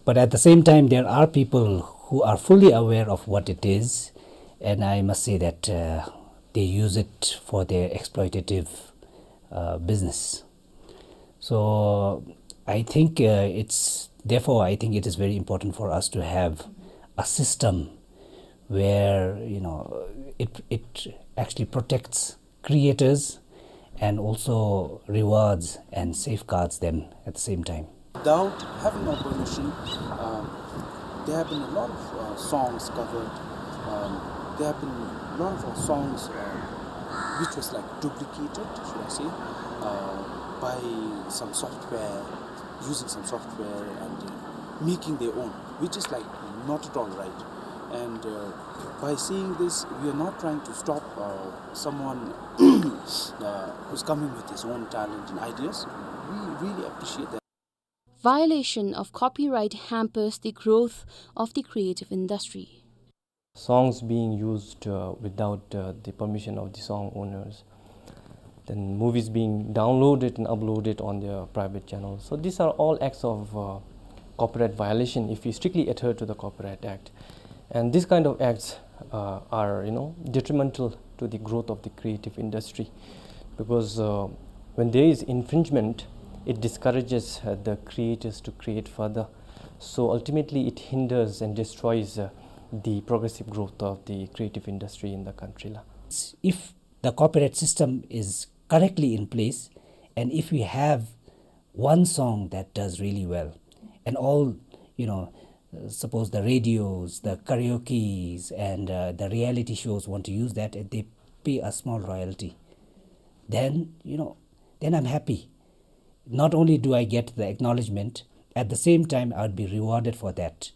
But at the same time, there are people who are fully aware of what it is, and I must say that, uh, they use it for their exploitative, uh, business. So I think, uh, it's, therefore, I think it is very important for us to have a system where, you know, it, it actually protects creators and also rewards and safeguards them at the same time. Without having our permission, um, there have been a lot of, uh, songs covered. Um, there have been a lot of our songs, uh, which was, like, duplicated, should I say, uh, by some software, using some software and, uh, making their own, which is, like, not at all right. And, uh, by seeing this, we are not trying to stop, uh, someone, uh, who's coming with his own talent and ideas. We really appreciate that. Violation of copyright hampers the growth of the creative industry. Songs being used, uh, without, uh, the permission of the song owners. Then movies being downloaded and uploaded on their private channels. So these are all acts of, uh, copyright violation if we strictly adhere to the Copyright Act. And these kind of acts, uh, are, you know, detrimental to the growth of the creative industry, because, uh, when there is infringement, it discourages, uh, the creators to create further. So ultimately, it hinders and destroys, uh, the progressive growth of the creative industry in the country la. If the copyright system is correctly in place, and if we have one song that does really well, and all, you know, uh, suppose the radios, the karaokes, and, uh, the reality shows want to use that, and they pay a small royalty, then, you know, then I'm happy. Not only do I get the acknowledgement, at the same time, I would be rewarded for that.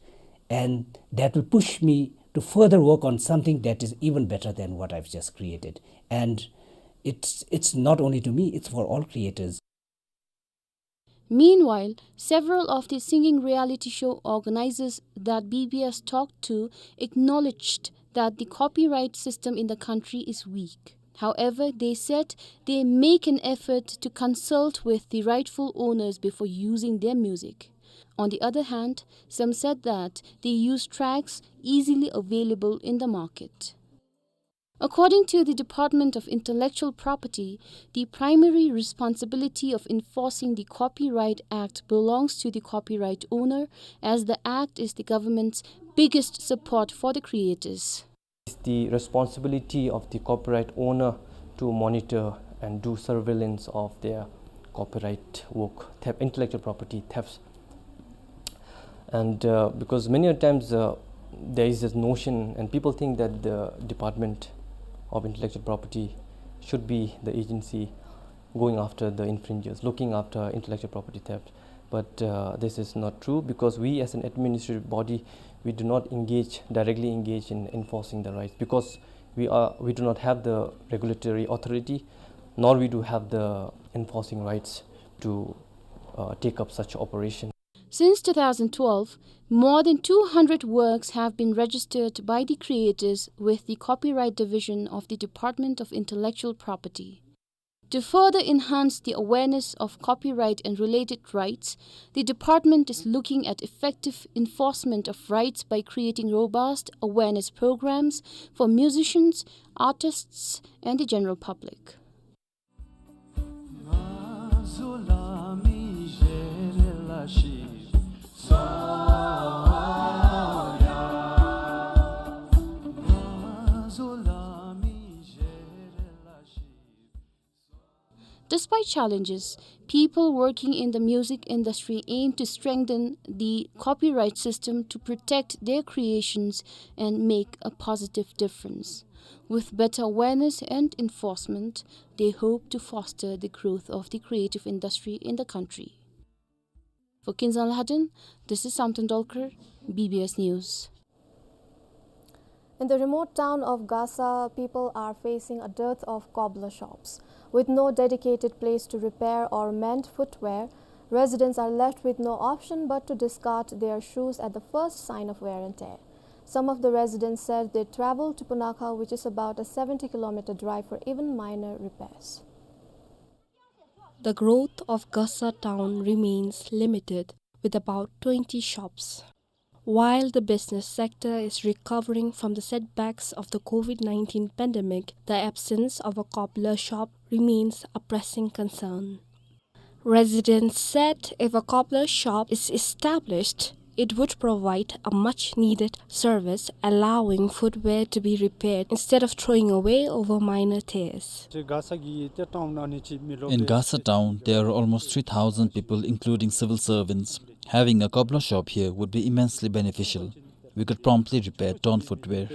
And that will push me to further work on something that is even better than what I've just created. And it's, it's not only to me, it's for all creators. Meanwhile, several of the singing reality show organizers that B B S talked to acknowledged that the copyright system in the country is weak. However, they said they make an effort to consult with the rightful owners before using their music. On the other hand, some said that they use tracks easily available in the market. According to the Department of Intellectual Property, the primary responsibility of enforcing the Copyright Act belongs to the copyright owner, as the act is the government's biggest support for the creators. It's the responsibility of the copyright owner to monitor and do surveillance of their copyright work, theft, intellectual property thefts. And, uh, because many a times, uh, there is this notion, and people think that the Department of Intellectual Property should be the agency going after the infringers, looking after intellectual property theft. But, uh, this is not true, because we as an administrative body, we do not engage, directly engage in enforcing the rights, because we are, we do not have the regulatory authority, nor we do have the enforcing rights to, uh, take up such operation. Since two thousand twelve, more than two hundred works have been registered by the creators with the Copyright Division of the Department of Intellectual Property. To further enhance the awareness of copyright and related rights, the department is looking at effective enforcement of rights by creating robust awareness programs for musicians, artists, and the general public. Despite challenges, people working in the music industry aim to strengthen the copyright system to protect their creations and make a positive difference. With better awareness and enforcement, they hope to foster the growth of the creative industry in the country. For Kinzhan Alhadin, this is Samten Dolkar, B B S News. In the remote town of Gasa, people are facing a dearth of cobbler shops. With no dedicated place to repair or mend footwear, residents are left with no option but to discard their shoes at the first sign of wear and tear. Some of the residents said they travel to Punakha, which is about a seventy kilometer drive, for even minor repairs. The growth of Gasa town remains limited, with about twenty shops. While the business sector is recovering from the setbacks of the COVID nineteen pandemic, the absence of a cobbler shop remains a pressing concern. Residents said if a cobbler shop is established, It would provide a much needed service, allowing footwear to be repaired instead of throwing away over minor tears. In Gasa town, there are almost three thousand people, including civil servants. Having a cobbler shop here would be immensely beneficial. We could promptly repair torn footwear.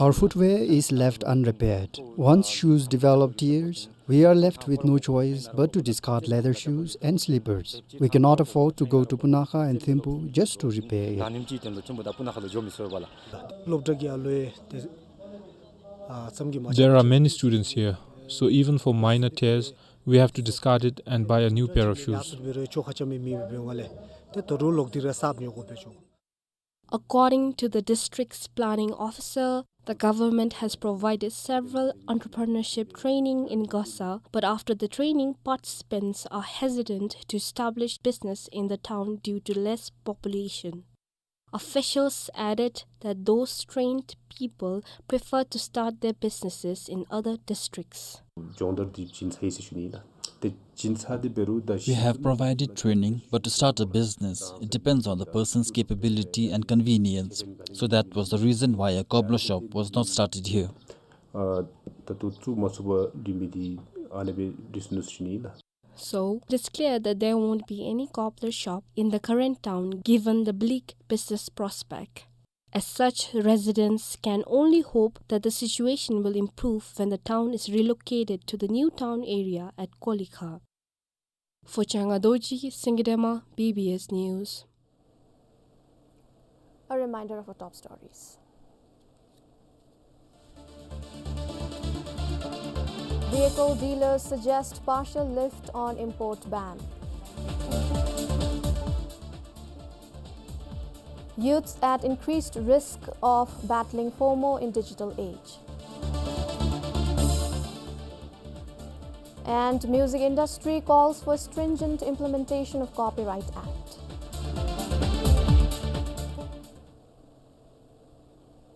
Our footwear is left unrepaired. Once shoes develop tears, we are left with no choice but to discard leather shoes and slippers. We cannot afford to go to Punakha and Thimphu just to repair it. There are many students here, so even for minor tears, we have to discard it and buy a new pair of shoes. According to the district's planning officer, the government has provided several entrepreneurship training in Gasa, but after the training, participants are hesitant to establish business in the town due to less population. Officials added that those trained people prefer to start their businesses in other districts. སྦྱོང་བརྡར་འདི་བྱིན་ཚར་ཡི་ཟེར་ཞུ་ནི་ཨིན་ལགས། ཏེ་བྱིན་ཚར་ཏེ་འབད་རུང་ད་We have provided training, but to start a business, it depends on the person's capability and convenience. So that was the reason why a cobbler shop was not started here. ཨ་ད་ལྟོ་བཙུགས་མ་ཚུགས་པར་ལུས་མི་འདི་ཨ་ནི་སྦེ་འདི་ཚུ་ནུག་ཟེར་ཞུ་ནི་ཨིན་ལགས། So, it is clear that there won't be any cobbler shop in the current town given the bleak business prospect. As such, residents can only hope that the situation will improve when the town is relocated to the new town area at Kolikha. For Changa Dorji, Singidema, B B S News. A reminder of our top stories. Vehicle dealers suggest partial lift on import ban. Youths at increased risk of battling FOMO in digital age. And music industry calls for stringent implementation of Copyright Act.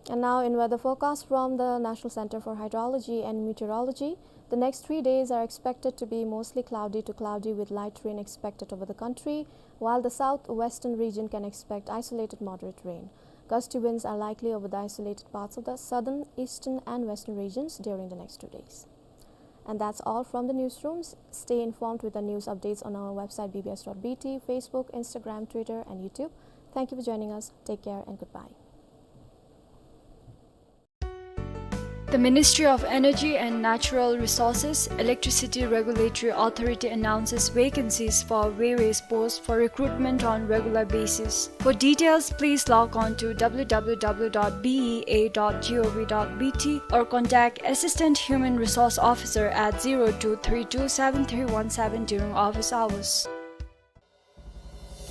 And now in weather forecast from the National Center for Hydrology and Meteorology, the next three days are expected to be mostly cloudy to cloudy with light rain expected over the country, while the southwestern region can expect isolated moderate rain. Gusty winds are likely over the isolated parts of the southern, eastern and western regions during the next two days. And that's all from the newsrooms. Stay informed with the news updates on our website B B S dot B T, Facebook, Instagram, Twitter and YouTube. Thank you for joining us. Take care and goodbye. The Ministry of Energy and Natural Resources Electricity Regulatory Authority announces vacancies for various posts for recruitment on regular basis. For details, please log on to W W W dot B E A dot G O V dot B T or contact Assistant Human Resource Officer at zero two three two seven three one seven during office hours.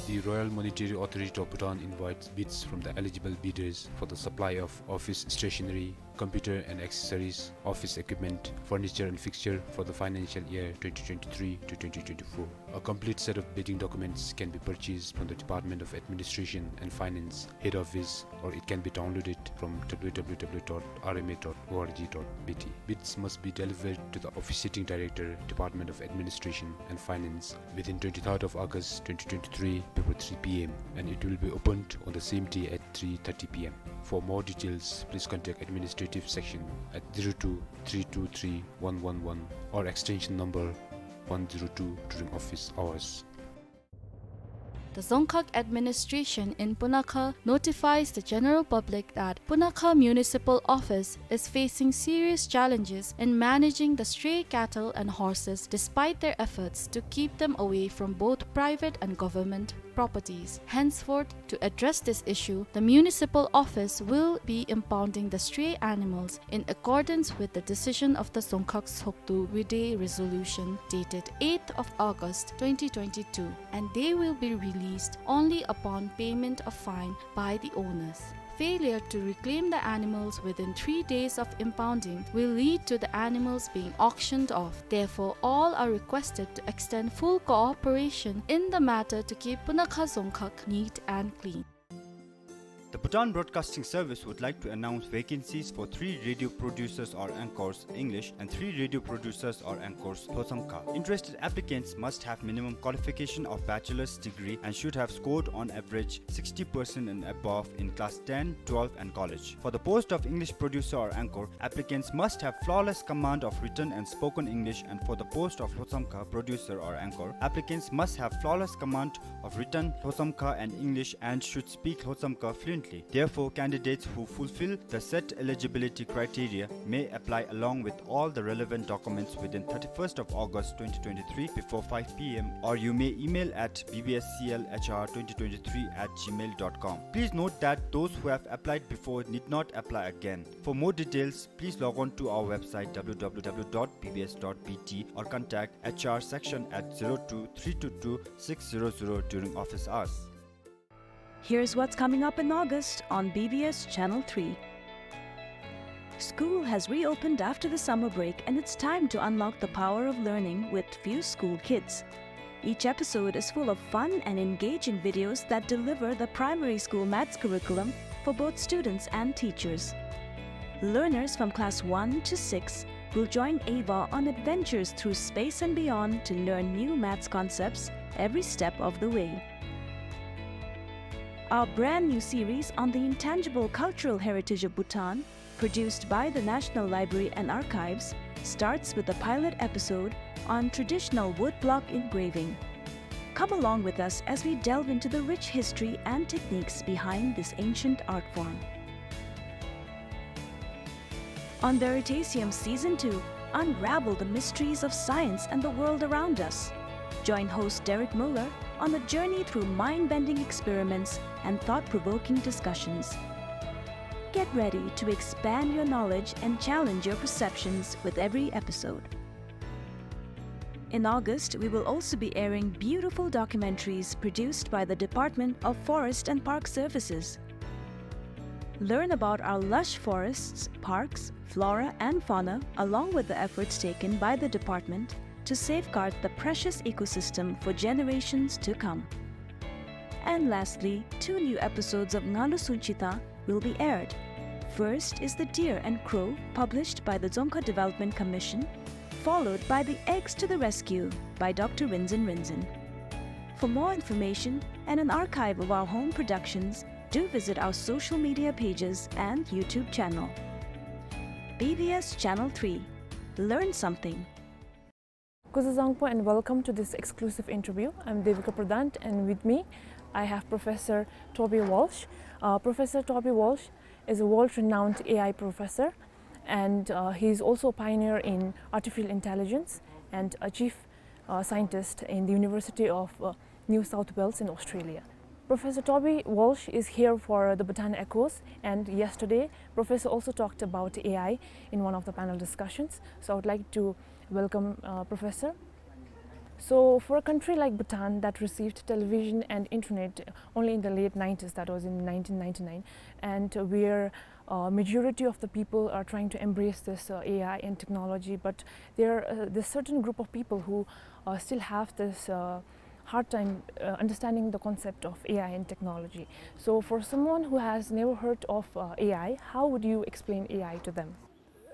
The Royal Monetary Authority of Bhutan invites bids from the eligible bidders for the supply of office stationery, computer and accessories, office equipment, furniture and fixture for the financial year twenty twenty-three to twenty twenty-four. A complete set of bidding documents can be purchased from the Department of Administration and Finance head office, or it can be downloaded from W W W dot R M A dot org dot B T. Bids must be delivered to the officiating director, Department of Administration and Finance, within twenty-third of August twenty twenty-three before three P M, and it will be opened on the same day at three thirty P M. For more details, please contact administrative section at zero two three two three one one one or extension number one zero two during office hours. The Dzongkhag administration in Punakha notifies the general public that Punakha Municipal Office is facing serious challenges in managing the stray cattle and horses despite their efforts to keep them away from both private and government properties. Henceforth, to address this issue, the municipal office will be impounding the stray animals in accordance with the decision of the Dzongkhag Tshogdu Wide Resolution dated eighth of August twenty twenty-two, and they will be released only upon payment of fine by the owners. Failure to reclaim the animals within three days of impounding will lead to the animals being auctioned off. Therefore, all are requested to extend full cooperation in the matter to keep Punakha Dzongkhag neat and clean. The Bhutan Broadcasting Service would like to announce vacancies for three radio producers or anchors, English, and three radio producers or anchors, Lhotshamkha. Interested applicants must have minimum qualification of bachelor's degree and should have scored on average sixty percent and above in class ten, twelve, and college. For the post of English producer or anchor, applicants must have flawless command of written and spoken English, and for the post of Lhotshamkha producer or anchor, applicants must have flawless command of written Lhotshamkha and English and should speak Lhotshamkha fluently. Therefore, candidates who fulfill the set eligibility criteria may apply along with all the relevant documents within thirty-first of August twenty twenty-three before five P M, or you may email at B B S C L H R twenty twenty-three at gmail dot com. Please note that those who have applied before need not apply again. For more details, please log on to our website, W W W dot B B S dot B T, or contact H R section at zero two three two two six zero zero during office hours. Here's what's coming up in August on B B S Channel three. School has reopened after the summer break, and it's time to unlock the power of learning with Fuse School Kids. Each episode is full of fun and engaging videos that deliver the primary school maths curriculum for both students and teachers. Learners from class one to six will join Ava on adventures through space and beyond to learn new maths concepts every step of the way. Our brand new series on the intangible cultural heritage of Bhutan, produced by the National Library and Archives, starts with a pilot episode on traditional woodblock engraving. Come along with us as we delve into the rich history and techniques behind this ancient art form. On Veritasium Season two, unravel the mysteries of science and the world around us. Join host Derek Muller on a journey through mind-bending experiments and thought-provoking discussions. Get ready to expand your knowledge and challenge your perceptions with every episode. In August, we will also be airing beautiful documentaries produced by the Department of Forest and Park Services. Learn about our lush forests, parks, flora, and fauna, along with the efforts taken by the department to safeguard the precious ecosystem for generations to come. And lastly, two new episodes of Ngalu Sunchita will be aired. First is The Deer and Crow, published by the Dzongkha Development Commission, followed by The Eggs to the Rescue by Doctor Rinzin Rinzin. For more information and an archive of our home productions, do visit our social media pages and YouTube channel. B B S Channel three. Learn something. Kuzuzangpo and welcome to this exclusive interview. I'm Devika Pradhan, and with me I have Professor Toby Walsh. Uh, Professor Toby Walsh is a world-renowned A I professor, and uh, he is also a pioneer in artificial intelligence and a chief uh, scientist in the University of uh, New South Wales in Australia. Professor Toby Walsh is here for the Bhutan Echoes, and yesterday Professor also talked about A I in one of the panel discussions. So I would like to welcome uh, Professor. So for a country like Bhutan that received television and internet only in the late nineties, that was in nineteen ninety-nine, and where uh, majority of the people are trying to embrace this uh, A I and technology, but there uh, there's certain group of people who uh, still have this uh, hard time uh, understanding the concept of A I and technology. So for someone who has never heard of uh, A I, how would you explain A I to them?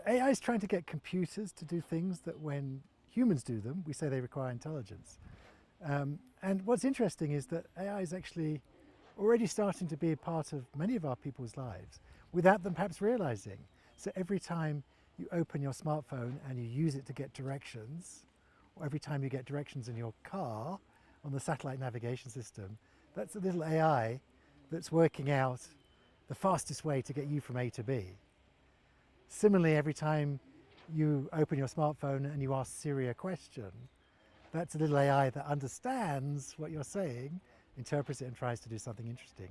A I is trying to get computers to do things that when humans do them, we say they require intelligence. Um, and what's interesting is that A I is actually already starting to be a part of many of our people's lives without them perhaps realizing. So every time you open your smartphone and you use it to get directions, or every time you get directions in your car on the satellite navigation system, that's a little A I that's working out the fastest way to get you from A to B. Similarly, every time you open your smartphone and you ask Siri a question, that's a little A I that understands what you're saying, interprets it, and tries to do something interesting.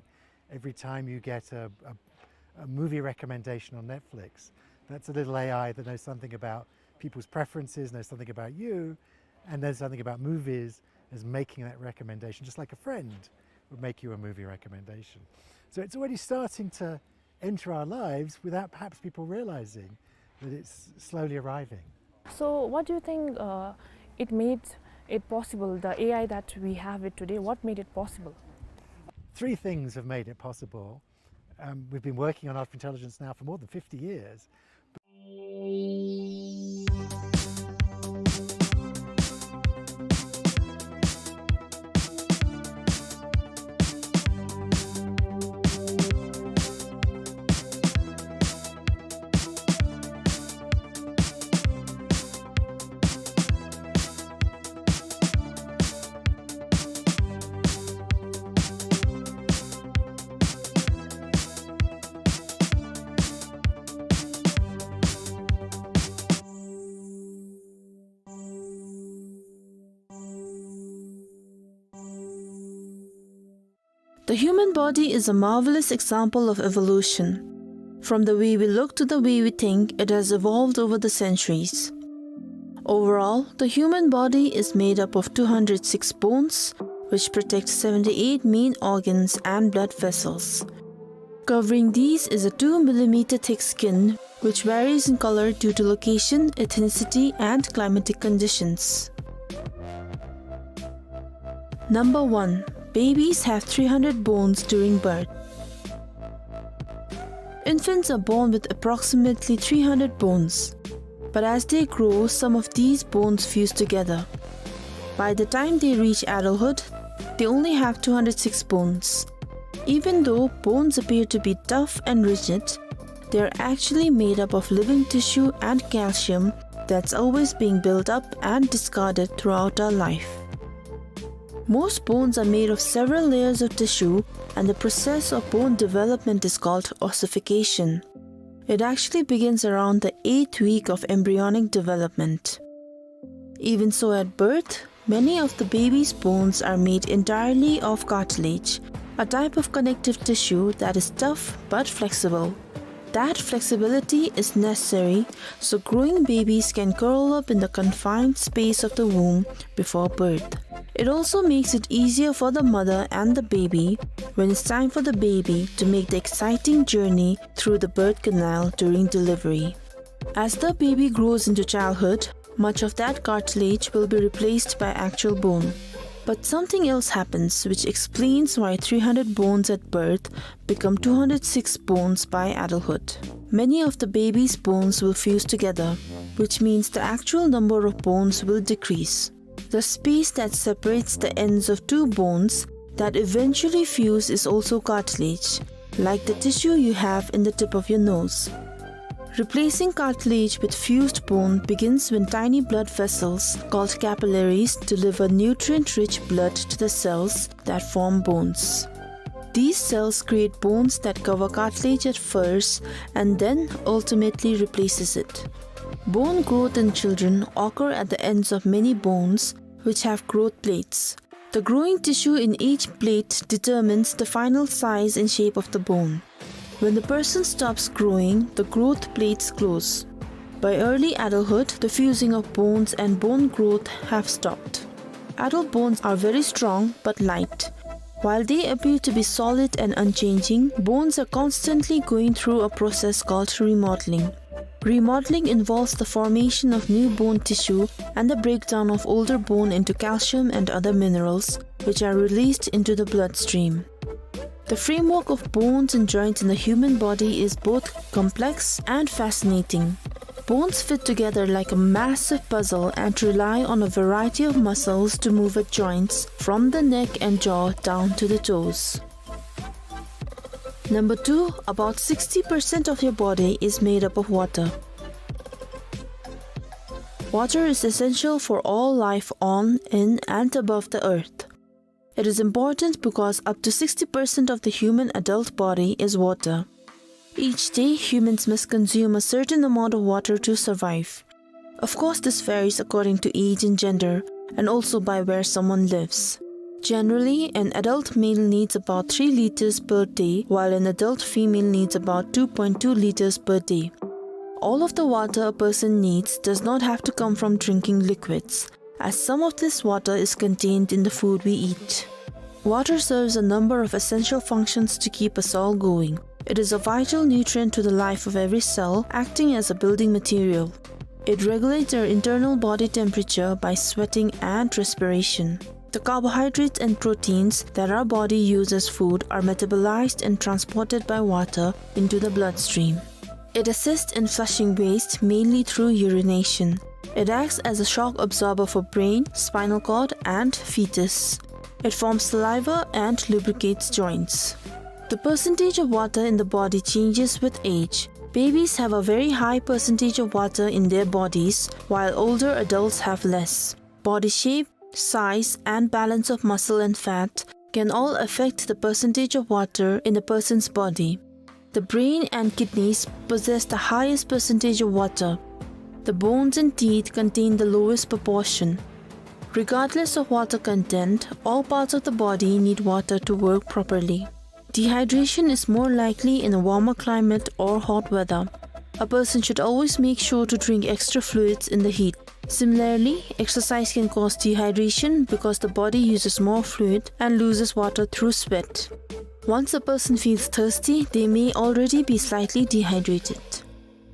Every time you get a, a, a movie recommendation on Netflix, that's a little A I that knows something about people's preferences, knows something about you, and knows something about movies, is making that recommendation, just like a friend would make you a movie recommendation. So it's already starting to enter our lives without perhaps people realizing that it's slowly arriving. So what do you think uh, it made it possible, the A I that we have it today, what made it possible? Three things have made it possible. Um, we've been working on artificial intelligence now for more than fifty years. The human body is a marvelous example of evolution. From the way we look to the way we think, it has evolved over the centuries. Overall, the human body is made up of two hundred six bones, which protect seventy-eight main organs and blood vessels. Covering these is a two millimeter thick skin, which varies in color due to location, ethnicity, and climatic conditions. Number one, babies have three hundred bones during birth. Infants are born with approximately three hundred bones, but as they grow, some of these bones fuse together. By the time they reach adulthood, they only have two hundred six bones. Even though bones appear to be tough and rigid, they are actually made up of living tissue and calcium that's always being built up and discarded throughout our life. Most bones are made of several layers of tissue, and the process of bone development is called ossification. It actually begins around the eighth week of embryonic development. Even so, at birth, many of the baby's bones are made entirely of cartilage, a type of connective tissue that is tough but flexible. That flexibility is necessary so growing babies can curl up in the confined space of the womb before birth. It also makes it easier for the mother and the baby when it's time for the baby to make the exciting journey through the birth canal during delivery. As the baby grows into childhood, much of that cartilage will be replaced by actual bone. But something else happens which explains why three hundred bones at birth become two hundred six bones by adulthood. Many of the baby's bones will fuse together, which means the actual number of bones will decrease. The space that separates the ends of two bones that eventually fuse is also cartilage, like the tissue you have in the tip of your nose. Replacing cartilage with fused bone begins when tiny blood vessels, called capillaries, deliver nutrient-rich blood to the cells that form bones. These cells create bones that cover cartilage at first and then ultimately replaces it. Bone growth in children occur at the ends of many bones, which have growth plates. The growing tissue in each plate determines the final size and shape of the bone. When the person stops growing, the growth plates close. By early adulthood, the fusing of bones and bone growth have stopped. Adult bones are very strong but light. While they appear to be solid and unchanging, bones are constantly going through a process called remodeling. Remodeling involves the formation of new bone tissue and the breakdown of older bone into calcium and other minerals, which are released into the bloodstream. The framework of bones and joints in the human body is both complex and fascinating. Bones fit together like a massive puzzle and rely on a variety of muscles to move at joints, from the neck and jaw down to the toes. Number two, about sixty percent of your body is made up of water. Water is essential for all life on, in, and above the earth. It is important because up to sixty percent of the human adult body is water. Each day, humans must consume a certain amount of water to survive. Of course, this varies according to age and gender, and also by where someone lives. Generally, an adult male needs about three liters per day, while an adult female needs about two point two liters per day. All of the water a person needs does not have to come from drinking liquids, as some of this water is contained in the food we eat. Water serves a number of essential functions to keep us all going. It is a vital nutrient to the life of every cell, acting as a building material. It regulates our internal body temperature by sweating and respiration. The carbohydrates and proteins that our body uses as food are metabolized and transported by water into the bloodstream. It assists in flushing waste mainly through urination. It acts as a shock absorber for brain, spinal cord, and fetus. It forms saliva and lubricates joints. The percentage of water in the body changes with age. Babies have a very high percentage of water in their bodies, while older adults have less. Body shape, size, and balance of muscle and fat can all affect the percentage of water in a person's body. The brain and kidneys possess the highest percentage of water. The bones and teeth contain the lowest proportion. Regardless of water content, all parts of the body need water to work properly. Dehydration is more likely in a warmer climate or hot weather. A person should always make sure to drink extra fluids in the heat. Similarly, exercise can cause dehydration because the body uses more fluid and loses water through sweat. Once a person feels thirsty, they may already be slightly dehydrated.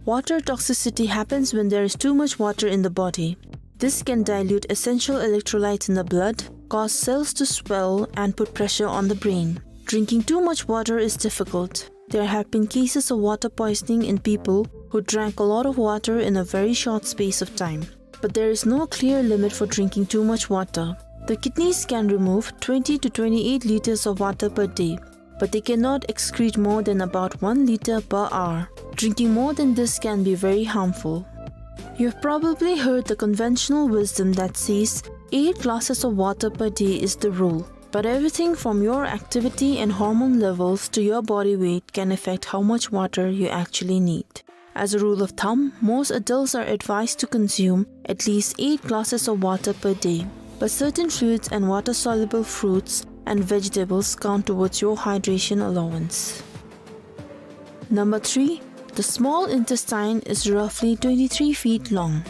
Water toxicity happens when there is too much water in the body. This can dilute essential electrolytes in the blood, cause cells to swell, and put pressure on the brain. Drinking too much water is difficult. There have been cases of water poisoning in people who drank a lot of water in a very short space of time. But there is no clear limit for drinking too much water. The kidneys can remove twenty to twenty-eight liters of water per day, but they cannot excrete more than about one liter per hour. Drinking more than this can be very harmful. You've probably heard the conventional wisdom that says eight glasses of water per day is the rule. But everything from your activity and hormone levels to your body weight can affect how much water you actually need. As a rule of thumb, most adults are advised to consume at least eight glasses of water per day, but certain fluids and water-soluble fruits and vegetables count towards your hydration allowance. Number three, the small intestine is roughly twenty-three feet long.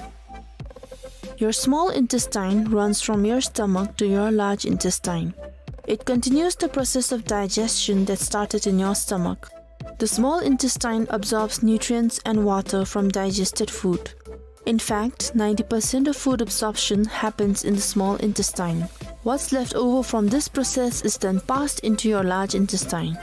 Your small intestine runs from your stomach to your large intestine. It continues the process of digestion that started in your stomach. The small intestine absorbs nutrients and water from digested food. In fact, ninety percent of food absorption happens in the small intestine. What's left over from this process is then passed into your large intestine.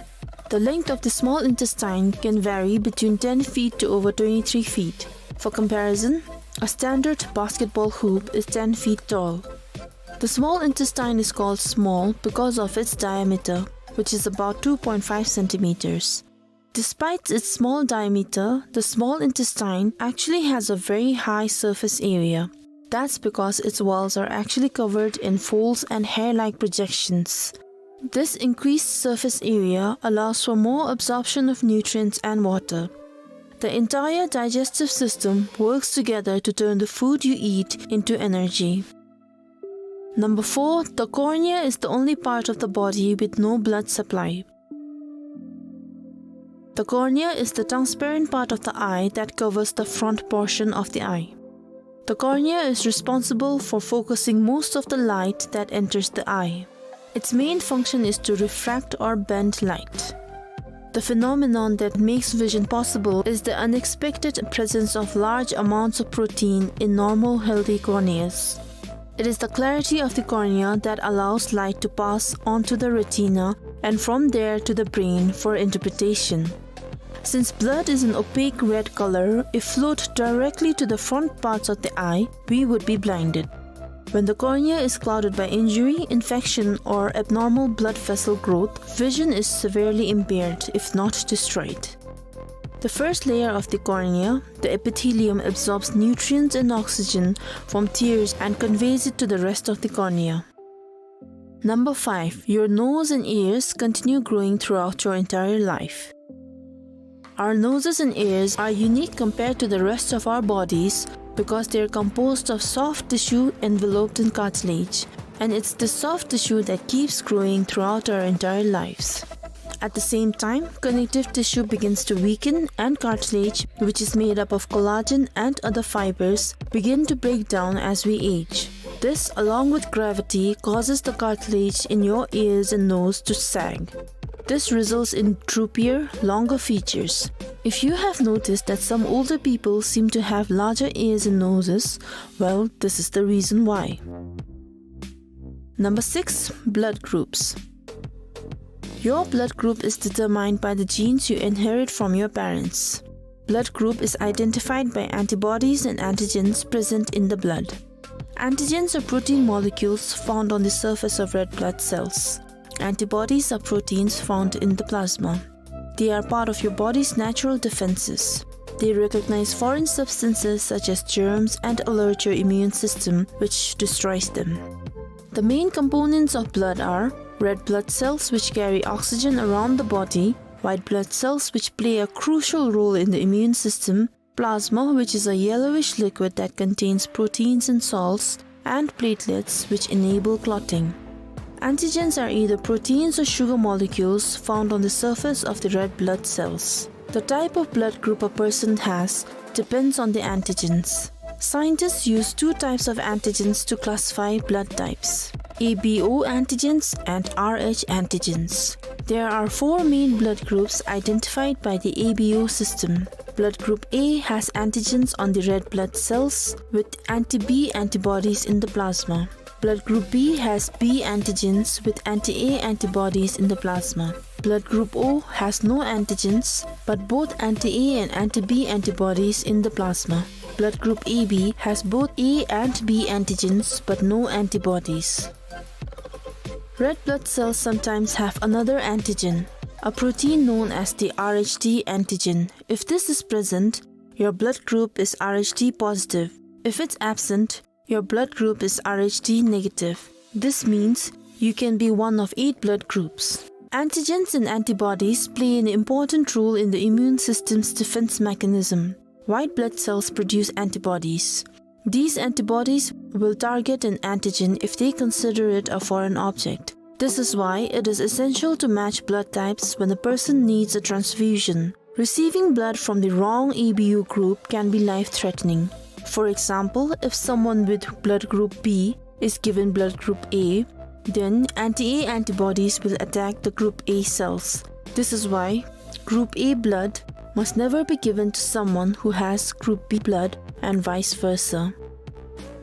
The length of the small intestine can vary between ten feet to over twenty-three feet. For comparison, a standard basketball hoop is ten feet tall. The small intestine is called small because of its diameter, which is about two point five centimeters. Despite its small diameter, the small intestine actually has a very high surface area. That's because its walls are actually covered in folds and hair-like projections. This increased surface area allows for more absorption of nutrients and water. The entire digestive system works together to turn the food you eat into energy. Number four, the cornea is the only part of the body with no blood supply. The cornea is the transparent part of the eye that covers the front portion of the eye. The cornea is responsible for focusing most of the light that enters the eye. Its main function is to refract or bend light. The phenomenon that makes vision possible is the unexpected presence of large amounts of protein in normal, healthy corneas. It is the clarity of the cornea that allows light to pass onto the retina and from there to the brain for interpretation. Since blood is an opaque red color, if flowed directly to the front parts of the eye, we would be blinded. When the cornea is clouded by injury, infection, or abnormal blood vessel growth, vision is severely impaired, if not destroyed. The first layer of the cornea, the epithelium, absorbs nutrients and oxygen from tears and conveys it to the rest of the cornea. Number five, your nose and ears continue growing throughout your entire life. Our noses and ears are unique compared to the rest of our bodies because they are composed of soft tissue enveloped in cartilage, and it's the soft tissue that keeps growing throughout our entire lives. At the same time, connective tissue begins to weaken and cartilage, which is made up of collagen and other fibers, begin to break down as we age. This, along with gravity, causes the cartilage in your ears and nose to sag. This results in droopier, longer features. If you have noticed that some older people seem to have larger ears and noses, well, this is the reason why. Number six, blood groups. Your blood group is determined by the genes you inherit from your parents. Blood group is identified by antibodies and antigens present in the blood. Antigens are protein molecules found on the surface of red blood cells. Antibodies are proteins found in the plasma. They are part of your body's natural defenses. They recognize foreign substances such as germs and alert your immune system, which destroys them. The main components of blood are red blood cells, which carry oxygen around the body, white blood cells, which play a crucial role in the immune system, plasma, which is a yellowish liquid that contains proteins and salts, and platelets, which enable clotting. Antigens are either proteins or sugar molecules found on the surface of the red blood cells. The type of blood group a person has depends on the antigens. Scientists use two types of antigens to classify blood types: A B O antigens and R H antigens. There are four main blood groups identified by the A B O system. Blood group A has antigens on the red blood cells with anti-B antibodies in the plasma. Blood group B has B antigens with anti-A antibodies in the plasma. Blood group O has no antigens, but both anti-A and anti-B antibodies in the plasma. Blood group A B has both A and B antigens, but no antibodies. Red blood cells sometimes have another antigen, a protein known as the R H D antigen. If this is present, your blood group is R H D positive. If it's absent, your blood group is R H D negative. This means you can be one of eight blood groups. Antigens and antibodies play an important role in the immune system's defense mechanism. White blood cells produce antibodies. These antibodies will target an antigen if they consider it a foreign object. This is why it is essential to match blood types when a person needs a transfusion. Receiving blood from the wrong A B O group can be life-threatening. For example, if someone with blood group B is given blood group A, then anti-A antibodies will attack the group A cells. This is why group A blood must never be given to someone who has group B blood and vice versa.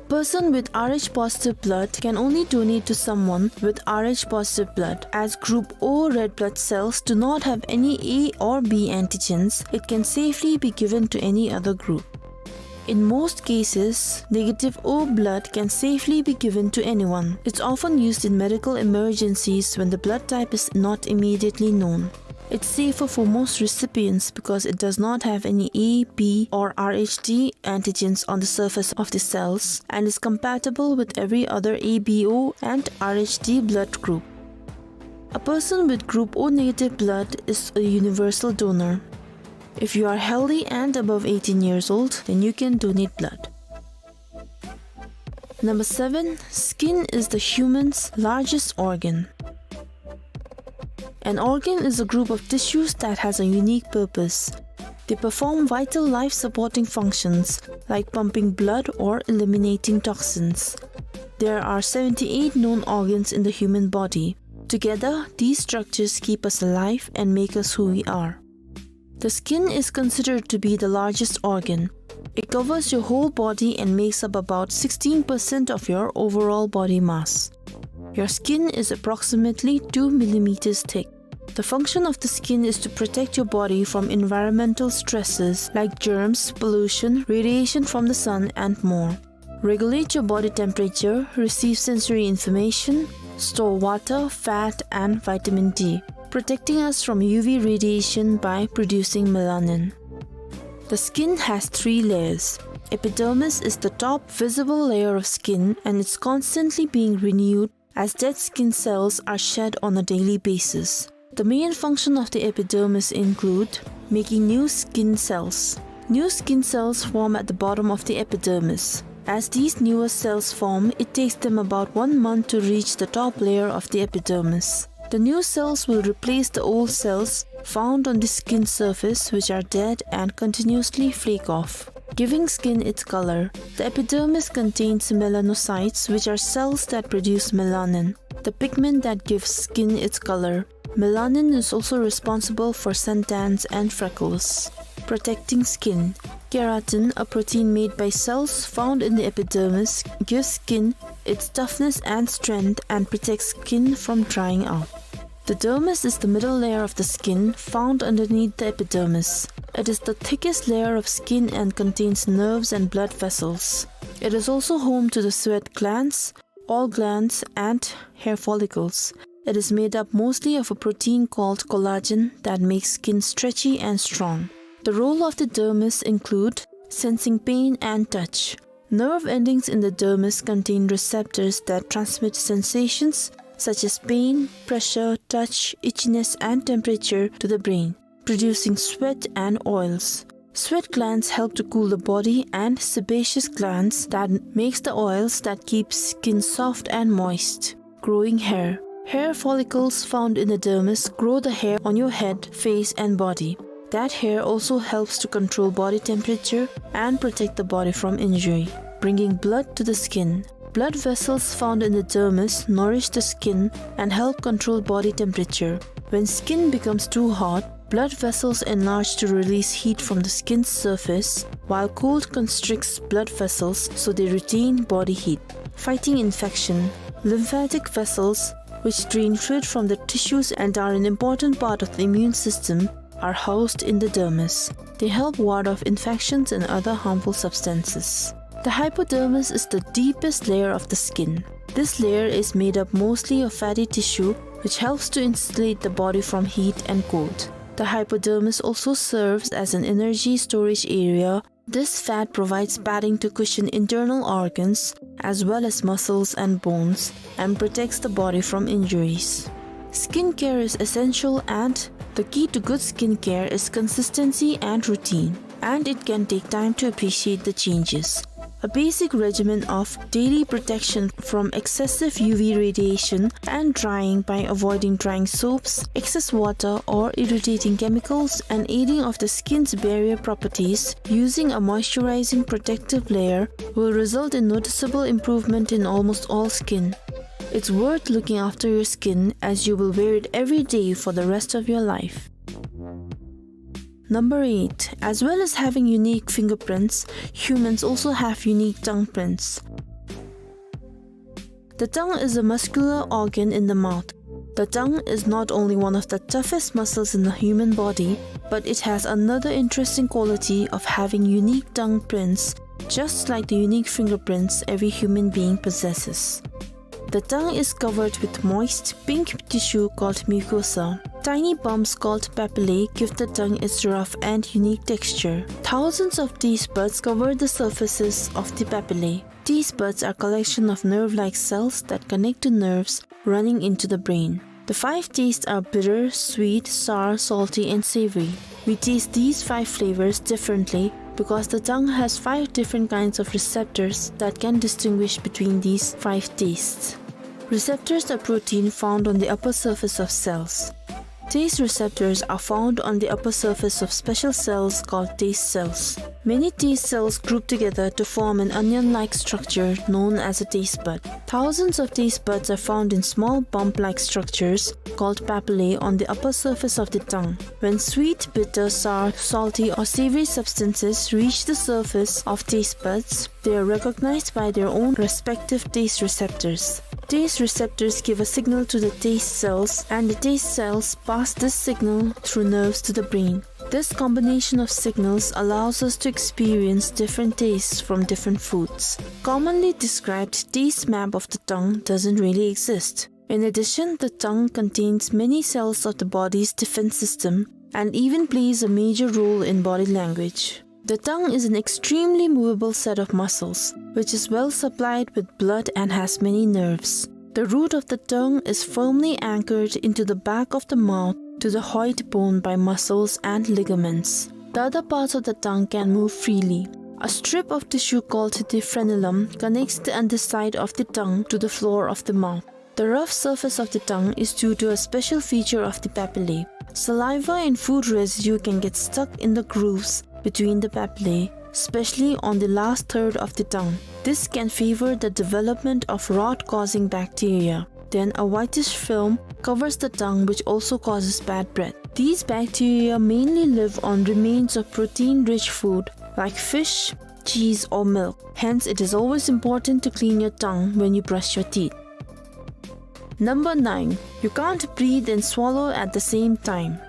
Person with R H positive blood can only donate to someone with R H positive blood. As group O red blood cells do not have any A or B antigens, it can safely be given to any other group. In most cases, negative O blood can safely be given to anyone. It's often used in medical emergencies when the blood type is not immediately known. It's safer for most recipients because it does not have any A, B, or R H D antigens on the surface of the cells and is compatible with every other A B O and R H D blood group. A person with group O negative blood is a universal donor. If you are healthy and above eighteen years old, then you can donate blood. Number seven, skin is the human's largest organ. An organ is a group of tissues that has a unique purpose. They perform vital life-supporting functions like pumping blood or eliminating toxins. There are seventy-eight known organs in the human body. Together, these structures keep us alive and make us who we are. The skin is considered to be the largest organ. It covers your whole body and makes up about sixteen percent of your overall body mass. Your skin is approximately two millimeters thick. The function of the skin is to protect your body from environmental stresses like germs, pollution, radiation from the sun, and more. Regulate your body temperature, receive sensory information, store water, fat, and vitamin D, protecting us from U V radiation by producing melanin. The skin has three layers. Epidermis is the top visible layer of skin, and it's constantly being renewed as dead skin cells are shed on a daily basis. The main function of the epidermis include making new skin cells. New skin cells form at the bottom of the epidermis. As these newer cells form, it takes them about one month to reach the top layer of the epidermis. The new cells will replace the old cells found on the skin surface, which are dead and continuously flake off, giving skin its color. The epidermis contains melanocytes, which are cells that produce melanin, the pigment that gives skin its color. Melanin is also responsible for suntans and freckles. Protecting skin. Keratin, a protein made by cells found in the epidermis, gives skin its toughness and strength, and protects skin from drying out. The dermis is the middle layer of the skin, found underneath the epidermis. It is the thickest layer of skin and contains nerves and blood vessels. It is also home to the sweat glands, oil glands, and hair follicles. It is made up mostly of a protein called collagen that makes skin stretchy and strong. The role of the dermis include sensing pain and touch. Nerve endings in the dermis contain receptors that transmit sensations such as pain, pressure, touch, itchiness, and temperature to the brain, producing sweat and oils. Sweat glands help to cool the body, and sebaceous glands that makes the oils that keep skin soft and moist. Growing hair. Hair follicles found in the dermis grow the hair on your head, face, and body. That hair also helps to control body temperature and protect the body from injury, bringing blood to the skin. Blood vessels found in the dermis nourish the skin and help control body temperature. When skin becomes too hot, blood vessels enlarge to release heat from the skin's surface, while cold constricts blood vessels so they retain body heat. Fighting infection. Lymphatic vessels, which drain fluid from the tissues and are an important part of the immune system, are housed in the dermis. They help ward off infections and other harmful substances. The hypodermis is the deepest layer of the skin. This layer is made up mostly of fatty tissue, which helps to insulate the body from heat and cold. The hypodermis also serves as an energy storage area. This fat provides padding to cushion internal organs as well as muscles and bones and protects the body from injuries. Skincare is essential, and the key to good skincare is consistency and routine, and it can take time to appreciate the changes. A basic regimen of daily protection from excessive U V radiation and drying by avoiding drying soaps, excess water, or irritating chemicals, and aiding of the skin's barrier properties using a moisturizing protective layer will result in noticeable improvement in almost all skin. It's worth looking after your skin, as you will wear it every day for the rest of your life. Number eight. As well as having unique fingerprints, humans also have unique tongue prints. The tongue is a muscular organ in the mouth. The tongue is not only one of the toughest muscles in the human body, but it has another interesting quality of having unique tongue prints, just like the unique fingerprints every human being possesses. The tongue is covered with moist pink tissue called mucosa. Tiny bumps called papillae give the tongue its rough and unique texture. Thousands of taste buds cover the surfaces of the papillae. Taste buds are collection of nerve-like cells that connect to nerves running into the brain. The five tastes are bitter, sweet, sour, salty, and savory. We taste these five flavors differently because the tongue has five different kinds of receptors that can distinguish between these five tastes. Receptors are protein found on the upper surface of cells. Taste receptors are found on the upper surface of special cells called taste cells. Many taste cells group together to form an onion-like structure known as a taste bud. Thousands of taste buds are found in small bump-like structures called papillae on the upper surface of the tongue. When sweet, bitter, sour, salty, or savory substances reach the surface of taste buds, they are recognized by their own respective taste receptors. Taste receptors give a signal to the taste cells, and the taste cells pass this signal through nerves to the brain. This combination of signals allows us to experience different tastes from different foods. Commonly described taste map of the tongue doesn't really exist. In addition, the tongue contains many cells of the body's defense system and even plays a major role in body language. The tongue is an extremely movable set of muscles, which is well supplied with blood and has many nerves. The root of the tongue is firmly anchored into the back of the mouth to the hyoid bone by muscles and ligaments. The other parts of the tongue can move freely. A strip of tissue called the frenulum connects the underside of the tongue to the floor of the mouth. The rough surface of the tongue is due to a special feature of the papillae. Saliva and food residue can get stuck in the grooves between the papillae, especially on the last third of the tongue. This can favor the development of rot-causing bacteria. Then a whitish film covers the tongue, which also causes bad breath. These bacteria mainly live on remains of protein-rich food like fish, cheese, or milk. Hence, it is always important to clean your tongue when you brush your teeth. Number nine, you can't breathe and swallow at the same time.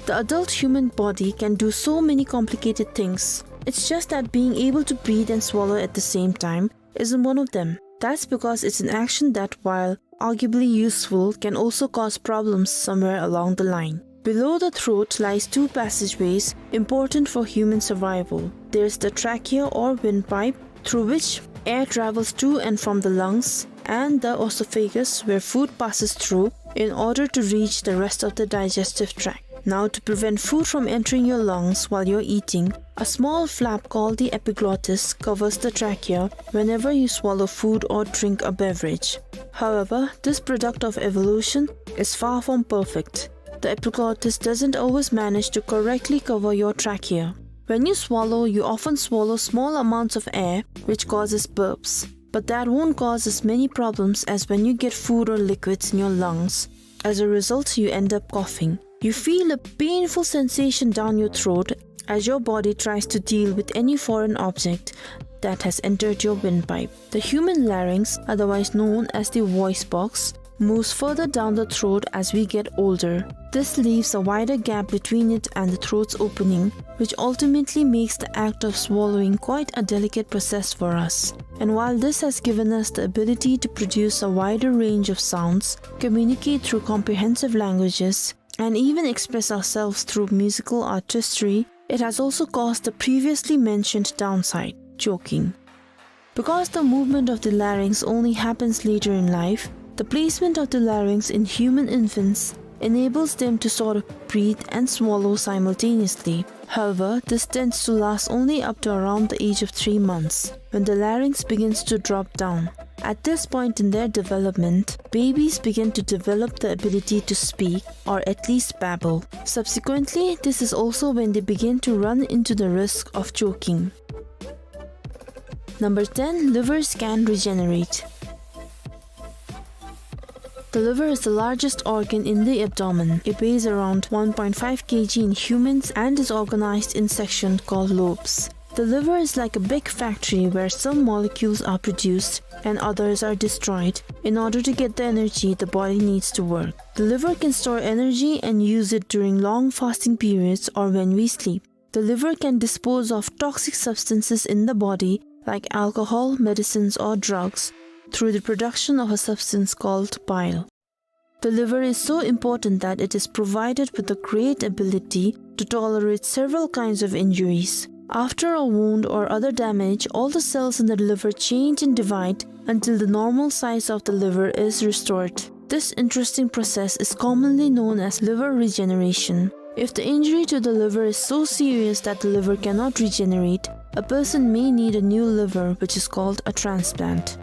The adult human body can do so many complicated things. It's just that being able to breathe and swallow at the same time isn't one of them. That's because it's an action that, while arguably useful, can also cause problems somewhere along the line. Below the throat lies two passageways important for human survival. There's the trachea or windpipe, through which air travels to and from the lungs, and the oesophagus, where food passes through in order to reach the rest of the digestive tract. Now, to prevent food from entering your lungs while you're eating, a small flap called the epiglottis covers the trachea whenever you swallow food or drink a beverage. However, this product of evolution is far from perfect. The epiglottis doesn't always manage to correctly cover your trachea. When you swallow, you often swallow small amounts of air, which causes burps. But that won't cause as many problems as when you get food or liquids in your lungs. As a result, you end up coughing. You feel a painful sensation down your throat as your body tries to deal with any foreign object that has entered your windpipe. The human larynx, otherwise known as the voice box, moves further down the throat as we get older. This leaves a wider gap between it and the throat's opening, which ultimately makes the act of swallowing quite a delicate process for us. And while this has given us the ability to produce a wider range of sounds, communicate through comprehensive languages, and even express ourselves through musical artistry, it has also caused the previously mentioned downside, choking. Because the movement of the larynx only happens later in life, the placement of the larynx in human infants enables them to sort of breathe and swallow simultaneously. However, this tends to last only up to around the age of three months, when the larynx begins to drop down. At this point in their development, babies begin to develop the ability to speak, or at least babble. Subsequently, this is also when they begin to run into the risk of choking. Number ten, livers can regenerate. The liver is the largest organ in the abdomen. It weighs around one point five kilograms in humans and is organized in sections called lobes. The liver is like a big factory where some molecules are produced and others are destroyed in order to get the energy the body needs to work. The liver can store energy and use it during long fasting periods or when we sleep. The liver can dispose of toxic substances in the body, like alcohol, medicines, or drugs, through the production of a substance called bile. The liver is so important that it is provided with a great ability to tolerate several kinds of injuries. After a wound or other damage, all the cells in the liver change and divide until the normal size of the liver is restored. This interesting process is commonly known as liver regeneration. If the injury to the liver is so serious that the liver cannot regenerate, a person may need a new liver, which is called a transplant.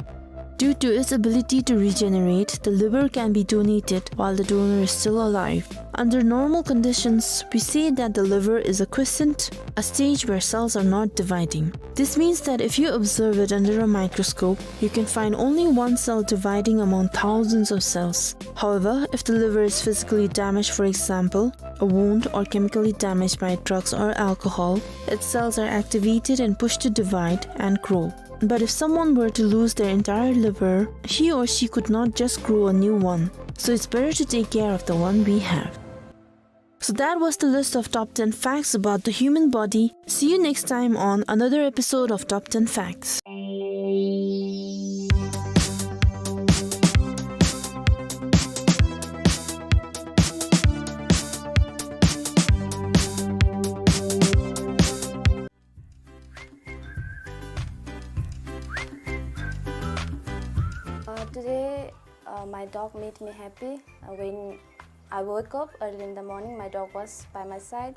Due to its ability to regenerate, the liver can be donated while the donor is still alive. Under normal conditions, we say that the liver is a quiescent, a stage where cells are not dividing. This means that if you observe it under a microscope, you can find only one cell dividing among thousands of cells. However, if the liver is physically damaged, for example, a wound, or chemically damaged by drugs or alcohol, its cells are activated and pushed to divide and grow. But if someone were to lose their entire liver, he or she could not just grow a new one. So it's better to take care of the one we have. So that was the list of top ten facts about the human body. See you next time on another episode of Top ten Facts. Uh, today, uh, my dog made me happy. Uh, when I woke up early in the morning, my dog was by my side.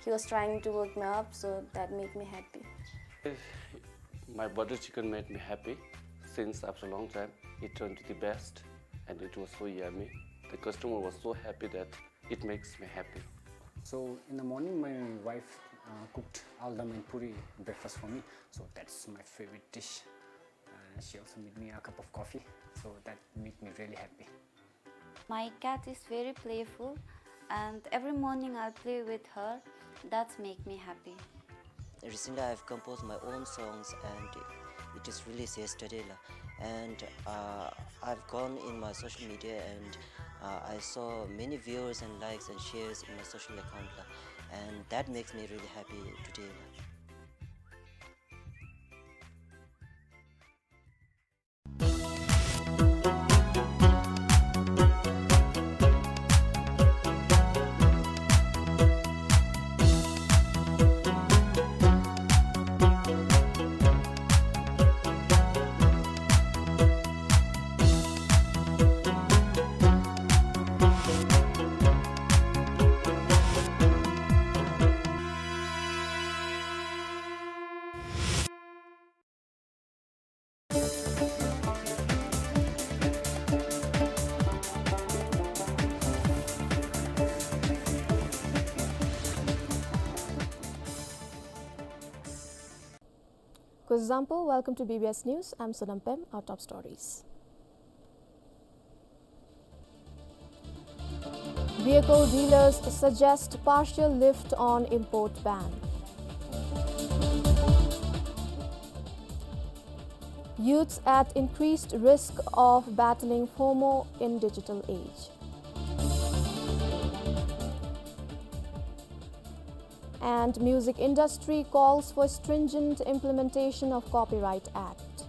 He was trying to wake me up, so that made me happy. My butter chicken made me happy since after a long time. It turned to the best, and it was so yummy. The customer was so happy that it makes me happy. So in the morning, my wife, uh, cooked aldam and puri breakfast for me. So that's my favorite dish. Uh, she also made me a cup of coffee. So that made me really happy. My cat is very playful, and every morning I play with her. That's make me happy. Recently, I've composed my own songs, and it is released yesterday, la. And, uh, I've gone in my social media, and, uh, I saw many viewers and likes and shares in my social account, la. And that makes me really happy today, la. Kuzuzangpo, welcome to B B S News. I'm Sonam Pem. Our top stories. Vehicle dealers suggest partial lift on import ban. Youths at increased risk of battling FOMO in digital age. And music industry calls for stringent implementation of Copyright Act.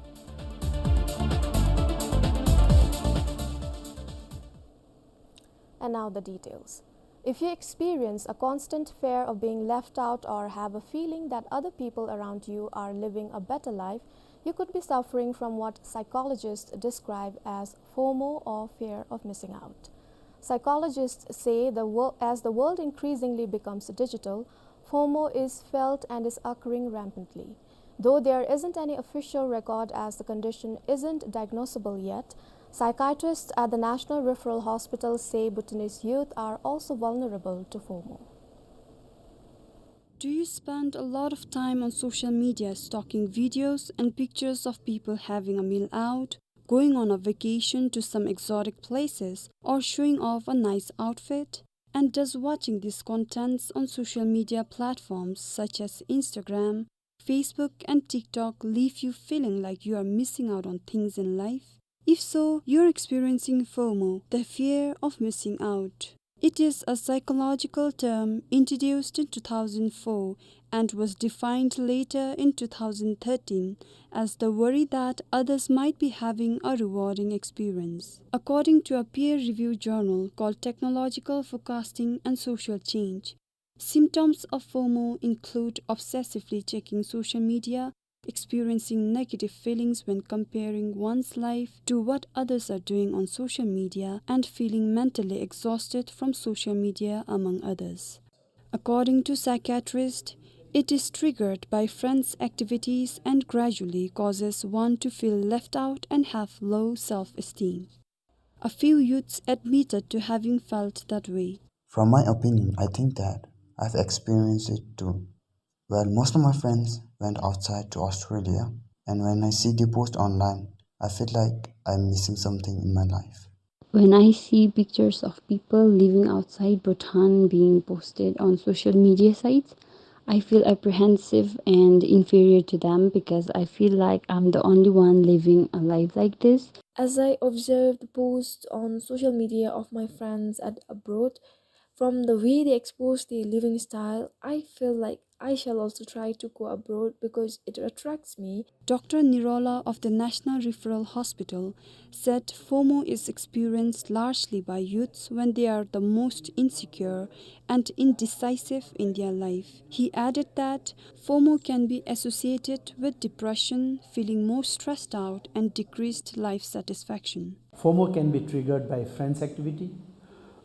And now the details. If you experience a constant fear of being left out or have a feeling that other people around you are living a better life, you could be suffering from what psychologists describe as FOMO, or fear of missing out. Psychologists say the wo-, as the world increasingly becomes digital, FOMO is felt and is occurring rampantly. Though there isn't any official record, as the condition isn't diagnosable yet, psychiatrists at the National Referral Hospital say Bhutanese youth are also vulnerable to FOMO. Do you spend a lot of time on social media stalking videos and pictures of people having a meal out, going on a vacation to some exotic places, or showing off a nice outfit? And does watching these contents on social media platforms such as Instagram, Facebook, and TikTok leave you feeling like you are missing out on things in life? If so, you're experiencing FOMO, the fear of missing out. It is a psychological term introduced in two thousand four and was defined later in two thousand thirteen as the worry that others might be having a rewarding experience. According to a peer-reviewed journal called Technological Forecasting and Social Change, symptoms of FOMO include obsessively checking social media, experiencing negative feelings when comparing one's life to what others are doing on social media, and feeling mentally exhausted from social media, among others. According to psychiatrists, it is triggered by friends' activities and gradually causes one to feel left out and have low self-esteem. A few youths admitted to having felt that way. From my opinion, I think that I've experienced it too. Well, most of my friends went outside to Australia, and when I see the post online, I feel like I'm missing something in my life. When I see pictures of people living outside Bhutan being posted on social media sites, I feel apprehensive and inferior to them because I feel like I'm the only one living a life like this. As I observe the posts on social media of my friends at abroad, from the way they expose their living style, I feel like I shall also try to go abroad because it attracts me. Doctor Nirola of the National Referral Hospital said FOMO is experienced largely by youths when they are the most insecure and indecisive in their life. He added that FOMO can be associated with depression, feeling more stressed out, and decreased life satisfaction. FOMO can be triggered by friends' activity,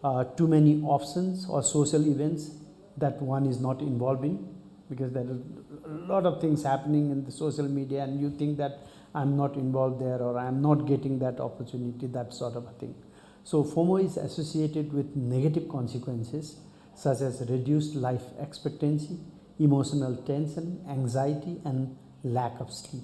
uh, too many options or social events that one is not involved in, because there is a lot of things happening in the social media and you think that, "I'm not involved there," or, "I'm not getting that opportunity," that sort of a thing. So FOMO is associated with negative consequences such as reduced life expectancy, emotional tension, anxiety, and lack of sleep.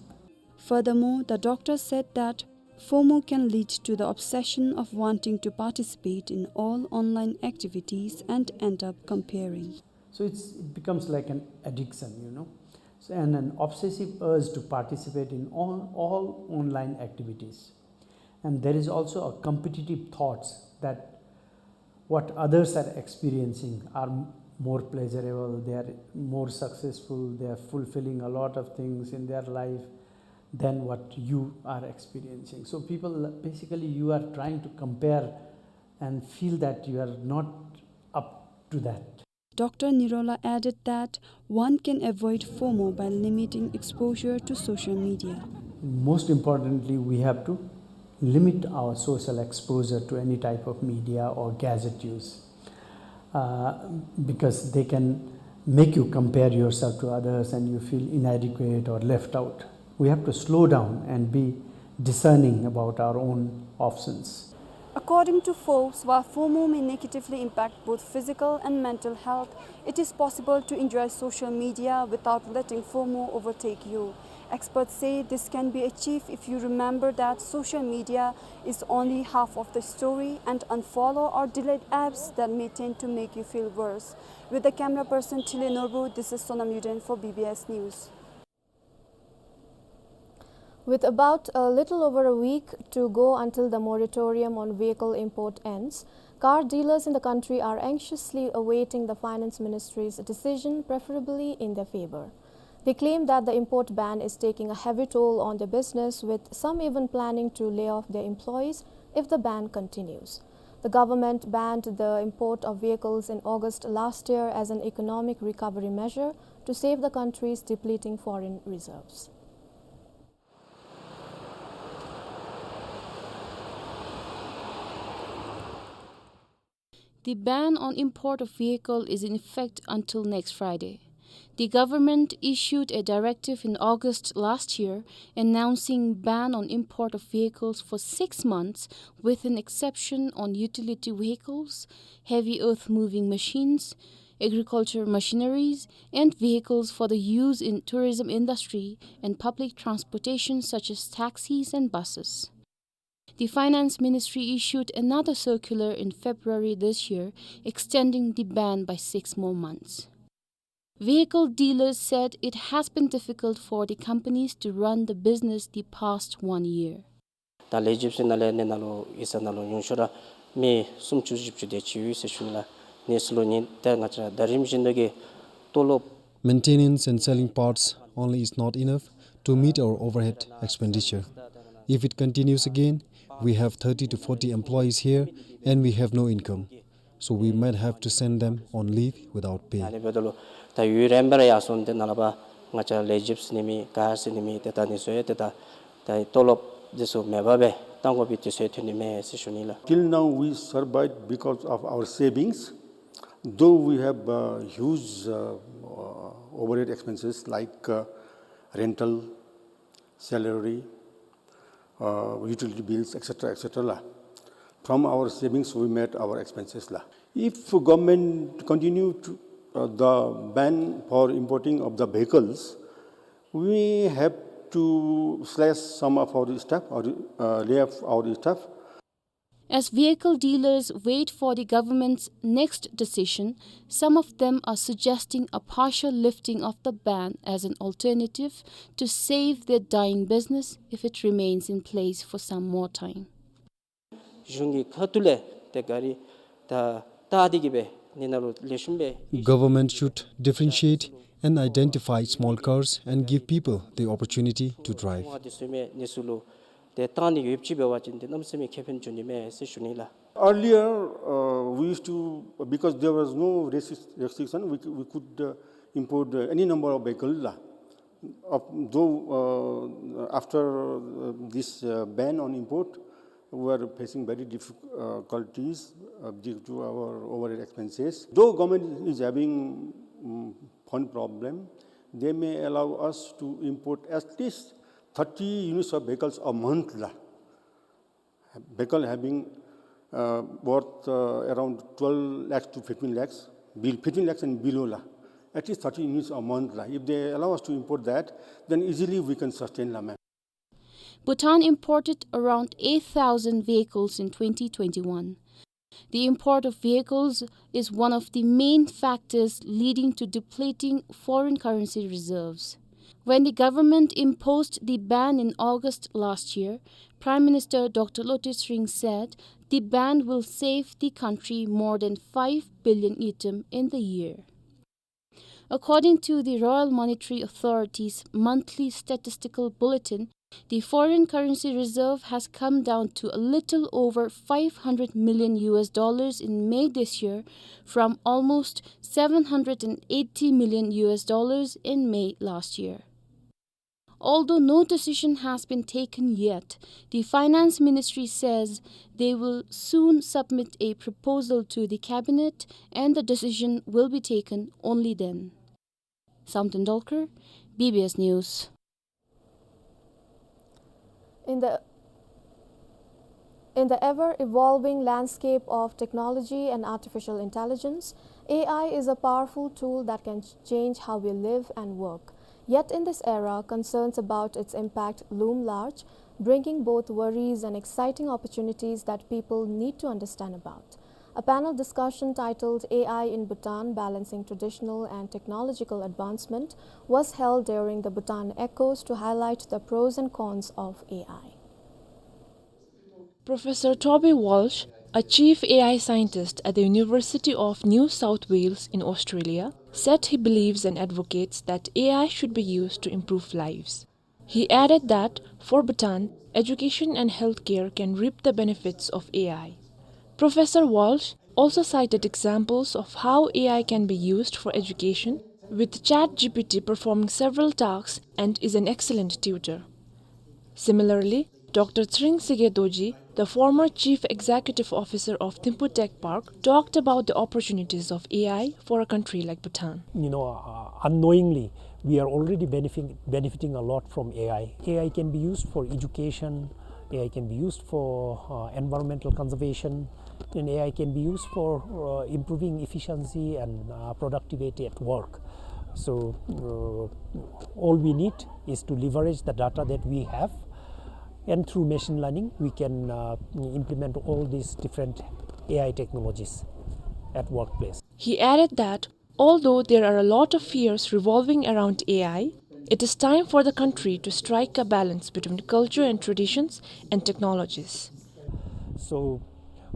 Furthermore, the doctor said that FOMO can lead to the obsession of wanting to participate in all online activities and end up comparing. So it's, it becomes like an addiction, you know. and an obsessive urge to participate in all, all online activities. And there is also a competitive thoughts that what others are experiencing are m-, more pleasurable, they are more successful, they are fulfilling a lot of things in their life than what you are experiencing. So people, basically, you are trying to compare and feel that you are not up to that. Doctor Nirola added that one can avoid FOMO by limiting exposure to social media. Most importantly, we have to limit our social exposure to any type of media or gadget use, uh, because they can make you compare yourself to others and you feel inadequate or left out. We have to slow down and be discerning about our own options. According to Forbes, while FOMO may negatively impact both physical and mental health, it is possible to enjoy social media without letting FOMO overtake you. Experts say this can be achieved if you remember that social media is only half of the story and unfollow or delete apps that may tend to make you feel worse. With the camera person Thile Norbu, this is Sonam Yuden for B B S News. With about a little over a week to go until the moratorium on vehicle import ends, car dealers in the country are anxiously awaiting the finance ministry's decision, preferably in their favor. They claim that the import ban is taking a heavy toll on their business, with some even planning to lay off their employees if the ban continues. The government banned the import of vehicles in August last year as an economic recovery measure to save the country's depleting foreign reserves. The ban on import of vehicle is in effect until next Friday. The government issued a directive in August last year announcing ban on import of vehicles for six months, with an exception on utility vehicles, heavy earth moving machines, agriculture machineries, and vehicles for the use in tourism industry and public transportation such as taxis and buses. The Finance Ministry issued another circular in February this year, extending the ban by six more months. Vehicle dealers said it has been difficult for the companies to run the business the past one year. ད་ལེགས་ཞིབ་ཟེར་ནཱ་ལས་ནཱ་ལུ་ཨི་ས་ནང་ལུ་ཉུང་ཤོས་ར་མི་སུམ་ཅུ་བཞི་བཅུ་དེ་ཅིག་ཡོད་ཟེར་ཞུ་ནི་ལགས། ཨ་ནི་ཚུ་ལུ་ནི་ད་ང་བཅས་ད་རིམ་བཞིན་དུ་གི་ཏོ་ལོབ། Maintenance and selling parts only is not enough to meet our overhead expenditure. If it continues again, we have thirty to forty employees here and we have no income. So we might have to send them on leave without pay. ཨ་ནི་འབདཝ་ད་ལུ་ད་ཡུན་རིངམོ་སྦེ་ར་ཡར་སོང་སྟེ་ནཱ་ལས་ཕར་ང་བཅས་ལེགས་ཞིབ་ཟེར་ནི་མེད་ག་ཟེར་ནི་མེད། ཏེ་ད་ཨ་ནི་ཚུ་ཡང་ཏེ་ད་ད་ཏོ་ལོབ་འདི་ཚུ་མེད་པར་སྦེ་བཏང་དགོ་པའི་དུས་ཚོད་ཐོན་ནི་མས་ཟེར་ཞུ་ནི་ལགས། Till now we survived because of our savings, though we have, uh, huge, uh, uh, overhead expenses like, uh, rental, salary, uh, utility bills, et cetera, et cetera ལགས། From our savings we made our expenses ལགས། If government continue to, uh, the ban for importing of the vehicles, we have to slash some of our staff or, uh, lay off our staff. As vehicle dealers wait for the government's next decision, some of them are suggesting a partial lifting of the ban as an alternative to save their dying business if it remains in place for some more time. གཞུང་གི་ཁ་ཐུག་ལས་ཏེ་ག་ར་ད་བལྟ་སྟེ་གི་སྦེ་ཨ་ནི་ནང་ལུ་ལེགས་ཤོམ་སྦེ། Government should differentiate and identify small cars and give people the opportunity to drive. ཨ་ནི་ཚུ་མེན་ཨ་ནི་ཚུ་ལུ་ཏེ་བཏང་ནི་ཡོདཔ་ཅིག་འབད་བ་ཅིན་ཏེ་གནམ་མེད་ས་མེད་ཁེ་ཕན་འབྱུང་ནི་མས་ཟེར་ཞུ་ནི་ལགས། Earlier, uh, we used to, because there was no restric-, restriction, we, we could, uh, import, uh, any number of vehicle ལགས། Of-, though, uh, after, uh, this, uh, ban on import, we are facing very difficulties, uh, due to our overhead expenses. Though government is having, um, fund problem, they may allow us to import at least thirty units of vehicles a month ལགས། Vehicle having, uh, worth, uh, around twelve lakhs to fifteen lakhs, be-, fifteen lakhs and below ལགས། At least thirty units a month ལགས། If they allow us to import that, then easily we can sustain ལགས། Bhutan imported around eight thousand vehicles in twenty twenty-one. The import of vehicles is one of the main factors leading to depleting foreign currency reserves. When the government imposed the ban in August last year, Prime Minister Doctor Lotay Tshering said the ban will save the country more than five billion ngultrum in the year. According to the Royal Monetary Authority's monthly statistical bulletin, the foreign currency reserve has come down to a little over five hundred million U S dollars in May this year, from almost seven hundred and eighty million U S dollars in May last year. Although no decision has been taken yet, the Finance Ministry says they will soon submit a proposal to the cabinet and the decision will be taken only then. Samten Dolkar, B B S News. In the, in the ever-evolving landscape of technology and artificial intelligence, A I is a powerful tool that can ch-, change how we live and work. Yet in this era, concerns about its impact loom large, bringing both worries and exciting opportunities that people need to understand about. A panel discussion titled A I in Bhutan: Balancing Traditional and Technological Advancement was held during the Bhutan Echoes to highlight the pros and cons of A I. Professor Toby Walsh, a chief A I scientist at the University of New South Wales in Australia, said he believes and advocates that A I should be used to improve lives. He added that, for Bhutan, education and healthcare can reap the benefits of A I. Professor Walsh also cited examples of how A I can be used for education, with ChatGPT performing several tasks and is an excellent tutor. Similarly, Doctor Tshering Tshige Dorji, the former chief executive officer of Thimphu Tech Park, talked about the opportunities of A I for a country like Bhutan. You know, uh, unknowingly, we are already benefiting, benefiting a lot from A I. A I can be used for education, A I can be used for, uh, environmental conservation, and A I can be used for, uh, improving efficiency and, uh, productivity at work. So, uh, all we need is to leverage the data that we have, and through machine learning, we can, uh, implement all these different A I technologies at workplace. He added that although there are a lot of fears revolving around A I, it is time for the country to strike a balance between culture and traditions and technologies. So,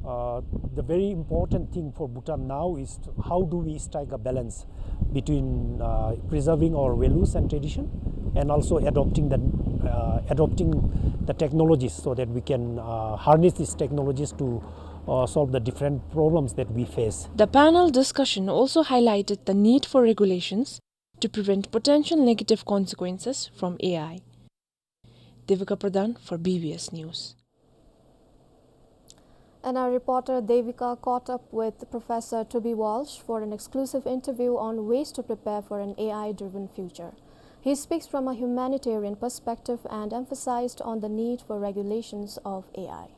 uh, the very important thing for Bhutan now is to, how do we strike a balance between, uh, preserving our values and tradition and also adopting the, uh, adopting the technologies so that we can, uh, harness these technologies to, uh, solve the different problems that we face. The panel discussion also highlighted the need for regulations to prevent potential negative consequences from A I. Devika Pradhan for B B S News. And our reporter Devika caught up with Professor Toby Walsh for an exclusive interview on ways to prepare for an A I-driven future. He speaks from a humanitarian perspective and emphasized on the need for regulations of A I.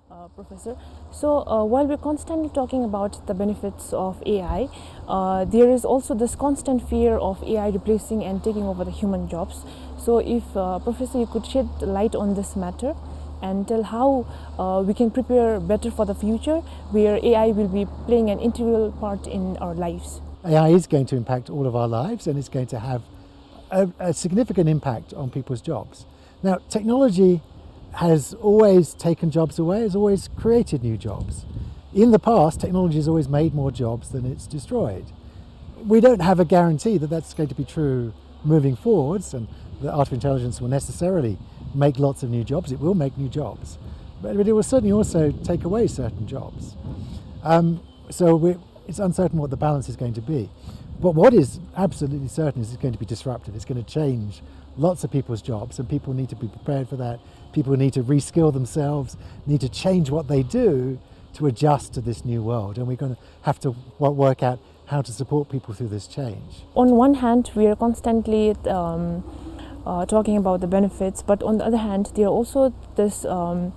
Uh, Professor, so, uh, while we're constantly talking about the benefits of A I, uh, there is also this constant fear of A I replacing and taking over the human jobs. So if, uh, Professor, you could shed light on this matter and tell how, uh, we can prepare better for the future where A I will be playing an integral part in our lives. A I is going to impact all of our lives, and it's going to have a, a significant impact on people's jobs. Now, technology has always taken jobs away, has always created new jobs. In the past, technology has always made more jobs than it's destroyed. We don't have a guarantee that that's going to be true moving forwards, and that artificial intelligence will necessarily make lots of new jobs. It will make new jobs, but, but it will certainly also take away certain jobs. Um, so we, it's uncertain what the balance is going to be. But what is absolutely certain is it's going to be disruptive. It's gonna change lots of people's jobs, and people need to be prepared for that. People need to reskill themselves, need to change what they do to adjust to this new world. And we're gonna have to wo-, work out how to support people through this change. On one hand, we are constantly, um, uh, talking about the benefits, but on the other hand, there are also this, um,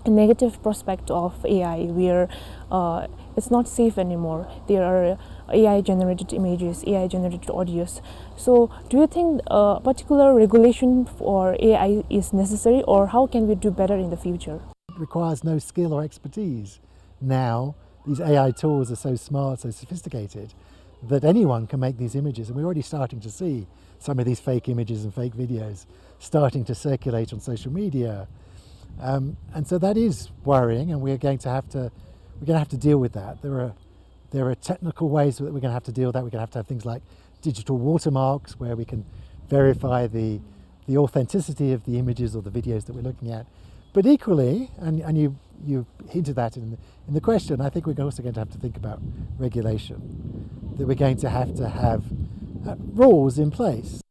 negative prospect of A I, where, uh, it's not safe anymore. There are A I-generated images, A I-generated audios. So, do you think a particular regulation for A I is necessary, or how can we do better in the future? It requires no skill or expertise now. These A I tools are so smart, so sophisticated, that anyone can make these images, and we're already starting to see some of these fake images and fake videos starting to circulate on social media. Um, and so that is worrying, and we're going to have to, we're gonna have to deal with that. There are, there are technical ways that we're gonna have to deal with that. We're gonna have to have things like digital watermarks where we can verify the, the authenticity of the images or the videos that we're looking at. But equally, and, and you, you hinted at in the, in the question, I think we're also going to have to think about regulation, that we're going to have to have, uh, rules in place.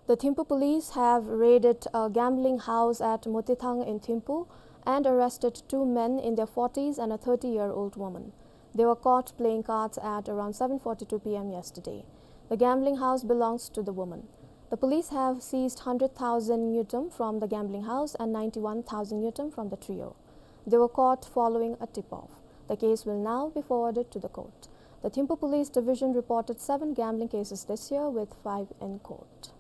The Thimphu police have raided a gambling house at Motithang in Thimphu and arrested two men in their forties and a thirty-year-old woman. They were caught playing cards at around seven forty-two P M yesterday. The gambling house belongs to the woman. The police have seized hundred thousand ngultrum from the gambling house and ninety-one thousand ngultrum from the trio. They were caught following a tip-off. The case will now be forwarded to the court. The Thimphu Police Division reported seven gambling cases this year, with five in court.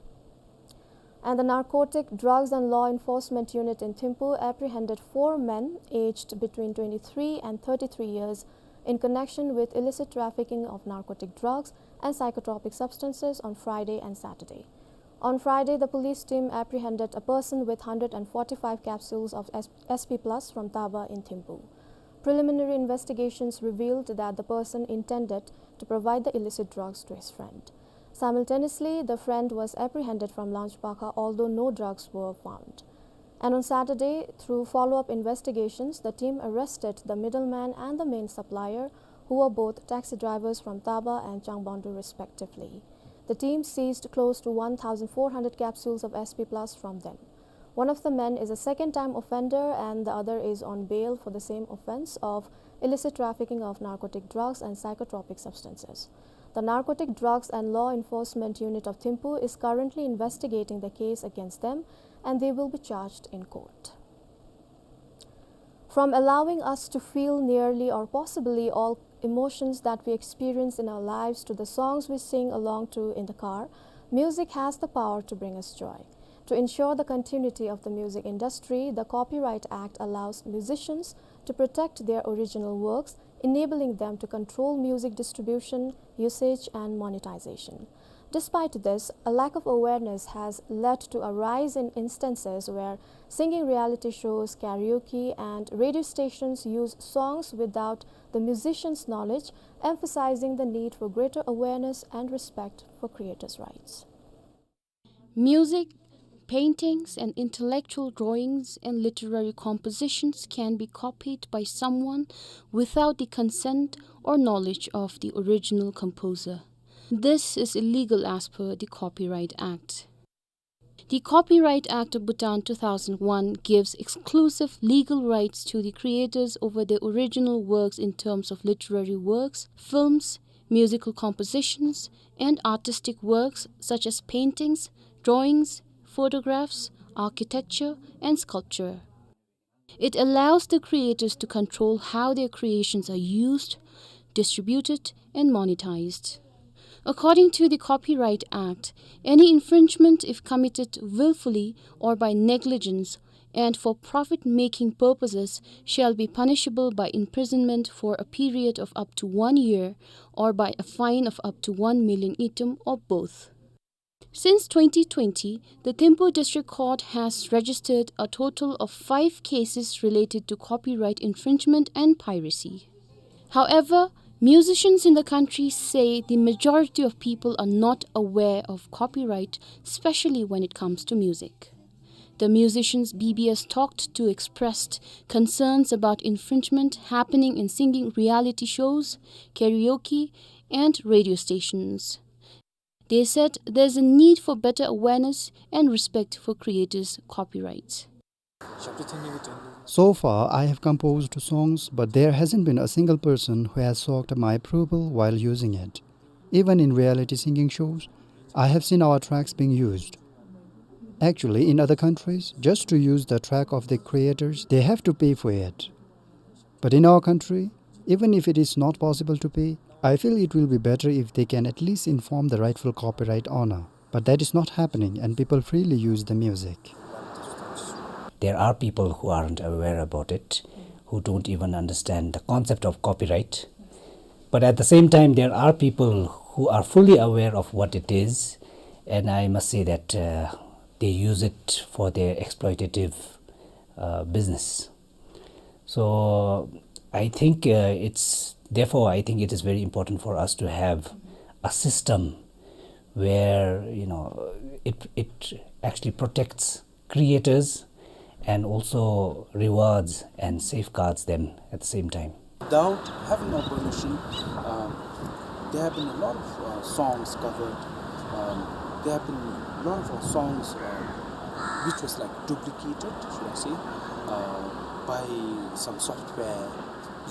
And the Narcotic Drugs and Law Enforcement Unit in Thimphu apprehended four men aged between twenty-three and thirty-three years in connection with illicit trafficking of narcotic drugs and psychotropic substances on Friday and Saturday. On Friday, the police team apprehended a person with hundred and forty-five capsules of S-, S P plus from Taba in Thimphu. Preliminary investigations revealed that the person intended to provide the illicit drugs to his friend. Simultaneously, the friend was apprehended from Langchbakha, although no drugs were found. And on Saturday, through follow-up investigations, the team arrested the middleman and the main supplier, who were both taxi drivers from Taba and Changbangdo respectively. The team seized close to one thousand four hundred capsules of S P plus from them. One of the men is a second-time offender and the other is on bail for the same offense of illicit trafficking of narcotic drugs and psychotropic substances. The Narcotic Drugs and Law Enforcement Unit of Thimphu is currently investigating the case against them and they will be charged in court. From allowing us to feel nearly or possibly all emotions that we experience in our lives to the songs we sing along to in the car, music has the power to bring us joy. To ensure the continuity of the music industry, the Copyright Act allows musicians to protect their original works, enabling them to control music distribution, usage, and monetization. Despite this, a lack of awareness has led to a rise in instances where singing reality shows, karaoke, and radio stations use songs without the musician's knowledge, emphasizing the need for greater awareness and respect for creators' rights. Music, paintings, and intellectual drawings and literary compositions can be copied by someone without the consent or knowledge of the original composer. This is illegal as per the Copyright Act. The Copyright Act of Bhutan two thousand one gives exclusive legal rights to the creators over their original works in terms of literary works, films, musical compositions, and artistic works such as paintings, drawings, photographs, architecture, and sculpture. It allows the creators to control how their creations are used, distributed, and monetized. According to the Copyright Act, any infringement, if committed willfully or by negligence and for profit-making purposes, shall be punishable by imprisonment for a period of up to one year or by a fine of up to one million ngultrum or both. Since twenty twenty, the Thimphu District Court has registered a total of five cases related to copyright infringement and piracy. However, musicians in the country say the majority of people are not aware of copyright, especially when it comes to music. The musicians B B S talked to expressed concerns about infringement happening in singing reality shows, karaoke, and radio stations. They said there's a need for better awareness and respect for creators' copyrights. So far, I have composed songs, but there hasn't been a single person who has sought my approval while using it. Even in reality singing shows, I have seen our tracks being used. Actually, in other countries, just to use the track of the creators, they have to pay for it. But in our country, even if it is not possible to pay, I feel it will be better if they can at least inform the rightful copyright owner. But that is not happening, and people freely use the music. There are people who aren't aware about it, who don't even understand the concept of copyright. But at the same time, there are people who are fully aware of what it is, and I must say that, uh, they use it for their exploitative, uh, business. So I think, uh, it's, therefore, I think it is very important for us to have a system where, you know, it, it actually protects creators and also rewards and safeguards them at the same time. Without having our permission, um, there have been a lot of, uh, songs covered. Um, there have been a lot of our songs, uh, which was, like, duplicated, should I say, uh, by some software,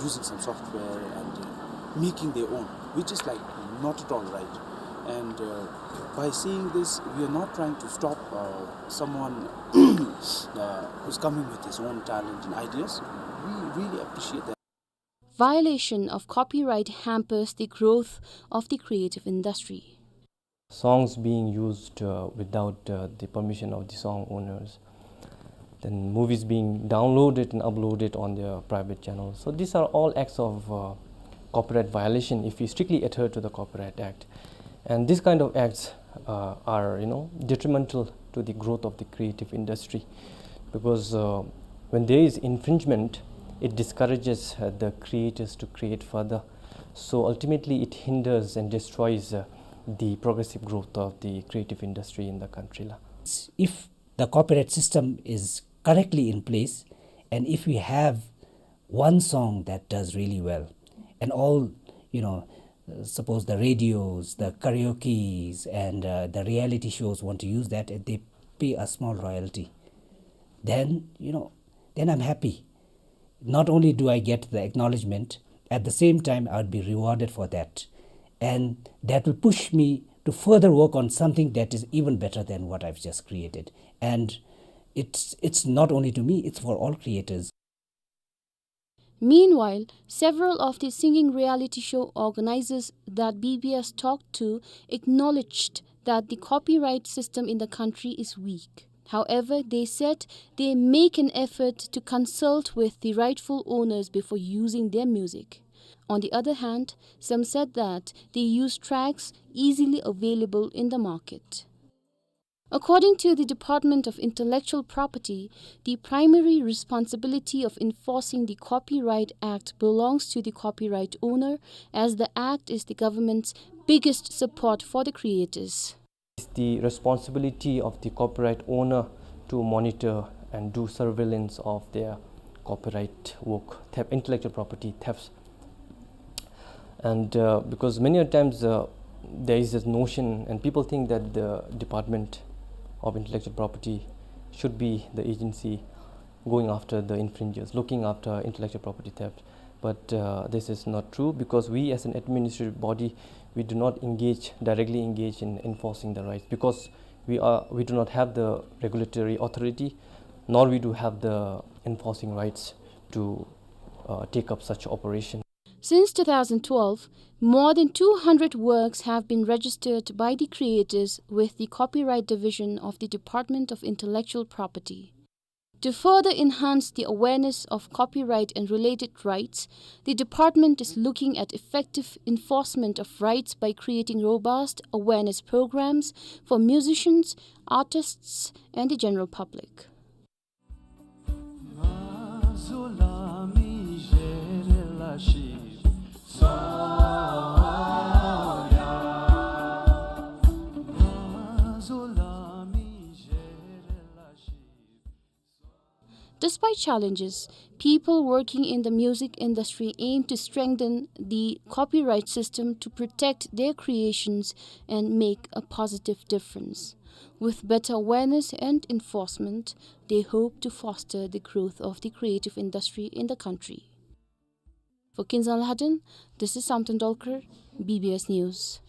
using some software and, uh, making their own, which is, like, not at all right. And, uh, by seeing this, we are not trying to stop, uh, someone, uh, who's coming with his own talent and ideas. We really appreciate that. Violation of copyright hampers the growth of the creative industry. Songs being used, uh, without, uh, the permission of the song owners. Then movies being downloaded and uploaded on their private channels. So these are all acts of, uh, copyright violation if we strictly adhere to the Copyright Act. And these kind of acts, uh, are, you know, detrimental to the growth of the creative industry, because, uh, when there is infringement, it discourages, uh, the creators to create further. So ultimately, it hinders and destroys, uh, the progressive growth of the creative industry in the country la. If the copyright system is correctly in place, and if we have one song that does really well, and all, you know, uh, suppose the radios, the karaokes, and, uh, the reality shows want to use that, and they pay a small royalty, then, you know, then I'm happy. Not only do I get the acknowledgement, at the same time, I would be rewarded for that. And that will push me to further work on something that is even better than what I've just created. And it's, it's not only to me, it's for all creators. Meanwhile, several of the singing reality show organizers that B B S talked to acknowledged that the copyright system in the country is weak. However, they said they make an effort to consult with the rightful owners before using their music. On the other hand, some said that they use tracks easily available in the market. According to the Department of Intellectual Property, the primary responsibility of enforcing the Copyright Act belongs to the copyright owner, as the act is the government's biggest support for the creators. It's the responsibility of the copyright owner to monitor and do surveillance of their copyright work, theft, intellectual property thefts. And, uh, because many a times, uh, there is this notion, and people think that the Department of Intellectual Property should be the agency going after the infringers, looking after intellectual property theft. But, uh, this is not true, because we as an administrative body, we do not engage, directly engage in enforcing the rights, because we are, we do not have the regulatory authority, nor we do have the enforcing rights to, uh, take up such operation. Since two thousand twelve, more than two hundred works have been registered by the creators with the Copyright Division of the Department of Intellectual Property. To further enhance the awareness of copyright and related rights, the department is looking at effective enforcement of rights by creating robust awareness programs for musicians, artists, and the general public. Despite challenges, people working in the music industry aim to strengthen the copyright system to protect their creations and make a positive difference. With better awareness and enforcement, they hope to foster the growth of the creative industry in the country. For Kinzhan Alhadin, this is Samten Dolkar, B B S News.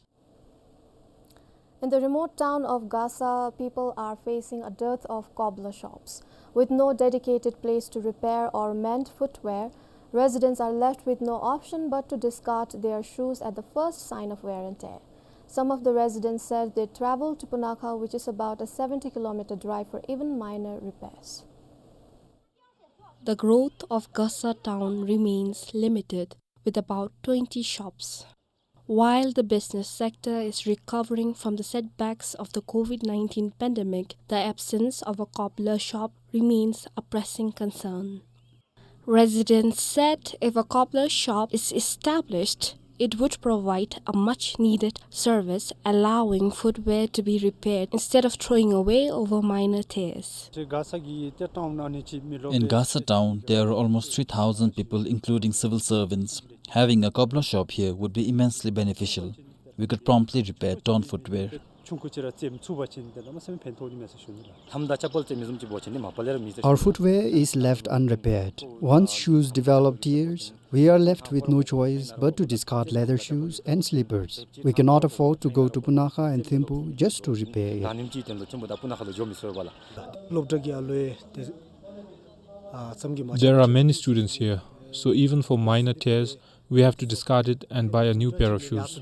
In the remote town of Gasa, people are facing a dearth of cobbler shops. With no dedicated place to repair or mend footwear, residents are left with no option but to discard their shoes at the first sign of wear and tear. Some of the residents said they travel to Punakha, which is about a seventy kilometer drive, for even minor repairs. The growth of Gasa town remains limited, with about twenty shops. While the business sector is recovering from the setbacks of the COVID nineteen pandemic, the absence of a cobbler shop remains a pressing concern. Residents said if a cobbler shop is established, it would provide a much needed service, allowing footwear to be repaired instead of throwing away over minor tears. In Gasa town, there are almost three thousand people, including civil servants. Having a cobbler shop here would be immensely beneficial. We could promptly repair torn footwear. Our footwear is left unrepaired. Once shoes develop tears, we are left with no choice but to discard leather shoes and slippers. We cannot afford to go to Punakha and Thimphu just to repair it. There are many students here, so even for minor tears, we have to discard it and buy a new pair of shoes.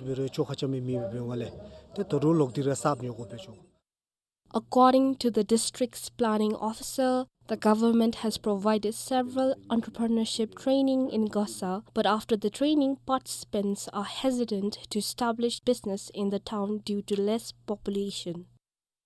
According to the district's planning officer, the government has provided several entrepreneurship training in Gasa, but after the training, participants are hesitant to establish business in the town due to less population.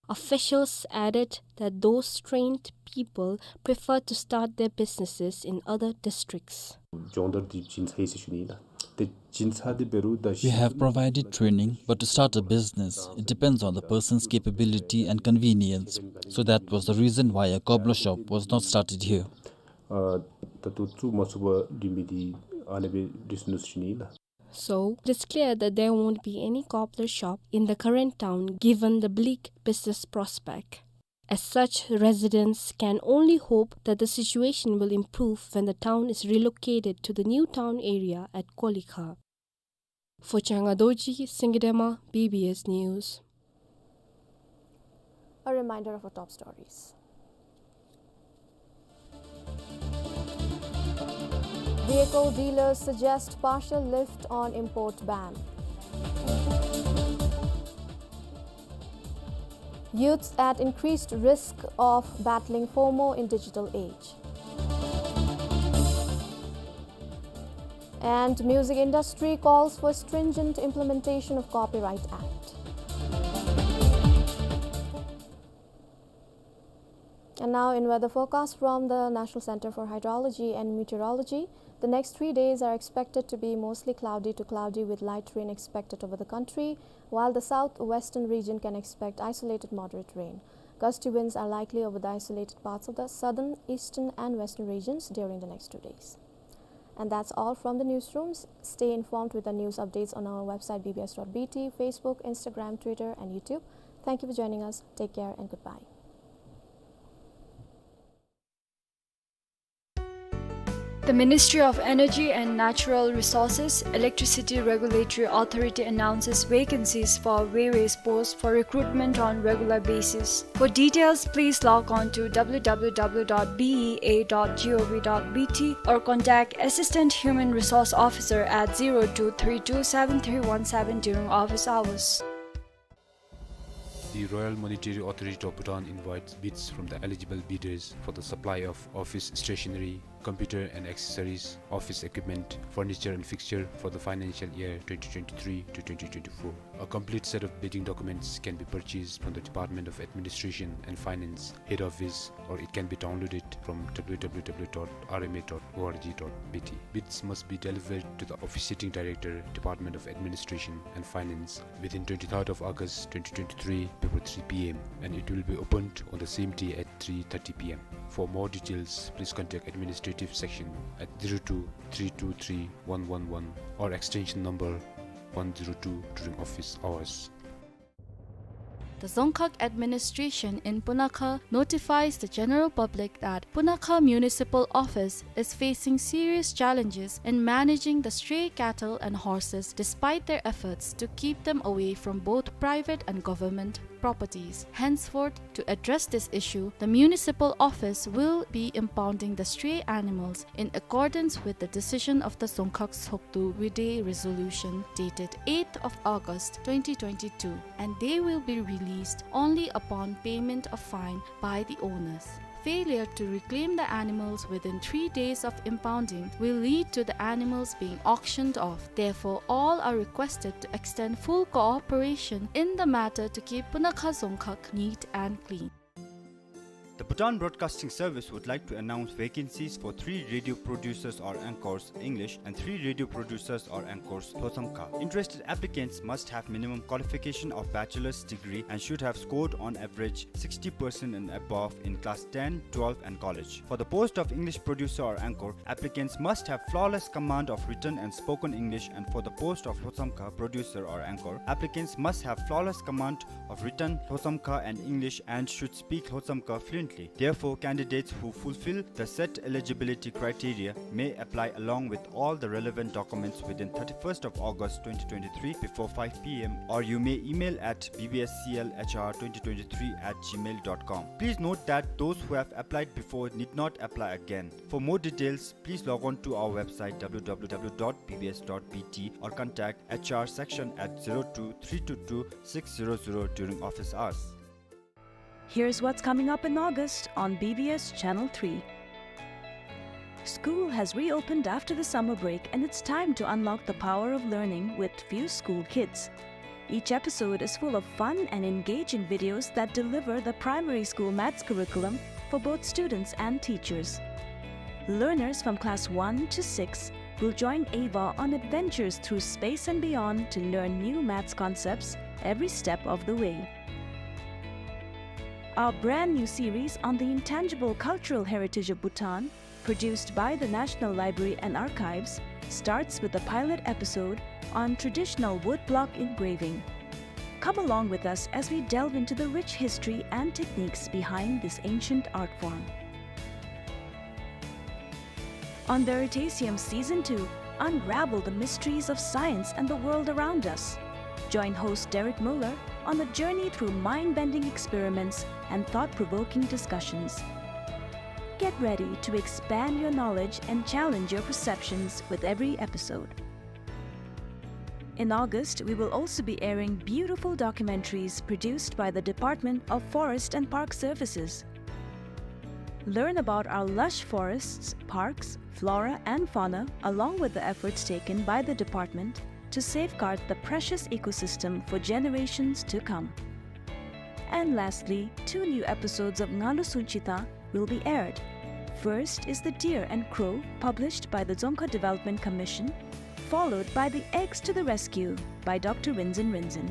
Officials added that those trained people prefer to start their businesses in other districts. སྦྱོང་བརྡར་འདི་བྱིན་ཚར་ཡི་ཟེར་ཞུ་ནི་ཨིན་ལགས། ཏེ་བྱིན་ཚར་ཏེ་འབད་རུང་ད་We have provided training, but to start a business, it depends on the person's capability and convenience. So that was the reason why a cobbler shop was not started here. ཨ་ད་ལྟོ་བཙུགས་མ་ཚུགས་པར་འདི་མི་འདི་ཨ་ནི་སྦེ་རིགས་ནུས་ཞུ་ནི་ཨིན་ལགས། So, it is clear that there won't be any cobbler shop in the current town given the bleak business prospect. As such, residents can only hope that the situation will improve when the town is relocated to the new town area at Kolikha. For Changa Dorji, Singidema, B B S News. A reminder of our top stories. Vehicle dealers suggest partial lift on import ban. Youths at increased risk of battling FOMO in digital age. And music industry calls for stringent implementation of Copyright Act. And now in weather forecast from the National Center for Hydrology and Meteorology, the next three days are expected to be mostly cloudy to cloudy with light rain expected over the country, while the southwestern region can expect isolated moderate rain. Gusty winds are likely over the isolated parts of the southern, eastern and western regions during the next two days. And that's all from the newsrooms. Stay informed with the news updates on our website B B S dot B T, Facebook, Instagram, Twitter and YouTube. Thank you for joining us. Take care and goodbye. The Ministry of Energy and Natural Resources, Electricity Regulatory Authority announces vacancies for various posts for recruitment on regular basis. For details, please log on to W W W dot B E A dot G O V dot B T or contact Assistant Human Resource Officer at zero two three two seven three one seven during office hours. The Royal Monetary Authority of Bhutan invites bids from the eligible bidders for the supply of office stationery, computer and accessories, office equipment, furniture and fixture for the financial year twenty twenty-three to twenty twenty-four. A complete set of bidding documents can be purchased from the Department of Administration and Finance, head office, or it can be downloaded from W W W dot R M A dot org dot B T. Bids must be delivered to the officiating director, Department of Administration and Finance, within twenty-third of August twenty twenty-three before three P M, and it will be opened on the same day at three thirty P M. For more details, please contact administrative section at zero two three two three one one one or extension number one zero two during office hours. The Dzongkhag administration in Punakha notifies the general public that Punakha Municipal Office is facing serious challenges in managing the stray cattle and horses despite their efforts to keep them away from both private and government properties. Henceforth, to address this issue, the municipal office will be impounding the stray animals in accordance with the decision of the Dzongkhag Tshogdu Wide Resolution dated eighth of August twenty twenty-two, and they will be released only upon payment of fine by the owners. failure to reclaim the animals within three days of impounding will lead to the animals being auctioned off. Therefore, all are requested to extend full cooperation in the matter to keep Punakha Dzongkhag neat and clean. The Bhutan Broadcasting Service would like to announce vacancies for three radio producers or anchors, English, and three radio producers or anchors, Lhotshamkha. Interested applicants must have minimum qualification of bachelor's degree and should have scored on average sixty percent and above in class ten, twelve, and college. For the post of English producer or anchor, applicants must have flawless command of written and spoken English, and for the post of Lhotshamkha producer or anchor, applicants must have flawless command of written Lhotshamkha and English and should speak Lhotshamkha fluently. Therefore, candidates who fulfill the set eligibility criteria may apply along with all the relevant documents within thirty-first of August twenty twenty-three before five p m, or you may email at b b s c l h r twenty twenty-three at gmail dot com. Please note that those who have applied before need not apply again. For more details, please log on to our website w w w dot b b s dot b t or contact h r section at zero two three two two six zero zero during office hours. Here's what's coming up in August on B B S Channel three. School has reopened after the summer break, and it's time to unlock the power of learning with Fuse School Kids. Each episode is full of fun and engaging videos that deliver the primary school maths curriculum for both students and teachers. Learners from class one to six will join Ava on adventures through space and beyond to learn new maths concepts every step of the way. Our brand new series on the intangible cultural heritage of Bhutan, produced by the National Library and Archives, starts with a pilot episode on traditional woodblock engraving. Come along with us as we delve into the rich history and techniques behind this ancient art form. On Veritasium Season two, unravel the mysteries of science and the world around us. Join host Derek Muller on a journey through mind-bending experiments and thought-provoking discussions. Get ready to expand your knowledge and challenge your perceptions with every episode. In August, we will also be airing beautiful documentaries produced by the Department of Forest and Park Services. Learn about our lush forests, parks, flora and fauna, along with the efforts taken by the department to safeguard the precious ecosystem for generations to come. And lastly, two new episodes of Ngalu Sunchita will be aired. First is The Deer and Crow, published by the Dzongkha Development Commission, followed by The Eggs to the Rescue by Doctor Rinzin Rinzin.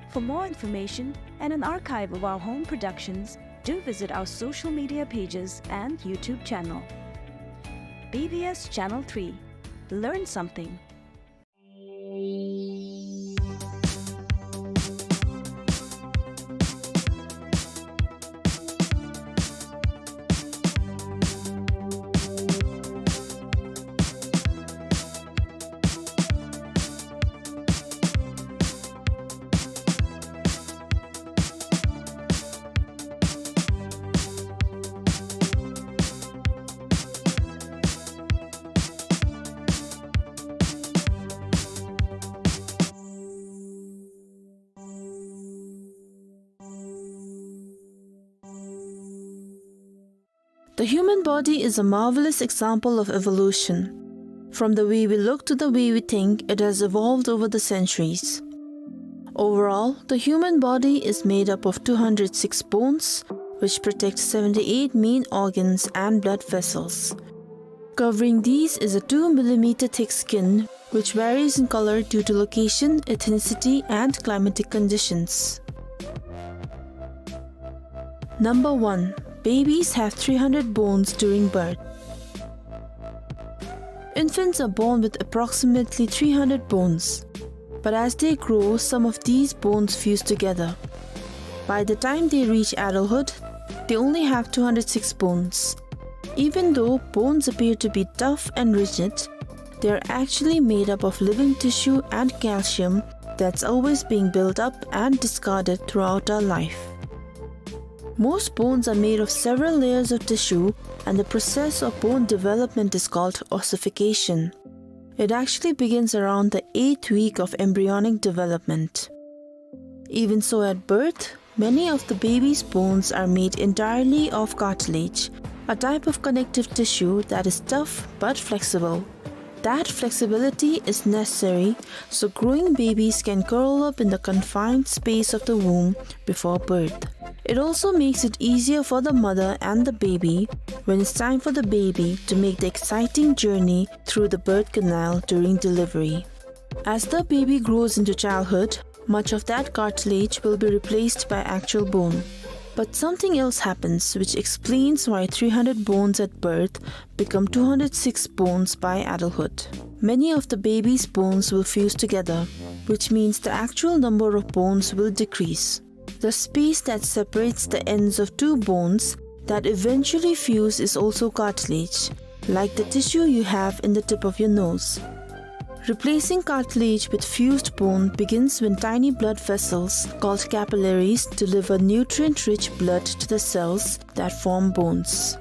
For more information and an archive of our home productions, do visit our social media pages and YouTube channel. B B S Channel three. Learn something. The human body is a marvelous example of evolution. From the way we look to the way we think, it has evolved over the centuries. Overall, the human body is made up of two hundred six bones, which protect seventy-eight main organs and blood vessels. Covering these is a two millimeter thick skin, which varies in color due to location, ethnicity, and climatic conditions. Number one, babies have three hundred bones during birth. Infants are born with approximately three hundred bones, but as they grow, some of these bones fuse together. By the time they reach adulthood, they only have two hundred six bones. Even though bones appear to be tough and rigid, they are actually made up of living tissue and calcium that's always being built up and discarded throughout our life. Most bones are made of several layers of tissue, and the process of bone development is called ossification. It actually begins around the eighth week of embryonic development. Even so, at birth, Many of the baby's bones are made entirely of cartilage, a type of connective tissue that is tough but flexible. That flexibility is necessary so growing babies can curl up in the confined space of the womb before birth. It also makes it easier for the mother and the baby when it's time for the baby to make the exciting journey through the birth canal during delivery. As the baby grows into childhood, much of that cartilage will be replaced by actual bone. But something else happens which explains why three hundred bones at birth become two hundred six bones by adulthood. Many of the baby's bones will fuse together, which means the actual number of bones will decrease. The space that separates the ends of two bones that eventually fuse is also cartilage, like the tissue you have in the tip of your nose. Replacing cartilage with fused bone begins when tiny blood vessels, called capillaries, deliver nutrient-rich blood to the cells that form bones.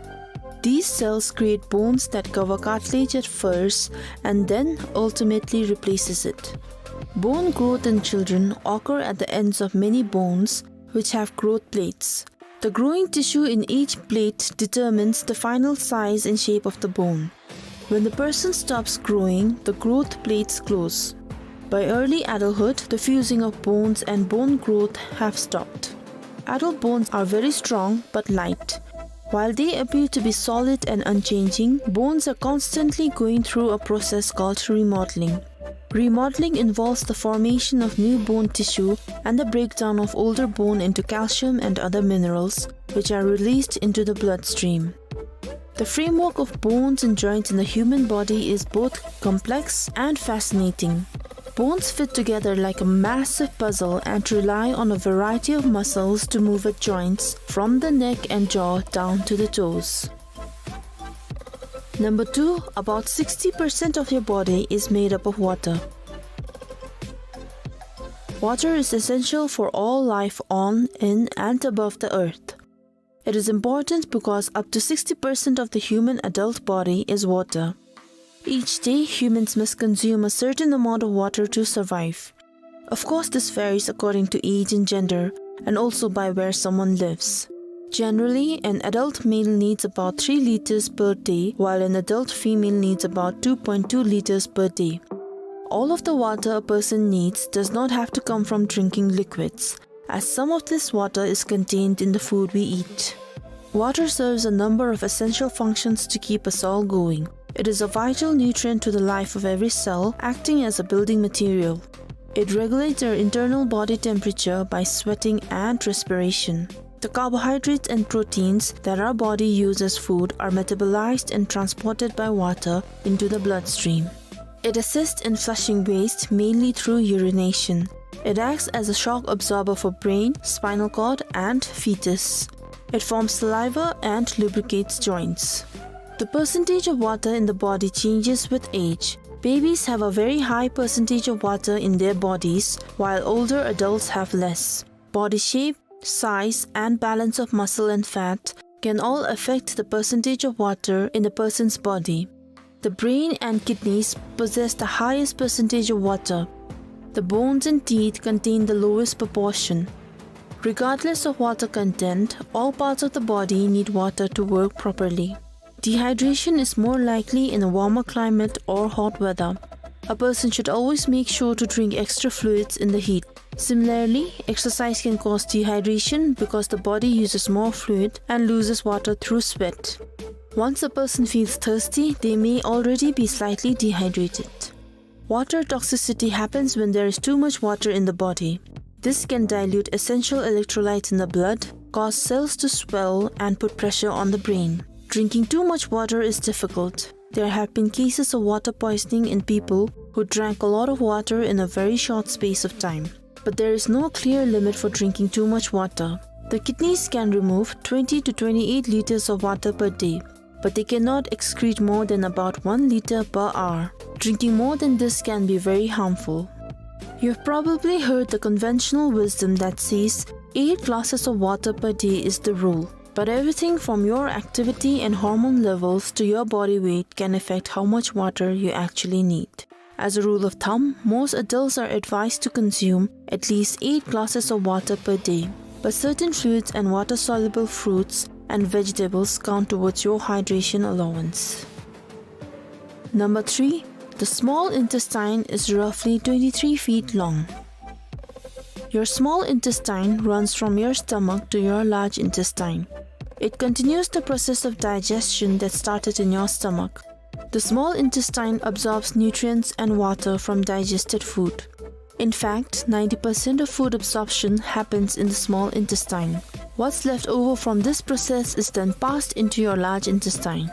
These cells create bones that cover cartilage at first and then ultimately replaces it. Bone growth in children occur at the ends of many bones, which have growth plates. The growing tissue in each plate determines the final size and shape of the bone. When the person stops growing, the growth plates close. By early adulthood, the fusing of bones and bone growth have stopped. Adult bones are very strong but light. While they appear to be solid and unchanging, bones are constantly going through a process called remodeling. Remodeling involves the formation of new bone tissue and the breakdown of older bone into calcium and other minerals, which are released into the bloodstream. The framework of bones and joints in the human body is both complex and fascinating. Bones fit together like a massive puzzle and rely on a variety of muscles to move at joints, from the neck and jaw down to the toes. Number two, about sixty percent of your body is made up of water. Water is essential for all life on, in, and above the earth. It is important because up to sixty percent of the human adult body is water. Each day, humans must consume a certain amount of water to survive. Of course, this varies according to age and gender, and also by where someone lives. Generally, an adult male needs about three liters per day, while an adult female needs about two point two liters per day. All of the water a person needs does not have to come from drinking liquids, as some of this water is contained in the food we eat. Water serves a number of essential functions to keep us all going. It is a vital nutrient to the life of every cell, acting as a building material. It regulates our internal body temperature by sweating and respiration. The carbohydrates and proteins that our body uses as food are metabolized and transported by water into the bloodstream. It assists in flushing waste mainly through urination. It acts as a shock absorber for brain, spinal cord, and fetus. It forms saliva and lubricates joints. The percentage of water in the body changes with age. Babies have a very high percentage of water in their bodies, while older adults have less. Body shape, size, and balance of muscle and fat can all affect the percentage of water in a person's body. The brain and kidneys possess the highest percentage of water. The bones and teeth contain the lowest proportion. Regardless of water content, all parts of the body need water to work properly. Dehydration is more likely in a warmer climate or hot weather. A person should always make sure to drink extra fluids in the heat. Similarly, exercise can cause dehydration because the body uses more fluid and loses water through sweat. Once a person feels thirsty, they may already be slightly dehydrated. Water toxicity happens when there is too much water in the body. This can dilute essential electrolytes in the blood, cause cells to swell, and put pressure on the brain. Drinking too much water is difficult. There have been cases of water poisoning in people who drank a lot of water in a very short space of time. But there is no clear limit for drinking too much water. The kidneys can remove twenty to twenty-eight liters of water per day, but they cannot excrete more than about one liter per hour. Drinking more than this can be very harmful. You've probably heard the conventional wisdom that says eight glasses of water per day is the rule. But everything from your activity and hormone levels to your body weight can affect how much water you actually need. As a rule of thumb, most adults are advised to consume at least eight glasses of water per day. but certain fluids and water-soluble fruits and vegetables count towards your hydration allowance. Number three, the small intestine is roughly twenty-three feet long. Your small intestine runs from your stomach to your large intestine. It continues the process of digestion that started in your stomach. The small intestine absorbs nutrients and water from digested food. In fact, ninety percent of food absorption happens in the small intestine. What's left over from this process is then passed into your large intestine.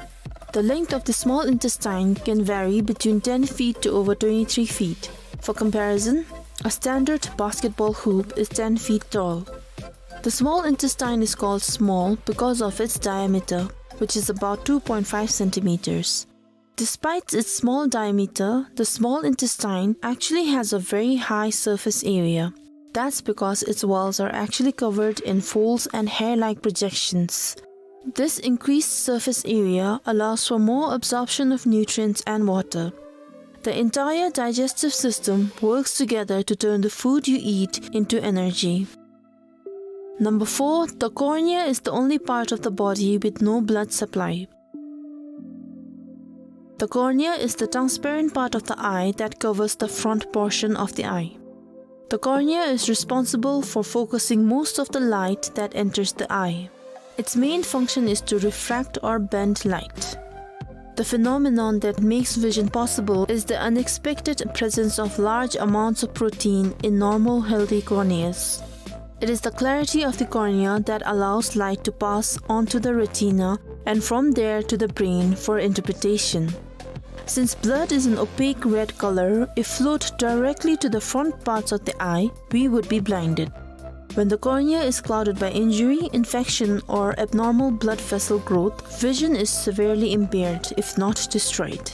The length of the small intestine can vary between ten feet to over twenty-three feet. For comparison, a standard basketball hoop is ten feet tall. The small intestine is called small because of its diameter, which is about two point five centimeters. Despite its small diameter, the small intestine actually has a very high surface area. That's because its walls are actually covered in folds and hair-like projections. This increased surface area allows for more absorption of nutrients and water. The entire digestive system works together to turn the food you eat into energy. Number four, the cornea is the only part of the body with no blood supply. The cornea is the transparent part of the eye that covers the front portion of the eye. The cornea is responsible for focusing most of the light that enters the eye. Its main function is to refract or bend light. The phenomenon that makes vision possible is the unexpected presence of large amounts of protein in normal, healthy corneas. It is the clarity of the cornea that allows light to pass onto the retina and from there to the brain for interpretation. Since blood is an opaque red color, if flowed directly to the front parts of the eye, we would be blinded. When the cornea is clouded by injury, infection, or abnormal blood vessel growth, vision is severely impaired, if not destroyed.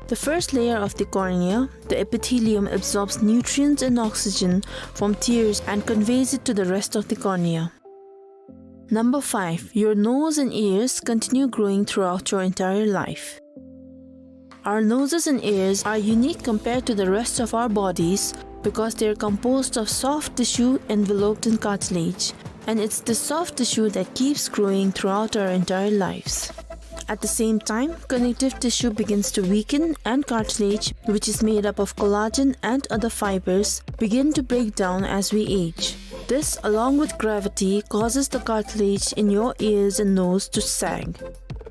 The first layer of the cornea, the epithelium, absorbs nutrients and oxygen from tears and conveys it to the rest of the cornea. Number five, your nose and ears continue growing throughout your entire life. Our noses and ears are unique compared to the rest of our bodies because they are composed of soft tissue enveloped in cartilage, and it's the soft tissue that keeps growing throughout our entire lives. At the same time, connective tissue begins to weaken and cartilage, which is made up of collagen and other fibers, begin to break down as we age. This, along with gravity, causes the cartilage in your ears and nose to sag.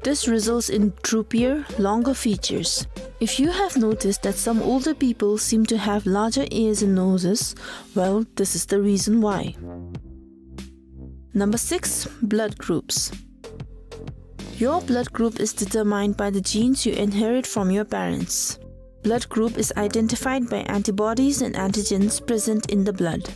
This results in droopier, longer features. If you have noticed that some older people seem to have larger ears and noses, well, this is the reason why. Number six, blood groups. Your blood group is determined by the genes you inherit from your parents. Blood group is identified by antibodies and antigens present in the blood.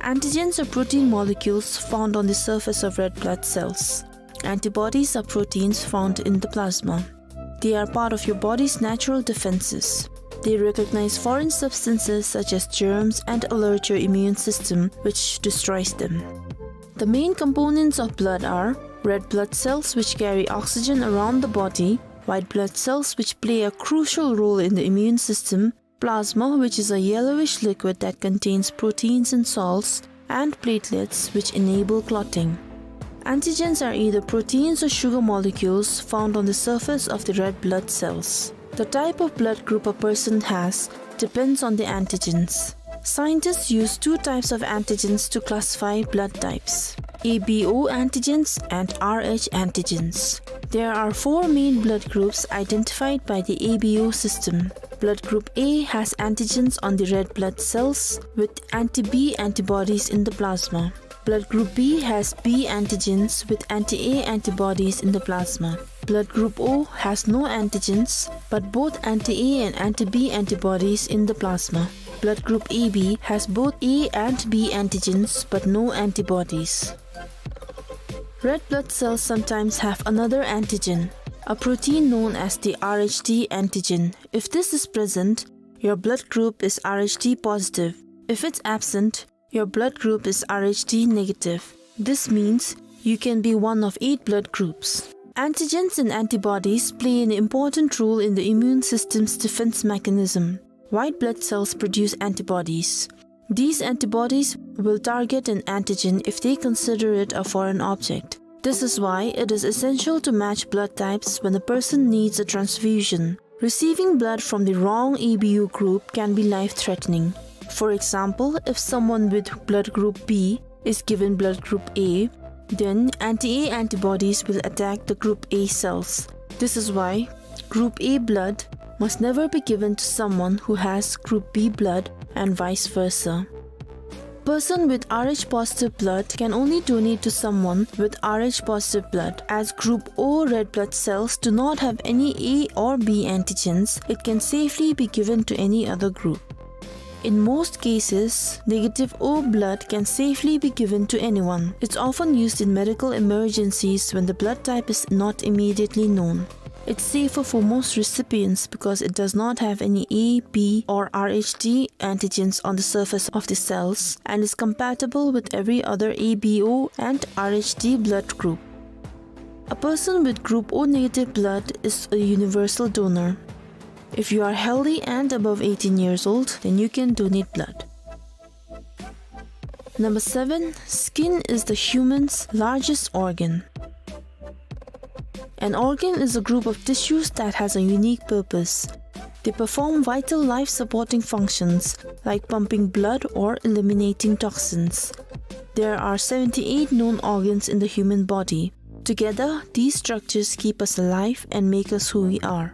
Antigens are protein molecules found on the surface of red blood cells. Antibodies are proteins found in the plasma. They are part of your body's natural defenses. They recognize foreign substances such as germs and alert your immune system, which destroys them. The main components of blood are red blood cells, which carry oxygen around the body, white blood cells, which play a crucial role in the immune system, plasma, which is a yellowish liquid that contains proteins and salts, and platelets, which enable clotting. Antigens are either proteins or sugar molecules found on the surface of the red blood cells. The type of blood group a person has depends on the antigens. Scientists use two types of antigens to classify blood types: A B O antigens and R H antigens. There are four main blood groups identified by the A B O system. Blood group A has antigens on the red blood cells with anti-B antibodies in the plasma. Blood group B has B antigens with anti-A antibodies in the plasma. Blood group O has no antigens, but both anti-A and anti-B antibodies in the plasma. Blood group A B has both A and B antigens, but no antibodies. Red blood cells sometimes have another antigen, a protein known as the R H D antigen. If this is present, your blood group is R H D positive. If it's absent, your blood group is R H D negative. This means you can be one of eight blood groups. Antigens and antibodies play an important role in the immune system's defense mechanism. White blood cells produce antibodies. These antibodies will target an antigen if they consider it a foreign object. This is why it is essential to match blood types when a person needs a transfusion. Receiving blood from the wrong A B O group can be life-threatening. For example, if someone with blood group B is given blood group A, then anti-A antibodies will attack the group A cells. This is why group A blood must never be given to someone who has group B blood and vice versa. Person with Rh positive blood can only donate to someone with Rh positive blood. As group O red blood cells do not have any A or B antigens, it can safely be given to any other group. In most cases, negative O blood can safely be given to anyone. It's often used in medical emergencies when the blood type is not immediately known. It's safer for most recipients because it does not have any A, B, or Rh D antigens on the surface of the cells and is compatible with every other A B O and Rh D blood group. A person with group O negative blood is a universal donor. If you are healthy and above eighteen years old, then you can donate blood. Number seven, skin is the human's largest organ. An organ is a group of tissues that has a unique purpose. They perform vital life-supporting functions like pumping blood or eliminating toxins. There are seventy-eight known organs in the human body. Together, these structures keep us alive and make us who we are.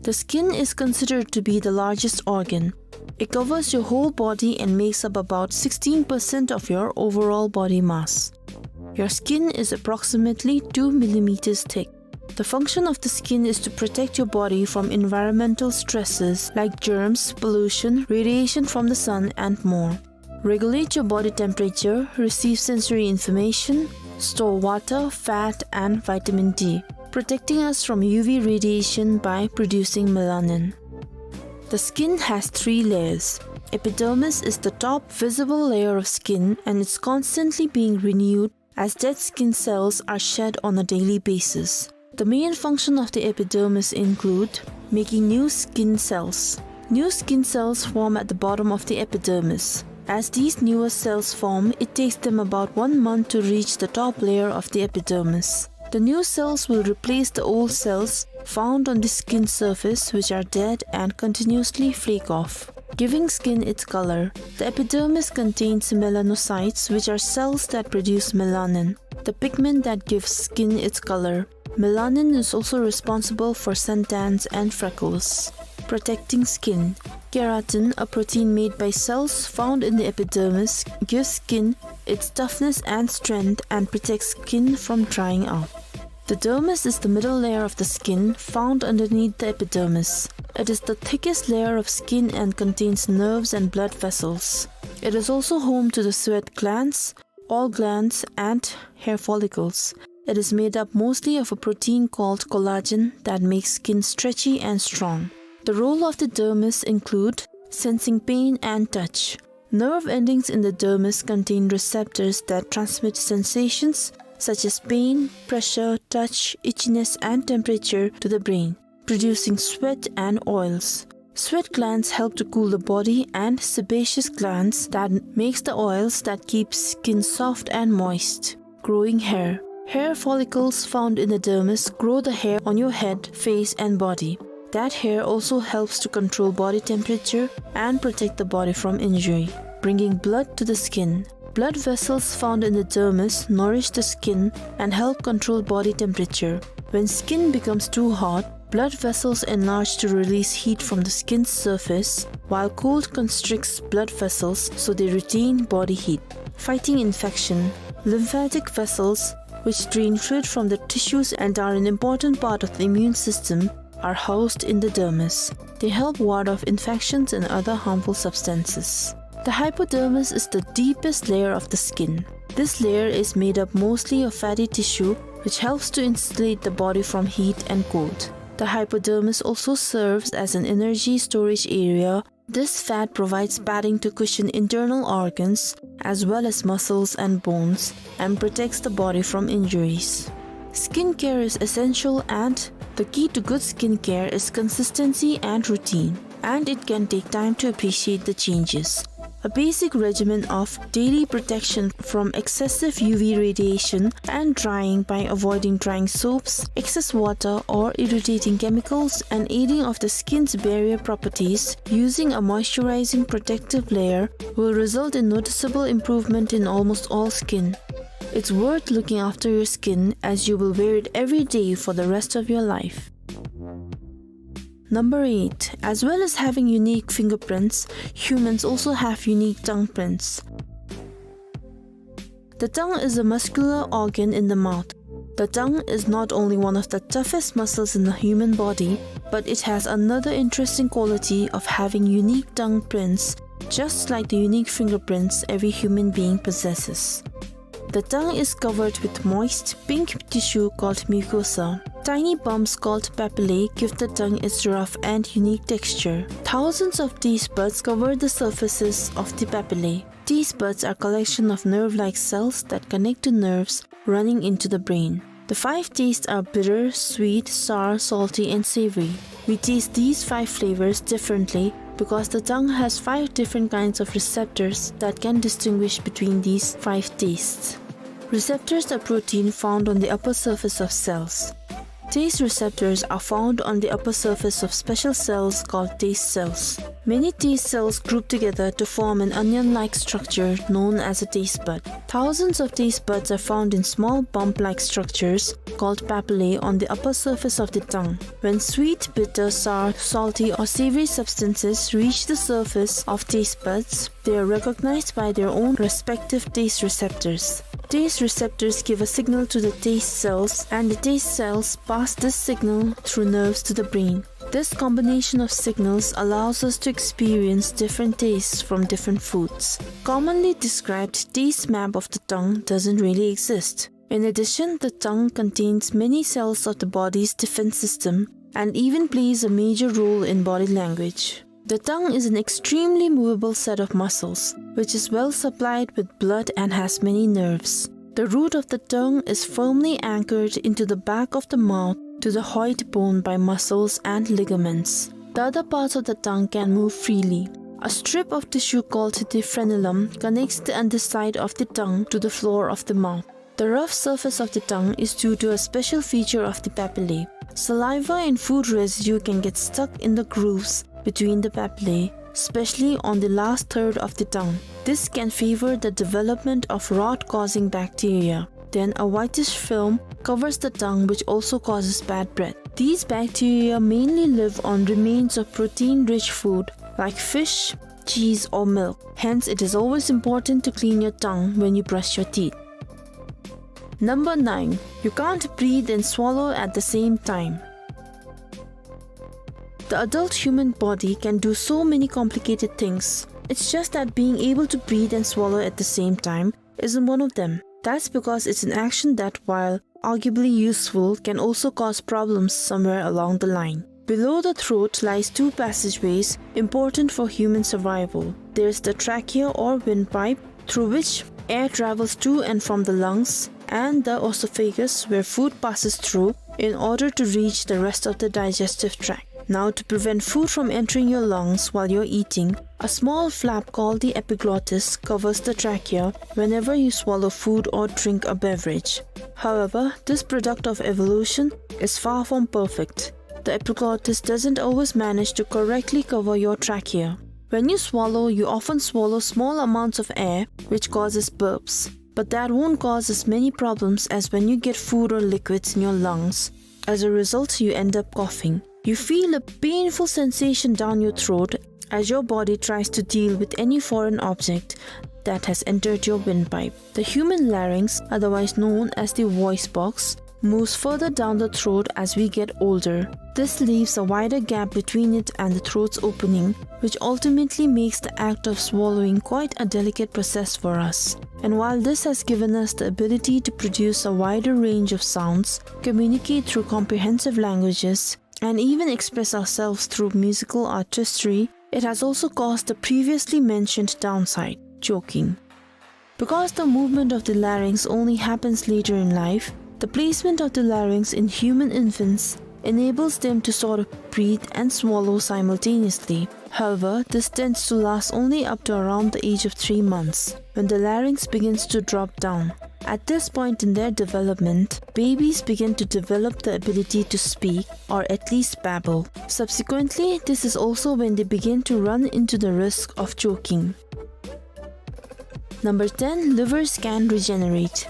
The skin is considered to be the largest organ. It covers your whole body and makes up about sixteen percent of your overall body mass. Your skin is approximately two millimeters thick. The function of the skin is to protect your body from environmental stresses like germs, pollution, radiation from the sun, and more. Regulate your body temperature, receive sensory information, store water, fat, and vitamin D, protecting us from U V radiation by producing melanin. The skin has three layers. Epidermis is the top visible layer of skin, and it's constantly being renewed as dead skin cells are shed on a daily basis. The main function of the epidermis include making new skin cells. New skin cells form at the bottom of the epidermis. As these newer cells form, it takes them about one month to reach the top layer of the epidermis. The new cells will replace the old cells found on the skin surface, which are dead and continuously flake off, giving skin its color. The epidermis contains melanocytes, which are cells that produce melanin, the pigment that gives skin its color. Melanin is also responsible for suntans and freckles. Protecting skin. Keratin, a protein made by cells found in the epidermis, gives skin its toughness and strength and protects skin from drying out. The dermis is the middle layer of the skin found underneath the epidermis. It is the thickest layer of skin and contains nerves and blood vessels. It is also home to the sweat glands, oil glands, and hair follicles. It is made up mostly of a protein called collagen that makes skin stretchy and strong. The role of the dermis include sensing pain and touch. Nerve endings in the dermis contain receptors that transmit sensations such as pain, pressure, touch, itchiness, and temperature to the brain, producing sweat and oils. Sweat glands help to cool the body, and sebaceous glands that makes the oils that keep skin soft and moist. Growing hair. Hair follicles found in the dermis grow the hair on your head, face, and body. That hair also helps to control body temperature and protect the body from injury. Bringing blood to the skin. Blood vessels found in the dermis nourish the skin and help control body temperature. When skin becomes too hot, blood vessels enlarge to release heat from the skin's surface, while cold constricts blood vessels so they retain body heat. Fighting infection. Lymphatic vessels, which drain fluid from the tissues and are an important part of the immune system, are housed in the dermis. They help ward off infections and other harmful substances. The hypodermis is the deepest layer of the skin. This layer is made up mostly of fatty tissue, which helps to insulate the body from heat and cold. The hypodermis also serves as an energy storage area. This fat provides padding to cushion internal organs as well as muscles and bones and protects the body from injuries. Skincare is essential, and the key to good skincare is consistency and routine, and it can take time to appreciate the changes. A basic regimen of daily protection from excessive U V radiation and drying by avoiding drying soaps, excess water, or irritating chemicals, and aiding of the skin's barrier properties using a moisturizing protective layer will result in noticeable improvement in almost all skin. It's worth looking after your skin, as you will wear it every day for the rest of your life. Number eight. As well as having unique fingerprints, humans also have unique tongue prints. The tongue is a muscular organ in the mouth. The tongue is not only one of the toughest muscles in the human body, but it has another interesting quality of having unique tongue prints, just like the unique fingerprints every human being possesses. The tongue is covered with moist pink tissue called mucosa. Tiny bumps called papillae give the tongue its rough and unique texture. Thousands of taste buds cover the surfaces of the papillae. Taste buds are collection of nerve-like cells that connect to nerves running into the brain. The five tastes are bitter, sweet, sour, salty, and savory. We taste these five flavors differently because the tongue has five different kinds of receptors that can distinguish between these five tastes. Receptors are protein found on the upper surface of cells. Taste receptors are found on the upper surface of special cells called taste cells. Many taste cells group together to form an onion-like structure known as a taste bud. Thousands of taste buds are found in small bump-like structures called papillae on the upper surface of the tongue. When sweet, bitter, sour, salty, or savory substances reach the surface of taste buds, they are recognized by their own respective taste receptors. Taste receptors give a signal to the taste cells, and the taste cells pass this signal through nerves to the brain. This combination of signals allows us to experience different tastes from different foods. Commonly described taste map of the tongue doesn't really exist. In addition, the tongue contains many cells of the body's defense system and even plays a major role in body language. The tongue is an extremely movable set of muscles, which is well supplied with blood and has many nerves. The root of the tongue is firmly anchored into the back of the mouth to the hyoid bone by muscles and ligaments. The other parts of the tongue can move freely. A strip of tissue called the frenulum connects the underside of the tongue to the floor of the mouth. The rough surface of the tongue is due to a special feature of the papillae. Saliva and food residue can get stuck in the grooves between the papillae, especially on the last third of the tongue. This can favor the development of rot-causing bacteria. Then a whitish film covers the tongue, which also causes bad breath. These bacteria mainly live on remains of protein-rich food like fish, cheese, or milk. Hence, it is always important to clean your tongue when you brush your teeth. Number nine. You can't breathe and swallow at the same time. The adult human body can do so many complicated things. It's just that being able to breathe and swallow at the same time isn't one of them. That's because it's an action that, while arguably useful, can also cause problems somewhere along the line. Below the throat lies two passageways important for human survival. There's the trachea or windpipe, through which air travels to and from the lungs, and the oesophagus, where food passes through in order to reach the rest of the digestive tract. Now, to prevent food from entering your lungs while you're eating, a small flap called the epiglottis covers the trachea whenever you swallow food or drink a beverage. However, this product of evolution is far from perfect. The epiglottis doesn't always manage to correctly cover your trachea. When you swallow, you often swallow small amounts of air, which causes burps. But that won't cause as many problems as when you get food or liquids in your lungs. As a result, you end up coughing. You feel a painful sensation down your throat as your body tries to deal with any foreign object that has entered your windpipe. The human larynx, otherwise known as the voice box, moves further down the throat as we get older. This leaves a wider gap between it and the throat's opening, which ultimately makes the act of swallowing quite a delicate process for us. And while this has given us the ability to produce a wider range of sounds, communicate through comprehensive languages, and even express ourselves through musical artistry, it has also caused the previously mentioned downside, choking. Because the movement of the larynx only happens later in life, the placement of the larynx in human infants enables them to sort of breathe and swallow simultaneously. However, this tends to last only up to around the age of three months, when the larynx begins to drop down. At this point in their development, babies begin to develop the ability to speak, or at least babble. Subsequently, this is also when they begin to run into the risk of choking. Number ten, livers can regenerate.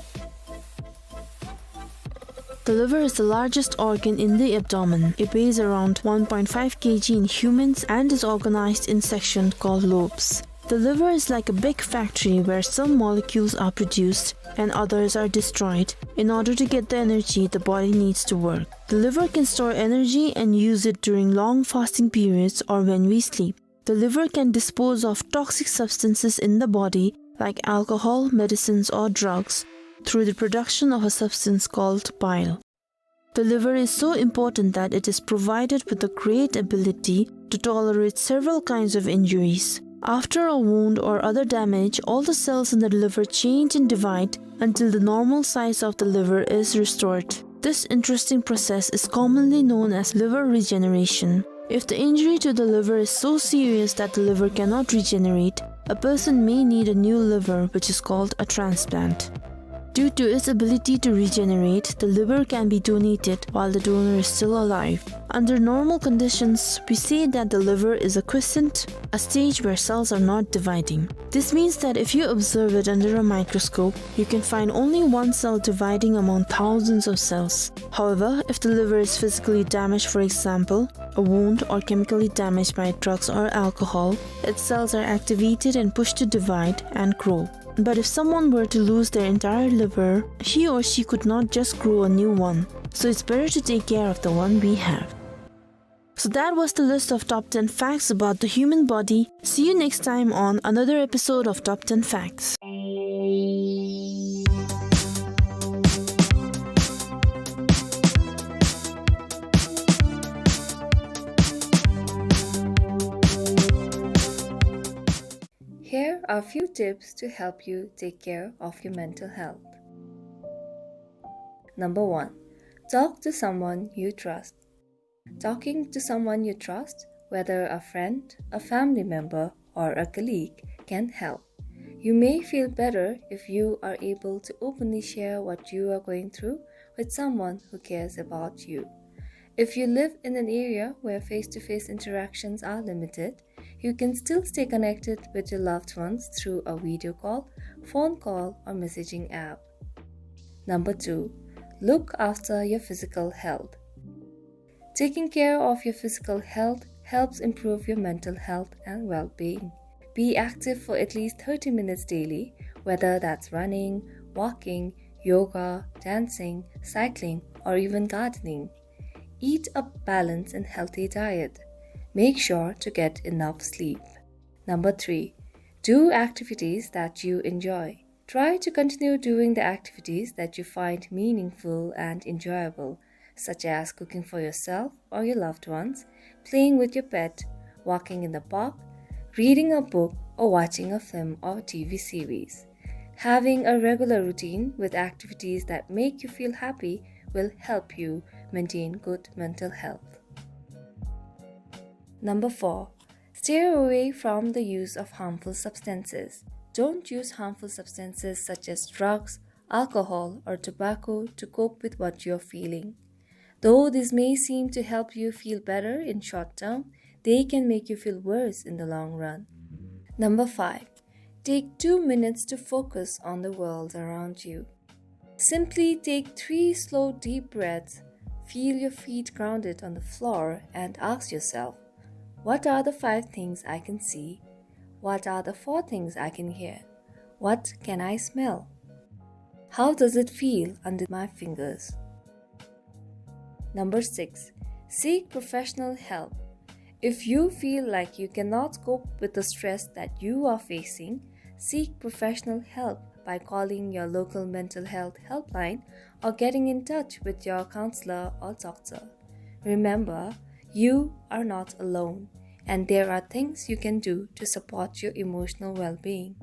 The liver is the largest organ in the abdomen. It weighs around one point five kilograms in humans and is organized in sections called lobes. The liver is like a big factory where some molecules are produced and others are destroyed in order to get the energy the body needs to work. The liver can store energy and use it during long fasting periods or when we sleep. The liver can dispose of toxic substances in the body, like alcohol, medicines, or drugs, through the production of a substance called bile. The liver is so important that it is provided with a great ability to tolerate several kinds of injuries. After a wound or other damage, all the cells in the liver change and divide until the normal size of the liver is restored. This interesting process is commonly known as liver regeneration. If the injury to the liver is so serious that the liver cannot regenerate, a person may need a new liver, which is called a transplant. Due to its ability to regenerate, the liver can be donated while the donor is still alive. Under normal conditions, we say that the liver is a quiescent, a stage where cells are not dividing. This means that if you observe it under a microscope, you can find only one cell dividing among thousands of cells. However, if the liver is physically damaged, for example, a wound, or chemically damaged by drugs or alcohol, its cells are activated and pushed to divide and grow. But if someone were to lose their entire liver, he or she could not just grow a new one. So it's better to take care of the one we have. So that was the list of top ten facts about the human body. See you next time on another episode of Top ten Facts. Here are a few tips to help you take care of your mental health. Number one, talk to someone you trust. Talking to someone you trust, whether a friend, a family member, or a colleague, can help. You may feel better if you are able to openly share what you are going through with someone who cares about you. If you live in an area where face-to-face interactions are limited, you can still stay connected with your loved ones through a video call, phone call, or messaging app. Number two, look after your physical health. Taking care of your physical health helps improve your mental health and well-being. Be active for at least thirty minutes daily, whether that's running, walking, yoga, dancing, cycling, or even gardening. Eat a balanced and healthy diet. Make sure to get enough sleep. Number three, do activities that you enjoy. Try to continue doing the activities that you find meaningful and enjoyable, such as cooking for yourself or your loved ones, playing with your pet, walking in the park, reading a book, or watching a film or T V series. Having a regular routine with activities that make you feel happy will help you maintain good mental health. Number four, steer away from the use of harmful substances. Don't use harmful substances such as drugs, alcohol, or tobacco to cope with what you're feeling. Though these may seem to help you feel better in short term, they can make you feel worse in the long run. Number five, take two minutes to focus on the world around you. Simply take three slow, deep breaths, feel your feet grounded on the floor, and ask yourself, "What are the five things I can see? What are the four things I can hear? What can I smell? How does it feel under my fingers?" Number six, seek professional help. If you feel like you cannot cope with the stress that you are facing, seek professional help by calling your local mental health helpline or getting in touch with your counselor or doctor. Remember, you are not alone, and there are things you can do to support your emotional well-being.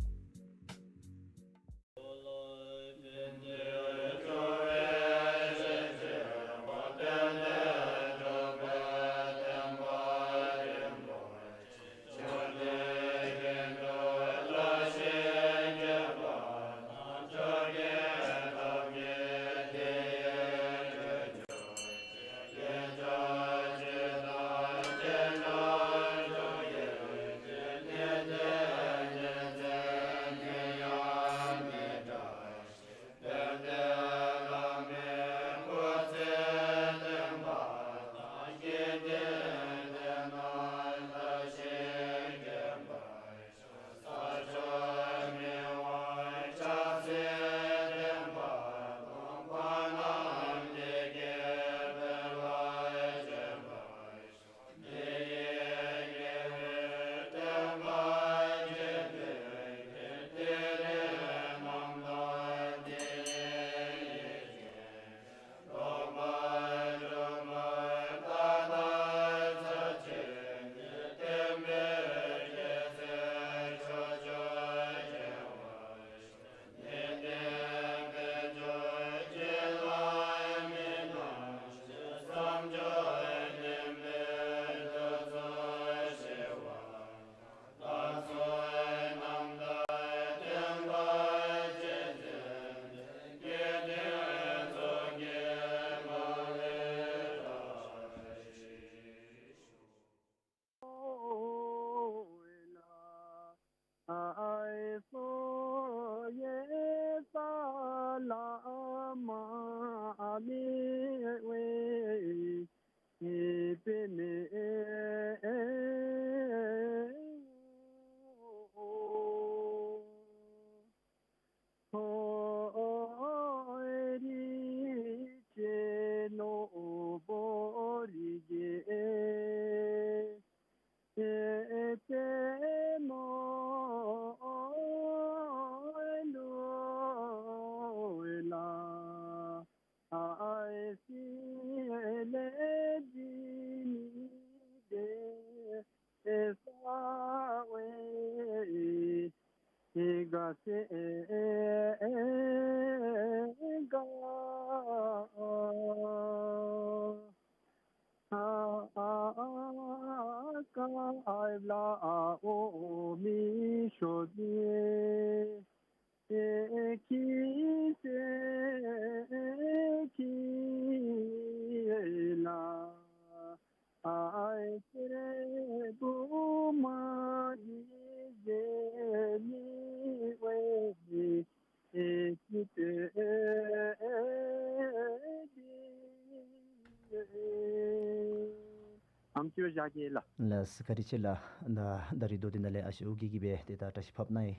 ཨམ་ཅིག་བཞག་གེ་ལགས། ལགས་སོ། བཀའ་དྲིན་ཆེ་ལགས། ད་ད་རིས་མདོ་འདི་ནང་ལས་ཨ་ཞེ་ཨོ་རྒྱན་གྱིས་སྦེ་ཏེ་ད་བཀྲ་ཤིས་ཕབ་གནང་ཡི།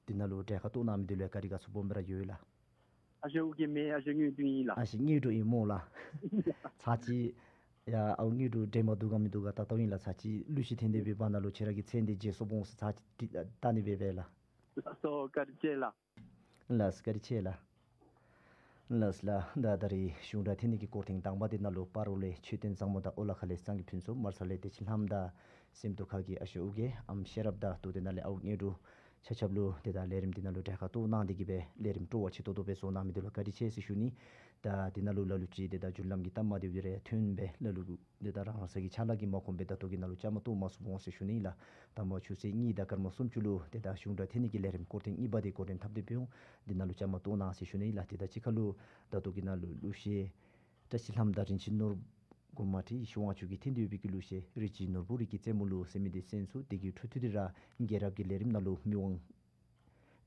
འདི་ནང་ལུ་གྲལ་ཁར་གཏོགས་གནང་མི་འདི་ལུ་བཀའ་དྲིན་དགའ་ཚོར་སྦོམ་སྦེ་ར་ཡོད་ལགས། ཨ་ཞེ་ཨོ་རྒྱན་མེན། ཨ་ཞེ་དངོས་གྲུབ་ཨིན་ལགས། ཨ་ཞེ་དངོས་གྲུབ་ཨིན་སྨོ་ལགས། ཚར་གཅིག་ཡ་ཨ་དངོས་གྲུབ་འདྲེན་པ་འདུག་ག་མིན་འདུག་ག་ད་ལྟོ་ཨིན་ལགས། ཚར་གཅིག་གླུ་གཞས་འཐེན་ཏེ་སྦེ་བར་ན་ལུ་ཁྱེད་ར་གི་མཚན་འདི་བརྗེད་སོངམ་འོང་ཟེར་ཚར་གཅིག་བལྟ་ནི་སྦེ་སྦེ་ལགས། ལགས་སོ། བཀའ་དྲིན་ཆེ་ལགས། ལགས་སོ། བཀའ་དྲིན་ཆེ་ལགས། ལགས་སོ་ལགས། ད་ད་རིས་གཞུང་སྒྲ་འཐེན་ནི་གི་སྐོར་ཐེངས་དང་པ་འདི་ནང་ལུ་སྤ་རོ་ལས་མཆོད་རྟེན་བཟང་མོ་དང་ཨོ་ལ་ཁ་ལས་གཙང་གི་ཕུན་ཚོགས་མར་ས་ལས་བདེ་ཆེན་ལྷ་མོ་དང་སེམས་རྟོགས་ཁ་གི་ཨ་ཞེ་ཨོ་རྒྱན་ཨམ་ཤེས་རབ་དང་མདོ་འདི་ནང་ལས་ཨ་དངོས་གྲུབ་ཆ་ཁྱབ་ལུ་ཏེ་ད་ལས་རིམ་འདི་ནང་ལུ་གྲལ་ཁར་གཏོགས་གནང་སྟེ་གི་སྦེ་ལས་རིམ་སྤྲོ་བ་ཆེ་ཏོག་ཏོ་སྦེ་བཟོ་གནང་མི་འདི་ལུ་བཀའ་དྲིན་ཆེ་ཟེར་ཞུ་ནི། ད་འདི་ནང་ལུ་ལ་ལུ་ཅིག་ཏེ་ད་རྒྱུན་ལམ་གྱི་གཏམ་མ་འདི་སྦེ་ར་ཐོན་སྦེ་ལ་ལུ་ཏེ་ད་རང་རང་སོ་གི་ཕྱག་ལཱ་གིས་མ་ཁོམ་པར་ད་ལྟོ་གི་ནང་ལུ་བཅའ་མར་གཏོགས་མ་ཚུགསཔ་འོང་ཟེར་ཞུ་ནི་ལགས། དང་པ་ཆུ་ཚོད་གཉིས་དང་སྐར་མ་སུམ་ཅུ་ལུ་ཏེ་ད་གཞུང་སྒྲ་འཐེན་ནི་གི་ལས་རིམ་སྐོར་ཐེངས་གཉིས་པ་འདི་འགོ་འདྲེན་འཐབ་སྟེ་སྦེ་འོང་། འདི་ནང་ལུ་བཅའ་མར་གཏོགས་གནང་ཟེར་ཞུ་ནི་ལགས། ཏེ་ད་གཅིག་ཁར་ལུ་ད་ལྟོ་གི་ནང་ལུ་གླུ་གཞས་བཀྲ་ཤིས་ལྷ་མོ་དང་རིན་ཆེན་ནོར་བུ་མ་ཁྲིད་ཞུ་དབང་ཕྱུག་གིས་འཐེན་ཏེ་ཡོད་པའི་གི་གླུ་གཞས་རིག་འཛིན་ནོར་བུ་རིགས་ཀྱི་རྩེ་མོ་ལུ་ཟེར་མི་འདི་གསན་ཚུགས། དེ་གི་འཕྲོ་མཐུད་དེ་ར་རྒྱལ་རབས་ཀྱི་ལས་རིམ་ནང་ལུ་མི་དབང་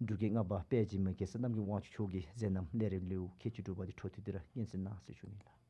འབྲུག་རྒྱལ་ལྔ་པ་དཔལ་འཇིགས་མེད་གེ་སར་རྣམ་རྒྱལ་དབང་ཕྱུག་མཆོག་གི་མཛད་རྣམ་ལས་རིམ་ལེའུ་ཁལ་གཅིག་དྲུག་པ་འདི་འཕྲོ་མཐུད་དེ་ར་སྙན་གསན་གནང་ཟེར་ཞུ་ནི་ལགས།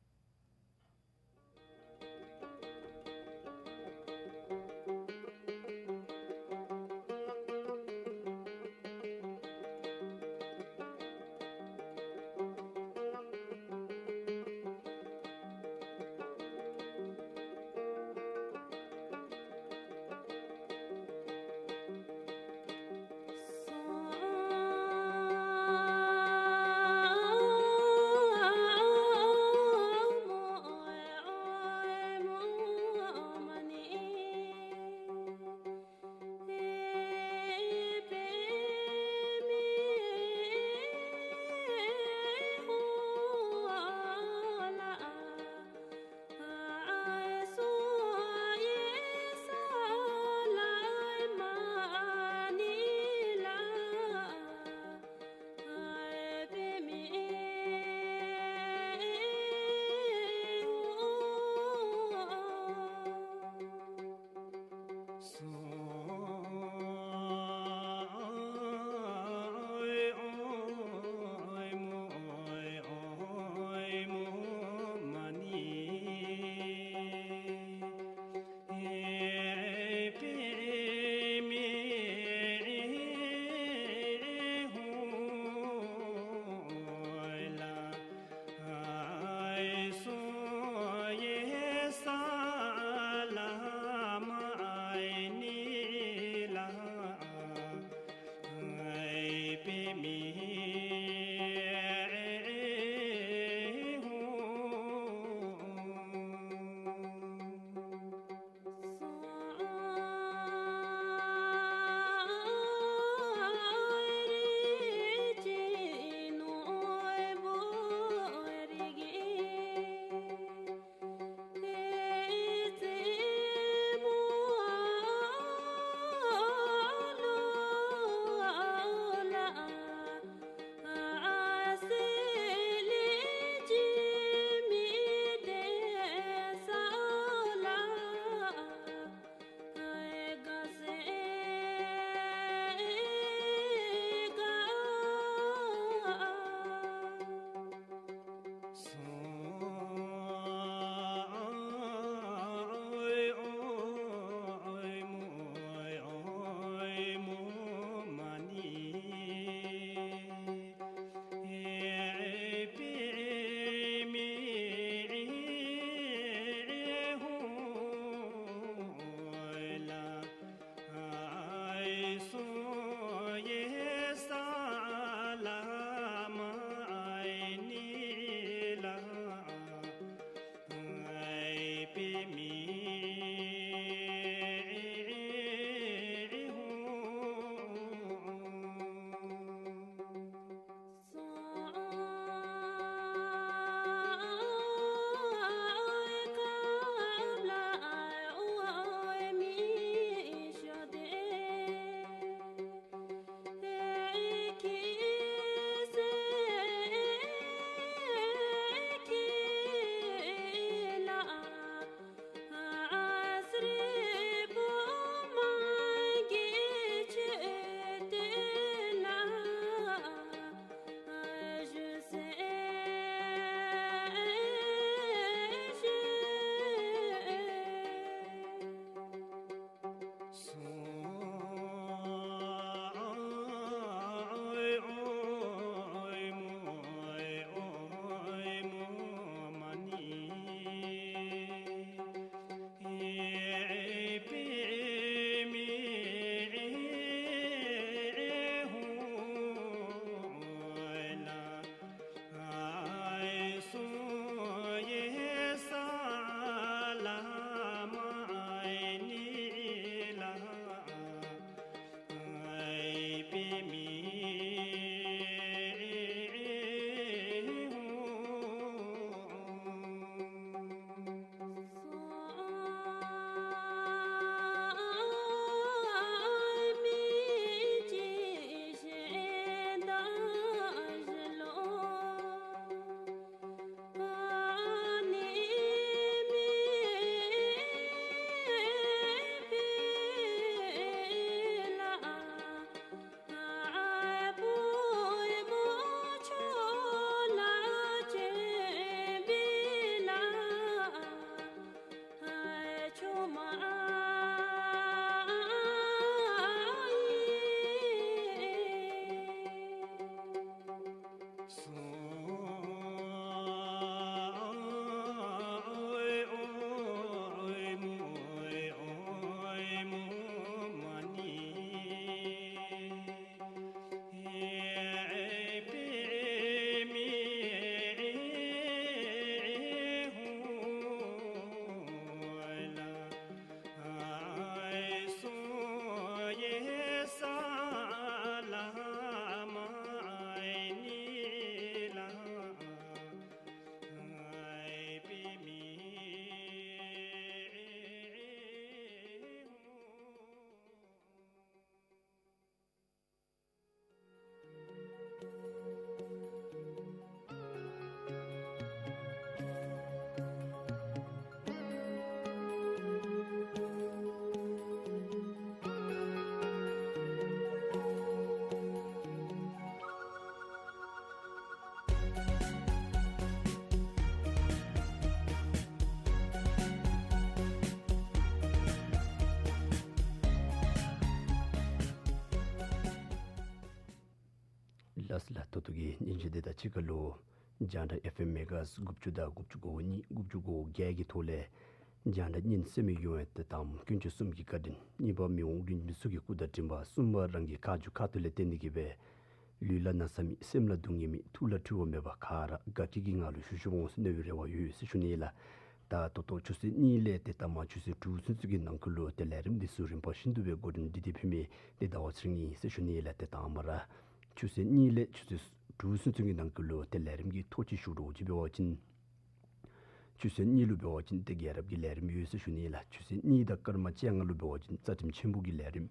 ལགས་ལགས། ད་ལྟོ་གི་སྙན་ཞུ་འདི་དང་གཅིག་ཁར་ལུ་རྒྱང་བསྒྲགས་ཨེཕ་ཨེམ་མེ་གྷ་ཧརཊ་དགུ་བཅུ་དང་དགུ་བཅུ་གོ་གཉིས་དགུ་བཅུ་གོ་བརྒྱད་ཀྱི་ཐོག་ལས་རྒྱང་བསྒྲགས་སྙན་གསན་མི་ཡོངས་ལུ་དད་དམ་དཀོན་མཆོག་གསུམ་གྱི་བཀའ་དྲིན། གཉིས་པ་མི་དབང་བློན་ཆེན་ཚུ་གི་སྐུ་དང་མགྲིན་པ། གསུམ་པ་རང་གི་ཁ་རྗེ་ཁ་ཐུག་ལས་བརྟེན་ཏེ་གིས་སྦེ་ལུས་ལ་ན་ཚ་མེད། སེམས་ལ་སྡུག་བསྔལ་མེད། ཐུགས་ལ་འཁྲུལ་བ་མེད་པར་ག་ར་དགའ་སྐྱིད་ཀྱི་ངང་ལུ་བཞུགས་བཞུགསཔ་འོང་ཟེར་མནོ་བའི་རེ་བ་ཡོད་ཟེར་ཞུ་ནི་ཨིན་ལགས། ད་ད་ལྟོ་ཆུ་ཚོད་གཉིས་ལས་ཏེ་ད་མ་ཆུ་ཚོད་དྲུག་ཚུན་ཚོད་ཀྱི་ནང་འཁོད་ལུ་ཏེ་ལས་རིམ་འདི་ཚུ་རིམ་པ་བཞིན་དུ་སྦེ་འགོ་འདྲེན་འདི་འབད་མི་འདི་ཟླ་བ་ཚེ་རིང་ཨིན་ཟེར་ཞུ་ནི་ཨིན་ལགས། ཏེ་དང་པ་ར་ཆུ་ཚོད་གཉིས་ལས་ཆུ་ཚོད་དྲུག་ཚུན་ཚོད་ཀྱི་ནང་འཁོད་ལུ་ཏེ་ལས་རིམ་གྱི་ཐོག་ཅིག་ཞུ་དོ་ཅིག་འབད་བ་ཅིན་ཆུ་ཚོད་གཉིས་ལུ་འབད་བ་ཅིན་ཏེ་རྒྱལ་རབས་ཀྱི་ལས་རིམ་ཡོད་ཟེར་ཞུ་ནི་ཨིན་ལགས། ཆུ་ཚོད་གཉིས་དང་སྐར་མ་བཅོ་ལྔ་ལུ་འབད་བ་ཅིན་རྩ་ཁྲིམས་ཆེན་པོ་གི་ལས་རིམ།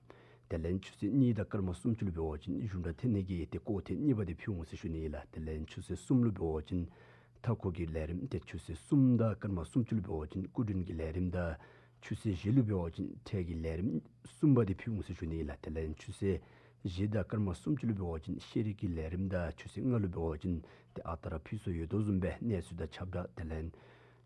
དེ་ལས་ཆུ་ཚོད་གཉིས་དང་སྐར་མ་སུམ་ཅུ་ལུ་འབད་བ་ཅིན་གཞུང་གྲྭ་ཐོན་ནི་གི་ཏེ་སྐོར་ཐེངས་གཉིས་པ་འདི་ཕུལ་འོང་ཟེར་ཞུ་ནི་ཨིན་ལགས། དེ་ལས་ཆུ་ཚོད་གསུམ་ལུ་འབད་བ་ཅིན་མཐའ་འཁོར་གྱི་ལས་རིམ། ཏེ་ཆུ་ཚོད་གསུམ་དང་སྐར་མ་སུམ་ཅུ་ལུ་འབད་བ་ཅིན་སྐུ་མགྲོན་གྱི་ལས་རིམ་དང་ཆུ་ཚོད་བཞི་ལུ་འབད་བ་ཅིན་འཕྲལ་གྱི་ལས་རིམ་གསུམ་པ་འདི་ཕུལ་འོང་ཟེར་ཞུ་ནི་ཨིན་ལགས། དེ་ལས་ཆུ་ཚོད་བཞི་དང་སྐར་མ་སུམ་ཅུ་ལུ་འབད་བ་ཅིན་ཤེས་རིག་གི་ལས་རིམ་དང་ཆུ་ཚོད་ལྔ་ལུ་འབད་བ་ཅིན་ཏེ་ཨ་རྟག་ར་ཕུལ་སྲོལ་ཡོད་དོ་བཟུམ་སྦེ་གནས་ཚུལ་དང་ཁྱབ་བསྒྲགས། དེ་ལས་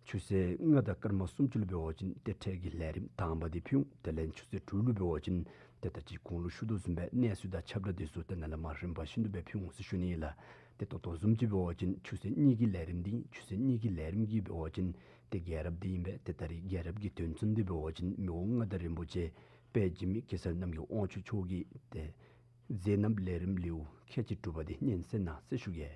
ཆུ་ཚོད་ལྔ་དང་སྐར་མ་སུམ་ཅུ་ལུ་འབད་བ་ཅིན་ཏེ་འཕྲལ་གྱི་ལས་རིམ་དང་པ་འདི་ཕུལ་འོང་། དེ་ལས་ཆུ་ཚོད་དྲུག་ལུ་འབད་བ་ཅིན་ཏེ་ད་ཅི་གོང་ལུ་ཞུ་དོ་བཟུམ་སྦེ་གནས་ཚུལ་དང་ཁྱབ་བསྒྲགས་འདི་ཚུ་ཏེ་ནཱ་ལས་མར་རིམ་པ་བཞིན་དུ་སྦེ་ཕུལ་འོང་ཟེར་ཞུ་ནི་ཨིན་ལགས། ཏེ་ད་ལྟོ་བཟུམ་ཅིག་འབད་བ་ཅིན་ཆུ་ཚོད་གཉིས་ཀྱི་ལས་རིམ་འདི་ཆུ་ཚོད་གཉིས་ཀྱི་ལས་རིམ་གྱི་འབད་བ་ཅིན་ཏེ་རྒྱལ་རབས་འདི་ཨིན་པས། ཏེ་ད་རིས་རྒྱལ་རབས་ཀྱི་དོན་ཚན་འདི་འབད་བ་ཅིན་མི་དབང་མངའ་བདག་རིན་པོ་ཆེ་དཔལ་འཇིགས་མེད་གེ་སར་རྣམ་རྒྱལ་དབང་ཕྱུག་མཆོག་གི་ཏེ་མཛད་རྣམ་ལས་རིམ་ལེའུ་ཁལ་གཅིག་དྲུག་པ་འདི་སྙན་གསན་གནང་ཟེར་ཞུ་གེ།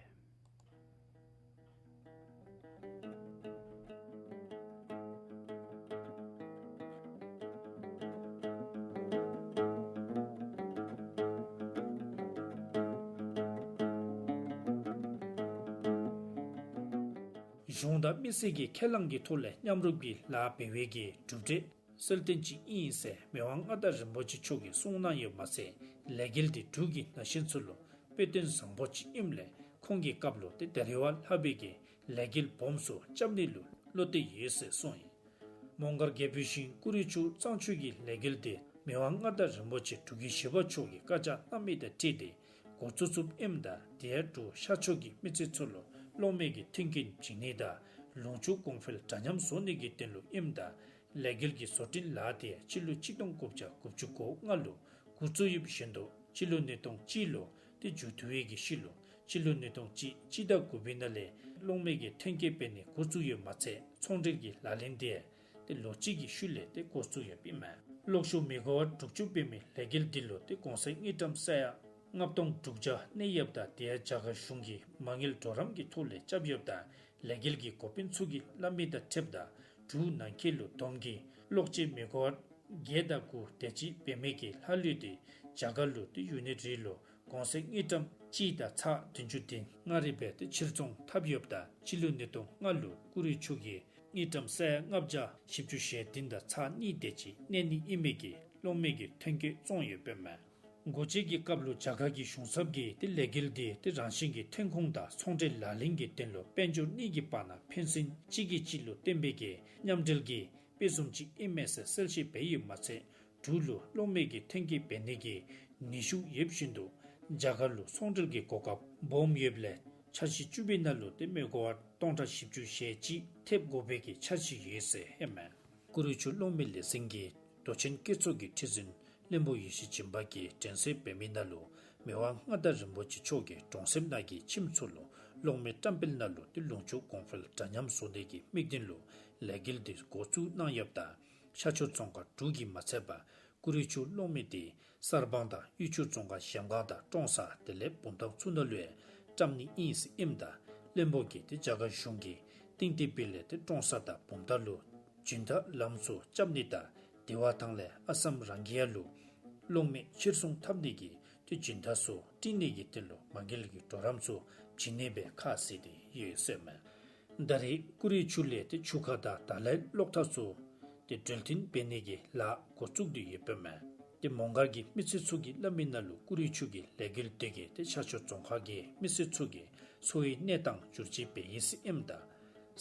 གཞུང་དང་མི་སེར་གྱི་ཁས་བླངས་ཀྱི་ཐོག་ལས་མཉམ་རུབ་ཀྱིས་ལཱ་འབད་བའི་གི་གྲུབ་འབྲས་གསལ་སྟོན་ཅིག་ཨིན་ཟེར་མི་དབང་མངའ་བདག་རིན་པོ་ཆེ་མཆོག་གིས་གསུངས་གནང་ཡོདཔ་མ་ཚད་ལས་འགུལ་འདི་འབྲུག་གི་ན་གཞོན་ཚུ་ལུ་དཔེ་སྟོན་བཟང་པོ་ཅིག་ཨིནམ་ལས་ཁོང་གི་སྐབས་ལུ་ཏེ་ད་རེས་བ་ལྷག་པའི་གི་ལས་འགུལ་སྦོམ་ཚུ་རྐྱབ་ནི་ལུ་བློ་གཏད་ཡོད་ཟེར་གསུངས་ཡི། མོང་སྒར་རྒྱལ་པོའི་ཞིང་ཀུ་རེ་ཆུ་གཙང་ཆུ་གི་ལས་འགུལ་འདི་མི་དབང་མངའ་བདག་རིན་པོ་ཆེ་འབྲུག་རྒྱལ་བཞི་པ་མཆོག་གིས་བཀའ་རྒྱ་གནང་མི་དང་འཁྲིལ་ཏེ་འགོ་བཙུགས་བཙུགསཔ་ཨིནམ་ད་དེ་ཡང་འབྲུག་ཤར་ཕྱོགས་ཀྱི་མི་སེར་ཚུ་ལུ་གློག་མེ་གི་མཐུན་རྐྱེན་བྱིན་ནི་དང་ལུང་ཕྱོགས་གོང་འཕེལ་འདྲ་མཉམ་བཟོ་ནི་གི་དོན་ལུ་ཨིནམ་ད་ལས་འགུལ་གྱི་བཟོ་སྐྲུན་ལཱ་དེ་སྤྱི་ལོ་གཅིག་སྟོང་དགུ་བརྒྱ་དགུ་བཅུ་གོ་ལྔ་ལུ་འགོ་བཙུགས་ཡོདཔ་བཞིན་དུ་སྤྱི་ལོ་ཉིས་སྟོང་གཅིག་ལུ་ཏེ་མཇུག་བསྡུ་བའི་གི་ཤུལ་ལུ་སྤྱི་ལོ་ཉིས་སྟོང་གཅིག་སྤྱི་ཟླ་དགུ་པའི་ནང་ལས་གློག་མེ་གི་མཐུན་རྐྱེན་འབད་ནི་འགོ་བཙུགས་ཡོདཔ་མ་ཚད་ཚོང་འབྲེལ་གྱི་ལག་ལེན་དེ་ཏེ་ལོ་གཅིག་གི་ཤུལ་ལས་ཏེ་འགོ་བཙུགས་ཡོདཔ་ཨིན་མས། གློག་ཤུགས་མེ་ག་ཝཊ་དྲུག་ཅུ་འབད་མི་ལས་འགུལ་འདི་ལུ་ཏེ་གོང་ཚད་དངུལ་ཀྲམ་ས་ཡ་ལྔ་སྟོང་དྲུག་བརྒྱ་གནས་ཡོདཔ་ད་དེ་ཡང་རྒྱ་གར་གཞུང་གིས་མ་དངུལ་གྲོགས་རམ་གྱི་ཐོག་ལས་རྐྱབ་ཡོདཔ་ད་ལས་འགུལ་གྱི་འགོ་དཔོན་ཚུ་གིས་སླབ་མི་དང་འཁྲིལཝ་ད་འབྲུག་ནང་འཁོད་ལུ་བསྡོམས་ཀྱིས་གློག་ཆས་མེ་ག་ཝཊ་བརྒྱད་དང་དགུ་དེ་ཅིག་འབད་མི་གི་ལྷག་ལུས་དེ་རྒྱ་གར་ལུ་ཏེ་ཡུ་ནིཊ་རེ་ལུ་གོང་ཚད་དངུལ་ཀྲམ་གཅིག་དང་ཚག་བདུན་ཅུ་དོན་ལྔ་རེ་སྦེ་ཏེ་ཕྱིར་ཚོང་འཐབ་ཡོདཔ་ད་སྤྱི་ལོ་ཉིས་སྟོང་ལྔ་ལུ་ཀུ་རེ་ཆུ་གིས་དངུལ་ཀྲམ་ས་ཡ་ལྔ་བརྒྱ་བཞི་བཅུ་ཞེ་བདུན་དང་ཚག་གཉིས་དེ་ཅིག་གནས་ནི་ཨིན་མི་གི་གློག་མེ་གི་མཐུན་རྐྱེན་བཙོང་ཡོདཔ་ཨིན་མས། འགོ་བཙུགས་ཀྱི་སྐབས་ལུ་རྒྱ་གར་གྱི་གཞུང་ཚབ་ཀྱིས་ཏེ་ལས་འགུལ་འདི་ཏེ་རང་བཞིན་གྱི་ཐོན་ཁུངས་དང་ཚོང་འབྲེལ་ལག་ལེན་གྱི་དོན་ལུ་དཔལ་འབྱོར་གཉིས་ཀྱི་བར་ན་ཕན་སེམས་གཅིག་གིས་གཅིག་ལུ་བརྟེན་པའི་གི་མཉམ་འབྲེལ་གྱི་དཔེ་བཟུམ་ཅིག་ཨིན་མས་ཟེར་གསལ་བཤད་འབད་ཡོདཔ་མ་ཚད་འབྲུག་ལུ་གློག་མེ་གི་མཐུན་རྐྱེན་འབད་ནི་གི་ནུས་ཤུགས་ཡོདཔ་བཞིན་དུ་རྒྱ་གར་ལུ་ཚོང་འབྲེལ་གྱི་གོ་སྐབས་སྦོམ་ཡོདཔ་ལས་འཆར་གཞི་བཅུ་པའི་ནང་ལུ་ཏེ་མེ་ག་ཝཊ་སྟོང་ཕྲག་བཞི་བཅུ་ཞེ་གཅིག་ཐེབས་དགོ་པའི་གི་འཆར་གཞི་ཡོད་ཟེར་ཨིན་མས། ཀུ་རེ་ཆུ་གློག་མེ་ལས་འཛིན་གྱི་མདོ་ཆེན་བཀོད་ཚོགས་ཀྱི་ཁྲི་འཛིན་བློན་པོ་ཡེ་ཤེས་སྦྱིན་པ་གིས་དྲན་གསོ་འབད་མི་ནང་ལུ་མི་དབང་མངའ་བདག་རིན་པོ་ཆེ་མཆོག་གིས་གྲོང་གསེབ་ནང་གི་ཁྱིམ་ཚུ་ལུ་ གློག་མེ་བཀྲམ་སྤེལ་ནང་ལུ་ཏེ་ལུང་ཕྱོགས་གོང་འཕེལ་འདྲ་མཉམ་བཟོ་ནི་གི་དམིགས་དོན་ལུ་ལས་འགུལ་འདི་འགོ་བཙུགས་གནང་ཡོདཔ་ད་ཤར་ཕྱོགས་རྫོང་ཁག་དྲུག་གིས་མ་ཚད་པར་ཀུ་རི་ཆུ་གློག་མེ་འདི་གསར་སྤང་དང་གཡུ་ཆུ་རྫོང་ཁག་གཞལམ་སྒང་དང་ཀྲོང་གསར་དེ་ལས་བུམ་ཐང་ཚུ་ནང་ལུ་ཡང་བཀྲམ་ནི་ཨིན་ཟེར་ཨིནམ་ད་བློན་པོ་གིས་ཏེ་རྒྱ་གར་གཞུང་གིས་ཏིང་ཏི་པི་ལས་ཏེ་ཀྲོང་གསར་དང་བུམ་ཐང་ལུ་སྦྱིན་བདག་ལམ་ཚུ་རྐྱབ་ནི་དང་དེ་བ་ཐང་ལས་ཨ་སམ་རང་གི་ཡ་ལུ་གློག་མེ་ཕྱིར་ཚོང་འཐབ་ནི་གི་ཏེ་སྦྱིན་བདག་ཚུ་བཀྲིན་ནི་གི་དོན་ལུ་མ་དངུལ་གྱི་གྲོགས་རམ་ཚུ་བྱིན་ནི་སྦེ་ཁ་བཟེད་དེ་ཡོད་ཟེར་མས། ད་རེས་ཀུ་རི་ཆུ་ལས་ཏེ་ཆུ་ཁ་དང་ད་ལའི་གློག་ཐག་ཚུ་ཏེ་འགྲུལ་འཐེན་འབད་ནི་གི་ལཱ་འགོ་བཙུགས་ཏེ་ཡོདཔ་མས། ཏེ་མོང་སྒར་གྱི་མི་སེར་ཚུ་གིས་སླབ་མི་ནང་ལུ་ཀུ་རི་ཆུ་གི་ལས་འགུལ་འདི་གིས་ཏེ་ཤར་ཕྱོགས་རྫོང་ཁག་གི་མི་སེར་ཚུ་གི་འཚོ་བའི་གནས་སྟངས་འགྱུར་བཅོས་འབད་ཡི་ཟེར་ཨིནམ་ད་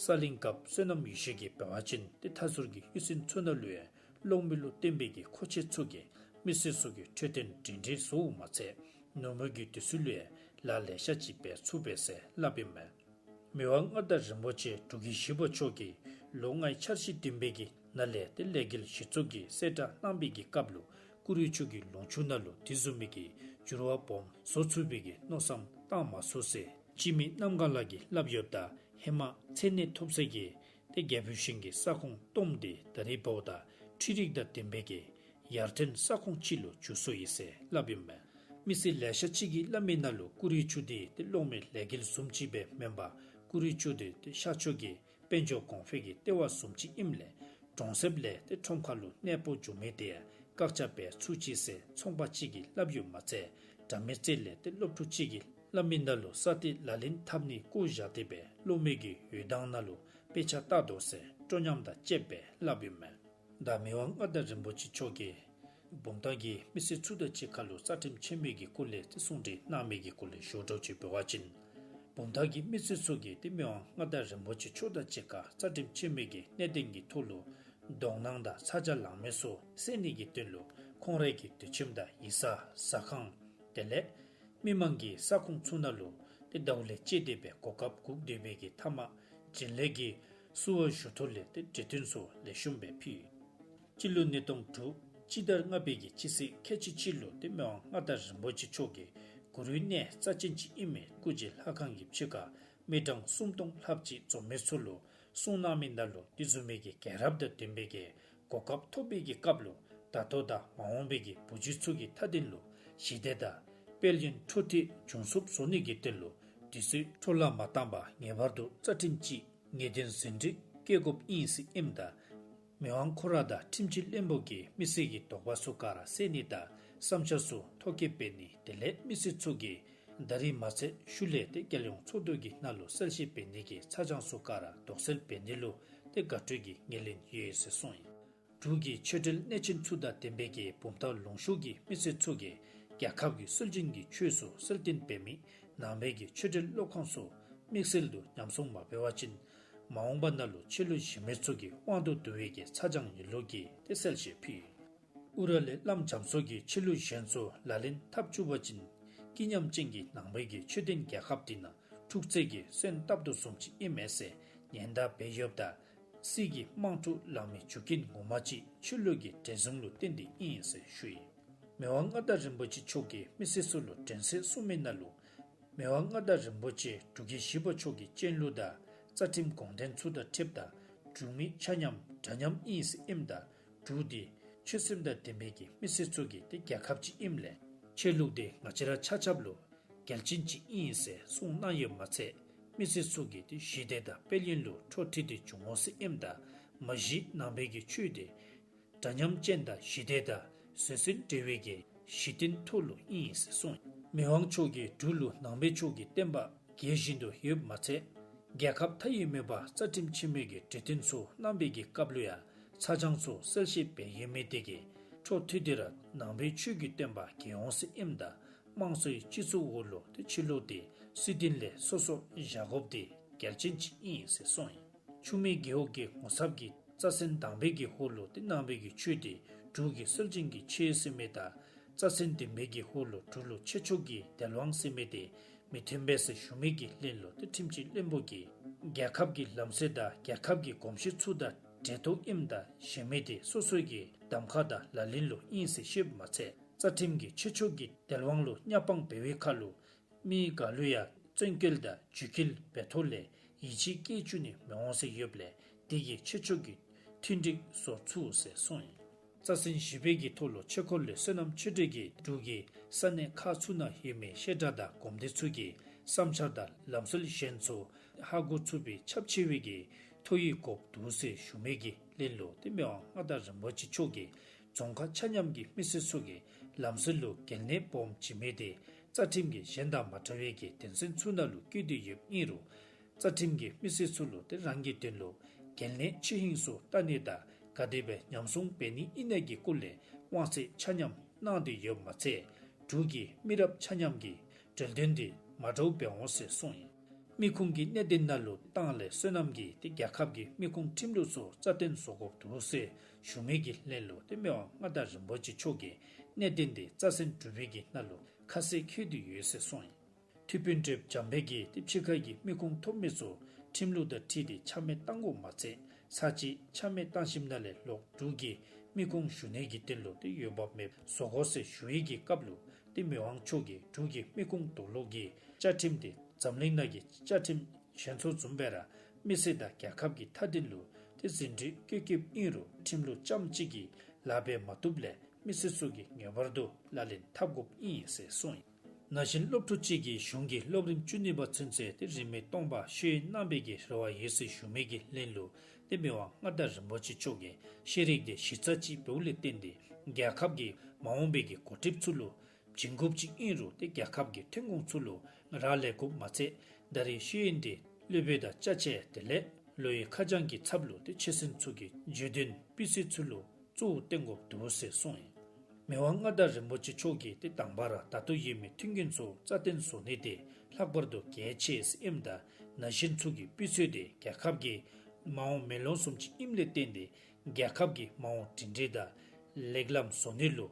ས་གླིང་རྒཔོ་བསོད་ནམས་ཡེ་ཤེས་ཀྱིས་འབད་བ་ཅིན་ཏེ་མཐའ་ཟུར་གྱི་གཡུས་ཚན་ཚུ་ནང་ལུ་ཡང་གློག་མེ་ལུ་བརྟེན་པའི་གི་མཁོ་ཆས་ཚུ་གིས་མི་སེར་ཚུ་གི་འཕྲོད་བསྟེན་སྒྲིང་སྒྲིང་བཟོཝ་མ་ཚད་ནུབ་མོ་གི་དུས་ཚོད་ལུ་ཡང་ལཱ་ལེ་ཤ་ཅིག་འབད་ཚུགས་པས་ཟེར་སླབ་ཨིན་མས། མི་དབང་མངའ་བདག་རིན་པོ་ཆེ་འབྲུག་རྒྱལ་བཞི་པ་མཆོག་གིས་ལོ་ལྔའི་འཆར་གཞི་བདུན་པའི་གི་ནང་ལས་ཏེ་ལས་འགུལ་གཞི་བཙུགས་ཀྱི་གསལ་བསྒྲགས་གནང་བའི་གི་སྐབས་ལུ་ཀུ་རི་ཆུ་གི་ལུང་ཕྱོགས་ནང་ལུ་དེ་བཟུམ་མའི་གི་འགྱུར་བ་སྦོམ་བཟོ་ཚུགས་པའི་གི་མནོ་བསམ་བཏང་མ་ཚུགས་ཟེར་སྤྱི་མི་རྣམ་གང་ལགས་ཀྱིས་སླབ་ཡོདཔ་ད་ཧེ་མ་མཚན་གནས་ཐོབ་སའི་གི་ཏེ་རྒྱལ་པོའི་ཞིང་གི་ས་ཁོངས་སྟོངམ་འདི་ད་རེས་འབདཝ་ད་འཕྲུལ་རིག་དང་ལྡན་པའི་གི་ཡར་ཐོན་ས་ཁོངས་ཅིག་ལུ་འགྱུར་སོ་ཡི་ཟེར་སླབ་ཨིན་མས། མི་སེར་ལེ་ཤ་ཅིག་གིས་སླབ་མི་ནང་ལུ་ཀུ་རི་ཆུ་འདི་ཏེ་གློག་མེ་ལས་འགུལ་བཟུམ་ཅིག་སྦེ་མེན་པར་ཀུ་རི་ཆུ་འདི་ཏེ་ཤར་ཕྱོགས་ཀྱི་དཔལ་འབྱོར་གོང་འཕེལ་གྱི་ལྟེ་བ་བཟུམ་ཅིག་ཨིནམ་ལས་གྲོང་གསེབ་ལས་ཏེ་ཁྲོམ་ཁ་ལུ་གནས་སྤོ་འགྱོ་མི་དེ་ཡང་བཀག་ཆ་འབད་ཚུགས་ཅི་ཟེར་ཚོང་པ་ཅིག་གིས་སླབ་ཡོདཔ་མ་ཚད་དགྲ་མེད་རྩེ་ལས་ཏེ་སློབ་ཕྲུག་ཅིག་གིས་སླབ་མི་ནང་ལུ་ས་དེ་ལག་ལེན་འཐབ་ནི་བཀོ་བཞག་སྟེ་སྦེ་གློག་མེ་གི་འོད་མདངས་ནང་ལུ་དཔེ་ཆ་བལྟ་དོ་ཟེར་སྤྲོ་ཉམས་དང་བཅསཔ་སྦེ་སླབ་ཨིན་མས། ད་མི་དབང་མངའ་བདག་རིན་པོ་ཆེ་མཆོག་གིས་བུམ་ཐང་གི་མི་སེར་ཚུ་དང་གཅིག་ཁར་ལུ་རྩ་ཁྲིམས་ཆེན་མོའི་གི་སྐོར་ལས་ཏེ་གསུང་གྲོས་གནང་མི་གི་སྐོར་ལས་ཞུ་དོ་ཅིག་འབད་བ་ཅིན་བུམ་ཐང་གི་མི་སེར་ཚུ་གིས་ཏེ་མི་དབང་མངའ་བདག་རིན་པོ་ཆེ་མཆོག་དང་གཅིག་ཁར་རྩ་ཁྲིམས་ཆེན་མོའི་གི་གནད་དོན་གྱི་ཐོག་ལུ་དོ་སྣང་དང་ཚ་གྱང་ལང་མི་ཚུ་སེལ་ནི་གི་དོན་ལུ་ཁོང་རའི་གི་དུས་ཁྱིམ་དང་ཡིག་ཚང་ཟ་ཁང་དེ་ལས་མི་མང་གི་ས་ཁོངས་ཚུ་ནང་ལུ་ཏེ་ཟླཝ་ལས་བཅད་དེ་སྦེ་གོ་སྐབས་སྒུག་སྡོད་པའི་གི་མཐའ་མ་བྱིན་ལས་ཀྱི་བསུ་བ་ཞུ་ཐོག་ལས་ཏེ་གྲོས་བསྟུན་ཚུ་ལེགས་ཤོམ་སྦེ་ཕུལ། སྤྱི་ལོ་ཉིས་སྟོང་དྲུག་སྤྱི་ཟླ་ལྔ་པའི་གི་སྤྱི་ཚེས་ཁལ་གཅིག་གཅིག་ལུ་ཏེ་མི་དབང་མངའ་བདག་རིན་པོ་ཆེ་མཆོག་གིས་གུ་རུའི་གནས་རྩ་ཅན་ཅིག་ཨིན་མི་སྐུ་རྗེས་ལྷ་ཁང་གི་ཕྱི་ཁར་མི་གྲངས་སུམ་སྟོང་ལྷགཔ་ཅིག་འཛོམས་མི་ཚུ་ལུ་གསུང་གནང་མི་ནང་ལུ་དེ་བཟུམ་མའི་གི་རྒྱལ་རབས་དང་ལྡན་པའི་གི་གོ་སྐབས་ཐོབ་པའི་གི་སྐབས་ལུ་ད་ལྟོ་དང་མ་འོངས་པའི་གི་བུ་རྒྱུད་ཚུ་གི་མཐའ་དོན་ལུ་ཞི་བདེ་དང་དཔལ་ཡོན་འཕྲོ་མཐུད་འབྱུང་ཚུགསཔ་བཟོ་ནི་གི་དོན་ལུ་དུས་ཚོད་འཕྲོ་བརླག་མ་བཏང་པར་ངེས་པར་དུ་རྩ་ཁྲིམས་ཀྱི་ངེས་དོན་ཟིན་བྲིས་བཀོད་དགོཔ་ཨིན་ཟེར་ཨིནམ་ད་མི་དབང་ཁོ་ར་དང་ཁྲིམས་སྤྱི་བློན་པོ་གིས་མི་སེར་གྱི་དོགས་པ་ཚུ་ག་ར་སེལ་ནི་དང་བསམ་འཆར་ཚུ་ཐོ་བཀོད་འབད་ནི་དེ་ལས་མི་སེར་ཚུ་གིས་ད་རིས་མ་ཚད་ཤུལ་ལས་ཏེ་རྒྱལ་ཡོངས་ཚོགས་འདུ་གི་ནང་ལུ་གསལ་བཤད་འབད་ནི་གི་ཚ་གྱང་ཚུ་ག་ར་དོགས་སེལ་འབད་ནི་ལུ་ཏེ་དགའ་སྤྲོ་གི་ངོས་ལེན་ཡོད་ཟེར་གསུངས་ཡི། འབྲུག་གི་ཆོས་འབྲེལ་གནད་ཆེན་ཚུ་དང་ལྡན་པའི་གི་བུམ་ཐང་ལུང་ཕྱོགས་ཀྱི་མི་སེར་ཚུ་གིས་རྒྱལ་ཁབ་ཀྱི་སྲོལ་རྒྱུན་གྱི་ཆོས་སུ་གསལ་སྟོན་འབད་མི་ནང་པའི་གི་ཆོས་འབྲེལ་སློབ་ཁང་ཚུ་དམིགས་བསལ་དུ་ཉམས་སྲུང་མ་འབད་བ་ཅིན་མ་འོངས་པ་ནང་ལུ་ཆོས་ལུགས་གཞན་མི་ཚུ་གི་དབང་དུ་བསྡུ་བའི་གི་ཚ་གྱང་ཡོད་ལུགས་ཀྱི་ཏེ་གསལ་བཤད་ཕུལ། ཨུ་ར་ལས་བླམ་རྒྱ་མཚོ་གིས་ཆོས་ལུགས་གཞན་ཚུ་ལག་ལེན་འཐབ་བཅུག་པ་ཅིན་སྐྱིད་ཉམས་ཅན་གྱི་ནང་པའི་གི་ཆོས་ལྡན་རྒྱལ་ཁབ་འདི་ནང་འཁྲུག་རྩོད་ཀྱི་སོན་བཏབ་དོ་བཟུམ་ཅིག་ཨིན་མས་ཟེར་ཉེན་བརྡ་འབད་ཡོདཔ་ད་སྲིད་ཀྱི་དམངས་ཁྲོད་ལང་མི་རྒྱུ་རྐྱེན་ངོ་མ་ཅིག་ཆོས་ལུགས་ཀྱི་འདྲེས་འཛོམས་ལུ་བརྟེན་ཏེ་ཨིན་ཟེར་ཞུ་ཡི། མི་དབང་མངའ་བདག་རིན་པོ་ཆེ་མཆོག་གིས་མི་སེར་ཚུ་ལུ་དྲན་གསོ་གསུང་མི་ནང་ལུ་མི་དབང་མངའ་བདག་རིན་པོ་ཆེ་འབྲུག་རྒྱལ་བཞི་པ་མཆོག་གི་སྤྱན་ལུ་དང་རྩ་ཁྲིམས་དགོངས་དོན་ཚུ་དང་འཁྲིལཝ་ད་འབྲུག་མི་ཆ་མཉམ་འདྲ་མཉམ་ཨིན་ཟེར་ཨིནམ་ད་འབྲུག་འདི་ཆོས་སེམས་དང་ལྡན་པའི་གི་མི་སེར་ཚུ་གི་ཏེ་རྒྱལ་ཁབ་ཅིག་ཨིནམ་ལས་ཆོས་ལུགས་འདི་ང་བཅས་ར་ཆ་ཁྱབ་ལུ་གལ་ཆེན་ཅིག་ཨིན་ཟེར་གསུངས་གནང་ཡོདཔ་མ་ཚད་མི་སེར་ཚུ་གི་ཏེ་ཞི་བདེ་དང་དཔལ་ཡོན་ལུ་འཕྲོ་མཐུད་དེ་འབྱུང་འོང་ཟེར་ཨིནམ་ད་མ་གཞི་ནང་པའི་གི་ཆོས་འདི་འདྲ་མཉམ་ཅན་དང་ཞི་བདེ་དང་བཟོད་བསྲན་འབྲེལ་བའི་གི་གཞི་རྟེན་ཐོག་ལུ་ཨིན་ཟེར་གསུངས། མི་དབང་མཆོག་གིས་འབྲུག་ལུ་ནང་པའི་ཆོས་ཀྱི་བསྟན་པ་རྒྱས་བཞིན་དུ་ཡོདཔ་མ་ཚད་རྒྱལ་ཁབ་མཐའ་ཡས་མེད་པར་རྩ་ཁྲིམས་ཆེན་མོའི་གི་གྲོས་བསྟུན་ཚུ་གནང་བའི་གི་སྐབས་ལུ་ཡང་ཚ་གྱང་ཚུ་གསལ་བཤད་འབད་ཡོད་མི་དེ་གིས་འཕྲོ་མཐུད་དེ་ར་ནང་པའི་ཆོས་ཀྱི་བསྟན་པ་རྒྱས་འོང་ཟེར་ཨིནམ་ད་དམངས་གཙོའི་སྤྱི་ཚོགས་འོག་ལུ་ཏེ་ཆོས་ལུགས་དེ་སྲིད་དོན་ལས་སོ་སོ་བཞག་དགོཔ་དེ་གལ་ཆེན་ཅིག་ཨིན་ཟེར་གསུངས་ཡི། ཆུ་སྨད་རྒེད་འོག་གི་ངོ་ཚབ་ཀྱིས་རྩ་ཚན་དང་པའི་གི་འོག་ལུ་ཏེ་ནང་པའི་གི་ཆོས་དེ་འབྲུག་གི་སྲོལ་རྒྱུན་གྱི་ཆོས་ཟེར་མི་དང་རྩ་ཚན་བདུན་པའི་གི་འོག་ལུ་འབྲུག་ལུ་ཆོས་ཕྱོགས་ཀྱི་དལ་དབང་ཟེར་མི་དེ་མི་མཐུན་པས་ཟེར་ཞུ་མི་གི་ལན་ལུ་ཏེ་ཁྲིམས་སྤྱི་བློན་པོ་གིས་རྒྱལ་ཁབ་ཀྱི་ལམ་སྲོལ་དང་རྒྱལ་ཁབ་ཀྱི་གོམས་གཤིས་ཚུ་དང་འདྲེས་ཏོག་ཨིནམ་ད་གཞན་མི་དེ་སོ་སོའི་གི་གདམ་ཁ་དང་ལག་ལེན་ལུ་ཨིན་ཟེར་བཤདཔ་མ་ཚད་རྩ་ཁྲིམས་ཀྱིས་ཆོས་ཕྱོགས་ཀྱི་དལ་དབང་ལུ་བསྙབ་སྤང་འབད་བའི་ཁར་ལུ་མི་ག་ལུ་ཡང་ བཙན་སྐུལ་དང་ཇུས་འགུལ་འབད་ཐོག་ལས་ཡིད་ཆེས་བསྐྱེད་བཅུག་ནི་མི་འོང་ཟེར་ཡོདཔ་ལས་དེ་གིས་ཆེ་ཕྱོགས་ཀྱི་མཐུན་འགྲིག་བཟོ་ཚུགས་ཟེར་གསུངས་ཡི། རྩ་ཚན་བཞི་པའི་གི་ཐོག་ལུ་ཆོས་འཁོར་ལས་བསོད་ནམས་ཆོས་སྒྲོན་གྱིས་འབྲུག་གི་ས་གནས་ཁག་ཚུ་ནང་ཡོད་མི་བཤད་གྲྭ་དང་སྒོམ་སྡེ་ཚུ་གི་བསམ་འཆར་དང་ལམ་སྲོལ་གཞན་ཚུ་ཧ་གོ་ཚུགས་པའི་ཁྱབ་ཆེ་བའི་གི་ཐོ་ཡིག་དགོཔ་འདུག་ཟེར་ཞུ་མི་གི་ལན་ལུ་ཏེ་མི་དབང་མངའ་བདག་རིན་པོ་ཆེ་མཆོག་གིས་རྫོང་ཁག་ཆ་མཉམ་གྱི་མི་སེར་ཚུ་གིས་ལམ་སྲོལ་ལུ་གལ་གནད་སྦོམ་བྱིན་མི་དེ་རྩ་ཁྲིམས་ཀྱི་གཞན་དང་མ་འདྲ་བའི་གི་དོན་ཚན་ཚུ་ནང་ལུ་བཀོད་དེ་ཡོདཔ་ཨིན་རུང་རྩ་ཁྲིམས་ཀྱིས་མི་སེར་ཚུ་ལུ་ཏེ་རང་གི་དོན་ལུ་གལ་གནད་ཆེ་ཧིང་སུ་བལྟ་ནི་དང་ག་དེ་སྦེ་ཉམས་སྲུང་འབད་ནི་ཨིན་ན་གི་སྐོར་ལས་དབང་ཚད་ཆ་མཉམ་གནང་སྟེ་ཡོདཔ་མ་ཚད་འབྲུག་གི་མི་རབས་ཆ་མཉམ་གྱི་གྲོས་དོན་དེ་མ་འདྲཝ་འབད་འོང་ཟེར་གསུངས་ཡི། མི་ཁུངས་ཀྱི་གནད་དོན་ནང་ལུ་ཏང་ལས་བསོད་ནམས་ཀྱིས་ཏེ་རྒྱལ་ཁབ་ཀྱི་མི་ཁུངས་ཁྲིམས་ལུགས་ཚུ་རྩ་བརྟན་བཟོ་དགོཔ་འདུག་ཟེར་ཞུ་མི་གི་ལན་ལུ་ཏེ་མི་དབང་མངའ་བདག་རིན་པོ་ཆེ་མཆོག་གིས་གནད་དོན་དེ་རྩ་ཚན་དྲུག་པའི་གི་ནང་ལུ་ཁ་གསལ་འཁོད་དེ་ཡོད་ཟེར་གསུངས་ཡི། ཐུབ་དཔོན་བགྲེསཔ་འཇམ་དཔལ་གྱིས་ཏེ་ཕྱི་ཁ་གི་མི་ཁུངས་ཐོབ་མི་ཚུ་ཁྲིམས་ལུགས་དང་འཁྲིལ་ཏེ་ཆ་མེད་བཏང་དགོཔ་མ་ཚད་ས་གཅིག་ཆ་མེད་བཏང་ཞིནམ་ལས་ལོག་འབྲུག་གི་མི་ཁུངས་ཞུ་ནི་གི་དོན་ལུ་ཏེ་འོས་འབབ་མེདཔ་བཟོ་དགོ་ཟེར་ཞུ་ཡི་གི་སྐབས་ལུ་ཏེ་མི་དབང་མཆོག་གིས་འབྲུག་གི་མི་ཁུངས་དོགས་ལོག་གི་བཅའ་ཁྲིམས་དེ་འཛམ་གླིང་ནང་གི་བཅའ་ཁྲིམས་གཞན་ཚུ་བཟུམ་སྦེ་ར་མི་སེར་དང་རྒྱལ་ཁབ་ཀྱི་མཐའ་དོན་ལུ་ཏེ་ཟིན་བྲིས་བཀོད་བཀོདཔ་ཨིན་རུང་ཁྲིམས་ལུགས་རྐྱངམ་གཅིག་གིས་ལཱ་འབད་མ་བཏུབ་ལས་མི་སེར་ཚུ་གིས་ངེས་པར་དུ་ལག་ལེན་འཐབ་དགོཔ་ཨིན་ཟེར་གསུངས་ཡི། ན་གཞོན་སློབ་ཕྲུག་ཅིག་གིས་གཞུང་གི་སློབ་རིམ་བཅུ་གཉིས་པ་ཚུན་ཚོད་ཏེ་རིན་མེད་སྟོང་པ་ཤེས་ཡོན་གནང་པའི་གི་རེ་བ་ཡོད་ཟེར་ཞུ་མི་གི་ལན་ལུ་ཏེ་མི་དབང་མངའ་བདག་རིན་པོ་ཆེ་མཆོག་གིས་ཤེས་རིག་དེ་གཞི་རྩ་ཅིག་འབདཝ་ལས་བརྟེན་ཏེ་རྒྱལ་ཁབ་ཀྱི་མ་འོངས་པའི་གི་འགོ་ཁྲིདཔ་ཚུ་ལུ་བྱིན་དགོཔ་ཅིག་ཨིན་རུང་ཏེ་རྒྱལ་ཁབ་ཀྱི་ཐོན་ཁུངས་ཚུ་ལུ་རག་ལས་དགོཔ་མ་ཚད་ད་རེས་ཤེས་ཡོན་དེ་སློབ་དཔོན་དང་ཅ་ཆས་དེ་ལས་ལོ་ཡི་ཁ་བྱང་གི་ཚབ་ལུ་ཏེ་ཆོས་སེམས་ཚུ་གི་བརྗོད་དོན་སྤུས་ཚད་ཚུ་ལུ་གཙོ་བོ་བསྟེན་དགོཔ་འདུག་ཟེར་གསུངས་ཡི། མི་དབང་མངའ་བདག་རིན་པོ་ཆེ་མཆོག་གིས་ཏེ་དང་པ་ར་ད་ལྟོ་ཡོད་མི་མཐུན་རྐྱེན་ཚུ་རྩ་བརྟན་བཟོ་ནི་དེ་ལྷག་པར་དུ་གལ་ཆེ་ཟེར་ཨིནམ་ད་ན་གཞོན་ཚུ་གི་སྤུས་ཚད་དེ་རྒྱལ་ཁབ་ཀྱི་མ་འོངས་མེ་ལོང་བཟུམ་ཅིག་ཨིནམ་ལས་བརྟེན་ཏེ་རྒྱལ་ཁབ་ཀྱི་མ་འོངས་སྒྲིང་སྒྲི་དང་ལེགས་ལམ་བཟོ་ནི་ལུ་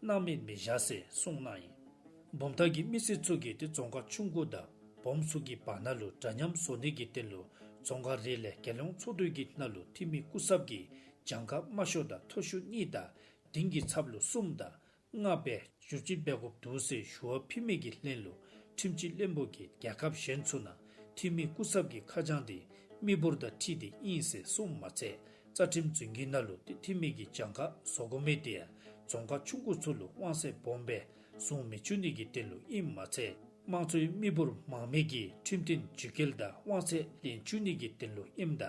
སྣང་མེད་མི་བཞག་ཟེར་གསུངས་གནང་ཡི། བུམ་ཐང་གི་མི་སེར་ཚུ་གིས་ཏེ་རྫོང་ཁག་ཆུང་ཀུ་དང་སྦོམ་ཚུ་གི་བར་ན་ལུ་འདྲ་མཉམ་བཟོ་ནི་གི་དོན་ལུ་རྫོང་ཁག་རེ་ལས་རྒྱལ་ཡོངས་ཚོགས་འདུ་གི་ནང་ལུ་འཐུས་མི་སྐུ་ཚབ་ཀྱིས་གྱངས་ཁ་དམའ་ཤོས་དང་མཐོ་ཤོས་གཉིས་དང་དེང་གི་ཚབ་ལུ་གསུམ་དང་ལྔ་སྦེ་བཞུགས་སྒྲིག་འབད་དགོཔ་འདུག་ཟེར་ཞུ་བ་ཕུལ་མི་གི་ལན་ལུ་ཁྲིམས་སྤྱི་བློན་པོ་གིས་རྒྱལ་ཁབ་གཞན་ཚུ་ནང་འཐུས་མི་སྐུ་ཚབ་ཀྱི་ཁ་བྱང་དེ་མི་འབོར་དང་འཁྲིལ་ཏེ་ཨིན་ཟེར་གསུངམ་མ་ཚད་རྩ་ཁྲིམས་རྫུན་གྱི་ནང་ལུ་ཏེ་འཐུས་མི་གི་གྱངས་ཁ་བཟོ་དགོ་མི་དེ་ཡང་རྫོང་ཁག་ཆུང་ཀུ་ཚུ་ལུ་དབང་ཚད་སྦོམ་སྦེ་བཟུང་མི་བཅུག་ནི་གི་དོན་ལུ་ཨིནམ་མ་ཚད་དམངས་གཙོའི་མི་འབོར་མང་མི་གི་ཁྲིམས་མཐུན་ཇུས་འགེལ་དང་དབང་ཚད་ལེན་བཅུག་ནི་གི་དོན་ལུ་ཨིནམ་ད་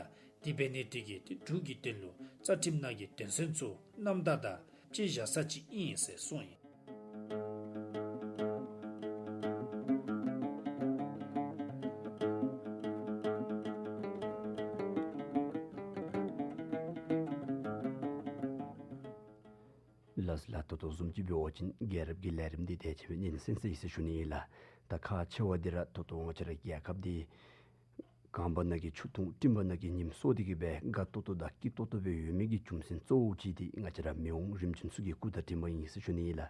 དེ་འབད་ནི་དེ་གིས་ཏེ་འབྲུག་གི་དོན་ལུ་རྩ་ཁྲིམས་ནང་གི་དོན་ཚན་ཚུ་རྣམ་དག་དང་དཔྱེ་བཞག་ས་ཅིག་ཨིན་ཟེར་གསུངས་ཡི། ལགས་ལགས། ད་ལྟོ་བཟུམ་ཅིག་འབད་བ་ཅིན་རྒྱལ་རབས་ཀྱི་ལས་རིམ་འདི་དེ་ཅིག་སྦེ་སྙན་གསན་ཟེར་ཞུ་ནི་ཨིན་ལགས། ད་ཁག་ཆེ་བ་འདི་ར་ད་ལྟོ་ང་བཅས་ར་རྒྱལ་ཁབ་འདི་གངས་བར་ན་གི་ཆུ་འཐུང་སྤྲིན་བར་ན་གི་ཉིམ་སོགས་འདི་གིས་སྦེ་དགའ་ཏོག་ཏོ་དང་སྐྱིད་ཏོག་ཏོ་སྦེ་ཡོད་མི་གི་རྒྱུ་མཚན་གཙོ་བོ་ཅིག་འདི་ང་བཅས་ར་མི་དབང་རིམ་བྱོན་ཚུ་གི་སྐུ་དང་བྲིས་མ་ཨིན་ཟེར་ཞུ་ནི་ཨིན་ལགས།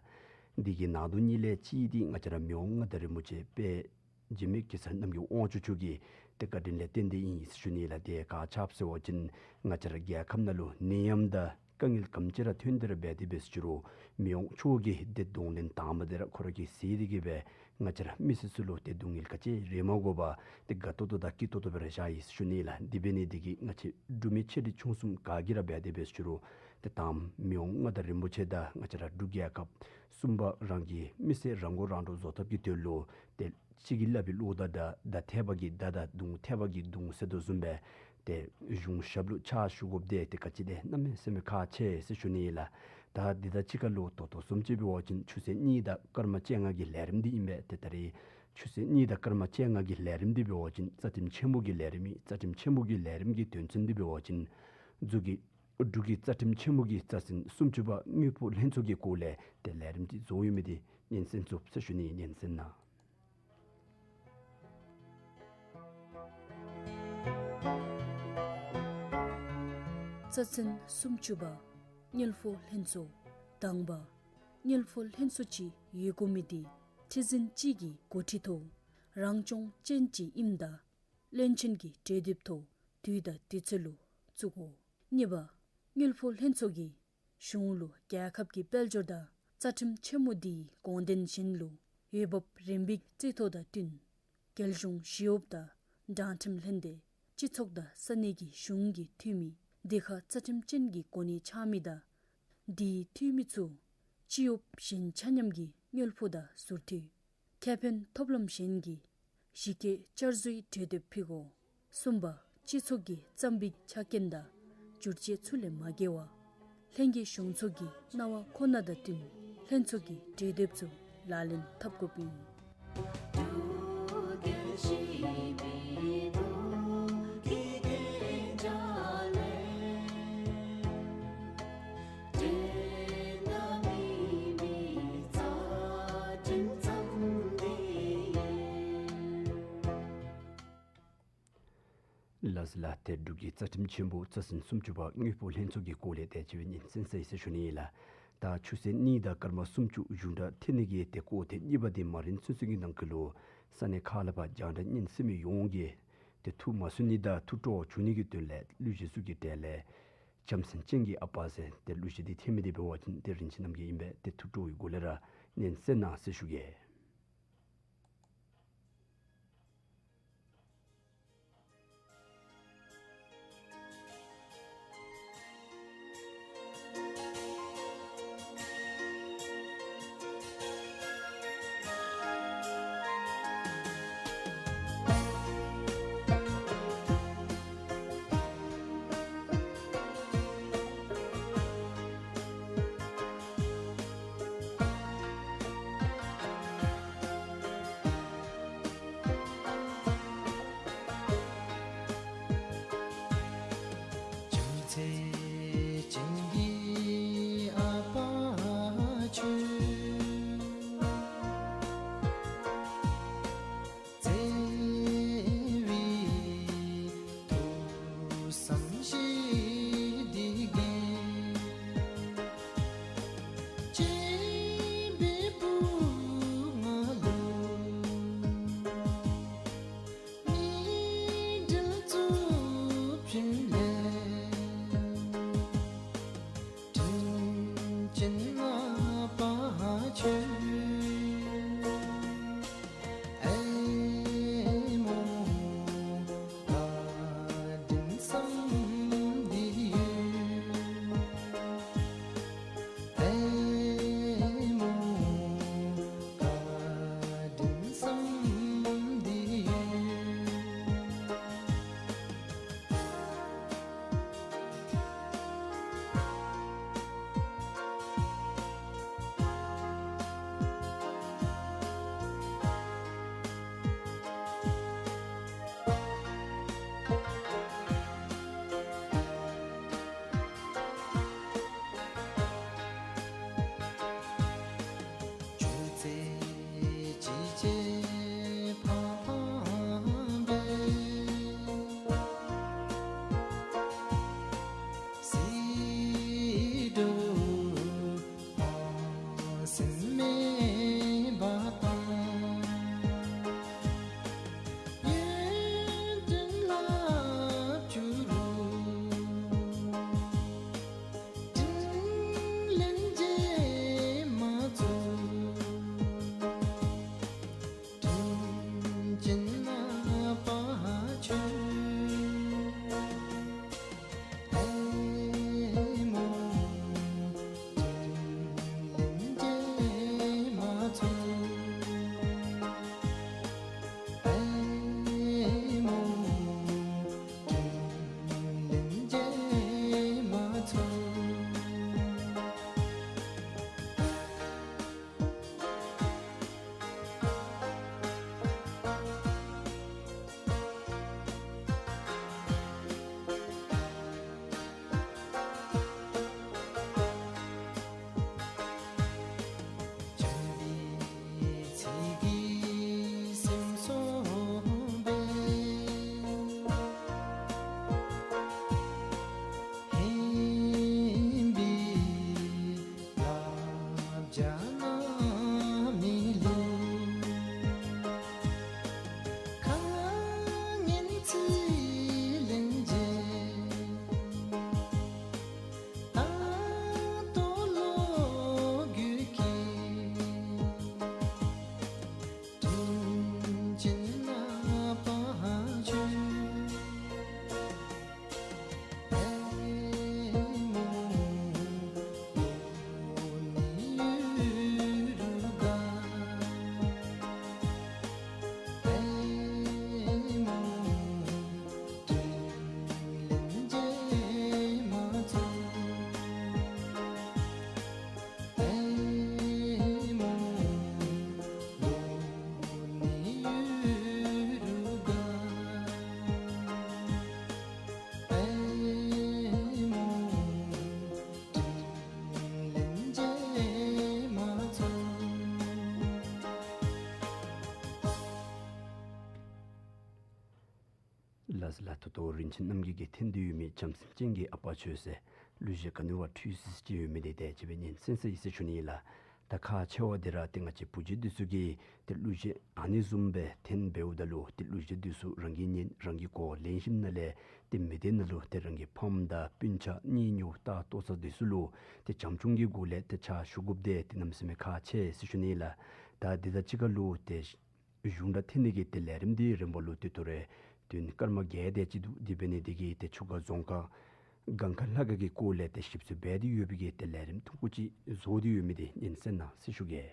འདི་གི་ནང་དོན་གཉིས་ལས་གཅིག་འདི་ང་བཅས་ར་མི་དབང་མངའ་བདག་རིན་པོ་ཆེ་དཔལ་འཇིགས་མེད་གེ་སར་རྣམ་རྒྱལ་དབང་ཕྱུག་མཆོག་གི་ཏེ་བཀའ་དྲིན་ལས་བརྟེན་ཏེ་ཨིན་ཟེར་ཞུ་ནི་ཨིན་ལགས། དེ་ག་ཅི་སྦེ་ཟེར་བ་ཅིན་ང་བཅས་ར་རྒྱལ་ཁབ་ནང་ལུ་ནད་ཡམས་དང་དཀའ་ངལ་ག་དེམ་ཅིག་ར་ཐོན་ཏེ་ར་འབད་དེ་འབད་ཟེར་ཞུ་རུང་མི་དབང་མཆོག་གིས་ཏེ་གདོང་ལེན་དང་པ་འདི་ར་ཁོ་ར་གིས་གཟིགས་ཏེ་གིས་སྦེ་ང་བཅས་ར་མི་སེར་ཚུ་ལུ་ཏེ་སྡུག་བསྔལ་ག་ཅི་རེ་མ་དགོ་པར་ཏེ་དགའ་ཏོག་ཏོ་དང་སྐྱིད་ཏོག་ཏོ་སྦེ་ར་བཞག་ཡི་ཟེར་ཞུ་ནི་ཨིན་ལགས། དེ་འབད་ནི་འདི་གིས་ང་བཅས་འབྲུག་མི་ཆེ་འབྲིང་ཆུང་གསུམ་ག་གིས་ར་འབད་དེ་འབད་ཟེར་ཞུ་རུང་ཏེ་ད་མི་དབང་མངའ་བདག་རིན་པོ་ཆེ་དང་ང་བཅས་ར་འབྲུག་རྒྱལ་ཁབ་གསུམ་པ་རང་གི་མི་སེར་རང་མགོ་རང་འདྲོངས་བཟོ་ཐབས་ཀྱི་དོན་ལུ་ཏེ་གཅིག་གིས་སླབ་པའི་བློ་དང་མདའ་མདའ་ཐེབས་པ་གིས་མདའ་དང་མདུང་ཐེབས་པ་གིས་མདུང་ཟེར་དོ་བཟུམ་སྦེ་ཏེ་གཞུང་ཞབས་ལུ་ཕྱག་ཞུ་དགོཔ་འདི་ཏེ་ག་ཅི་ཏེ་གནམ་མེད་ས་མེད་ཁག་ཆེ་ཟེར་ཞུ་ནི་ཨིན་ལགས། ད་འདི་དང་གཅིག་ཁར་ལུ་ད་ལྟོ་བཟུམ་ཅིག་འབད་བ་ཅིན་ཆུ་ཚོད་གཉིས་དང་སྐར་མ་བཅོ་ལྔ་གི་ལས་རིམ་འདི་ཨིན་པས། ཏེ་ད་རེས་ཆུ་ཚོད་གཉིས་དང་སྐར་མ་བཅོ་ལྔ་གི་ལས་རིམ་འདི་འབད་བ་ཅིན་རྩ་ཁྲིམས་ཆེན་མོ་གི་ལས་རིམ་ཨིན། རྩ་ཁྲིམས་ཆེན་མོ་གི་ལས་རིམ་གྱི་དོན་ཚན་འདི་འབད་བ་ཅིན་འཛུགས་ཀྱི་འབྲུག་གི་རྩ་ཁྲིམས་ཆེན་མོ་གི་རྩ་ཚན་སུམ་ཅུ་པ་དངུལ་ཕོགས་ལྷན་ཚོགས་ཀྱི་སྐོར་ལས་ཏེ་ལས་རིམ་འདི་བཟོ་ཡོད་མི་འདི་སྙན་གསན་ཚུགས་ཟེར་ཞུ་ནི་ཨིན། སྙན་གསན་གནང་། རྩ་ཚན་སུམ་ཅུ་པ། དངུལ་ཕོགས་ལྷན་ཚོགས། དང་པ། དངུལ་ཕོགས་ལྷན་ཚོགས་ཅིག་ཡོད་དགོ་མི་འདི་ཁྲི་འཛིན་གཅིག་གི་འགོ་ཁྲིད་ཐོག་རང་སྐྱོང་ཅན་ཅིག་ཨིནམ་ད་བློན་ཆེན་གྱི་གྲོས་འདེབས་ཐོག་དུས་དང་དུས་ཚོད་ལུ་བཙུགས་དགོ། གཉིས་པ། དངུལ་ཕོགས་ལྷན་ཚོགས་ཀྱིས་གཞུང་ལུ་རྒྱལ་ཁབ་ཀྱི་དཔལ་འབྱོར་དང་རྩ་ཁྲིམས་ཆེན་མོ་འདིའི་དགོངས་དོན་གཞན་ལུ་འོས་འབབ་རིམ་པའི་རྩིས་ཐོ་དང་བསྟུན་ རྒྱལ་གཞུང་ཞི་གཡོགཔ་དང་དྲང་ཁྲིམས་ལྷན་སྡེ་སྤྱི་ཚོགས་དང་ས་གནས་ཀྱི་གཞུང་གི་འཐུས་མི་སྡེ་ཁག་རྩ་ཁྲིམས་ཅན་གྱི་གོ་གནས་འཆང་མི་དང་དེའི་འཐུས་མི་ཚུ་སྤྱི་གཡོགཔ་གཞན་ཆ་མཉམ་གྱི་དངུལ་ཕོགས་དང་ཟུར་འཐུས་ཁེ་ཕན་ཐོབ་ལམ་གཞན་གྱི་གཞི་བཀོད་བསྐྱར་བཟོའི་གྲོས་འདེབས་ཕུལ་དགོ། གསུམ་པ། སྤྱི་ཚོགས་ཀྱི་རྩོམ་སྒྲིག་ཆ་རྐྱེན་དང་བསྒྱུར་བཅོས་ཚུ་ལས་མ་འགལ་བར་ལྷན་རྒྱས་གཞུང་ཚོགས་ཀྱི་གནང་བ་ཁོ་ན་དང་བསྟུན་ལྷན་ཚོགས་ཀྱི་གྲོས་འདེབས་ཚུ་ལག་ལེན་འཐབ་དགོཔ་ཨིན། ལགས་སོ་ལགས། ཏེ་འབྲུག་གི་རྩ་ཁྲིམས་ཆེན་པོ་རྩ་ཟིན་སུམ་ཅུ་པ་དངུལ་ཕོགས་ལྷན་ཚོགས་ཀྱི་སྐོར་ལས་ཏེ་སྤྱི་བོའི་སྙན་གསན་ས་ཨིན་ཟེར་ཞུ་ནི་ཨིན་ལགས། ད་ཆུ་ཚོད་གཉིས་དང་སྐར་མ་སུམ་ཅུ་གཞུང་སྒྲ་འཐེན་ནི་གི་ཏེ་སྐོར་ཏེ་གཉིས་པ་འདི་མ་རིན་ཚུན་ཚོད་ཀྱི་ནང་འཁོད་ལུ་ས་གནས་ཁག་ལས་ཕར་རྒྱང་བསྒྲགས་སྙན་གསན་མི་ཡོངས་ཀྱིས་ཏེ་ཐུགས་མ་སུན་ནི་དང་ཐུགས་སྤྲོ་བ་བྱུང་ནི་གི་དོན་ལས་གླུ་གཞས་ཚུ་གི་གྲས་ལས་བྱམས་སེམས་ཅན་གྱི་ཨ་པ་ཟེར་ཏེ་གླུ་གཞས་འདི་འཐེན་མི་འདི་འབད་བ་ཅིན་ཏེ་རིན་ཆེན་རྣམ་རྒྱལ་ཨིན་པས། ཏེ་ཐུགས་སྤྲོ་བའི་སྒོ་ལས་ར་སྙན་གསན་གནང་ཟེར་ཞུ་གེ། བྱམས་སེམས་ཅན་གྱི་ཨ་པ་ཁྱོད། བརྩེ་བའི་ཐུགས་བསམ་བཞེས་ཏེ་གིས། སྤྱན་འབེབས་བུ་ང་ལུ་སྨིན་གྲོལ་གཙུག་ཕུད་ལས། དྲིན་ཅན་ཨ་པ་ཁྱོད། ཨེ་མོ་བཀའ་དྲིན་བསམ་འདི་ཡོད། ཨེ་མོ་བཀའ་དྲིན་བསམ་འདི་ཡོད། ཆུ་ཚོད་གཅིག་བཅད་ཕངས་ཕངས་སྦེ། སྲིད་དུ་ཕངས་སེམས་མེད་པ་དང་། ཡོན་ཏན་ལ་བཅུག་རུང་། དྲིན་ལན་འཇལ་མ་ཚུགས། དྲིན་ཅན་ཨ་པ་ཁྱོད། ཨེ་མོ་དྲིན་ལན་འཇལ་མ་ཚུགས། ཨེ་མོ་དྲིན་ལན་འཇལ་མ་ཚུགས། བྱམས་པའི་ཚིག་གིས་སེམས་གསོ་འབད། ཧིང་པའི་བསླབ་བྱ་གནང་མི་ལུ། ཁ་ངན་ཚིག་ལན་འཇལ། ད་ལྟོ་བློ་འགྱོད་ཀྱིས། དྲིན་ཅན་ཨ་ ལགས་ལགས། ད་ལྟོ་རིན་ཆེན་རྣམ་རྒྱལ་གྱིས་འཐེན་ཏེ་ཡོད་མི་བྱམས་སེམས་ཅན་གྱི་ཨ་པ་ཁྱོད་ཟེར་གླུ་གཞས་ག་ནི་བ་འཁྲུལ་སི་སི་ཅིག་ཡོད་མི་འདི་ཏེ་ཅིག་སྦེ་ཉན་གསན་ས་ཡི་ཟེར་ཞུ་ནི་ལགས། ད་ཁག་ཆེ་བ་འདི་ར་ཏེ་ང་བཅས་བུ་རྒྱུད་འདི་ཚུ་གིས་ཏེ་གླུ་གཞས་ཨ་ནི་བཟུམ་སྦེ་འཐེན་འབདཝ་ད་ལུ་ཏེ་གླུ་གཞས་འདི་ཚུ་རང་གིས་ཉན་རང་གིས་གོ་ལེན་ཞིནམ་ལས་ཏེ་མི་སྡེ་ནང་ལུ་ཏེ་རང་གི་ཕམ་དང་སྤུན་ཆ་གཉེན་ཉེཝ་ལྟ་ལྟོ་ཚང་འདི་ཚུ་ལུ་ཏེ་བྱམས་སྐྱོང་གི་སྒོ་ལས་ཏེ་ཕྱག་ཞུ་དགོཔ་འདི་ཏེ་གནམ་མེད་ས་མེད་ཁག་ཆེ་ཟེར་ཞུ་ནི་ལགས། ད་འདི་དང་གཅིག་ཁར་ལུ་ཏེ་གཞུང་དང་འཐེན་ནི་གི་ཏེ་ལས་རིམ་འདི་རིམ་པ་ལུ་ཏེ་ད་རེས་དུས་སྐར་མ་བརྒྱད་དེ་ཅིག་འདུག། དེ་འབད་ནི་འདི་གིས་ཏེ་ཆུ་སྒང་རྫོང་ཁག་སྒང་ཁ་ལྷ་ཁང་གི་སྐོར་ལས་ཏེ་ཞིབ་འཚོལ་འབད་དེ་ཡོད་པའི་གི་ཏེ་ལས་རིམ་ཐུང་ཀུ་ཅིག་བཟོ་སྟེ་ཡོད་མི་འདི་ཉན་གསན་གནང་ཟེར་ཞུ་གེ།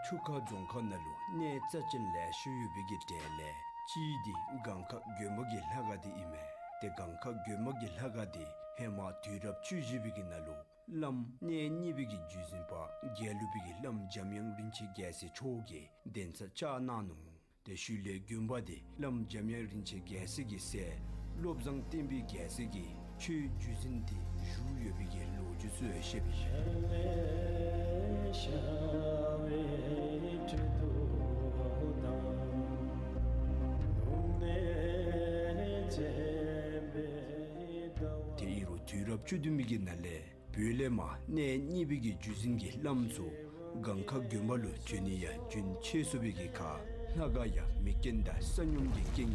ཆུ་སྒང་རྫོང་ཁག་ནང་ལུ་གནས་རྩ་ཅན་ལེ་ཤ་ཡོད་པའི་གི་གྲས་ལས་གཅིག་འདི་སྒང་ཁ་དགོན་པ་གི་ལྷ་ཁང་འདི་ཨིན་མས། ཏེ་སྒང་ཁ་དགོན་པ་གི་ལྷ་ཁང་འདི་ཧེ་མ་དུས་རབས་བཅུ་བཞི་པའི་གི་ནང་ལུ་བླམ་གནས་གཉིས་པའི་གི་བརྒྱུད་འཛིན་པ་དགེ་ལུགས་པའི་གི་བླམ་འཇམ་དབྱངས་རིན་ཆེན་རྒྱལ་མཚན་མཆོག་གིས་གདན་ས་བཅགས་གནང་ནུག། ཏེ་ཤུལ་ལས་དགོན་པ་འདི་བླམ་འཇམ་དབྱངས་རིན་ཆེན་རྒྱལ་མཚན་གྱི་སྲས་བློ་བཟང་བསྟན་པའི་རྒྱལ་མཚན་གྱིས་ཆོས་བརྒྱུད་འཛིན་འདི་བཞུགས་ཡོད་པའི་གི་ལོ་རྒྱུས་ཚུ་བཤད་པའི་ཏེ་ཨིན་རུང་དུས་རབས་བཅུ་བདུན་པའི་གི་ནང་ལས་བོད་ལས་མར་གནས་གཉིས་པའི་གི་བརྒྱུད་འཛིན་གྱི་བླམ་ཚུ་སྒང་ཁ་དགོན་པ་ལུ་བྱོན་ནི་ཡང་རྒྱུན་ཆད་སོང་བའི་གི་ཁར་ལྷ་ཁང་ཡང་མེ་རྐྱེན་དང་ས་སྙོམས་ཀྱི་རྐྱེན་